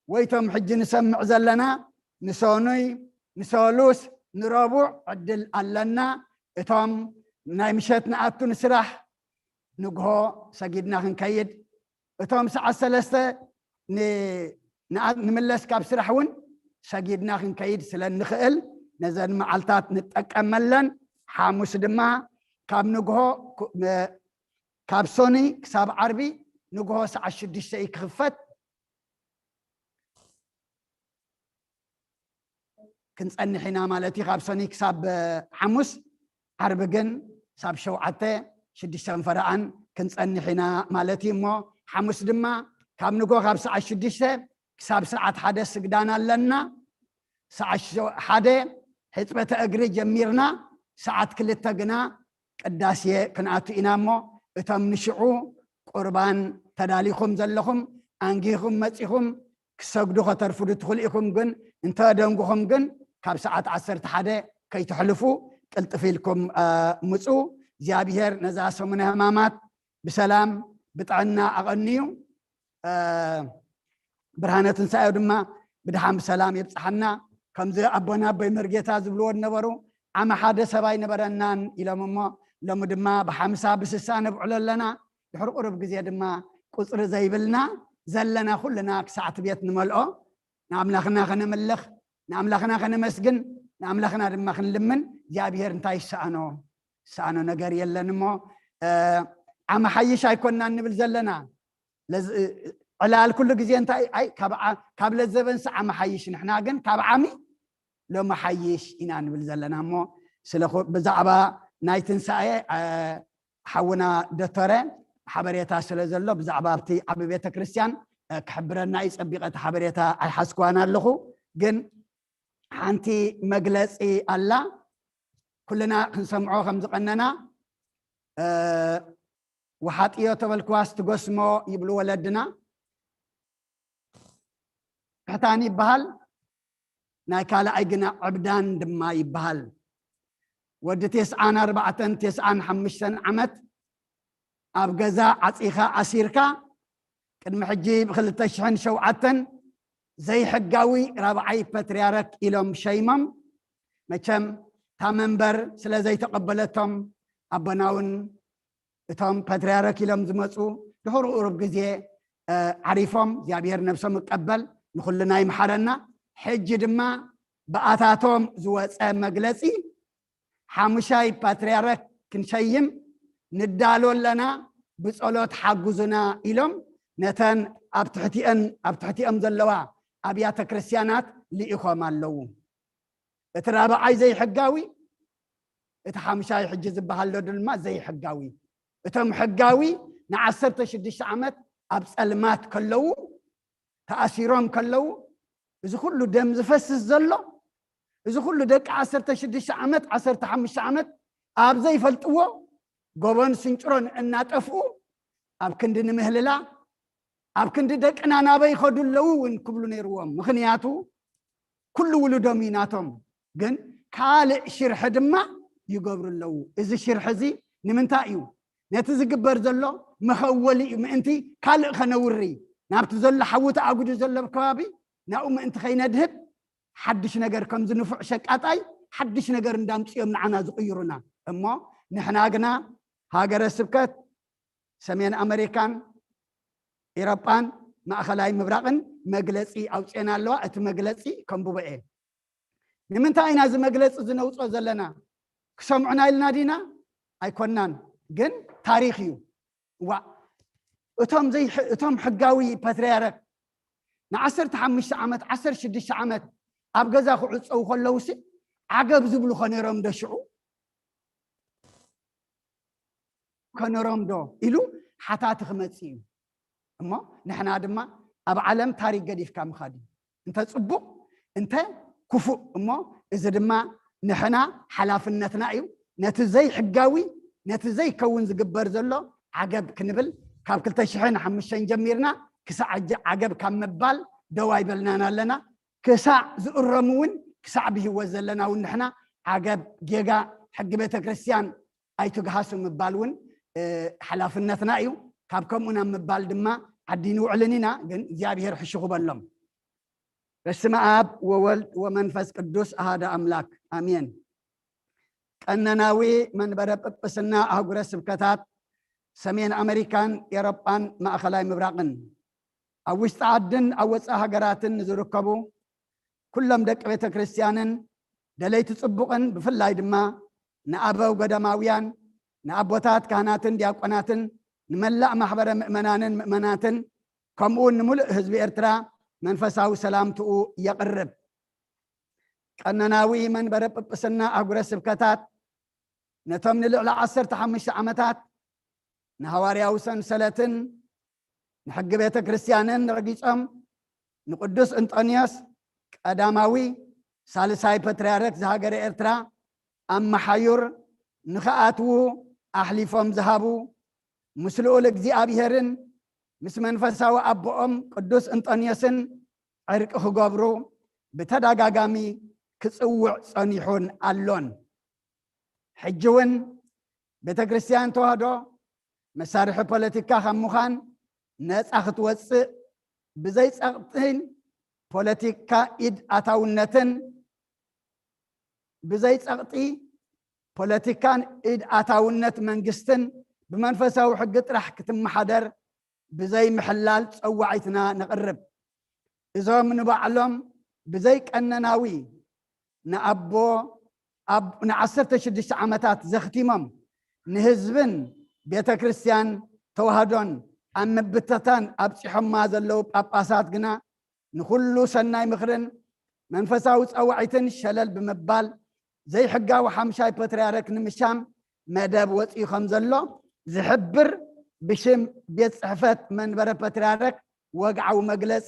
ወይ ቶም ሕጂ ንሰምዕ ዘለና ንሰኑይ፣ ንሰሉስ፣ ንረቡዕ ዕድል ኣለና። እቶም ናይ ምሸት ንኣቱ ንስራሕ ንግሆ ሰጊድና ክንከይድ፣ እቶም ሰዓት ሰለስተ ን-፣ ንኣ-፣ ንምለስ ካብ ስራሕ እውን ሰጊድና ክንከይድ ስለ እንኽእል ነዘን መዓልታት ንጠቀመለን። ሓሙስ ድማ ካብ ንግሆ ኩ-፣ ነ-፣ ካብ ሰኑይ ክሳብ ዓርቢ ንግሆ ሰዓት ሽዱሽተ እዩ ክኽፈት። ክንጸንሕ ኢና ማለት እዩ፣ ካብ ሰኑይ ክሳብ፣ እ፣ ሓሙስ። ዓርቢ ግን ክሳብ ሸውዓተ፣ ሽዱሽተን ፈረቓን ክንጸንሕ ኢና ማለት እዩ። እሞ ሓሙስ ድማ ካብ ንግሆ ካብ ሰዓት ሽዱሽተ ክሳብ ሰዓት ሓደ ስግዳን ኣለና። ሰዓት ሸ-፣ ሓደ ሕፅበተ እግሪ ጀሚርና፣ ሰዓት ክልተ ግና ቅዳሴ ክንኣቱ ኢና። እሞ እቶም ንሽዑ ቁርባን ተዳሊኹም ዘለኹም፣ ኣንጊህኹም መፂኹም ክሰግዱ ከተርፍዱ ትኽእሉ ኢኹም። ግን እንተ ደንጉኹም ግን ካብ ሰዓት ዓሰርተ ሓደ ከይትሕልፉ ቅልጥፍ ኢልኩም፣ እ፣ ምፁ። እግዚኣብሔር ነዛ ሰሙነ ሕማማት ብሰላም ብጥዕና ኣቐንዩ፣ እ፣ ብርሃነ ትንሳኤው ድማ ብድሓን ብሰላም የብፅሓና። ከምዚ ኣቦና ኣቦይ መርጌታ ዝብልዎ ነበሩ፣ ዓመ ሓደ ሰብ ኣይነበረናን ኢሎም እሞ፣ ሎሚ ድማ ብሓምሳ ብስሳ ነብዕሎ ኣለና። ድሕሪ ቁሩብ ግዜ ድማ ቁፅሪ ዘይብልና ዘለና ኩልና ክሳዕ እቲ ቤት ንመልኦ ንኣምላኽና ከነምልኽ፣ ንኣምላኽና ከነመስግን፣ ንኣምላኽና ድማ ክንልምን እግዚኣብሔር እንታይ ይሰኣኖ? ዝሰኣኖ ነገር የለን። እሞ፣ እ፣ ዓመ ሓይሽ ኣይኮንናን ንብል ዘለና። ለዝ-፣ ዕላል ኩሉ ግዜ እንታይ፣ ኣይ፣ ካብ ዓ-፣ ካብ ለዘበንስ ዓመ ሓይሽ፣ ንሕና ግን ካብ ዓሚ ሎሚ ሓይሽ ኢና ንብል ዘለና። እሞ ስለ ኹ-፣ ብዛዕባ ናይ ትንሳኤ፣ እ፣ ሓውና ዶተረ ሓበሬታ ስለ ዘሎ ብዛዕባ ኣብቲ ዓቢ ቤተ ክርስቲያን፣ እ፣ ክሕብረና እዩ ጸቢቐ። እቲ ሓበሬታ ኣይሓዝኩዋን ኣለኹ፣ ግን ሓንቲ መግለጺ ኣላ፣ ኩልና ክንሰምዖ ከም ዝቐነና። እ፣ ወሓጥዮ ተበልክዋስ ትጎስሞ ይብሉ ወለድና። ፍሕታን ይበሃል፣ ናይ ካልኣይ ግና ዕብዳን ድማ ይበሃል። ወዲ ተስዓን ኣርባዕተን ተስዓን ሓሙሽተን ዓመት ኣብ ገዛ ዓጺኻ ኣሲርካ፣ ቅድሚ ሕጂ ብክልተ ሽሕን ሸውዓተን ዘይሕጋዊ ራብዓይ ፓትርያርክ ኢሎም ሸይሞም። መቸም እታ መንበር ስለ ዘይተቐበለቶም፣ ኣቦና እውን እቶም ፓትርያርክ ኢሎም ዝመፁ ድሕሪ ቁሩብ ግዜ፣ እ፣ ዓሪፎም። እግዚኣብሔር ነብሶም ይቀበል፣ ንኹልና ይምሓረና። ሕጂ ድማ ብኣታቶም ዝወፀ መግለፂ፣ ሓሙሻይ ፓትርያርክ ክንሸይም ንዳሎ ኣለና፣ ብጸሎት ሓግዙና ኢሎም ነተን ኣብ ትሕቲአን፣ ኣብ ትሕቲኦም ዘለዋ ኣብያተ ክርስቲያናት ልኢኾም ኣለዉ። እቲ ራብዓይ ዘይሕጋዊ፣ እቲ ሓምሻይ ሕጂ ዝበሃል ዘሎ ድማ ዘይሕጋዊ። እቶም ሕጋዊ ንዓሰርተ ሽዱሽተ ዓመት ኣብ ጸልማት ከለዉ፣ ተኣሲሮም ከለዉ፣ እዚ ኩሉ ደም ዝፈስስ ዘሎ፣ እዚ ኩሉ ደቂ ዓሰርተ ሽዱሽተ ዓመት፣ ዓሰርተ ሓሙሽተ ዓመት ኣብ ዘይፈልጥዎ ጎቦን ስንጭሮን እናጠፍኡ፣ ኣብ ክንዲ ንምህልላ፣ ኣብ ክንዲ ደቅና ናበይ ይኸዱ ኣለዉ እውን ክብሉ ነይርዎም። ምኽንያቱ ኩሉ ውሉዶም እዩ ናቶም። ግን ካልእ ሽርሒ ድማ ይገብሩ ኣለዉ። እዚ ሽርሒ እዚ ንምንታይ እዩ? ነቲ ዝግበር ዘሎ መኸወሊ እዩ። ምእንቲ ካልእ ከነውሪ፣ ናብቲ ዘሎ ሓዊ ተኣጉዱ ዘሎ ከባቢ ናብኡ ምእንቲ ከይነድህብ፣ ሓድሽ ነገር ከምዚ ንፉዕ ሸቃጣይ ሓድሽ ነገር እንዳምፅኦም ንዓና ዝቕይሩና። እሞ ንሕና ግና ሃገረ ስብከት ሰሜን ኣመሪካን ኤሮጳን ማእኸላይ ምብራቕን መግለፂ ኣውፅኤና ኣለዋ። እቲ መግለፂ ከንብቦ እየ። ንምንታይ ኢና እዚ መግለፂ ዝነውፆ ዘለና? ክሰምዑና ኢልና ዲና? ኣይኮናን። ግን ታሪኽ እዩ። ዋ፣ እቶም ዘይ-፣ እቶም ሕጋዊ ፓትርያርክ ንዓሰርተ ሓሙሽተ ዓመት፣ ዓሰርተ ሽዱሽተ ዓመት ኣብ ገዛ ክዕፀው ከለውሲ ዓገብ ዝብሉ ከነሮም ዶ ሽዑ? ከነሮም ዶ ኢሉ ሓታቲ ክመጽእ እዩ። እሞ ንሕና ድማ ኣብ ዓለም ታሪክ ገዲፍካ ምኻድ እዩ። እንተ ጽቡቕ፣ እንተ ክፉእ። እሞ እዚ ድማ ንሕና ሓላፍነትና እዩ። ነቲ ዘይሕጋዊ፣ ነቲ ዘይከውን ዝግበር ዘሎ ዓገብ ክንብል ካብ ክልተ ሽሕን ሓሙሽተን ጀሚርና ክሳዕ ሕጂ ዓገብ ካብ ምባል ደው ኣይበልናን ኣለና። ክሳዕ ዝእረሙ እውን፣ ክሳዕ ብህይወት ዘለና እውን ንሕና ዓገብ፣ ጌጋ፣ ሕጊ ቤተ ክርስቲያን ኣይትግሃሱ ምባል እውን፣ እ፣ ሓላፍነትና እዩ። ካብ ከምኡ ናብ ምባል ድማ ዓዲ ንውዕልን ኢና፣ ግን እግዚኣብሔር ሕሹኹ በሎም። በስመ ኣብ ወወልድ ወመንፈስ ቅዱስ ኣሃደ ኣምላክ ኣሜን። ቀነናዊ መንበረ ጵጵስና ኣህጉረ ስብከታት ሰሜን ኣመሪካን ኤሮጳን ማእኸላይ ምብራቕን፣ ኣብ ውሽጢ ዓድን ኣብ ወፃኢ ሃገራትን ንዝርከቡ ኩሎም ደቂ ቤተ ክርስቲያንን ደለይቲ ጽቡቕን፣ ብፍላይ ድማ ንኣበው ገዳማውያን፣ ንኣቦታት ካህናትን ዲያቆናትን፣ ንመላእ ማሕበረ ምእመናንን ምእመናትን፣ ከምኡውን ንምሉእ ህዝቢ ኤርትራ መንፈሳዊ ሰላምትኡ የቕርብ። ቀነናዊ መንበረ ጵጵስና ኣህጉረ ስብከታት ነቶም ንልዕሊ ዓሰርተ ሓሙሽተ ዓመታት ንሃዋርያዊ ሰንሰለትን ንሕጊ ቤተ ክርስቲያንን ረጊጾም፣ ንቅዱስ እንጦንዮስ ቀዳማዊ ሳልሳይ ፓትርያርክ ዝሃገረ ኤርትራ ኣመሓዩር ንኽኣትዉ ኣሕሊፎም ዝሃቡ፣ ምስ ልኡል እግዚኣብሔርን ምስ መንፈሳዊ ኣቦኦም ቅዱስ እንጦንዮስን ዕርቂ ክገብሩ ብተደጋጋሚ ክጽውዕ ጸኒሑን ኣሎን። ሕጂ እውን ቤተ ክርስቲያን ተዋህዶ መሳርሒ ፖለቲካ ካብ ምዃን ነጻ ክትወጽእ፣ ብዘይ ጸቕጥን ፖለቲካ ኢድ ኣታውነትን፣ ብዘይ ጸቕጢ ፖለቲካን ኢድ ኣታውነት መንግስትን ብመንፈሳዊ ሕጊ ጥራሕ ክትመሓደር ብዘይ ምሕላል ጸዋዒትና ነቕርብ። እዞም ንባዕሎም ብዘይ ቀነናዊ ንኣቦ ኣብ ንዓሰርተ ሽዱሽተ ዓመታት ዘኽቲሞም ንህዝብን ቤተ ክርስቲያን ተዋህዶን ኣብ ምብትታን ኣብጺሖማ ዘለዉ ጳጳሳት ግና ንኹሉ ሰናይ ምኽርን መንፈሳዊ ጸዋዒትን ሸለል ብምባል ዘይሕጋዊ ሓምሻይ ፓትርያርክ ንምሻም መደብ ወጺኡ ከም ዘሎ ዝሕብር ብሽም ቤት ጽሕፈት መንበረ ፓትርያርክ ወግዓዊ መግለጺ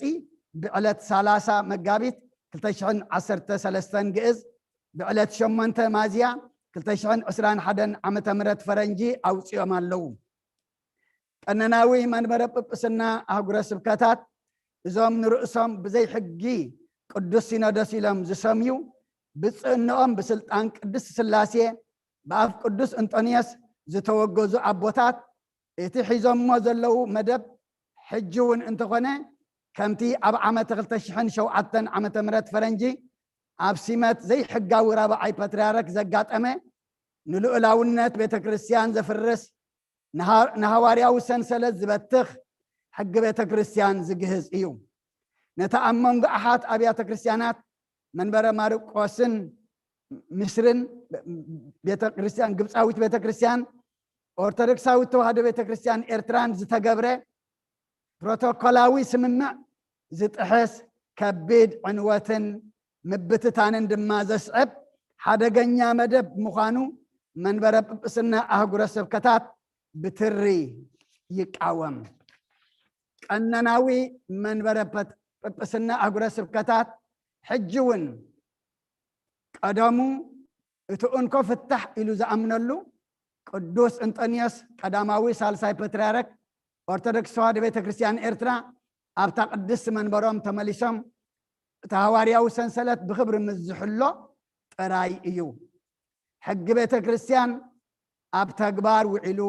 ብዕለት ሰላሳ መጋቢት ክልተ ሽሕን ዓሰርተ ሰለስተን ግእዝ ብዕለት ሸሞንተ ሚያዝያ ክልተ ሽሕን ዕስራን ሓደን ዓመተ ምህረት ፈረንጂ ኣውጺኦም ኣለዉ። ቀነናዊ መንበረ ጵጵስና ኣህጉረ ስብከታት እዞም ንርእሶም ብዘይ ሕጊ ቅዱስ ሲኖዶስ ኢሎም ዝሰምዩ ብጽእንኦም ብስልጣን ቅድስት ሥላሴ ብኣፍ ቅዱስ እንጦንዮስ ዝተወገዙ ኣቦታት እቲ ሒዞሞ ዘለዉ መደብ ሕጂ እውን እንተኾነ ከምቲ ኣብ ዓመት ክልተ ሽሕን ሸውዓተን ዓመተ ምህረት ፈረንጂ ኣብ ሲመት ዘይሕጋዊ ራብዓይ ፓትርያርክ ዘጋጠመ ንልኡላውነት ቤተ ክርስቲያን ዘፍርስ ንሃ- ንሃዋርያዊ ሰንሰለት ዝበትኽ ሕጊ ቤተ ክርስቲያን ዝግህዝ እዩ። ነቲ ኣብ መንጎ ኣሓት ኣብያተ ክርስቲያናት መንበረ ማርቆስን ምስርን ቤተ ክርስቲያን ግብፃዊት ቤተ ክርስቲያን ኦርቶዶክሳዊት ተዋህዶ ቤተ ክርስቲያን ኤርትራን ዝተገብረ ፕሮቶኮላዊ ስምምዕ ዝጥሕስ ከቢድ ዕንወትን ምብትታንን ድማ ዘስዕብ ሓደገኛ መደብ ምዃኑ መንበረ ጵጵስና ኣህጉረ ስብከታት ብትሪ ይቃወም። ቀነናዊ መንበረ ጵጵስና ኣህጉረ ስብከታት ሕጂ እውን ቀደሙ እቲ እንኮ ፍታሕ ኢሉ ዝኣምነሉ ቅዱስ እንጠንዮስ ቀዳማዊ ሳልሳይ ፓትርያርክ ኦርቶዶክስ ተዋህዶ ቤተ ክርስቲያን ኤርትራ ኣብታ ቅድስቲ መንበሮም ተመሊሶም እቲ ሃዋርያዊ ሰንሰለት ብኽብሪ ምስ ዝሕሎ ጥራይ እዩ። ሕጊ ቤተ ክርስቲያን ኣብ ተግባር ውዒሉ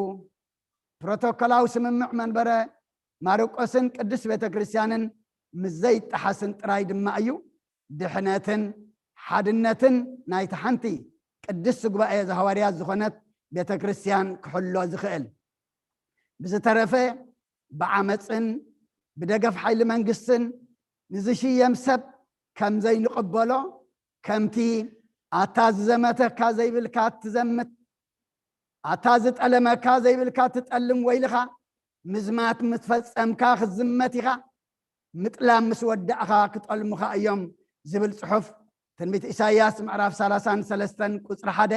ፕሮቶኮላዊ ስምምዕ መንበረ ማርቆስን ቅድስት ቤተ ክርስቲያንን ምስ ዘይጠሓስን ጥራይ ድማ እዩ ድሕነትን ሓድነትን ናይታ ሓንቲ ቅድስቲ ጉባኤ ዘሃዋርያት ዝኾነት ቤተ ክርስቲያን ክሕሎ ዝኽእል። ብዝተረፈ ብዓመፅን ብደገፍ ሓይሊ መንግስትን ንዝሽየም ሰብ ከም ዘይንቕበሎ ከምቲ ኣታ ዝዘመተካ ዘይብልካ ትዘምት ኣታ ዝጠለመካ ዘይብልካ ትጠልም ወይልኻ ምዝማት ምስ ፈጸምካ ክትዝመት ኢኻ ምጥላም ምስ ወዳእኻ ክጠልሙኻ እዮም ዝብል ጽሑፍ ትንቢት ኢሳይያስ ምዕራፍ ሰላሳን ሰለስተን ቁጽሪ ሓደ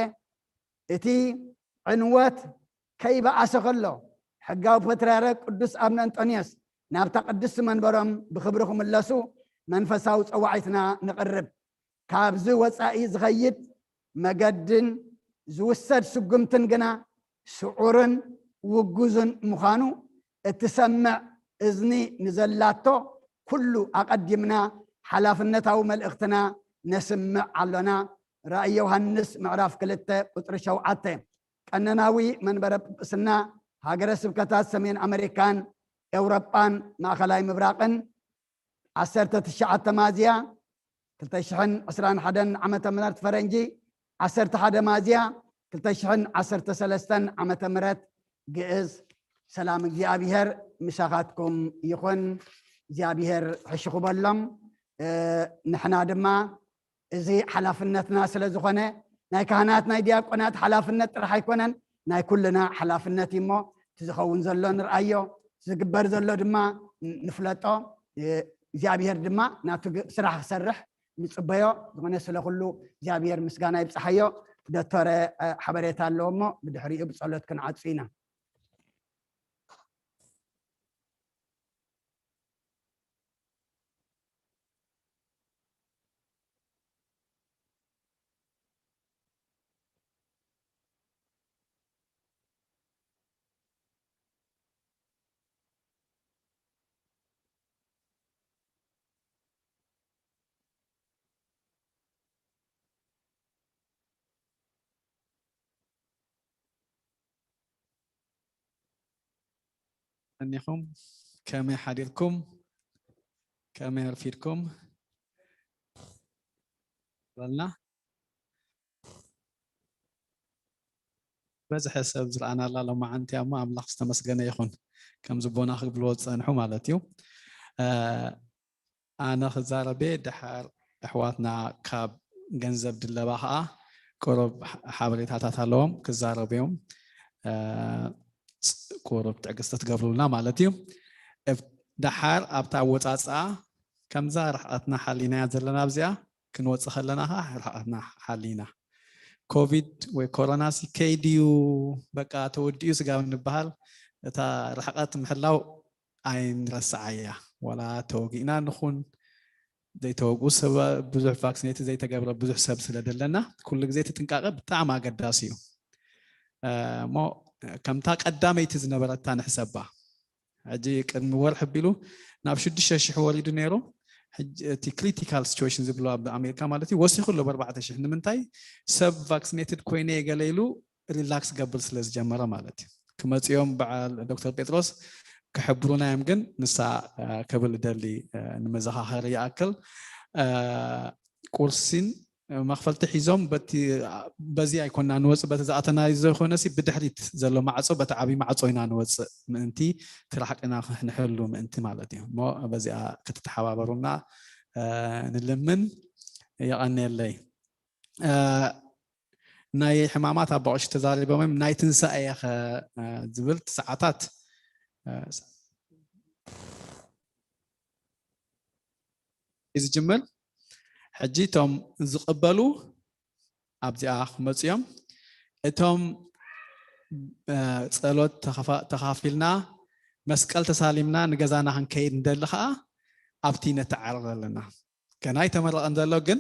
እቲ ዕንወት ከይበኣሰ ከሎ ሕጋዊ ፓትርያርክ ቅዱስ ኣብነ እንጦንዮስ ናብታ ቅድስቲ መንበሮም ብኽብሪ ክምለሱ መንፈሳዊ ጸዋዒትና ንቕርብ። ካብዚ ወጻኢ ዝኸይድ መገድን ዝውሰድ ስጉምትን ግና ስዑርን ውጉዝን ምዃኑ እትሰምዕ እዝኒ ንዘላቶ ኩሉ ኣቐዲምና ሓላፍነታዊ መልእኽትና ነስምዕ ኣሎና። ራእይ ዮሃንስ ምዕራፍ ክልተ ቁጽሪ ሸውዓተ። ቀነናዊ መንበረ ጵጵስና ሃገረ ስብከታት ሰሜን ኣመሪካን ኤውሮጳን ማእኸላይ ምብራቕን ዓሰርተ ትሽዓተ ሚያዝያ ክልተ ሽሕን ዕስራን ሓደን ዓመተ ምህረት ፈረንጂ ዓሰርተ ሓደ ሚያዝያ ክልተ ሽሕን ዓሰርተ ሰለስተን ዓመተ ምህረት ግእዝ። ሰላም እግዚኣብሔር ምሳኻትኩም ይኹን። እግዚኣብሔር ሕሽኹ በሎም። እ፣ ንሕና ድማ እዚ ሓላፍነትና ስለ ዝኾነ ናይ ካህናት ናይ ዲያቆናት ሓላፍነት ጥራሕ ኣይኮነን፣ ናይ ኩልና ሓላፍነት እዩ። እሞ እቲ ዝኸውን ዘሎ ንርኣዮ፣ ዝግበር ዘሎ ድማ ንፍለጦ። እግዚኣብሔር ድማ ናቱ ግ- ስራሕ ክሰርሕ ንጽበዮ። ዝኾነ ስለ ኩሉ እግዚኣብሔር ምስጋና ይብጽሓዮ። ዶክተረ እ፣ ሓበሬታ ኣለዎ እሞ ብድሕሪኡ ብጸሎት ክንዓጹ ኢና። እኒኹም ከመይ ሓዲርኩም? ከመይ ኣርፊድኩም? በልና። በዝሐ ሰብ ዝረኣናላ ሎማዓንቲ እሞ ኣምላኽ ዝተመስገነ ይኹን። ከም ዝቦና ክብልዎ ዝጸንሑ ማለት እዩ። ኣነ ክዛረብ እየ፣ ደሓር ኣሕዋትና ካብ ገንዘብ ድለባ ከዓ ቁሩብ ሓበሬታታት ኣለዎም ክዛረቡ እዮም። ቁሩብ ትዕግስቲ ትገብሩልና ማለት እዩ። ደሓር ኣብታ ኣወፃፅኣ ከምዛ ርሕቐትና ሓሊናያ ዘለና ኣብዚኣ ክንወፅእ ከለና ከዓ ርሕቐትና ሓሊና ኮቪድ ወይ ኮሮና ሲ ከይድዩ በቃ ተወዲኡ ስጋብ ንበሃል እታ ርሕቐት ምሕላው ኣይንረስዓያ። ዋላ ተወጊእና ንኹን ዘይተወግኡ ሰብ ብዙሕ ቫክሲኔት ዘይተገብረ ብዙሕ ሰብ ስለ ዘለና ኩሉ ግዜ እቲ ጥንቃቐ ብጣዕሚ ኣገዳሲ እዩ። እሞ ከምታ ቀዳመይቲ ዝነበረታ ንሕሰባ። ሕጂ ቅድሚ ወርሒ ኣቢሉ ናብ ሽዱሽተ ሽሕ ወሪዱ ነይሩ። እቲ ክሪቲካል ሲቹዌሽን ዝብሎ ኣብ ኣሜሪካ ማለት እዩ ወሲኹ ኣሎ ብኣርባዕተ ሽሕ። ንምንታይ ሰብ ቫክሲኔትድ ኮይነ የገለ ኢሉ ሪላክስ ገብር ስለ ዝጀመረ ማለት እዩ። ክመፅኦም በዓል ዶክተር ጴጥሮስ ክሕብሩና እዮም፣ ግን ንሳ ክብል ደሊ ንመዘኻኸሪ ይኣክል ቁርሲን መኽፈልቲ ሒዞም በዚ ኣይኮና ንወፅእ፣ በቲ ዝኣተናዮ ዘይኮነሲ ብድሕሪት ዘሎ ማዕፆ በቲ ዓብዪ ማዕፆ ኢና ንወፅእ ምእንቲ ትራሕቅና ንሕሉ ምእንቲ ማለት እዩ። እሞ በዚኣ ክትተሓባበሩና ንልምን። የቐንየለይ። ናይ ሕማማት ኣባቆሽ ተዛሪቦም እዮም። ናይ ትንሳኤ ኸ ዝብል ሰዓታት እዩ ዝጅምር። ሕጂ እቶም ዝቕበሉ ኣብዚኣ ክመፁ እዮም። እቶም ጸሎት ተኻፊልና መስቀል ተሳሊምና ንገዛና ክንከይድ እንደሊ ከዓ ኣብቲ ነተዓርቕ ኣለና። ገና ኣይተመረቐን ዘሎ፣ ግን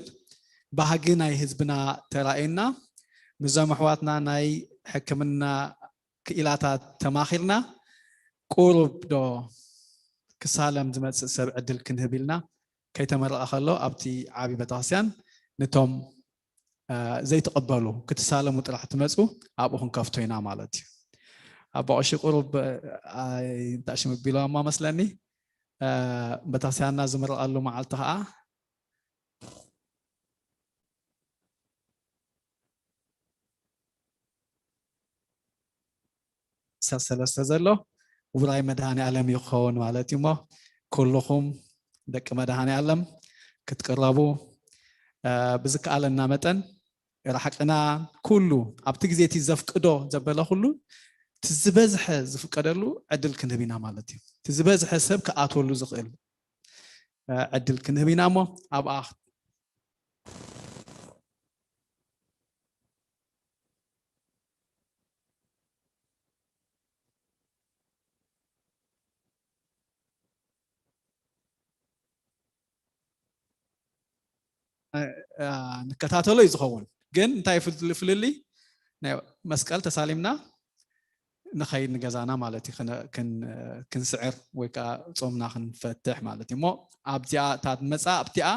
ባህጊ ናይ ህዝብና ተራእዩና ምስዞም ኣሕዋትና ናይ ሕክምና ክኢላታት ተማኺርና ቁሩብ ዶ ክሳለም ዝመፅእ ሰብ ዕድል ክንህብ ኢልና ከይተመረቐ ከሎ ኣብቲ ዓብዪ ቤተክርስትያን ንቶም ዘይትቐበሉ ክትሳለሙ ጥራሕ ትመፁ ኣብኡ ክንከፍቶ ኢና ማለት እዩ። ኣባ ቀሺ ቁሩብ እንታይ ሽም ቢሎማ መስለኒ። ቤተክርስትያንና ዝምረቐሉ መዓልቲ ከዓ ሰለስተ ዘሎ ውራይ መድሃኔ ዓለም እዩ ክኸውን ማለት እዩ። እሞ ኩልኹም ደቂ መድሃኔ ዓለም ክትቅረቡ ብዝከኣለና መጠን ራሕቅና ኩሉ ኣብቲ ግዜ እቲ ዘፍቅዶ ዘበለ ኩሉ ዝበዝሐ ዝፍቀደሉ ዕድል ክንህብ ኢና ማለት እዩ። እቲ ዝበዝሐ ሰብ ክኣትወሉ ዝኽእል ዕድል ክንህብ ኢና እሞ ኣብኣ ንከታተሎ እዩ ዝኸውን። ግን እንታይ ፍልልይ ናይ መስቀል ተሳሊምና ንኸይድ ንገዛና ማለት እዩ። ክንስዕር ወይ ከዓ ፆምና ክንፈትሕ ማለት እዩ። እሞ ኣብዚኣ እታ መፃ ኣብቲኣ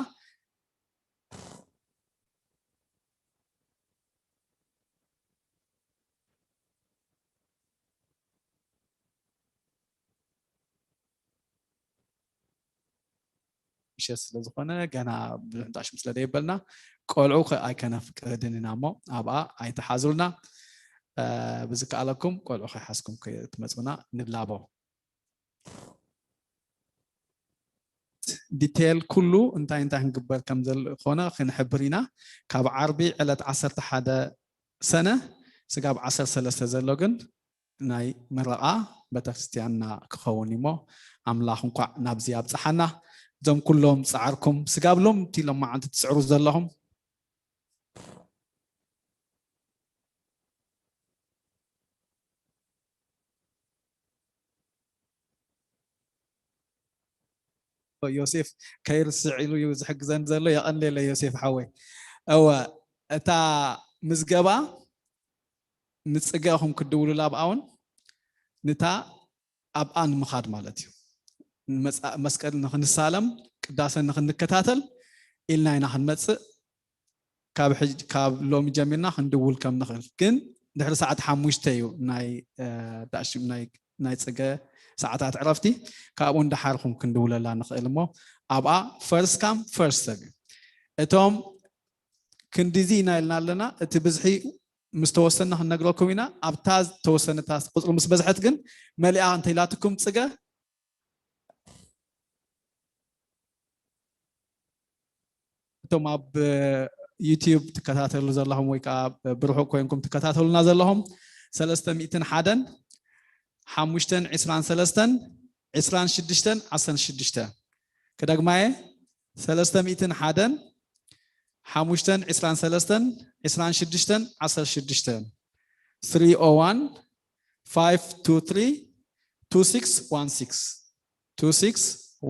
ምሸት ስለ ዝኾነ ገና ብዙሕ ንጣሽም ስለ ደይበልና ቆልዑ ኣይከነፍቅድን ኢና እሞ ኣብኣ ኣይተሓዙልና። ብዝከኣለኩም ቆልዑ ከይሓዝኩም ክትመፁና ንላቦ። ዲቴል ኩሉ እንታይ እንታይ ክንግበር ከም ዝኾነ ክንሕብር ኢና። ካብ ዓርቢ ዕለት ዓሰርተ ሓደ ሰነ ስጋብ ዓሰርተ ሰለስተ ዘሎ ግን ናይ ምረቓ ቤተክርስትያንና ክኸውን እሞ ኣምላኽ እንኳዕ ናብዚ ኣብፀሓና። እዞም ኩሎም ፃዕርኩም ስጋብ ሎም ሎም መዓልቲ ትፅዕሩ ዘለኹም ዮሴፍ ከይርስዕ ኢሉ እዩ ዝሕግዘን ዘሎ። የቐንየለይ ዮሴፍ ሓወይ። እወ እታ ምዝገባ ንፅገ ኢኹም ክትድውሉላ ኣብኣውን ንታ ኣብኣ ንምኻድ ማለት እዩ። መስቀል ንክንሳለም ቅዳሰ ንክንከታተል ኢልና ኢና ክንመፅእ ካብ ሎሚ ጀሚርና ክንድውል ከም ንኽእል ግን ድሕሪ ሰዓት ሓሙሽተ እዩ ናይ ዳሽም ናይ ናይ ፅገ ሰዓታት ዕረፍቲ፣ ካብኡ እንዳሓርኩም ክንድውለላ ንኽእል እሞ ኣብኣ first come first serve እዩ። እቶም ክንዲዚ ኢና ኢልና ኣለና። እቲ ብዝሒ ምስ ተወሰና ክንነግረኩም ኢና። ኣብታ ዝተወሰነታ ቁፅሪ ምስ በዝሐት ግን መሊኣ እንተኢላትኩም ፅገ እቶም ኣብ ዩቲዩብ ትከታተሉ ዘለኹም ወይ ከዓ ብርሑቕ ኮይንኩም ትከታተሉና ዘለኹም ሰለስተ ሚእትን ሓደን ሓሙሽተን ዕስራን ሰለስተን ዕስራን ሽዱሽተን ዓሰርተ ሽዱሽተ ክደግማየ ሰለስተ ሚእትን ሓደን ሓሙሽተን ዕስራን ሰለስተን ዕስራን ሽዱሽተን ዓሰርተ ሽዱሽተ three oh one five two three two six one six two six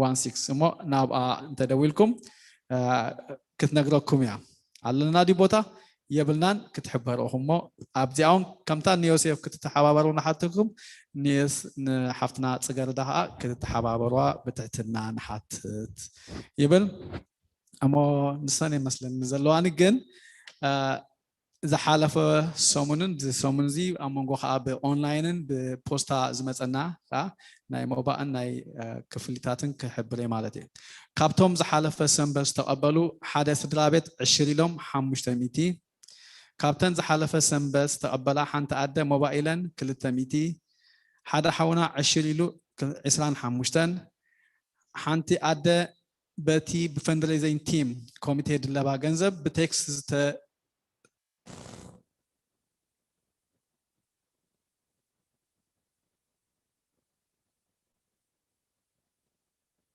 one six እሞ ናብኣ እንተደዊልኩም ክትነግረኩም እያ። ኣለና ድዩ ቦታ የብልናን ክትሕበሩ ኢኹም እሞ ኣብዚኣ እውን ከምታ ንዮሴፍ ክትተሓባበሩ ንሓተኩም ንሓፍትና ፅገርዳ ከዓ ክትተሓባበሩዋ ብትሕትና ንሓትት ይብል። እሞ ንሰን ይመስለኒ ዘለዋኒ ግን ዝሓለፈ ሰሙንን እዚ ሰሙን እዚ ኣብ መንጎ ከዓ ብኦንላይንን ብፖስታ ዝመፀና ከዓ ናይ ሞባእን ናይ ክፍሊታትን ክሕብር እየ ማለት እዩ። ካብቶም ዝሓለፈ ሰንበት ዝተቐበሉ ሓደ ስድራ ቤት ዕሽር ኢሎም ሓሙሽተ ሚእቲ፣ ካብተን ዝሓለፈ ሰንበት ዝተቐበላ ሓንቲ ኣደ ሞባይለን ክልተ ሚእቲ፣ ሓደ ሓውና ዕሽር ኢሉ ዕስራን ሓሙሽተን፣ ሓንቲ ኣደ በቲ ብፈንድሬዚንግ ቲም ኮሚቴ ድለባ ገንዘብ ብቴክስት ዝተ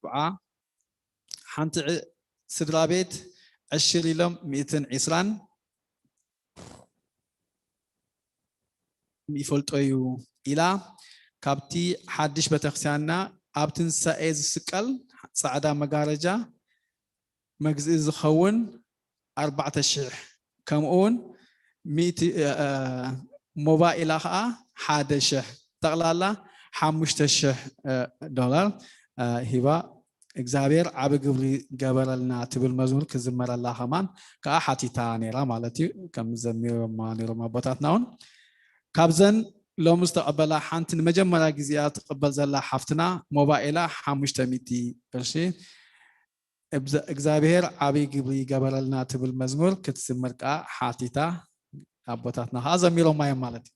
ብዓ ሓንቲ ስድራ ቤት ዕሽር ኢሎም ሚእትን ዕስራን ይፈልጦ እዩ ኢላ ካብቲ ሓድሽ ቤተክርስትያንና ኣብ ትንሳኤ ዝስቀል ፃዕዳ መጋረጃ መግዝኢ ዝኸውን ኣርባዕተ ሽሕ ከምኡ እውን ሚእቲ ሞባይላ ከዓ ሓደ ሽሕ ጠቕላላ ሓሙሽተ ሽሕ ዶላር ሂባ እግዚኣብሔር ዓቢ ግብሪ ገበረልና ትብል መዝሙር ክዝመረላ ከማን ከዓ ሓቲታ ነይራ ማለት እዩ። ከም ዘሚሮማ ነይሮም ኣቦታትና እውን ካብዘን ሎሚ ዝተቐበላ ሓንቲ ንመጀመርያ ግዜኣ ትቕበል ዘላ ሓፍትና ሞባይላ ሓሙሽተ ሚእቲ ቅርሺ እግዚኣብሔር ዓብይ ግብሪ ይገበረልና ትብል መዝሙር ክትዝምር ከዓ ሓቲታ ኣቦታትና ከዓ ዘሚሮማ እዮም ማለት እዩ።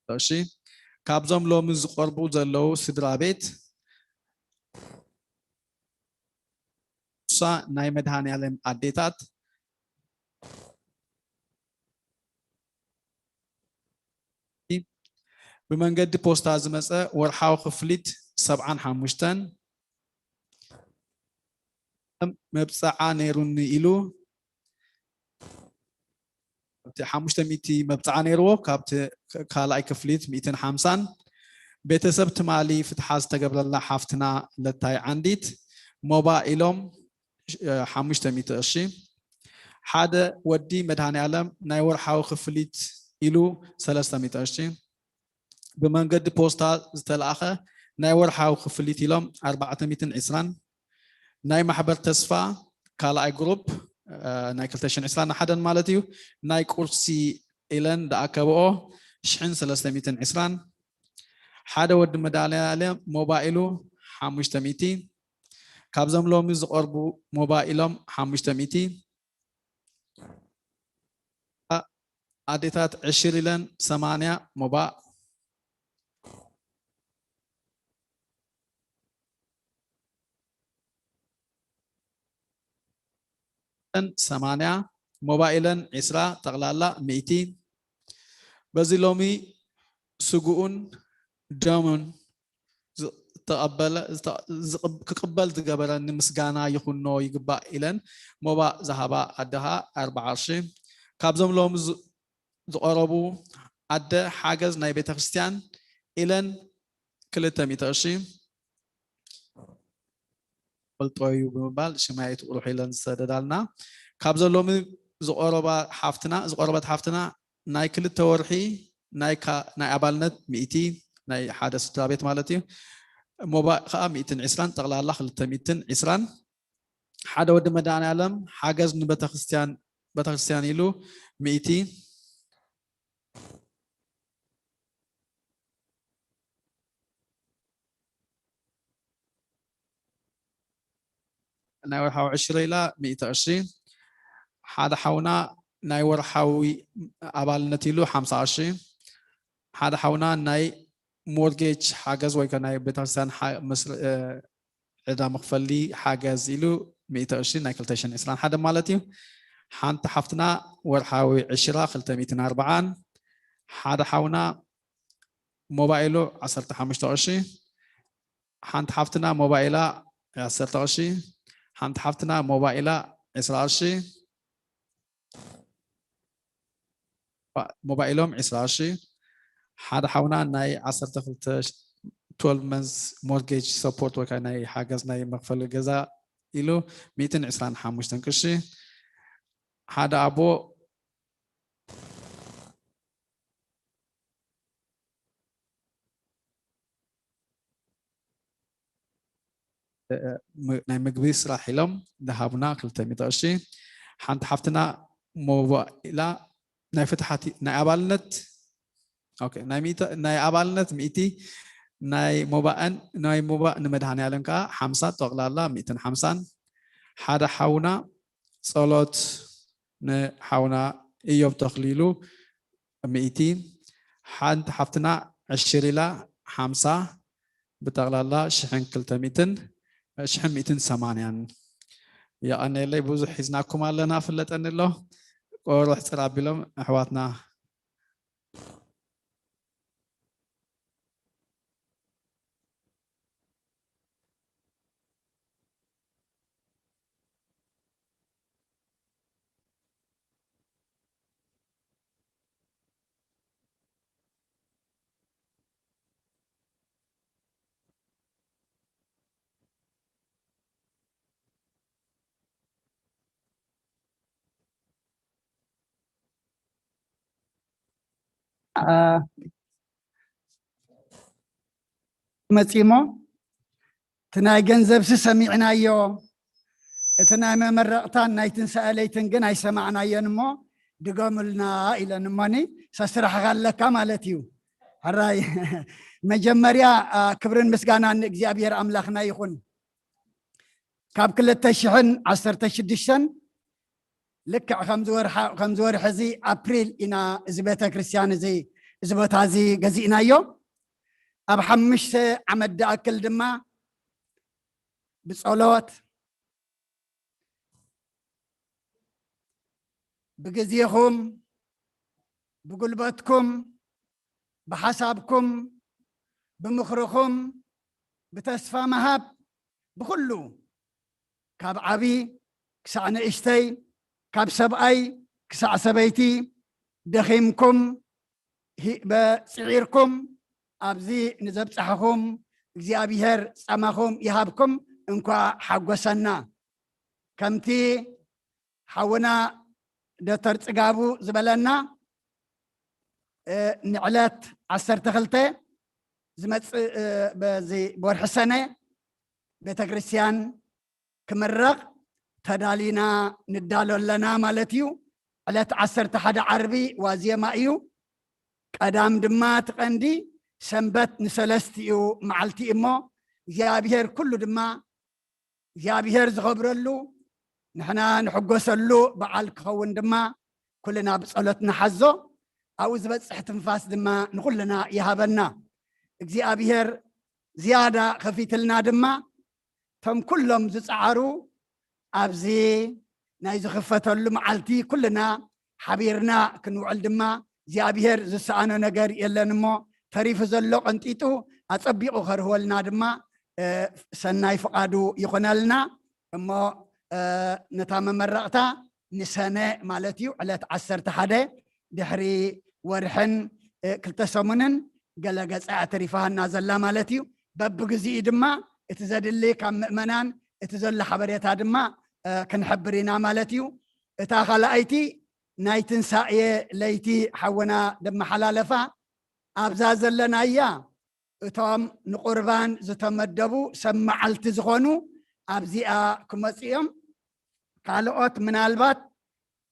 እሺ ካብዞም ሎሚ ዝቆርቡ ዘለዉ ስድራ ቤት ሳ ናይ መድሃኔ ዓለም ኣዴታት ብመንገዲ ፖስታ ዝመፀ ወርሓዊ ክፍሊት ሰብዓን ሓሙሽተን መብፅዓ ነይሩኒ ኢሉ ኣብቲ ሓሙሽተ ሚእቲ መብፅዓ ነይርዎ ካብቲ ካልኣይ ክፍሊት ሚእትን ሓምሳን ቤተሰብ ትማሊ ፍትሓ ዝተገብረላ ሓፍትና ለታይ ዓንዲት ሞባ ኢሎም ሓሙሽተ ሚእቲ ቅርሺ ሓደ ወዲ መድሃኔ ዓለም ናይ ወርሓዊ ክፍሊት ኢሉ ሰለስተ ሚእቲ ቅርሺ ብመንገዲ ፖስታ ዝተለኣኸ ናይ ወርሓዊ ክፍሊት ኢሎም ኣርባዕተ ሚእትን ዕስራን ናይ ማሕበር ተስፋ ካልኣይ ግሩፕ ናይ ክልተ ሽሕን ዕስራን ሓደን ማለት እዩ ናይ ቁርሲ ኢለን ዝኣከብኦ ሽሕን ሰለስተ ሚእትን ዕስራን ሓደ ወዲ መድሃኔ ዓለም ሞባይሉ ሓሙሽተ ሚእቲ ካብዞም ሎሚ ዝቐርቡ ሞባይሎም ሓሙሽተ ሚእቲ ኣዴታት ዕሽር ኢለን ሰማንያ ሞባእ ሰማንያ ሞባይለን ዕስራ ጠቕላላ ሚእቲ በዚ ሎሚ ስግኡን ደሙን ክቕበል ዝገበረኒ ምስጋና ይኹኖ ይግባእ ኢለን ሞባእ ዝሃባ ኣደ ኸኣ ኣርብዓ ቅርሺ ካብዞም ሎሚ ዝቐረቡ ኣደ ሓገዝ ናይ ቤተ ክርስትያን ኢለን ክልተ ሚእቲ ቅርሺ ፈልጦ እዩ ብምባል ሽማየት ቁሩሕ ኢለን ዝሰደዳልና ካብዞም ሎሚ ዝቐረባ ሓፍትና ዝቐረበት ሓፍትና ናይ ክልተ ወርሒ ናይ ናይ ኣባልነት ሚእቲ ናይ ሓደ ስድራ ቤት ማለት እዩ ሞባእ ከዓ ሚእትን ዕስራን ጠቕላላ ክልተ ሚእትን ዕስራን ሓደ ወዲ መድሃኔ ዓለም ሓገዝ ንቤተክርስትያን ቤተክርስትያን ኢሉ ሚእቲ፣ ናይ ወርሓዊ ዕሽረ ኢላ ሚእቲ ቅርሺ። ሓደ ሓውና ናይ ወርሓዊ ኣባልነት ኢሉ ሓምሳ ቅርሺ። ሓደ ሓውና ናይ ሞርጌጅ ሓገዝ ወይ ከ ናይ ቤተክርስትያን ሓ- መስር- እ፣ ዕዳ መኽፈሊ ሓገዝ ኢሉ ሚእቲ ቅርሺ፣ ናይ ክልተ ሽሕን ዕስራን ሓደን ማለት እዩ። ሓንቲ ሓፍትና ወርሓዊ ዕሽራ ክልተ ሚእትን ኣርባዓን። ሓደ ሓውና ሞባይሉ ዓሰርተ ሓሙሽተ ቅርሺ። ሓንቲ ሓፍትና ሞባይላ ዓሰርተ ቅርሺ። ሓንቲ ሓፍትና ሞባይላ ዕስራ ቅርሺ። ሞባይሎም ዕስራ ቅርሺ። ሓደ ሓውና ናይ ዓሰርተ ክልተ፣ twelve months mortgage support ወይ ከዓ ናይ ሓገዝ ናይ መኽፈሊ ገዛ ኢሉ ሚእትን ዕስራን ሓሙሽተን ቅርሺ። ሓደ ኣቦ ም- ናይ ምግቢ ስራሕ ኢሎም ዝሃቡና ክልተ ሚእቲ ቅርሺ። ሓንቲ ሓፍትና ሞባይላ ናይ ፍትሓት ናይ ኣባልነት፣ ኦኬ፣ ናይ ሚእቲ፣ ናይ ኣባልነት ሚእቲ፣ ናይ ሞባእን ናይ ሞባእ ንመድሃኔ ዓለም ከዓ ሓምሳ፣ ጠቕላላ ሚእትን ሓምሳን። ሓደ ሓውና ጸሎት ንሓውና እዮብ ተኽሊሉ ሚእቲ፣ ሓንቲ ሓፍትና ዕሽር ኢላ ሓምሳ፣ ብጠቕላላ ሽሕን ክልተ ሚእትን፣ ሽሕን ሚእትን ሰማንያን። የቐንየለይ፣ ብዙሕ ሒዝናኩም ኣለና ፍለጠኒ ኣሎ። ቆርሕ ጽር ኣቢሎም ኣሕዋትና። መፂሞ እቲ ናይ ገንዘብሲ ሰሚዕናዮ፣ እቲ ናይ መመረቕታን ናይ ትንሳኤ ለይትን ግን ኣይሰማዕናዮን እሞ ድገሙልና ኢለን እሞኒ ሰስራሕኻ ኣለካ ማለት እዩ። ሕራይ መጀመርያ ክብርን ምስጋናን ንእግዚኣብሔር ኣምላኽና ይኹን። ካብ ክልተ ሽሕን ዓሰርተ ሽዱሽተን ልክዕ ከምዚ ወርሒ እዚ ኣፕሪል ኢና እዚ ቤተ ክርስቲያን እዚ እዚ ቦታ እዚ ገዚእናዮ። ኣብ ሓሙሽተ ዓመት ድኣክል ድማ ብጸሎት ብግዜኹም ብጉልበትኩም ብሓሳብኩም ብምኽርኹም ብተስፋ ምሃብ ብኹሉ ካብ ዓቢ ክሳዕ ንእሽተይ ካብ ሰብኣይ ክሳዕ ሰበይቲ ደኺምኩም በጽዒርኩም ኣብዚ ንዘብጻሕኹም እግዚኣብሔር ጻማኹም ይሃብኩም። እንኳዕ ሓጎሰና። ከምቲ ሓውና ዶክተር ጽጋቡ ዝበለና ንዕለት ዓሰርተ ክልተ ዝመጽእ በዚ ብወርሒ ሰነ ቤተክርስትያን ክምረቕ ተዳሊና ንዳሎ ኣለና ማለት እዩ። ዕለት ዓሰርተ ሓደ ዓርቢ ዋዜማ እዩ። ቀዳም ድማ እቲ ቀንዲ ሰንበት ንሰለስቲኡ መዓልቲ እሞ እግዚኣብሔር ኩሉ ድማ እግዚኣብሔር ዝኸብረሉ ንሕና ንሕጎሰሉ በዓል ክኸውን ድማ ኩልና ብጸሎት ንሓዞ። ኣብኡ ዝበጽሕ ትንፋስ ድማ ንኹልና ይሃበና እግዚኣብሔር። ዝያዳ ከፊትልና ድማ እቶም ኩሎም ዝጸዓሩ ኣብዚ ናይ ዝኽፈተሉ መዓልቲ ኩልና ሓቢርና ክንውዕል ድማ እግዚኣብሔር ዝሰኣኖ ነገር የለን እሞ ተሪፉ ዘሎ ቀንጢጡ ኣጸቢቑ ከርህወልና ድማ ሰናይ ፍቓዱ ይኾነልና። እሞ ነታ መመረቕታ ንሰነ ማለት እዩ ዕለት ዓሰርተ ሓደ ድሕሪ ወርሕን ክልተ ሰሙንን ገለ ገጻ ተሪፋሃና ዘላ ማለት እዩ። በብግዚኡ ድማ እቲ ዘድሊ ካብ ምእመናን እቲ ዘሎ ሓበሬታ ድማ ክንሕብር ኢና ማለት እዩ። እታ ካልኣይቲ ናይ ትንሳኤ ለይቲ ሓወና ደመሓላለፋ ኣብዛ ዘለናያ እቶም ንቁርባን ዝተመደቡ ሰብ መዓልቲ ዝኾኑ ኣብዚኣ ክመፁ እዮም። ካልኦት ምናልባት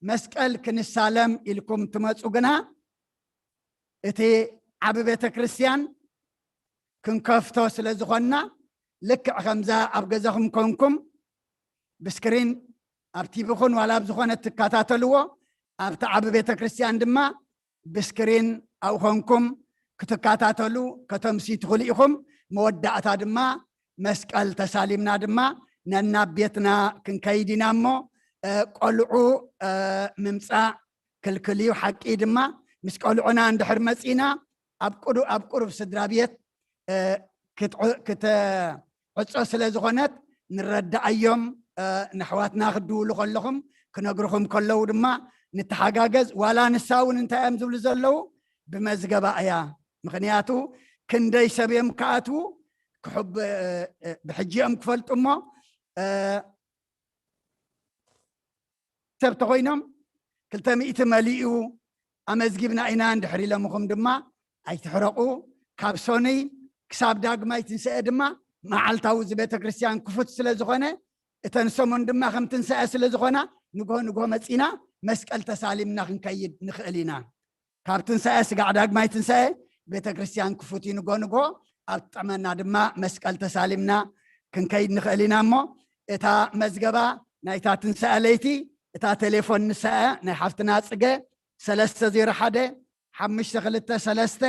መስቀል ክንሳለም ኢልኩም ትመጹ ግና፣ እቲ ዓቢ ቤተ ክርስቲያን ክንከፍቶ ስለ ዝኾንና፣ ልክዕ ከምዛ ኣብ ገዛኹም ኮንኩም ብስክሪን ኣብ ቲቪ ኹን ዋላ ኣብ ዝኾነ ትከታተልዎ፣ ኣብቲ ዓቢ ቤተ ክርስቲያን ድማ ብስክሪን ኣብኡ ኮንኩም ክትከታተሉ ከተምሲ ትኽእሉ ኢኹም። መወዳእታ ድማ መስቀል ተሳሊምና ድማ ነናብ ቤትና ክንከይድ ኢና እሞ፣ እ፣ ቆልዑ፣ እ፣ ምምጻእ ክልክል እዩ። ሓቂ ድማ ምስ ቆልዑና እንድሕር መጺና ኣብ ቅዱ-፣ ኣብ ቁሩብ ስድራ ቤት፣ እ፣ ክትዖ-፣ ክተ-፣ ዕጾ ስለ ዝኾነት ንረዳኣዮም፣ እ፣ ንኣሕዋትና ክድውሉ ከለኹም ክነግርኹም ከለዉ ድማ ንተሓጋገዝ። ዋላ ንሳ እውን እንታይ እዮም ዝብሉ ዘለዉ? ብመዝገባ እያ። ምኽንያቱ ክንደይ ሰብ እዮም ክኣትዉ ክሕብ-፣ እ፣ እ፣ ብሕጂ እዮም ክፈልጡ እሞ፣ እ፣ ሰብ ተኾይኖም ክልተ ሚእቲ መሊኡ ኣመዝጊብና ኢና እንድሕር ኢሎምኹም ድማ ኣይትሕረቑ። ካብ ሶኑይ ክሳብ ዳግማይ ትንስኤ ድማ መዓልታዊ እዚ ቤተ ክርስቲያን ክፉት ስለ ዝኾነ፣ እተን ሰሙን ድማ ከም ትንስኤ ስለ ዝኾና፣ ንግሆ ንግሆ መጺና መስቀል ተሳሊምና ክንከይድ ንኽእል ኢና። ካብ ትንሳኤ ስጋዕ ዳግማይ ትንሳኤ ቤተ ክርስቲያን ክፉት እዩ። ንግሆ ንግሆ ኣብ ትጥዕመና ድማ መስቀል ተሳሊምና ክንከይድ ንኽእል ኢና እሞ፣ እታ መዝገባ ናይታ ትንሳኤ ለይቲ፣ እታ ቴሌፎን ንሳኤ ናይ ሓፍትና ጽገ፣ ሰለስተ ዜሮ ሓደ፣ ሓሙሽተ ክልተ ሰለስተ፣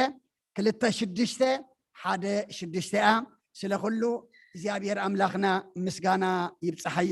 ክልተ ሽዱሽተ፣ ሓደ ሽዱሽተ እያ። ስለ ኩሉ እግዚኣብሔር ኣምላኽና ምስጋና ይብጽሓዮ።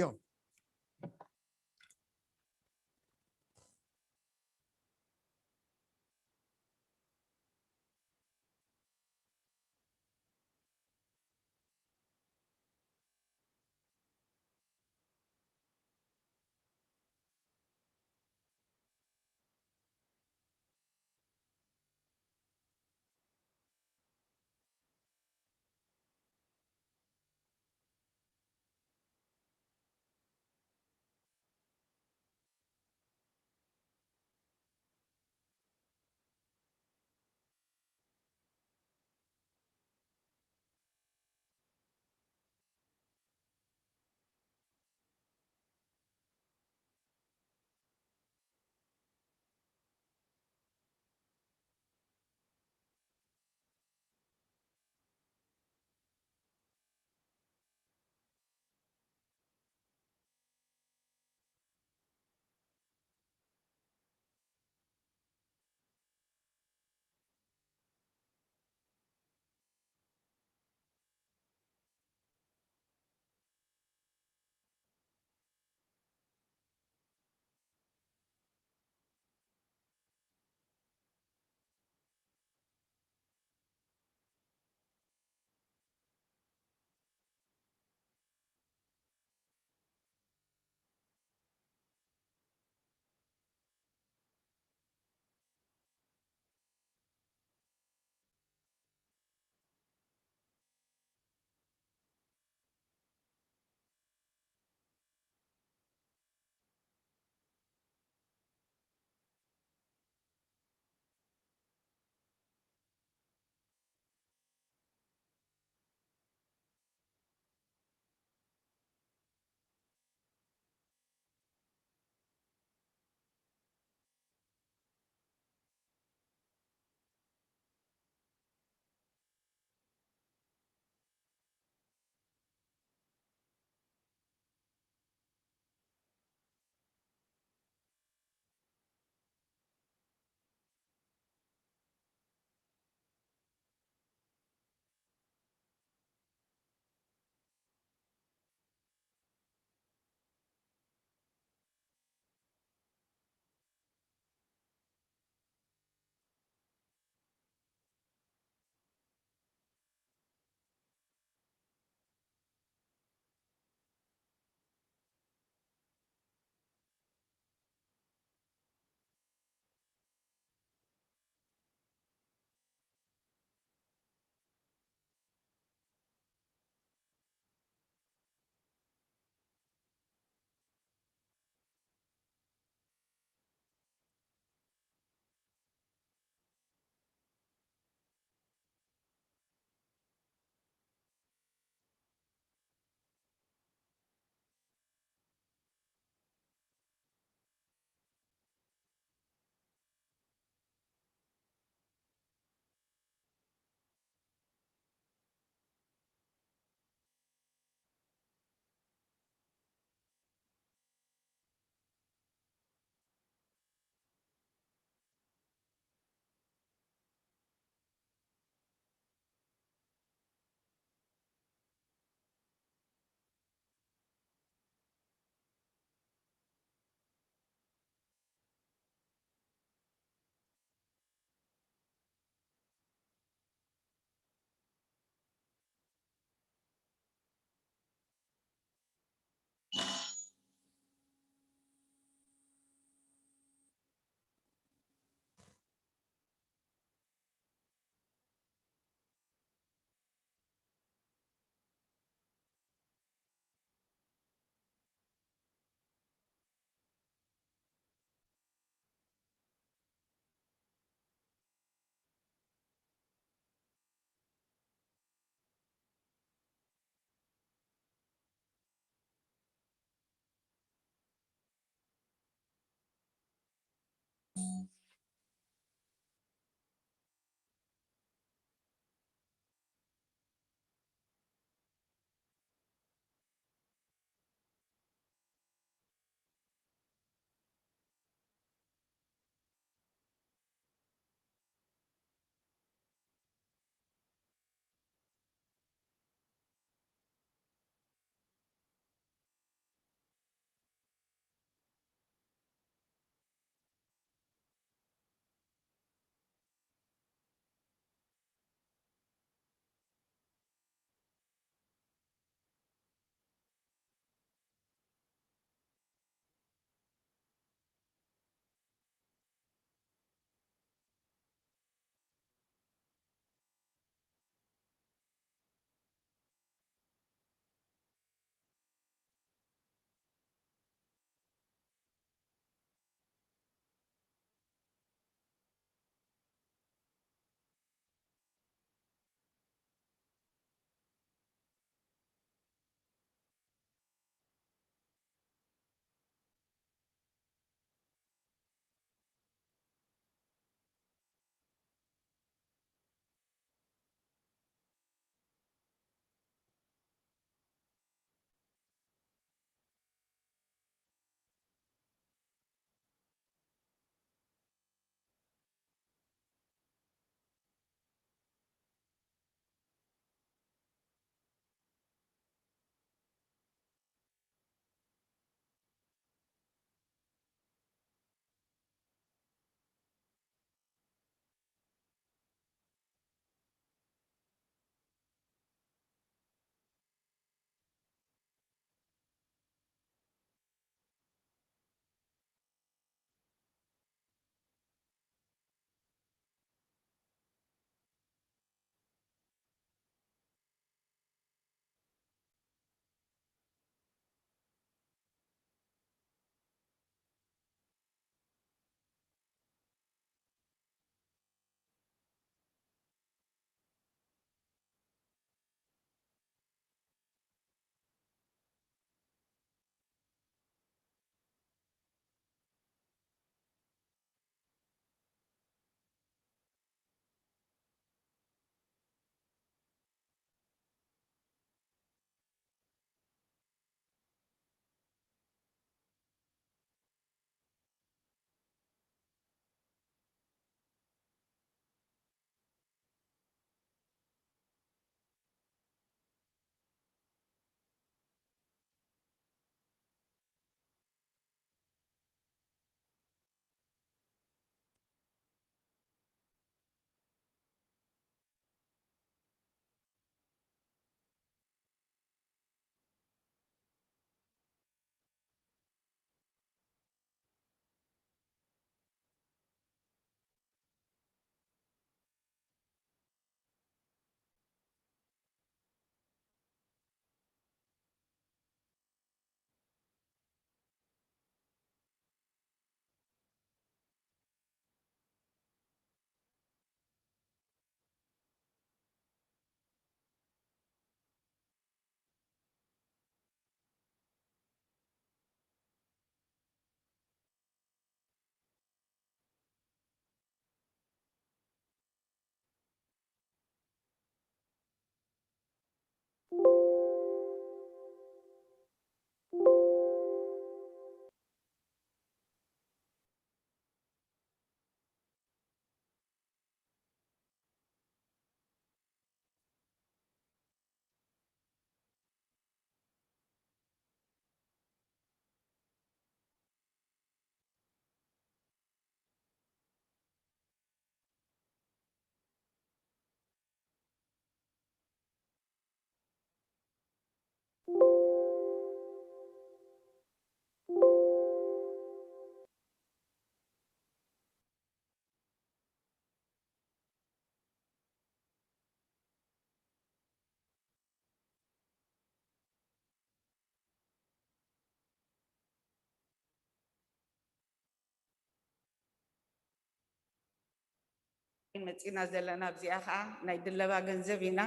መፂና ዘለና ኣብዚኣ ከዓ ናይ ድለባ ገንዘብ ኢና።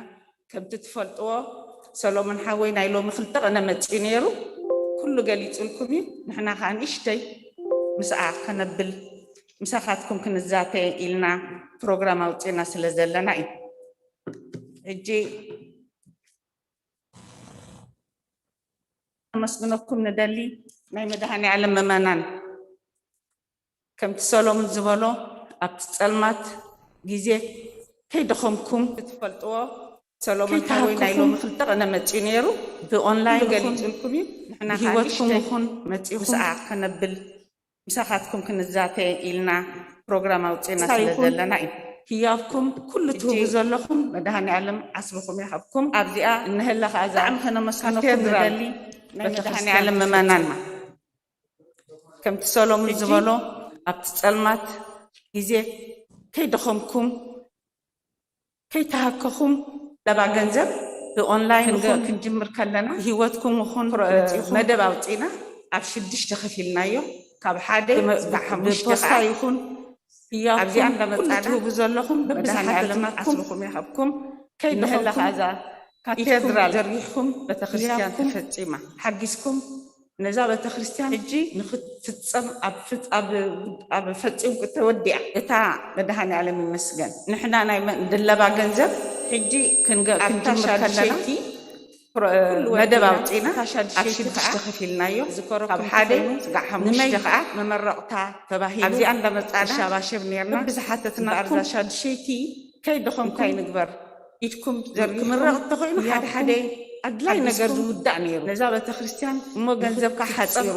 ከምቲ ትፈልጥዎ ሰሎሞን ሓወይ ናይ ሎሚ ክልተ ቀነ መፂኡ ነይሩ፣ ኩሉ ገሊፁልኩም እዩ። ንሕና ከዓ ንእሽተይ ምስኣ ከነብል ምሳኻትኩም ክንዛተ ኢልና ፕሮግራም ኣውፂእና ስለ ዘለና እዩ። ሕጂ ከመስግነኩም ንደሊ ናይ መድሃኔ ዓለም ምእመናን፣ ከምቲ ሰሎሙን ዝበሎ ኣብቲ ጸልማት ግዜ ከይደኸምኩም ክትፈልጥዎ። ሰሎሙን ሓወይ ናይ ሎሚ ክልተ ቀነ መጺኡ ነይሩ። ብኦንላይን ገሊጹልኩም እዩ። ንሕና ብህይወትኩም ይኹን መጺኹም ምስኣ ከነብል ምሳኻትኩም ክንዛተ ኢልና ፕሮግራም ኣውፅእና ስለ ዘለና እዩ። ህያብኩም ኩሉ ትህቡ ዘለኹም መድሃኔ ዓለም ዓስብኹም ይሃብኩም። ኣብዚኣ እነሀላ ከዓ እዛ ብጣዕሚ ከነመስግነኩም ንደሊ ናይ መድሃኔ ዓለም ምእመናን። ከምቲ ሰሎሙን ዝበሎ ኣብቲ ጸልማት ግዜ ከይደኸምኩም ከይተሃከኹም ለባ ገንዘብ ብኦንላይን ክንገ- ይኹን ክንጅምር ከለና ህይወትኩም ይኹን ፕሮ- መደብ ኣውፂና ኣብ ሽዱሽተ ከፊልናዮ። ካብ ሓደ ክሳብ ሓሙሽተ ብፖስታ ከዓ ይኹን ኣብዚኣ እንዳመፃና ትህቡ ዘለኹም በብዝሓተትናኩም ዓስብኹም ይሃብኩም። ከይደኸምኩም ኢድኩም ካቴድራል ዘርጊሕኩም ቤተክርስትያን ተፈፂማ ሓጊዝኩም ነዛ ቤተክርስትያን ሕጂ ንክትፍፀም ኣብ ፈፂም ተወዲኣ። እታ መድሃኔ ዓለም ይመስገን። ንሕና ናይ ድለባ ገንዘብ ሕጂ ክንገ- ክንጅምር ከለና መደብ ኣውፂና ኣብ ሽዱሽተ ከፊልናዮ። ካብ ሓደ ስጋዕ ሓሙሽተ ከዓ መመረቕታ ተባሂሉ ኣብዚኣ እንዳመፃና ሸባሸብ ነርና። ብዝሓተትና እዛ ሻዱሸይቲ ከይደኸምኩም እንታይ ንግበር? ኢድኩም ዘርጊሕኩም ክምረቕ እንተኾይኑ ሓደ ሓደ ኣድላይ ነገር ዝውዳእ ነይሩ። ነዛ ቤተክርስትያን እሞ ገንዘብካ ሓፂሩ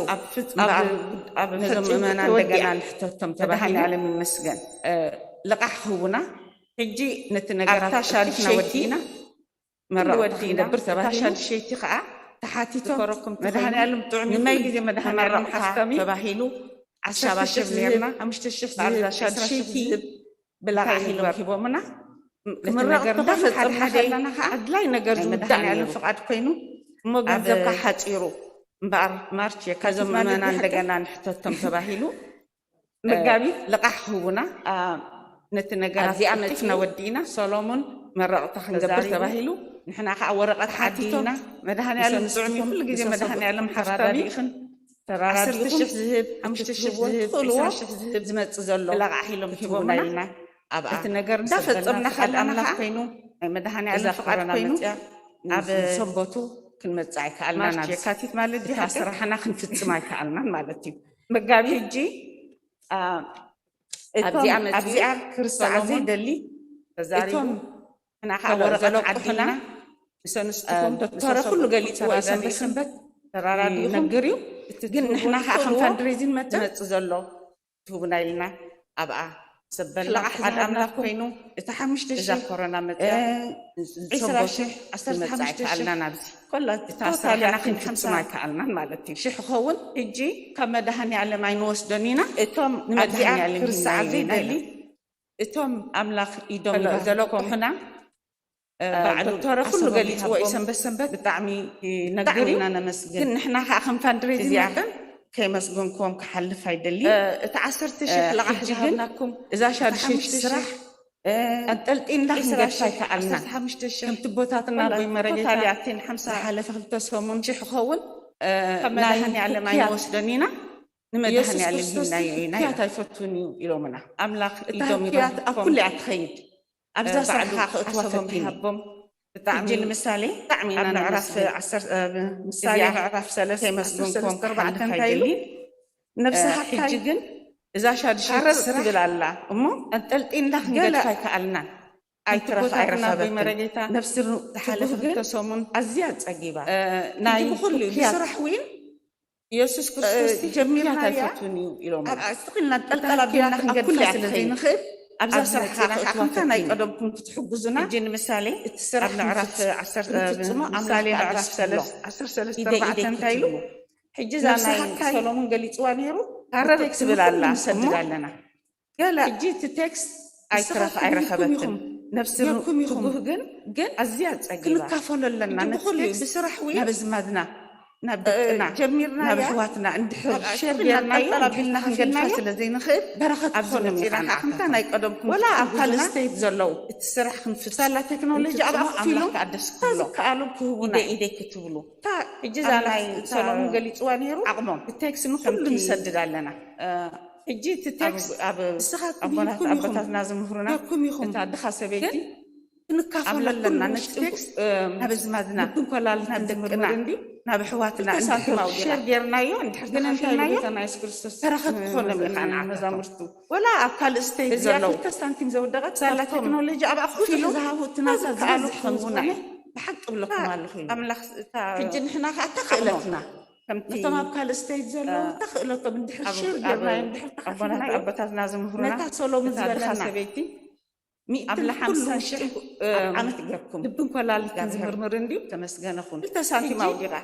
ኣብ ነዞም ምእመናን እንደገና ንሕተቶም ተባሂሉ። መድሃኔ ዓለም ይመስገን። ልቓሕ ክህቡና። ሕጂ ነቲ ነገር ኣብታ ሻድሸይቲ ወዲእና መረቕታ ክንገብር ተባሂሉ። ሻድሸይቲ ከዓ ተሓቲቶም መድሃኔ ዓለም ጥዑም እዩ። ኩሉ ግዜ መድሃኔ ዓለም ሓፍቶም እዩ ተባሂሉ ዓሰርተ ሺሕ ዝህብ፣ ሓሙሽተ ሺሕ ዝህብ፣ ዕስራ ሺሕ ዝህብ ብለቓሕ ኢሎም ሂቦምና። ክምረቕ ተኾይኑ ሓደ ሓደ ኣድላይ ነገር ዝውዳእ ነይሩ። ፍቓድ ኮይኑ እሞ ገንዘብካ ሓፂሩ እምበኣር ማርች የካቲት ማለት ምእመናን እንደገና ንሕተቶም ተባሂሉ መጋቢት ልቓሕ ክህቡና ነቲ ነገር ኣብዚኣ መፂና ወዲእና። ሰሎሙን መረቕታ ክንገብር ተባሂሉ ንሕና ከዓ ወረቐት ሓቲቶም መድሃኔ ዓለም ጥዑም እዩ። ኩሉ ግዜ መድሃኔ ዓለም ሓፍቶም እዩ። ዓሰርተ ሺሕ ዝህብ፣ ሓሙሽተ ሺሕ ዝህብ፣ ዕስራ ሺሕ ዝህብ ዝመፅእ ዘሎ ለቓሕ ኢሎም ሂቦምና ኢልና ኣብኣ እቲ ነገር እንዳፈፀምና ከለና ኣምላኽ ኮይኑ ናይ መድሃኔ ዓለም ፍቓድ ኮይኑ ኣብ ሰንበቱ ክንመፅእ ኣይከኣልናን። ማርች የካቲት ማለት እታ ስራሕና ክንፍፅም ኣይከኣልናን ማለት እዩ። መጋቢት ሕጂ ኣብዚኣ መፂኡ ኣብዚኣ ክርስዓ ዘይደሊ ተዛሪቡ እቶም ንሕና ከዓ ወረቐት ዓዲልና ምስ ኣንስትኹም ዶክተረ ኩሉ ገሊፅዎ እዩ። ሰንበት ሰንበት ተራዳዲኹም ይነግር እዩ። ግን ንሕና ከዓ ከም ፋንድሬዚን መጠን ዝመፅእ ዘሎ ትህቡና ኢልና ኣብኣ ሰበልና ፍቓድ ኣምላኽ ኮይኑ እታ ሓሙሽተ ሺሕ እዛ ኮሮና መፅያ ዒስራ ሺሕ ዓሰርተ ሓሙሽተ ሺሕ ኮላ እታ ስራሕና ክንፍፅም ኣይከኣልናን ማለት እዩ። ሽሕ ክኸውን ሕጂ ካብ መድሃኔ ዓለም ኣይንወስዶን ኢና። እቶም ኣብዚኣ ክርስዓ ዘይደሊ እቶም ኣምላኽ ኢዶም ይባርኮም። ዘለቁሑና ባዕሉ ዶክተረ ኩሉ ገሊፅዎ እዩ። ሰንበት ሰንበት ብጣዕሚ ነግር ኢና ነመስግን። ግን ንሕና ከዓ ከም ፋንድሬዚን መጠን ከይመስገንክዎም ክሓልፍ ኣይደሊ። እቲ ዓሰርተ ሺሕ ለቓሕ ዝሃብናኩም እዛ ሻድሸይቲ ስራሕ ኣንጠልጢልና ክንገድፋ ኣይከኣልና። ከምቲ ቦታትና ኣቦይ መረጌታ ዝሓለፈ ክልተ ሰሙን ሽሕ ክኸውን ናይ መድሃኔ ዓለም ኣይንወስዶን ኢና። ንመድሃኔ ዓለም ሂብናዮ ኢና። ህክያት ኣይፈቱን እዩ ኢሎምና። ኣምላኽ እታ ህክያት ኣብ ኩሉ እያ ትኸይድ። ኣብዛ ስራሕ ከዓ ክእትዋ ፈቲኑ። ሕጂ ንምሳሌ ኣብ ምዕራፍ ምሳሌ ምዕራፍ ሰለስተ መስግንኩም ክሓልፍ ኣይደልን። ነብስሃ ሕጂ ግን እዛ ሻድሸይቲ ስራሕ ትብል ኣላ እሞ ኣንጠልጢልና ክንገድፋ ኣይከኣልናን። ኣይትረፍ ኣይረኸበትን። ነብሲ ዝሓለፈ ክልተ ሰሙን ኣዝያ ጸጊባ ናይ ብኩሉ ብስራሕ ዊን የሱስ ክርስቶስ ጀሚርና ኣይፈቱን እዩ ኢሎም ኣብ ኣስጥቂልና ጠልጠል ኣቢልና ክንገድፋ ስለ ዘይንኽእል ኣብዛ ስራሕና ከእትዋ ፈቲኑ። ናይ ቀደምኩም ክትሕግዙና ሕጂ ንምሳሌ እቲ ስራሕ ምዕራፍ ክንፍጽሞ ኣምላኽ ምሳሌ ምዕራፍ ሰለስተ እንታይ ኢሉ ሕጂ እዛ ናይ ሰሎሙን ገሊፅዋ ነይሩ ሃረር ትብል ኣላ ንሰድድ ኣለና። ገለ ሕጂ እቲ ቴክስት ኣይትረፍ ኣይረኸበትን። ነብሲ ትጉህ ግን ግን ኣዝያ ጸጊባ ክንካፈሎ ኣለና። ብስራሕ ዊ ናብ ዝማድና ናብ ደቅና፣ ጀሚርናያ፣ ናብ ኣሕዋትና እንድሕር ሸር ጌርናዮ፣ እንድሕር ክንገድፋ ስለ ዘይንኽእል፣ በረኸት ክኾኖም እዩ። ንዓኹም እንታይ ናይ ቀደምኩም ወላ ኣብ ካልእ ስቴት ዘለዉ፣ እቲ ስራሕ ክንፍትሽ፣ ሳላ ቴክኖሎጂ ኣብኣ ኮፍ ኢሎም፣ ኣምላኽ ከኣ ደስ ክብሎ፣ ዝከኣሎም ክህቡና ኢደይ ኢደይ ክትብሉ። ሕጂ እዛ ናይ ሰሎሙን ገሊጽዋ ነይሩ፣ ዓቕሞም ብቴክስ ንኹሉ ንሰድድ ኣለና። ሕጂ እቲ ቴክስ ንስኻትኩም ሂብኩም ኢኹም፣ ኣቦታትና ዝምህሩና፣ እታ ድኻ ሰበይቲ ክንካፈሎ ኣለና። ነቲ ቴክስ ናብ ኣዝማድና፣ ልብን ኮላሊትን ዝምርምር እንድዩ፣ ናብ ኣሕዋትና እንድሕር ሸር ጌርናዮ፣ እንድሕር ተኻፊልናዮ፣ በረኸት ክኾኖም እዩ። ንዓኹም መዛሙርቱ ወላ ኣብ ካልእ ስቴት ዘለዉ፣ ክልተ ሳንቲም ዘውደቐት ሳላ ቴክኖሎጂ ኣብኣ ኮፍ ኢሉ ዝሃቡ እቲ ናታ ዝበዝሕ ከም ዝኾነ ብሓቂ እብለኩም ኣለኹ። ኣምላኽ ሕጂ ንሕና ከኣ ተኽእለትና ከምቲ ነቶም ኣብ ካልእ ስቴት ዘለዉ ተኽእለቶም እንድሕር ሸር ጌርናዮ፣ እንድሕር ተኻፊልናዮ፣ ኣቦታትና ዝምህሩና፣ ነታ ሰሎሙን ዝበለና ሰበይቲ ሚእትን ሓምሳን ሽሕ ኣብ ዓመት ጌርኩም ልብን ኮላሊትን ዝምርምር እንድዩ። ተመስገነ ኩን። ክልተ ሳንቲም ኣውዲቓ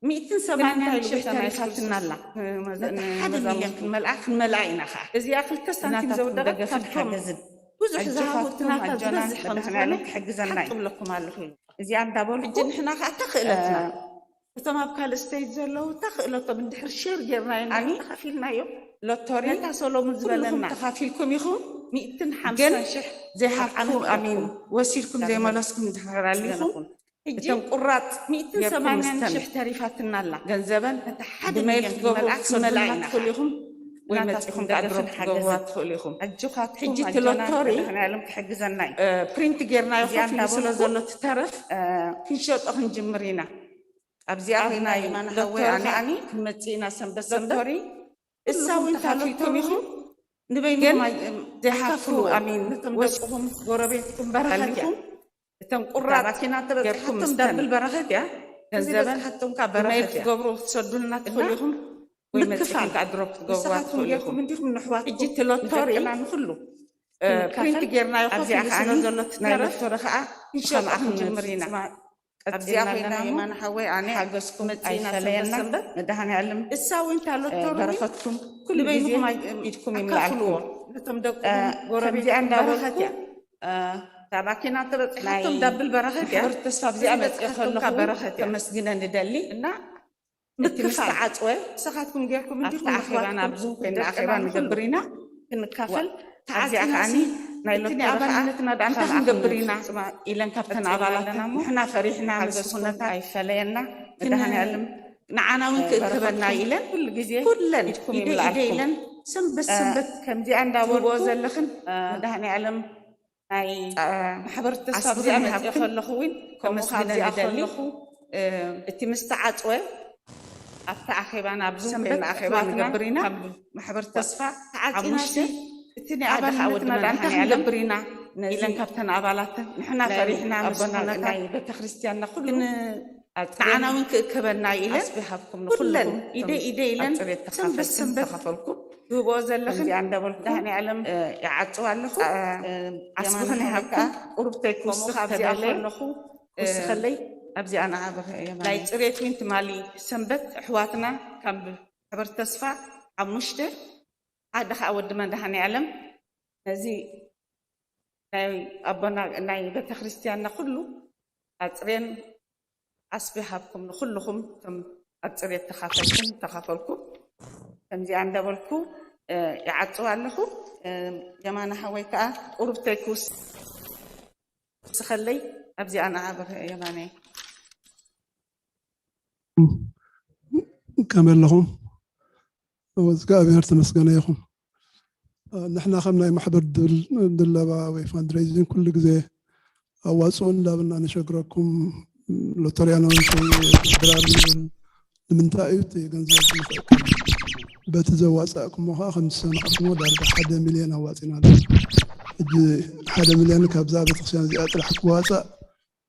ሚእትን ሰማንያን ሽሕ ተሪፋትና ኣላ። ነታ ሓደ ሚልዮን ክንመልኣ፣ ክንመልኣ ኢና ኸዓ። እዚኣ ክልተ ሳንቲም ዘውደቐት ካብቶም ብዙሕ ዝሃቡ፣ እቲ ናታ ዝበዝሕ ከም ዝኾነ ሓቂ እብለኩም ኣለኹ ኢሉ። እዚኣ እንዳበልኩ ሕጂ ንሕና ኸዓ ተኽእለትና እቶም ኣብ ካልእ ስቴት ዘለዉ ተኽእለቶም እንድሕር ሸር ጌርናዮ፣ እንድሕር ተኻፊልናዮ፣ ሎቶሪ ነታ ሰሎሙን ዝበለና ተኻፊልኩም ኢኹም። ሚእትን ሓምሳን ሽሕ ዘይሃብኩም፣ ኣሚን፣ ወሲድኩም ዘይመለስኩም እንድሕር ኣሊኹም፣ እቶም ቁራጽ ሚእትን ሰማንያን ሽሕ ተሪፋትና ኣላ። ገንዘበን ብመይል ክትገብሩ ክትሰዱልና ትኽእሉ ኢኹም፣ ወይ መጺኹም ከኣ ድሮፕ ክትገብሩዋ ትኽእሉ ኢኹም። ሕጂ እቲ ሎቶሪ ፕሪንት ጌርናዮ ኮፍ ኢሉ ስለ ዘሎ፣ እቲ ተረፍ ክንሸጦ ክንጅምር ኢና። ኣብዚኣ ኮይና ሎቶሪ ከኣ ክንመጽእ ኢና ሰንበት ሰንበት። እሳ እውን ተኻፊልኩም ኢኹም። ንበይንኹም ዘይሃብኩ ኣሚን፣ ነቶም ደቅኹም፣ ጎረቤትኩም፣ በረኸት እያ። እቶም ቁራጽ ጌርኩም ዳብል በረኸት እያ። ገንዘበን ብመይል ክትገብሩ ክትሰዱልና ትኽእሉ ኢኹም፣ ወይ መጺኹም ከኣ ድሮፕ ክትገብሩዋ ትኽእሉ ኢኹም። ሕጂ እቲ ሎቶሪ ንደቅና ንኹሉ ፕሪንት ጌርናዮ ኮፍ ኢሉ ስለ ዘሎ፣ እቲ ተረፍ ክንሸጦ ክንጅምር ኢና። ኣብዚኣ ኮይና የማነ ሓወይ ኣነ ሓገዝኩም መጺና ኣይፈለየና። ሰንበት ሰንበት መድሃኔ ዓለም እሳ እውን እታ ሎቶሪ በረኸትኩም ኩሉ ግዜ በይንኹም ኣይ-፣ ኢድኩም ይምልኣልኩም። ኣካፍልዎ። ነቶም ደቅኹም፣ ጎረቤትኩም ከምዚኣ እንዳበልኩ፣ በረኸት እያ። እታ ማኪና ተበጺሓቶም ናይ ዳብል በረኸት እያ። ማሕበር ተስፋ ኣብዚኣ መጺኤ ከለኹ በረኸት እያ። ከመስግነ ንደሊ። እና እቲ ምስ ምክፋል። ተዓጽወ ንስኻትኩም ጌርኩም ኣብቲ እንዲኹም ኣኼባና ኣሕዋትኩም ኣብዚ ኮይና ደቅና ኣኼባ ንኹሉ ንገብር ኢና። ክንካፈል ኣብዚኣ ተዓጺና ከዓኒ ሲ ናይ እቲ ሎተሪ ናይ ኣባልነትና ከኣ ደኣ እንታይ ከምኣ ክንገብር ኢና ክንጽማ ኢለን ካብተን ቀጺልና ኣባላት ኣለና እሞ ንሕና ፈሪሕና ምስ ሓገዝኩም ኩነታት ኣይፈለየና። ክን-፣ መድሃኔ ዓለም፣ ንዓና እውን እ፣ ክእከበና በረኸትኩም ኢለን ኩሉ ግዜ ኩለን ኢድኩም ኢደ ኢደ ይምልኣልኩም። ኢለን ሰንበት እ፣ ሰንበት ከምዚኣ እንዳበልኩ ትህቦ ዘለኽን እ፣ መድሃኔ ዓለም ናይ አ-፣ ማሕበር ተስፋ ኣብዚኣ መጺአ ከለኹ እውን ከምኡ ከመዝግነ ካብዚኣ ንደሊ። ከለኹ፣ እ፣ እቲ ምስ ተዓጽወ ኣብቲ ኣኼባና ኣብ ዙም ሰንበት ኮይና ኣኼባ ኣሕዋትና ንገብር ኢና። ካብ ማሕበር ተስፋ ተዓጺና ሓሙሽተ ሲ፣ እቲ ናይ ሓደ ኣባልነትና ወዲ ደኣ እንታይ መድኃኔዓለም ክንገብር ኢና? ነዚ ኢለን ካብተን ኣባላት ንሕና ናይ ፈሪሕና ምስ ኣቦና ኩነታት ናይ ቤተክርስትያንና ኩሉ ግን ኣጽሬን ንዓና እውን ክእከበና ኢለን ኣስቢሃብኩም ኩለን ንኹልኹም ኢደ ኢደ ኢለን ኣብ ጽሬት ሰንበት ተኻፈልኩም ሰንበት ተኻፈልኩም። ትህብኦ ዘለኽን ከምዚኣ እንዳበልኩ መድኃኔዓለም እ፣ ይዓጽዋ ኣለኹ። እ፣ እ፣ ዓስብኽን የማነ ይሃብካ። ከኣ ቁሩብ ተይክውስኽ ከምኡ ካብዚኣ ተደለየ ከለኹ፣ እ፣ ክውስኸለይ ኣብዚኣ ንዓ ብርሀ የማነ። ናይ ጽሬት ዊን ትማሊ ሰንበት ኣሕዋትና ካብ ማሕበር ተስፋ ሓሙሽተ ሓደ ከኣ ወዲ መድኃኔዓለም ነዚ ናይ ኣቦና ናይ ቤተክርስትያንና ኩሉ ኣጽሬን ዓስቢ ሃብኩም ንኹልኹም እቶም ኣብ ጽሬት ተኻፈልኩም ተኻፈልኩም። ከምዚኣ እንዳበልኩ፣ እ፣ ይዓጽው ኣለኹ። እ፣ የማነ ሓወይ ከኣ ቁሩብ ተይክውስኸለይ ኣብዚኣ ንዓ ብርሀ የማነይ። ከመይ ኣለኹም? እግዚኣብሔር ተመስገነ ይኹን። ንሕና ከም ናይ ማሕበር ድል-፣ ድለባ ወይ ፋንድሬይዚንግ ኩሉ ግዜ ኣዋጽኦ እንዳበልና ነሸግረኩም። ሎተርያ ነው ድራር ንብል። ንምንታይ እዩ እቲ ገንዘብ ንኽእከብ? በቲ ዘዋጻእኩሞ ኸዓ ከም ዝሰማዕኩሞ ዳርጋ ሓደ ሚልዮን ኣዋጺና ኣለና። ሕጂ ሓደ ሚልዮን ካብዛ ቤተክርስትያን እዚኣ ጥራሕ ክዋጻእ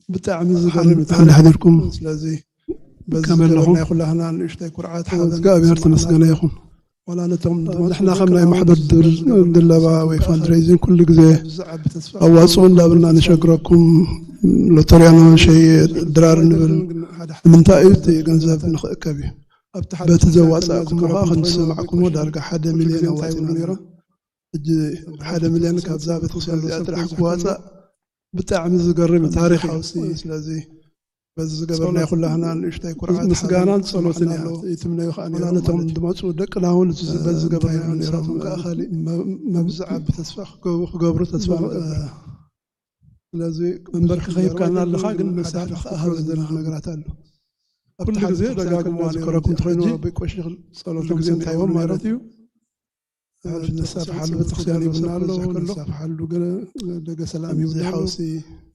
ብጣዕሚ ዝገርም እዩ። ሓን-፣ ሓን-፣ ሓዲርኩም። ስለዚ በዚ ከመይ ኣለኹም? ናይ ኩላህና ንእሽተይ ኩርዓት ሓዘን እግዚኣብሔር ተመስገነ ይኹን። ዋላ ነቶም ንሕና ከም ናይ ማሕበር ድል-፣ ድለባ ወይ ፋንድሬይዚንግ ኩሉ ግዜ ኣዋጽኦ እንዳበልና ነሸግረኩም። ሎተርያ ነው ሸይ ድራር ንብል። ንምንታይ እዩ እቲ ገንዘብ ንኽእከብ እዩ። በቲ ዘዋጻእኩሞ ኸዓ ከም ዝሰማዕኩሞ ዳርጋ ሓደ ሚልዮን ኣዋጺና ኣለና። ሕጂ ሓደ ሚልዮን ካብዛ ቤተክርስትያን እዚኣ ጥራሕ ክዋጻእ ብጣዕሚ ዝገርም እዩ፣ ታሪኻዊ እዩ። ስለዚ በዚ ዝገበርናዮ ኩላህና ንእሽተይ ኩርዓት ምስጋናን ጸሎትን እያ ትምነዩ። ከኣ ነቶም ዝመፁ ደቅና እውን በዚ ዝገበርናዮ ንሳቶም ከኣ ካሊእ ኣብዚ ዓቢ ተስፋ ክገብሩ ተስፋ ንገብር። ስለዚ እምበር ክኸይብካና ኣለኻ፣ ግን መሳርሒ ክኣሃብ ዝደሊ ነገራት ኣሎ። ኩሉ ግዜ ደጋግሞ ዝከረኩም እንተኮይኑ ኣቦይ ቆሽ ጸሎት ግዜ እንታይ ማለት እዩ። ንሳፍሓሉ ቤተክርስትያን ይብና ኣሎ። ንሳፍሓሉ ገለ ደገ ሰላም ይብና ኣሎ።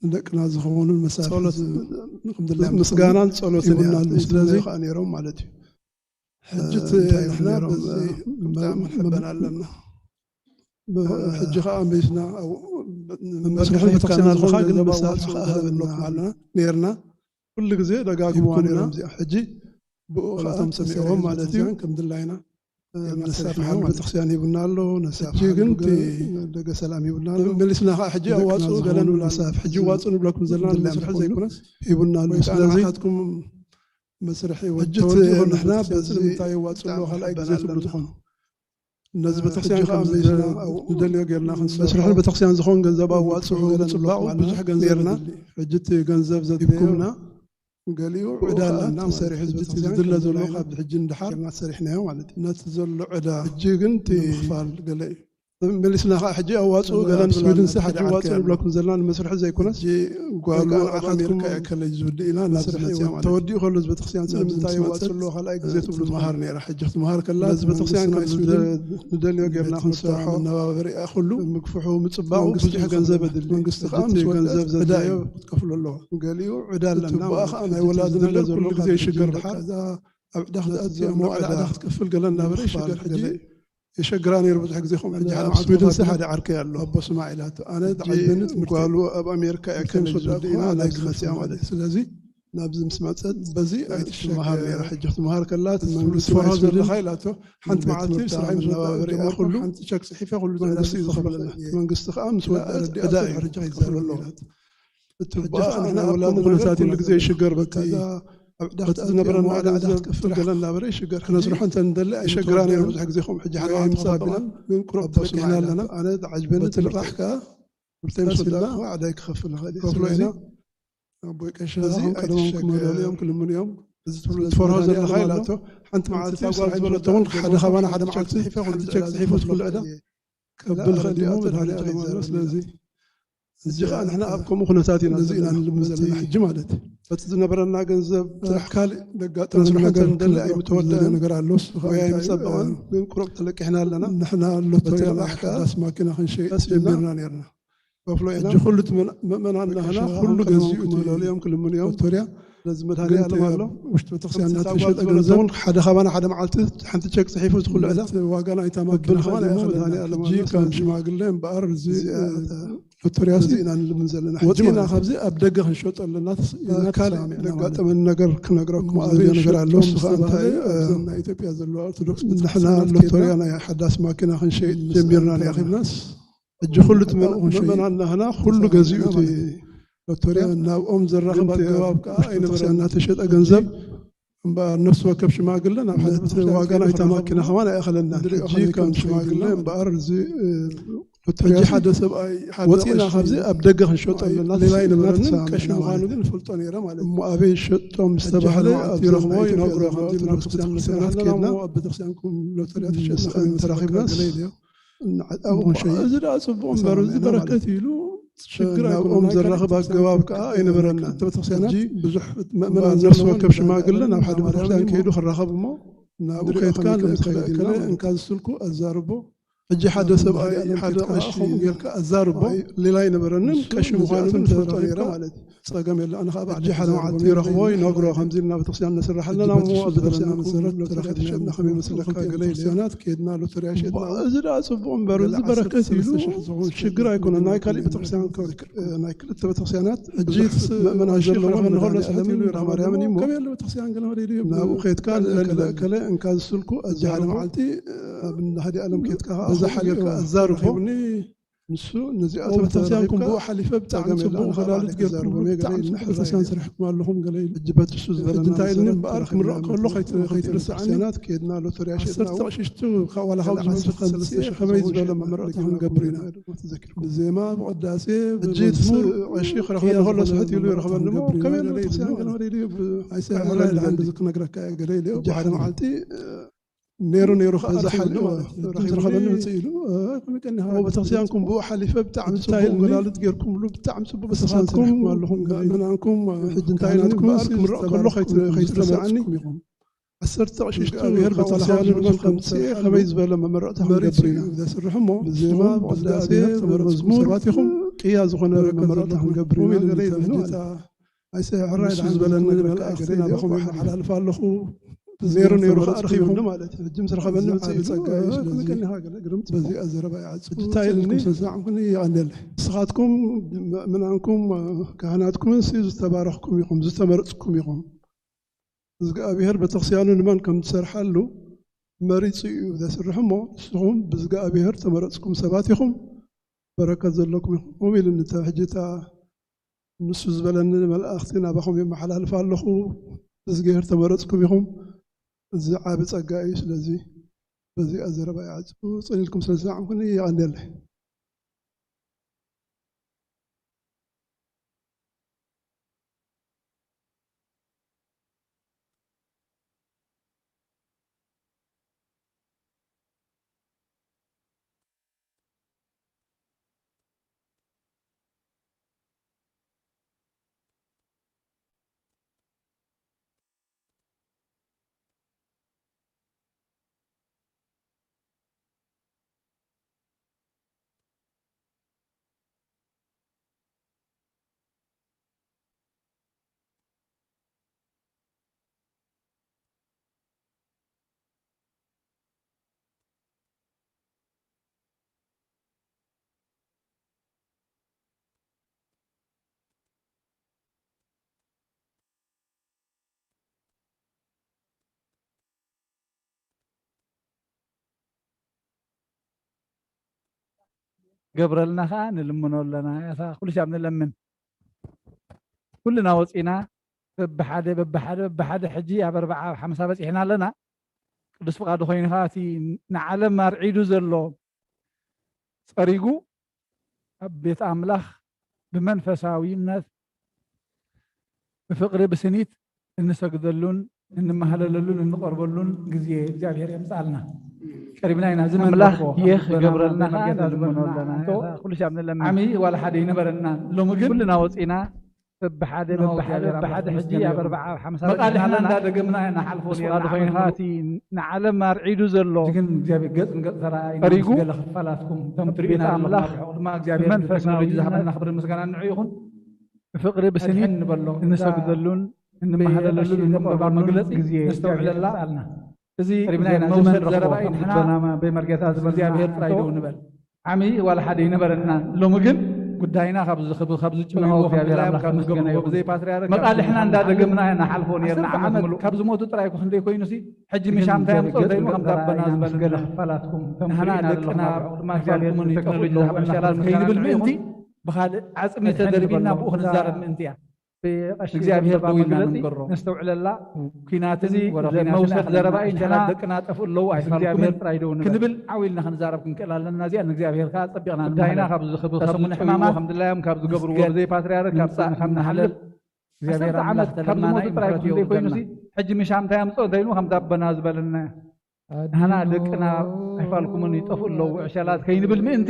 ንደቅና ዝኸውን መሳርሒ ጸሎት ምስጋናን ጸሎትን ይብና ኣሎ። ስለዚ ከኣ ነይሮም ማለት እዩ። ሕጂ ንሕና በዚ ብጣዕሚ ንሕበን ኣለና። ሕጂ ከኣ መሊስና መስርሒ ቤተክርስትያን ኣለኻ፣ ግን መሳርሒ ከኣ ሃበና ኣለና ነይርና። ኩሉ ግዜ ደጋግሞ ነይሮም እዚኣ። ሕጂ ብኡ ከኣ ሰሚዕዎም ማለት እዩ። ከም ድላይና ነሳፍሓሉ ቤተክርስትያን ሂቡና ኣሎ። ነሳፍሓሉ ግን ደገ ሰላም ሂቡና ኣሎ። መሊስና ከኣ ሕጂ ኣዋፅኡ ገለ ንብላ። ሕጂ ኣዋፅኡ ንብለኩም ዘለና መስርሒ ዘይኮነስ ሂቡና ኣሎ። ስለዚ ናትኩም መስርሒ ሕጂ ንሕና በዚ ንምንታይ የዋፅኡ ኣለዎ ካልኣይ ግዜ ትብሉ ትኾኑ። ነዚ ቤተክርስትያን ከም ንደልዮ ጌርና ክንሰርሖ መስርሒ ቤተክርስትያን ዝኾን ገንዘብ ኣዋፅኡ ገለ ንብለኩም ኣለና። ብዙሕ ገንዘብ ነይርና። ሕጂ እቲ ገንዘብ ዘድልዮ ገሊኡ ዕዳ ኣለና ማለት እዩ። ሕጂ ዝድለ ዘሎ ካብ ሕጂ ንደሓር ሰሪሕናዮ ማለት እዩ። ነቲ ዘሎ ዕዳ ሕጂ ግን እቲ ንምኽፋል ገለ እዩ። መሊስና ከዓ ሕጂ ኣዋፅኡ ገለ ኣብ ስዊድን ሲ ሓደ ዓርከይ ኣሎ። ንብለኩም ዘለና ንመስርሒ ዘይኮነስ ጓሉ ኣብ ኣሜሪካ እየ ከለጅ ዝውድእ ኢና ናብ ዝመፅያ ማለት እዩ። ተወዲኡ ከሎ እዚ ቤተክርስትያን ስለምንታይ የዋፅእ ኣለዎ ካልኣይ ግዜ ትብሉ ትመሃር ነይራ። ሕጂ ክትመሃር ከላ ነዚ ቤተክርስትያን ከም ንደልዮ ጌርና ክንሰርሖ መነባበሪኣ ኩሉ ምግፍሑ ምፅባቑ ብዙሕ ገንዘብ ኣድሊ። መንግስቲ ከዓ ምስ ወደአ ዕዳ እዩ ክትከፍሎ ኣለዋ። ገሊኡ ዕዳ ኣለና ማለት እዩ። ናይ ወላዲ ነገር ኩሉ ግዜ ይሽገር። በቃ እዛ ኣብ ዕዳ ክትኣቲ ኣብ መዋዕለ ዕዳ ክትከፍል ገለ እንዳበለ ይሽገር። ሕጂ የሸግራ ነይሩ ብዙሕ ግዜ። ከምኡ ሕጂ ሓደ ኣብ ስዊድን ሲ ሓደ ዓርከይ ኣሎ። ኣቦ ስማዕ ኢላቶ። ኣነ ዝዓበኒ ትምህርቲ ጓሉ ኣብ ኣሜሪካ እያ ከለጅ ዝወደእና ናይ ዝመፅያ ማለት እዩ። ስለዚ ናብዚ ምስ መፀት በዚ ኣይትመሃር ነይራ። ሕጂ ክትመሃር ከላ እቲ መንግስቲ ናይ ስዊድን ዘለኻ ኢላቶ። ሓንቲ መዓልቲ ስራሕ ምስ ወደኣ ኩሉ ሓንቲ ቸክ ፅሒፈ ኩሉ መንግስቲ እዩ ዝኸፍለና። መንግስቲ ከዓ ምስ ወደኣ ዕዳ እዩ ክኸፍል ኣለዎ። እቲ በኣ ንሕና ኣብ ከምኡ ኩነታት እዩ ኩሉ ግዜ ይሽገር። በቃ እዛ ኣብ ዕዳ ክትኣቲ ዝነበረና ገንዘብ ክትከፍል ገለ እናበረ ይሽገር። ክነስርሖ እንተ ንደሊ ኣይሸግራ ነይሩ። ብዙሕ ግዜ ከምኡ ሕጂ ሓደ ምፃ ብላ ግን ቁሩብ ተለቂሕና ኣለና። ኣነ ዝዓጅበኒ እቲ ልቓሕ ከዓ ብርተይ ምስ ወዳእኩ ዕዳይ ክኸፍል ይኽእል እዩ። ከፍሎ ኢና። ኣቦይ ቀሺ ከም ቀደሞም ክምህረሉ እዮም፣ ክልምኑ እዮም። እዚ ትብሎ ትፈርሆ ዘለኻ ኢላቶ። ሓንቲ መዓልቲ ጓል ዝበለቶ እውን ሓደ ካባና ሓደ መዓልቲ ሓንቲ ቸክ ፅሒፈ ኩሉ ዕዳ ከብል ኸዲሞ መድሃኒ ዓለም ኣሎ። ስለዚ እዚ ከዓ ንሕና ኣብ ከምኡ ኩነታት ኢና እዚ ኢና ንልምን ዘለና ሕጂ ማለት እዩ። በቲ ዝነበረና ገንዘብ ስራሕ ካልእ ደጋጠመ ነገር ኣይምተወደአን ነገር ኣሎ። ወይ ኣይምፀበቐን ግን ቁሩብ ተለቂሕና ኣለና። ንሕና ሎተሪ ናይ ሓዳስ ማኪና ክንሸይጥ ጀሚርና ነርና። ከፍሎ ኢና። ሕጂ ኩሉ እቲ ምእመናን ናህና ኩሉ ገዚኡ ክምህለሉ እዮም ክልምኑ እዮም። ሎተርያ ስለዚ መድሃኒ ዓለም ኣሎ። ውሽጢ ቤተክርስትያን እናተሸጠ ገንዘብ ሓደ ካባና ሓደ መዓልቲ ሓንቲ ቸክ ፅሒፉ ዝኩሉ ዕዳ ዋጋ ናይታ ማኪና ከማ ናይ መድሃኒ ዓለም ኣሎ። ከም ሽማግለ እምበኣር እዚ ሎተርያ እዚ ኢና ንልምን ዘለና። ወፂና ካብዚ ኣብ ደገ ክንሸጦ ኣለና። ካልእ ዘጋጠመኒ ነገር ክነግረኩም ኣበይ ነገር ኣሎ። እሱ ከዓ እንታይ ናይ ኢትዮጵያ ዘለዋ ኦርቶዶክስ ንሕና ሎተርያ ናይ ሓዳስ ማኪና ክንሸይጥ ጀሚርና ነርና። ሕጂ ኩሉ እቲ ምእመናን ናህና ኩሉ ገዚኡ እቲ ሎተርያ ናብኦም ዘራኽብ ኣገባብ ከዓ ኣይነበረን። እናተሸጠ ገንዘብ እምበኣር ነፍሲ ወከፍ ሽማግለ ናብ ሓደ ቤተክርስትያን ዋጋ ናይታ ማኪና ከማን ኣይኣኸለና። ሕጂ ከም ሽማግለ እምበኣር እዚ ሎተርያ ሕጂ ሓደ ሰብኣይ ወፂና ካብዚ ኣብ ደገ ክንሸጦ ኣለና። ሌላ ኣይነበረንን። ቀሺ ምዃኑ ግን ፈልጦ ነይረ ማለት እዩ። እሞ ኣበይ ሸጦም ዝተባህለ ኣብ ረኽቦ ይነግሮ። ከምዚ ናብ ቤተክርስትያን መሰራት ከድና ኣብ ቤተክርስትያን ኩም ሎተርያ ተሸጥና ተራኺብናስ እዚ ደኣ ፅቡቕ እምበር እዚ በረከት ኢሉ ሽግር ናብኦም ዘራኽብ ኣገባብ ከዓ ኣይነበረና። ቤተክርስትያናት ብዙሕ ምእመናን ነፍሲ ወከፍ ሽማግለ ናብ ሓደ ቤተክርስትያን ከይዱ ክራኸብ እሞ ናብኡ ከይድካ ንእከለ እንካ ዝስልኩ ኣዛርቦ። ሕጂ ሓደ ሰብኣይ ሓደ ቀሺ ጌርካ ኣዛርቦ። ሌላ ኣይነበረንን። ቀሺ ምዃኑ ግን ፈልጦ ነይረ ማለት እዩ። ጸገም የለ። ኣነ ከዓ ባዕለይ ሕጂ ሓደ መዓልቲ ይረኽቦ ይነግሮ። ከምዚ ኢልና ቤተክርስትያን ነስርሕ ኣለና እሞ ኣብዚ ቤተክርስትያን መሰረት ተራኺብ ተሸጥና ከመይ መስለካ ገለ ኢለ። ቤተክርስትያናት ከይድና ሎተርያ ሸጥና። እዚ ደኣ ጽቡቕ እምበር እዚ በረከት ኢሉ ሽግር ኣይኮነን። ናይ ካሊእ ቤተክርስትያን ናይ ክልተ ቤተክርስትያናት ሕጂ ምእመናን ዘለዎ ንኸሎ ስሕት ኢሉ ይረኽበ ማርያምን እሞ ከመይ ኣሎ ቤተክርስትያን ገለ መለ ኢሉ ናብኡ ከይድካ ንእከለ እከለ እንካ ዝስልኩ ኣዚ ሓደ መዓልቲ ኣብ ናህዲ ዓለም ከይድካ ከዓ በዛ ሓሊፍካ ኣዛርቦ ንሱ ነዚኣቶም ተረኺብካ ብኡ ሓሊፈ ብጣዕሚ ጽቡቕ ገላልት ጌርኩም ብጣዕሚ ጽቡቕ ቤተክርስትያን ስርሕኩም ኣለኹም ገለ ኢሉ። ሕጂ በቲ እሱ ዝበለና እንታይ ኢልኒ እምበኣር ክምረቕ ከሎ ከይትርስዓኒ። ከይድና ሎተርያ ሸጥና ዓሰርተ ቀሽሽቱ ዋላ ካብ ዝመጽእ ከመይ ዝበለ መመረቕታ ክንገብር ኢና። ብዜማ ብቕዳሴ ሕጂ እቲ ቀሺ ክረኽበኒ ከሎ ስሕት ኢሉ ይረኽበኒ እሞ ከይበኒ ቤተክርስትያን ገለ ወደ ኢሉ ኣይሰ ሓደ መዓልቲ ነይሩ ነይሩ ከዓ ዝረኸበኒ ምፅእ ኢሉ። ቤተክርስትያንኩም ብኡ ሓሊፈ ብጣዕሚ ፅቡቅ ጎላልት ጌርኩምሉ ብጣዕሚ ፅቡቅ ቤተክርስትያን ስርሕኩም ኣለኹም። ምናንኩም ሕጂ እንታይ ኢልኩም ክምረቕ ከሎ ከይትረስዓኒ። ዓሰርተ ቀሽሽቱ ብሄር ቤተክርስትያኑ ንመን ከምፅእ ከመይ ዝበለ መመረቕታ ክንገብር ኢና። ዘስርሕ እሞ ብዜማ ብቅዳሴ ተመረፅኩም ሰባት ኢኹም። ቅያ ዝኾነ መመረቕታ ክንገብር ኢና። ገለ ኢሉ ማለት ኣይሰ ሕራይ ንሱ ዝበለኒ መልኣኽቲ ናባኹም የመሓላልፍ ኣለኹ። ነይሩ ነይሩ ከኣ ረኺቡኒ ማለት እዩ። ሕጂ ምስ ረኸበኒ ምጽእ ኢሉ፣ ጸጋ እዩ። ስለዚ ከመይ ቀኒኻ ገለ ግርምቲ በዚኣ ዘረባ ይዓጽ። እንታይ ኢልኒ? ሰዛዕኩኒ ይቐንየለይ። ንስኻትኩም ምእመናንኩም ካህናትኩምንሲ ዝተባረኽኩም ኢኹም፣ ዝተመረጽኩም ኢኹም። እግዚኣብሔር ቤተክርስቲያኑ ንመን ከም ዝሰርሓሉ መሪጹ እዩ ዘስርሕ እሞ፣ ንስኹም ብእግዚኣብሔር ተመረጽኩም ሰባት ኢኹም። በረከት ዘለኩም ኢኹም ኢሉኒ። እታ ሕጂ እታ ንሱ ዝበለኒ መልኣኽቲ ናባኹም የመሓላልፍ ኣለኹ። ብእግዚኣብሔር ተመረጽኩም ኢኹም። እዚ ዓቢ ጸጋ እዩ። ስለዚ በዚኣ ዘረባ ይዓጹ። ጽን ኢልኩም ስለ ዝሰማዕኩኒ የቐንየለይ። ገብረልና ከኣ ንልምኖ ኣለና። ያታ ኩሉ ሻብ ንለምን። ኩልና ወጺና በብሓደ፣ በብሓደ፣ በብሓደ ሕጂ ኣብ ኣርብዓ፣ ኣብ ሓምሳ በጺሕና ኣለና። ቅዱስ ፍቓዱ ኮይኑ ከኣ እቲ ንዓለም ኣርዒዱ ዘሎ ጸሪጉ ኣብ ቤት ኣምላኽ ብመንፈሳዊነት ብፍቕሪ ብስኒት እንሰግደሉን እንመሃለለሉን እንቐርበሉን ግዜ እግዚኣብሔር የምጽኣልና። ቀሪብና ኢና። እዚ ኣምላኽ መንፈስ ይህ ክገብረልና ከኣ ንልምኖ ኣለና። ኩሉ ሻብ ንለምን። ዓሚ ዋላ ሓደ ይነበረና። ሎሚ ግን ኩልና ወጺና በብሓደ፣ በብሓደ፣ በብሓደ ሕጂ ኣብ ኣርብዓ፣ ኣብ ሓምሳ መቓልሕና እንዳደገምና ኢና ንሓልፎ ነርና። ዓመት ሙሉእ። እቲ ንዓለም ኣርዒዱ ዘሎ ግን እግዚኣብሔር ገጽ ንገጽ ተራእይና ጸሪጉ ምስ ገለ ክፋላትኩም ከም ትርእዩና ቤት ኣለኹም። ኣምላኽ ኣብ ርሑቕ ድማ እግዚኣብሔር ብመንፈሳዊ ብቴክኖሎጂ ዝሃበና ክብርን ምስጋናን ንዕኡ ይኹን። ብፍቕሪ ብስኒት ኣድሕን ንበሎ። እንሰግደሉን እንመሃለለሉን እንቐርበሉን መግለጺ ግዜ ነስተውዕለላ። የምጽኣልና። እዚ ቀሪብና ኢና። እዚ መውሰድ መድረኽ ዘረባ እዩ። ንሕና ልበና በመርጌታ ዝበልና እግዚኣብሔር ጥራይ ደው ንበል። ዓሚ ዋላ ሓደ ይነበረና። ሎሚ ግን ጉዳይና ካብ ዝኽብ-፣ ካብ ዝጭውይዎ፣ እንሆ ከም እግዚኣብሔር ድላዮም ኣምላኽ ካብ ተመስገነ ዝገብርዎ ይኹን። ብዘይ ፓትርያርክ መቓልሕና እንዳደገምና ኢና ንሓልፎ ነርና ዓሰርተ ዓመት ዓመት ሙሉእ። ካብ ዝሞቱ ጥራይ እኮ ክንደይ ኮይኑሲ፣ ሕጂ ግን ምሻም እንታይ ግን ኣምጽኦ እንታይ ኢልሞ ከም ተራእይና ዳበና ምስ ዝበልና። ገለ ክፋላትኩም፣ ከም ንሕና ትርእዩና ደቅና ዘለኹም ኣብ ርሑቕ ድማ እግዚኣብሔር ብቴክኖሎጂ ዝሃበና ዕሸላት ክብሪ ከይንብል ምስጋና ምእንቲ፣ ይኹን። ብኻልእ ዓጽሚ ኣድሕን ተደርቢና ንበሎ። ብኡ እዛ ክንዛረብ ምእንቲ እያ። ብቐሺ እግዚኣብሔር ዘንበባ ደው ኢልና መግለጺ ንንገሮ። ነስተውዕለላ። ኩናትን እዚ ወረ ኩናትን መውሰድ ኣኽለና ዘረባ እዩ። ዕሸላት ንሕና ደቅና ጠፍኡ ኣለዉ፣ ምስ ኣይፋልኩምን እግዚኣብሔር ጥራይ ደው ንበል። ክንብል ዓው ኢልና ክንዛረብ ክንክእል ኣለና። እዚኣ ንእግዚኣብሔር ከኣ ኣጸቢቕና ጉዳይና ንመሃለል። ካብ ዝኽብ-፣ ካብ ተሰሙነ ዝጽውይዎ ሕማማት ከም ድላዮም ካብ ዝገብርዎ ምስገድ ብዘይ ፓትርያርክ ካብ ንምጻእ ጽንሕ ከም ንሓልፍ ንሓልፍ። እግዚኣብሔር ዓሰርተ ኣምላኽ ዓመት ካብ ተለማና ዝሞቱ ጥራይ ይምሕረት ይኹን ይወክለልና። ዘይኮይኑሲ፣ ሕጂ ምሻም እንታይ ኣምጽኦ እንተይልሞ ከም ዳበና ዝበለና። ንሕና ደቅና ኣይፋልኩምን ይጠፍኡ ኣለዉ ዕሸላት ከይንብል ምእንቲ፣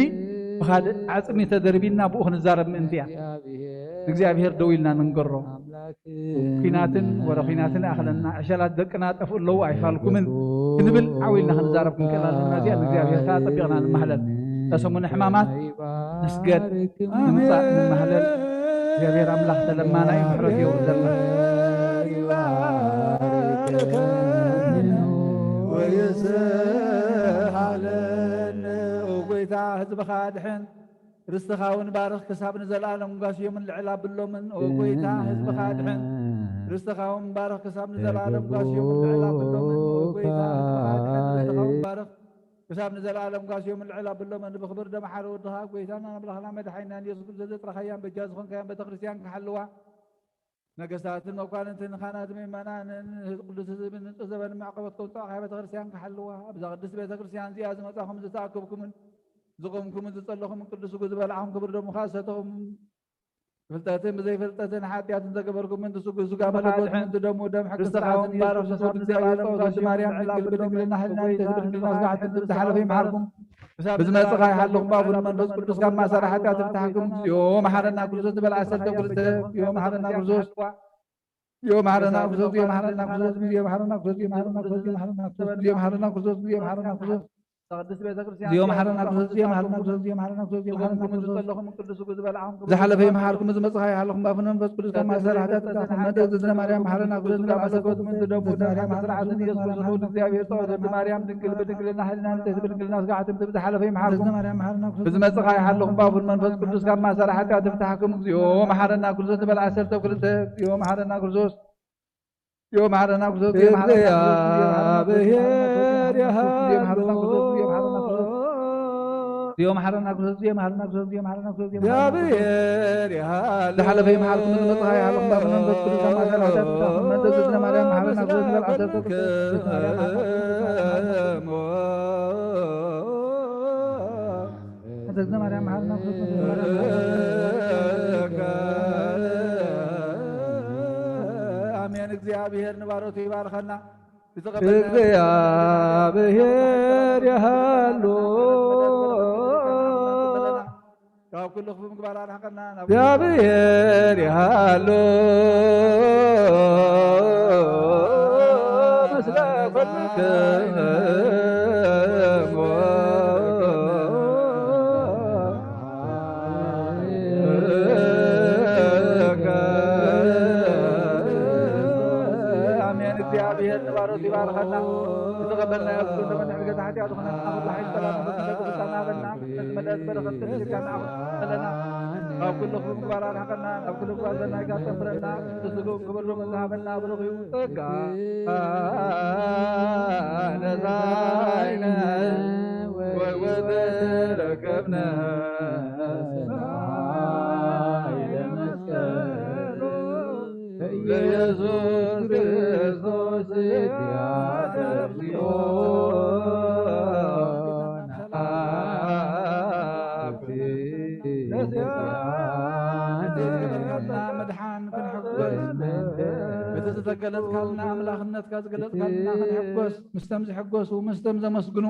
ብኻልእ ዓጽሚ ተደርቢና ብኡ ክንዛረብ ምእንቲ እያ። እግዚኣብሔር ደው ኢልና ንንገሮ። ኲናትን ወረ ኲናትን ይኣኽለና፣ ዕሸላት ደቅና ጠፍኡ ኣለዉ ኣይፋልኩምን ክንብል ዓው ኢልና ክንዛረብ ክንክእል ኣለና። እዚኣ ንእግዚኣብሔር ከኣ ኣጸቢቕና ንማህለል። እታ ሰሙነ ሕማማት ንስገድ፣ ንምጻእ፣ ንማህለል። እግዚኣብሔር ኣምላኽ ተለማናይ ምሕረቱ የውርደልና። ይባርከኒ ወይስሓለኒ። ኦ ጎይታ፣ ህዝብኻ ኣድሕን፣ ርስትኻ እውን ባርኽ፣ ክሳብ ንዘለኣለም ጓስዮምን ልዕል ኣብሎምን። ኦ ጎይታ፣ ህዝብኻ ኣድሕን፣ ርስትኻ እውን ባርኽ፣ ክሳብ ንዘለኣለም ጓስዮምን ልዕል ኣብሎምን። ኦ ጎይታ፣ ህዝብኻ ኣድሕን፣ ርስትኻ እውን ባርኽ፣ ክሳብ ንዘለኣለም ጓስዮም ልዕል ኣብሎመን ብኽብር ደም ሓደ ወድኻ ጎይታና ኣምላኽና መድሓኒናን የሱስ ክርስቶስ ዘጥረኻያን በጃ ዝኾንካያን ቤተክርስትያን ክሓልዋ ነገስታትን መኳንንትን ካህናት ምእመናንን ቅዱስ ህዝብን ንጹህ ዘበን ማዕቆበት ከውፅኣኻ ቤተክርስትያን ክሓልዋ ኣብዛ ቅድስት ቤተክርስትያን እዚኣ ዝመጻኹም ዝተኣከብኩምን ዝቆምኩምን ዝጸለኹምን ቅዱስ ስጉ ዝበላዕኹም ክብር ደሙኻ ዝሰተኹም ብፍልጠትን ብዘይፍልጠትን ሓጢኣትን ዘገበርኩምን ትስጉ ስጋ መለኮትን ትደሙ ደም ሕግስታውን ባረፍ ስፍት እግዚኣብሔር ጸወት ማርያም ድንግል ብድንግልና ሕልና ንተስብድንግልና ስጋሕትን ብዝሓለፈ ይምሓርኩም ብዝመጽእ ኸኣ ይሓልኹም ብኣቡን መንፈስ ቅዱስ ካብ ማእሰር ሓጢኣት ይፍታሕኩም። እግዚኦ መሓረና ክርስቶስ ዝበል ዓሰርተ ክልተ። እግዚኦ መሓረና ክርስቶስ። እግዚኦ መሓረና ክርስቶስ። እግዚኦ መሓረና ክርስቶስ። እግዚኦ መሓረና ክርስቶስ። እግዚኦ መሓረና ክርስቶስ። እግዚኦ መሓረና ክርስቶስ። እግዚኦ መሓረና ክርስቶስ። ቅድስት ቤተ ክርስቲያን እግዚኦ መሓረና ክርስቶስ። እግዚኦ መሓረና ክርስቶስ። እግዚኦ መሓረና ክርስቶስ። እግዚኦ መሓረና ክርስቶስ። ዝጸለኹም ቅዱስ ስጉ ዝበላዕኹም ዝሓለፈ ይምሓርኩም፣ ዝመጽእ ኸኣ ይሓልኹም፣ ብኣቡን መንፈስ ቅዱስ ካብ ማእሰር ሓጢኣት ይፍታሕኩም። መደብ ዝዝነ ማርያም መሓረና ክርስቶስ ካብ ማእሰር ሞት ምንዲ ደሙ ደም ሕግስታትን የሱስ ክርስቶስ ወዲ እግዚኣብሔር ጸወት ወዲ ማርያም ድንግል ብድንግልና ሕልና ንተስብድንግልና ስጋሕትን ዝሓለፈ ይምሓርኩም። ዝመጽእ ኸኣ ይሓልኹም ብኣቡን መንፈስ ቅዱስ ካብ ማእሰር ሓጢኣት ይፍታሕኩም። እግዚኦ መሓረና ክርስቶስ ንበል ዓሰርተ ክልተ። እግዚኦ መሓረና ክርስቶስ። እግዚኦ መሓረና ክርስቶስ። እግዚኦ መሓረና ክርስቶስ። እግዚኦ መሓረና ክርስቶስ። እግዚኦ መሓረና ክርስቶስ። እግዚኦ መሓረና ክርስቶስ። እግዚኦ መሓረና ክርስቶስ። እግዚኦ መሓረና ክርስቶስ። እግዚኣብሔር ይሃሉ። ዝሓለፈ ይምሓርኩም፣ ዝመጽእ ኸኣ ይሃልኹም፣ ብኣቡን መንፈስ ቅዱስ ካብ ማእሰር ሓጢኣት ይፍታሕኩም። መደብ ዝዝነ ማርያም መሓረና ክርስቶስ ንበል ዓሰርተ ክልተ። እግዝእትነ ማርያም መሓረና ክርስቶስ። ኣሜን። እግዚኣብሔር ንባሮቱ ይባርኸና። ብዝቐበልና እግዚኣብሔር ይሃሉ። ካብ ኩሉ ክፉእ ምግባር ኣርሕቐና። ናብ እግዚኣብሔር ይሃሉ። ኣሜን። እግዚኣብሔር ንባሮት ይባርኸና። ዝተቐበልናዮ ዝገንዘበና ዕድገት ሓጢኣት ዝኾነ ኣምላኽ ሓይል ሰላም ንጉስና ክብርታና በልና። ነቲ መለስ በረኸት ተደሊካ ንዓኹም ኣለና። ካብ ኩሉ ክፉእ ምግባር ኣርሕቐና፣ ናብ ኩሉ ምግባር ሰናይ ጋር ጠምረና። ንስግኡ ክብር ዶ መዝሃበና ብሩኽ እዩ። ጸጋ ነሳይነ ወይ ወተረከብነ ሰናይ ለመስቀሉ ለኢየሱስ ክርስቶስ ዚአነ መድሓን ክንሕጎስ፣ እቲ ዝተገለጽካልና ኣምላኽነትካ ዝገለጽካልና ክንሕጎስ፣ ምስቶም ዝሕጎሱ፣ ምስቶም ዘመስግኑ፣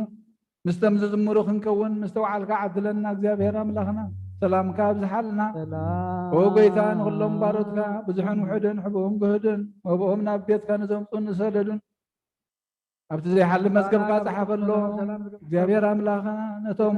ምስቶም ዝዝምሩ ክንከውን ምስተውዓልካ ዓድለና። እግዚኣብሔር ኣምላኽና ሰላምካ ኣብዝሓልና። ሰላም። ኦ ጎይታ፣ ንኹሎም ባሮትካ ብዙሕን ውሑድን፣ ሕቡእን ግህድን፣ መብኦም ናብ ቤትካ ንዘምጹን ንሰደዱን፣ ኣብቲ ዘይሓልፍ መዝገብካ ጸሓፈሎም። እግዚኣብሔር ኣምላኽና ነቶም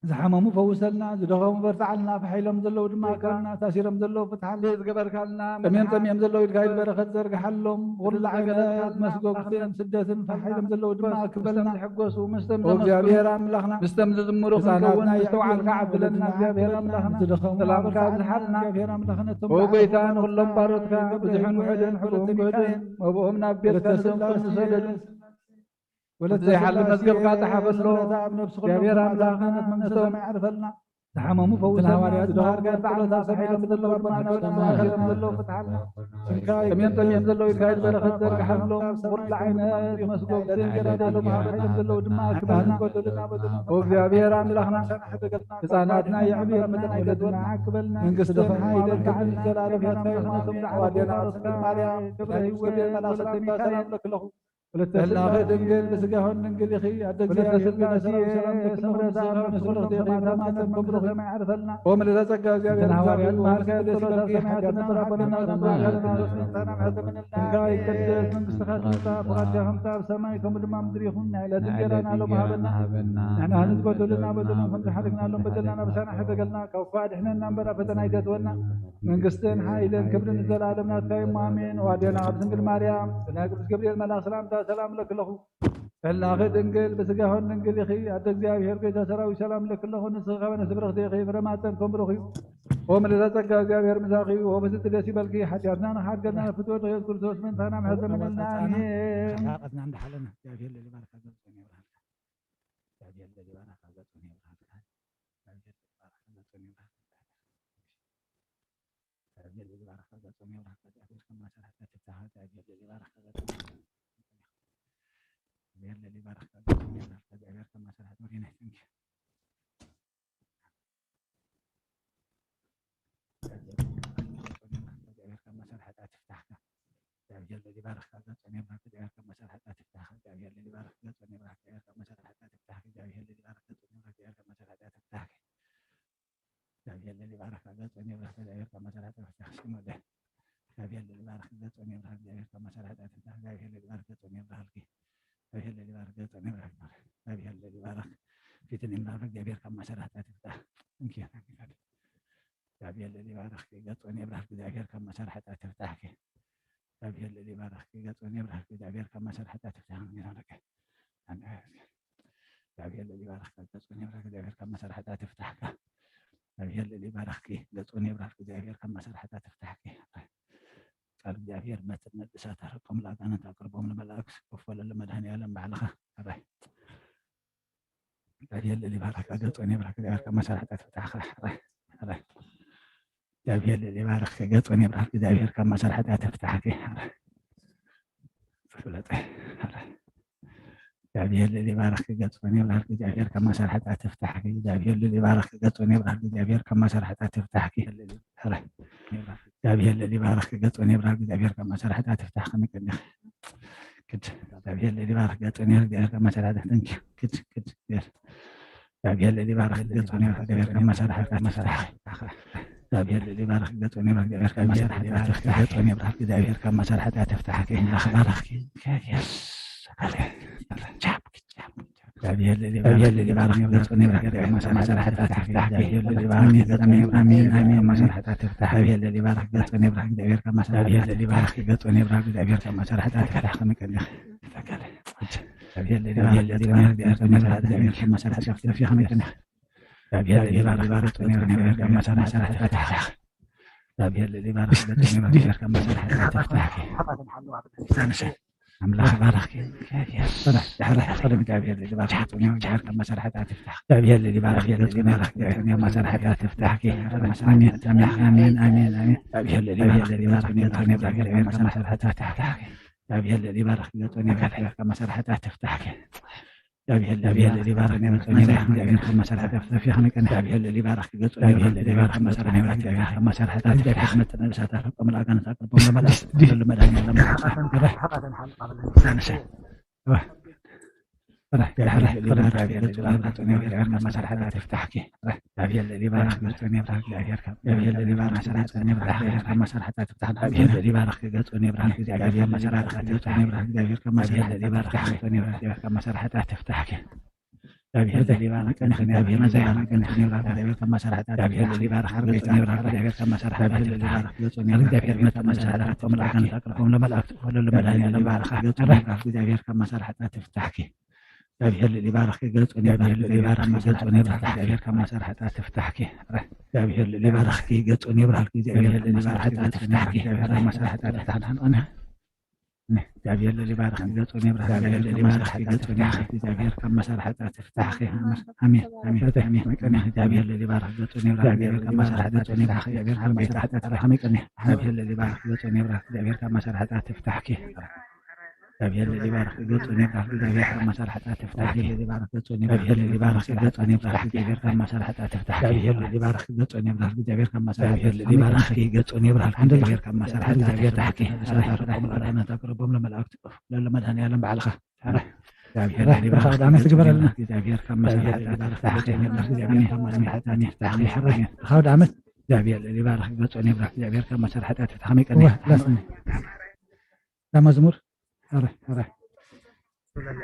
ዝሓመሙ ፈውሰልና፣ ዝደኸሙ በርትዓልና፣ ፈሒሎም ዘለዉ ድማ ኣክበልና፣ ታሲሮም ዘለዉ ፍትሓልና፣ ዝገበርካልና ጠምዮም ጠምዮም ዘለዉ ኢድካ ኢድ በረኸት ዘርግሓሎም፣ ኩሉ ዓይነት መስጎግትን ስደትን ፈሒሎም ዘለዉ ድማ ኣክበልና። ዝሕጎሱ ምስቶም ኦ እግዚኣብሔር ኣምላኽና፣ ምስቶም ዝዝምሩ ህፃናትና ክንከውን ምስተውዓልካ ዓብለና። እግዚኣብሔር ኣምላኽና ዝደኸሙ ሰላምካ ኣብርትዓልና። ኣብዝሓልና። እግዚኣብሔር ኣምላኽና ነቶም ኦ ጎይታ ንኹሎም ባሮትካ ብዙሕን ውሑድን ሕቡእን ግህድን መብኦም ናብ ቤትካ ንዘምጹን ንሰደዱን ዘይሓልፍ መዝገብካ ጸሓፈሎም። እግዚኣብሔር ኣምላኽና ነቶም ዝሓመሙ ፈውሰልና፣ ዝደኸሙ በርትዓልና፣ ፈሒሎም ዘለዉ ድማ ናብ ቤትካ ንዘምጹን ንሰደዱን። ጠምዮም ጠምዮም ዘለዉ ኢድካ ኢድ በረኸት ዘርግሓሎም። ኩሉ ዓይነት መስጎግትን ገዳዳሎም ሓይሎም ዘለዉ ድማ ኣክበልና። ኦ እግዚኣብሔር ኣምላኽና ህፃናትና የዕብየልና፣ ወለድና ዓቅበልና። መንግስቲ ሓይልን ክብርን ዘላለም ናትካ ይኹን። ኣዋልድና ማርያም ክብረ ህይወት መላእክት ሰላም ለክለኹ። ወለተ ላኸ ድንግል ብስጋሁን ድንግል ኢኺ ኣደ ወለተ እግዚአብሔር ስላሴ ሰላም ለክለኹ። ሰምረ ዛብ ነፍስ ኩሎም ሰማዕታት ሰማዕታት ክብርኺ ሰማይ ዓርፈልና። ኦ ምልዕተ ጸጋ እግዚኣብሔር እተን ሃዋርያት ምስኣኺ መሃርከ ብስምኪ ጸሎተ ሰማያት ሓጢኣትና ነጥረበልና ሓጢኣትና ተባረኽና። ተባረኽና። እንካ ይቀደስ መንግስትኻ ትምጻእ፣ ፍቓድካ ከምቲ ኣብ ሰማይ ከምኡ ድማ ኣብ ምድሪ ይኹን። ናይ ዕለት እንጀራና ሎሚ ሃበና። ንሕና ንዝበደሉና በደሎም ከም ዝሓደግናሎም በደልና ኣበሳና ሕደገልና፣ ካብ ክፉእ ኣድሕነና እምበር ኣብ ፈተና ኣይተእትወና። መንግስትን ሓይልን ክብርን ንዘለኣለም ናትካ እዩ እሞ ኣሜን። ዋዴና ኣብ ድንግል ማርያም ብናይ ቅዱስ ገብርኤል መልኣኽ ሰላምታ ሰላም እለክለኹ። እላኺ ድንግል ብስጋሁን ድንግል ኢኺ ኣደ እግዚኣብሔር ጎይታ ሰራዊት ሰላም እለክለኹ። ንስኺ ከበነ ስብርኽቲ ኢኺ ፍረ ማፀን ከም ብሩኽ እዩ። ኦ ምልዕተ ጸጋ እግዚኣብሔር ምሳኺ እዩ። ኦ ብስቲ ደስ ይበልኪ ሓጢኣትና ንሓድገልና ፍትወ ኢየሱስ ክርስቶስ ምእንታና ምሕረት ለምንልና ኣሜን። ራቀትና እንዳሓለና እግዚኣብሔር ለሊባርካ ገጽ እግዚኣብሔር ለሊባረካ ገጹን የብርሃልካ። እግዚኣብሔር ለሊባረካ ገጹን የብርሃልካ። እግዚኣብሔር ለሊባረካ ገጹን የብርሃልካ። እግዚኣብሔር ከማሰራሕካ ትፍታህ። እግዚኣብሔር ለሊባረካ ገጹን የብርሃልካ። እግዚኣብሔር ለሊባረካ ገጹን የብርሃልካ። እግዚኣብሔር ከማሰራሕካ መሪና ይትንኪ። እግዚኣብሔር ካብ መሰል ኃጢኣት ይፍታሕካ። እግዚኣብሔር ለሊባረካ ገጾም የብርሃልካ። እግዚኣብሔር ካብ መሰል ኃጢኣት ይፍታሕካ። እግዚኣብሔር ለሊባረካ ገጾም የብርሃልካ። እግዚኣብሔር ካብ መሰል ኃጢኣት ይፍታሕካ። እግዚኣብሔር ለሊባረካ ገጾም የብርሃልካ። እግዚኣብሔር ካብ መሰል ኃጢኣት ይፍታሕካ። ሽሞደ እግዚኣብሔር ለሊባረካ ገጾም የብርሃልካ። እግዚኣብሔር ካብ መሰል ኃጢኣት ይፍታሕካ። እግዚኣብሔር ለሊባረካ ገጾም የብርሃልኪ። እግዚኣብሔር ለሊባረካ ገጾም የብርሃልካ። እግዚኣብሔር ለሊባረካ ፊትን የብርሃልካ። እግዚኣብሔር ካብ መሰል ኃጢኣት ይፍታሕካ። እንኪ እግዚኣብሔር ልዕሊ ባረኽኪ፣ ገጹ ንየብርሃልኪ፣ እግዚኣብሔር ካብ ማእሰር ኃጢኣት ይፍታሕኪ። እግዚኣብሔር ልዕሊ ባረኽኪ፣ ገጹ ንየብርሃልኪ፣ እግዚኣብሔር ካብ ማእሰር ኃጢኣት ይፍታሕኪ። እግዚኣብሔር ልዕሊ ባረኽኪ፣ ገጹ ንየብርሃልኪ፣ እግዚኣብሔር ካብ ማእሰር ኃጢኣት ይፍታሕካ። እግዚኣብሔር ልዕሊ ባረኽኪ፣ ገጹ ንየብርሃልኪ፣ እግዚኣብሔር ካብ ማእሰር ኃጢኣት ይፍታሕኪ። ቃል እግዚኣብሔር መትር ነቅሳት ኣረቆም ለአጋንንት ኣቅርቦም ለመላእክት ወፈለሉ መድኃኔ ዓለም ባዕልኻ። ኣባይ። እግዚኣብሔር ልዕሊ ባረኽኪ፣ ገጹ ንየብርሃልኪ፣ እግዚኣብሔር ካብ ማእሰር ኃጢኣት ይፍታሕካ። ኣባይ። ኣባይ። እግዚኣብሔር ልዕሊ ባረኽኪ፣ ገጹ ንየብርሃልኪ፣ እግዚኣብሔር ካብ ማእሰር ኃጢኣት ይፍታሕኪ። ኣባይ። ፍለጠ። ኣባይ። እግዚኣብሔር ልዕሊ ባረኽኪ፣ ገጹ ንየብርሃልኪ፣ እግዚኣብሔር ካብ ማእሰር ኃጢኣት ይፍታሕኪ። እግዚኣብሔር ልዕሊ ባረኽኪ፣ ገጹ ንየብርሃልኪ፣ እግዚኣብሔር ካብ ማእሰር ኃጢኣት ይፍታሕኪ። ኣባይ። እግዚኣብሔር ልዕሊ ባረኽኪ፣ ገጹ ንየብርሃልኪ፣ እግዚኣብሔር ካብ ማእሰር ኃጢኣት ይፍታሕኪ። ንቀኒ። ክድ። እግዚኣብሔር ልዕሊ ባረኽኪ፣ ገጹ ንየብርሃልኪ፣ እግዚኣብሔር ካብ ማእሰር ኃጢኣት ይፍታሕኪ። ክድ፣ ክድ፣ ክድ። እግዚኣብሔር ልዕሊ ባረኽኪ፣ ገጹ ንየብርሃልኪ፣ እግዚኣብሔር ካብ ማእሰር ኃጢኣት ይፍታሕኪ። እግዚኣብሔር ልዕሊ ባረኽኪ፣ ገጹ ንየብርሃልኪ፣ እግዚኣብሔር ካብ ማእሰር ኃጢኣት ይፍታሕኪ። ገጹ ንየብርሃልኪ፣ እግዚኣብሔር ካብ ማእሰር ኃጢኣት ይፍታሕኪ። ኣምላኽ ባረኽኪ። እግዚኣብሔር ልዕሊ፣ እግዚኣብሔር ልዕሊ ባረኽኪ፣ ገጹ ንየብርሃልኪ፣ እግዚኣብሔር ካብ ማእሰር ኃጢኣት ይፍታሕኪ። እግዚኣብሔር ልዕሊ ባረኽኪ፣ ገጹ ንየብርሃልኪ፣ ማእሰር ኃጢኣት ይፍታሕኪ። እግዚኣብሔር ልዕሊ ባረኽኪ፣ ገጹ ንየብርሃልኪ፣ እግዚኣብሔር ካብ ማእሰር ኃጢኣት ይፍታሕኪ። እግዚኣብሔር ልዕሊ ባረኽኪ፣ ገጹ ንየብርሃልኪ፣ እግዚኣብሔር ካብ ማእሰር ኃጢኣት ይፍታሕኪ። ንቀኒ። እግዚኣብሔር ልዕሊ ባረኽኪ፣ ገጹ ንየብርሃልኪ፣ እግዚኣብሔር ካብ ማእሰር ኃጢኣት ይፍታሕኪ። ንቀኒ። እግዚኣብሔር ልዕሊ ባረኽኪ፣ ገጹ ንየብርሃልኪ፣ እግዚኣብሔር ካብ ማእሰር ኃጢኣት ይፍታሕኪ። እግዚኣብሔር ልዕሊ ባረኽኪ፣ ገጹ ንየብርሃልኪ፣ እግዚኣብሔር ካብ ማእሰር ኃጢኣት ይፍታሕኪ። ኣምላኽ ባረኽኪ። ዳሕራይ፣ ዳሕራይ፣ ዳሕራይ፣ እግዚኣብሔር ልዕሊ ባረኽኪ፣ ገጹ ንየብርሃልኪ፣ እግዚኣብሔር ካብ ማእሰር ኃጢኣት ይፍታሕኪ። እግዚኣብሔር ልዕሊ ባረኽኪ፣ ገጹ ንየብርሃልኪ፣ እግዚኣብሔር ካብ ማእሰር ኃጢኣት ይፍታሕኪ። ኣሜን፣ ኣሜን፣ ኣሜን፣ ኣሜን። እግዚኣብሔር ልዕሊ ባረኽኪ፣ ገጹ ንየብርሃልኪ፣ እግዚኣብሔር ካብ ማእሰር ኃጢኣት ይፍታሕኪ። እግዚኣብሔር ልዕሊ ባረኽኪ፣ ገጹ ንየብርሃልኪ፣ ካብ ማእሰር ኃጢኣት ይፍታሕኪ። እግዚኣብሔር ልዕሊ ባረኽኪ፣ ገጹ ንየብርሃልኪ፣ እግዚኣብሔር ካብ ማእሰር ኃጢኣት ይፍታሕኪ። ንቀኒ። እግዚኣብሔር ልዕሊ ባረኽኪ፣ ገጹ ንየብርሃልኪ፣ እግዚኣብሔር ካብ ማእሰር ኃጢኣት ይፍታሕኪ። እግዚኣብሔር ካብ ማእሰር ኃጢኣት ይፍታሕኪ። መጥነ እሳት ኣረቆም ለአጋንንት ኣቅርቦም ለመላእክት ወፈለሉ መድኃኔ ዓለም ባዕልኻ። እግዚኣብሔር ልዕሊ ባረኽኪ፣ ገጹ ንየብርሃልኪ፣ እግዚኣብሔር ካብ ማእሰር ኃጢኣት ይፍታሕኪ። እግዚኣብሔር ልዕሊ ባረኽኪ፣ ገጹ ንየብርሃልኪ፣ እግዚኣብሔር ካብ ማእሰር ኃጢኣት ይፍታሕኪ። እግዚኣብሔር ልዕሊ ባረኽኪ፣ ገጹ ንየብርሃልኪ፣ እግዚኣብሔር ካብ ማእሰር ኃጢኣት ይፍታሕኪ። እግዚኣብሔር ልዕሊ ባረኽኪ፣ ገጹ ንየብርሃልኪ፣ እግዚኣብሔር ልዕሊ ባረኽኪ፣ ገጹ ንየብርሃልኪ፣ እግዚኣብሔር ካብ ማእሰር ኃጢኣት ይፍታሕኪ። ኣሜን፣ ኣሜን፣ ኣሜን። እግዚኣብሔር ልዕሊ ባረኽኪ፣ ገጹ ንየብርሃልኪ፣ እግዚኣብሔር ካብ ማእሰር ኃጢኣት ይፍታሕኪ። እግዚኣብሔር ካብ ማእሰር ኃጢኣት ይፍታሕኪ። እግዚኣብሔር ልዕሊ ባረኽኪ፣ ገጹ ንየብርሃልኪ፣ እግዚኣብሔር ካብ ማእሰር ኃጢኣት ይፍታሕኪ። እግዚኣብሔር ልዕሊ ባረኽኪ፣ ገጹ ንየብርሃልኪ፣ እግዚኣብሔር ካብ ማእሰር ኃጢኣት ይፍታሕኪ። እግዚኣብሔር ልዕሊ ባረኽኪ፣ ገጹ ንየብርሃልኪ፣ እግዚኣብሔር ካብ ማእሰር ኃጢኣት ይፍታሕኪ። እግዚኣብሔር ልዕሊ ባረኽኪ፣ ገጹ ንየብርሃልኪ፣ እግዚኣብሔር ካብ ማእሰር ኃጢኣት ይፍታሕኪ። ኣሜን። ኣሜን። ኣሜን። ኣሜን። ኣሜን። ኣሜን። ኣሜን። ርኻብ ዓመት ትግበረልና። እግዚኣብሔር ካብ መሰል ኃጢኣት ይፍታሕኪ። ኣሜን። ኣሜን። ርኻብ ዓመት። እግዚኣብሔር ልዕሊ ባረኽኪ፣ ገጹ ንየብርሃልኪ፣ እግዚኣብሔር ካብ መሰል ኃጢኣት ይፍታሕኪ። ኣሜን። እዋ፣ ላስኒ። እዛ መዝሙር። ኧረ፣ ኧረ።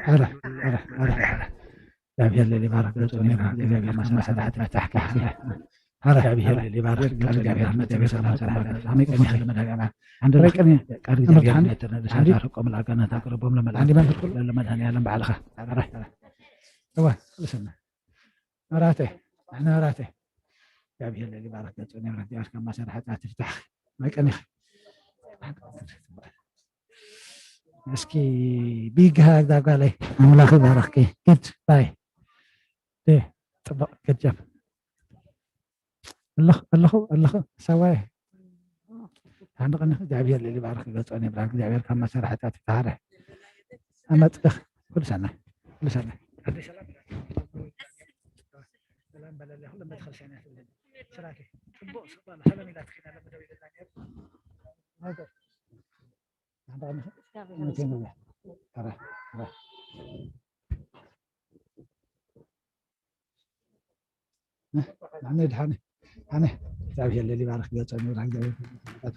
ኧረ፣ ኧረ፣ ኧረ። እግዚኣብሔር ልዕሊ ባረኽኪ፣ ገጹ ንየብርሃልኪ፣ እግዚኣብሔር ካብ መሰል ኃጢኣት ይፍታሕኪ። ኧረ፣ እግዚኣብሔር ልዕሊ ባረኽኪ፣ ገጹ ንየብርሃልኪ፣ እግዚኣብሔር ካብ መሰል ኃጢኣት ይፍታሕኪ። ኣሜን። ቀኒ። ቃል እግዚኣብሔር መትር ነብሳት ኣረቆም ለአጋንንት ኣቅርቦም ለመላእክት ወፈለሉ መድኃኔ ዓለም ባዕልኻ። ኧረ። እዋ፣ ልስና። መራተ፣ ንሕና መራተ። እግዚኣብሔር ልዕሊ ባረኽኪ፣ ገጹ ንየብርሃልኪ፣ እግዚኣብሔር ካብ መሰል ኃጢኣት ይፍታሕኪ። ኣሜን። ቀኒ። እስኪ ቢግሃ እዛ ጓለይ ኣምላኽ ይባርኽኪ። ጉድ ባይ። ጽቡቕ፣ good job። ኣለኹ ኣለኹ ኣለኹ። ሰዋይ ሓንድ ቀን እግዚኣብሔር ልዕሊ ባርክ ገጾን ይብራክ። እግዚኣብሔር ካብ መሳርሕታት ይተሃረ። ኣመጽእኽ። ኩሉ ሰናይ፣ ኩሉ ሰናይ። ሰላም በለለይ፣ ኩሉ መትኸል ሰናይ ትብለኒ። ስራኪ ጽቡቕ፣ ጽቡቕ፣ ሰላም ኢላትኪ ነበር፣ ደው ኢልላ ነይሩ። መገብ። ሓንድ ቀን ንኸ-፣ መገብ። ተራ፣ ተራ። ኣነ ድሓነ፣ ኣነ እግዚኣብሔር ልዕሊ ባርክ ገጾን ይብራክ። እግዚኣብሔር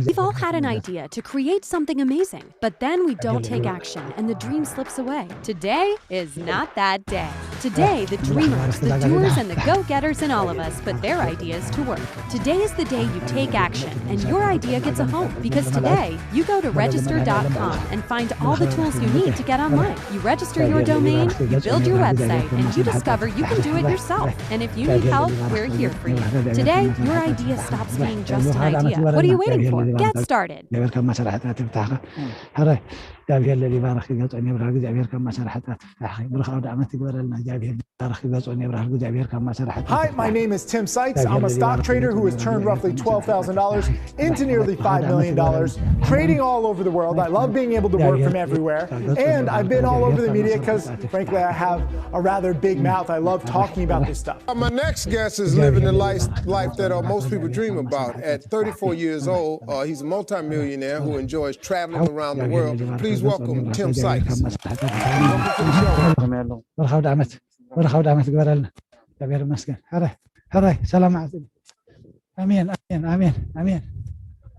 We've all had an idea to create something amazing, but then we don't take action and the dream slips away. Today is not that day. Today, the dreamers, the doers, and the go getters in all of us put their ideas to work. Today is the day you take action and your idea gets a home, because today you go to register dot com and find all the tools you need to get online. You register your domain, you build your website, and you discover you can do it yourself. And if you need help, we're here for you. Today, your idea stops being just an idea. What are you waiting for? Get started. እግዚኣብሔር ካብ መሳርሕታት ይፍታሕኻ። ሕራይ፣ እግዚኣብሔር ልዕሊ ባርክ ገጾን ይብራክ። እግዚኣብሔር ካብ መሳርሕታት ይፍታሕኻ። ብሩኽ ኣውደ ዓመት ይግበረልና። እግዚኣብሔር ባርክ ገጾን ይብራክ። እግዚኣብሔር ካብ መሳርሕታት Hi, my name is Tim Sykes. I'm a stock trader who has turned roughly twelve thousand dollars into nearly five million dollars, trading all over the world. I love being able to work from everywhere. And I've been all over the media because, frankly, I have a rather big mouth. I love talking about this stuff. Uh, my next guest is living the life, life that uh, most people dream about. At thirty-four years old, uh, he's a multimillionaire who enjoys traveling around the world. Please welcome Tim Sykes. ብሩኽ ኣውደ ዓመት፣ ብሩኽ ኣውደ ዓመት ግበረልና። እግዚኣብሔር ይመስገን። ሕራይ፣ ሕራይ፣ ሰላም መዓልቲ። ኣሜን፣ ኣሜን፣ ኣሜን፣ ኣሜን።